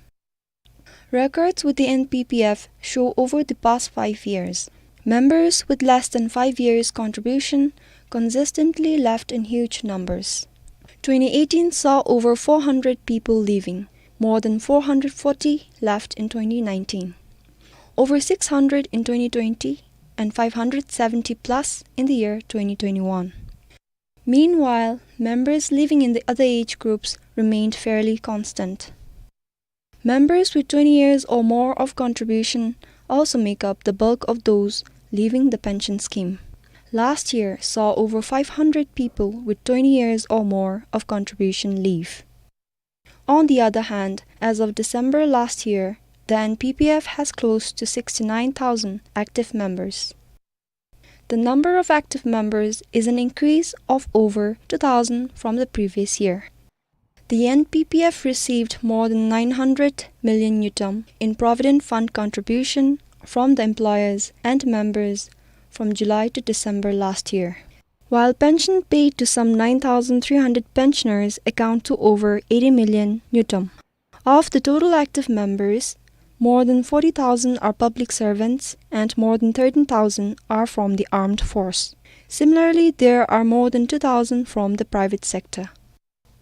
Records with the N P P F show over the past five years, members with less than five years contribution consistently left in huge numbers. Twenty eighteen saw over four hundred people leaving, more than four hundred forty left in twenty nineteen, over six hundred in twenty twenty, and five hundred seventy plus in the year twenty twenty-one. Meanwhile, members leaving in the other age groups remained fairly constant. Members with twenty years or more of contribution also make up the bulk of those leaving the pension scheme. Last year saw over five hundred people with twenty years or more of contribution leave. On the other hand, as of December last year, the N P P F has close to sixty-nine thousand active members. The number of active members is an increase of over two thousand from the previous year. The N P P F received more than nine hundred million ngultrum in Provident Fund contribution from the employers and members from July to December last year. While pension paid to some nine thousand three hundred pensioners account to over eighty million ngultrum. Of the total active members, more than forty thousand are public servants and more than thirteen thousand are from the armed force. Similarly, there are more than two thousand from the private sector.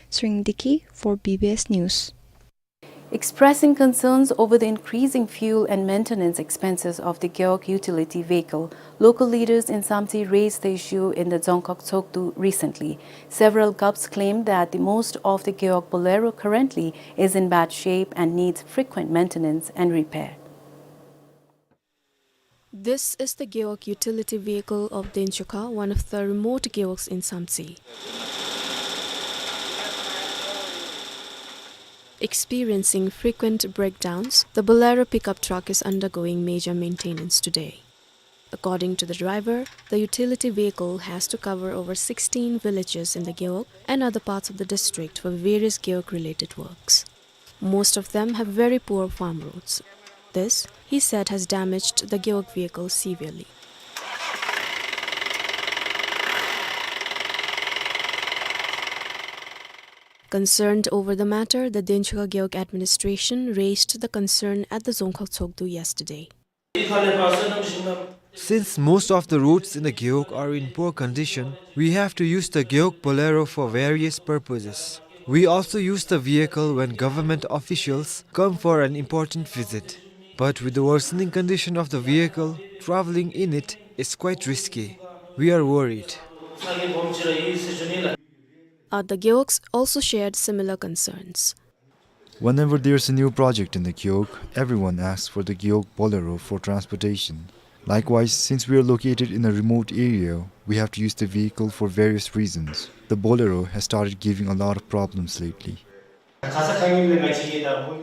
Tshering Deki for B B S News. Expressing concerns over the increasing fuel and maintenance expenses of the Gewog utility vehicle, local leaders in Samtse raised the issue in the Dzongkhag Tshogdu recently. Several Gups claim that the most of the Gewog Bolero currently is in bad shape and needs frequent maintenance and repair. This is the Gewog utility vehicle of Denchukha, one of the remote Gewogs in Samtse. Experiencing frequent breakdowns, the Bolero pickup truck is undergoing major maintenance today. According to the driver, the utility vehicle has to cover over sixteen villages in the Gewog and other parts of the district for various Gewog-related works. Most of them have very poor farm roads. This, he said, has damaged the Gewog vehicle severely. Concerned over the matter, the Denchukha Gewog administration raised the concern at the Dzongkhag Tshogdu yesterday. Since most of the roads in the Gewog are in poor condition, we have to use the Gewog Bolero for various purposes. We also use the vehicle when government officials come for an important visit. But with the worsening condition of the vehicle, traveling in it is quite risky. We are worried. Other Gewogs also shared similar concerns. Whenever there's a new project in the Gewog, everyone asks for the Gewog Bolero for transportation. Likewise, since we are located in a remote area, we have to use the vehicle for various reasons. The Bolero has started giving a lot of problems lately.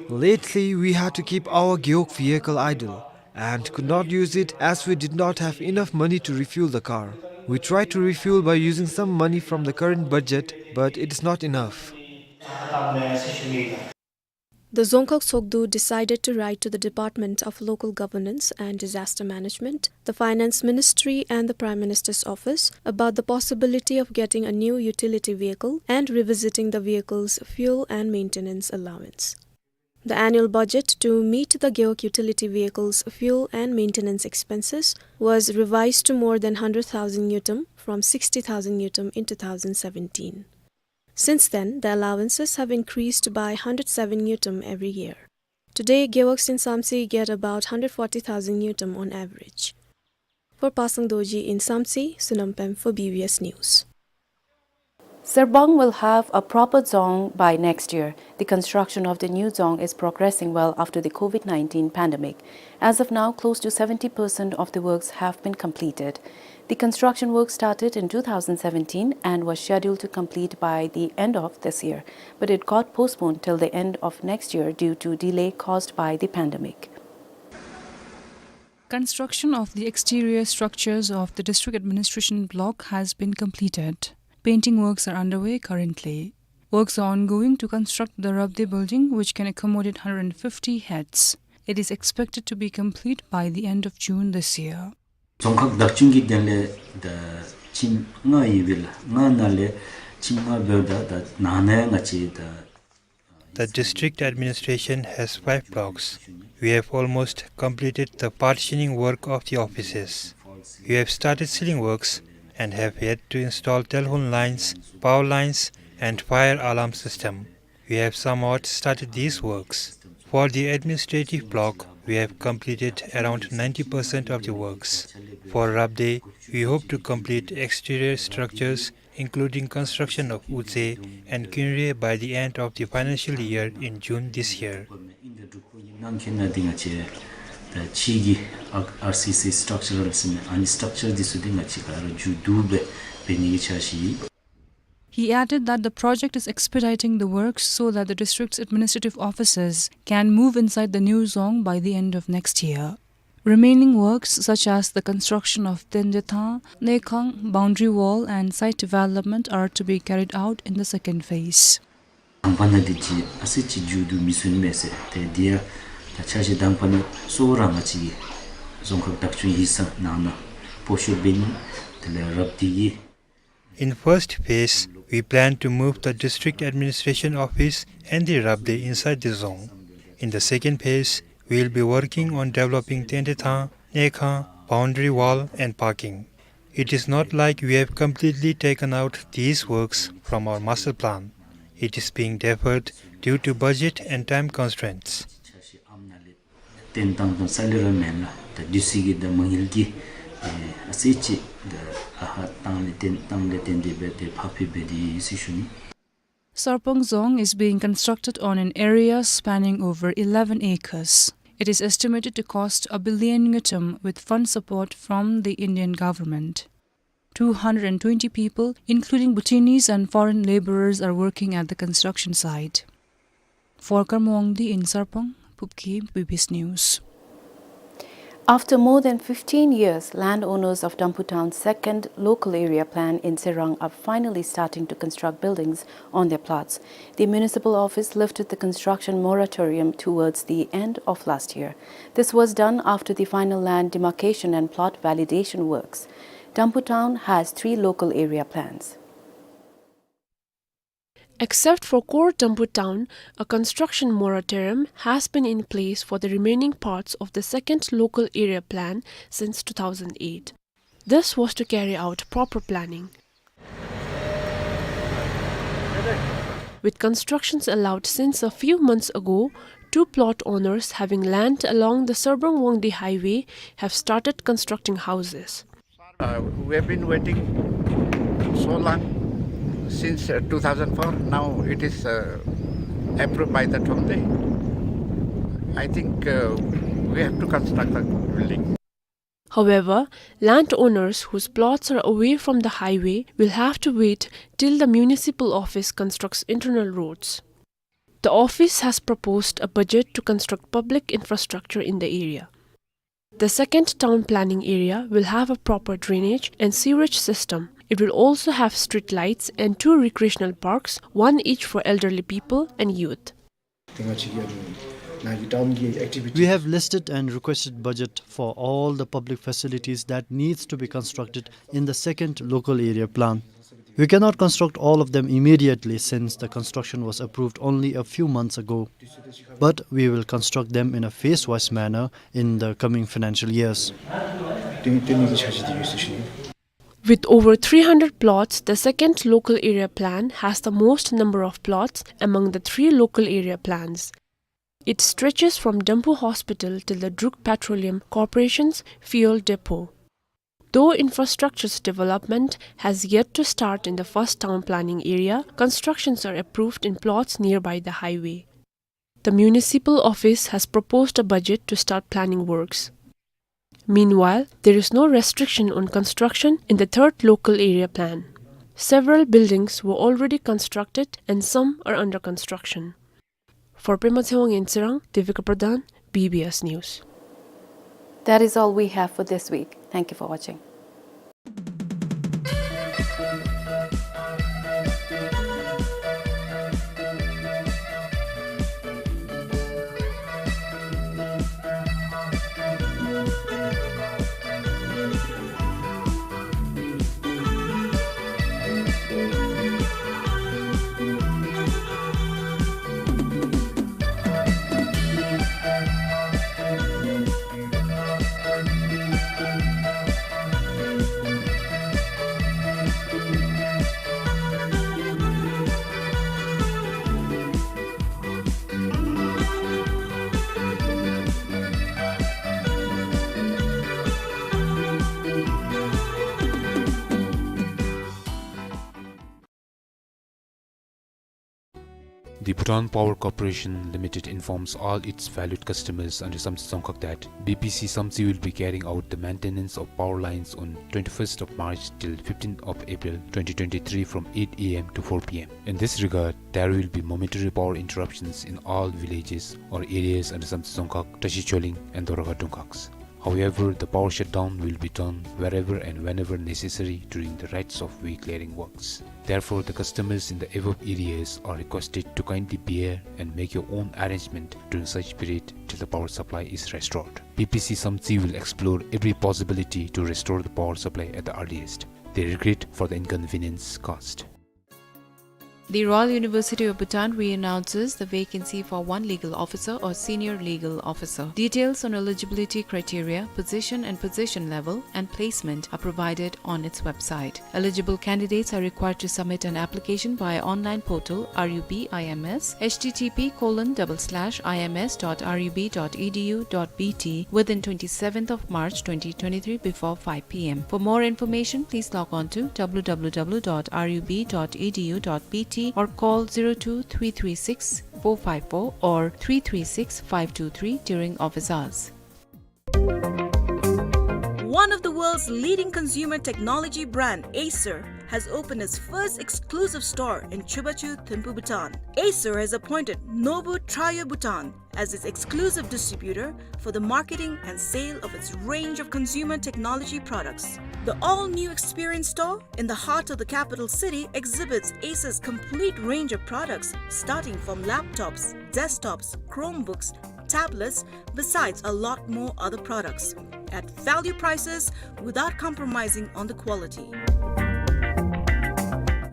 Lately, we had to keep our Gewog vehicle idle and could not use it as we did not have enough money to refuel the car. We tried to refuel by using some money from the current budget, but it is not enough. The Dzongkhag Tshogdu decided to write to the Department of Local Governance and Disaster Management, the Finance Ministry and the Prime Minister's Office about the possibility of getting a new utility vehicle and revisiting the vehicle's fuel and maintenance allowance. The annual budget to meet the Gewog utility vehicle's fuel and maintenance expenses was revised to more than hundred thousand ngultrum from sixty thousand ngultrum in two thousand seventeen. Since then, the allowances have increased by hundred seven ngultrum every year. Today, Gewogs in Samtse get about hundred forty thousand ngultrum on average. For Pasang Dorji in Samtse, Sonam Pem for B B S News. Sarpang will have a proper dzong by next year. The construction of the new dzong is progressing well after the COVID nineteen pandemic. As of now, close to seventy percent of the works have been completed. The construction work started in two thousand seventeen and was scheduled to complete by the end of this year, but it got postponed till the end of next year due to delay caused by the pandemic. Construction of the exterior structures of the district administration block has been completed. Painting works are underway currently. Works are ongoing to construct the Rabde building, which can accommodate hundred and fifty heads. It is expected to be complete by the end of June this year. རྫོང་ཁག་བདག་སྐྱོང་གི་དོན་ལས་ད་ཁྱིམ་ལྔ་ཡོད་པས་ལགས། ལྔ་ནང་ལས་ཁྱིམ་ལྔ་འབདཝ་ད་ད་ནང་ན་ཡང་ང་བཅས་ད། The district administration has five blocks. We have almost completed the partitioning work of the offices. We have started ceiling works and have yet to install telephone lines, power lines, and fire alarm system. We have somewhat started these works. For the administrative block, we have completed around ninety percent of the works. For Rabde, we hope to complete exterior structures, including construction of Utse and Kunre by the end of the financial year in June this year. གནང་མཁན་ནང་འདི་ང་བཅས་ད་ཕྱི་གི་ཨར་སི་སི་སི་ཊག་ཅར་རལ་ཟེར་ཨ་ནི་སི་ཊག་ཅར་འདི་ཚུ་འདི་ང་བཅས་ག་ར་མཇུག་བསྡུ་སྦེ་འབད་ནི་གི་འཆར་གཞི། He added that the project is expediting the works so that the district's administrative offices can move inside the new dzong by the end of next year. Remaining works such as the construction of Tendetha, Nekhang, boundary wall and site development are to be carried out in the second phase. དང་པ་ནང་འདི་ཅིག་ཨ་ཙི་ཅིག་མཇུག་བསྡུ་མི་ཚུགས་མས་ཟེར། ཏེ་འདི་ཡང་ད་འཆར་གཞི་དང་པ་ནང་གཙོ་བོ་ར་ང་བཅས་ཀྱི་རྫོང་ཁག་བདག་སྐྱོང་ཡིག་ཚང་ནང་ན་སྤོ་བཤུད་འབད་ནི། དེ་ལས་རབ་འདི་གི In first phase, we plan to move the district administration office and the Rabde inside the dzong. In the second phase, we will be working on developing Tendetha, Nekhang, boundary wall and parking. It is not like we have completely taken out these works from our master plan. It is being deferred due to budget and time constraints. བཏོན་བཏང་དོན་རྩ་ལས་ར་མེན་ལགས། ད་དུས་ཚོད་ཀྱི་ད་མ་དངུལ་གྱི་ཨ་ཙི་ཅིག་ད་ཨ་ཧ་བཏང་ལས་བརྟེན་བཏང་ལས་བརྟེན་ཏེ་འབད་དེ་ཕར་འཕུལ་འབད་དེ་ཡོད་ཟེར་ཞུ་ནི། Sarpang Dzong is being constructed on an area spanning over eleven acres. It is estimated to cost a billion ngultrum with fund support from the Indian government. Two hundred and twenty people, including Bhutanese and foreign laborers, are working at the construction site. For Karma Wangdi in Sarpang, Phub Khem, B B S News. After more than fifteen years, landowners of Damphu Town's second local area plan in Serang are finally starting to construct buildings on their plots. The municipal office lifted the construction moratorium towards the end of last year. This was done after the final land demarcation and plot validation works. Damphu Town has three local area plans. Except for core Dampu town, a construction moratorium has been in place for the remaining parts of the second local area plan since two thousand eight. This was to carry out proper planning. With constructions allowed since a few months ago, two plot owners having land along the Sarbarung Wangdue Highway have started constructing houses. Uh, we have been waiting so long, since, uh, two thousand four. Now it is, uh, approved by the Thromde. I think, uh, we have to construct the building. However, landowners whose plots are away from the highway will have to wait till the municipal office constructs internal roads. The office has proposed a budget to construct public infrastructure in the area. The second town planning area will have a proper drainage and sewerage system. It will also have street lights and two recreational parks, one each for elderly people and youth. We have listed and requested budget for all the public facilities that needs to be constructed in the second local area plan. We cannot construct all of them immediately since the construction was approved only a few months ago, but we will construct them in a phase-wise manner in the coming financial years. With over three hundred plots, the second local area plan has the most number of plots among the three local area plans. It stretches from Dampu Hospital till the Druk Petroleum Corporation's fuel depot. Though infrastructure's development has yet to start in the first town planning area, constructions are approved in plots nearby the highway. The municipal office has proposed a budget to start planning works. Meanwhile, there is no restriction on construction in the third local area plan. Several buildings were already constructed and some are under construction. For Pema Tshewang in Tsirang, Devika Pradhan, B B S News. That is all we have for this week. Thank you for watching. The Bhutan Power Corporation Limited informs all its valued customers under Samtse Dzongkhag that B P C Samtse will be carrying out the maintenance of power lines on twenty-first of March till fifteenth of April twenty twenty-three from eight A M to four P M. In this regard, there will be momentary power interruptions in all villages or areas under Samtse Dzongkhag, Tashi Choling and Doraga Dungkhags. However, the power shutdown will be done wherever and whenever necessary during the rights of way clearing works. Therefore, the customers in the above areas are requested to kindly bear and make your own arrangement during such period till the power supply is restored. B P C Samtse will explore every possibility to restore the power supply at the earliest. They regret for the inconvenience caused. The Royal University of Bhutan reannounces the vacancy for one legal officer or senior legal officer. Details on eligibility criteria, position and position level, and placement are provided on its website. Eligible candidates are required to submit an application via online portal R U B I M S, H T T P colon double slash I M S dot R U B dot E D U dot B T, within twenty-seventh of March twenty twenty-three before five P M. For more information, please log on to W W W dot R U B dot E D U dot B T or call zero two three three six four five four or three three six five two three during office hours. One of the world's leading consumer technology brand, Acer, has opened its first exclusive store in Chubachu, Thimphu, Bhutan. Acer has appointed Nobu Trio Bhutan as its exclusive distributor for the marketing and sale of its range of consumer technology products. The all-new experience store in the heart of the capital city exhibits Acer's complete range of products, starting from laptops, desktops, Chromebooks, tablets, besides a lot more other products at value prices without compromising on the quality.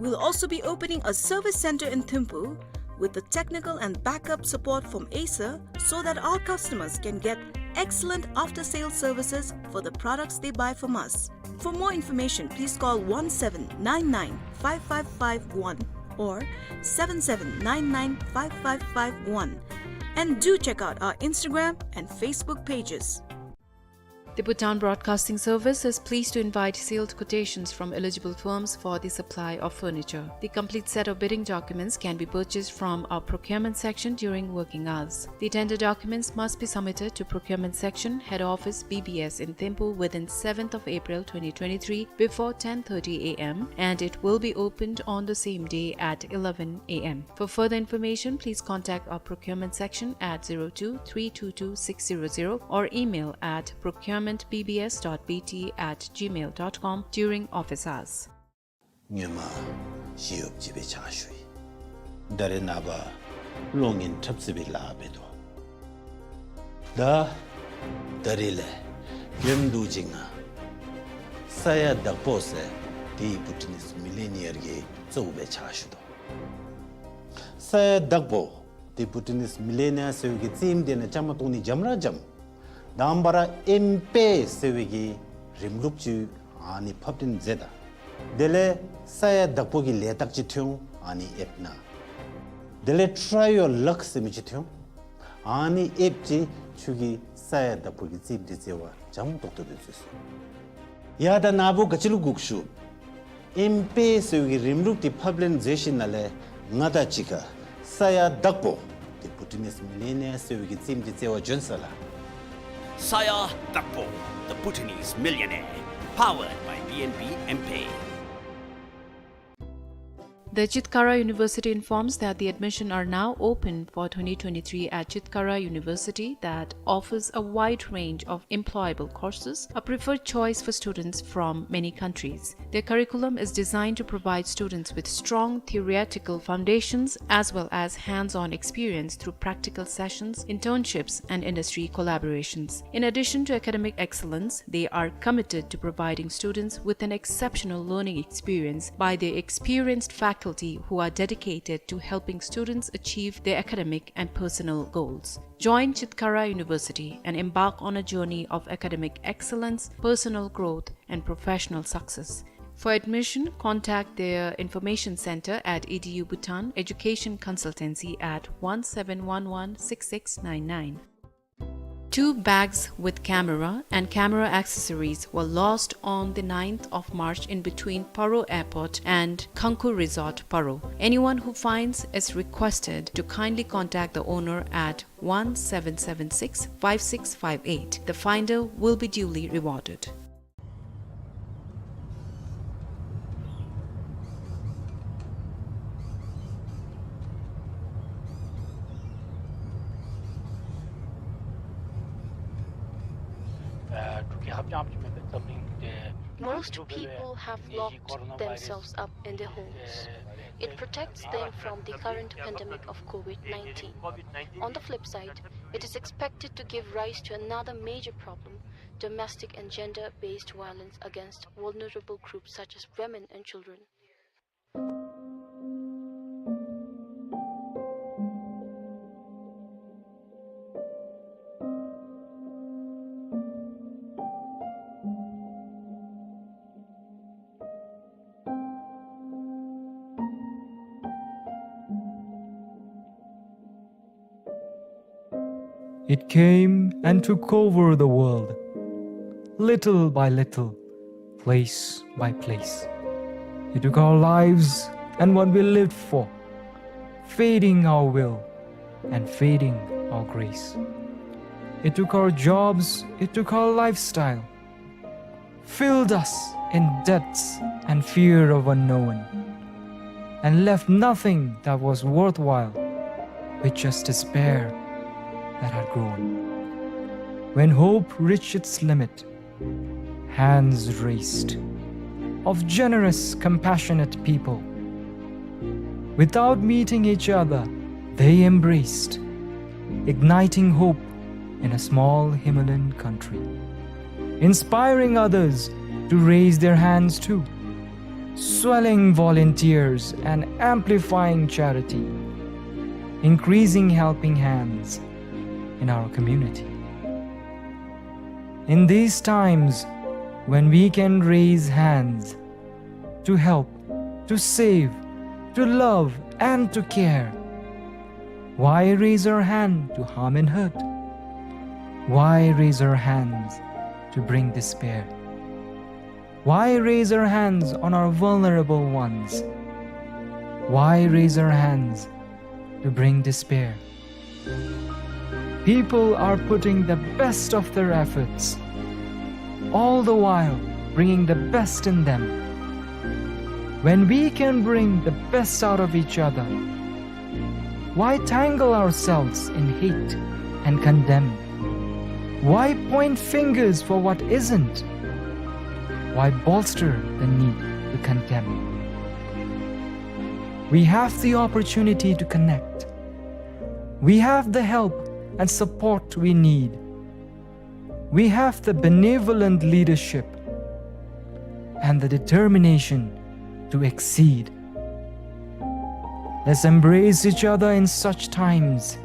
We'll also be opening a service center in Thimphu with the technical and backup support from Acer so that our customers can get excellent after-sales services for the products they buy from us. For more information, please call one seven nine nine five five five one or seven seven nine nine five five five one. And do check out our Instagram and Facebook pages. The Bhutan Broadcasting Service is pleased to invite sealed quotations from eligible firms for the supply of furniture. The complete set of bidding documents can be purchased from our procurement section during working hours. The tender documents must be submitted to procurement section, head office, B B S in Thimphu within seventh of April twenty twenty-three before ten thirty A M, and it will be opened on the same day at eleven A M. For further information, please contact our procurement section at zero two three two two six zero zero or email at procurement B B S dot B T at gmail dot com during office hours. སྔོན་མ་ཞི་གཡོགཔ་ཅིག་སྦེ་ཕྱག་ཞུ་ཡི། ད་རེས་ནངས་པ་གློག་བརྙན་འཁྲབ་རྩེད་པའི་ལཱ་འབད་དོ། ད་ད་རེས་ལས་ཡོན་དུ་ཅིག་ང་ས་ཡ་བདག་པོ་ཟེར་དེ་བྷུ་ཊི་ནིས་མི་ལི་ནི་ཡར་གྱི་གཙོ་བོ་སྦེ་ཕྱག་ཞུ་དོ། ས་ཡ་བདག་པོ་དེ་བྷུ་ཊི་ནིས་མི་ལི་ནི་ཡར་ཟེར་བའི་གི་རྩེདམོ་དེ་ནང་བཅའ་མར་གཏོགས་ནི་འཇམ་ར་འཇམ། དང་པ་ར་ཨེམ་པེ་ཟེར་བའི་གི་རིམ་ལུགས་ཅིག་ཨ་ནི་ཕབ་སྟོན་མཛད་ད། དེ་ལས་ས་ཡ་བདག་པོ་གི་ལས་རྟགས་ཅིག་ཐོན་འོང་། ཨ་ནི་ཨེབ་ན། དེ་ལས་ཊ་རའི་ཡོར་ལག་ཟེར་མི་ཅིག་ཐོན་འོང་། ཨ་ནི་ཨེབ་ཅིག་ཁྱོད་ཀྱིས་ས་ཡ་བདག་པོ་གི་རྩེདམོ་དེ་རྩེ་བར་འཇམ་ཏོག་ཏོ་སྦེ་རྩེ་ཚུགས། ཡ་ད་ནཱ་བུ་ག་ཅི་ལུ་སྒུག་ཞུ། ཨེམ་པེ་ཟེར་བའི་གི་རིམ་ལུགས་དེ་ཕབ་ལེན་མཛད་ཞིནམ་ལས་ང་དང་གཅིག་ཁར་ས་ཡ་བདག་པོ་དེ་བྷུ་ཊི་ནིས་མི་ལི་ནི་ཡར་ཟེར་བའི་གི་རྩེདམོ་དེ་རྩེ་བར་བྱོན་ས་ལགས། ས་ཡ་བདག་པོ། The Bhutanese Millionaire, powered by B N B M Pay. The Chitkara University informs that the admission are now open for twenty twenty-three at Chitkara University, that offers a wide range of employable courses, a preferred choice for students from many countries. Their curriculum is designed to provide students with strong theoretical foundations as well as hands-on experience through practical sessions, internships, and industry collaborations. In addition to academic excellence, they are committed to providing students with an exceptional learning experience by their experienced faculty who are dedicated to helping students achieve their academic and personal goals. Join Chitkara University and embark on a journey of academic excellence, personal growth, and professional success. For admission, contact their information center at E D U Bhutan, education consultancy at one seven one one six six nine nine. Two bags with camera and camera accessories were lost on the ninth of March in between Paro Airport and Khangkhur Resort, Paro. Anyone who finds is requested to kindly contact the owner at one seven seven six five six five eight. The finder will be duly rewarded. Most people have locked themselves up in their homes. It protects them from the current pandemic of COVID nineteen. On the flip side, it is expected to give rise to another major problem, domestic and gender-based violence against vulnerable groups such as women and children. It came and took over the world, little by little, place by place. It took our lives and what we lived for, feeding our will and feeding our grace. It took our jobs, it took our lifestyle, filled us in debts and fear of unknown, and left nothing that was worthwhile, with just despair that had grown. When hope reached its limit, hands raised of generous, compassionate people. Without meeting each other, they embraced, igniting hope in a small Himalayan country, inspiring others to raise their hands too. swelling volunteers and amplifying charity, increasing helping hands in our community. In these times when we can raise hands to help, to save, to love, and to care, why raise our hand to harm and hurt? Why raise our hands to bring despair? Why raise our hands on our vulnerable ones? Why raise our hands to bring despair? People are putting the best of their efforts, all the while bringing the best in them. When we can bring the best out of each other, why tangle ourselves in hate and condemn? Why point fingers for what isn't? Why bolster the need to condemn? We have the opportunity to connect. We have the help and support we need. We have the benevolent leadership and the determination to exceed. Let's embrace each other in such times.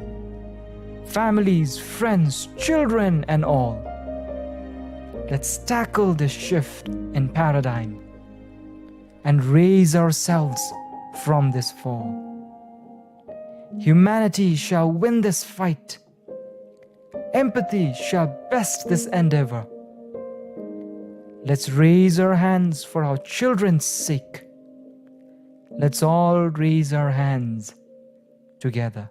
Families, friends, children, and all. Let's tackle this shift in paradigm and raise ourselves from this fall. Humanity shall win this fight. Empathy shall best this endeavor. Let's raise our hands for our children's sake. Let's all raise our hands together.